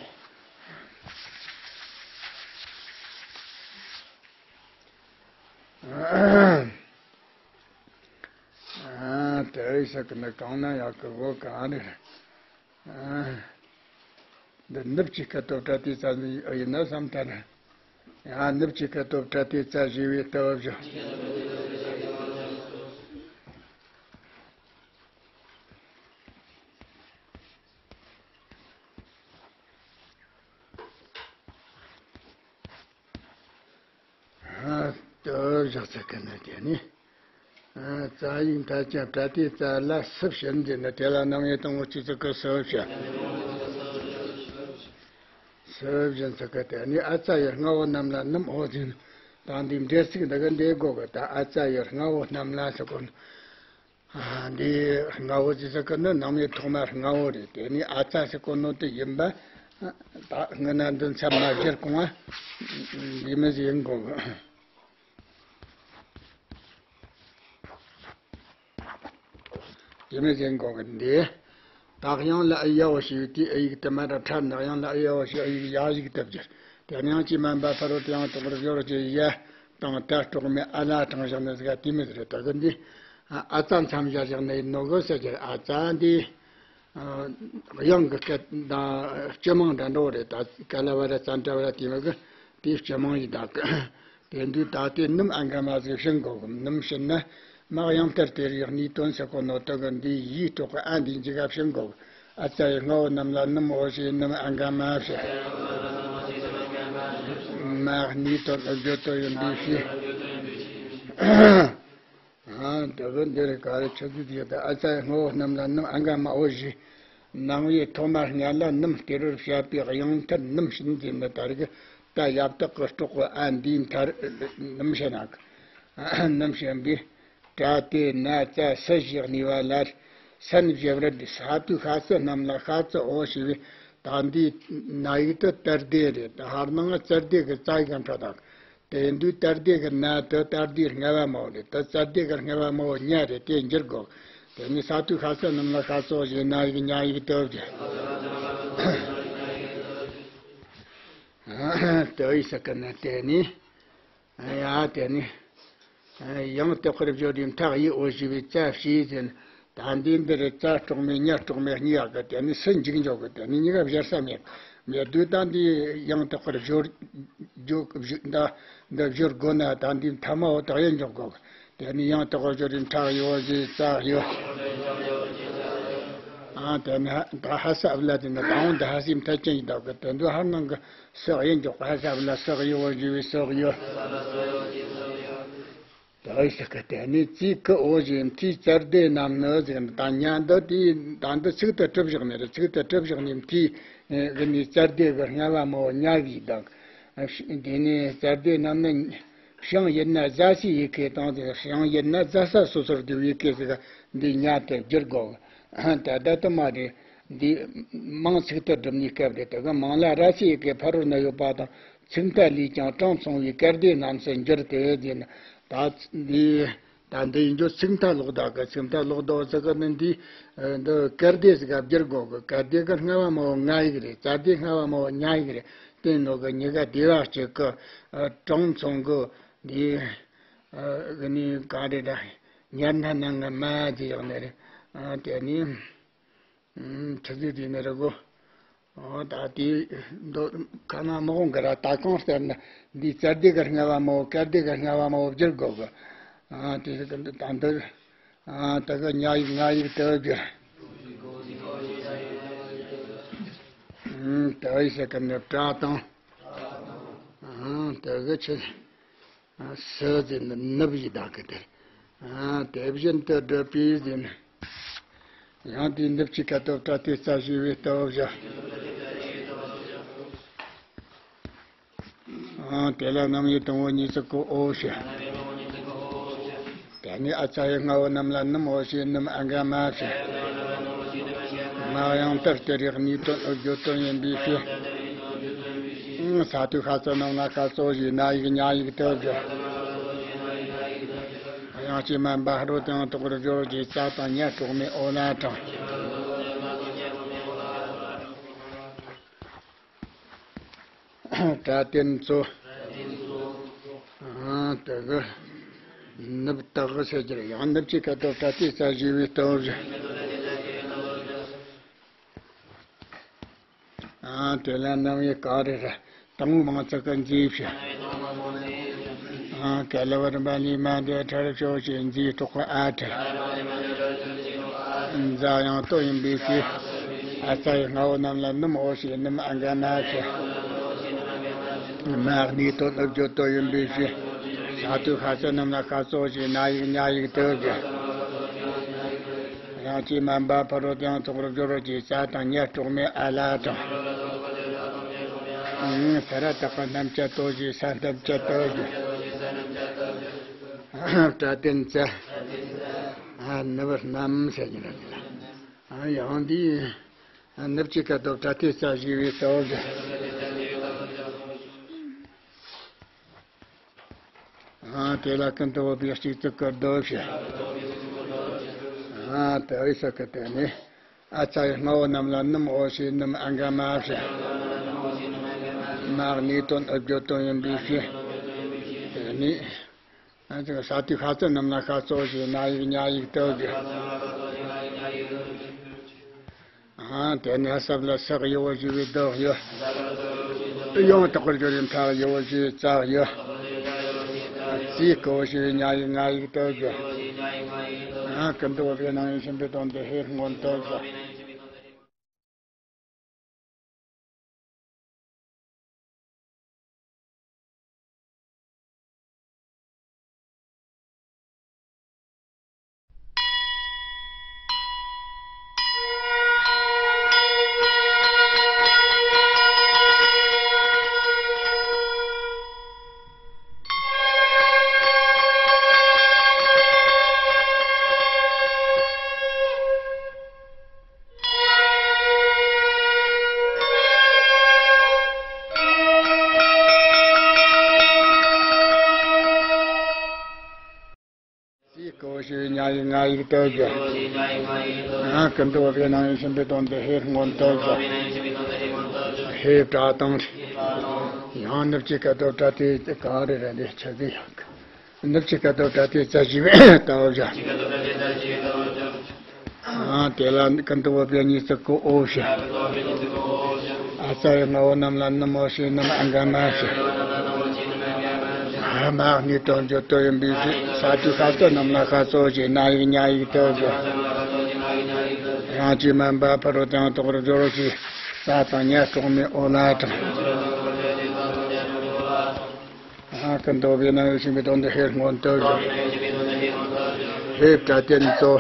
ཨ་དེ་རིང་ཞིག་གི་ནི་གང་ན་ཡག་གི་བོ་གང་རེད། ཨ་འདི་ནུབ་ཀྱི་སྐད་དོད་པྲ་ཏི་ཙ་ཡིན་ན་བསམ་ད་ན། ཡང་ནུབ་ཀྱི་སྐད་དོད་པྲ་ཏི་ཙ་ཞེས་པའི་སྟོབས་བཞིན། ཨ་སྟོབས་བཞག་ཚེ་ཀུན་ནས་དེ་ནི། ཨ་ཙ་ཡིག་མཐའ་ཅན་པྲ་ཏི་ཙ་ལ་སྲིབ་ཞེས་འདི་ནི་དེ་ལ་རྣམ་དབྱེ་དང་པོ་གཅིག་ཚིག་གི་སྲིབ་ཞེས། སྲིབ་ཞེས་ཚིག་གི་དེ་ནི་ཨ་ཙ་ཡི་རྔ་བོ་རྣམས་ལ་སྣུམ་འོ་ཟེར། ད་འདི་འདྲེ་ཚིག་འདི་གི་འདི་དགོས་གི། ད་ཨ་ཙ་ཡི་རྔ་བོ་རྣམས་ལ་ཟེར་གོ་ནོ། ཨ་འདི་རྔ་བོ་ཟེར་ས་གི་ནི་རྣམ་དབྱེ་ཐོག་མ་རྔ་བོ་རེད། དེ་ནི་ཨ་ཙ་ཟེར་གོ་ནོ་དེ་ཡིན་པ། ད་སྔོན་ན་འདི་མཚམས་མ་བཞག་གོང་ང་འདི་མི་ཟེར་གོ་གི། དེ་མི་ཟེར་གོ་གི་འདི། དག་དབྱངས་ལ་ཨི་ཡ་འོ་ཞེས་པའི་དེའི་ཨི་ཡིག་དེ་མ་ར་ཕྲ་ནག་དབྱངས་ལ་ཨི་ཡ་འོ་ཞེས་ཨི་ཡིག་ཡ་ཡིག་ཏུ་བསྒྱུར། དེ་ནི་དབྱངས་ཀྱིས་དམན་པ་ཕ་རོལ་ཏུ་ཡང་དག་པར་སྦྱོར་རོ་ཞེས་ཡ་དང་ད་གྲོགས་མེད་ཨ་ལ་དྲངས་བཞག་ནི་ཟིག་ག་དེ་མི་ཟེར། ད་གི་འདི་ཨ་ཙ་མཚམས་སྦྱར་བཞག་ནི་ཡིན་ནོ་གི་ཟེར་གྱི། ཨ་ཙ་འདི་ཨ་དབྱངས་ཀྱི་སྐད་དང་སྤྱི་མིང་འདྲ་འདྲ་བོ་རེད། ད་ཀ་ལ་བ་ར་ཙ་འདྲ་བ་ར་དེ་མི་གི་དེའི་སྤྱི་མིང་ཡིན། ད་གི་དེ་དུས་ད་ལྟའི་སྣུམ་ཨ་འགའ་མ་ཟིག་ཕྱིན་དགོས་གི། སྣུམ་ཕྱིན་ན་མ་དབྱངས་མཐར་དེར་ཡག་གནས་དོན་ཟེར་གོ་ནོ་དེ་གི་འདི་ཡིག་གྲོགས་ཀྱི་ཨ་འདི་འཇིག་ག་ཕྱིན་དགོས་གི། ཨ་ཙ་ཡི་རྔ་བོ་རྣམས་ལ་སྣུམ་འོ་ཞེས་སྣུམ་ཨ་འགའ་མ་ཕྱིན། མ་གནས་དོན་བརྗོད་དོན་ཡིན་པའི་ཕྱིར། ཨ་དེ་གི་འདིར་ག་རེ་ཆུ་ཚོད་ཡོད་ད། ཨ་ཙ་ཡི་རྔ་བོ་རྣམས་ལ་སྣུམ་ཨ་འགའ་མ་འོ་ཞེས། རྣམ་དབྱེ་ཐོག་མ་སྔ་ལ་སྣུམ་སྟེ་རུ་བཤད་པའི་དབྱངས་མཐར་སྣུམ་ཕྱིན་ཟེར་ནི་ད་རེ་གི་ད་ཡབ་དག་གི་སྲོག་གི་ཨ་འདིའི་མཐར་སྣུམ་ཕྱིན་ན། སྣུམ་ཕྱིན་པའི་པྲ་ཏི་ན་ཙ་སི་ཞེས་གནས་པ་ལ་སན་བཞི་བར་འདི་ས་བཏུས་ཤ་ཙ་རྣམས་ལ་ཤ་ཙ་འོ་ཞེས་པའི་ད་འདིའི་ན་ཡིག་དེ་ཏ་སྡེ་རེད། ད་ཧར་ནང་ཙ་སྡེ་གི་ཙ་ཡིག་གམ་ཕྲ་དང་། དེ་དུས་ཏ་སྡེ་གི་ན་དེ་ཏ་སྡེ་རྔ་བ་མའོ་རེད། དེ་ཙ་སྡེ་གི་རྔ་བ་མའོ་ཉ་རེད། དེ་འགྱུར་དགོས། དེ་ནི་ས་བཏུས་ཤ་ཙ་རྣམས་ལ་ཤ་ཙ་འོ་ཞེས་ན་ཡིག་ཉ་ཡིག་ཏུ་བསྒྱུར། ཏུ་ཡིག་ས་ཀི་ནི་དེ་ནི། ཡ་དེ་ནི། ཡང་དག་པར་བརྗོད་དེ་མཐའ་ཡིག་འོ་ཞེས་པའི་ཙ་ཕྱིས་ཟེར་ནི། ད་འདི་འདི་རེད། རྩ་དཀྲོག་མེད་ཉ་དཀྲོག་མེད་གཉིས་ཀ་གི་དེ་ནི་སུ་འཇིག་འཇོག་གི། དེ་ནི་གཉིས་ཀ་བཞར་ས་མེད། མེད་དུས་ད་འདི་ཡང་དག་པར་སྦྱོར་རྒྱུ་འདི་འདི་སྦྱོར་དགོས་ན་ད་འདི་མཐའ་མ་འོ་དག་ཡེ་འཇོག་དགོས་གི། དེ་ནི་ཡང་དག་པར་སྦྱོར་རིན་ཕྲག་ཡོད་ཞེས་རྩ་ཡོད། ཨ་དེ་ནི་ད་ཧ་ས་ཨབ་ལ་དེ་ནི་ད་འོང་ད་ཧ་སི་མཐའ་ཅན་ཡིན་དག་གི། དེ་འདི་ཧ་ནང་གི་སོགས་ཡེ་འཇོག་གི། ཧ་ས་ཨབ་ལ་སོགས་ཡོད་ཞེས་པའི་སོགས་ཡོད། ད་ཡི་ས་ཀ་དེ་ནི་ཙི་ཀི་འོ་ཞེས་མཐའི་རྩ་སྡེ་རྣམས་ནི་ཟེར་ནི། ད་ཉ་འདི་དེ་ད་འདི་ཚིག་ཏུ་གྲུབ་བཞག་ནི་རེད། ཚིག་ཏུ་གྲུབ་བཞག་ནི་མཐའི་གི་ནི་རྩ་སྡེ་གི་ལྔ་པ་མོ་ཉ་གི་དང་། དེ་ནི་རྩ་སྡེ་རྣམས་ནི་བྱང་ཡུལ་ན་ཟ་སའི་ཡི་གེ་དང་། དེ་བྱང་ཡུལ་ན་ཟ་ས་སོ་སོར་བསྡུ་བའི་ཡི་གེ་ཟེར་ག་འདི་ཉ་དེ་བསྒྱུར་དགོས། ད་ད་དུ་མ་རེད། འདི་མིང་ཚིག་ཏུ་གྲུབ་ནི་སྐབས་རེད། དེ་གི་མིང་ལ་ར་སའི་ཡི་གེ་ཕ་རོལ་ན་ཡོད་པ་དང་། ཚིག་མཐའ་ལས་ཀྱང་གྲངས་མཚུངས་པའི་སྐར་སྡེ་རྣམས་སུ་འགྱུར་ཏེ་ཟེར་ནི། ད་འདི་ད་འདི་ཡིན་རྒྱུ་ཚིག་མཐའ་ལོག་ལྡོག་གི། ཚིག་མཐའ་ལོག་ལྡོག་ཟེར་གི་ནི་འདི་འདི་སྐར་སྡེ་ཟེར་ག་བསྒྱུར་དགོས་གི། སྐར་སྡེ་གི་ལྔ་པ་མོ་ལྔ་ཡིག་རེད། རྩ་སྡེ་ལྔ་པ་མོ་ཉ་ཡིག་རེད། དེ་ནོ་གི་གཉིས་ཀ་སྡེ་བ་གཅིག་གི་གྲངས་མཚུངས་གི་འདི་གི་ནི་ག་རེ་ར་ཉར་སྣ་ནང་གི་མ་ཟེར་ཡོང་ནི་རེད། དེ་ནི། ཆི་ཟིག་དེ་ནི་རེད་གོ། ཨོ་ད་དེ་འདོ་ཁ་ན་མི་དགོངས་གི་ར། ད་གང་ལྟར་ན་འདི་རྩ་སྡེ་གི་ལྔ་པ་མོ་སྐར་སྡེ་གི་ལྔ་པ་མོ་བསྒྱུར་དགོས་གི། ཨ་དེ་ད་འདི་ཨ་ད་གི་ཉ་ཡིག་ང་ཡིག་དུ་བསྒྱུར། ཨ་ད་ཡི་ས་ཀ་ནི་པྲ་དང་། ཨ་ད་གི་ཆི། སུ་ཟེར་ནི་ནུབ་ཡི་དག་གི་དེར། དེ་བཞིན་དུ་བསྒྲུབས་པས་ཟེར་ནི། ཡང་དེའི་ནུབ་ཀྱི་ཁ་དོག་པྲ་ཏི་ཙ་ཞེས་པའི་སྟོབས་བཞག། དེ་ལ་རྣམ་དབྱེ་དང་པོ་གཉིས་ཚིག་གོ་འོ་ཞེས། དེ་ནས་ཨ་ཙ་ཡི་སྔ་བོ་རྣམས་ལ་ནུམ་འོ་ཞེས་ནུམ་ཨ་འགའ་མ་ཞེས། མ་ཡང་ལྟར་དེ་རིགས་གནས་དོན་བརྗོད་དོན་ཡིན་པའི་ཕྱིར། ས་དུ་ཤ་ཚ་རྣམས་ལ་ཤ་ཚོགས་ཞེས་ན་ཡིག་ཉ་ཡིག་ཏུ་བསྒྱུར། དབྱངས་ཀྱིས་དམན་པ་ཧ་རོ་དང་དོག་རུ་སྦྱོར་གྱི་རྩ་དང་ཉ་དཀྲོག་མའི་འོ་ལ་དྲངས། སྐྲ་དེ་ཚོ། དེ་གི་ནུབ་དག་ཟེར་གྱི་རེད། ཡང་ནུབ་ཀྱི་ཁ་དོག་པྲ་ཏི་ཙ་ཞེས་པའི་སྟོབས་བཞག། དེ་ལ་རྣམ་དབྱེ་ག་རེ་རེད། དང་པོ་མང་ཚིག་གི་མཛེས་བྱ། ག་ལ་བ་རིམ་པ་ལས་མ་འདས་ཁྲར་ཕྱོགས་ཀྱི་མཛེས་གྲོགས་ཨ་ཁྲ། མཛའ་ཡང་ལྟོ་ཡིན་པའི་ཕྱིར། ཨ་ཙ་ཡི་སྔ་བོ་རྣམས་ལ་ནུམ་འོ་ཞེས་ནུམ་ཨ་འགའ་མ་བྱ། མ་གནས་དོན་བརྗོད་དོན་ཡིན་པའི་ཕྱིར། ས་དུ་ཤ་ཚ་རྣམས་ལ་ཤ་ཚོགས་ཞེས་ན་ཡིག་ཉ་ཡིག་ཏུ་བསྒྱུར། དབྱངས་ཀྱིས་དམན་པ་ཕ་རོལ་ཏུ་ཡང་དོག་རུ་སྦྱོར་རོ་གྱི་རྩ་དང་ཉ་དཀྲོག་མའི་ཨ་ལ་དྲངས། ས་ར་བཏགས་པ་རྣམ་བཅད་ལྟོ་ཞེས་ས་རྣམ་བཅད་ལྟོ་བསྒྱུར། པྲ་ཏི་ཙ། ནུབ་རྣམས་ཟེར་གྱི་རེད། ཡང་འདིའི་ནུབ་ཀྱི་ཁ་དོག་པྲ་ཏི་ཙ་ཞེས་པའི་སྟོབས་བཞག། དེ་ལ་ཀུན་ཏུ་བབས་པའི་གཅིག་ཏུ་ཀུན་ཏུ་བཞག། དེ་བས་ས་ཀི་དེ་ནི། ཨ་ཙ་ཡི་སྔ་བོ་རྣམས་ལ་ནུམ་འོ་ཞེས་ནུམ་ཨ་འགའ་མ་བྱ། མ་གནས་དོན་བརྗོད་དོན་ཡིན་པའི་ཕྱིར། དེ་ནི། ཨ་ཙི་ས་དུ་ཤ་ཚ་རྣམས་ལ་ཤ་ཚོགས་ཞེས་ན་ཡིག་ཉ་ཡིག་ཏུ་བསྒྱུར། དེ་ནས་སྲབ་ལ་སྲག་ཡོ་ཞེས་པའི་སྟོབས་ཡོད། ཡང་དག་པར་སྦྱོར་བའི་མཐའ་ཡོ་ཞེས་རྩ་ཡོད། ཙི་ཀོ་ཞེས་པའི་ཉ་ཡིག་ང་ཡིག་ཏུ་བསྒྱུར། ཀུན་ཏུ་བབས་པའི་སྣང་བའི་ཆེན་པོའི་དོན་དེ་ཧེ་སྔོན་དུ་བཞག། ཙི་ཀོ་ཞེས་ཉ་ཡིག་ང་ཡིག་ཏུ་བསྒྱུར། ཀུན་ཏུ་བབས་པའི་སྣང་བའི་ཆེན་པོའི་དོན་དེ་ཧེ་སྔོན་དུ་བཞག། ཧེ་པྲ་དང་། ཡང་ནུབ་ཀྱི་ཁ་དོག་པྲ་ཏི་ག་རེ་རེད། འདི་ཆ་ཟིག་ཡང་གི། ནུབ་ཀྱི་ཁ་དོག་པྲ་ཏི་ཙ་ཞེས་པའི་སྟོབས་བཞག། ཨ། དེ་ལ་ཀུན་ཏུ་བོད་པའི་གཉིས་སུ་གོ་འོ་ཞེས། ཨ་ཙ་ཡི་ང་འོ་རྣམས་ལ་ནུ་མོ་ཞེས་ནུ་མ་ཨ་འགའ་མ་ཞེས། ཨ་མ་གཉིས་དང་བརྗོད་དོ་ཡིན་པའི་ཕྱིར། ས་བཅུ་ཤ་ཚ་རྣམས་ལ་ཤ་ཚོ་ཞེས། ན་ཡིག་ཉ་ཡིག་ཏུ་བརྗོད། ཡང་ཅིག་མ་འབའ་ཕ་རོལ་ཏུ་ཡང་དོག་པར་སྦྱོར་ཞེས། ས་དང་ཉ་གྲོགས་མེད་འོ་ལ་དྲངས། ཀུན་ཏུ་བོད་པའི་རྣམ་དབྱེ་ཞིང་པའི་དོན་དུ་ཧེ་སྔོན་དུ་བཞག། ཧེ་སྒྲ་དོན་གཙོ།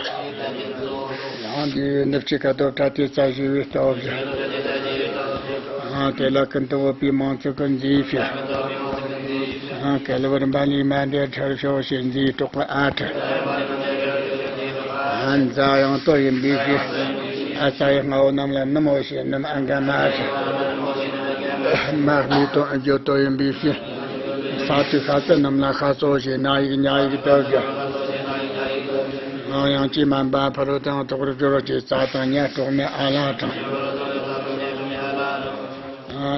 ཡང་འདིའི་ནུབ་ཀྱི་ཁ་དོག་སྒྲ་དོན་རྩ་ཞེས་པའི་སྟོབས་བཞག། དེ་ལ་ཀུན་ཏུ་བོད་པའི་མིང་ཚིག་གི་མཛེས་བྱེད། གལ་བར་འབའ་ལས་མ་འདས་ཕྲལ་ཕྱོགས་ཞེས། མཛེས་གྲོགས་ཀྱི་ཨ་ཕྲལ། འཛའ་ཡང་དོ་ཡིན་པའི་ཕྱིར། ཨ་ཙ་ཡི་ང་འོ་རྣམས་ལ་ནུ་མོ་ཞེས་ནུ་མ་ཨ་འགའ་མ་ཞེས། མ་གཉིས་དང་བརྗོད་དོ་ཡིན་པའི་ཕྱིར། ས་བཅུ་ཤ་ཚ་རྣམས་ལ་ཤ་ཚོ་ཞེས། ན་ཡིག་ཉ་ཡིག་ཏུ་བརྗོད། ཡང་ཅིག་མ་འབའ་ཕ་རོལ་ཏུ་ཡང་དོག་པར་སྦྱོར་ཞེས། ཙ་དང་ཉ་གྲོགས་མེད་འ་ལ་དྲངས།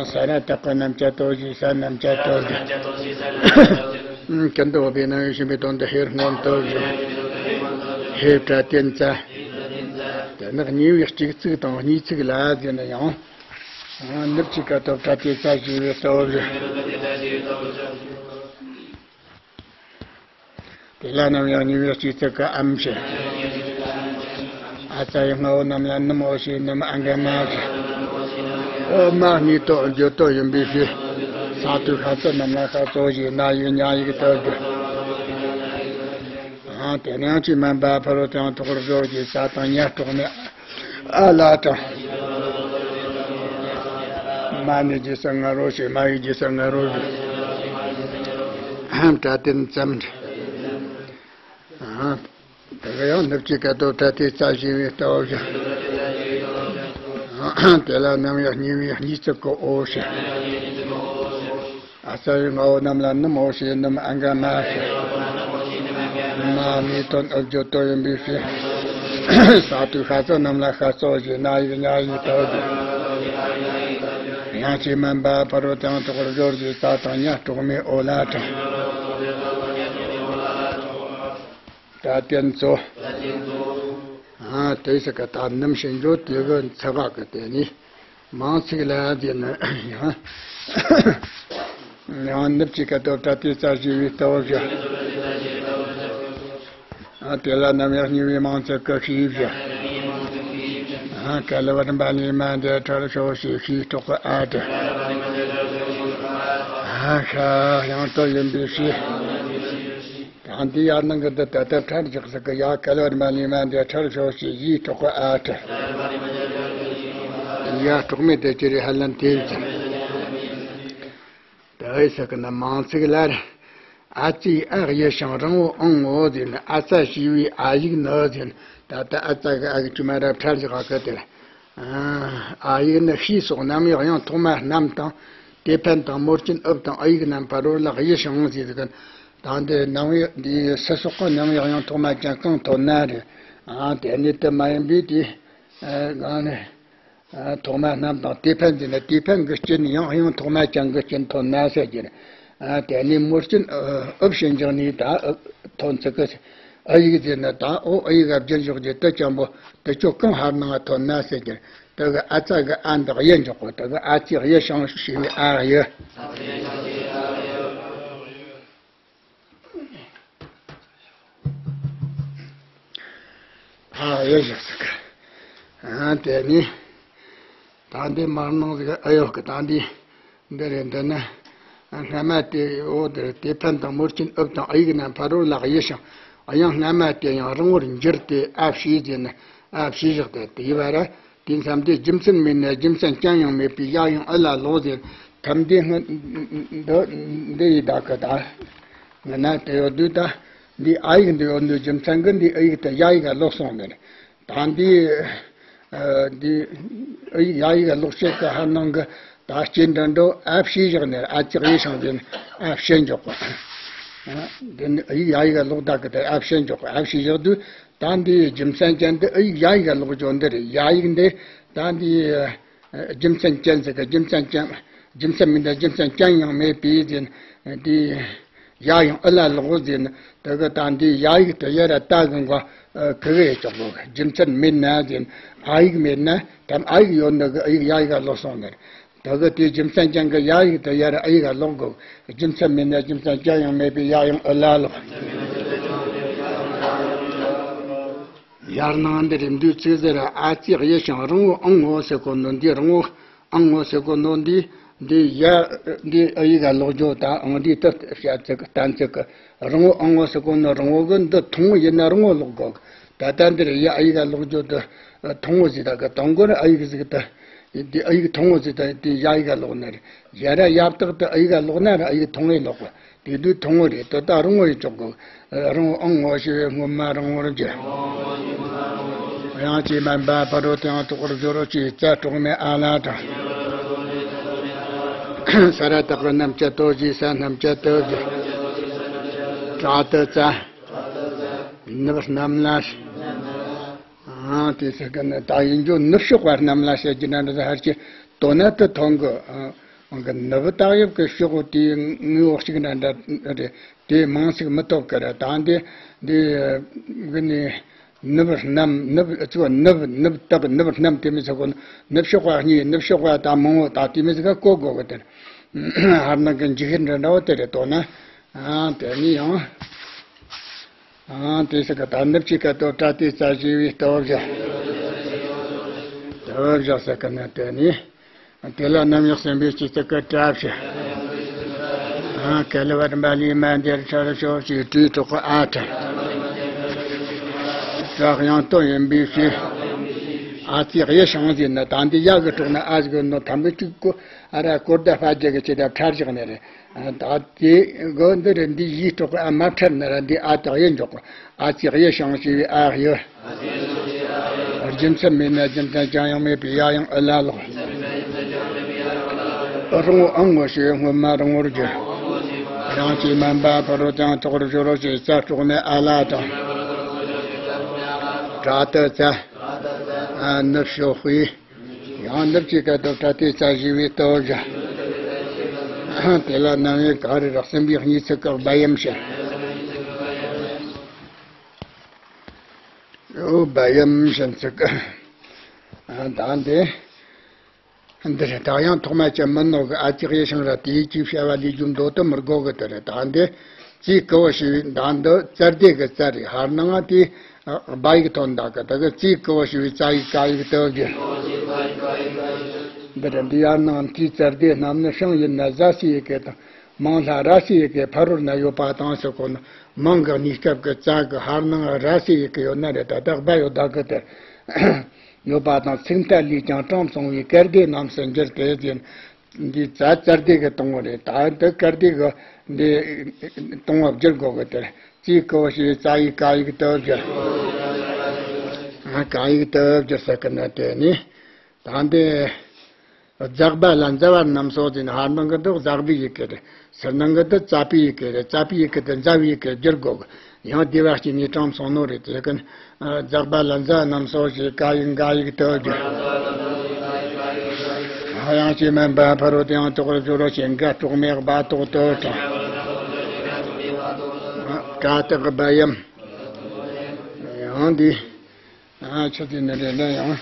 ས་ར་བཏགས་པ་རྣམ་བཅད་དོ་ཞེས། ས་རྣམ་བཅད་དོ་ཞེས། ཀུན་ཏུ་བོད་པའི་རྣམ་དབྱེ་ཞིང་པའི་དོན་དུ་ཧེ་སྔོན་དུ་བཞག། ཧེ་སྒྲ་དོན་རྩ། དེ་ནི་གཉིས་པའི་གཅིག་ཚིག་དང་གཉིས་ཚིག་ལ་ཟེར་ན་ཡང་། ནུབ་ཀྱི་ཁ་དོག་སྒྲ་དོན་རྩ་ཞེས་པའི་སྟོབས་བཞག། དེ་ལ་རྣམ་དབྱེ་གཉིས་པའི་གཅིག་ཚིག་གི་ཨམ་ཞེས། ཨ་ཙ་ཡི་ང་འོ་རྣམས་ལ་ནུ་མོ་ཞེས་ནུ་མ་ཨ་འགའ་མ་ཞེས། འོ་མ་གཉིས་དང་བརྗོད་དོ་ཡིན་པའི་ཕྱིར། ས་བཅུ་ཤ་ཚ་རྣམས་ལ་ཤ་ཚོ་ཞེས། ན་ཡིག་ཉ་ཡིག་ཏུ་བརྗོད། དེ་ནས་ཡང་ཅིག་མ་འབའ་ཕ་རོལ་ཏུ་ཡང་དོག་པར་སྦྱོར་ཞེས། ས་དང་ཉ་གྲོགས་མེད་འ་ལ་དྲངས། མ་ནི་རྗེས་སུ་ང་རོ་ཞེས། མ་ཡི་རྗེས་སུ་ང་རོ་ཞེས། སྒྲ་དོན་ཙམ་རེད། དེ་ག་ཡང་ནུབ་ཀྱི་ཁ་དོག་སྒྲ་དོན་རྩ་ཞེས་པའི་སྟོབས་བཞག། དེ་ལ་རྣམ་དབྱེ་གཉིས་པའི་གཉིས་ཚིག་གི་འོ་ཞེས། ཨ་ཙ་ཡི་ང་འོ་རྣམས་ལ་ནུ་མོ་ཞེས་ནུ་མ་ཨ་འགའ་མ་ཞེས། མ་གཉིས་དང་བརྗོད་དོ་ཡིན་པའི་ཕྱིར། ས་བཅུ་ཤ་ཚ་རྣམས་ལ་ཤ་ཚོ་ཞེས། ན་ཡིག་ཉ་ཡིག་ཏུ་བརྗོད། ཡང་ཅིག་མ་འབའ་ཕ་རོལ་ཏུ་ཡང་དོག་པར་སྦྱོར་ཞེས། ས་དང་ཉ་གྲོགས་མེད་འོ་ལ་དྲངས། སྒྲ་དོན་གཙོ། ཨ་དེ་ཟེར་གི་ད་ནུ་མ་ཞེས་བརྗོད། དེ་གི་ཚེ་ག་གི་དེ་ནི་མིང་ཚིག་ལ་དེ་ནི་ཡང་ཡང་ནུབ་ཀྱི་ཁ་དོག་སྒྲ་དོན་རྩ་ཞེས་པའི་སྟོབས་བཞག། ཨ་དེ་ལ་རྣམ་དབྱེ་གཉིས་པའི་མིང་ཚིག་གི་ཤེས་བཞག། ཨ་གལ་བར་འབའ་ལས་མ་འདས་ཕྲལ་ཕྱོགས་ཞེས། ཤེས་གྲོགས་ཀྱི་ཨ་ཕྲལ། ཨ་ཤ་ཡང་དོ་ཡིན་པའི་ཕྱིར། ད་འདི་ཡར་ནང་གི་འདི་ད་ལྟ་ཕྲལ་བཞག་ཟེར་གི། ཡ་གལ་བར་འབའ་ལས་མ་འདས་ཕྲལ་ཕྱོགས་ཞེས། ཡི་གྲོགས་ཀྱི་ཨ་ཕྲལ། ཡ་གྲོགས་མེད་དེ་ཅི་རེད། ཧ་ལམ་དེ་ཡིན་ཙང་། དེ་ཟེར་གི་ན་མིང་ཚིག་ལ། ཨ་ཙའི་ཨ་གཡུ་ཞིང་རིང་བོ་ཨང་ངོ་ཟེར་ན། ཨ་ཙ་ཞེས་པའི་ཨ་ཡིག་ནི་ཟེར་ན། ད་ལྟ་ཨ་ཙ་གི་ཨ་གི་དཀྱུས་མ་ར་ཕྲལ་བཞག་གི་དེ་ལ། ཨ་ཡིག་ནི་ཤེས་སོགས་རྣམ་དབྱེ་དབྱངས་ཐོག་མ་རྣམས་དང་། དེ་ཕན་དང་མོར་གྱིན་འུབ་དང་ཨུ་ཡིག་རྣམས་ཕ་རོལ་ལ་གཡུ་ཞིང་ཟེར་གི། ད་འདི་རྣམ་དབྱེ་འདི་སི་སོགས་ཀྱི་རྣམ་དབྱེ་དབྱངས་ཐོག་མ་ཅན་གང་ཐོན་ན་རེད། ཨ་དེ་ནི་དེ་མ་ཡིན་པའི་དེ་གང་ནི་ཐོག་མ་རྣམས་དང་། དེ་ཕན་ཟེར་ན་དེ་ཕན་གྱི་རྐྱེན་ཡང་དབྱངས་ཐོག་མ་ཅན་གྱི་རྐྱེན་ཐོན་ན་ཟེར་གྱི་རེད། ཨ་དེ་ནི་མོར་གྱིན་འུབ་ཞེས་བྱུང་ནས་ད་འུབ་ཐོན་ཚིག་གི། ཨུ་ཡིག་ཟེར་ན་ད་འོ་ཨུ་ཡིག་བརྗོད་འཇོག་རྒྱུ་དེ་ཅན་པོ་དེ་ཆོ་གང་ཧར་ནང་ཐོན་ན་ཟེར་གྱི་རེད། དེ་གི་ཨ་ཙ་གི་ཨ་འདི་གཡུ་འཇོག་གོ། དེ་གི་ཨ་ཙའི་གཡུ་ཞིང་ཞེས་པའི་ཨ་གཡུ། ཨ་གཡུ་ཞིག་ཟེར་གི། ཨ་དེ་ནི་ད་འདི་མར་ནང་ཟིག་ཨ་གཡུ་གི། ད་འདི་འདི་རེད། འདི་ནི་སྔ་མ་དེ་འོ་དེ་རེད། དེ་ཕན་དང་མོར་གྱིན་འུབ་དང་ཨུ་ཡིག་རྣམས་ཕ་རོལ་ལ་གཡུ་ཞིང་། དབྱངས་སྔ་མ་དེ་ཡང་རིང་བོར་འགྱུར་ཏེ་ཨ་ཕྱིས་ཟེར་ན། ཨ་ཕྱིས་བཞག་སྟེ་དེ་བར་དེ་མཚམས་དེ་རྒྱུ་མཚན་མེད་ན་རྒྱུ་མཚན་ཅན་ཡང་མེད་པའི་ཡ་ཡང་ཨུ་ལ་ལོག་ཟེར། ཐམས་དེ་སྔ་འདི་འདི་ཡི་བདག་གི་ད་ང་ན་དེ་ཡོད་དུས། ད་འདི་ཨ་ཡིག་འདི་ཡོད་དུས་རྒྱུ་མཚན་གི་འདི་ཨུ་ཡིག་དེ་ཡ་ཡིག་ལ་ལོག་སོང་ནས། ད་འདི་ཨ་འདི་ཨུ་ཡིག་ཡ་ཡིག་ལ་ལོག་བྱེད་གི་ཧར་ནང་གི་ད་སྐྱེ་འདྲ་འགྲོ་ཨ་ཕྱིས་བཞག་ནས། ཨ་ཙི་གཡུ་ཞིང་ཟེར་ན་ཨ་ཕྱིས་འཇོག་གོ། འདི་ནི་ཨུ་ཡིག་ཡ་ཡིག་ལ་ལོག་བདག་གི་དེ་ཨ་ཕྱིས་འཇོག་གོ། ཨ་ཕྱིས་བཞག་དུས། ད་འདིའི་རྒྱུ་མཚན་ཅན་འདི་ཨུ་ཡིག་ཡ་ཡིག་ལ་ལོག་འཇོག་འདི་རེད། ཡ་ཡིག་འདི་ད་འདི་རྒྱུ་མཚན་ཅན་ཟེར་གི། རྒྱུ་མཚན་ཅན། རྒྱུ་མཚན་མིན་ད་རྒྱུ་མཚན་ཅན་ཡང་མེད་པའི་ཟེར་ན་འདི་ ཡ་ཡང་ཨི་ལ་ལོག་ཟེར་ན་དེ་གི་ད་འདི་ཡ་ཡིག་དེ་ཡ་ར་ད་གི་འགོ་གི་གི་ཡ་ཅོག་གོ་གི། རྒྱུ་མཚན་མེད་ན་ཟེར་ན་ཨ་ཡིག་མེད་ན་ད་ཨ་ཡིག་ཡོད་ནི་གི་ཨ་ཡིག་ཡ་ཡིག་ག་ལོག་སོང་ནི་རེད། དེ་གི་དེ་རྒྱུ་མཚན་ཅན་གི་ཡ་ཡིག་དེ་ཡ་ར་ཨ་ཡིག་ག་ལོག་གོ་གི། རྒྱུ་མཚན་མེད་ན་རྒྱུ་མཚན་ཅན་ཡང་མེད་པའི་ཡ་ཡང་ཨི་ལ་ལོག་ཡར་ནང་འདི་རེ་འདུས་ཚིག་ཟེར་ཨ་ཙི་གཡུ་ཞིང་རིང་བོ་ཨང་ངོ་ཟེར་གོ་ནོ་འདི་རིང་བོ་ཨང་ངོ་ཟེར་གོ་ནོ་འདི་འདི་ཡ་འདི་ཨ་ཡིག་ག་ལོག་རྒྱུ་དང་ཨང་འདི་ཏི་བཤད་ཚིག་གཏན་ཚིག་གི་རིང་བོ་ཨང་ངོ་ཟེར་གོ་ནོ་རིང་བོ་གི་འདི་ཐུང་བོ་ཡིན་ན་རིང་བོ་ལོག་གོ་གི། ད་ལྟ་འདིར་ཡ་ཨ་ཡིག་ག་ལོག་རྒྱུ་དེ་ཐུང་བོ་ཟིག་ད་གི་དང་གོ་ར་ཨ་ཡིག་ཟིག་ད་འདི་ཨ་ཡིག་ཐུང་བོ་ཟིག་ད་འདི་ཡ་ཨ་ཡིག་ག་ལོག་ན་རེད། ཡ་ར་ཡབ་དག་ཏུ་ཨ་ཡིག་ག་ལོག་ན་ར་ཨ་ཡིག་ཐུང་ངེ་ལོག་གི། དེ་དུས་ཐུང་ངུ་རེད་དོ། ད་རིང་ངུ་ཡི་ཅོག་གི། རིང་ངུ་ཨང་ངོ་ཤེས་པའི་སྔོན་མ་རིང་ངུར་གྱུར། དབྱངས་ཀྱིས་སྨན་པ་ཕ་རོལ་ཏུ་ཡང་དག་པར་སྦྱོར་རོ་ཞེས་རྩ་དྲུག་མའི་ཨ་ལ་དང་། ས་ར་བཏགས་པའི་རྣམ་བཅད་དོ་ཞེས་ས་རྣམ་བཅད་དོ་གྱུར། དྲག་ཏུ་བཙའ། ནུབ་རྣམས་ལ། ཨང་དེ་ཟེར་གི་ནི་ད་ཡིན་རྒྱུ་ནུབ་ཕྱོགས་པ་རྣམས་ལ་བཤད་རྒྱུ་ན་འདྲ་ཧར་གྱི་དོ་ན་དུ་ཐོང་གི། ཨང་གི་ནུབ་བཏགས་ཡབ་ཀྱི་ཕྱོགས་དེའི་ངོས་འོག་གཅིག་འདྲ་འདྲ་རེད། དེ་མང་ཞིག་མི་ཐོབ་ཀི་རེད། ད་འདི་འདི་གི་ནི་ནུབ་རྣམས་ནུབ་ཚོ་ནུབ་ནུབ་བཏགས་ནུབ་རྣམས་དེ་མི་ཚོ་གོ་ནུབ་ཕྱོགས་པ་གཉིས་ནུབ་ཕྱོགས་པ་ད་མང་བོ་ད་དེ་མི་ཚོ་ག་གོ་དགོས་གི་དེར་ཧར་ནང་གི་འཇིགས་ཤིག་འདྲ་འདྲ་བོ་དེ་རེད། དོ་ན་ཨང་དེ་ནི་ཡང་། ཨང་དེ་ཟེར་གི་ད་ནུབ་ཀྱི་ཁ་དོག་བཀྲ་དེ་རྩ་ཞེས་པའི་སྟོབས་བཞག་སྟོབས་བཞག་ཟེར་གི་ནི་དེ་ནི། དེ་ལ་རྣམ་གཡོག་སེམས་དཔའི་སྤྱི་གཙུག་གི་བཀྲ་བཞག་ཨང་གལ་བར་འབའ་ལི་མ་འདིར་ཁྲར་ཤོག་ཅེས་དྲིས་གྲོགས་ཨ་ཁྲ། བཀྲག་ཡང་དོ་ཡིན་པའི་ཕྱིར། ཨ་ཙི་གཡུ་ཞིང་ཟེར་ན་ད་འདི་ཡ་གི་གྲོགས་ན་ཨ་ཟིག་ནོ་ཐམ་གི་གཅིག་གོ་ཨ་ར་གོར་ད་ཕ་རྒྱ་གི་ཆེ་ད་ཁྲར་བཞག་ནི་རེད། ད་དེ་གོ་འདི་རེད། འདི་ཡིས་གྲོགས་ཨ་མ་ཁྲར་ན་ར་འདི་ཨ་དག་ཡེ་འཇོག་གོ་ཨ་ཙི་གཡུ་ཞིང་ཞེས་པའི་ཨ་གཡུ། རྒྱུ་མཚན་མེད་ན་རྒྱུ་མཚན་ཅང་ཡང་མེད་པའི་ཡ་ཡང་ཨི་ལ་ལོག་རིང་བོ་ཨང་ངོ་ཤེས་པའི་སྔོན་མ་རིང་ངུར་གྱུར། དབྱངས་ཀྱིས་སྨན་པ་ཕ་རོལ་ཏུ་ཡང་དག་པར་སྦྱོར་རོ་ཞེས་རྩ་དྲུག་མའི་ཨ་ལ་དང་། དྲག་ཏུ་བཙའ། ནུབ་ཕྱོགས་པའི། ཡང་ནུབ་ཀྱི་ཁ་དོག་བཀྲ་དེ་རྩ་ཞེས་པའི་སྟོབས་བཞག་དེ་ལ་རྣམ་དབྱེ་ག་རེ་རག་སེམས་པའི་གཉིས་ཚིག་གི་བ་ཡམ་ཞེས། ཨོ་བ་ཡམ་ཞེས་ཚིག་ད་འདི། འདི་རེད། ད་ཡང་ཐོག་མ་ཅན་མིན་ནོ་གི་ཨ་ཙི་གཡུ་ཞིང་ར་དེའི་ཅིག་བྱ་བ་ལས་རྒྱུ་མདོ་དུ་མི་དགོ་གི་དེ་རེད། ད་འདི་ཙི་གི་བ་ཞེས་པའི་ད་འདི་ཙར་དེ་གི་ཙར་རེད། ཧར་ནང་དེ་སྦ་ཡིག་ཐོན་ད་གི་དེ་གི་ཙི་གི་བ་ཞེས་པའི་ཙ་ཡིག་ཀ་ཡིག་དུ་གི་འདི་རེད། འདི་ཡར་ནང་དེའི་ཙར་དེ་རྣམས་ནི་ཤིང་ཡིན་ན་ཟ་སི་ཡི་གེ་དང་། མང་ལྷ་ར་སི་ཡི་གེ་ཕ་རོལ་ན་ཡོད་པ་དང་ཟེར་གོ་ནོ། མང་གི་གནས་སྐབས་ཀྱི་ཙ་གི་ཧར་ནང་ར་སི་ཡི་གེ་ཡོད་ན་རེད། ད་ལྟ་སྦ་ཡོད་ད་གི་དེར་ཡོད་པ་དང་ཚིག་མཐའ་ལས་ཀྱང་གྲངས་བཟུང་བའི་སྐལ་དེ་རྣམས་སུ་འགྱུར་ཏེ་ཟེར། འདི་ཙ་ཙར་དེ་གི་གཏོང་བ་རེད། ད་འདི་སྐལ་དེ་གི་འདི་གཏོང་བ་བསྒྱུར་དགོས་གི་དེར་ཙི་གི་བ་ཞེས་ཙ་ཡིག་ཀ་ཡིག་དུ་བསྒྱུར། ཀ་ཡིག་དུ་བསྒྱུར་ཟེར་གི་ན་དེ་ནི། ད་འདི། ཛག་པ་ལ་ཛ་བ་རྣམས་སོ་ཟེར་ན་ཧར་ནང་གི་འདི་ཛག་པའི་ཡི་གེ་རེད། ཚུར་ནང་གི་འདི་ཙ་པའི་ཡི་གེ་རེད། ཙ་པའི་ཡི་གེ་དེ་ཛ་བའི་ཡི་གེ་བསྒྱུར་དགོས་གི། ཡང་སྡེ་བ་གཅིག་ནས་གྲངས་སོང་ནོ་རེད། དེ་ཀུན་ཛག་པ་ལ་ཛ་རྣམས་སོ་ཞེས་ཀ་ཡིག་འགའ་ཡིག་དུ་བསྒྱུར། དབྱངས་ཀྱིས་སྨན་པ་ཕ་རོལ་ཏུ་ཡང་དག་པར་སྦྱོར་རོ་ཞེས་འགའ་གྲོགས་མེད་སྦ་ཏོག་ཏུ་དྲངས། ཀ་དག་སྦ་ཡམ། ཡང་འདི། ཨ་ཆུ་དེ་ནི་རེ་ལ་ཡང་།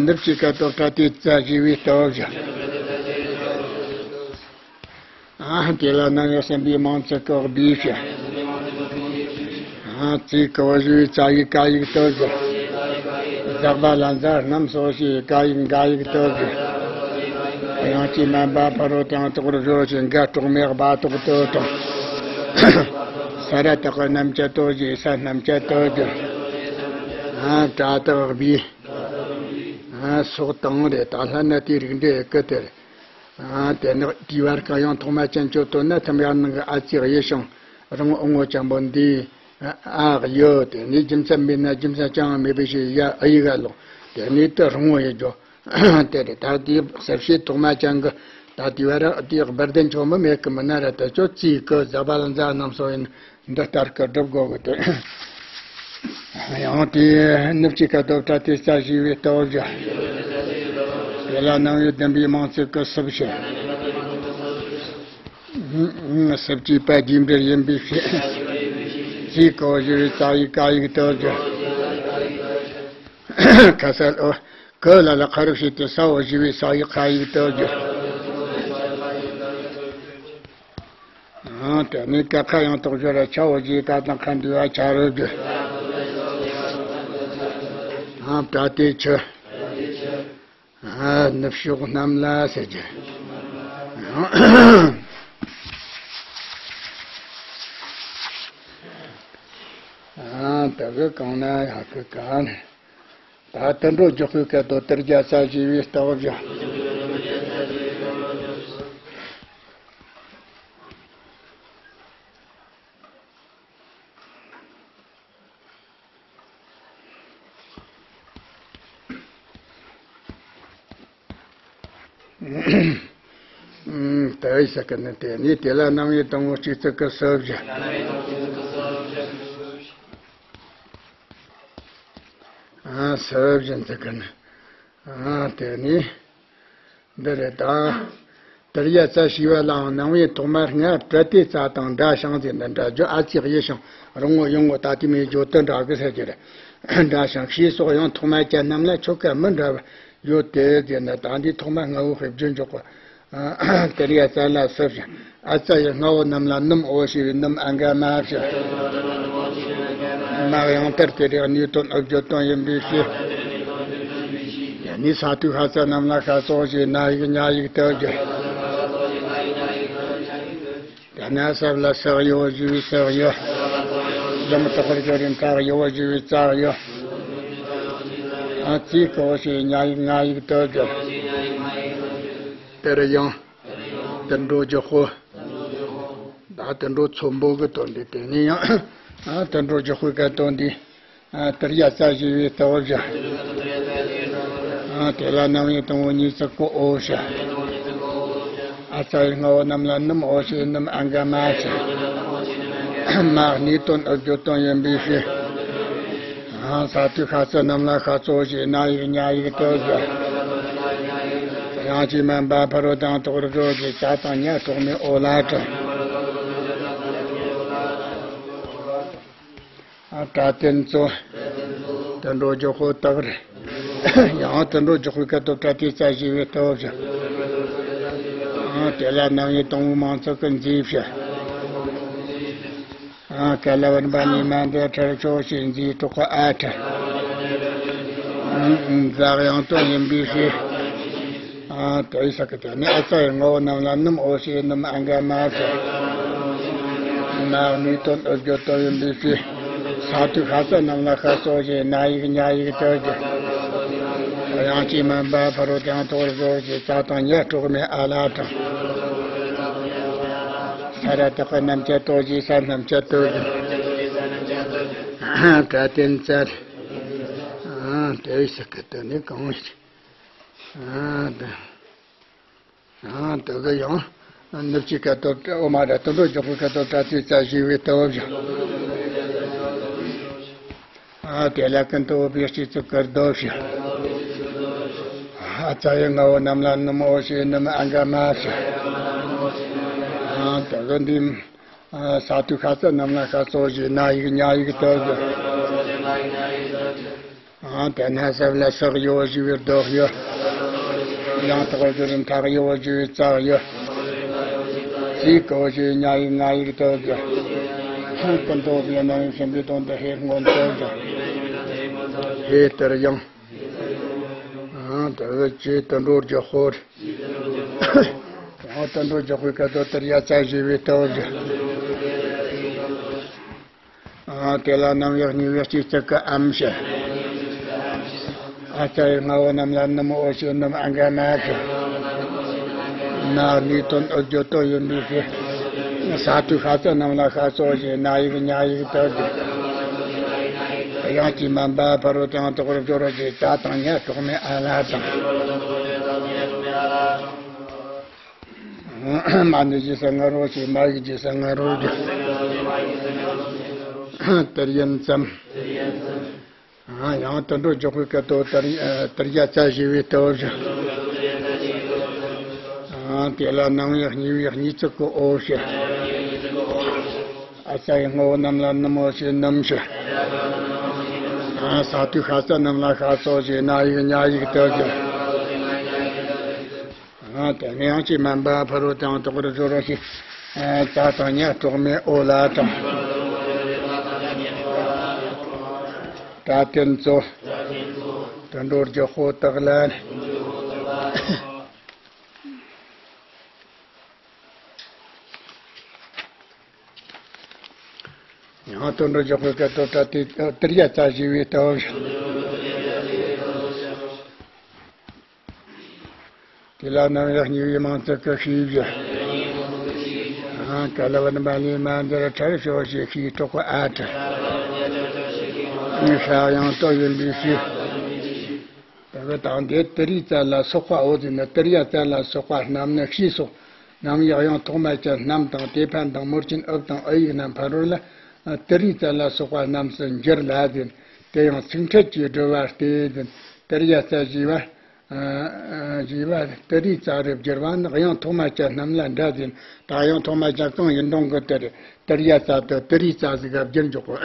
ནུབ་ཀྱི་ཁ་དོག་བཀྲ་དེ་རྩ་ཞེས་པའི་སྟོབས་བཞག་ཨ་དེ་ལ་རྣམ་དབྱེ་གསུམ་པའི་མང་ཚིག་གི་སྦས་བྱ། ཨ་ཙི་གི་བ་ཞེས་པའི་ཙ་ཡིག་ཀ་ཡིག་སྟོབས་བཞག་ཛག་པ་ལ་ཛ་རྣམས་སོ་ཞེས་ཀ་ཡིག་འགའ་ཡིག་སྟོབས་བཞག་དབྱངས་ཀྱིས་སྨན་པ་ཕ་རོལ་ཏུ་ཡང་དག་པར་སྦྱོར་རོ་ཞེས་འགའ་གྲོགས་མེད་སྦ་ཏོག་ཏུ་དྲངས། ས་ར་བཏགས་པའི་རྣམ་བཅད་དོ་ཞེས་ས་རྣམ་བཅད་དོ་བསྒྱུར། ཨ་དྲག་དག་སྦས། ཨ་སོགས་དང་རེད། ད་ལྷ་ན་དེའི་རིགས་འགྲེ་ཡི་གི་དེར། ཨ་དེ་ནི་དེའི་བར་ག་ཡང་ཐོག་མ་ཅན་གཅོད་དོན་ན་ཐམ་ཡར་ནང་གི་ཨ་ཙི་གཡུ་ཞིང་རིང་ཨོ་ངོ་ཅན་པོ་འདི་ཨ་གཡུ་དེ་ནི་རྒྱུ་མཚན་མེད་ན་རྒྱུ་མཚན་ཅང་མེད་པའི་ཕྱིར་ཡ་ཨ་ཡིག་ག་ལོག་དེ་ནི་དེ་རིང་བོ་ཡི་རྒྱུ་དེ་རེད། ད་དེའི་གསལ་བྱེད་ཐོག་མ་ཅན་གི་ད་དེའི་བར་དེའི་སྦུར་ལྡན་ཆོག་མི་མེད་གི་མི་ན་ར་དེ་ཆོ་ཙི་གི་ཛ་བ་ལ་ཛ་རྣམས་སོ་ཡིན། འདི་ལྟར་སྐུ་སྒྲུབ་དགོས་གི་དེ། ཡང་དེའི་ནུབ་ཀྱི་ཁ་དོག་བཀྲ་དེ་རྩ་ཞེས་པའི་སྟོབས་བཞག་དེ་ལ་རྣམ་དབྱེ་བདུན་པའི་མང་ཚིག་གི་སུབ་བྱེད། སྲིབ་ཀྱི་པ་རྒྱས་འབྲས་ཡིན་པའི་ཕྱིར། ཙི་གོ་ཞེས་པའི་ཙ་ཡིག་ཀ་ཡིག་ཏུ་བསྒྱུར། ཁ་གསལ་ཨོ། གི་ལ་ལ་ཁ་རུ་བྱས་ཏེ་ས་འོ་ཞེས་པའི་ས་ཡིག་ཁ་ཡིག་ཏུ་བསྒྱུར། ཨང་། དེ་ནས་ཀ་ཁ་ཡང་དག་བསྒྱུར་ར་ཆ་འོ་ཞེས་ཀ་དང་ཁ་འདུས་པ་ཆ་རུ་བསྒྱུར། ཨང་། པྲ་ཏི་ཆུ། ཨ། ནུབ་ཕྱོགས་རྣམས་ལ་ཟེར་རྒྱུ། ཨ། དེ་གི་གང་ན་ཡག་གི་ག་ནས། ད་དུད་འགྲོ་རྒྱུག་པའི་སྐད་དོད་དེ་རྒྱ་ཚ་ཞེས་པའི་རྟགས་བཞག། ཨུམ། དེ་ཡི་ས་ཀ་ནི་དེ་ནི་དེ་ལ་རྣམ་དབྱེ་དང་པོ་གཅིག་ཙི་གི་སུ་བཞག། ཨ། སུ་བཞག་ཙི་གི་ནི། ཨ། དེ་ནི། འདི་རེད་ད། དེ་རྒྱ་ཚ་ཞེས་པ་ལའང་རྣམ་དབྱེ་ཐོག་མ་ལྔ་པྲ་ཏི་ཙ་དང་འདྲ་ཞིང་ཟེར་ནས་འདྲ་རྒྱུ་ཨ་ཙི་གཡུ་ཞིང་རིང་བོ་ཡོང་ངོ་ད་ལྟའི་མིའི་བརྗོད་དོན་འདྲ་གི་ཟེར་གྱི་རེད། འདྲ་ཞིང་ཞེས་སོགས་ཡང་ཐོག་མ་ཅན་རྣམས་ལ་ཆོ་ག་མི་འདྲ་བ་ཡོད་དེ་ཟེར་ནས་ད་འདིའི་ཐོག་མ་ལྔ་བོ་ཕེབས་རྒྱུ་འཇོག་གོ། དེ་རྒྱ་ཚ་ལ་སུ་བཞག། ཨ་ཙ་ཡི་ལྔ་བོ་རྣམས་ལ་ནུམ་འོ་ཞེས་པའི་ནུམ་ཨ་འགའ་མ་བཞག། མ་ཡང་ལྟར་དེ་རིགས་གནས་དོན་དབུ་བརྗོད་དོན་ཡིན་པའི་ཕྱིར། ནི་ས་ཐོའི་ཤ་ཙ་རྣམས་ལ་ཤ་ཙོ་ཞེས་ན་ཡིག་ཉ་ཡིག་ཏུ་བསྒྱུར། དེ་ནས་སྲབ་ལ་སྲབ་ཡོ་ཞེས་པའི་སྲབ་ཡོ། ཡང་དག་པར་སྦྱོར་བའི་ཙག་ཡོ་ཞེས་པའི་ཙག་ཡོ། ཨ་ཙི་ཀོ་ཞེས་ཉ་ཡིག་ང་ཡིག་ཏུ་བསྒྱུར། དེར་ཡང་། དུད་འགྲོ་རྒྱུག་པོ། ད་དུད་འགྲོ་ཚོམ་བུ་གི་དོན་འདི་དེ་ནས་ཡང་། ཨ། དུད་འགྲོ་རྒྱུག་པོའི་སྐད་དོད་འདི། ཨ། དེ་རྒྱ་ཚ་ཞེས་པའི་རྟགས་བཞག། ཨ། དེ་ལ་རྣམ་དབྱེ་དང་པོ་གཉིས་ཙི་གི་འོ་བཞག། ཨ་ཙ་ཡི་ལྔ་བོ་རྣམས་ལ་ནུམ་འོ་ཞེས་ནུམ་ཨ་འགའ་མ་བཞག། མ་གནས་དོན་དབུ་བརྗོད་དོན་ཡིན་པའི་ཕྱིར། ཨ། ས་ཐོའི་ཤ་ཙ་རྣམས་ལ་ཤ་ཙོ་ཞེས་ན་ཡིག་ཉ་ཡིག་ཏུ་བསྒྱུར། དབྱངས་ཀྱིས་མ་འབབ་ཕ་རོལ་ཏུ་ཡང་དག་པར་སྦྱོར་བ་ཞེས་ཙ་དང་ཉ་གྲོགས་མེད་འོ་ལ་དྲངས། ཨ། པྲ་ཏི་ཙོ། དུད་འགྲོ་རྒྱུག་པོ་དག་རེད། ཡང་དུད་འགྲོ་རྒྱུག་པོའི་སྐད་དོད་པྲ་ཏི་ཙ་ཞེས་པའི་རྟགས་བཞག། ཨ། དེ་ལ་རྣམ་དབྱེ་དང་པོ་མང་ཙི་གི་མཛེས་བཞག། ཨ། ཀ་ལ་བར་པ་ནི་མ་འདི་ཁྲར་ཆོ་ཞེས་མཛེས་གྲོགས་ཨ་ཁྲ། འཛག་ཡང་དོན་ཡིན་པའི་ཕྱིར། ཨ། དེ་ཡི་ས་ཀ་དེ་ནི་ཨ་ཙ་ཡི་ལྔ་བོ་རྣམས་ལ་ནུམ་འོ་ཞེས་ནུམ་ཨ་འགའ་མ་བཞག། མ་གནས་དོན་དབུ་བརྗོད་དོན་ཡིན་པའི་ཕྱིར། ས་ཐོའི་ཤ་ཙ་རྣམས་ལ་ཤ་ཙོ་ཞེས་ན་ཡིག་ཉ་ཡིག་ཏུ་བསྒྱུར། དབྱངས་ཀྱིས་མ་འབབ་ཕ་རོལ་ཏུ་ཡང་དག་པར་སྦྱོར་བ་ཞེས་ཙ་དང་ཉ་གྲོགས་མེད་ཨ་ལ་དྲངས། ས་ར་བཏགས་པ་རྣམ་བཅད་དོ་ཞེས་ས་རྣམ་བཅད་དོ་ཞེས། པྲ་ཏི་ཙ། ཨ། དེ་ཡི་ས་ཀ་དེ་ནི་གང་ཞིག། ཨ། དེ། ཨ། དེ་གི་ཡང་། ནུབ་ཀྱི་སྐད་དོད་འོ་མ་ར་དུད་འགྲོ་རྒྱུག་པོའི་སྐད་དོད་པྲ་ཏི་ཙ་ཞེས་པའི་རྟགས་བཞག། ཨ། དེ་ལ་ཀུན་ཏུ་འོས་པའི་སྤྱི་གཙུག་གི་རྡོ་བཞག། ཨ་ཙ་ཡི་ལྔ་བོ་རྣམས་ལ་ནུམ་འོ་ཞེས་ནུམ་ཨ་འགའ་མ་བཞག། ཨ། དེ་གི་འདི། ཨ། ས་ཐོའི་ཤ་ཙ་རྣམས་ལ་ཤ་ཙོ་ཞེས་ན་ཡིག་ཉ་ཡིག་ཏུ་བསྒྱུར། ཨ། དེ་ནས་སྲབ་ལ་སྲབ་ཡོ་ཞེས་པའི་རྡོ་ཡོ། ཡང་དག་པར་སྦྱོར་བའི་ཐག་ཡོ་ཞེས་པའི་ཙག་ཡོ། ཙི་ཀོ་ཞེས་ཉ་ཡིག་ང་ཡིག་ཏུ་བསྒྱུར། ཀུན་ཏུ་འོས་པའི་རྣམ་དབྱེ་གསུམ་པའི་དོན་དུ་ཧེ་སྔོན་དུ་བསྒྱུར། ཧེ་ལྟར་ཡང་། ཨ། དེ་ཀྱི་དུད་འགྲོ་རྒྱུག་པོ། ཡང་དུད་འགྲོ་རྒྱུག་པོའི་སྐད་དོད་དེ་རྒྱ་ཚ་ཞེས་པའི་རྟགས་བཞག། ཨ། དེ་ལ་རྣམ་དབྱེ་གཉིས་པའི་སྤྱི་གཙུག་གི་ཨམ་བཞག། ཨ་ཙ་ཡི་ལྔ་བོ་རྣམས་ལ་ནུམ་འོ་ཞེས་ནུམ་ཨ་འགའ་མ་བཞག། མ་གནས་དོན་དབུ་བརྗོད་དོན་ཡིན་པའི་ཕྱིར། ས་ཐོའི་ཤ་ཙ་རྣམས་ལ་ཤ་ཙོ་ཞེས་ན་ཡིག་ཉ་ཡིག་ཏུ་བསྒྱུར། དབྱངས་ཀྱིས་མ་འབབ་ཕ་རོལ་ཏུ་ཡང་དག་པར་སྦྱོར་བ་ཞེས་ཙ་དང་ཉ་གྲོགས་མེད་ཨ་ལ་དྲངས། མ་ནི་ཞེས་ས་ང་རོ་ཞེས་མ་ཡིག་ཞེས་ས་ང་རོ་རྒྱུ། དེར་ཡིན་ཙམ། ཡང་དུད་འགྲོ་རྒྱུག་པོའི་སྐད་དོད་དེར་དེར་རྒྱ་ཚ་ཞེས་པའི་རྟགས་བཞག། དེ་ལ་ནམ་ཡང་སྙིང་པོའི་གཉིས་བརྩེགས་ཀྱི་འོ་ཞེས། ཨ་ཙ་ཡི་ངོ་བོ་རྣམས་ལ་ནུ་མོ་ཞེས་སྣུམ་ཞེས། ས་དུས་ཤ་ཟ་རྣམས་ལ་ཤ་ཟོ་ཞེས། ན་ཡིག་ཉ་ཡིག་དུ་ཞེས། དེ་ནས་ཡང་ཅི་མན་པ་ཕ་རོལ་ཏུ་ཡང་དག་པར་སྦྱོར་རོ་ཞེས། རྩྭ་དང་ཉ་གྲོག་མའི་འོ་ལ་དང་། སྐྲ་དེར་མཚོ། དུད་འགྲོར་རྒྱུ་ཕོ་དག་ལ། ཡང་དུད་འགྲོ་རྒྱུ་ཕོའི་སྐད་དོད་སྒྲ་དེ་ཏྲི་ཡ་ཙ་ཞེས་པའི་སྟོབས། དེ་ལ་ནམ་ཡང་སྙིང་པོའི་མིང་བརྩེགས་ཀྱི་ཤེས་བྱ། ག་ལ་བ་ནི་མ་ལས་མ་འདིར་ཁྲར་ཤོ་ཞེས་ཤེས་གྲོགས་ཨ་ཏྲ། ཤ་ཡང་དོ་ཡིན་པའི་ཤེས། དེ་གི་དང་དེ་ཏྲི་ཙ་ལ་སོགས་པའོ་ཟེར་ན། ཏྲི་ཡ་ཙ་ལ་སོགས་པ་རྣམས་ནི་ཤེས་སོ། ནམ་ཡང་ཡང་ཐོག་མ་ཅན་རྣམས་དང་དེ་ཕན་དང་མུར་ཆེན་འུབ་དང་ཨུ་ཡིག་རྣམས་ཕ་རོལ་ལ། ཏྲི་ཙ་ལ་སོགས་པ་རྣམས་སུ་འགྱུར་ལ་ཟེར། དེ་ཡང་ཚིག་ཕྲད་ཀྱིས་སྒྲུབ་པ་སྟེ་ཟེར། ཏྲི་ཡ་ཙ་ཞེས་པ། ཞེས་པ་ཏྲི་ཙ་རུ་བསྒྱུར་བ་ནི་ཡང་ཐོག་མ་ཅན་རྣམས་ལ་འདྲ་ཟེར། ད་ཡང་ཐོག་མ་ཅན་གང་ཡིན་རུང་གི་དེར་ཏྲི་ཡ་ཙ་དང་ཏྲི་ཙ་ཟིག་ག་བསྒྱུར་འཇོག་གོ།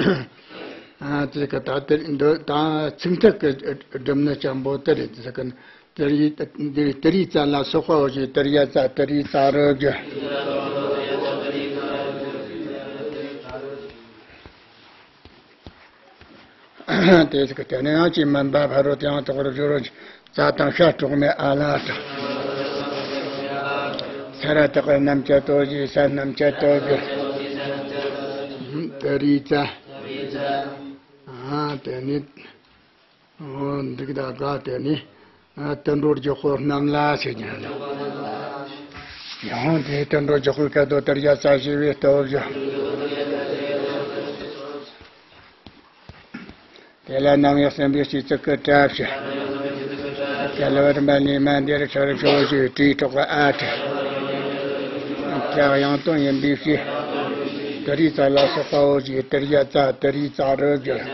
ཨ་དེ་གི་ད་དེ་འདི་ད་ཚིག་ཕྲད་ཀྱི་སྒྲུབ་ནི་ཅན་པོ་དེ་རེད་ཟེར་གི། ཏྲི་ཡ་ཏྲི་ཙ་ལ་སོགས་པའོ་ཞེས། ཏྲི་ཡ་ཙ་ཏྲི་ཙ་རུ་བསྒྱུར། དེ་ཟེར་གི་དེ་ནས་ཡང་ཅི་མན་པ་ཕ་རོལ་ཏུ་ཡང་དག་པར་སྦྱོར་རོ་ཞེས། རྩྭ་དང་ཤ་གྲོག་མའི་ཨ་ལ་དང་། ས་ར་བཏགས་པའི་རྣམ་བཅད་དོ་ཞེས། ས་རྣམ་བཅད་དོ་ཞེས། ཏྲི་ཙ། ཨ་དེ་ནི། འོ་འདུག་ད་ག་དེ་ནི། ཨ་དུད་འགྲོར་རྒྱུ་ཕོ་རྣམས་ལ་ཞེས་ཉན་ནོ། ཡང་དེ་དུད་འགྲོར་རྒྱུ་ཕོའི་སྐད་དོད་ཏྲི་ཡ་ཙ་ཞེས་པའི་སྟོབས་བཞག། དེ་ལ་ནམ་ཡང་སྲིན་པོའི་སྤྱི་གཙུག་གི་སྐྲ་བྱ། ག་ལ་བ་རི་མ་ལས་མ་འདིར་ཁྲར་ཤོ་ཞེས་སྤྲེའུ་གྲོགས་ཨ་ཏྲ། སྐྲ་ཡང་དོ་ཡིན་པའི་ཕྱིར། ཏྲི་ཙ་ལ་སོགས་པའོ་ཞེས། ཏྲི་ཡ་ཙ་ཏྲི་ཙ་རུ་བསྒྱུར།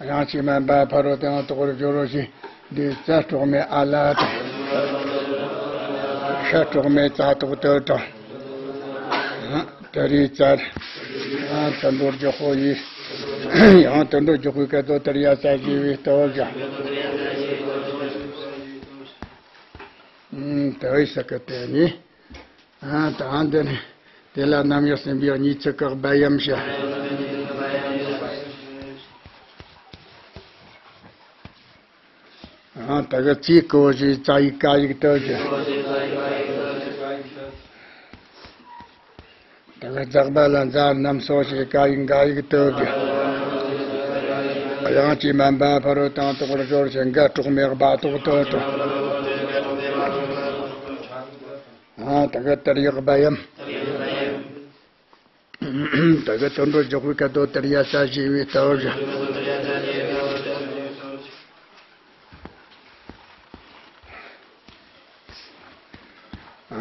ཡང་ཅི་མན་པ་ཕ་རོལ་ཏུ་ཡང་དག་པར་སྦྱོར་རོ་ཞེས། འདི་རྩྭ་གྲོག་མའི་ཨ་ལ་དང་། ཤ་གྲོག་མའི་ཙ་ཐོག་ཏུ་དང་། ཏྲི་ཙར། དུད་འགྲོར་རྒྱུ་ཕོ་ཡིས། ཡང་དུད་འགྲོར་རྒྱུ་ཕོའི་སྐད་དོད་ཏྲི་ཡ་ཙ་ཞེས་པའི་སྟོབས་བཞག། དེ་བས་ཟེར་གི་དེ་ནི། ཨ་ད་འདི་ནི། དེ་ལ་ནམ་ཡང་སྲིན་པོའི་གཉིས་བརྩེགས་ཀྱི་བ་ཡམ་ཞེས། ཨ་ད་གི་ཙི་གོ་ཞེས་ཙ་ཡིག་ཀ་ཡིག་ཏུ་ཞེས། ད་གི་ཛག་པ་ལ་ཛ་རྣམས་སོ་ཞེས་ཀ་ཡིག་འགའ་ཡིག་ཏུ་ཞེས། ཡང་ཅི་མན་པ་ཕ་རོལ་ཏུ་ཡང་དག་པར་སྦྱོར་ཞེས། འགའ་གྲོག་མའི་བ་ཐོག་ཏུ་དང་། ཨ་ད་གི་ཏྲི་ཡག་བ་ཡམ། ད་གི་དུད་འགྲོར་རྒྱུ་ཕོའི་སྐད་དོད་ཏྲི་ཡ་ཙ་ཞེས་པའི་སྟོབས་བཞག།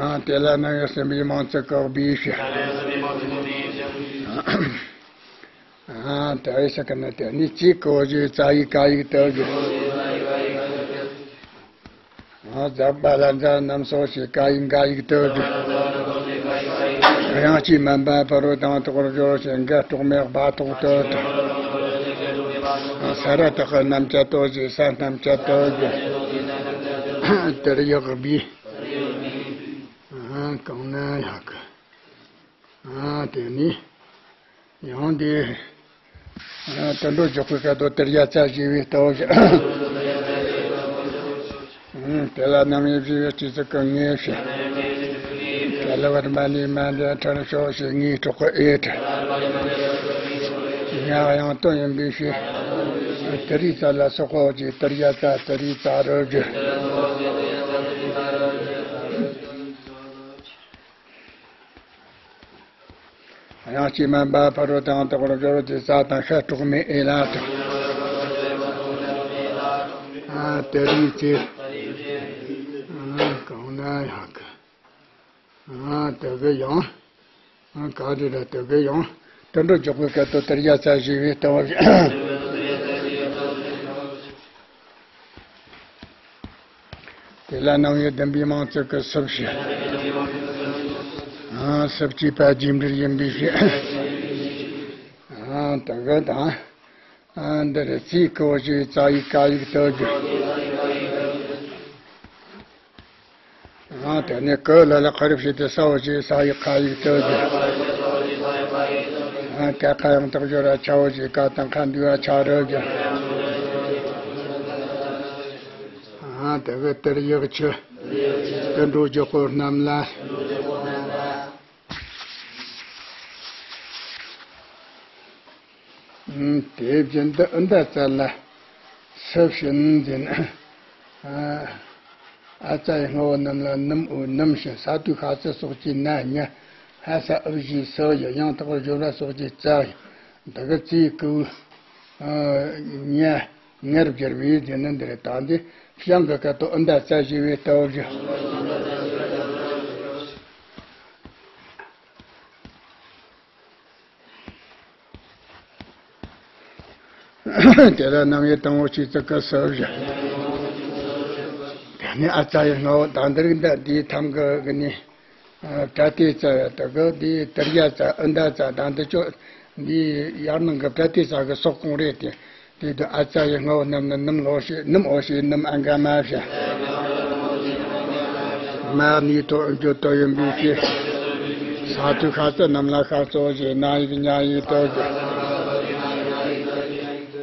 ཨ་དེ་ལ་ནམ་ཡང་སྲིན་པོའི་མིང་བརྩེགས་ཀྱི་བི་ཞེས། ཨ་དེ་བས་ཟེར་གི་ནི་དེ་ནི་ཙི་གོ་ཞེས་ཙ་ཡིག་ཀ་ཡིག་ཏུ་ཞེས། ཛག་པ་ལ་ཛ་རྣམས་སོ་ཞེས་ཀ་ཡིག་འགའ་ཡིག་ཏུ་ཞེས། ཡང་ཅི་མན་པ་ཕ་རོལ་ཏུ་ཡང་དག་པར་སྦྱོར་ཞེས། འགའ་གྲོག་མའི་བ་ཐོག་ཏུ་དང་། ས་ར་བཏགས་པའི་རྣམ་བཅད་དོ་ཞེས། ས་རྣམ་བཅད་དོ་ཞེས། ཏྲི་ཡག་བི། གང་ན་ཡག་གི། ཨ་དེ་ནི། ཡང་དེ། ཨ་དུད་འགྲོར་རྒྱུ་ཕོའི་སྐད་དོད་ཏྲི་ཡ་ཙ་ཞེས་པའི་སྟོབས་བཞག། དེ་ལ་ནམ་ཡང་བཞི་པའི་སྤྱི་གཙུག་གི་ངེས་ཞེས། ག་ལ་བ་རི་མ་ལས་མ་འདིར་ཁྲར་ཤོ་ཞེས་ངའི་གྲོགས་ཀྱི་ཨེ་ཏྲ། ཡང་ཡང་དོ་ཡིན་པའི་ཕྱིར། ཏྲི་ཙ་ལ་སོགས་པའོ་ཞེས། ཏྲི་ཡ་ཙ་ཏྲི་ཙ་རུ་བསྒྱུར། ཡང་ཅི་མན་པ་ཕ་རོལ་ཏུ་ཡང་དག་པར་སྦྱོར་རོ་ཞེས། རྩྭ་དང་ཤ་གྲོག་མའི་ཨེ་ལ་དང་། ཨ་ཏྲི་ཙེ། ཨ་གང་ན་ཡག་གི། ཨ་དེ་གི་ཡང་། ཨ་ག་རེ་ར་དེ་གི་ཡང་། དུད་འགྲོར་རྒྱུ་ཕོའི་སྐད་དོད་ཏྲི་ཡ་ཙ་ཞེས་པའི་སྟོབས་བཞག། དེ་ལ་རྣམ་དབྱེ་བདུན་པའི་མིང་ཚིག་གི་སུ་བྱས། ཨ། སུ་བྱས་པ་རྗེས་འབྲེལ་ཡིན་པའི་ཕྱིར། ཨ། དེ་གི་དང་། ཨ། འདིར་ཙིའི་ཀུ་བོ་ཞེས་ཙ་ཡིག་ཀ་ཡིག་བཏགས་རྒྱུ། ཨ། དེ་ནས་ཀུ་ལ་ལ་ཁ་རུ་བྱས་ཏེ་ས་བོ་ཞེས་ས་ཡིག་ཁ་ཡིག་བཏགས་རྒྱུ། ཨ། ཀ་ཁ་ཡང་དག་སྦྱོར་བ་ཆ་བོ་ཞེས་ཀ་དང་ཁ་འདུས་པ་ཆ་རུ་རྒྱུ། ཨ། དེ་གི་དེར་ཡོད་ཆུ། དུད་འགྲོ་རྒྱུ་སྐོར་རྣམས་ལ། དེ་བཞིན་དུ་ཨུ་ད་ཙ་ལ་སུ་བྱས་ཟེར་ན། ཨ་ཙ་ཡི་སྔ་བོ་རྣམས་ལ་ནུ་མོ་ནུ་བྱས། ས་ཏུ་ཁ་ཙ་སོགས་ཀྱི་ན་ཉ། ཧ་ས་ཨུ་བཞིའི་སུ་ཡི། ཡང་དག་པར་སྦྱོར་བ་སོགས་ཀྱི་ཙ་ཡི། འདི་གི་ཙིའི་ཀུ། ཨ། ཉ། ཉར་བསྒྱུར་བས་ཟེར་ན་འདི་རེད། ད་འདི་བྱང་གི་སྐད་དུ་ཨུ་ད་ཙ་ཞེས་པའི་སྟབས་བཞག། དེ་ལ་རྣམ་དབྱེ་དང་པོ་ཆོས་ཚིག་གི་སུ་བཞག། དེ་ནས་ཨ་ཙ་ཡི་སྔ་བོ་དང་འདིར་འདི་དེའི་ཐམ་གི་གི་ནི། ཨ། པྲ་ཏི་ཙ་ཡ་དེ་གི་འདི་ཏྲི་ཡ་ཙ་ཨུ་ད་ཙ་དང་འདི་ཅོ་འདི་ཡར་ནང་གི་པྲ་ཏི་ཙ་གི་སོག་གོང་རེད་དེ། དེ་དུ་ཨ་ཙ་ཡི་སྔ་བོ་རྣམས་ནི་ནུ་མོ་ཞེས་ནུ་མོ་ཞེས་ནུ་མོ་ཨ་ག་མ་བྱ། མ་ནི་ཐོ་འགྱུར་དུ་ཡིན་པའི་ཕྱིར། ས་ཏུ་ཁ་ཙ་རྣམས་ལ་ཤ་ཙོགས་ཞེས་ན་ཡིག་ཉ་ཡིག་བཏགས་རྒྱུ།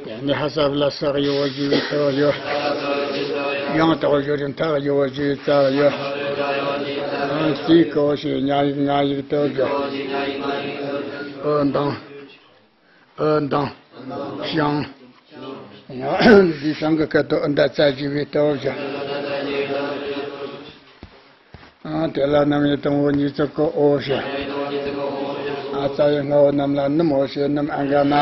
དེ་ནས་ཧ་ས་བ་ལ་སག་ཡོ་བོ་ཞེས་པའི་སྟབས་བཞག། ཡང་དག་སྦྱོར་ཡིན་ཐག་ཡོ་བོ་ཞེས་སྟབས་བཞག། ཨ། ཙིའི་ཀུ་བོ་ཞེས་ཉ་ཡིག་ང་ཡིག་བཏགས་རྒྱུ། ཨུ་དང་། ཨུ་དང་། བྱང་། ཡང་འདི་བྱང་གི་སྐད་དུ་ཨུ་ད་ཙ་ཞེས་པའི་སྟབས་བཞག། ཨ། དེ་ལ་རྣམ་དབྱེ་དང་པོ་ཉིས་བརྩེགས་ཀྱི་ཨོ་བྱ། ཨ་ཙ་ཡི་སྔ་བོ་རྣམས་ལ་ནུ་མོ་ཞེས་ནུ་མོ་ཨ་ག་མ་བྱ།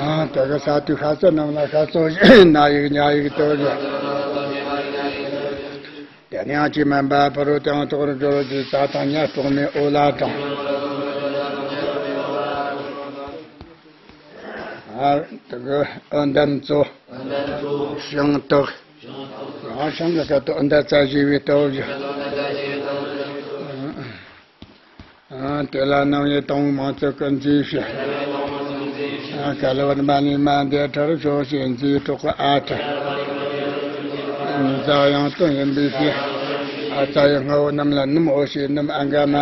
ཨ། དེ་གི་ས་ཏུ་ཁ་ཙ་རྣམས་ལ་ཤ་ཙོགས་ཞེས་ན་ཡིག་ཉ་ཡིག་བཏགས་རྒྱུ། དེ་ནས་ཡང་ཅི་མན་པ་ཕ་རོལ་ཏུ་ཡང་དག་པར་སྦྱོར་བ་ཞེས་ཙ་དང་ཉ་གྲོགས་མེད་ཨོ་ལ་དྲངས། ཨ། དེ་གི་ཨུ་ད་ཙོ། བྱང་དག། ཡང་བྱང་གི་སྐད་དུ་ཨུ་ད་ཙ་ཞེས་པའི་སྟབས་བཞག། ཨ། དེ་ལ་རྣམ་དབྱེ་དང་པོ་མིང་ཚིག་གི་མཛེས་བྱ། ཨ། ག་ལ་བར་མ་ནི་མ་འདས་ཁྲར་ཞོག་ཞེས་མཛེས་གྲོགས་ཀྱི་ཨ་ཁྲ། ཛ་ཡང་དོན་ཡིན་པའི་ཕྱིར། ཨ་ཙ་ཡི་སྔ་བོ་རྣམས་ལ་ནུ་མོ་ཞེས་ནུ་མོ་ཨ་ག་མ་བྱ།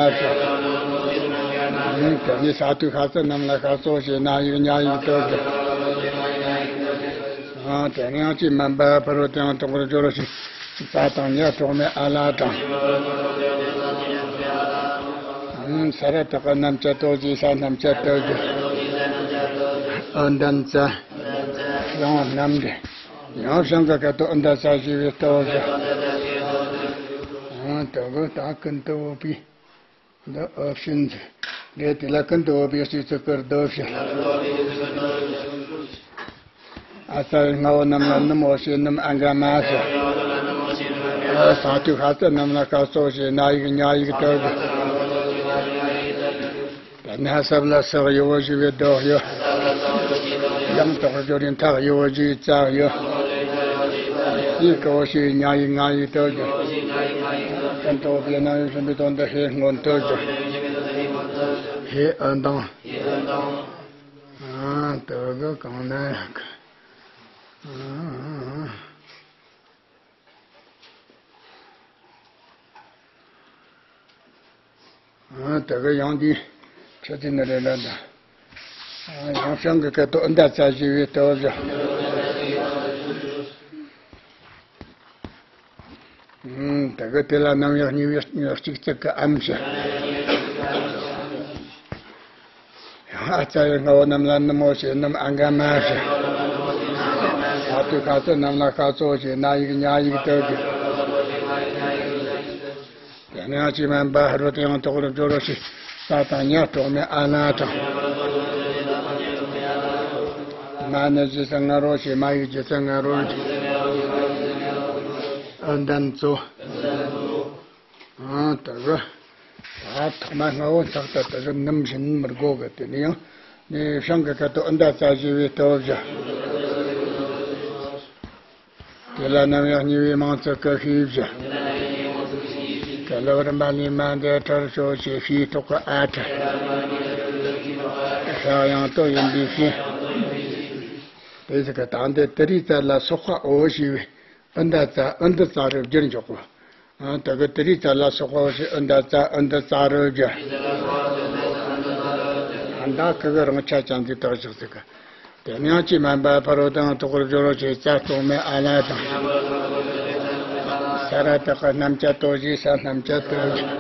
དེ་ནས་ས་ཏུ་ཁ་ཙ་རྣམས་ལ་ཤ་ཙོགས་ཞེས་ན་ཡིག་ཉ་ཡིག་བཏགས་རྒྱུ། ཨ། དེ་ནས་ཡང་ཅི་མན་པ་ཕ་རོལ་ཏུ་ཡང་དག་པར་སྦྱོར་བ་ཞེས་ཙ་དང་ཉ་གྲོགས་མེད་ཨ་ལ་དྲངས། ཨ། ས་ར་བཏགས་རྣམ་བཅད་དོ་ཞེས་ས་རྣམ་བཅད་བཏགས་རྒྱུ། ཨུ་ད་ཙ། བྱང་རྣམ་འགྲེལ། ཡང་བྱང་གི་སྐད་དུ་ཨུ་ད་ཙ་ཞེས་པའི་སྟབས་བཞག། ཨ། དེ་གི་ད་ཀུན་ཏུ་བོད་པའི། འདི་ཨོ་བྱིན་ཟེར། འདི་དེ་ལ་ཀུན་ཏུ་བོད་པའི་སྤྱི་ཚོགས་ཀྱི་རྡོ་བྱིན། ཨ་ཙ་ཡི་སྔ་བོ་རྣམས་ལ་ནུ་མོ་ཞེས་ནུ་མོ་ཨ་ག་མ་བྱ། ཨ། ས་ཏུ་ཁ་ཙ་རྣམས་ལ་ཤ་ཙོགས་ཞེས་ན་ཡིག་ཉ་ཡིག་བཏགས་རྒྱུ། དེ་ནས་ཧ་ས་བ་ལ་སག་ཡོ་བོ་ཞེས་པའི་སྟབས་བཞག། ཡང་དག་སྦྱོར་ཡིན་ཐག་ཡོ་བོ་ཞེས་ཙ་ཡོ། ཙིའི་ཀུ་བོ་ཞེས་ཉ་ཡིག་ང་ཡིག་བཏགས་རྒྱུ། ཀུན་ཏུ་བོད་པའི་རྣམ་དབྱེ་གསུམ་པའི་དོན་དུ་ཧེ་སྔོན་བཏགས་རྒྱུ། ཧེ་ཨུ་དང་། ཨ། དེ་གི་གང་ན་ཡང་གི། ཨ། ཨ། དེ་གི་ཡང་འདི་ཆ་ཚིག་ནི་རེ་ལ་འདའ། ཨ། ཡང་བྱང་གི་སྐད་དུ་ཨུ་ད་ཙ་ཞེས་པའི་སྟབས་བཞག། ཨ། དེ་གི་དེ་ལ་རྣམ་དབྱེ་གཉིས་པའི་གཅིག་བརྩེགས་ཀྱི་ཨམ་བྱ། ཡང་ཨ་ཙ་ཡི་སྔ་བོ་རྣམས་ལ་ནུ་མོ་ཞེས་ནུ་མོ་ཨ་ག་མ་བྱ། ས་ཏུ་ཁ་ཙ་རྣམས་ལ་ཤ་ཙོགས་ཞེས་ན་ཡིག་ཉ་ཡིག་བཏགས་རྒྱུ། དེ་ནས་ཡང་ཅི་མན་པ་ཕ་རོལ་ཏུ་ཡང་དག་པར་སྦྱོར་བ་ཞེས་ས་དང་ཉ་གྲོགས་མེད་ཨ་ལ་དྲངས། མ་ནི་ཇི་སྲ་ང་རོ་ཞེས་མ་ཡིག་ཇི་སྲ་ང་རོ། ཨུ་ད་ཙོ། ཨ། དེ་གི་ད་ཐོག་མ་སྔ་བོ་ཚགས་ད་དེ་གི་ནུ་མོ་བྱིན་མི་དགོས་གི། དེ་ནས་ཡང་ནི་བྱང་གི་སྐད་དུ་ཨུ་ད་ཙ་ཞེས་པའི་སྟབས་བཞག། དེ་ལ་རྣམ་དབྱེ་གཉིས་པའི་མིང་ཚིག་གི་ཤེས་བྱ། ག་ལ་བར་མ་ལུས་མ་འདས་ཁྲར་ཕྱོགས་ཀྱི་ཤེས་རྟོགས་ཀྱི་ཨ་ཁྲ། ཤ་ཡང་དོ་ཡིན་པའི་ཕྱིར། དེ་ཟིག་གི་དང་དེ་དེ་རིགས་ཙམ་ལ་སོགས་པའོ་ཞེས་པའི་ཨི་ད་ཙ་ཨི་འདི་ཙ་རུ་བསྒྱུར་འཇོག་གོ། ཨ་དེ་གི་དེ་རིགས་ཙམ་ལ་སོགས་པའོ་ཞེས་ཨི་ད་ཙ་ཨི་འདི་ཙ་རུ་བསྒྱུར། ཨ་ད་ཁི་གི་རང་ཆ་ཅན་དེ་དག་ཞིག་ཟིག་གི། དེ་ནས་ཡང་ཅི་མན་པ་ཕ་རོལ་ཏུ་ཡང་དག་པར་སྦྱོར་བ་ཞེས་ཙ་གྲོགས་མེད་ཨ་ལ་དང་། ས་ར་བཏགས་རྣམ་བཅད་དོ་ཞེས་ས་རྣམ་བཅད་དོ་ཞེས།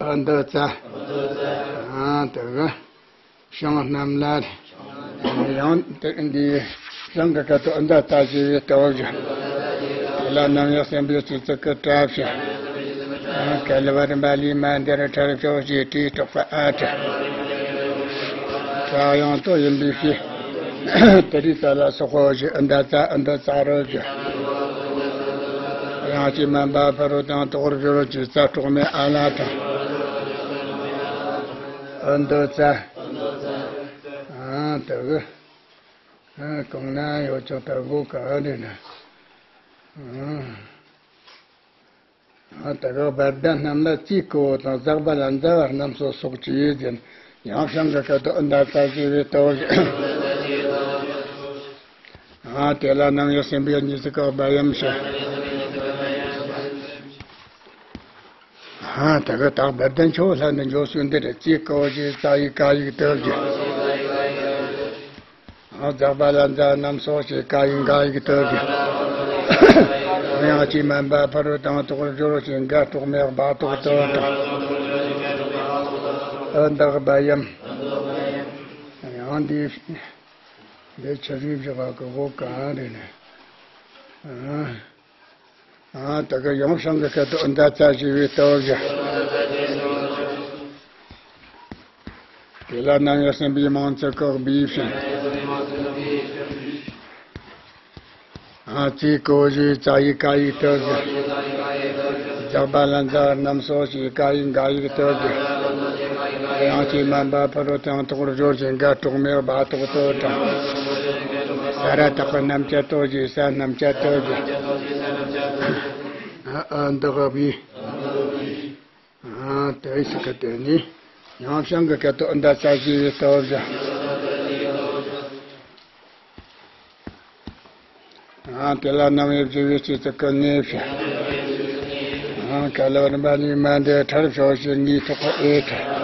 ཨ་འདི་ཙ། ཨ་དེ་གི་ཤིང་རྣམས་ལ། ཡང་དེ་འདིའི་ཤིང་གི་སྐད་དུ་ཨི་ད་ཙ་ཞེས་པའི་སྟོབས་ཀྱིས། དེ་ལ་རྣམ་དབྱེ་གསུམ་པའི་སྤྱི་ཚིག་གི་སྒྲ་བྱས། ག་ལ་བར་མ་ལུས་མ་འདས་ཁྲར་ཕྱོགས་ཀྱི་ཤེས་རྟོགས་པ་ཨ་ཁྲ། ཁྲ་ཡང་དོ་ཡིན་པའི་ཕྱིར། དེ་རིགས་ཙམ་ལ་སོགས་པའོ་ཞེས་ཨི་ད་ཙ་ཨི་འདི་ཙ་རུ་བསྒྱུར། ཡང་ཅི་མན་པ་ཕ་རོལ་ཏུ་ཡང་དག་པར་སྦྱོར་བ་ཞེས་ཙ་གྲོགས་མེད་ཨ་ལ་དང་། ཨི་འདི་ཙ། ཨ་དེ་གི། ཨ་གང་ན་ཡོད་ཅོག་ལྟ་བུ་ག་རེ་ན། ཨ་དེ་ག་བར་ལྡན་རྣམས་ལ་ཙིའི་སྐུ་བོ་དང་ཟག་པ་ལ་འཛའ་བ་རྣམས་སོ་སོགས་ཀྱིས་ཟེར། ཡང་ཤིང་གི་སྐད་དུ་ཨི་ད་ཙ་ཞེས་པའི་སྟོབས་ཀྱིས། ཨ་དེ་ལ་རྣམ་དབྱེ་གསུམ་པའི་གཉིས་ཚིག་གི་བ་ཡམ་ཞེས། ཨ་དེ་གི་དག་བར་ལྡན་ཆུ་བོ་ལྷ་ནི་འབྱོར་ཕྱིར་འདིར་ཙིའི་སྐུ་བོ་ཞེས་ཙ་ཡིག་ཀ་ཡིག་སྟོབས་ཀྱིས། ཨ་ཟག་པ་ལ་འཛའ་རྣམས་སོ་ཞེས་ཀ་ཡིག་འགའ་ཡིག་སྟོབས་ཀྱིས། ཡང་ཅི་མན་པ་ཕ་རོལ་ཏུ་ཡང་དག་པར་སྦྱོར་བ་ཞེས་འགའ་གྲོགས་མེད་བ་ཐོགས་སྟོབས་དང་། ཨི་དག་བ་ཡམ། ཡང་འདི་འདི་ཆུ་རིན་བཞི་པ་གི་འོག་ག་རེ་ནས། ཨ། ཨ་དེ་གི་ཡང་ཤིང་གི་སྐད་དུ་ཨི་ད་ཙ་ཞེས་པའི་སྟོབས་ཀྱིས། དེ་ལ་རྣམ་དབྱེ་གསུམ་པའི་མིང་ཚིག་གི་བི་ཞེས། ཨ་ཙིའི་སྐུ་བོ་ཞེས་ཙ་ཡིག་ཀ་ཡིག་སྟོབས་ཀྱིས། ཟག་པ་ལ་འཛའ་བ་རྣམས་སོ་ཞེས་ཀ་ཡིག་འགའ་ཡིག་སྟོབས་ཀྱིས། ཡང་ཅི་མན་པ་ཕ་རོལ་ཏུ་ཡང་དག་པར་སྦྱོར་ཞེས་འགའ་གྲོགས་མེད་བ་ཐོགས་སྟོབས་དང་། ས་ར་བཏགས་པ་རྣམ་བཅད་དོ་ཞེས་ས་རྣམ་བཅད་དོ་ཞེས། ཨ་འདི་ག་བི། ཨ་དེ་ཞིག་གི་དེ་ནི་ཡང་ཤིང་གི་སྐད་དུ་ཨི་ད་ཙ་ཞེས་པའི་སྟོབས་ཀྱིས། ཨ་དེ་ལ་རྣམ་དབྱེ་བཞི་པའི་སྤྱི་ཚིག་གི་ནི་ཞེས། ཨ་ག་ལ་བར་མ་ལུས་མ་འདས་ཁྲར་ཕྱོགས་ཀྱི་ངེས་རྟོགས་ཨེ་ཁྲ།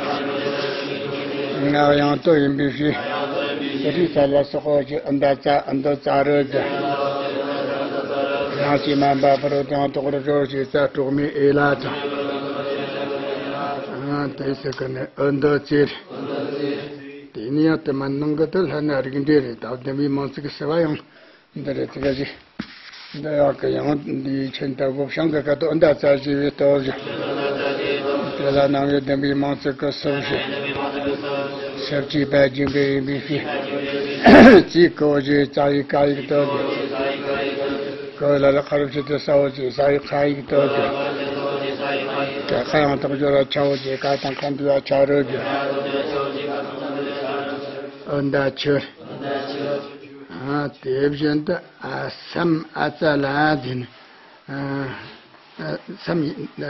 ངག་ཡང་དོ་ཡིན་པའི་ཕྱིར། དེ་རིགས་ཙམ་ལ་སོགས་པའོ་ཞེས་ཨི་ད་ཙ་ཨི་འདི་ཙ་རུ་བསྒྱུར། ཡང་ཅི་མན་པ་ཕ་རོལ་ཏུ་ཡང་དག་པར་སྦྱོར་བ་ཞེས་ཙ་གྲོགས་མེད་ཨེ་ལ་དང་། ཨ་དེ་ཟེར་གི་ནི་ཨི་འདི་ཙིར། དེ་ནི་ཡང་དེ་མ་ནང་གི་དེ་ལྷ་ནི་རིགས་འགྲེ་རེད། ད་བདེན་པའི་མིང་ཚིག་གི་ཟེར་བ་ཡང་འདི་རེད། དེ་ག་ཞིག་འདི་ཡང་གི་ཡང་འདིའི་ཆེན་ལྟ་བུ་ཤིང་གི་སྐད་དུ་ཨི་ད་ཙ་ཞེས་པའི་སྟོབས་ཀྱིས། དེ་ལ་རྣམ་དབྱེ་བདེན་པའི་མིང་ཚིག་གི་སུ་ཞེས། སུ་སྐྱེས་པ་རྒྱུ་འབྲས་ཡིན་པའི་ཕྱིར། ཙིའི་སྐུ་བོ་ཞེས་ཙ་ཡིག་ཀ་ཡིག་སྟོབས་ཀྱིས། ཀ་ལ་ལ་ཁ་རུ་ཕྱེད་དེ་ས་བོ་ཞེས་ས་ཡིག་ཁ་ཡིག་སྟོབས་ཀྱིས། ཀ་ཁ་ཡང་དག་སྦྱོར་བ་ཆ་བོ་ཞེས་ཀ་དང་ཁ་འདུས་པ་ཆ་རུ་བསྒྱུར། ཨི་ད་ཆུ། ཨ་དེ་བཞིན་དུ་ཨ་སམ་ཨ་ཙ་ལ་ཟེར་ནས། ཨ་ཨ་སམ་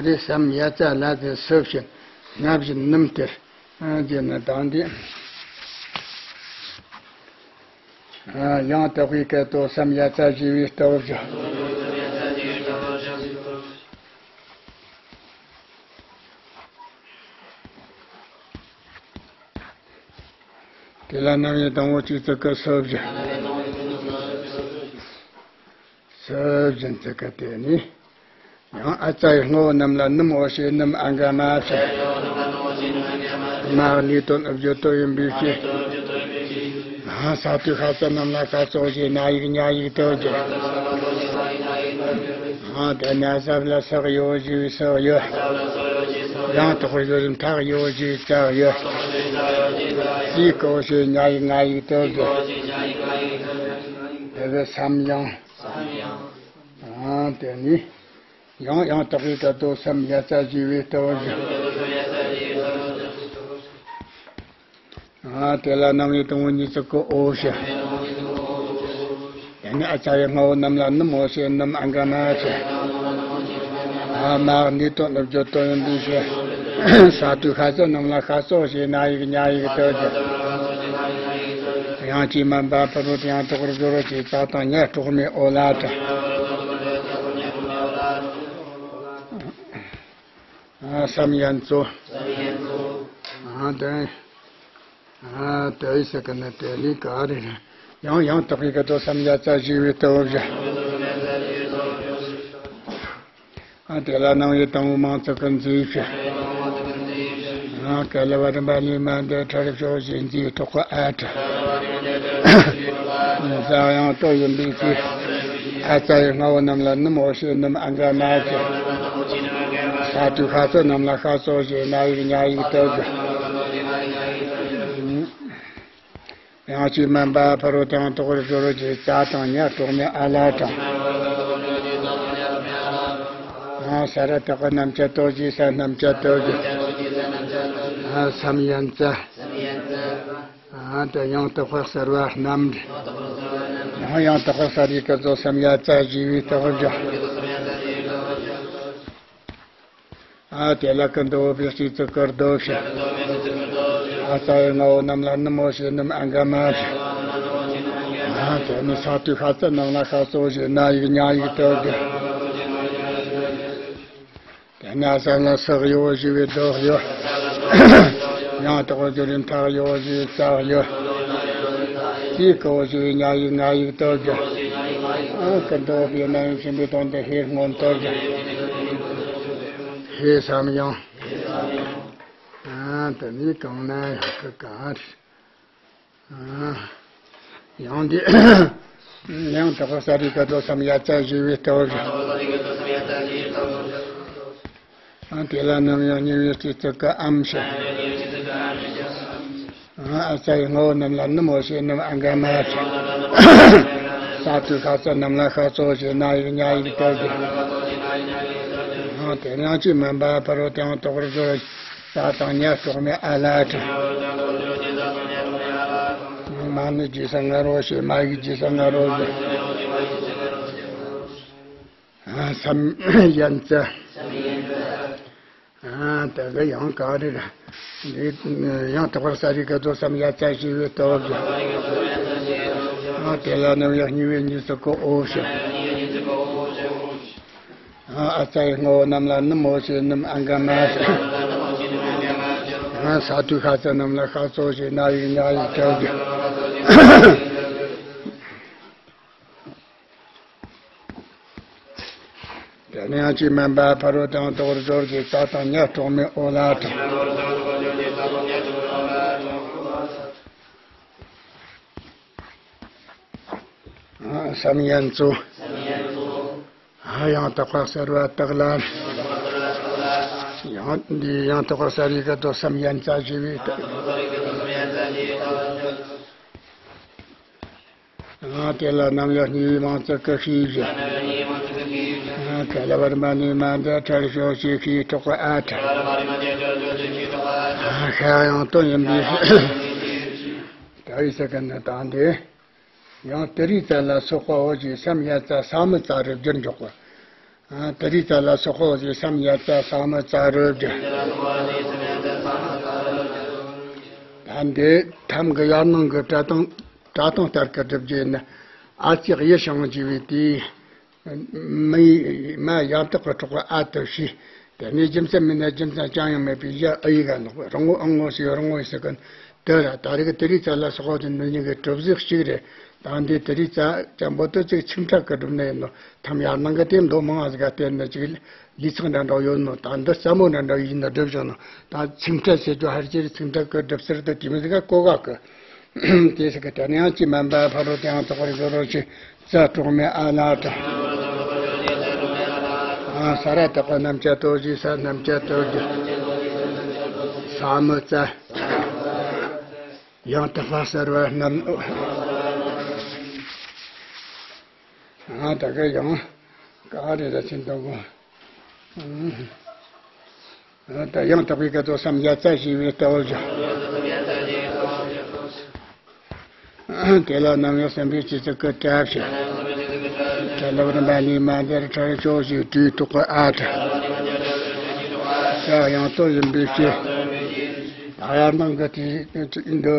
རེ་སམ་ཡ་ཙ་ལ་ཟེར་སུ་བཞིན་སྔ་བཞིན་ནུམ་སྟེར། ཨ་ཟེར་ན་དང་འདི། ཨ་ཡང་དག་པའི་སྐད་དུ་སམ་ཡ་ཙ་ཞེས་པའི་སྟོབས་ཀྱིས། དེ་ལ་རྣམ་དབྱེ་དང་པོ་སྤྱི་ཚིག་གི་སུ་བཞིན། སུ་བཞིན་ཚིག་གི་དེ་ནི། ཡང་ཨ་ཙ་ཡི་སྔོ་བོ་རྣམས་ལ་ནུམ་འོ་ཞེས་ནུམ་ཨ་འགའ་མ་ཞེས། མ་ནི་དོན་བརྗོད་དོ་ཡིན་པའི་ཕྱིར། ས་དུས་ཤ་ཙ་རྣམས་ལ་ཤ་ཙོ་ཞེས་ན་ཡིག་ཉ་ཡིག་ཏུ་བསྒྱུར། དེ་ནས་ཟབ་ལ་སག་ཡོ་ཞེས་སག་ཡོ། ཡང་དག་པར་ཡོད་ཚད་ཐག་ཡོ་ཞེས་ཐག་ཡོ། ཙིའི་སྐུ་བོ་ཞེས་ཉ་ཡིག་ང་ཡིག་ཏུ་བསྒྱུར། དེ་ལས་སམ་ཡང་། དེ་ནི། ཡང་ཡང་དག་པའི་སྐད་དུ་སམ་ཡ་ཙ་ཞེས་པའི་སྟོབས་ཀྱིས། དེ་ལ་རྣམ་དབྱེ་དང་པོ་གཉིས་ཚིག་གི་འོ་ཞེས། ཨ་ནི་ཨ་ཙ་ཡི་རྔ་བོ་རྣམས་ལ་ནུབ་མོ་ཞེས་ནུབ་ཨ་ག་མ་ཞེས། ཨ་མ་ནི་དོན་ནུབ་རྒྱུ་དོན་ཡིན་པའི་ཞེས། ས་དུས་ཤ་ཚ་རྣམས་ལ་ཤ་ཚོ་ཞེས་ན་ཡིག་ཉ་ཡིག་ཏུ་གི། ཡང་ཅི་མན་པ་ཕ་རོལ་ཏུ་ཡང་དག་པར་སྦྱོར་བ་ཅེས་ཙ་དང་ཉ་གྲོགས་མེད་ཨོ་ལ་ཏྲ། ཨ་སམ་ཡན་ཙོ། ཨ་དེ། ཨ་དེ་ཡི་ས་ཀ་ན་དེ་ལི་ག་རེ་རེད། ཡང་ཡང་དག་པའི་སྐད་དུ་སམ་ཡ་ཙ་ཞེས་པའི་ལྟ་བུ་བཞག། ཨ་དེ་ལ་སྣང་བའི་དང་པོ་མང་ཚོགས་ཀྱི་མཛེས་ཤིང་། ཨ་ག་ལ་བ་རིམ་པ་ལས་མ་འདས་ཁྲར་ཤོ་ཞེས་མཛེས་གྲོགས་ཨ་ཏྲ། ས་ཡང་ལྟོ་ཡིན་པའི་ཚེ། ཨ་ཙ་ཡི་རྔ་བོ་རྣམས་ལ་ནུབ་མོ་ཞེས་ནུབ་ཨ་ག་མ་ཞེས། ས་དུས་ཤ་ཚ་རྣམས་ལ་ཤ་ཚོ་ཞེས་ན་ཡིག་ཉ་ཡིག་ཏུ་གི། ཡང་ཅི་མན་པ་ཕ་རོལ་ཏུ་ཡང་དག་པར་སྦྱོར་བ་ཅེས་ཙ་དང་ཉ་གྲོགས་མེད་ཨ་ལ་ཏྲ། ཨ་ས་ར་བཏགས་པ་རྣམས་ཀྱ་ཏོ་ཞེས་ས་རྣམས་ཀྱ་ཏོ་ཞེས། ཨ་སམ་ཡན་ཙ། ཨ་དེ་ཡང་དག་པར་གསལ་བ་རྣམས། ཡང་ཡང་དག་པར་གསལ་བའི་སྐད་དུ་སམ་ཡ་ཙ་ཞེས་པའི་ལྟ་བུ་བཞག། ཨ་དེ་ལ་ཀུན་ཏུ་བོ་བའི་སྤྱི་གཙུག་གི་རྡོ་བཞག། ཨ་ཙ་ཡི་རྔ་བོ་རྣམས་ལ་ནུབ་མོ་ཞེས་ནུབ་ཨ་ག་མ་བཞག། ཨ་དེ་ནི་ས་དུས་ཤ་ཚ་རྣམས་ལ་ཤ་ཚོ་ཞེས་ན་ཡིག་ཉ་ཡིག་ཏུ་གི། དེ་ནས་ས་ལ་སག་ཡོ་ཞེས་པའི་རྡོ་ཡོ། ཡང་དག་པར་སྦྱོར་བའི་མཐའ་ཡོ་ཞེས་པའི་ཙ་ཡོ། ཏི་ཀ་བོ་ཞེས་པའི་ཉ་ཡིག་ང་ཡིག་ཏུ་གི། ཨ་ཀུན་ཏུ་བོ་བའི་རྣམ་དབྱེ་ཆེན་པོའི་དོན་དུ་ཧེ་སྔོན་དུ་གི། ཧེ་སམ་ཡང་། ཨ་དེ་ནི་གང་ན་ཡང་གི་གང་རེད། ཡང་འདི། ཡང་དག་པར་གསལ་བའི་སྐད་དུ་སམ་ཡ་ཙ་ཞེས་པའི་ལྟ་བུ་བཞག། དེ་ལ་རྣམ་དབྱེ་གཉིས་པའི་སྤྱི་གཙུག་གི་ཨམ་ཞེས། ཨ་ཙ་ཡི་རྔ་བོ་རྣམས་ལ་ནུབ་མོ་ཞེས་ནུབ་ཨ་ག་མ་ཞེས། ས་དུས་ཤ་ཚ་རྣམས་ལ་ཤ་ཚོ་ཞེས་ན་ཡིག་ཉ་ཡིག་ཏུ་གི། དེ་ཡང་ཅི་མན་པ་ཕ་རོལ་ཏུ་ཡང་དག་པར་སྦྱོར། ཙ་དང་ཉ་གྲོགས་མེད་ཨ་ལ་ཏྲ། མ་ནི་རྗེས་སུ་ང་རོ་ཞེས་མ་ཡིག་རྗེས་སུ་ང་རོ་ཞེས། ཨ་སམ་ཡན་ཙ། ཨ་དེ་ག་ཡང་ག་རེ་རེད། འདི་ཡང་དག་པར་གསལ་བའི་སྐད་དུ་སམ་ཡ་ཙ་ཞེས་པའི་ལྟ་བུ་བཞག། ཨ་དེ་ལ་རྣམ་དབྱེ་གཉིས་པའི་གཉིས་གཙུག་གི་ཨོ་ཞེས། ཨ་ཙ་ཡི་རྔ་བོ་རྣམས་ལ་ནུབ་མོ་ཞེས་ནུབ་ཨ་ག་མ་ཞེས། ཨ་ས་དུས་ཤ་ཚ་རྣམས་ལ་ཤ་ཚོ་ཞེས་ན་ཡིག་ཉ་ཡིག་ཏུ་གི། དེ་ནས་ཡང་ཅི་མན་པ་ཕ་རོལ་ཏུ་ཡང་དག་པར་སྦྱོར་ཅེས་ཙ་དང་ཉ་གྲོགས་མེད་ཨོ་ལ་ཏྲ། ཨ་སམ་ཡན་ཙོ། ཨ་ཡང་དག་པར་གསལ་བ་དག་ལ། ཡང་འདི་ཡང་དག་པར་གསལ་བའི་སྐད་དུ་སམ་ཡན་ཙ་ཞེས་པའི་ལྟ། ཨ་དེ་ལ་རྣམ་དབྱེ་གཉིས་པའི་མང་ཚིག་གི་ཤེས་བཞིན། ཨ་ག་ལ་བར་མ་ནི་མ་འདི་ཁྲར་ཤོ་ཞེས་ཤེས་གྲོགས་ཨ་ཁྲ། ཨ་ཤ་ཡང་དོན་ཡིན་པའི་ཤེས། ད་ཡི་ས་ཀ་ན་དང་འདི། ཡང་ཏི་རི་ཙ་ལ་སོགས་པའོ་ཞེས་སམ་ཡ་ཙ་ས་མུ་ཙ་རུ་བསྒྱུར་འཇོག་པ། ཨ་ཏི་རི་ཙ་ལ་སོགས་པའོ་ཞེས་སམ་ཡ་ཙ་ས་མུ་ཙ་རུ་བསྒྱུར། ད་འདི་ཐམ་གི་ཡར་ནང་གི་སྒྲ་གདངས་སྒྲ་གདངས་ལྟར་གྱི་སྒྲུབ་རྒྱུ་ཡིན་ན། ཨ་ཙི་ཡི་ཞང་ཞེས་པའི་དེའི་མི་མ་ཡང་དག་པར་གྲགས་པ་ཨ་ཏུ་ཤེས། དེ་ནས་རྒྱུ་མཚན་མེད་ན་རྒྱུ་མཚན་ཅང་ཡང་མེད་པའི་ཡ་ཨི་ཡི་ག་ནོག་པ། རང་ངོ་ཨང་ངོ་ཞེས་རང་ངོ་ཡི་ཟེར་གི་དེ་ར་ད་རེས་ཀྱི་ཏི་རི་ཙ་ལ་སོགས་པ་དེ་འདི་གཉིས་ཀྱི་གྲུབ་གཟུགས་གཅིག་རེད། ད་འདི་ཏི་རི་ཙ་ཙམ་པོ་དེ་ཅིག་ཆིངས་ཁྲ་གི་སྒྲུབ་ནི་ཡིན་ནོ། ཐམ་ཡར་ནང་གི་དེ་མདོ་མང་ང་ཟིག་ག་བལྟས་ན་ཅིག་ལུས་ཚིག་འདྲ་འདྲ་ཡོད་ནོ། ད་འདི་རྩེ་མོ་འདྲ་འདྲ་ཡིན་ནོ་སྒྲུབ་བྱུང་ནོ། ད་ཆིངས་ཁྲ་ཟེར་རྒྱུ་ཧར་གྱི་ཆིངས་ཁྲ་གི་སྒྲུབ་ཟེར་དུ་དེ་མི་ཟིག་ག་གོ་ག་གི། དེ་ཟིག་གི་དེ་ནས་ཡང་ཅི་མན་པ་ཕ་རོལ་ཏུ་ཡང་དག་པར་སྦྱོར་རོ་ཞེས་ཙ་གྲོགས་མེད་ཨ་ལ་ཏྲ། ཨ་ས་ར་བཏགས་པ་རྣམས་ཀྱ་ཏོ་ཞེས་ས་རྣམས་ཀྱ་ཏོ་གི། ས་མུ་ཙ། ཡང་དག་པ་གསལ་བ་རྣམས། ཨ་ད་ག་ཡང་ག་རེ་ར་ཕྱིན་དང་གོ། ཨ་ད་ཡང་དག་པའི་སྐད་དུ་སམ་ཡ་ཙ་ཞེས་པའི་ལྟ་བུ་བཞག། དེ་ལ་རྣམ་དབྱེ་གསུམ་པའི་སྤྱི་གཙུག་གི་ཏྲ་ཞེས། གྲལ་ལ་བར་མ་ནི་མ་འདིར་ཁྲར་ཤོག་ཞེས་དྲིས་ཐོག་གི་ཨ་ཁྲ། ཡང་ཡང་དུ་ཡིན་པའི་ཕྱིར། ད་ཡར་ནང་གི་དེ་འདི།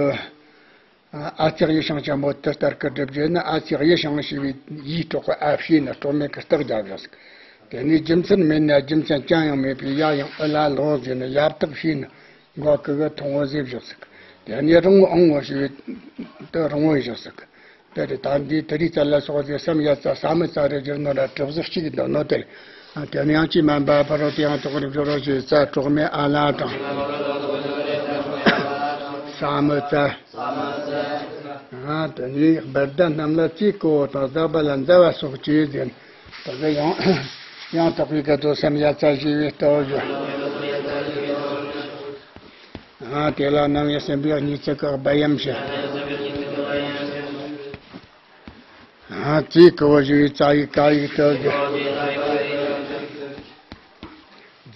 ཨ་ཙི་ཡེ་ཤང་ཆེན་པོ་དེ་ལྟར་གི་སྒྲུབ་བྱེད་ནི། ཨ་ཙི་ཡེ་ཤང་ཞེས་པའི་ཡིག་ཐོག་གི་ཨ་ཕྱིས་ནི་སྲོག་མེད་ཀྱི་རྟགས་བརྒྱབ་བཞག་ཟིག་དེ་ནས་རྒྱུ་མཚན་མེད་ན་རྒྱུ་མཚན་ཅང་ཡང་མེད་པའི་ཡ་ཡང་ཨི་ལ་ལོ་ཟེར་ནི་ཡབ་ཐག་ཕྱིས་ནི་མགོ་ཀི་གི་ཐུང་བོ་ཟེར་བཞག་ཟིག་དེ་ནས་རིང་བོ་ཨང་བོ་ཞེས་པའི་དེ་རིང་བོ་བཞག་ཟིག་དེ་རེད། ད་འདིའི་དེ་རིགས་ཙ་ལ་སོགས་ཏེ་སམ་ཡ་ཙ་ས་མི་ཙ་རེ་བསྒྱུར་ནོ་ལ་གྲུབ་ཟིག་གཅིག་འདོད་ནོ་དེ་རེད། དེ་ནས་ཡང་ཅི་མན་པ་ཕ་རོལ་ཏེ་ཡང་དག་པར་སྦྱོར་རོ་ཞེས་ཙ་གྲོགས་མེད་ཨ་ལ་དང་། ས་མི་ཙ། ཨ་དེ་ནས་བར་ཟླ་རྣམས་ལ་ཙི་གོ་དང་ཟག་པ་ལ་མཛའ་བ་སོགས་ཀྱིས་ཟེར། དེ་གི་ཡང་ཡང་དག་པའི་སྐད་དུ་སམ་ཡ་ཙ་ཞེས་པའི་སྟོབས་བརྗོད། ཨ་དེ་ལ་རྣམ་དབྱེ་གསུམ་པའི་གཉིས་ཚིག་གི་སྦ་ཡམ་ཞེས། ཨ་ཙི་གི་བོ་ཞེས་པའི་ཙ་ཡིག་ཀ་ཡིག་སྟོབས་བརྗོད།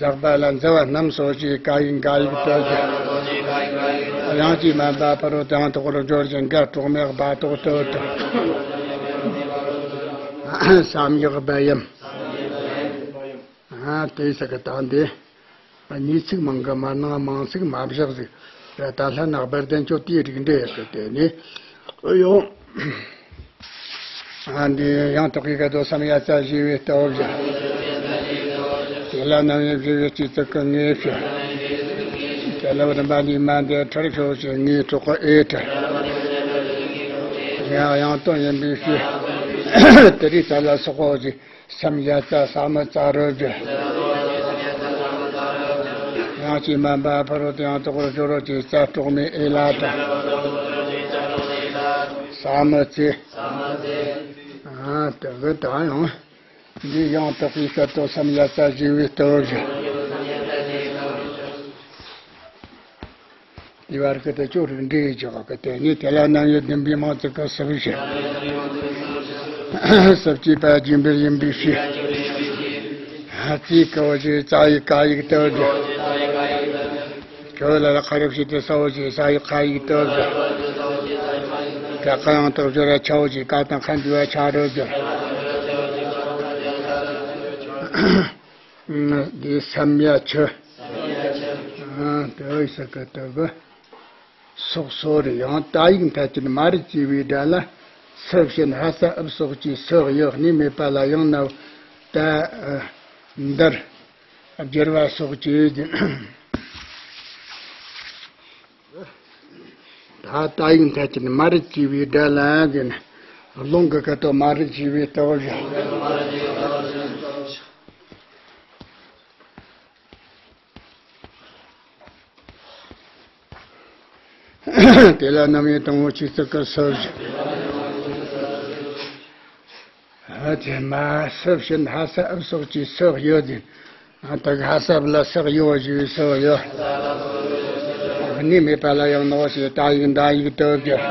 ཟག་པ་ལ་མཛའ་བ་རྣམས་སོགས་ཀྱིས་ཀ་ཡིག་འགའ་ཡིག་སྟོབས་བརྗོད། ཡང་ཅི་མན་པ་ཕ་རོལ་ཏེ་ཡང་དག་པར་སྦྱོར་ཞིང་འགའ་གྲོགས་མེད་སྦ་ཏོག་སྟོབས་བརྗོད། སམ་ཡིག་སྦ་ཡམ། ཨ་དེ་ས་གི་དང་དེ། གཉིས་ཚིག་མང་གི་མ་ནང་མང་ཚིག་མ་བཞག་ཟིག་ད་ལྷ་ནག་པར་ལྡན་ཆོས་དེའི་རིགས་འགྲེ་ཡག་གི་དེ་ནི། ཨོ་ཡོ། ཨ་འདི་ཡང་དག་པའི་སྐད་དུ་སམ་ཡ་ཙ་ཞེས་པའི་སྟོབས་བཞག་དེ་ལ་རྣམ་དབྱེ་བཞི་བའི་སྤྱི་ཚིག་གི་ངེས་བྱ། དེ་ལ་བར་མ་ལི་མ་འདི་ཁྲར་ཤོག་ཞེས་ངེས་གྲོགས་ཀྱི་ཨེ་ཁྲ། ཡང་ཡང་དོན་ཡིན་པའི་ཕྱིར། དེ་རིགས་ཙ་ལ་སོགས་པ་ཞེས། སམ་ཡ་ཙ་ས་མི་ཙ་རོ་བརྗོད། ཡང་ཅི་མན་པ་ཕ་རོལ་ཏེ་ཡང་དག་པར་སྦྱོར་རོ་ཞེས་ཙ་གྲོགས་མེད་ཨེ་ལ་དང་། ས་མི་ཙེ། ཨ་དེ་གི་ད་ཡང་། འདི་ཡང་དག་པའི་སྐད་དུ་སམ་ཡ་ཙ་ཞེས་པའི་སྟོབས་བཞག་དེ་བར་གི་དེ་ཅོ་རིགས་འགྲེ་ཡི་ཅོག་གི་དེ་ནི་དེ་ལ་རྣམ་དབྱེ་བདུན་པའི་མང་ཚིག་གི་སུ་བཞི། སུ་སྐྱེས་པ་རྒྱུན་པར་ཡིན་པའི་ཕྱིར། ཙི་གི་བོ་ཞེས་ཙ་ཡིག་ཀ་ཡིག་སྟོབས་བརྗོད། ཁྱོད་ལ་ལ་ཁ་རུ་ཞིག་དེ་ས་བོ་ཞེས་ས་ཡིག་ཁ་ཡིག་སྟོབས་བརྗོད། ཀ་ཁ་ཡང་དག་སྦྱོར་ར་ཆ་བོ་ཞེས་ཀ་དང་ཁ་འདུས་པ་ཆ་རོ་བརྗོད། འདི་སམ་ཡ་ཆུ། དེ་བས་ས་ཀ་ཏོ་གི་སོགས་སོ་རེ་ཡང་ཏ་ཡིག་མཐའ་ཅན་མ་རེད་ཅེས་པའི་སྒྲ་ལ་སུ་བྱིན་ཧ་ས་ཨུབ་སོགས་ཀྱི་སུ་ཡོད་གནས་མེད་པ་ལ་ཡང་ན་ད་འདར་བསྒྱུར་བ་སོགས་ཀྱི་ད་ཏ་ཡིག་མཐའ་ཅན་མ་རེད་ཅེས་པའི་སྒྲ་ལ་ཟེར་ན་རླུང་གི་སྐད་དོད་མ་རེད་ཅེས་པའི་སྟོབས་བཞག་དེ་ལ་རྣམ་དབྱེ་དང་པོ་ཆོས་ཚིག་གི་སུ་བཞག་ཨ་དེ་མ་སུ་བྱིན་ཧ་ས་ཨུབ་སོགས་ཀྱི་སུ་ཡོད་ཟེར། ཨ་ད་ག་ཧ་ས་ཨུབ་ལ་སུ་ཡོད་ཞུས་སུ་ཡོད། གནས་མེད་པ་ལ་ཡང་ནོ་ཞེས་ཏ་ཡིག་འདར་ཡིག་སྟོབས་བརྗོད།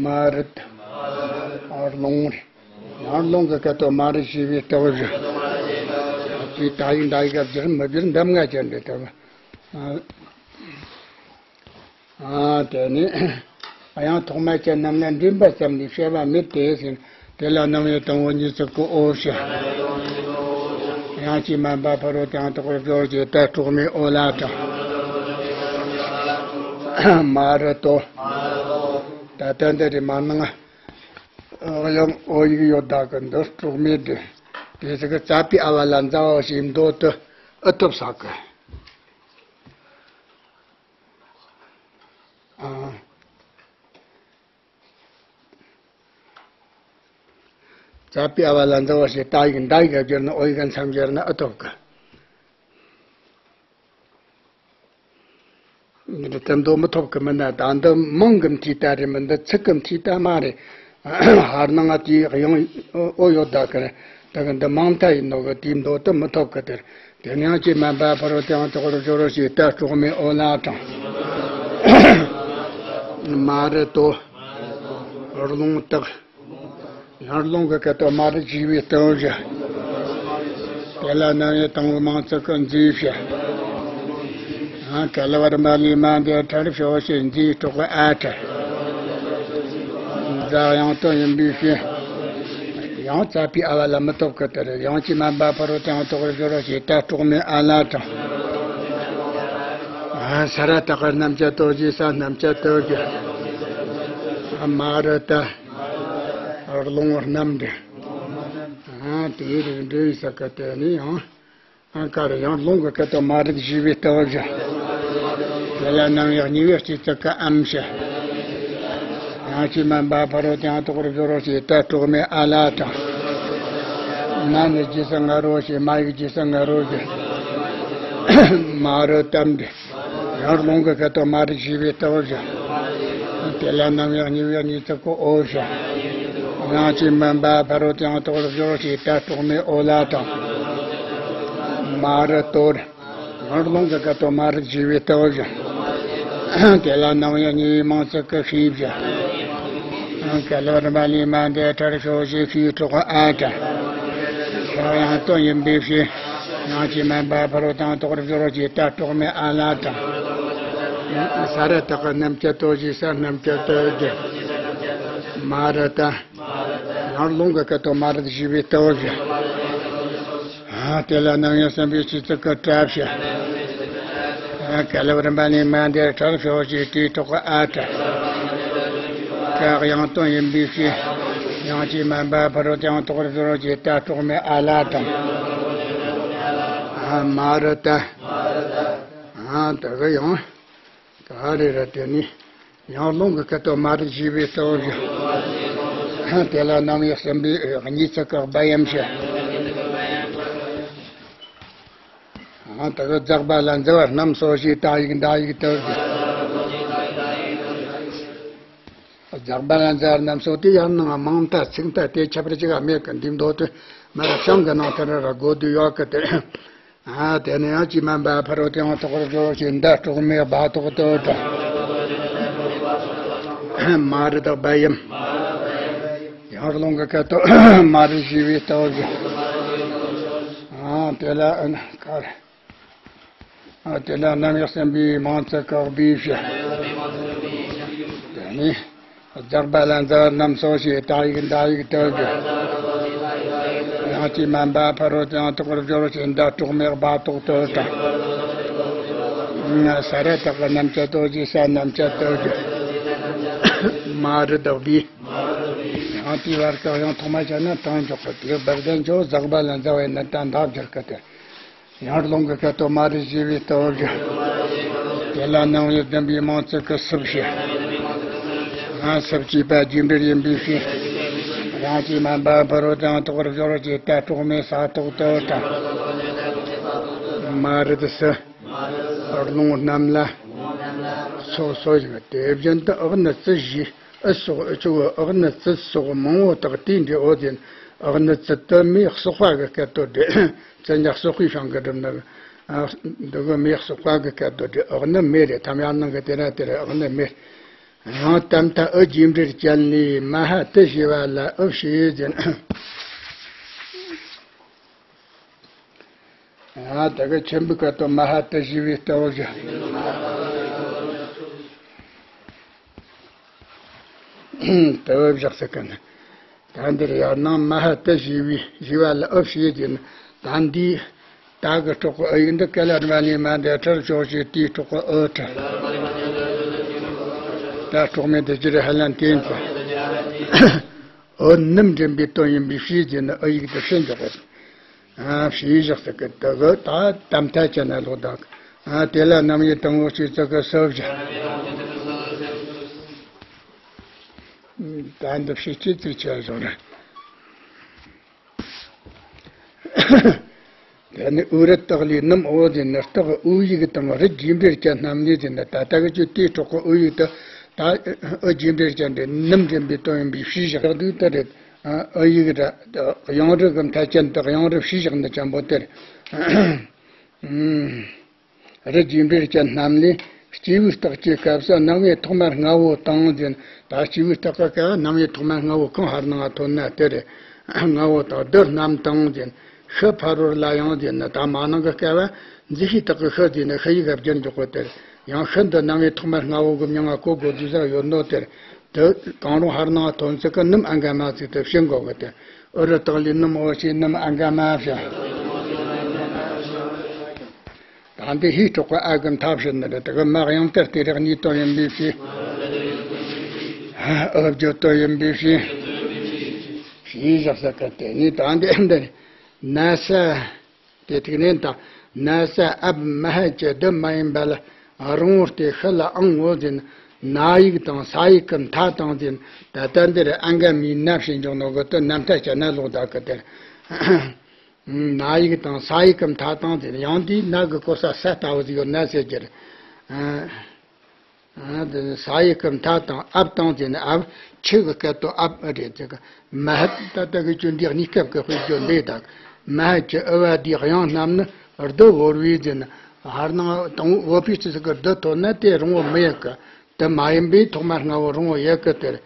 མ་རེད། ཨ་རླུང་རེད། ཡང་རླུང་གི་སྐད་དོད་མ་རེད་ཞེས་པའི་སྟོབས་བཞག་དེ་ཏ་ཡིག་འདར་ཡིག་ག་བསྒྱུར་མི་བསྒྱུར་འདབ་ལྔ་ཅན་རེད་དོ། ཨ་དེ་ནི་ཡང་ཐོག་མ་ཅན་རྣམས་ལ་འདྲེན་པ་ཙམ་ལས་བཤད་པ་མེད་དེ་ཟེར། དེ་ལ་རྣམ་དབྱེ་དང་པོ་ཉིས་ཚིག་གི་ཨོ་བཞག་ཡང་ཅི་མན་པ་ཕ་རོལ་ཏེ་ཡང་དག་པར་སྦྱོར་བྱེད་ད་གྲོགས་མེད་ཨོ་ལ་དང་། མ་རུ་ཏོ། ད་ལྟ་འདི་རེད་མ་ནང་། ཡང་ཨོ་ཡིག་ཡོད་ད་གི་འདི་གྲོགས་མེད་དེ། དེ་ཟིག་གི་ཙ་པའི་ཨ་བ་ལ་མཛའ་བ་ཞེས་མདོ་དུ་ཨུ་ཐུབ་ས་གི། ཨ། ཙ་པའི་ཨ་བ་ལ་མཛའ་བ་ཞེས་ཏ་ཡིག་འདར་ཡིག་ག་བསྒྱུར་ན་ཨོ་ཡིག་ག་མཚམས་སྦྱར་ན་ཨུ་ཐུབ་གི། འདི་ལྟ་མདོ་མི་ཐོབ་གི་མིན་ན་ད་འདི་མིང་གི་མཐའི་ད་རེད་མི་འདི་ཚིག་གི་མཐའི་ད་མ་རེད། ཧར་ནང་ང་དེའི་དབྱངས་ཨོ་ཡོད་ད་གི་རེད། ད་གི་འདི་མིང་མཐའ་ཡིན་ནོ་གི་དེའི་མདོ་དུ་མི་ཐོབ་གི་དེར། དེ་ནས་ཡང་ཅི་མན་པ་ཕ་རོལ་ཏེ་ཡང་དག་པར་སྦྱོར་རོ་ཞེས་ད་གྲོགས་མེད་ཨོ་ལ་དང་། མ་རུ་ཏོ། རླུང་རྟགས། ཡང་རླུང་གི་སྐད་དོད་མ་རུ་ཞེས་པའི་སྟོབས་བཞག་དེ་ལ་རྣམ་དབྱེ་དང་པོ་མང་ཚིག་གི་མཛེས་བྱ། ཡང་ག་ལ་བར་མ་ལས་མ་འདས་ཁྲར་ཤོག་ཞེས་མཛེས་གྲོགས་ཀྱི་ཨ་ཁྲ། ཛ་ཡང་དོན་ཡིན་པའི་ཕྱིར། ཡང་རྩ་བའི་ཨ་བ་ལ་མི་ཐོབ་ཀི་དེར། ཡང་ཅི་མན་པ་ཕ་རོལ་ཏེ་ཡང་དག་པར་སྦྱོར་རོ་ཞེས་ད་སྲོག་མེད་ཨ་ལ་དང་། ས་ར་བཏགས་རྣམ་བཅད་དོ་ཞེས་ས་རྣམ་བཅད་དོ་ཞེས། མ་རུ་ད། རླུང་རྣམས་འདྲེན། དེའི་རིགས་འདྲེན་ས་ཀི་དེ་ནི་ཡང་། ཨ་ཀ་རུ་ཡང་རླུང་གི་སྐད་དོད་མ་རིག་བཞི་པའི་སྟོབས་བཞིན། དེ་ལ་རྣམ་དབྱེ་གཉིས་པའི་སྤྱི་གཙུག་གི་ཨམ་ཞེས། ཡང་ཅི་མན་པ་ཕ་རོལ་ཏེ་ཡང་དག་པར་སྦྱོར་རོ་ཞེས་ད་སྲོག་མེད་ཨ་ལ་དང་། མ་ནི་རྗེས་སུ་ང་རོ་ཞེས་མ་ཡིག་རྗེས་སུ་ང་རོ་ཞེས། མ་རུ་ཏམ་འདི། ཡང་རླུང་གི་སྐད་དོད་མ་རིག་བཞི་པའི་སྟོབས་བཞིན། དེ་ལ་རྣམ་དབྱེ་གཉིས་པའི་གཉིས་གཙུག་གི་ཨོ་ཞེས། ཡང་ཅི་མན་པ་ཕ་རོལ་ཏེ་ཡང་དག་པར་སྦྱོར་རོ་ཞེས་ད་སྲོག་མེད་ཨོ་ལ་དང་། མ་རུ་ཏོར། ཡང་རླུང་གི་སྐད་དོད་མ་རིག་བཞི་པའི་སྟོབས་བཞིན། དེ་ལ་རྣམ་དབྱེ་གཉིས་པའི་མང་གཙུག་གི་ཤིས་བཞིན། ཀ་ལ་རིམ་པ་ལས་མ་འདས་ཁྲར་ཕྱོགས་བཞིའི་ཤིས་གྲོགས་ཨ་དྲ། ཕྱོགས་ཡང་དོན་ཡིན་པའི་ཕྱིར། ཡང་ཅི་མན་པ་ཕ་རོལ་ཏེ་ཡང་དག་པར་སྦྱོར་རོ་ཞེས་ད་སྲོག་མེད་ཨ་ལ་དང་། ས་ར་བཏགས་རྣམ་བཅད་དོ་ཞེས་ས་རྣམ་བཅད་དོ་ཞེས། མ་རུ་ད། ཡང་རླུང་གི་སྐད་དོད་མ་རིག་བཞི་པའི་སྟོབས་བཞིན། དེ་ལ་རྣམ་དབྱེ་གསུམ་པའི་སྤྱི་གཙུག་གི་ཏྲ་བཞིན། ཀ་ལ་རིམ་པ་ལས་མ་འདས་ཁྲར་ཕྱོགས་བཞིའི་ཏའི་གྲོགས་ཨ་དྲ། ཀ་ཡང་དོན་ཡིན་པའི་ཕྱིར། ཡང་ཅི་མན་པ་ཕ་རོལ་ཏེ་ཡང་དག་པར་སྦྱོར་རོ་ཞེས་ད་སྲོག་མེད་ཨ་ལ་དང་། མ་རུ་ད། དེ་གི་ཡང་། ད་རེ་ར་དེ་ནི་ཡང་རླུང་གི་སྐད་དོད་མ་རིག་བཞི་པའི་སྟོབས་བཞིན། དེ་ལ་རྣམ་དབྱེ་གསུམ་པའི་གཉིས་གཙུག་གི་བ་ཡམ་ཞེས། དེ་གི་ཛག་པ་ལ་འཛི་བ་རྣམས་སོ་ཞེས་ད་ཡིག་ད་ཡིག་སྟོབས་བཞིན། ཛག་པ་ལ་འཛི་བ་རྣམས་སོ་དེ་ཡང་ནང་མང་མཐའ་ཚིག་མཐའ་དེ་ཁྱད་པར་ཅི་ག་མེད་ཀི། འདི་མདོ་དེ་མ་རབ་བྱུང་གི་ནང་དེ་ར་ར་དགོས་དུས་ཡོད་ཀི་དེ། ཨ་དེ་ནས་ཡང་ཅི་མན་པ་ཕ་རོལ་ཏེ་ཡང་དག་པར་སྦྱོར་རོ་ཞེས་ད་སྲོག་མེད་སྦ་ཏོག་ཏོ་དྲ། མ་རུ་དག་བ་ཡམ། ཡང་རླུང་གི་སྐད་དོད་མ་རིག་བཞི་པའི་སྟོབས་བཞིན། ཨ་དེ་ལ་ཨ་ནི་ཀ་རེ། ཨ་དེ་ལ་རྣམ་དབྱེ་གསུམ་པའི་མང་གཙུག་གི་བི་བཞིན། དེ་ནས། ཛག་པ་ལ་འཛི་བ་རྣམས་སོ་ཞེས་ད་ཡིག་ད་ཡིག་སྟོབས་བཞིན། ཡང་ཅི་མན་པ་ཕ་རོལ་ཏེ་ཡང་དག་པར་སྦྱོར་རོ་ཞེས་ད་སྲོག་མེད་སྦ་ཏོག་ཏོ་དྲ། ས་ར་བཏགས་རྣམ་བཅད་དོ་ཞེས་ས་རྣམ་བཅད་དོ་ཞེས། མ་རུ་དག་བི། ཡང་དེའི་བར་གྱི་ཡང་ཐོག་མ་བྱས་ན་དང་འཇོག་གི། དེ་བར་དུ་འཇོག་ཛག་པ་ལ་འཛི་བའི་ནི་ད་འདབ་སྦྱར་གི་དེ། ཡང་རླུང་གི་སྐད་དོད་མ་རིག་བཞི་པའི་སྟོབས་བཞིན། དེ་ལ་རྣམ་དབྱེ་བདུན་པའི་མང་གཙུག་གི་སུ་བཞིན། ཡང་སུ་བཅས་པ་རྒྱས་འབྲིང་ཡིན་པའི་ཕྱིར། ཡང་ཅི་མན་པ་ཕ་རོལ་ཏེ་ཡང་དག་པར་སྦྱོར་རོ་ཞེས་ད་སྲོག་མེད་སྦ་ཏོག་ཏོ་དྲ། མ་རུ་དུ་སུ། རླུང་རྣམས་ལ། སོ་སོ་ཞིང་དེ་བཞིན་དུ་ཨག་ནི་ཙི་བཞི། ཨི་སོགས་ཨི་ཆུ་བོ་ཨག་ནི་ཙི་སོགས་མང་བོ་དག་དེའི་འབྲས་བུ་ཟིན། ཨག་ནི་ཙི་དུ་མེ་གསོག་པ་གི་སྐད་དོད་འདྲེ། ཙི་ཉ་གསོག་པའི་ཤིང་གི་སྒྲུབ་ནི། འདི་གི་མེ་གསོག་པ་གི་སྐད་དོད་འདྲེ། ཨག་ནི་མེ་རེད། ཐམ་ཡང་ནང་གི་དེ་ར་དེ་ར་ཨག་ནི་མེ། ཡང་ཏམ་ཐ་ཨི་རྒྱས་འབྲིང་ཅན་ལས་མ་ཧ་ཏི་ཞེས་པ་ལ་ཨི་ཞེས་ཟིན། ཨ་དེ་གི་ཆེན་པོའི་སྐད་དོད་མ་ཧ་ཏི་ཞེས་པའི་སྟོབས་བཞིན། དེ་བས་བཞག་ཟེར་གི་ནི། ད་འདིར་ཡང་ནང་མ་ཧ་ཏི་ཞེས་པའི་ཞེས་པ་ལ་ཨི་ཞེས་ཀྱི་ནི། ད་འདིའི་ད་གི་སྲོག་གི་ཨི་ཡིག་འདི་ཀ་ལ་ར་མ་ལས་མ་འདས་ཁྲར་ཕྱོགས་ཀྱི་དེའི་སྲོག་གི་ཨི་ཁྲ། ད་སྲོག་མེད་དེ་ཅི་རེད་ཧ་ལམ་བསྟན་ཀྱི། འོ་ནུམ་འདྲེན་པའི་དོན་ཡིན་པའི་ཕྱིར་གྱི་ནི་ཨི་ཡིག་དེ་ཕྱིར་འཇོག་པ། ཨ་ཕྱིར་བཞག་ཟེར་གི་དེ་གི་ད་དམ་ཐ་ཅན་ན་ལོག་དག་ཨ་དེ་ལ་རྣམ་དབྱེ་དང་པོ་ཆོས་ཚོགས་ཀྱི་སོ་བཞི། ད་འདི་ཕྱི་སྐྱིད་ཚིག་ཆ་བཞག་ན། དེ་ནི་ཨུ་རུ་སྟག་ལུས་རྣམས་འོ་ཟེར་ནི་སྟག་ཨུ་ཡིག་དང་རི་རྒྱས་འབྲིང་ཅན་རྣམས་ལས་ཟེར་ནི་ད་ལྟ་གི་ཆོས་དེའི་སྲོག་གི་ཨུ་ཡིག་དེ་ད་ཨུ་རྒྱས་འབྲིང་ཅན་དེ་ནུམ་འདྲེན་པའི་དོན་ཡིན་པའི་ཕྱིར་བཞག་འདུག་དེ་རེད། ཨུ་ཡིག་ར་གཡང་རུ་གི་མཐའ་ཅན་དུ་གཡང་རུ་ཕྱིར་བཞག་ནི་ཅན་པོ་དེ་རེད། རི་རྒྱས་འབྲིང་ཅན་རྣམས་ལས་སྐྱེས་བུའི་རྟགས་ཀྱི་སྐབས་སུ་རྣམ་དབྱེ་ཐོག་མ་ལྔ་བོ་དང་ཟེར། ད་སྐྱེས་བུའི་རྟགས་ཀྱི་སྐབས་རྣམ་དབྱེ་ཐོག་མ་ལྔ་བོ་གང་ཧར་ནང་ཐོན་ན་དེ་རེད། ལྔ་བོ་དང་བསྡུ་རྣམ་དང་ཟེར། ཤི་ཕ་རོལ་ལ་ཡང་ཟེར་ནི་ད་མ་ནང་གི་སྐབས་འཛི་ཤིའི་རྟགས་ཀྱི་ཤི་ཟེར་ནི་ཤི་ཡིག་བསྒྱུར་འཇོག་གོ་དེ་རེད། ཡང་ཤི་འདི་རྣམ་དབྱེ་ཐོག་མ་ལྔ་བོ་གི་མྱིང་ང་གོ་དགོས་དུས་ཟིག་ཡོད་ནོ་དེ་རེད། དེ་གང་རུང་ཧར་ནང་ཐོན་ཚིག་གི་ནུམ་ཨ་འགའ་མ་ཚིག་དེ་ཕྱིན་གོ་གི་དེ། ཨུ་རུ་ཏག་ལི་ནུམ་འོ་ཤེ་ནུམ་ཨ་འགའ་མ་ཕྱིན། ད་འདི་ཧིའི་གྲོགས་པ་ཨ་གི་མཐའ་ཕྱིན་ནི་རེད། དེ་གི་མ་གཡང་དེར་དེ་རེག་གཉིས་དོན་ཡིན་པའི་ཕྱིན། ཨུ་བརྗོད་དོན་ཡིན་པའི་ཕྱིན། ཞེས་བཞག་ས་གི་དེ་ནི་ད་འདི་འདིར་ན་ས། དེ་ཐིག་ནས་ད་ན་ས་ཨབ་མ་ཧ་ཅི་དུ་མ་ཡིན་པ་ལ་རང་ངོ་སྟེ་ཤི་ལ་ཨང་ངོ་ཟིན། ན་ཡིག་དང་ས་ཡིག་གི་མཐའ་དང་ཟིན། ད་ལྟ་འདིར་ཨ་འགའ་མའི་ན་ཕྱིན་འཇོག་ནོ་གི་དུ་ན་མཐའ་བྱས་ན་ལོག་ད་གི་དེར། ན་ཡིག་དང་ས་ཡིག་གི་མཐའ་དང་ཟིན། ཡང་དེའི་ན་གི་གོ་ས་ས་ལྟ་བུ་ཟིག་ཡོད་ན་ཟེར་གྱི་རེད། ཨ། ཨ། དེ་ས་ཡི་སྐབས་མཐའ་དང་ཨབ་དང་ཟེར་ན་ཨབ་ཆུ་གི་སྐད་དུ་ཨབ་ཨ་རེད་ཟེར་གི། མ་ཧད་ད་ལྟ་གི་ཆུ་འདི་གཉིས་སྐབས་ཀྱི་དཔེ་བརྗོད་འདི་དང་། མ་ཧད་ཀྱི་ཨུ་བ་དེའི་དབྱངས་རྣམས་ནི་རྡུ་བོར་བའི་ཟེར་ན། ཧར་ནང་དང་བོ་བོད་པའི་སྤྱི་ཚོགས་ཀྱི་རྡུ་ཐོན་ན་དེ་རིང་བོ་མི་ཡག་གི། དེ་མ་ཡིན་པའི་ཐོག་མ་སྔ་བོ་རིང་བོ་ཡག་གི་དེར།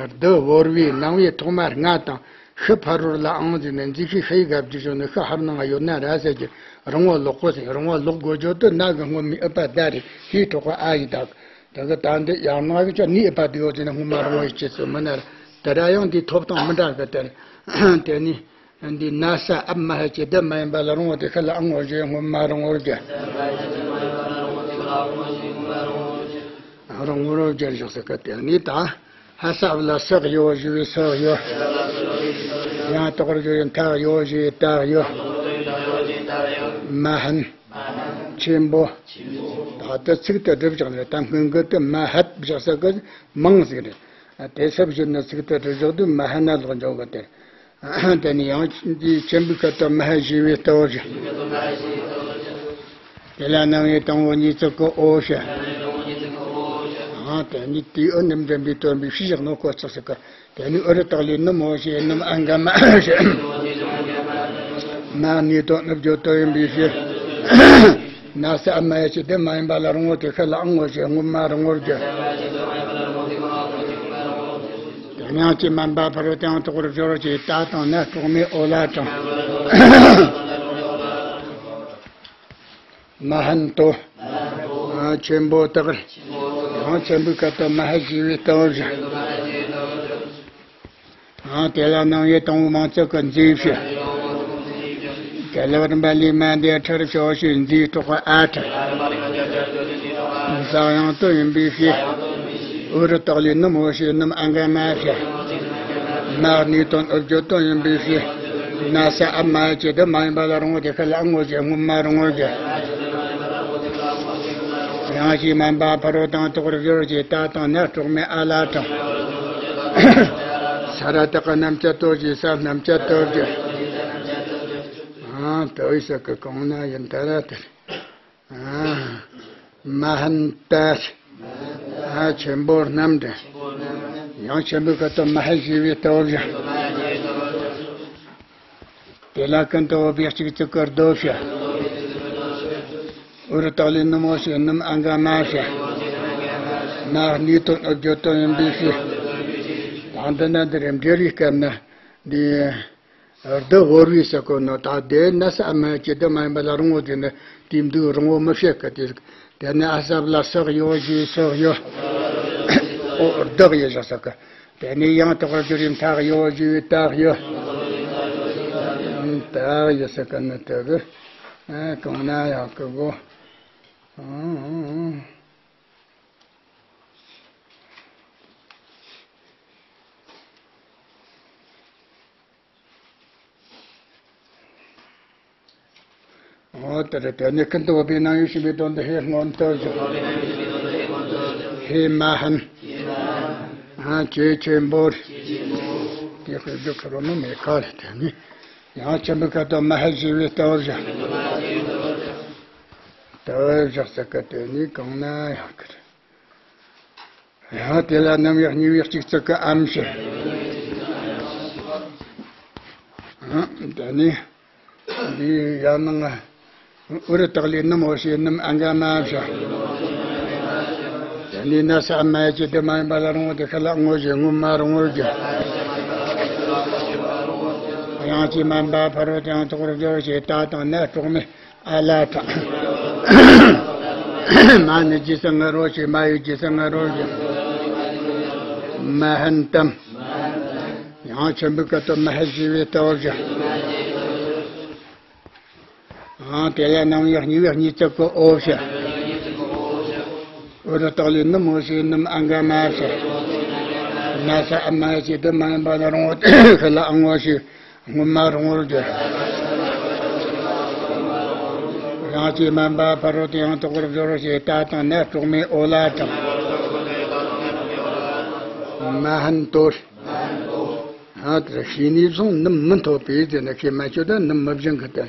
རྡུ་བོར་བའི་ནང་བའི་ཐོག་མ་ལྔ་དང་། ཤི་ཕ་རོལ་ལ་ཨང་ཟེར་ནས་འཛིན་ཤེས་ཤི་ཡི་ག་བརྗོད་བྱུང་ནས་ཤི་ཧར་ནང་ཡོད་ན་ར་ཟེར་གྱི། རིང་བོ་ལོག་གོ་ཟེར། རིང་བོ་ལོག་དགོས་རྒྱུ་དུ་ན་གི་སྔོན་མའི་ཨུ་པ་ད་རེད། ཤིའི་གྲོགས་པ་ཨ་ཡི་དག། དེ་གི་ད་འདི་ཡང་ན་གི་ཆ་ནི་ཨུ་པ་དེ་ཡོད་ཟེར་ན་སྔོན་མ་རིང་བོ་ཡི་སྐྱེས་སུ་མི་ན་ར། དེ་ར་ཡང་འདི་ཐོབ་ཐང་མི་འདྲ་གི་དེར། དེ་ནི་འདི་ན་ས་ཨབ་མ་ཧ་ཅི་དུ་མ་ཡིན་པ་ལ་རིང་བོ་དེ་ཤི་ལ་ཨང་ངོ་ཞེས་སྔོན་མ་རིང་བོར་གྱི། རིང་བོར་གྱི་བཞག་ས་གི་དེ་ནི་ད། ཧ་ས་བ་ལ་སག་ཡོ་ཞུ་བའི་སག་ཡོ། ཡང་དོག་རུ་ཡོད་ཐག་ཡོ་ཞུ་བའི་ཐག་ཡོ། མ་ཧན། ཆེན་པོ། ད་ལྟ་ཚིག་དེ་སྒྲུབ་བཞག་ནས་ད་སྔོན་གི་དེ་མ་ཧད་བཞག་ས་གི་མང་ཟིག་རེད། དེ་སབ་བཞིན་ནི་ཚིག་དེ་སྒྲུབ་བཞག་དུས་མ་ཧན་ན་ལོག་འཇོག་གི་དེ། དེ་ནི་ཡང་འདིའི་ཆེན་པོའི་ཁ་དོག་མ་ཧ་ཞེས་པའི་ལྟ་བུ་ཞིག་དེ་ལ་སྣང་བའི་དང་པོ་གཉིས་ཚིག་གི་ཨོ་ཞེས། ཨ། དེ་ནི་དེའི་ཨུ་ནུ་འདྲེན་པའི་སྟོན་པའི་ཕྱིས་བཞག་ནོ་ཀོ་ཚིག་ཚིག་གི། དེ་ནི་ཨུ་རུ་ཏག་ལི་ནུ་མོ་ཞེས་ནུམ་ཨ་འགའ་མ་ཞེས། མ་ནི་དོ་ནུབ་བརྗོད་དོ་ཡིན་པའི་ཕྱིར། ན་ས་ཨ་མ་ཡ་ཆེ་དེ་མ་ཡིན་པ་ལ་རིང་བོ་དེ་ཤི་ལ་ཨང་ངོ་ཞེས་སྔོན་མ་རིང་བོར་གྱི། དེ་སྙིང་རྗེ་མ་འབའ་ཕ་རོལ་ཏེའང་དོག་པར་སྦྱོར་གྱི་ད་དང་ན་གྲོགས་མེད་ཨོ་ལ་དྲངས། མ་ཧན་ཏོ། ཨ། ཆེན་པོ་དག། ཡང་ཆེན་པོའི་ཁ་དོག་མ་ཧ་ཞེས་པའི་ལྟ་བུ་བཞག་ཨ། དེ་ལ་སྣང་བའི་དང་པོ་མང་ཚིག་གི་མཛེས་ཕྱིར། དེ་ལ་རིམ་པ་ལས་མ་འདས་ཁྲར་ཕྱོགས་ཞེས་མཛེས་གྲོགས་པ་ཨ་ཁྲ། ས་ཡང་དུ་ཡིན་པའི་ཕྱིར། ཨུ་རུ་ཏག་ལི་ནུ་མོ་ཞེས་ནུམ་ཨ་འགའ་མ་ཞེས། མ་ནི་དོན་ཨུ་བརྗོད་དོན་ཡིན་པའི་ཕྱིར། ན་ས་ཨ་མ་ཡ་ཆེ་དུ་མ་ཡིན་པ་ལ་རིང་བོ་དེ་ཤི་ལ་ཨང་ངོ་ཞེས་སྔོན་མ་རིང་བོར་གྱི། ཡང་ཞེས་མ་འབའ་ཕ་རོལ་ཏེའང་དོག་པར་སྦྱོར་གྱི་ད་དང་ན་གྲོགས་མེད་ཨ་ལ་དྲངས། ས་ར་བཏགས་རྣམ་བཅད་དོ་ཞེས་ས་རྣམ་བཅད་དོ་ཞེས། ཨ། དོ་ཡི་ས་གི་གོང་ན་ཡིན་ད་ར་དེར། ཨ། མ་ཧན་ཏ། ཨ། ཆེན་པོ་རྣམས་ཏེ། ཡང་ཆེན་པོའི་ཁ་དོག་མ་ཧ་ཞེས་པའི་ལྟ་བུ་བཞག་དེ་ལ་ཀུན་ཏུ་འོ་བའི་གཅིག་ཚིག་གི་རྡོ་བྱ། ཨུ་རུ་ཏག་ལི་ནུ་མོ་ཞེས་ནུམ་ཨ་འགའ་མ་བྱ། མ་ནི་དོན་ཨུ་བརྗོད་དོན་ཡིན་པའི་ཕྱིར། ད་འདི་ན་འདི་རེ་འབྲེལ་བའི་སྐབས་ན་འདི། རྡུ་བོར་བའི་ཟེར་གོ་ནོ་ད་དེ་ན་ས་ཨ་མ་ཡ་ཆེ་དུ་མ་ཡིན་པ་ལ་རིང་བོ་དེ་ནི་དེའི་མདུན་རིང་བོ་མི་བྱེད་གི་དེ། དེ་ནི་ཨ་ས་བ་ལ་སག་ཡོ་ཞེས་སག་ཡོ། ཨོ་བདག་ཡོ་བཞག་ས་གི། དེ་ནས་ཡང་དག་པར་སྦྱོར་བའི་མཐའ་ཡོ་ཞེས་པའི་བཏགས་ཡོ། བཏགས་ཡོ་ཟེར་གི་ནི་དེ་གི། ཨ། གང་ན་ཡང་གི་གོ། འོ་དེ་རེད། དེ་ནས་ཀུན་ཏུ་འོ་བའི་སྣང་ཡུལ་ཞེས་པའི་དོན་དུ་ཧེ་སྔོན་དུ་བཞག་ཧེ་མ་ཧན། ཨ། ཆེ་ཆེན་པོར། དེ་ཁོས་རྒྱུ་ཁ་རོ་མི་མེད་ཁ་རེད། དེ་ནི་ཡང་ཆེན་པོའི་ཁ་དོག་མ་ཧ་ཞེས་པའི་ལྟ་བུ་བཞག་ལྟ་བུ་བཞག་ས་གི་དེ་ནི་གང་ན་ཡང་གི་རེད། ཡང་དེ་ལ་རྣམ་དབྱེ་གཉིས་པའི་གཅིག་ཚིག་གི་ཨམ་ཞེས། ཨ། དེ་ནི་འདི་ཡང་ནང་ཨུ་རུ་ཏག་ལི་ནུ་མོ་ཞེས་ནུམ་ཨ་འགའ་མ་བྱ། དེ་ནི་ན་ས་ཨ་མ་ཡ་ཆེ་དུ་མ་ཡིན་པ་ལ་རིང་བོ་དེ་ཤི་ལ་ཨང་ངོ་ཞེས་སྔོན་མ་རིང་བོར་གྱི། ཡང་ཞེས་མ་འབའ་ཕ་རོལ་ཏེའང་དོག་པར་སྦྱོར་ཞེས་ད་དང་ན་གྲོགས་མེད་ཨ་ལ་དྲངས། མ་ནི་རྗེས་སུ་ངུ་རོ་ཞེས་མ་ཡི་རྗེས་སུ་ངུ་རོ་ཞེས། མ་ཧན་ཏམ། ཡང་ཆེན་པོའི་སྐད་དུ་མ་ཧེ་ཞེས་པའི་སྟོབས་བཞི། ཡང་དེ་ལ་རྣམ་དབྱེ་གཉིས་པའི་གཉིས་བརྩེགས་ཀྱི་འོ་བཞི། འོ་རུ་བཏགས་ལས་ནུ་མོ་ཞེས་ནུམ་ཨ་འག་མ་ཞེས། ན་ས་ཨ་མ་ཞེས་དུ་མ་ཡིན་པ་ལ་རུང་བོ་ཤི་ལ་ཨང་བོ་ཞེས། སྔོན་མ་རུང་བོར་སྦྱར། ཡང་ཅིག་མན་པ་ཕ་རོལ་ཏུ་ཡང་དག་པར་སྦྱོར་རོ་ཞེས་ད་དང་ནས་གྲོགས་མེད་འོ་ལ་དང་། མ་ཧན་དོར། ཨ་དེ་ཤེས་ནས་བཟུང་ནུམ་མི་ཐོབ་པས་ཟེར་ན་ཤེས་མ་ཆོད་ད་ནུམ་མི་བཞིན་གི་དེ།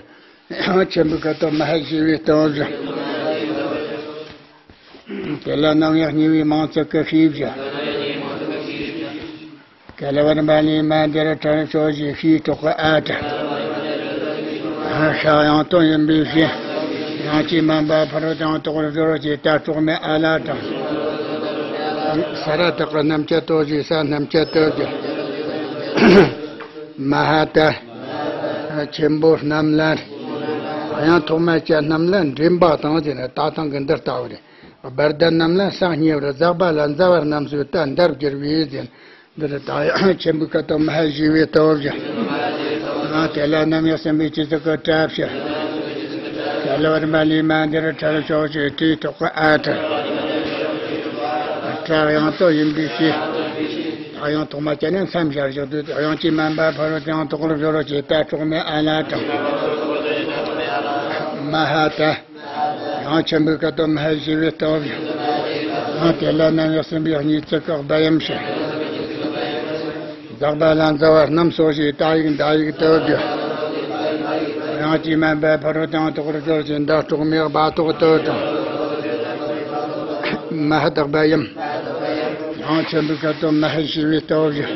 ཡང་ཆེན་པོའི་སྐད་དུ་མ་ཧ་ཞེས་པའི་སྟོབས་བཞི། དེ་ལ་རྣམ་དབྱེ་གཉིས་པའི་མང་ཚིག་གི་ཤེས་བཞི། ག་ལ་བར་མ་ལས་མ་འདིར་ཕྲད་ཕྱོགས་བཞི་ཤེས་གྲོགས་ཀྱི་ཨ་དྲ། ཧ་ཤ་ཡང་དོན་ཡིན་པའི་ཕྱིར། ཡང་ཅིག་མན་པ་ཕ་རོལ་ཏུ་ཡང་དག་པར་སྦྱོར་རོ་ཞེས་ད་གྲོགས་མེད་ཨ་ལ་དང་། ས་ར་བཏགས་ཀྱི་རྣམ་བཅད་དོ་ཞེས་ས་རྣམ་བཅད་དོ་ཞེས། མ་ཧ་ཏ། ཆེན་པོ་རྣམས་ལ། ཡང་ཐོག་མ་བཅད་རྣམས་ལ་འདྲེན་པ་དང་ཟེར་ན་ད་ཐང་གི་འདི་ལྟ་བུ་རེད། བར་ཟླ་རྣམས་ལ་ས་ཉེ་བར་ཟག་པ་ལ་མཛའ་བར་རྣམས་སུ་ད་འདར་བསྒྱུར་བའི་ཟེར། འདིར་ད་ཡང་ཆེན་པོའི་སྐད་དུ་མ་ཧ་ཞེས་པའི་སྟོབས་བཞི། ཡང་དེ་ལ་རྣམ་དབྱེ་གསུམ་པའི་སྤྱི་གཙུག་གི་སྒྲ་བཞི། ག་ལ་བར་མ་ལས་མ་འདིར་ཕྲད་ཕྱོགས་བཞི་ཏྲའི་གྲོགས་ཀྱི་ཨ་དྲ། ཕྲད་ཡང་དོན་ཡིན་པའི་ཕྱིར། ད་ཡང་ཐོག་མ་བཅད་ནས་མཚམས་སྦྱར་བཞག་དུས་ཡང་ཅིག་མན་པ་ཕ་རོལ་ཏུ་ཡང་དག་པར་སྦྱོར་རོ་ཞེས་ད་གྲོགས་མེད་ཨ་ལ་དང་། མ་ཧ་ཏ། ཡང་ཆེན་པོའི་སྐད་དུ་མ་ཧ་ཞེས་པའི་སྟོབས་བཞི། ཡང་དེ་ལ་རྣམ་དབྱེ་གསུམ་པའི་གཉིས་བརྩེགས་ཀྱི་བ་ཡམ་ཞེས། ཟག་པ་ལ་མཛའ་བ་རྣམས་སོ་ཞེས་ད་ཡིག་འདའ་ཡིག་སྟོབས་བཞི། ཡང་ཅིག་མན་པ་ཕ་རོལ་ཏུ་ཡང་དག་པར་སྦྱོར་ཞེས་ད་གྲོགས་མེད་བ་ཏོག་སྟོབས་དང་། མ་ཧ་བཏགས་བ་ཡམ། ཡང་ཆེན་པོའི་སྐད་དུ་མ་ཧ་ཞེས་པའི་སྟོབས་བཞི།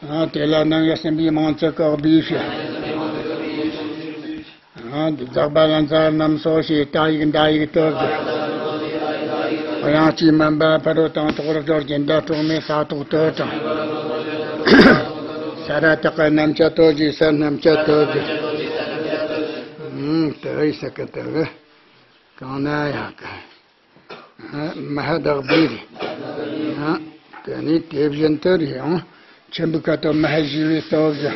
ཡང་དེ་ལ་རྣམ་དབྱེ་གསུམ་པའི་མང་ཚིག་གི་བི་ཞེས། ཡང་ཟག་པ་ལ་མཛའ་བ་རྣམས་སོ་ཞེས་ད་ཡིག་འདའ་ཡིག་སྟོབས་བཞི། ཡང་ཅིག་མན་པ་ཕ་རོལ་ཏུ་ཡང་དག་པར་སྦྱོར་ཞེས་ད་གྲོགས་མེད་ས་ཏོག་སྟོབས་དང་། ས་ར་བཏགས་ཀྱི་རྣམ་བཅད་དོ་ཞེས་ས་རྣམ་བཅད་དོ་ཞེས། ཨུམ། དེ་ཡི་ས་ཀ་དེ་གི་གང་ན་ཡང་གི། མ་ཧ་བཏགས་བི་རེད། དེ་ནས་དེ་བཞིན་དུ་རེད་ཡང་ཆེན་པོའི་སྐད་དུ་མ་ཧ་ཞེས་པའི་སྟོབས་བཞི།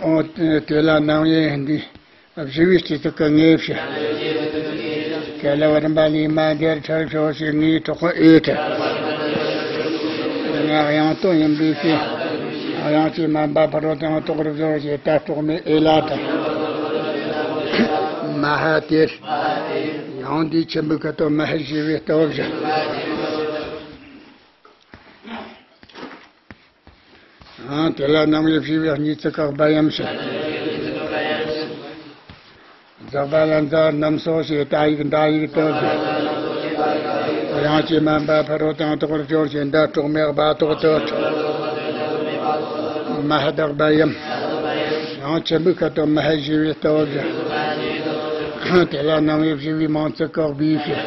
འོ་དེ་ལ་རྣམ་དབྱེ་འདི་བཞི་པའི་སྤྱི་གཙུག་གི་ངེས་བྱ། ག་ལ་བར་མ་ལས་མ་འདིར་ཕྲད་ཕྱོགས་བཞི་ངེས་གྲོགས་ཀྱི་ཨེ་ཕྲད། ཡང་དོན་ཡིན་པའི་ཕྱིར། ཡང་ཅིག་མན་པ་ཕ་རོལ་ཏུ་ཡང་དག་པར་སྦྱོར་ཞེས་ད་གྲོགས་མེད་ཨེ་ལ་དང་། མ་ཧ་ཏེར། ཡང་འདི་ཆེན་པོའི་སྐད་དུ་མ་ཧ་ཞེས་པའི་སྟོབས་བཞི། ཨང་། དེ་ལ་རྣམ་དབྱེ་བཞི་པའི་གཉིས་བརྩེགས་ཀྱི་བ་ཡམ་ཞེས། ཟག་པ་ལ་མཛའ་བ་རྣམས་སོ་ཞེས་ད་ཡིག་འདའ་ཡིག་སྟོབས་བཞི། ཡང་ཅིག་མན་པ་ཕ་རོལ་ཏུ་ཡང་དག་པར་སྦྱོར་ཞེས་ད་གྲོགས་མེད་བ་ཏོག་སྟོབས་དྲུག། མ་ཧ་བཏགས་བ་ཡམ། ཡང་ཆེན་པོའི་སྐད་དུ་མ་ཧ་ཞེས་པའི་སྟོབས་བཞི། དེ་ལ་རྣམ་དབྱེ་བཞི་པའི་མང་ཚིག་གི་བི་ཞེས།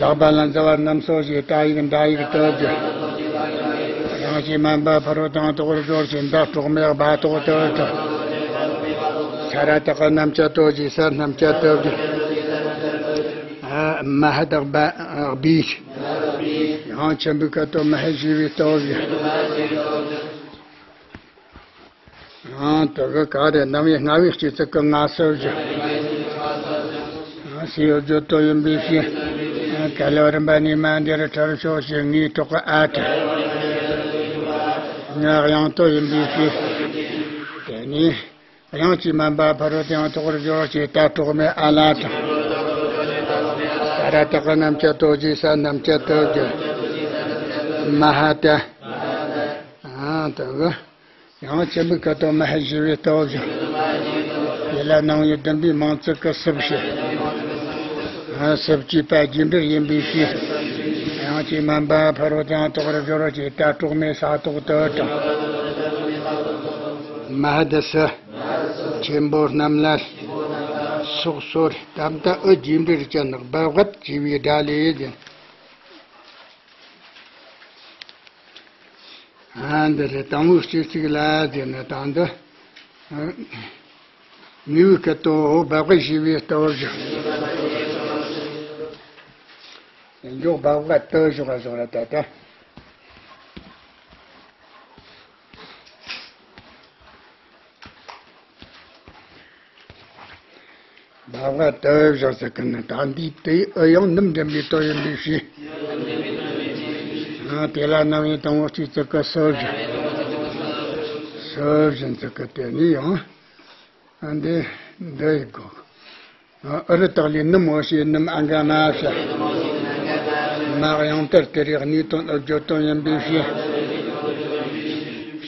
ཟག་པ་ལ་མཛའ་བ་རྣམས་སོ་ཞེས་ད་ཡིག་འདའ་ཡིག་སྟོབས་བཞི། ཡང་ཅིག་མན་པ་ཕ་རོལ་ཏུ་ཡང་དག་པར་སྦྱོར་ཞེས་ད་གྲོགས་མེད་བ་ཏོག་སྟོབས་དྲུག། ས་ར་བཏགས་ཀྱི་རྣམ་བཅད་དོ་ཞེས་ས་རྣམ་བཅད་དོ་ཞེས། མ་ཧ་བཏགས་བ་བི། ཡང་ཆེན་པོའི་སྐད་དུ་མ་ཧ་ཞེས་པའི་སྟོབས་བཞི། ཡང་དེ་གི་ག་རེ་རྣམ་དབྱེ་ལྔ་པའི་སྤྱི་གཙུག་གི་ང་སོ་བཞི། ཡང་ཞེས་བརྗོད་དོ་ཡིན་པའི་ཕྱིར། ག་ལ་བར་མ་ལས་མ་འདིར་ཕྲད་ཕྱོགས་བཞི་ངེས་གྲོགས་ཀྱི་ཨ་ཕྲད། ཡང་དོན་ཡིན་པའི་ཕྱིར། དེ་ནས་ཡང་ཅིག་མན་པ་ཕ་རོལ་ཏུ་ཡང་དག་པར་སྦྱོར་ཞེས་ད་གྲོགས་མེད་ཨ་ལ་དང་། ས་ར་བཏགས་ཀྱི་རྣམ་བཅད་དོ་ཞེས་ས་རྣམ་བཅད་དོ་ཞེས། མ་ཧ་ཏ། ཨ་དེ་གི། ཡང་ཆེན་པོའི་སྐད་དུ་མ་ཧ་ཞེས་པའི་སྟོབས་བཞི། དེ་ལ་རྣམ་དབྱེ་བདུན་པའི་མང་ཚིག་གི་སུ་བཞི། སུ་ཅེས་པ་རྒྱས་འབྲིང་ཡིན་པའི་ཕྱིར། ཡང་ཅིག་མན་པ་ཕ་རོལ་ཏུ་ཡང་དག་པར་སྦྱོར་ཞེས་ད་གྲོགས་མེད་ས་ཏོག་སྟོབས་དྲུག། མ་ཧ་ཏ་སུ། ཆེན་པོ་རྣམས་ལ། སོགས་སོར་ད་ལྟ་འུ་རྒྱས་འབྲིང་ཅན་ནག་བབ་བད་ཅེས་པའི་སྒྲ་ལས་ཡིན། ཨ་འདི་རེད། དང་པོའི་སྤྱི་གཙུག་ལ་ཟེར་ན་ད་འདི། ཨ། དངོས་པོའི་སྐད་དོ་འོ་བ་གི་ཞེས་པའི་ལྟ་བ་བཞི། མགྱོགས་སྦ་བ་དུ་བཞག་བཞག་ར་ད་ལྟ། སྦ་བ་དུ་བཞག་ཟེར་གི་ནི་ད་འདིའི་དེ་ཨུ་ཡང་ནུབ་འདྲེན་པའི་དོན་ཡིན་པའི་ཕྱིར། ཨ་དེ་ལ་རྣམ་དབྱེ་དང་པོ་གཅིག་ཙི་གི་སུ་བཞིན། སུ་བཞིན་ཙི་གི་དེ་ནི་ཡང་། ཨ་འདི་འདི་ཡི་གོ། ཨ་ཨུ་རུ་ཏག་ལི་ནུ་མོ་ཤེ་ནུམ་ཨ་ག་མ་ཤ། མ་ཡང་དར་དེ་རིགས་གནས་དོན་ཨུ་བརྗོད་དོན་ཡིན་པའི་ཕྱིར།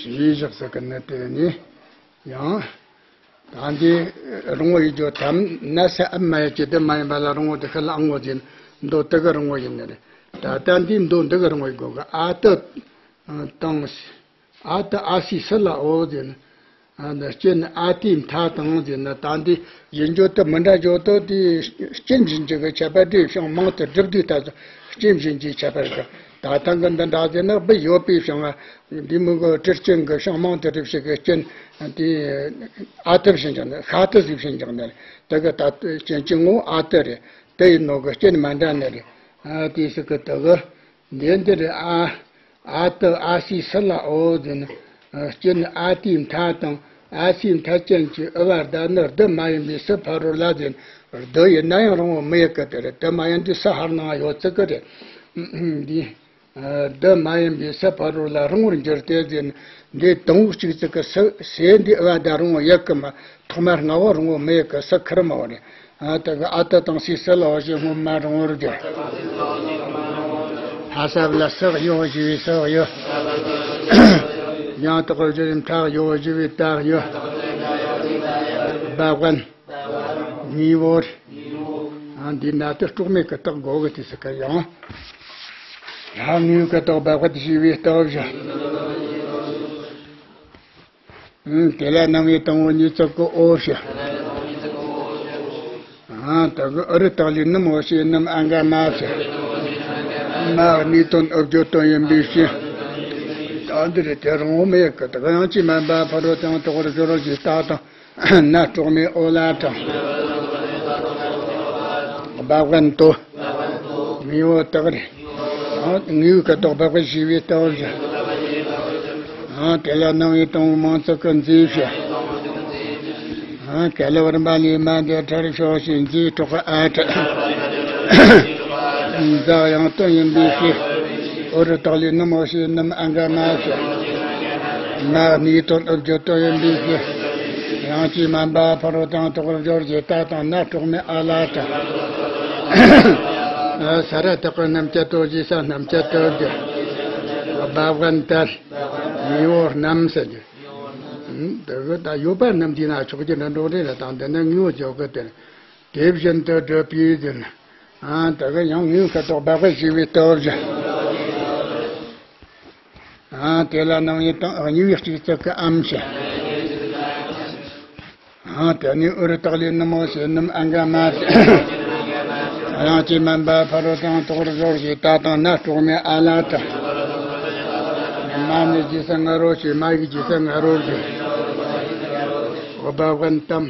ཞེས་བཞག་ས་གི་ནི་དེ་ནི་ཡང་། ད་འདི་རིང་བོ་ཡི་བརྗོད་ཐམ་ན་ས་ཨ་མ་ཡ་ཅི་དེ་མ་ཡིན་པ་ལ་རིང་བོ་དེ་ཤ་ལ་ཨང་བོ་ཟིན་མདོ་དེ་གི་རིང་བོ་ཡིན་ནི་རེད། ད་ལྟ་འདི་མདོ་འདི་གི་རིང་བོ་ཡི་གོ་གི་ཨ་ཏི་དང་། ཨ་ཏི་ཨ་སི་སི་ལ་ཨོ་ཟེར་ན། ཨ་ནི་སྐྱེ་ནི་ཨ་ཏིའི་མཐའ་དང་ཟེར་ན་ད་འདི་ཡིན་རྒྱུ་དེ་མི་འདྲ་རྒྱུ་དེ་དེ་སྐྱེ་འབྱིན་གྱི་གི་ཁྱད་པར་དེ་བྱུང་མང་དུ་སྒྲུབ་དུས་ད་སྐྱེ་འབྱིན་གྱི་ཁྱད་པར་གི་ད་ཐང་གི་འདི་འདྲ་ཟེར་ན་བུ་ཡོད་པའི་བྱུང་ང་འདི་མི་གི་དྲི་སྐྱེ་གི་བྱུང་མང་དུ་སྒྲུབ་བྱེད་གི་སྐྱེ་དེ་ཨ་ཏི་བྱིན་ཀྱང་ནི་ཤ་ཏི་ཟིག་བྱིན་ཀྱང་ནི་དེ་གི་ད་སྐྱེ་གི་ངོ་ཨ་ཏི་རེད། དེ་ཡིན་ནོ་གི་སྐྱེ་ནི་མ་འདྲ་ནི་རེད། ཨ་དེ་སི་གི་དེ་གི། འདི་འདིར་ཨ། ཨ་ཏི་ཨ་སི་སི་ལ་ཨོ་ཟེར་ན། སྐྱེ་ནི་ཨ་ཏིའི་མཐའ་དང་ཨ་སིའི་མཐའ་ཅན་གྱི་ཨུ་བ་ད་ནི་རྡུ་མ་ཡིན་པའི་སི་ཕ་རོལ་ལ་ཟེར་ན། རྡུ་ཡིན་ན་ཡང་རིང་བོ་མི་ཡི་གི་དེ་རེད། དེ་མ་ཡིན་དུས་སི་ཧར་ནང་ཡོད་ཚིག་གི་རེད། འདི། རྡུ་མ་ཡིན་པའི་སི་ཕ་རོལ་ལ་རིང་བོར་འགྱུར་ཏེ་ཟེར་ན། འདི་དང་པོ་གཅིག་ཙི་གི་སི་སེ་འདི་ཨུ་བ་ད་རིང་བོ་ཡི་གི་མ། ཐོག་མར་ལྔ་བོ་རིང་བོ་མི་ཡི་གི་སི་ཁུར་མ་བོ་རེད། ཨ་ཏི་གི་ཨ་ཏི་དང་སི་སི་ལ་ཨོ་ཞེས་སྔོན་མ་རིང་བོར་བསྒྱུར། ལྷ་ས་ལ་སག་ཡོ་ཞེས་པའི་སག་ཡོ། ཡང་དག་པར་བརྗོད་པའི་མཐའ་ཡོ་ཞེས་པའི་མཐའ་ཡོ། སྦ་བན། ཉི་བོར། ཨ་འདི་ན་དེ་སྲོག་མེད་ཀྱི་རྟགས་དགོས་གི་དེ་སི་ཁ་ཡང་། ལྷ་ངེས་ཀྱི་རྟགས་སྦ་བན་ཞེས་པའི་རྟགས་བཞག་ཨང་། དེ་ལ་རྣམ་དབྱེ་དང་པོ་གཉིས་ཙི་གི་ཨོ་ཞེས། ཨང་། དེ་གི་ཨུ་རུ་ཏག་ལི་ནུ་མོ་ཤེ་ནུམ་ཨ་ག་མ་ཞེས། མ་གནས་དོན་ཨུ་བརྗོད་དོན་ཡིན་པའི་ཕྱིར། ད་འདི་རེད། དེ་རིང་བོ་མི་ཡི་གི་དེ་གི་ཡང་ཅི་མན་པ་ཕ་རོལ་ཏུ་ཡང་དོག་པར་སྦྱོར་ཞེས་རྟགས་དང་། ན་སྲོག་མེད་ཨོ་ལ་དང་། སྦ་བན་དོ། མི་བོ་དག་རེད། ཨ་ངེས་ཀྱི་རྟགས་སྦ་བན་ཞེས་པའི་རྟགས་བཞག་ཨ་དེ་ལ་རྣམ་དབྱེ་དང་པོ་མང་ཙི་གི་མཛེས་བྱ། ཨ་ག་ལ་བར་མ་ལས་མ་འདས་ཁྲར་ཤོག་ཞེས་མཛེས་གྲོགས་ཨ་ཁྲ། འཛག་ཡང་དོན་ཡིན་པའི་ཕྱིར། ཨུ་རུ་ཏག་ལི་ནུ་མོ་ཤེ་ནུམ་ཨ་ག་མ་ཤ། མ་གནས་དོན་ཨུ་བརྗོད་དོན་ཡིན་པའི་ཕྱིར། ཡང་ཅི་མན་པ་ཕ་རོལ་ཏུ་ཡང་དོག་པར་སྦྱོར་ཞེས་རྟགས་དང་ན་སྲོག་མེད་ཨ་ལ་ཁྲ། ས་ར་བཏགས་པའི་རྣམ་བཅད་དོ་ཞེས་ས་རྣམ་བཅད་དོ་ཞེས། སྦ་བན་དར། མི་བོ་རྣམས་ཟེར་རྒྱུ། དེ་གི་ད་ཡོད་པ་རྣམས་དེ་ན་ཆོག་རྒྱུ་འདྲ་འགྲོ་རེད་ལ་དང་དེ་ནས་ངེས་པོ་འཇོག་གི་དེ། དེ་བཞིན་དུ་སྒྲུབ་པའི་དེ་ན། ཨ་དེ་གི་ཡང་ངེས་ཀྱི་རྟགས་སྦ་བན་ཞེས་པའི་རྟགས་བཞག་ཨ་དེ་ལ་རྣམ་དབྱེ་དང་གཉིས་པའི་གཅིག་ཙི་གི་ཨམ་ཞེས། ཨ་དེ་ནས་ཨུ་རུ་ཏག་ལི་ནུ་མོ་ཤེ་ནུམ་ཨ་ག་མ་ཞེས། ཡང་ཅི་མན་པ་ཕ་རོལ་ཏུ་ཡང་དོག་པར་སྦྱོར་ཞེས་རྟགས་དང་ན་སྲོག་མེད་ཨ་ལ་ཁྲ། མ་ནི་རྗེས་སུ་ང་རོ་ཞེས་མ་ཡིག་རྗེས་སུ་ང་རོ་ཞེས། སྦ་བན་དམ།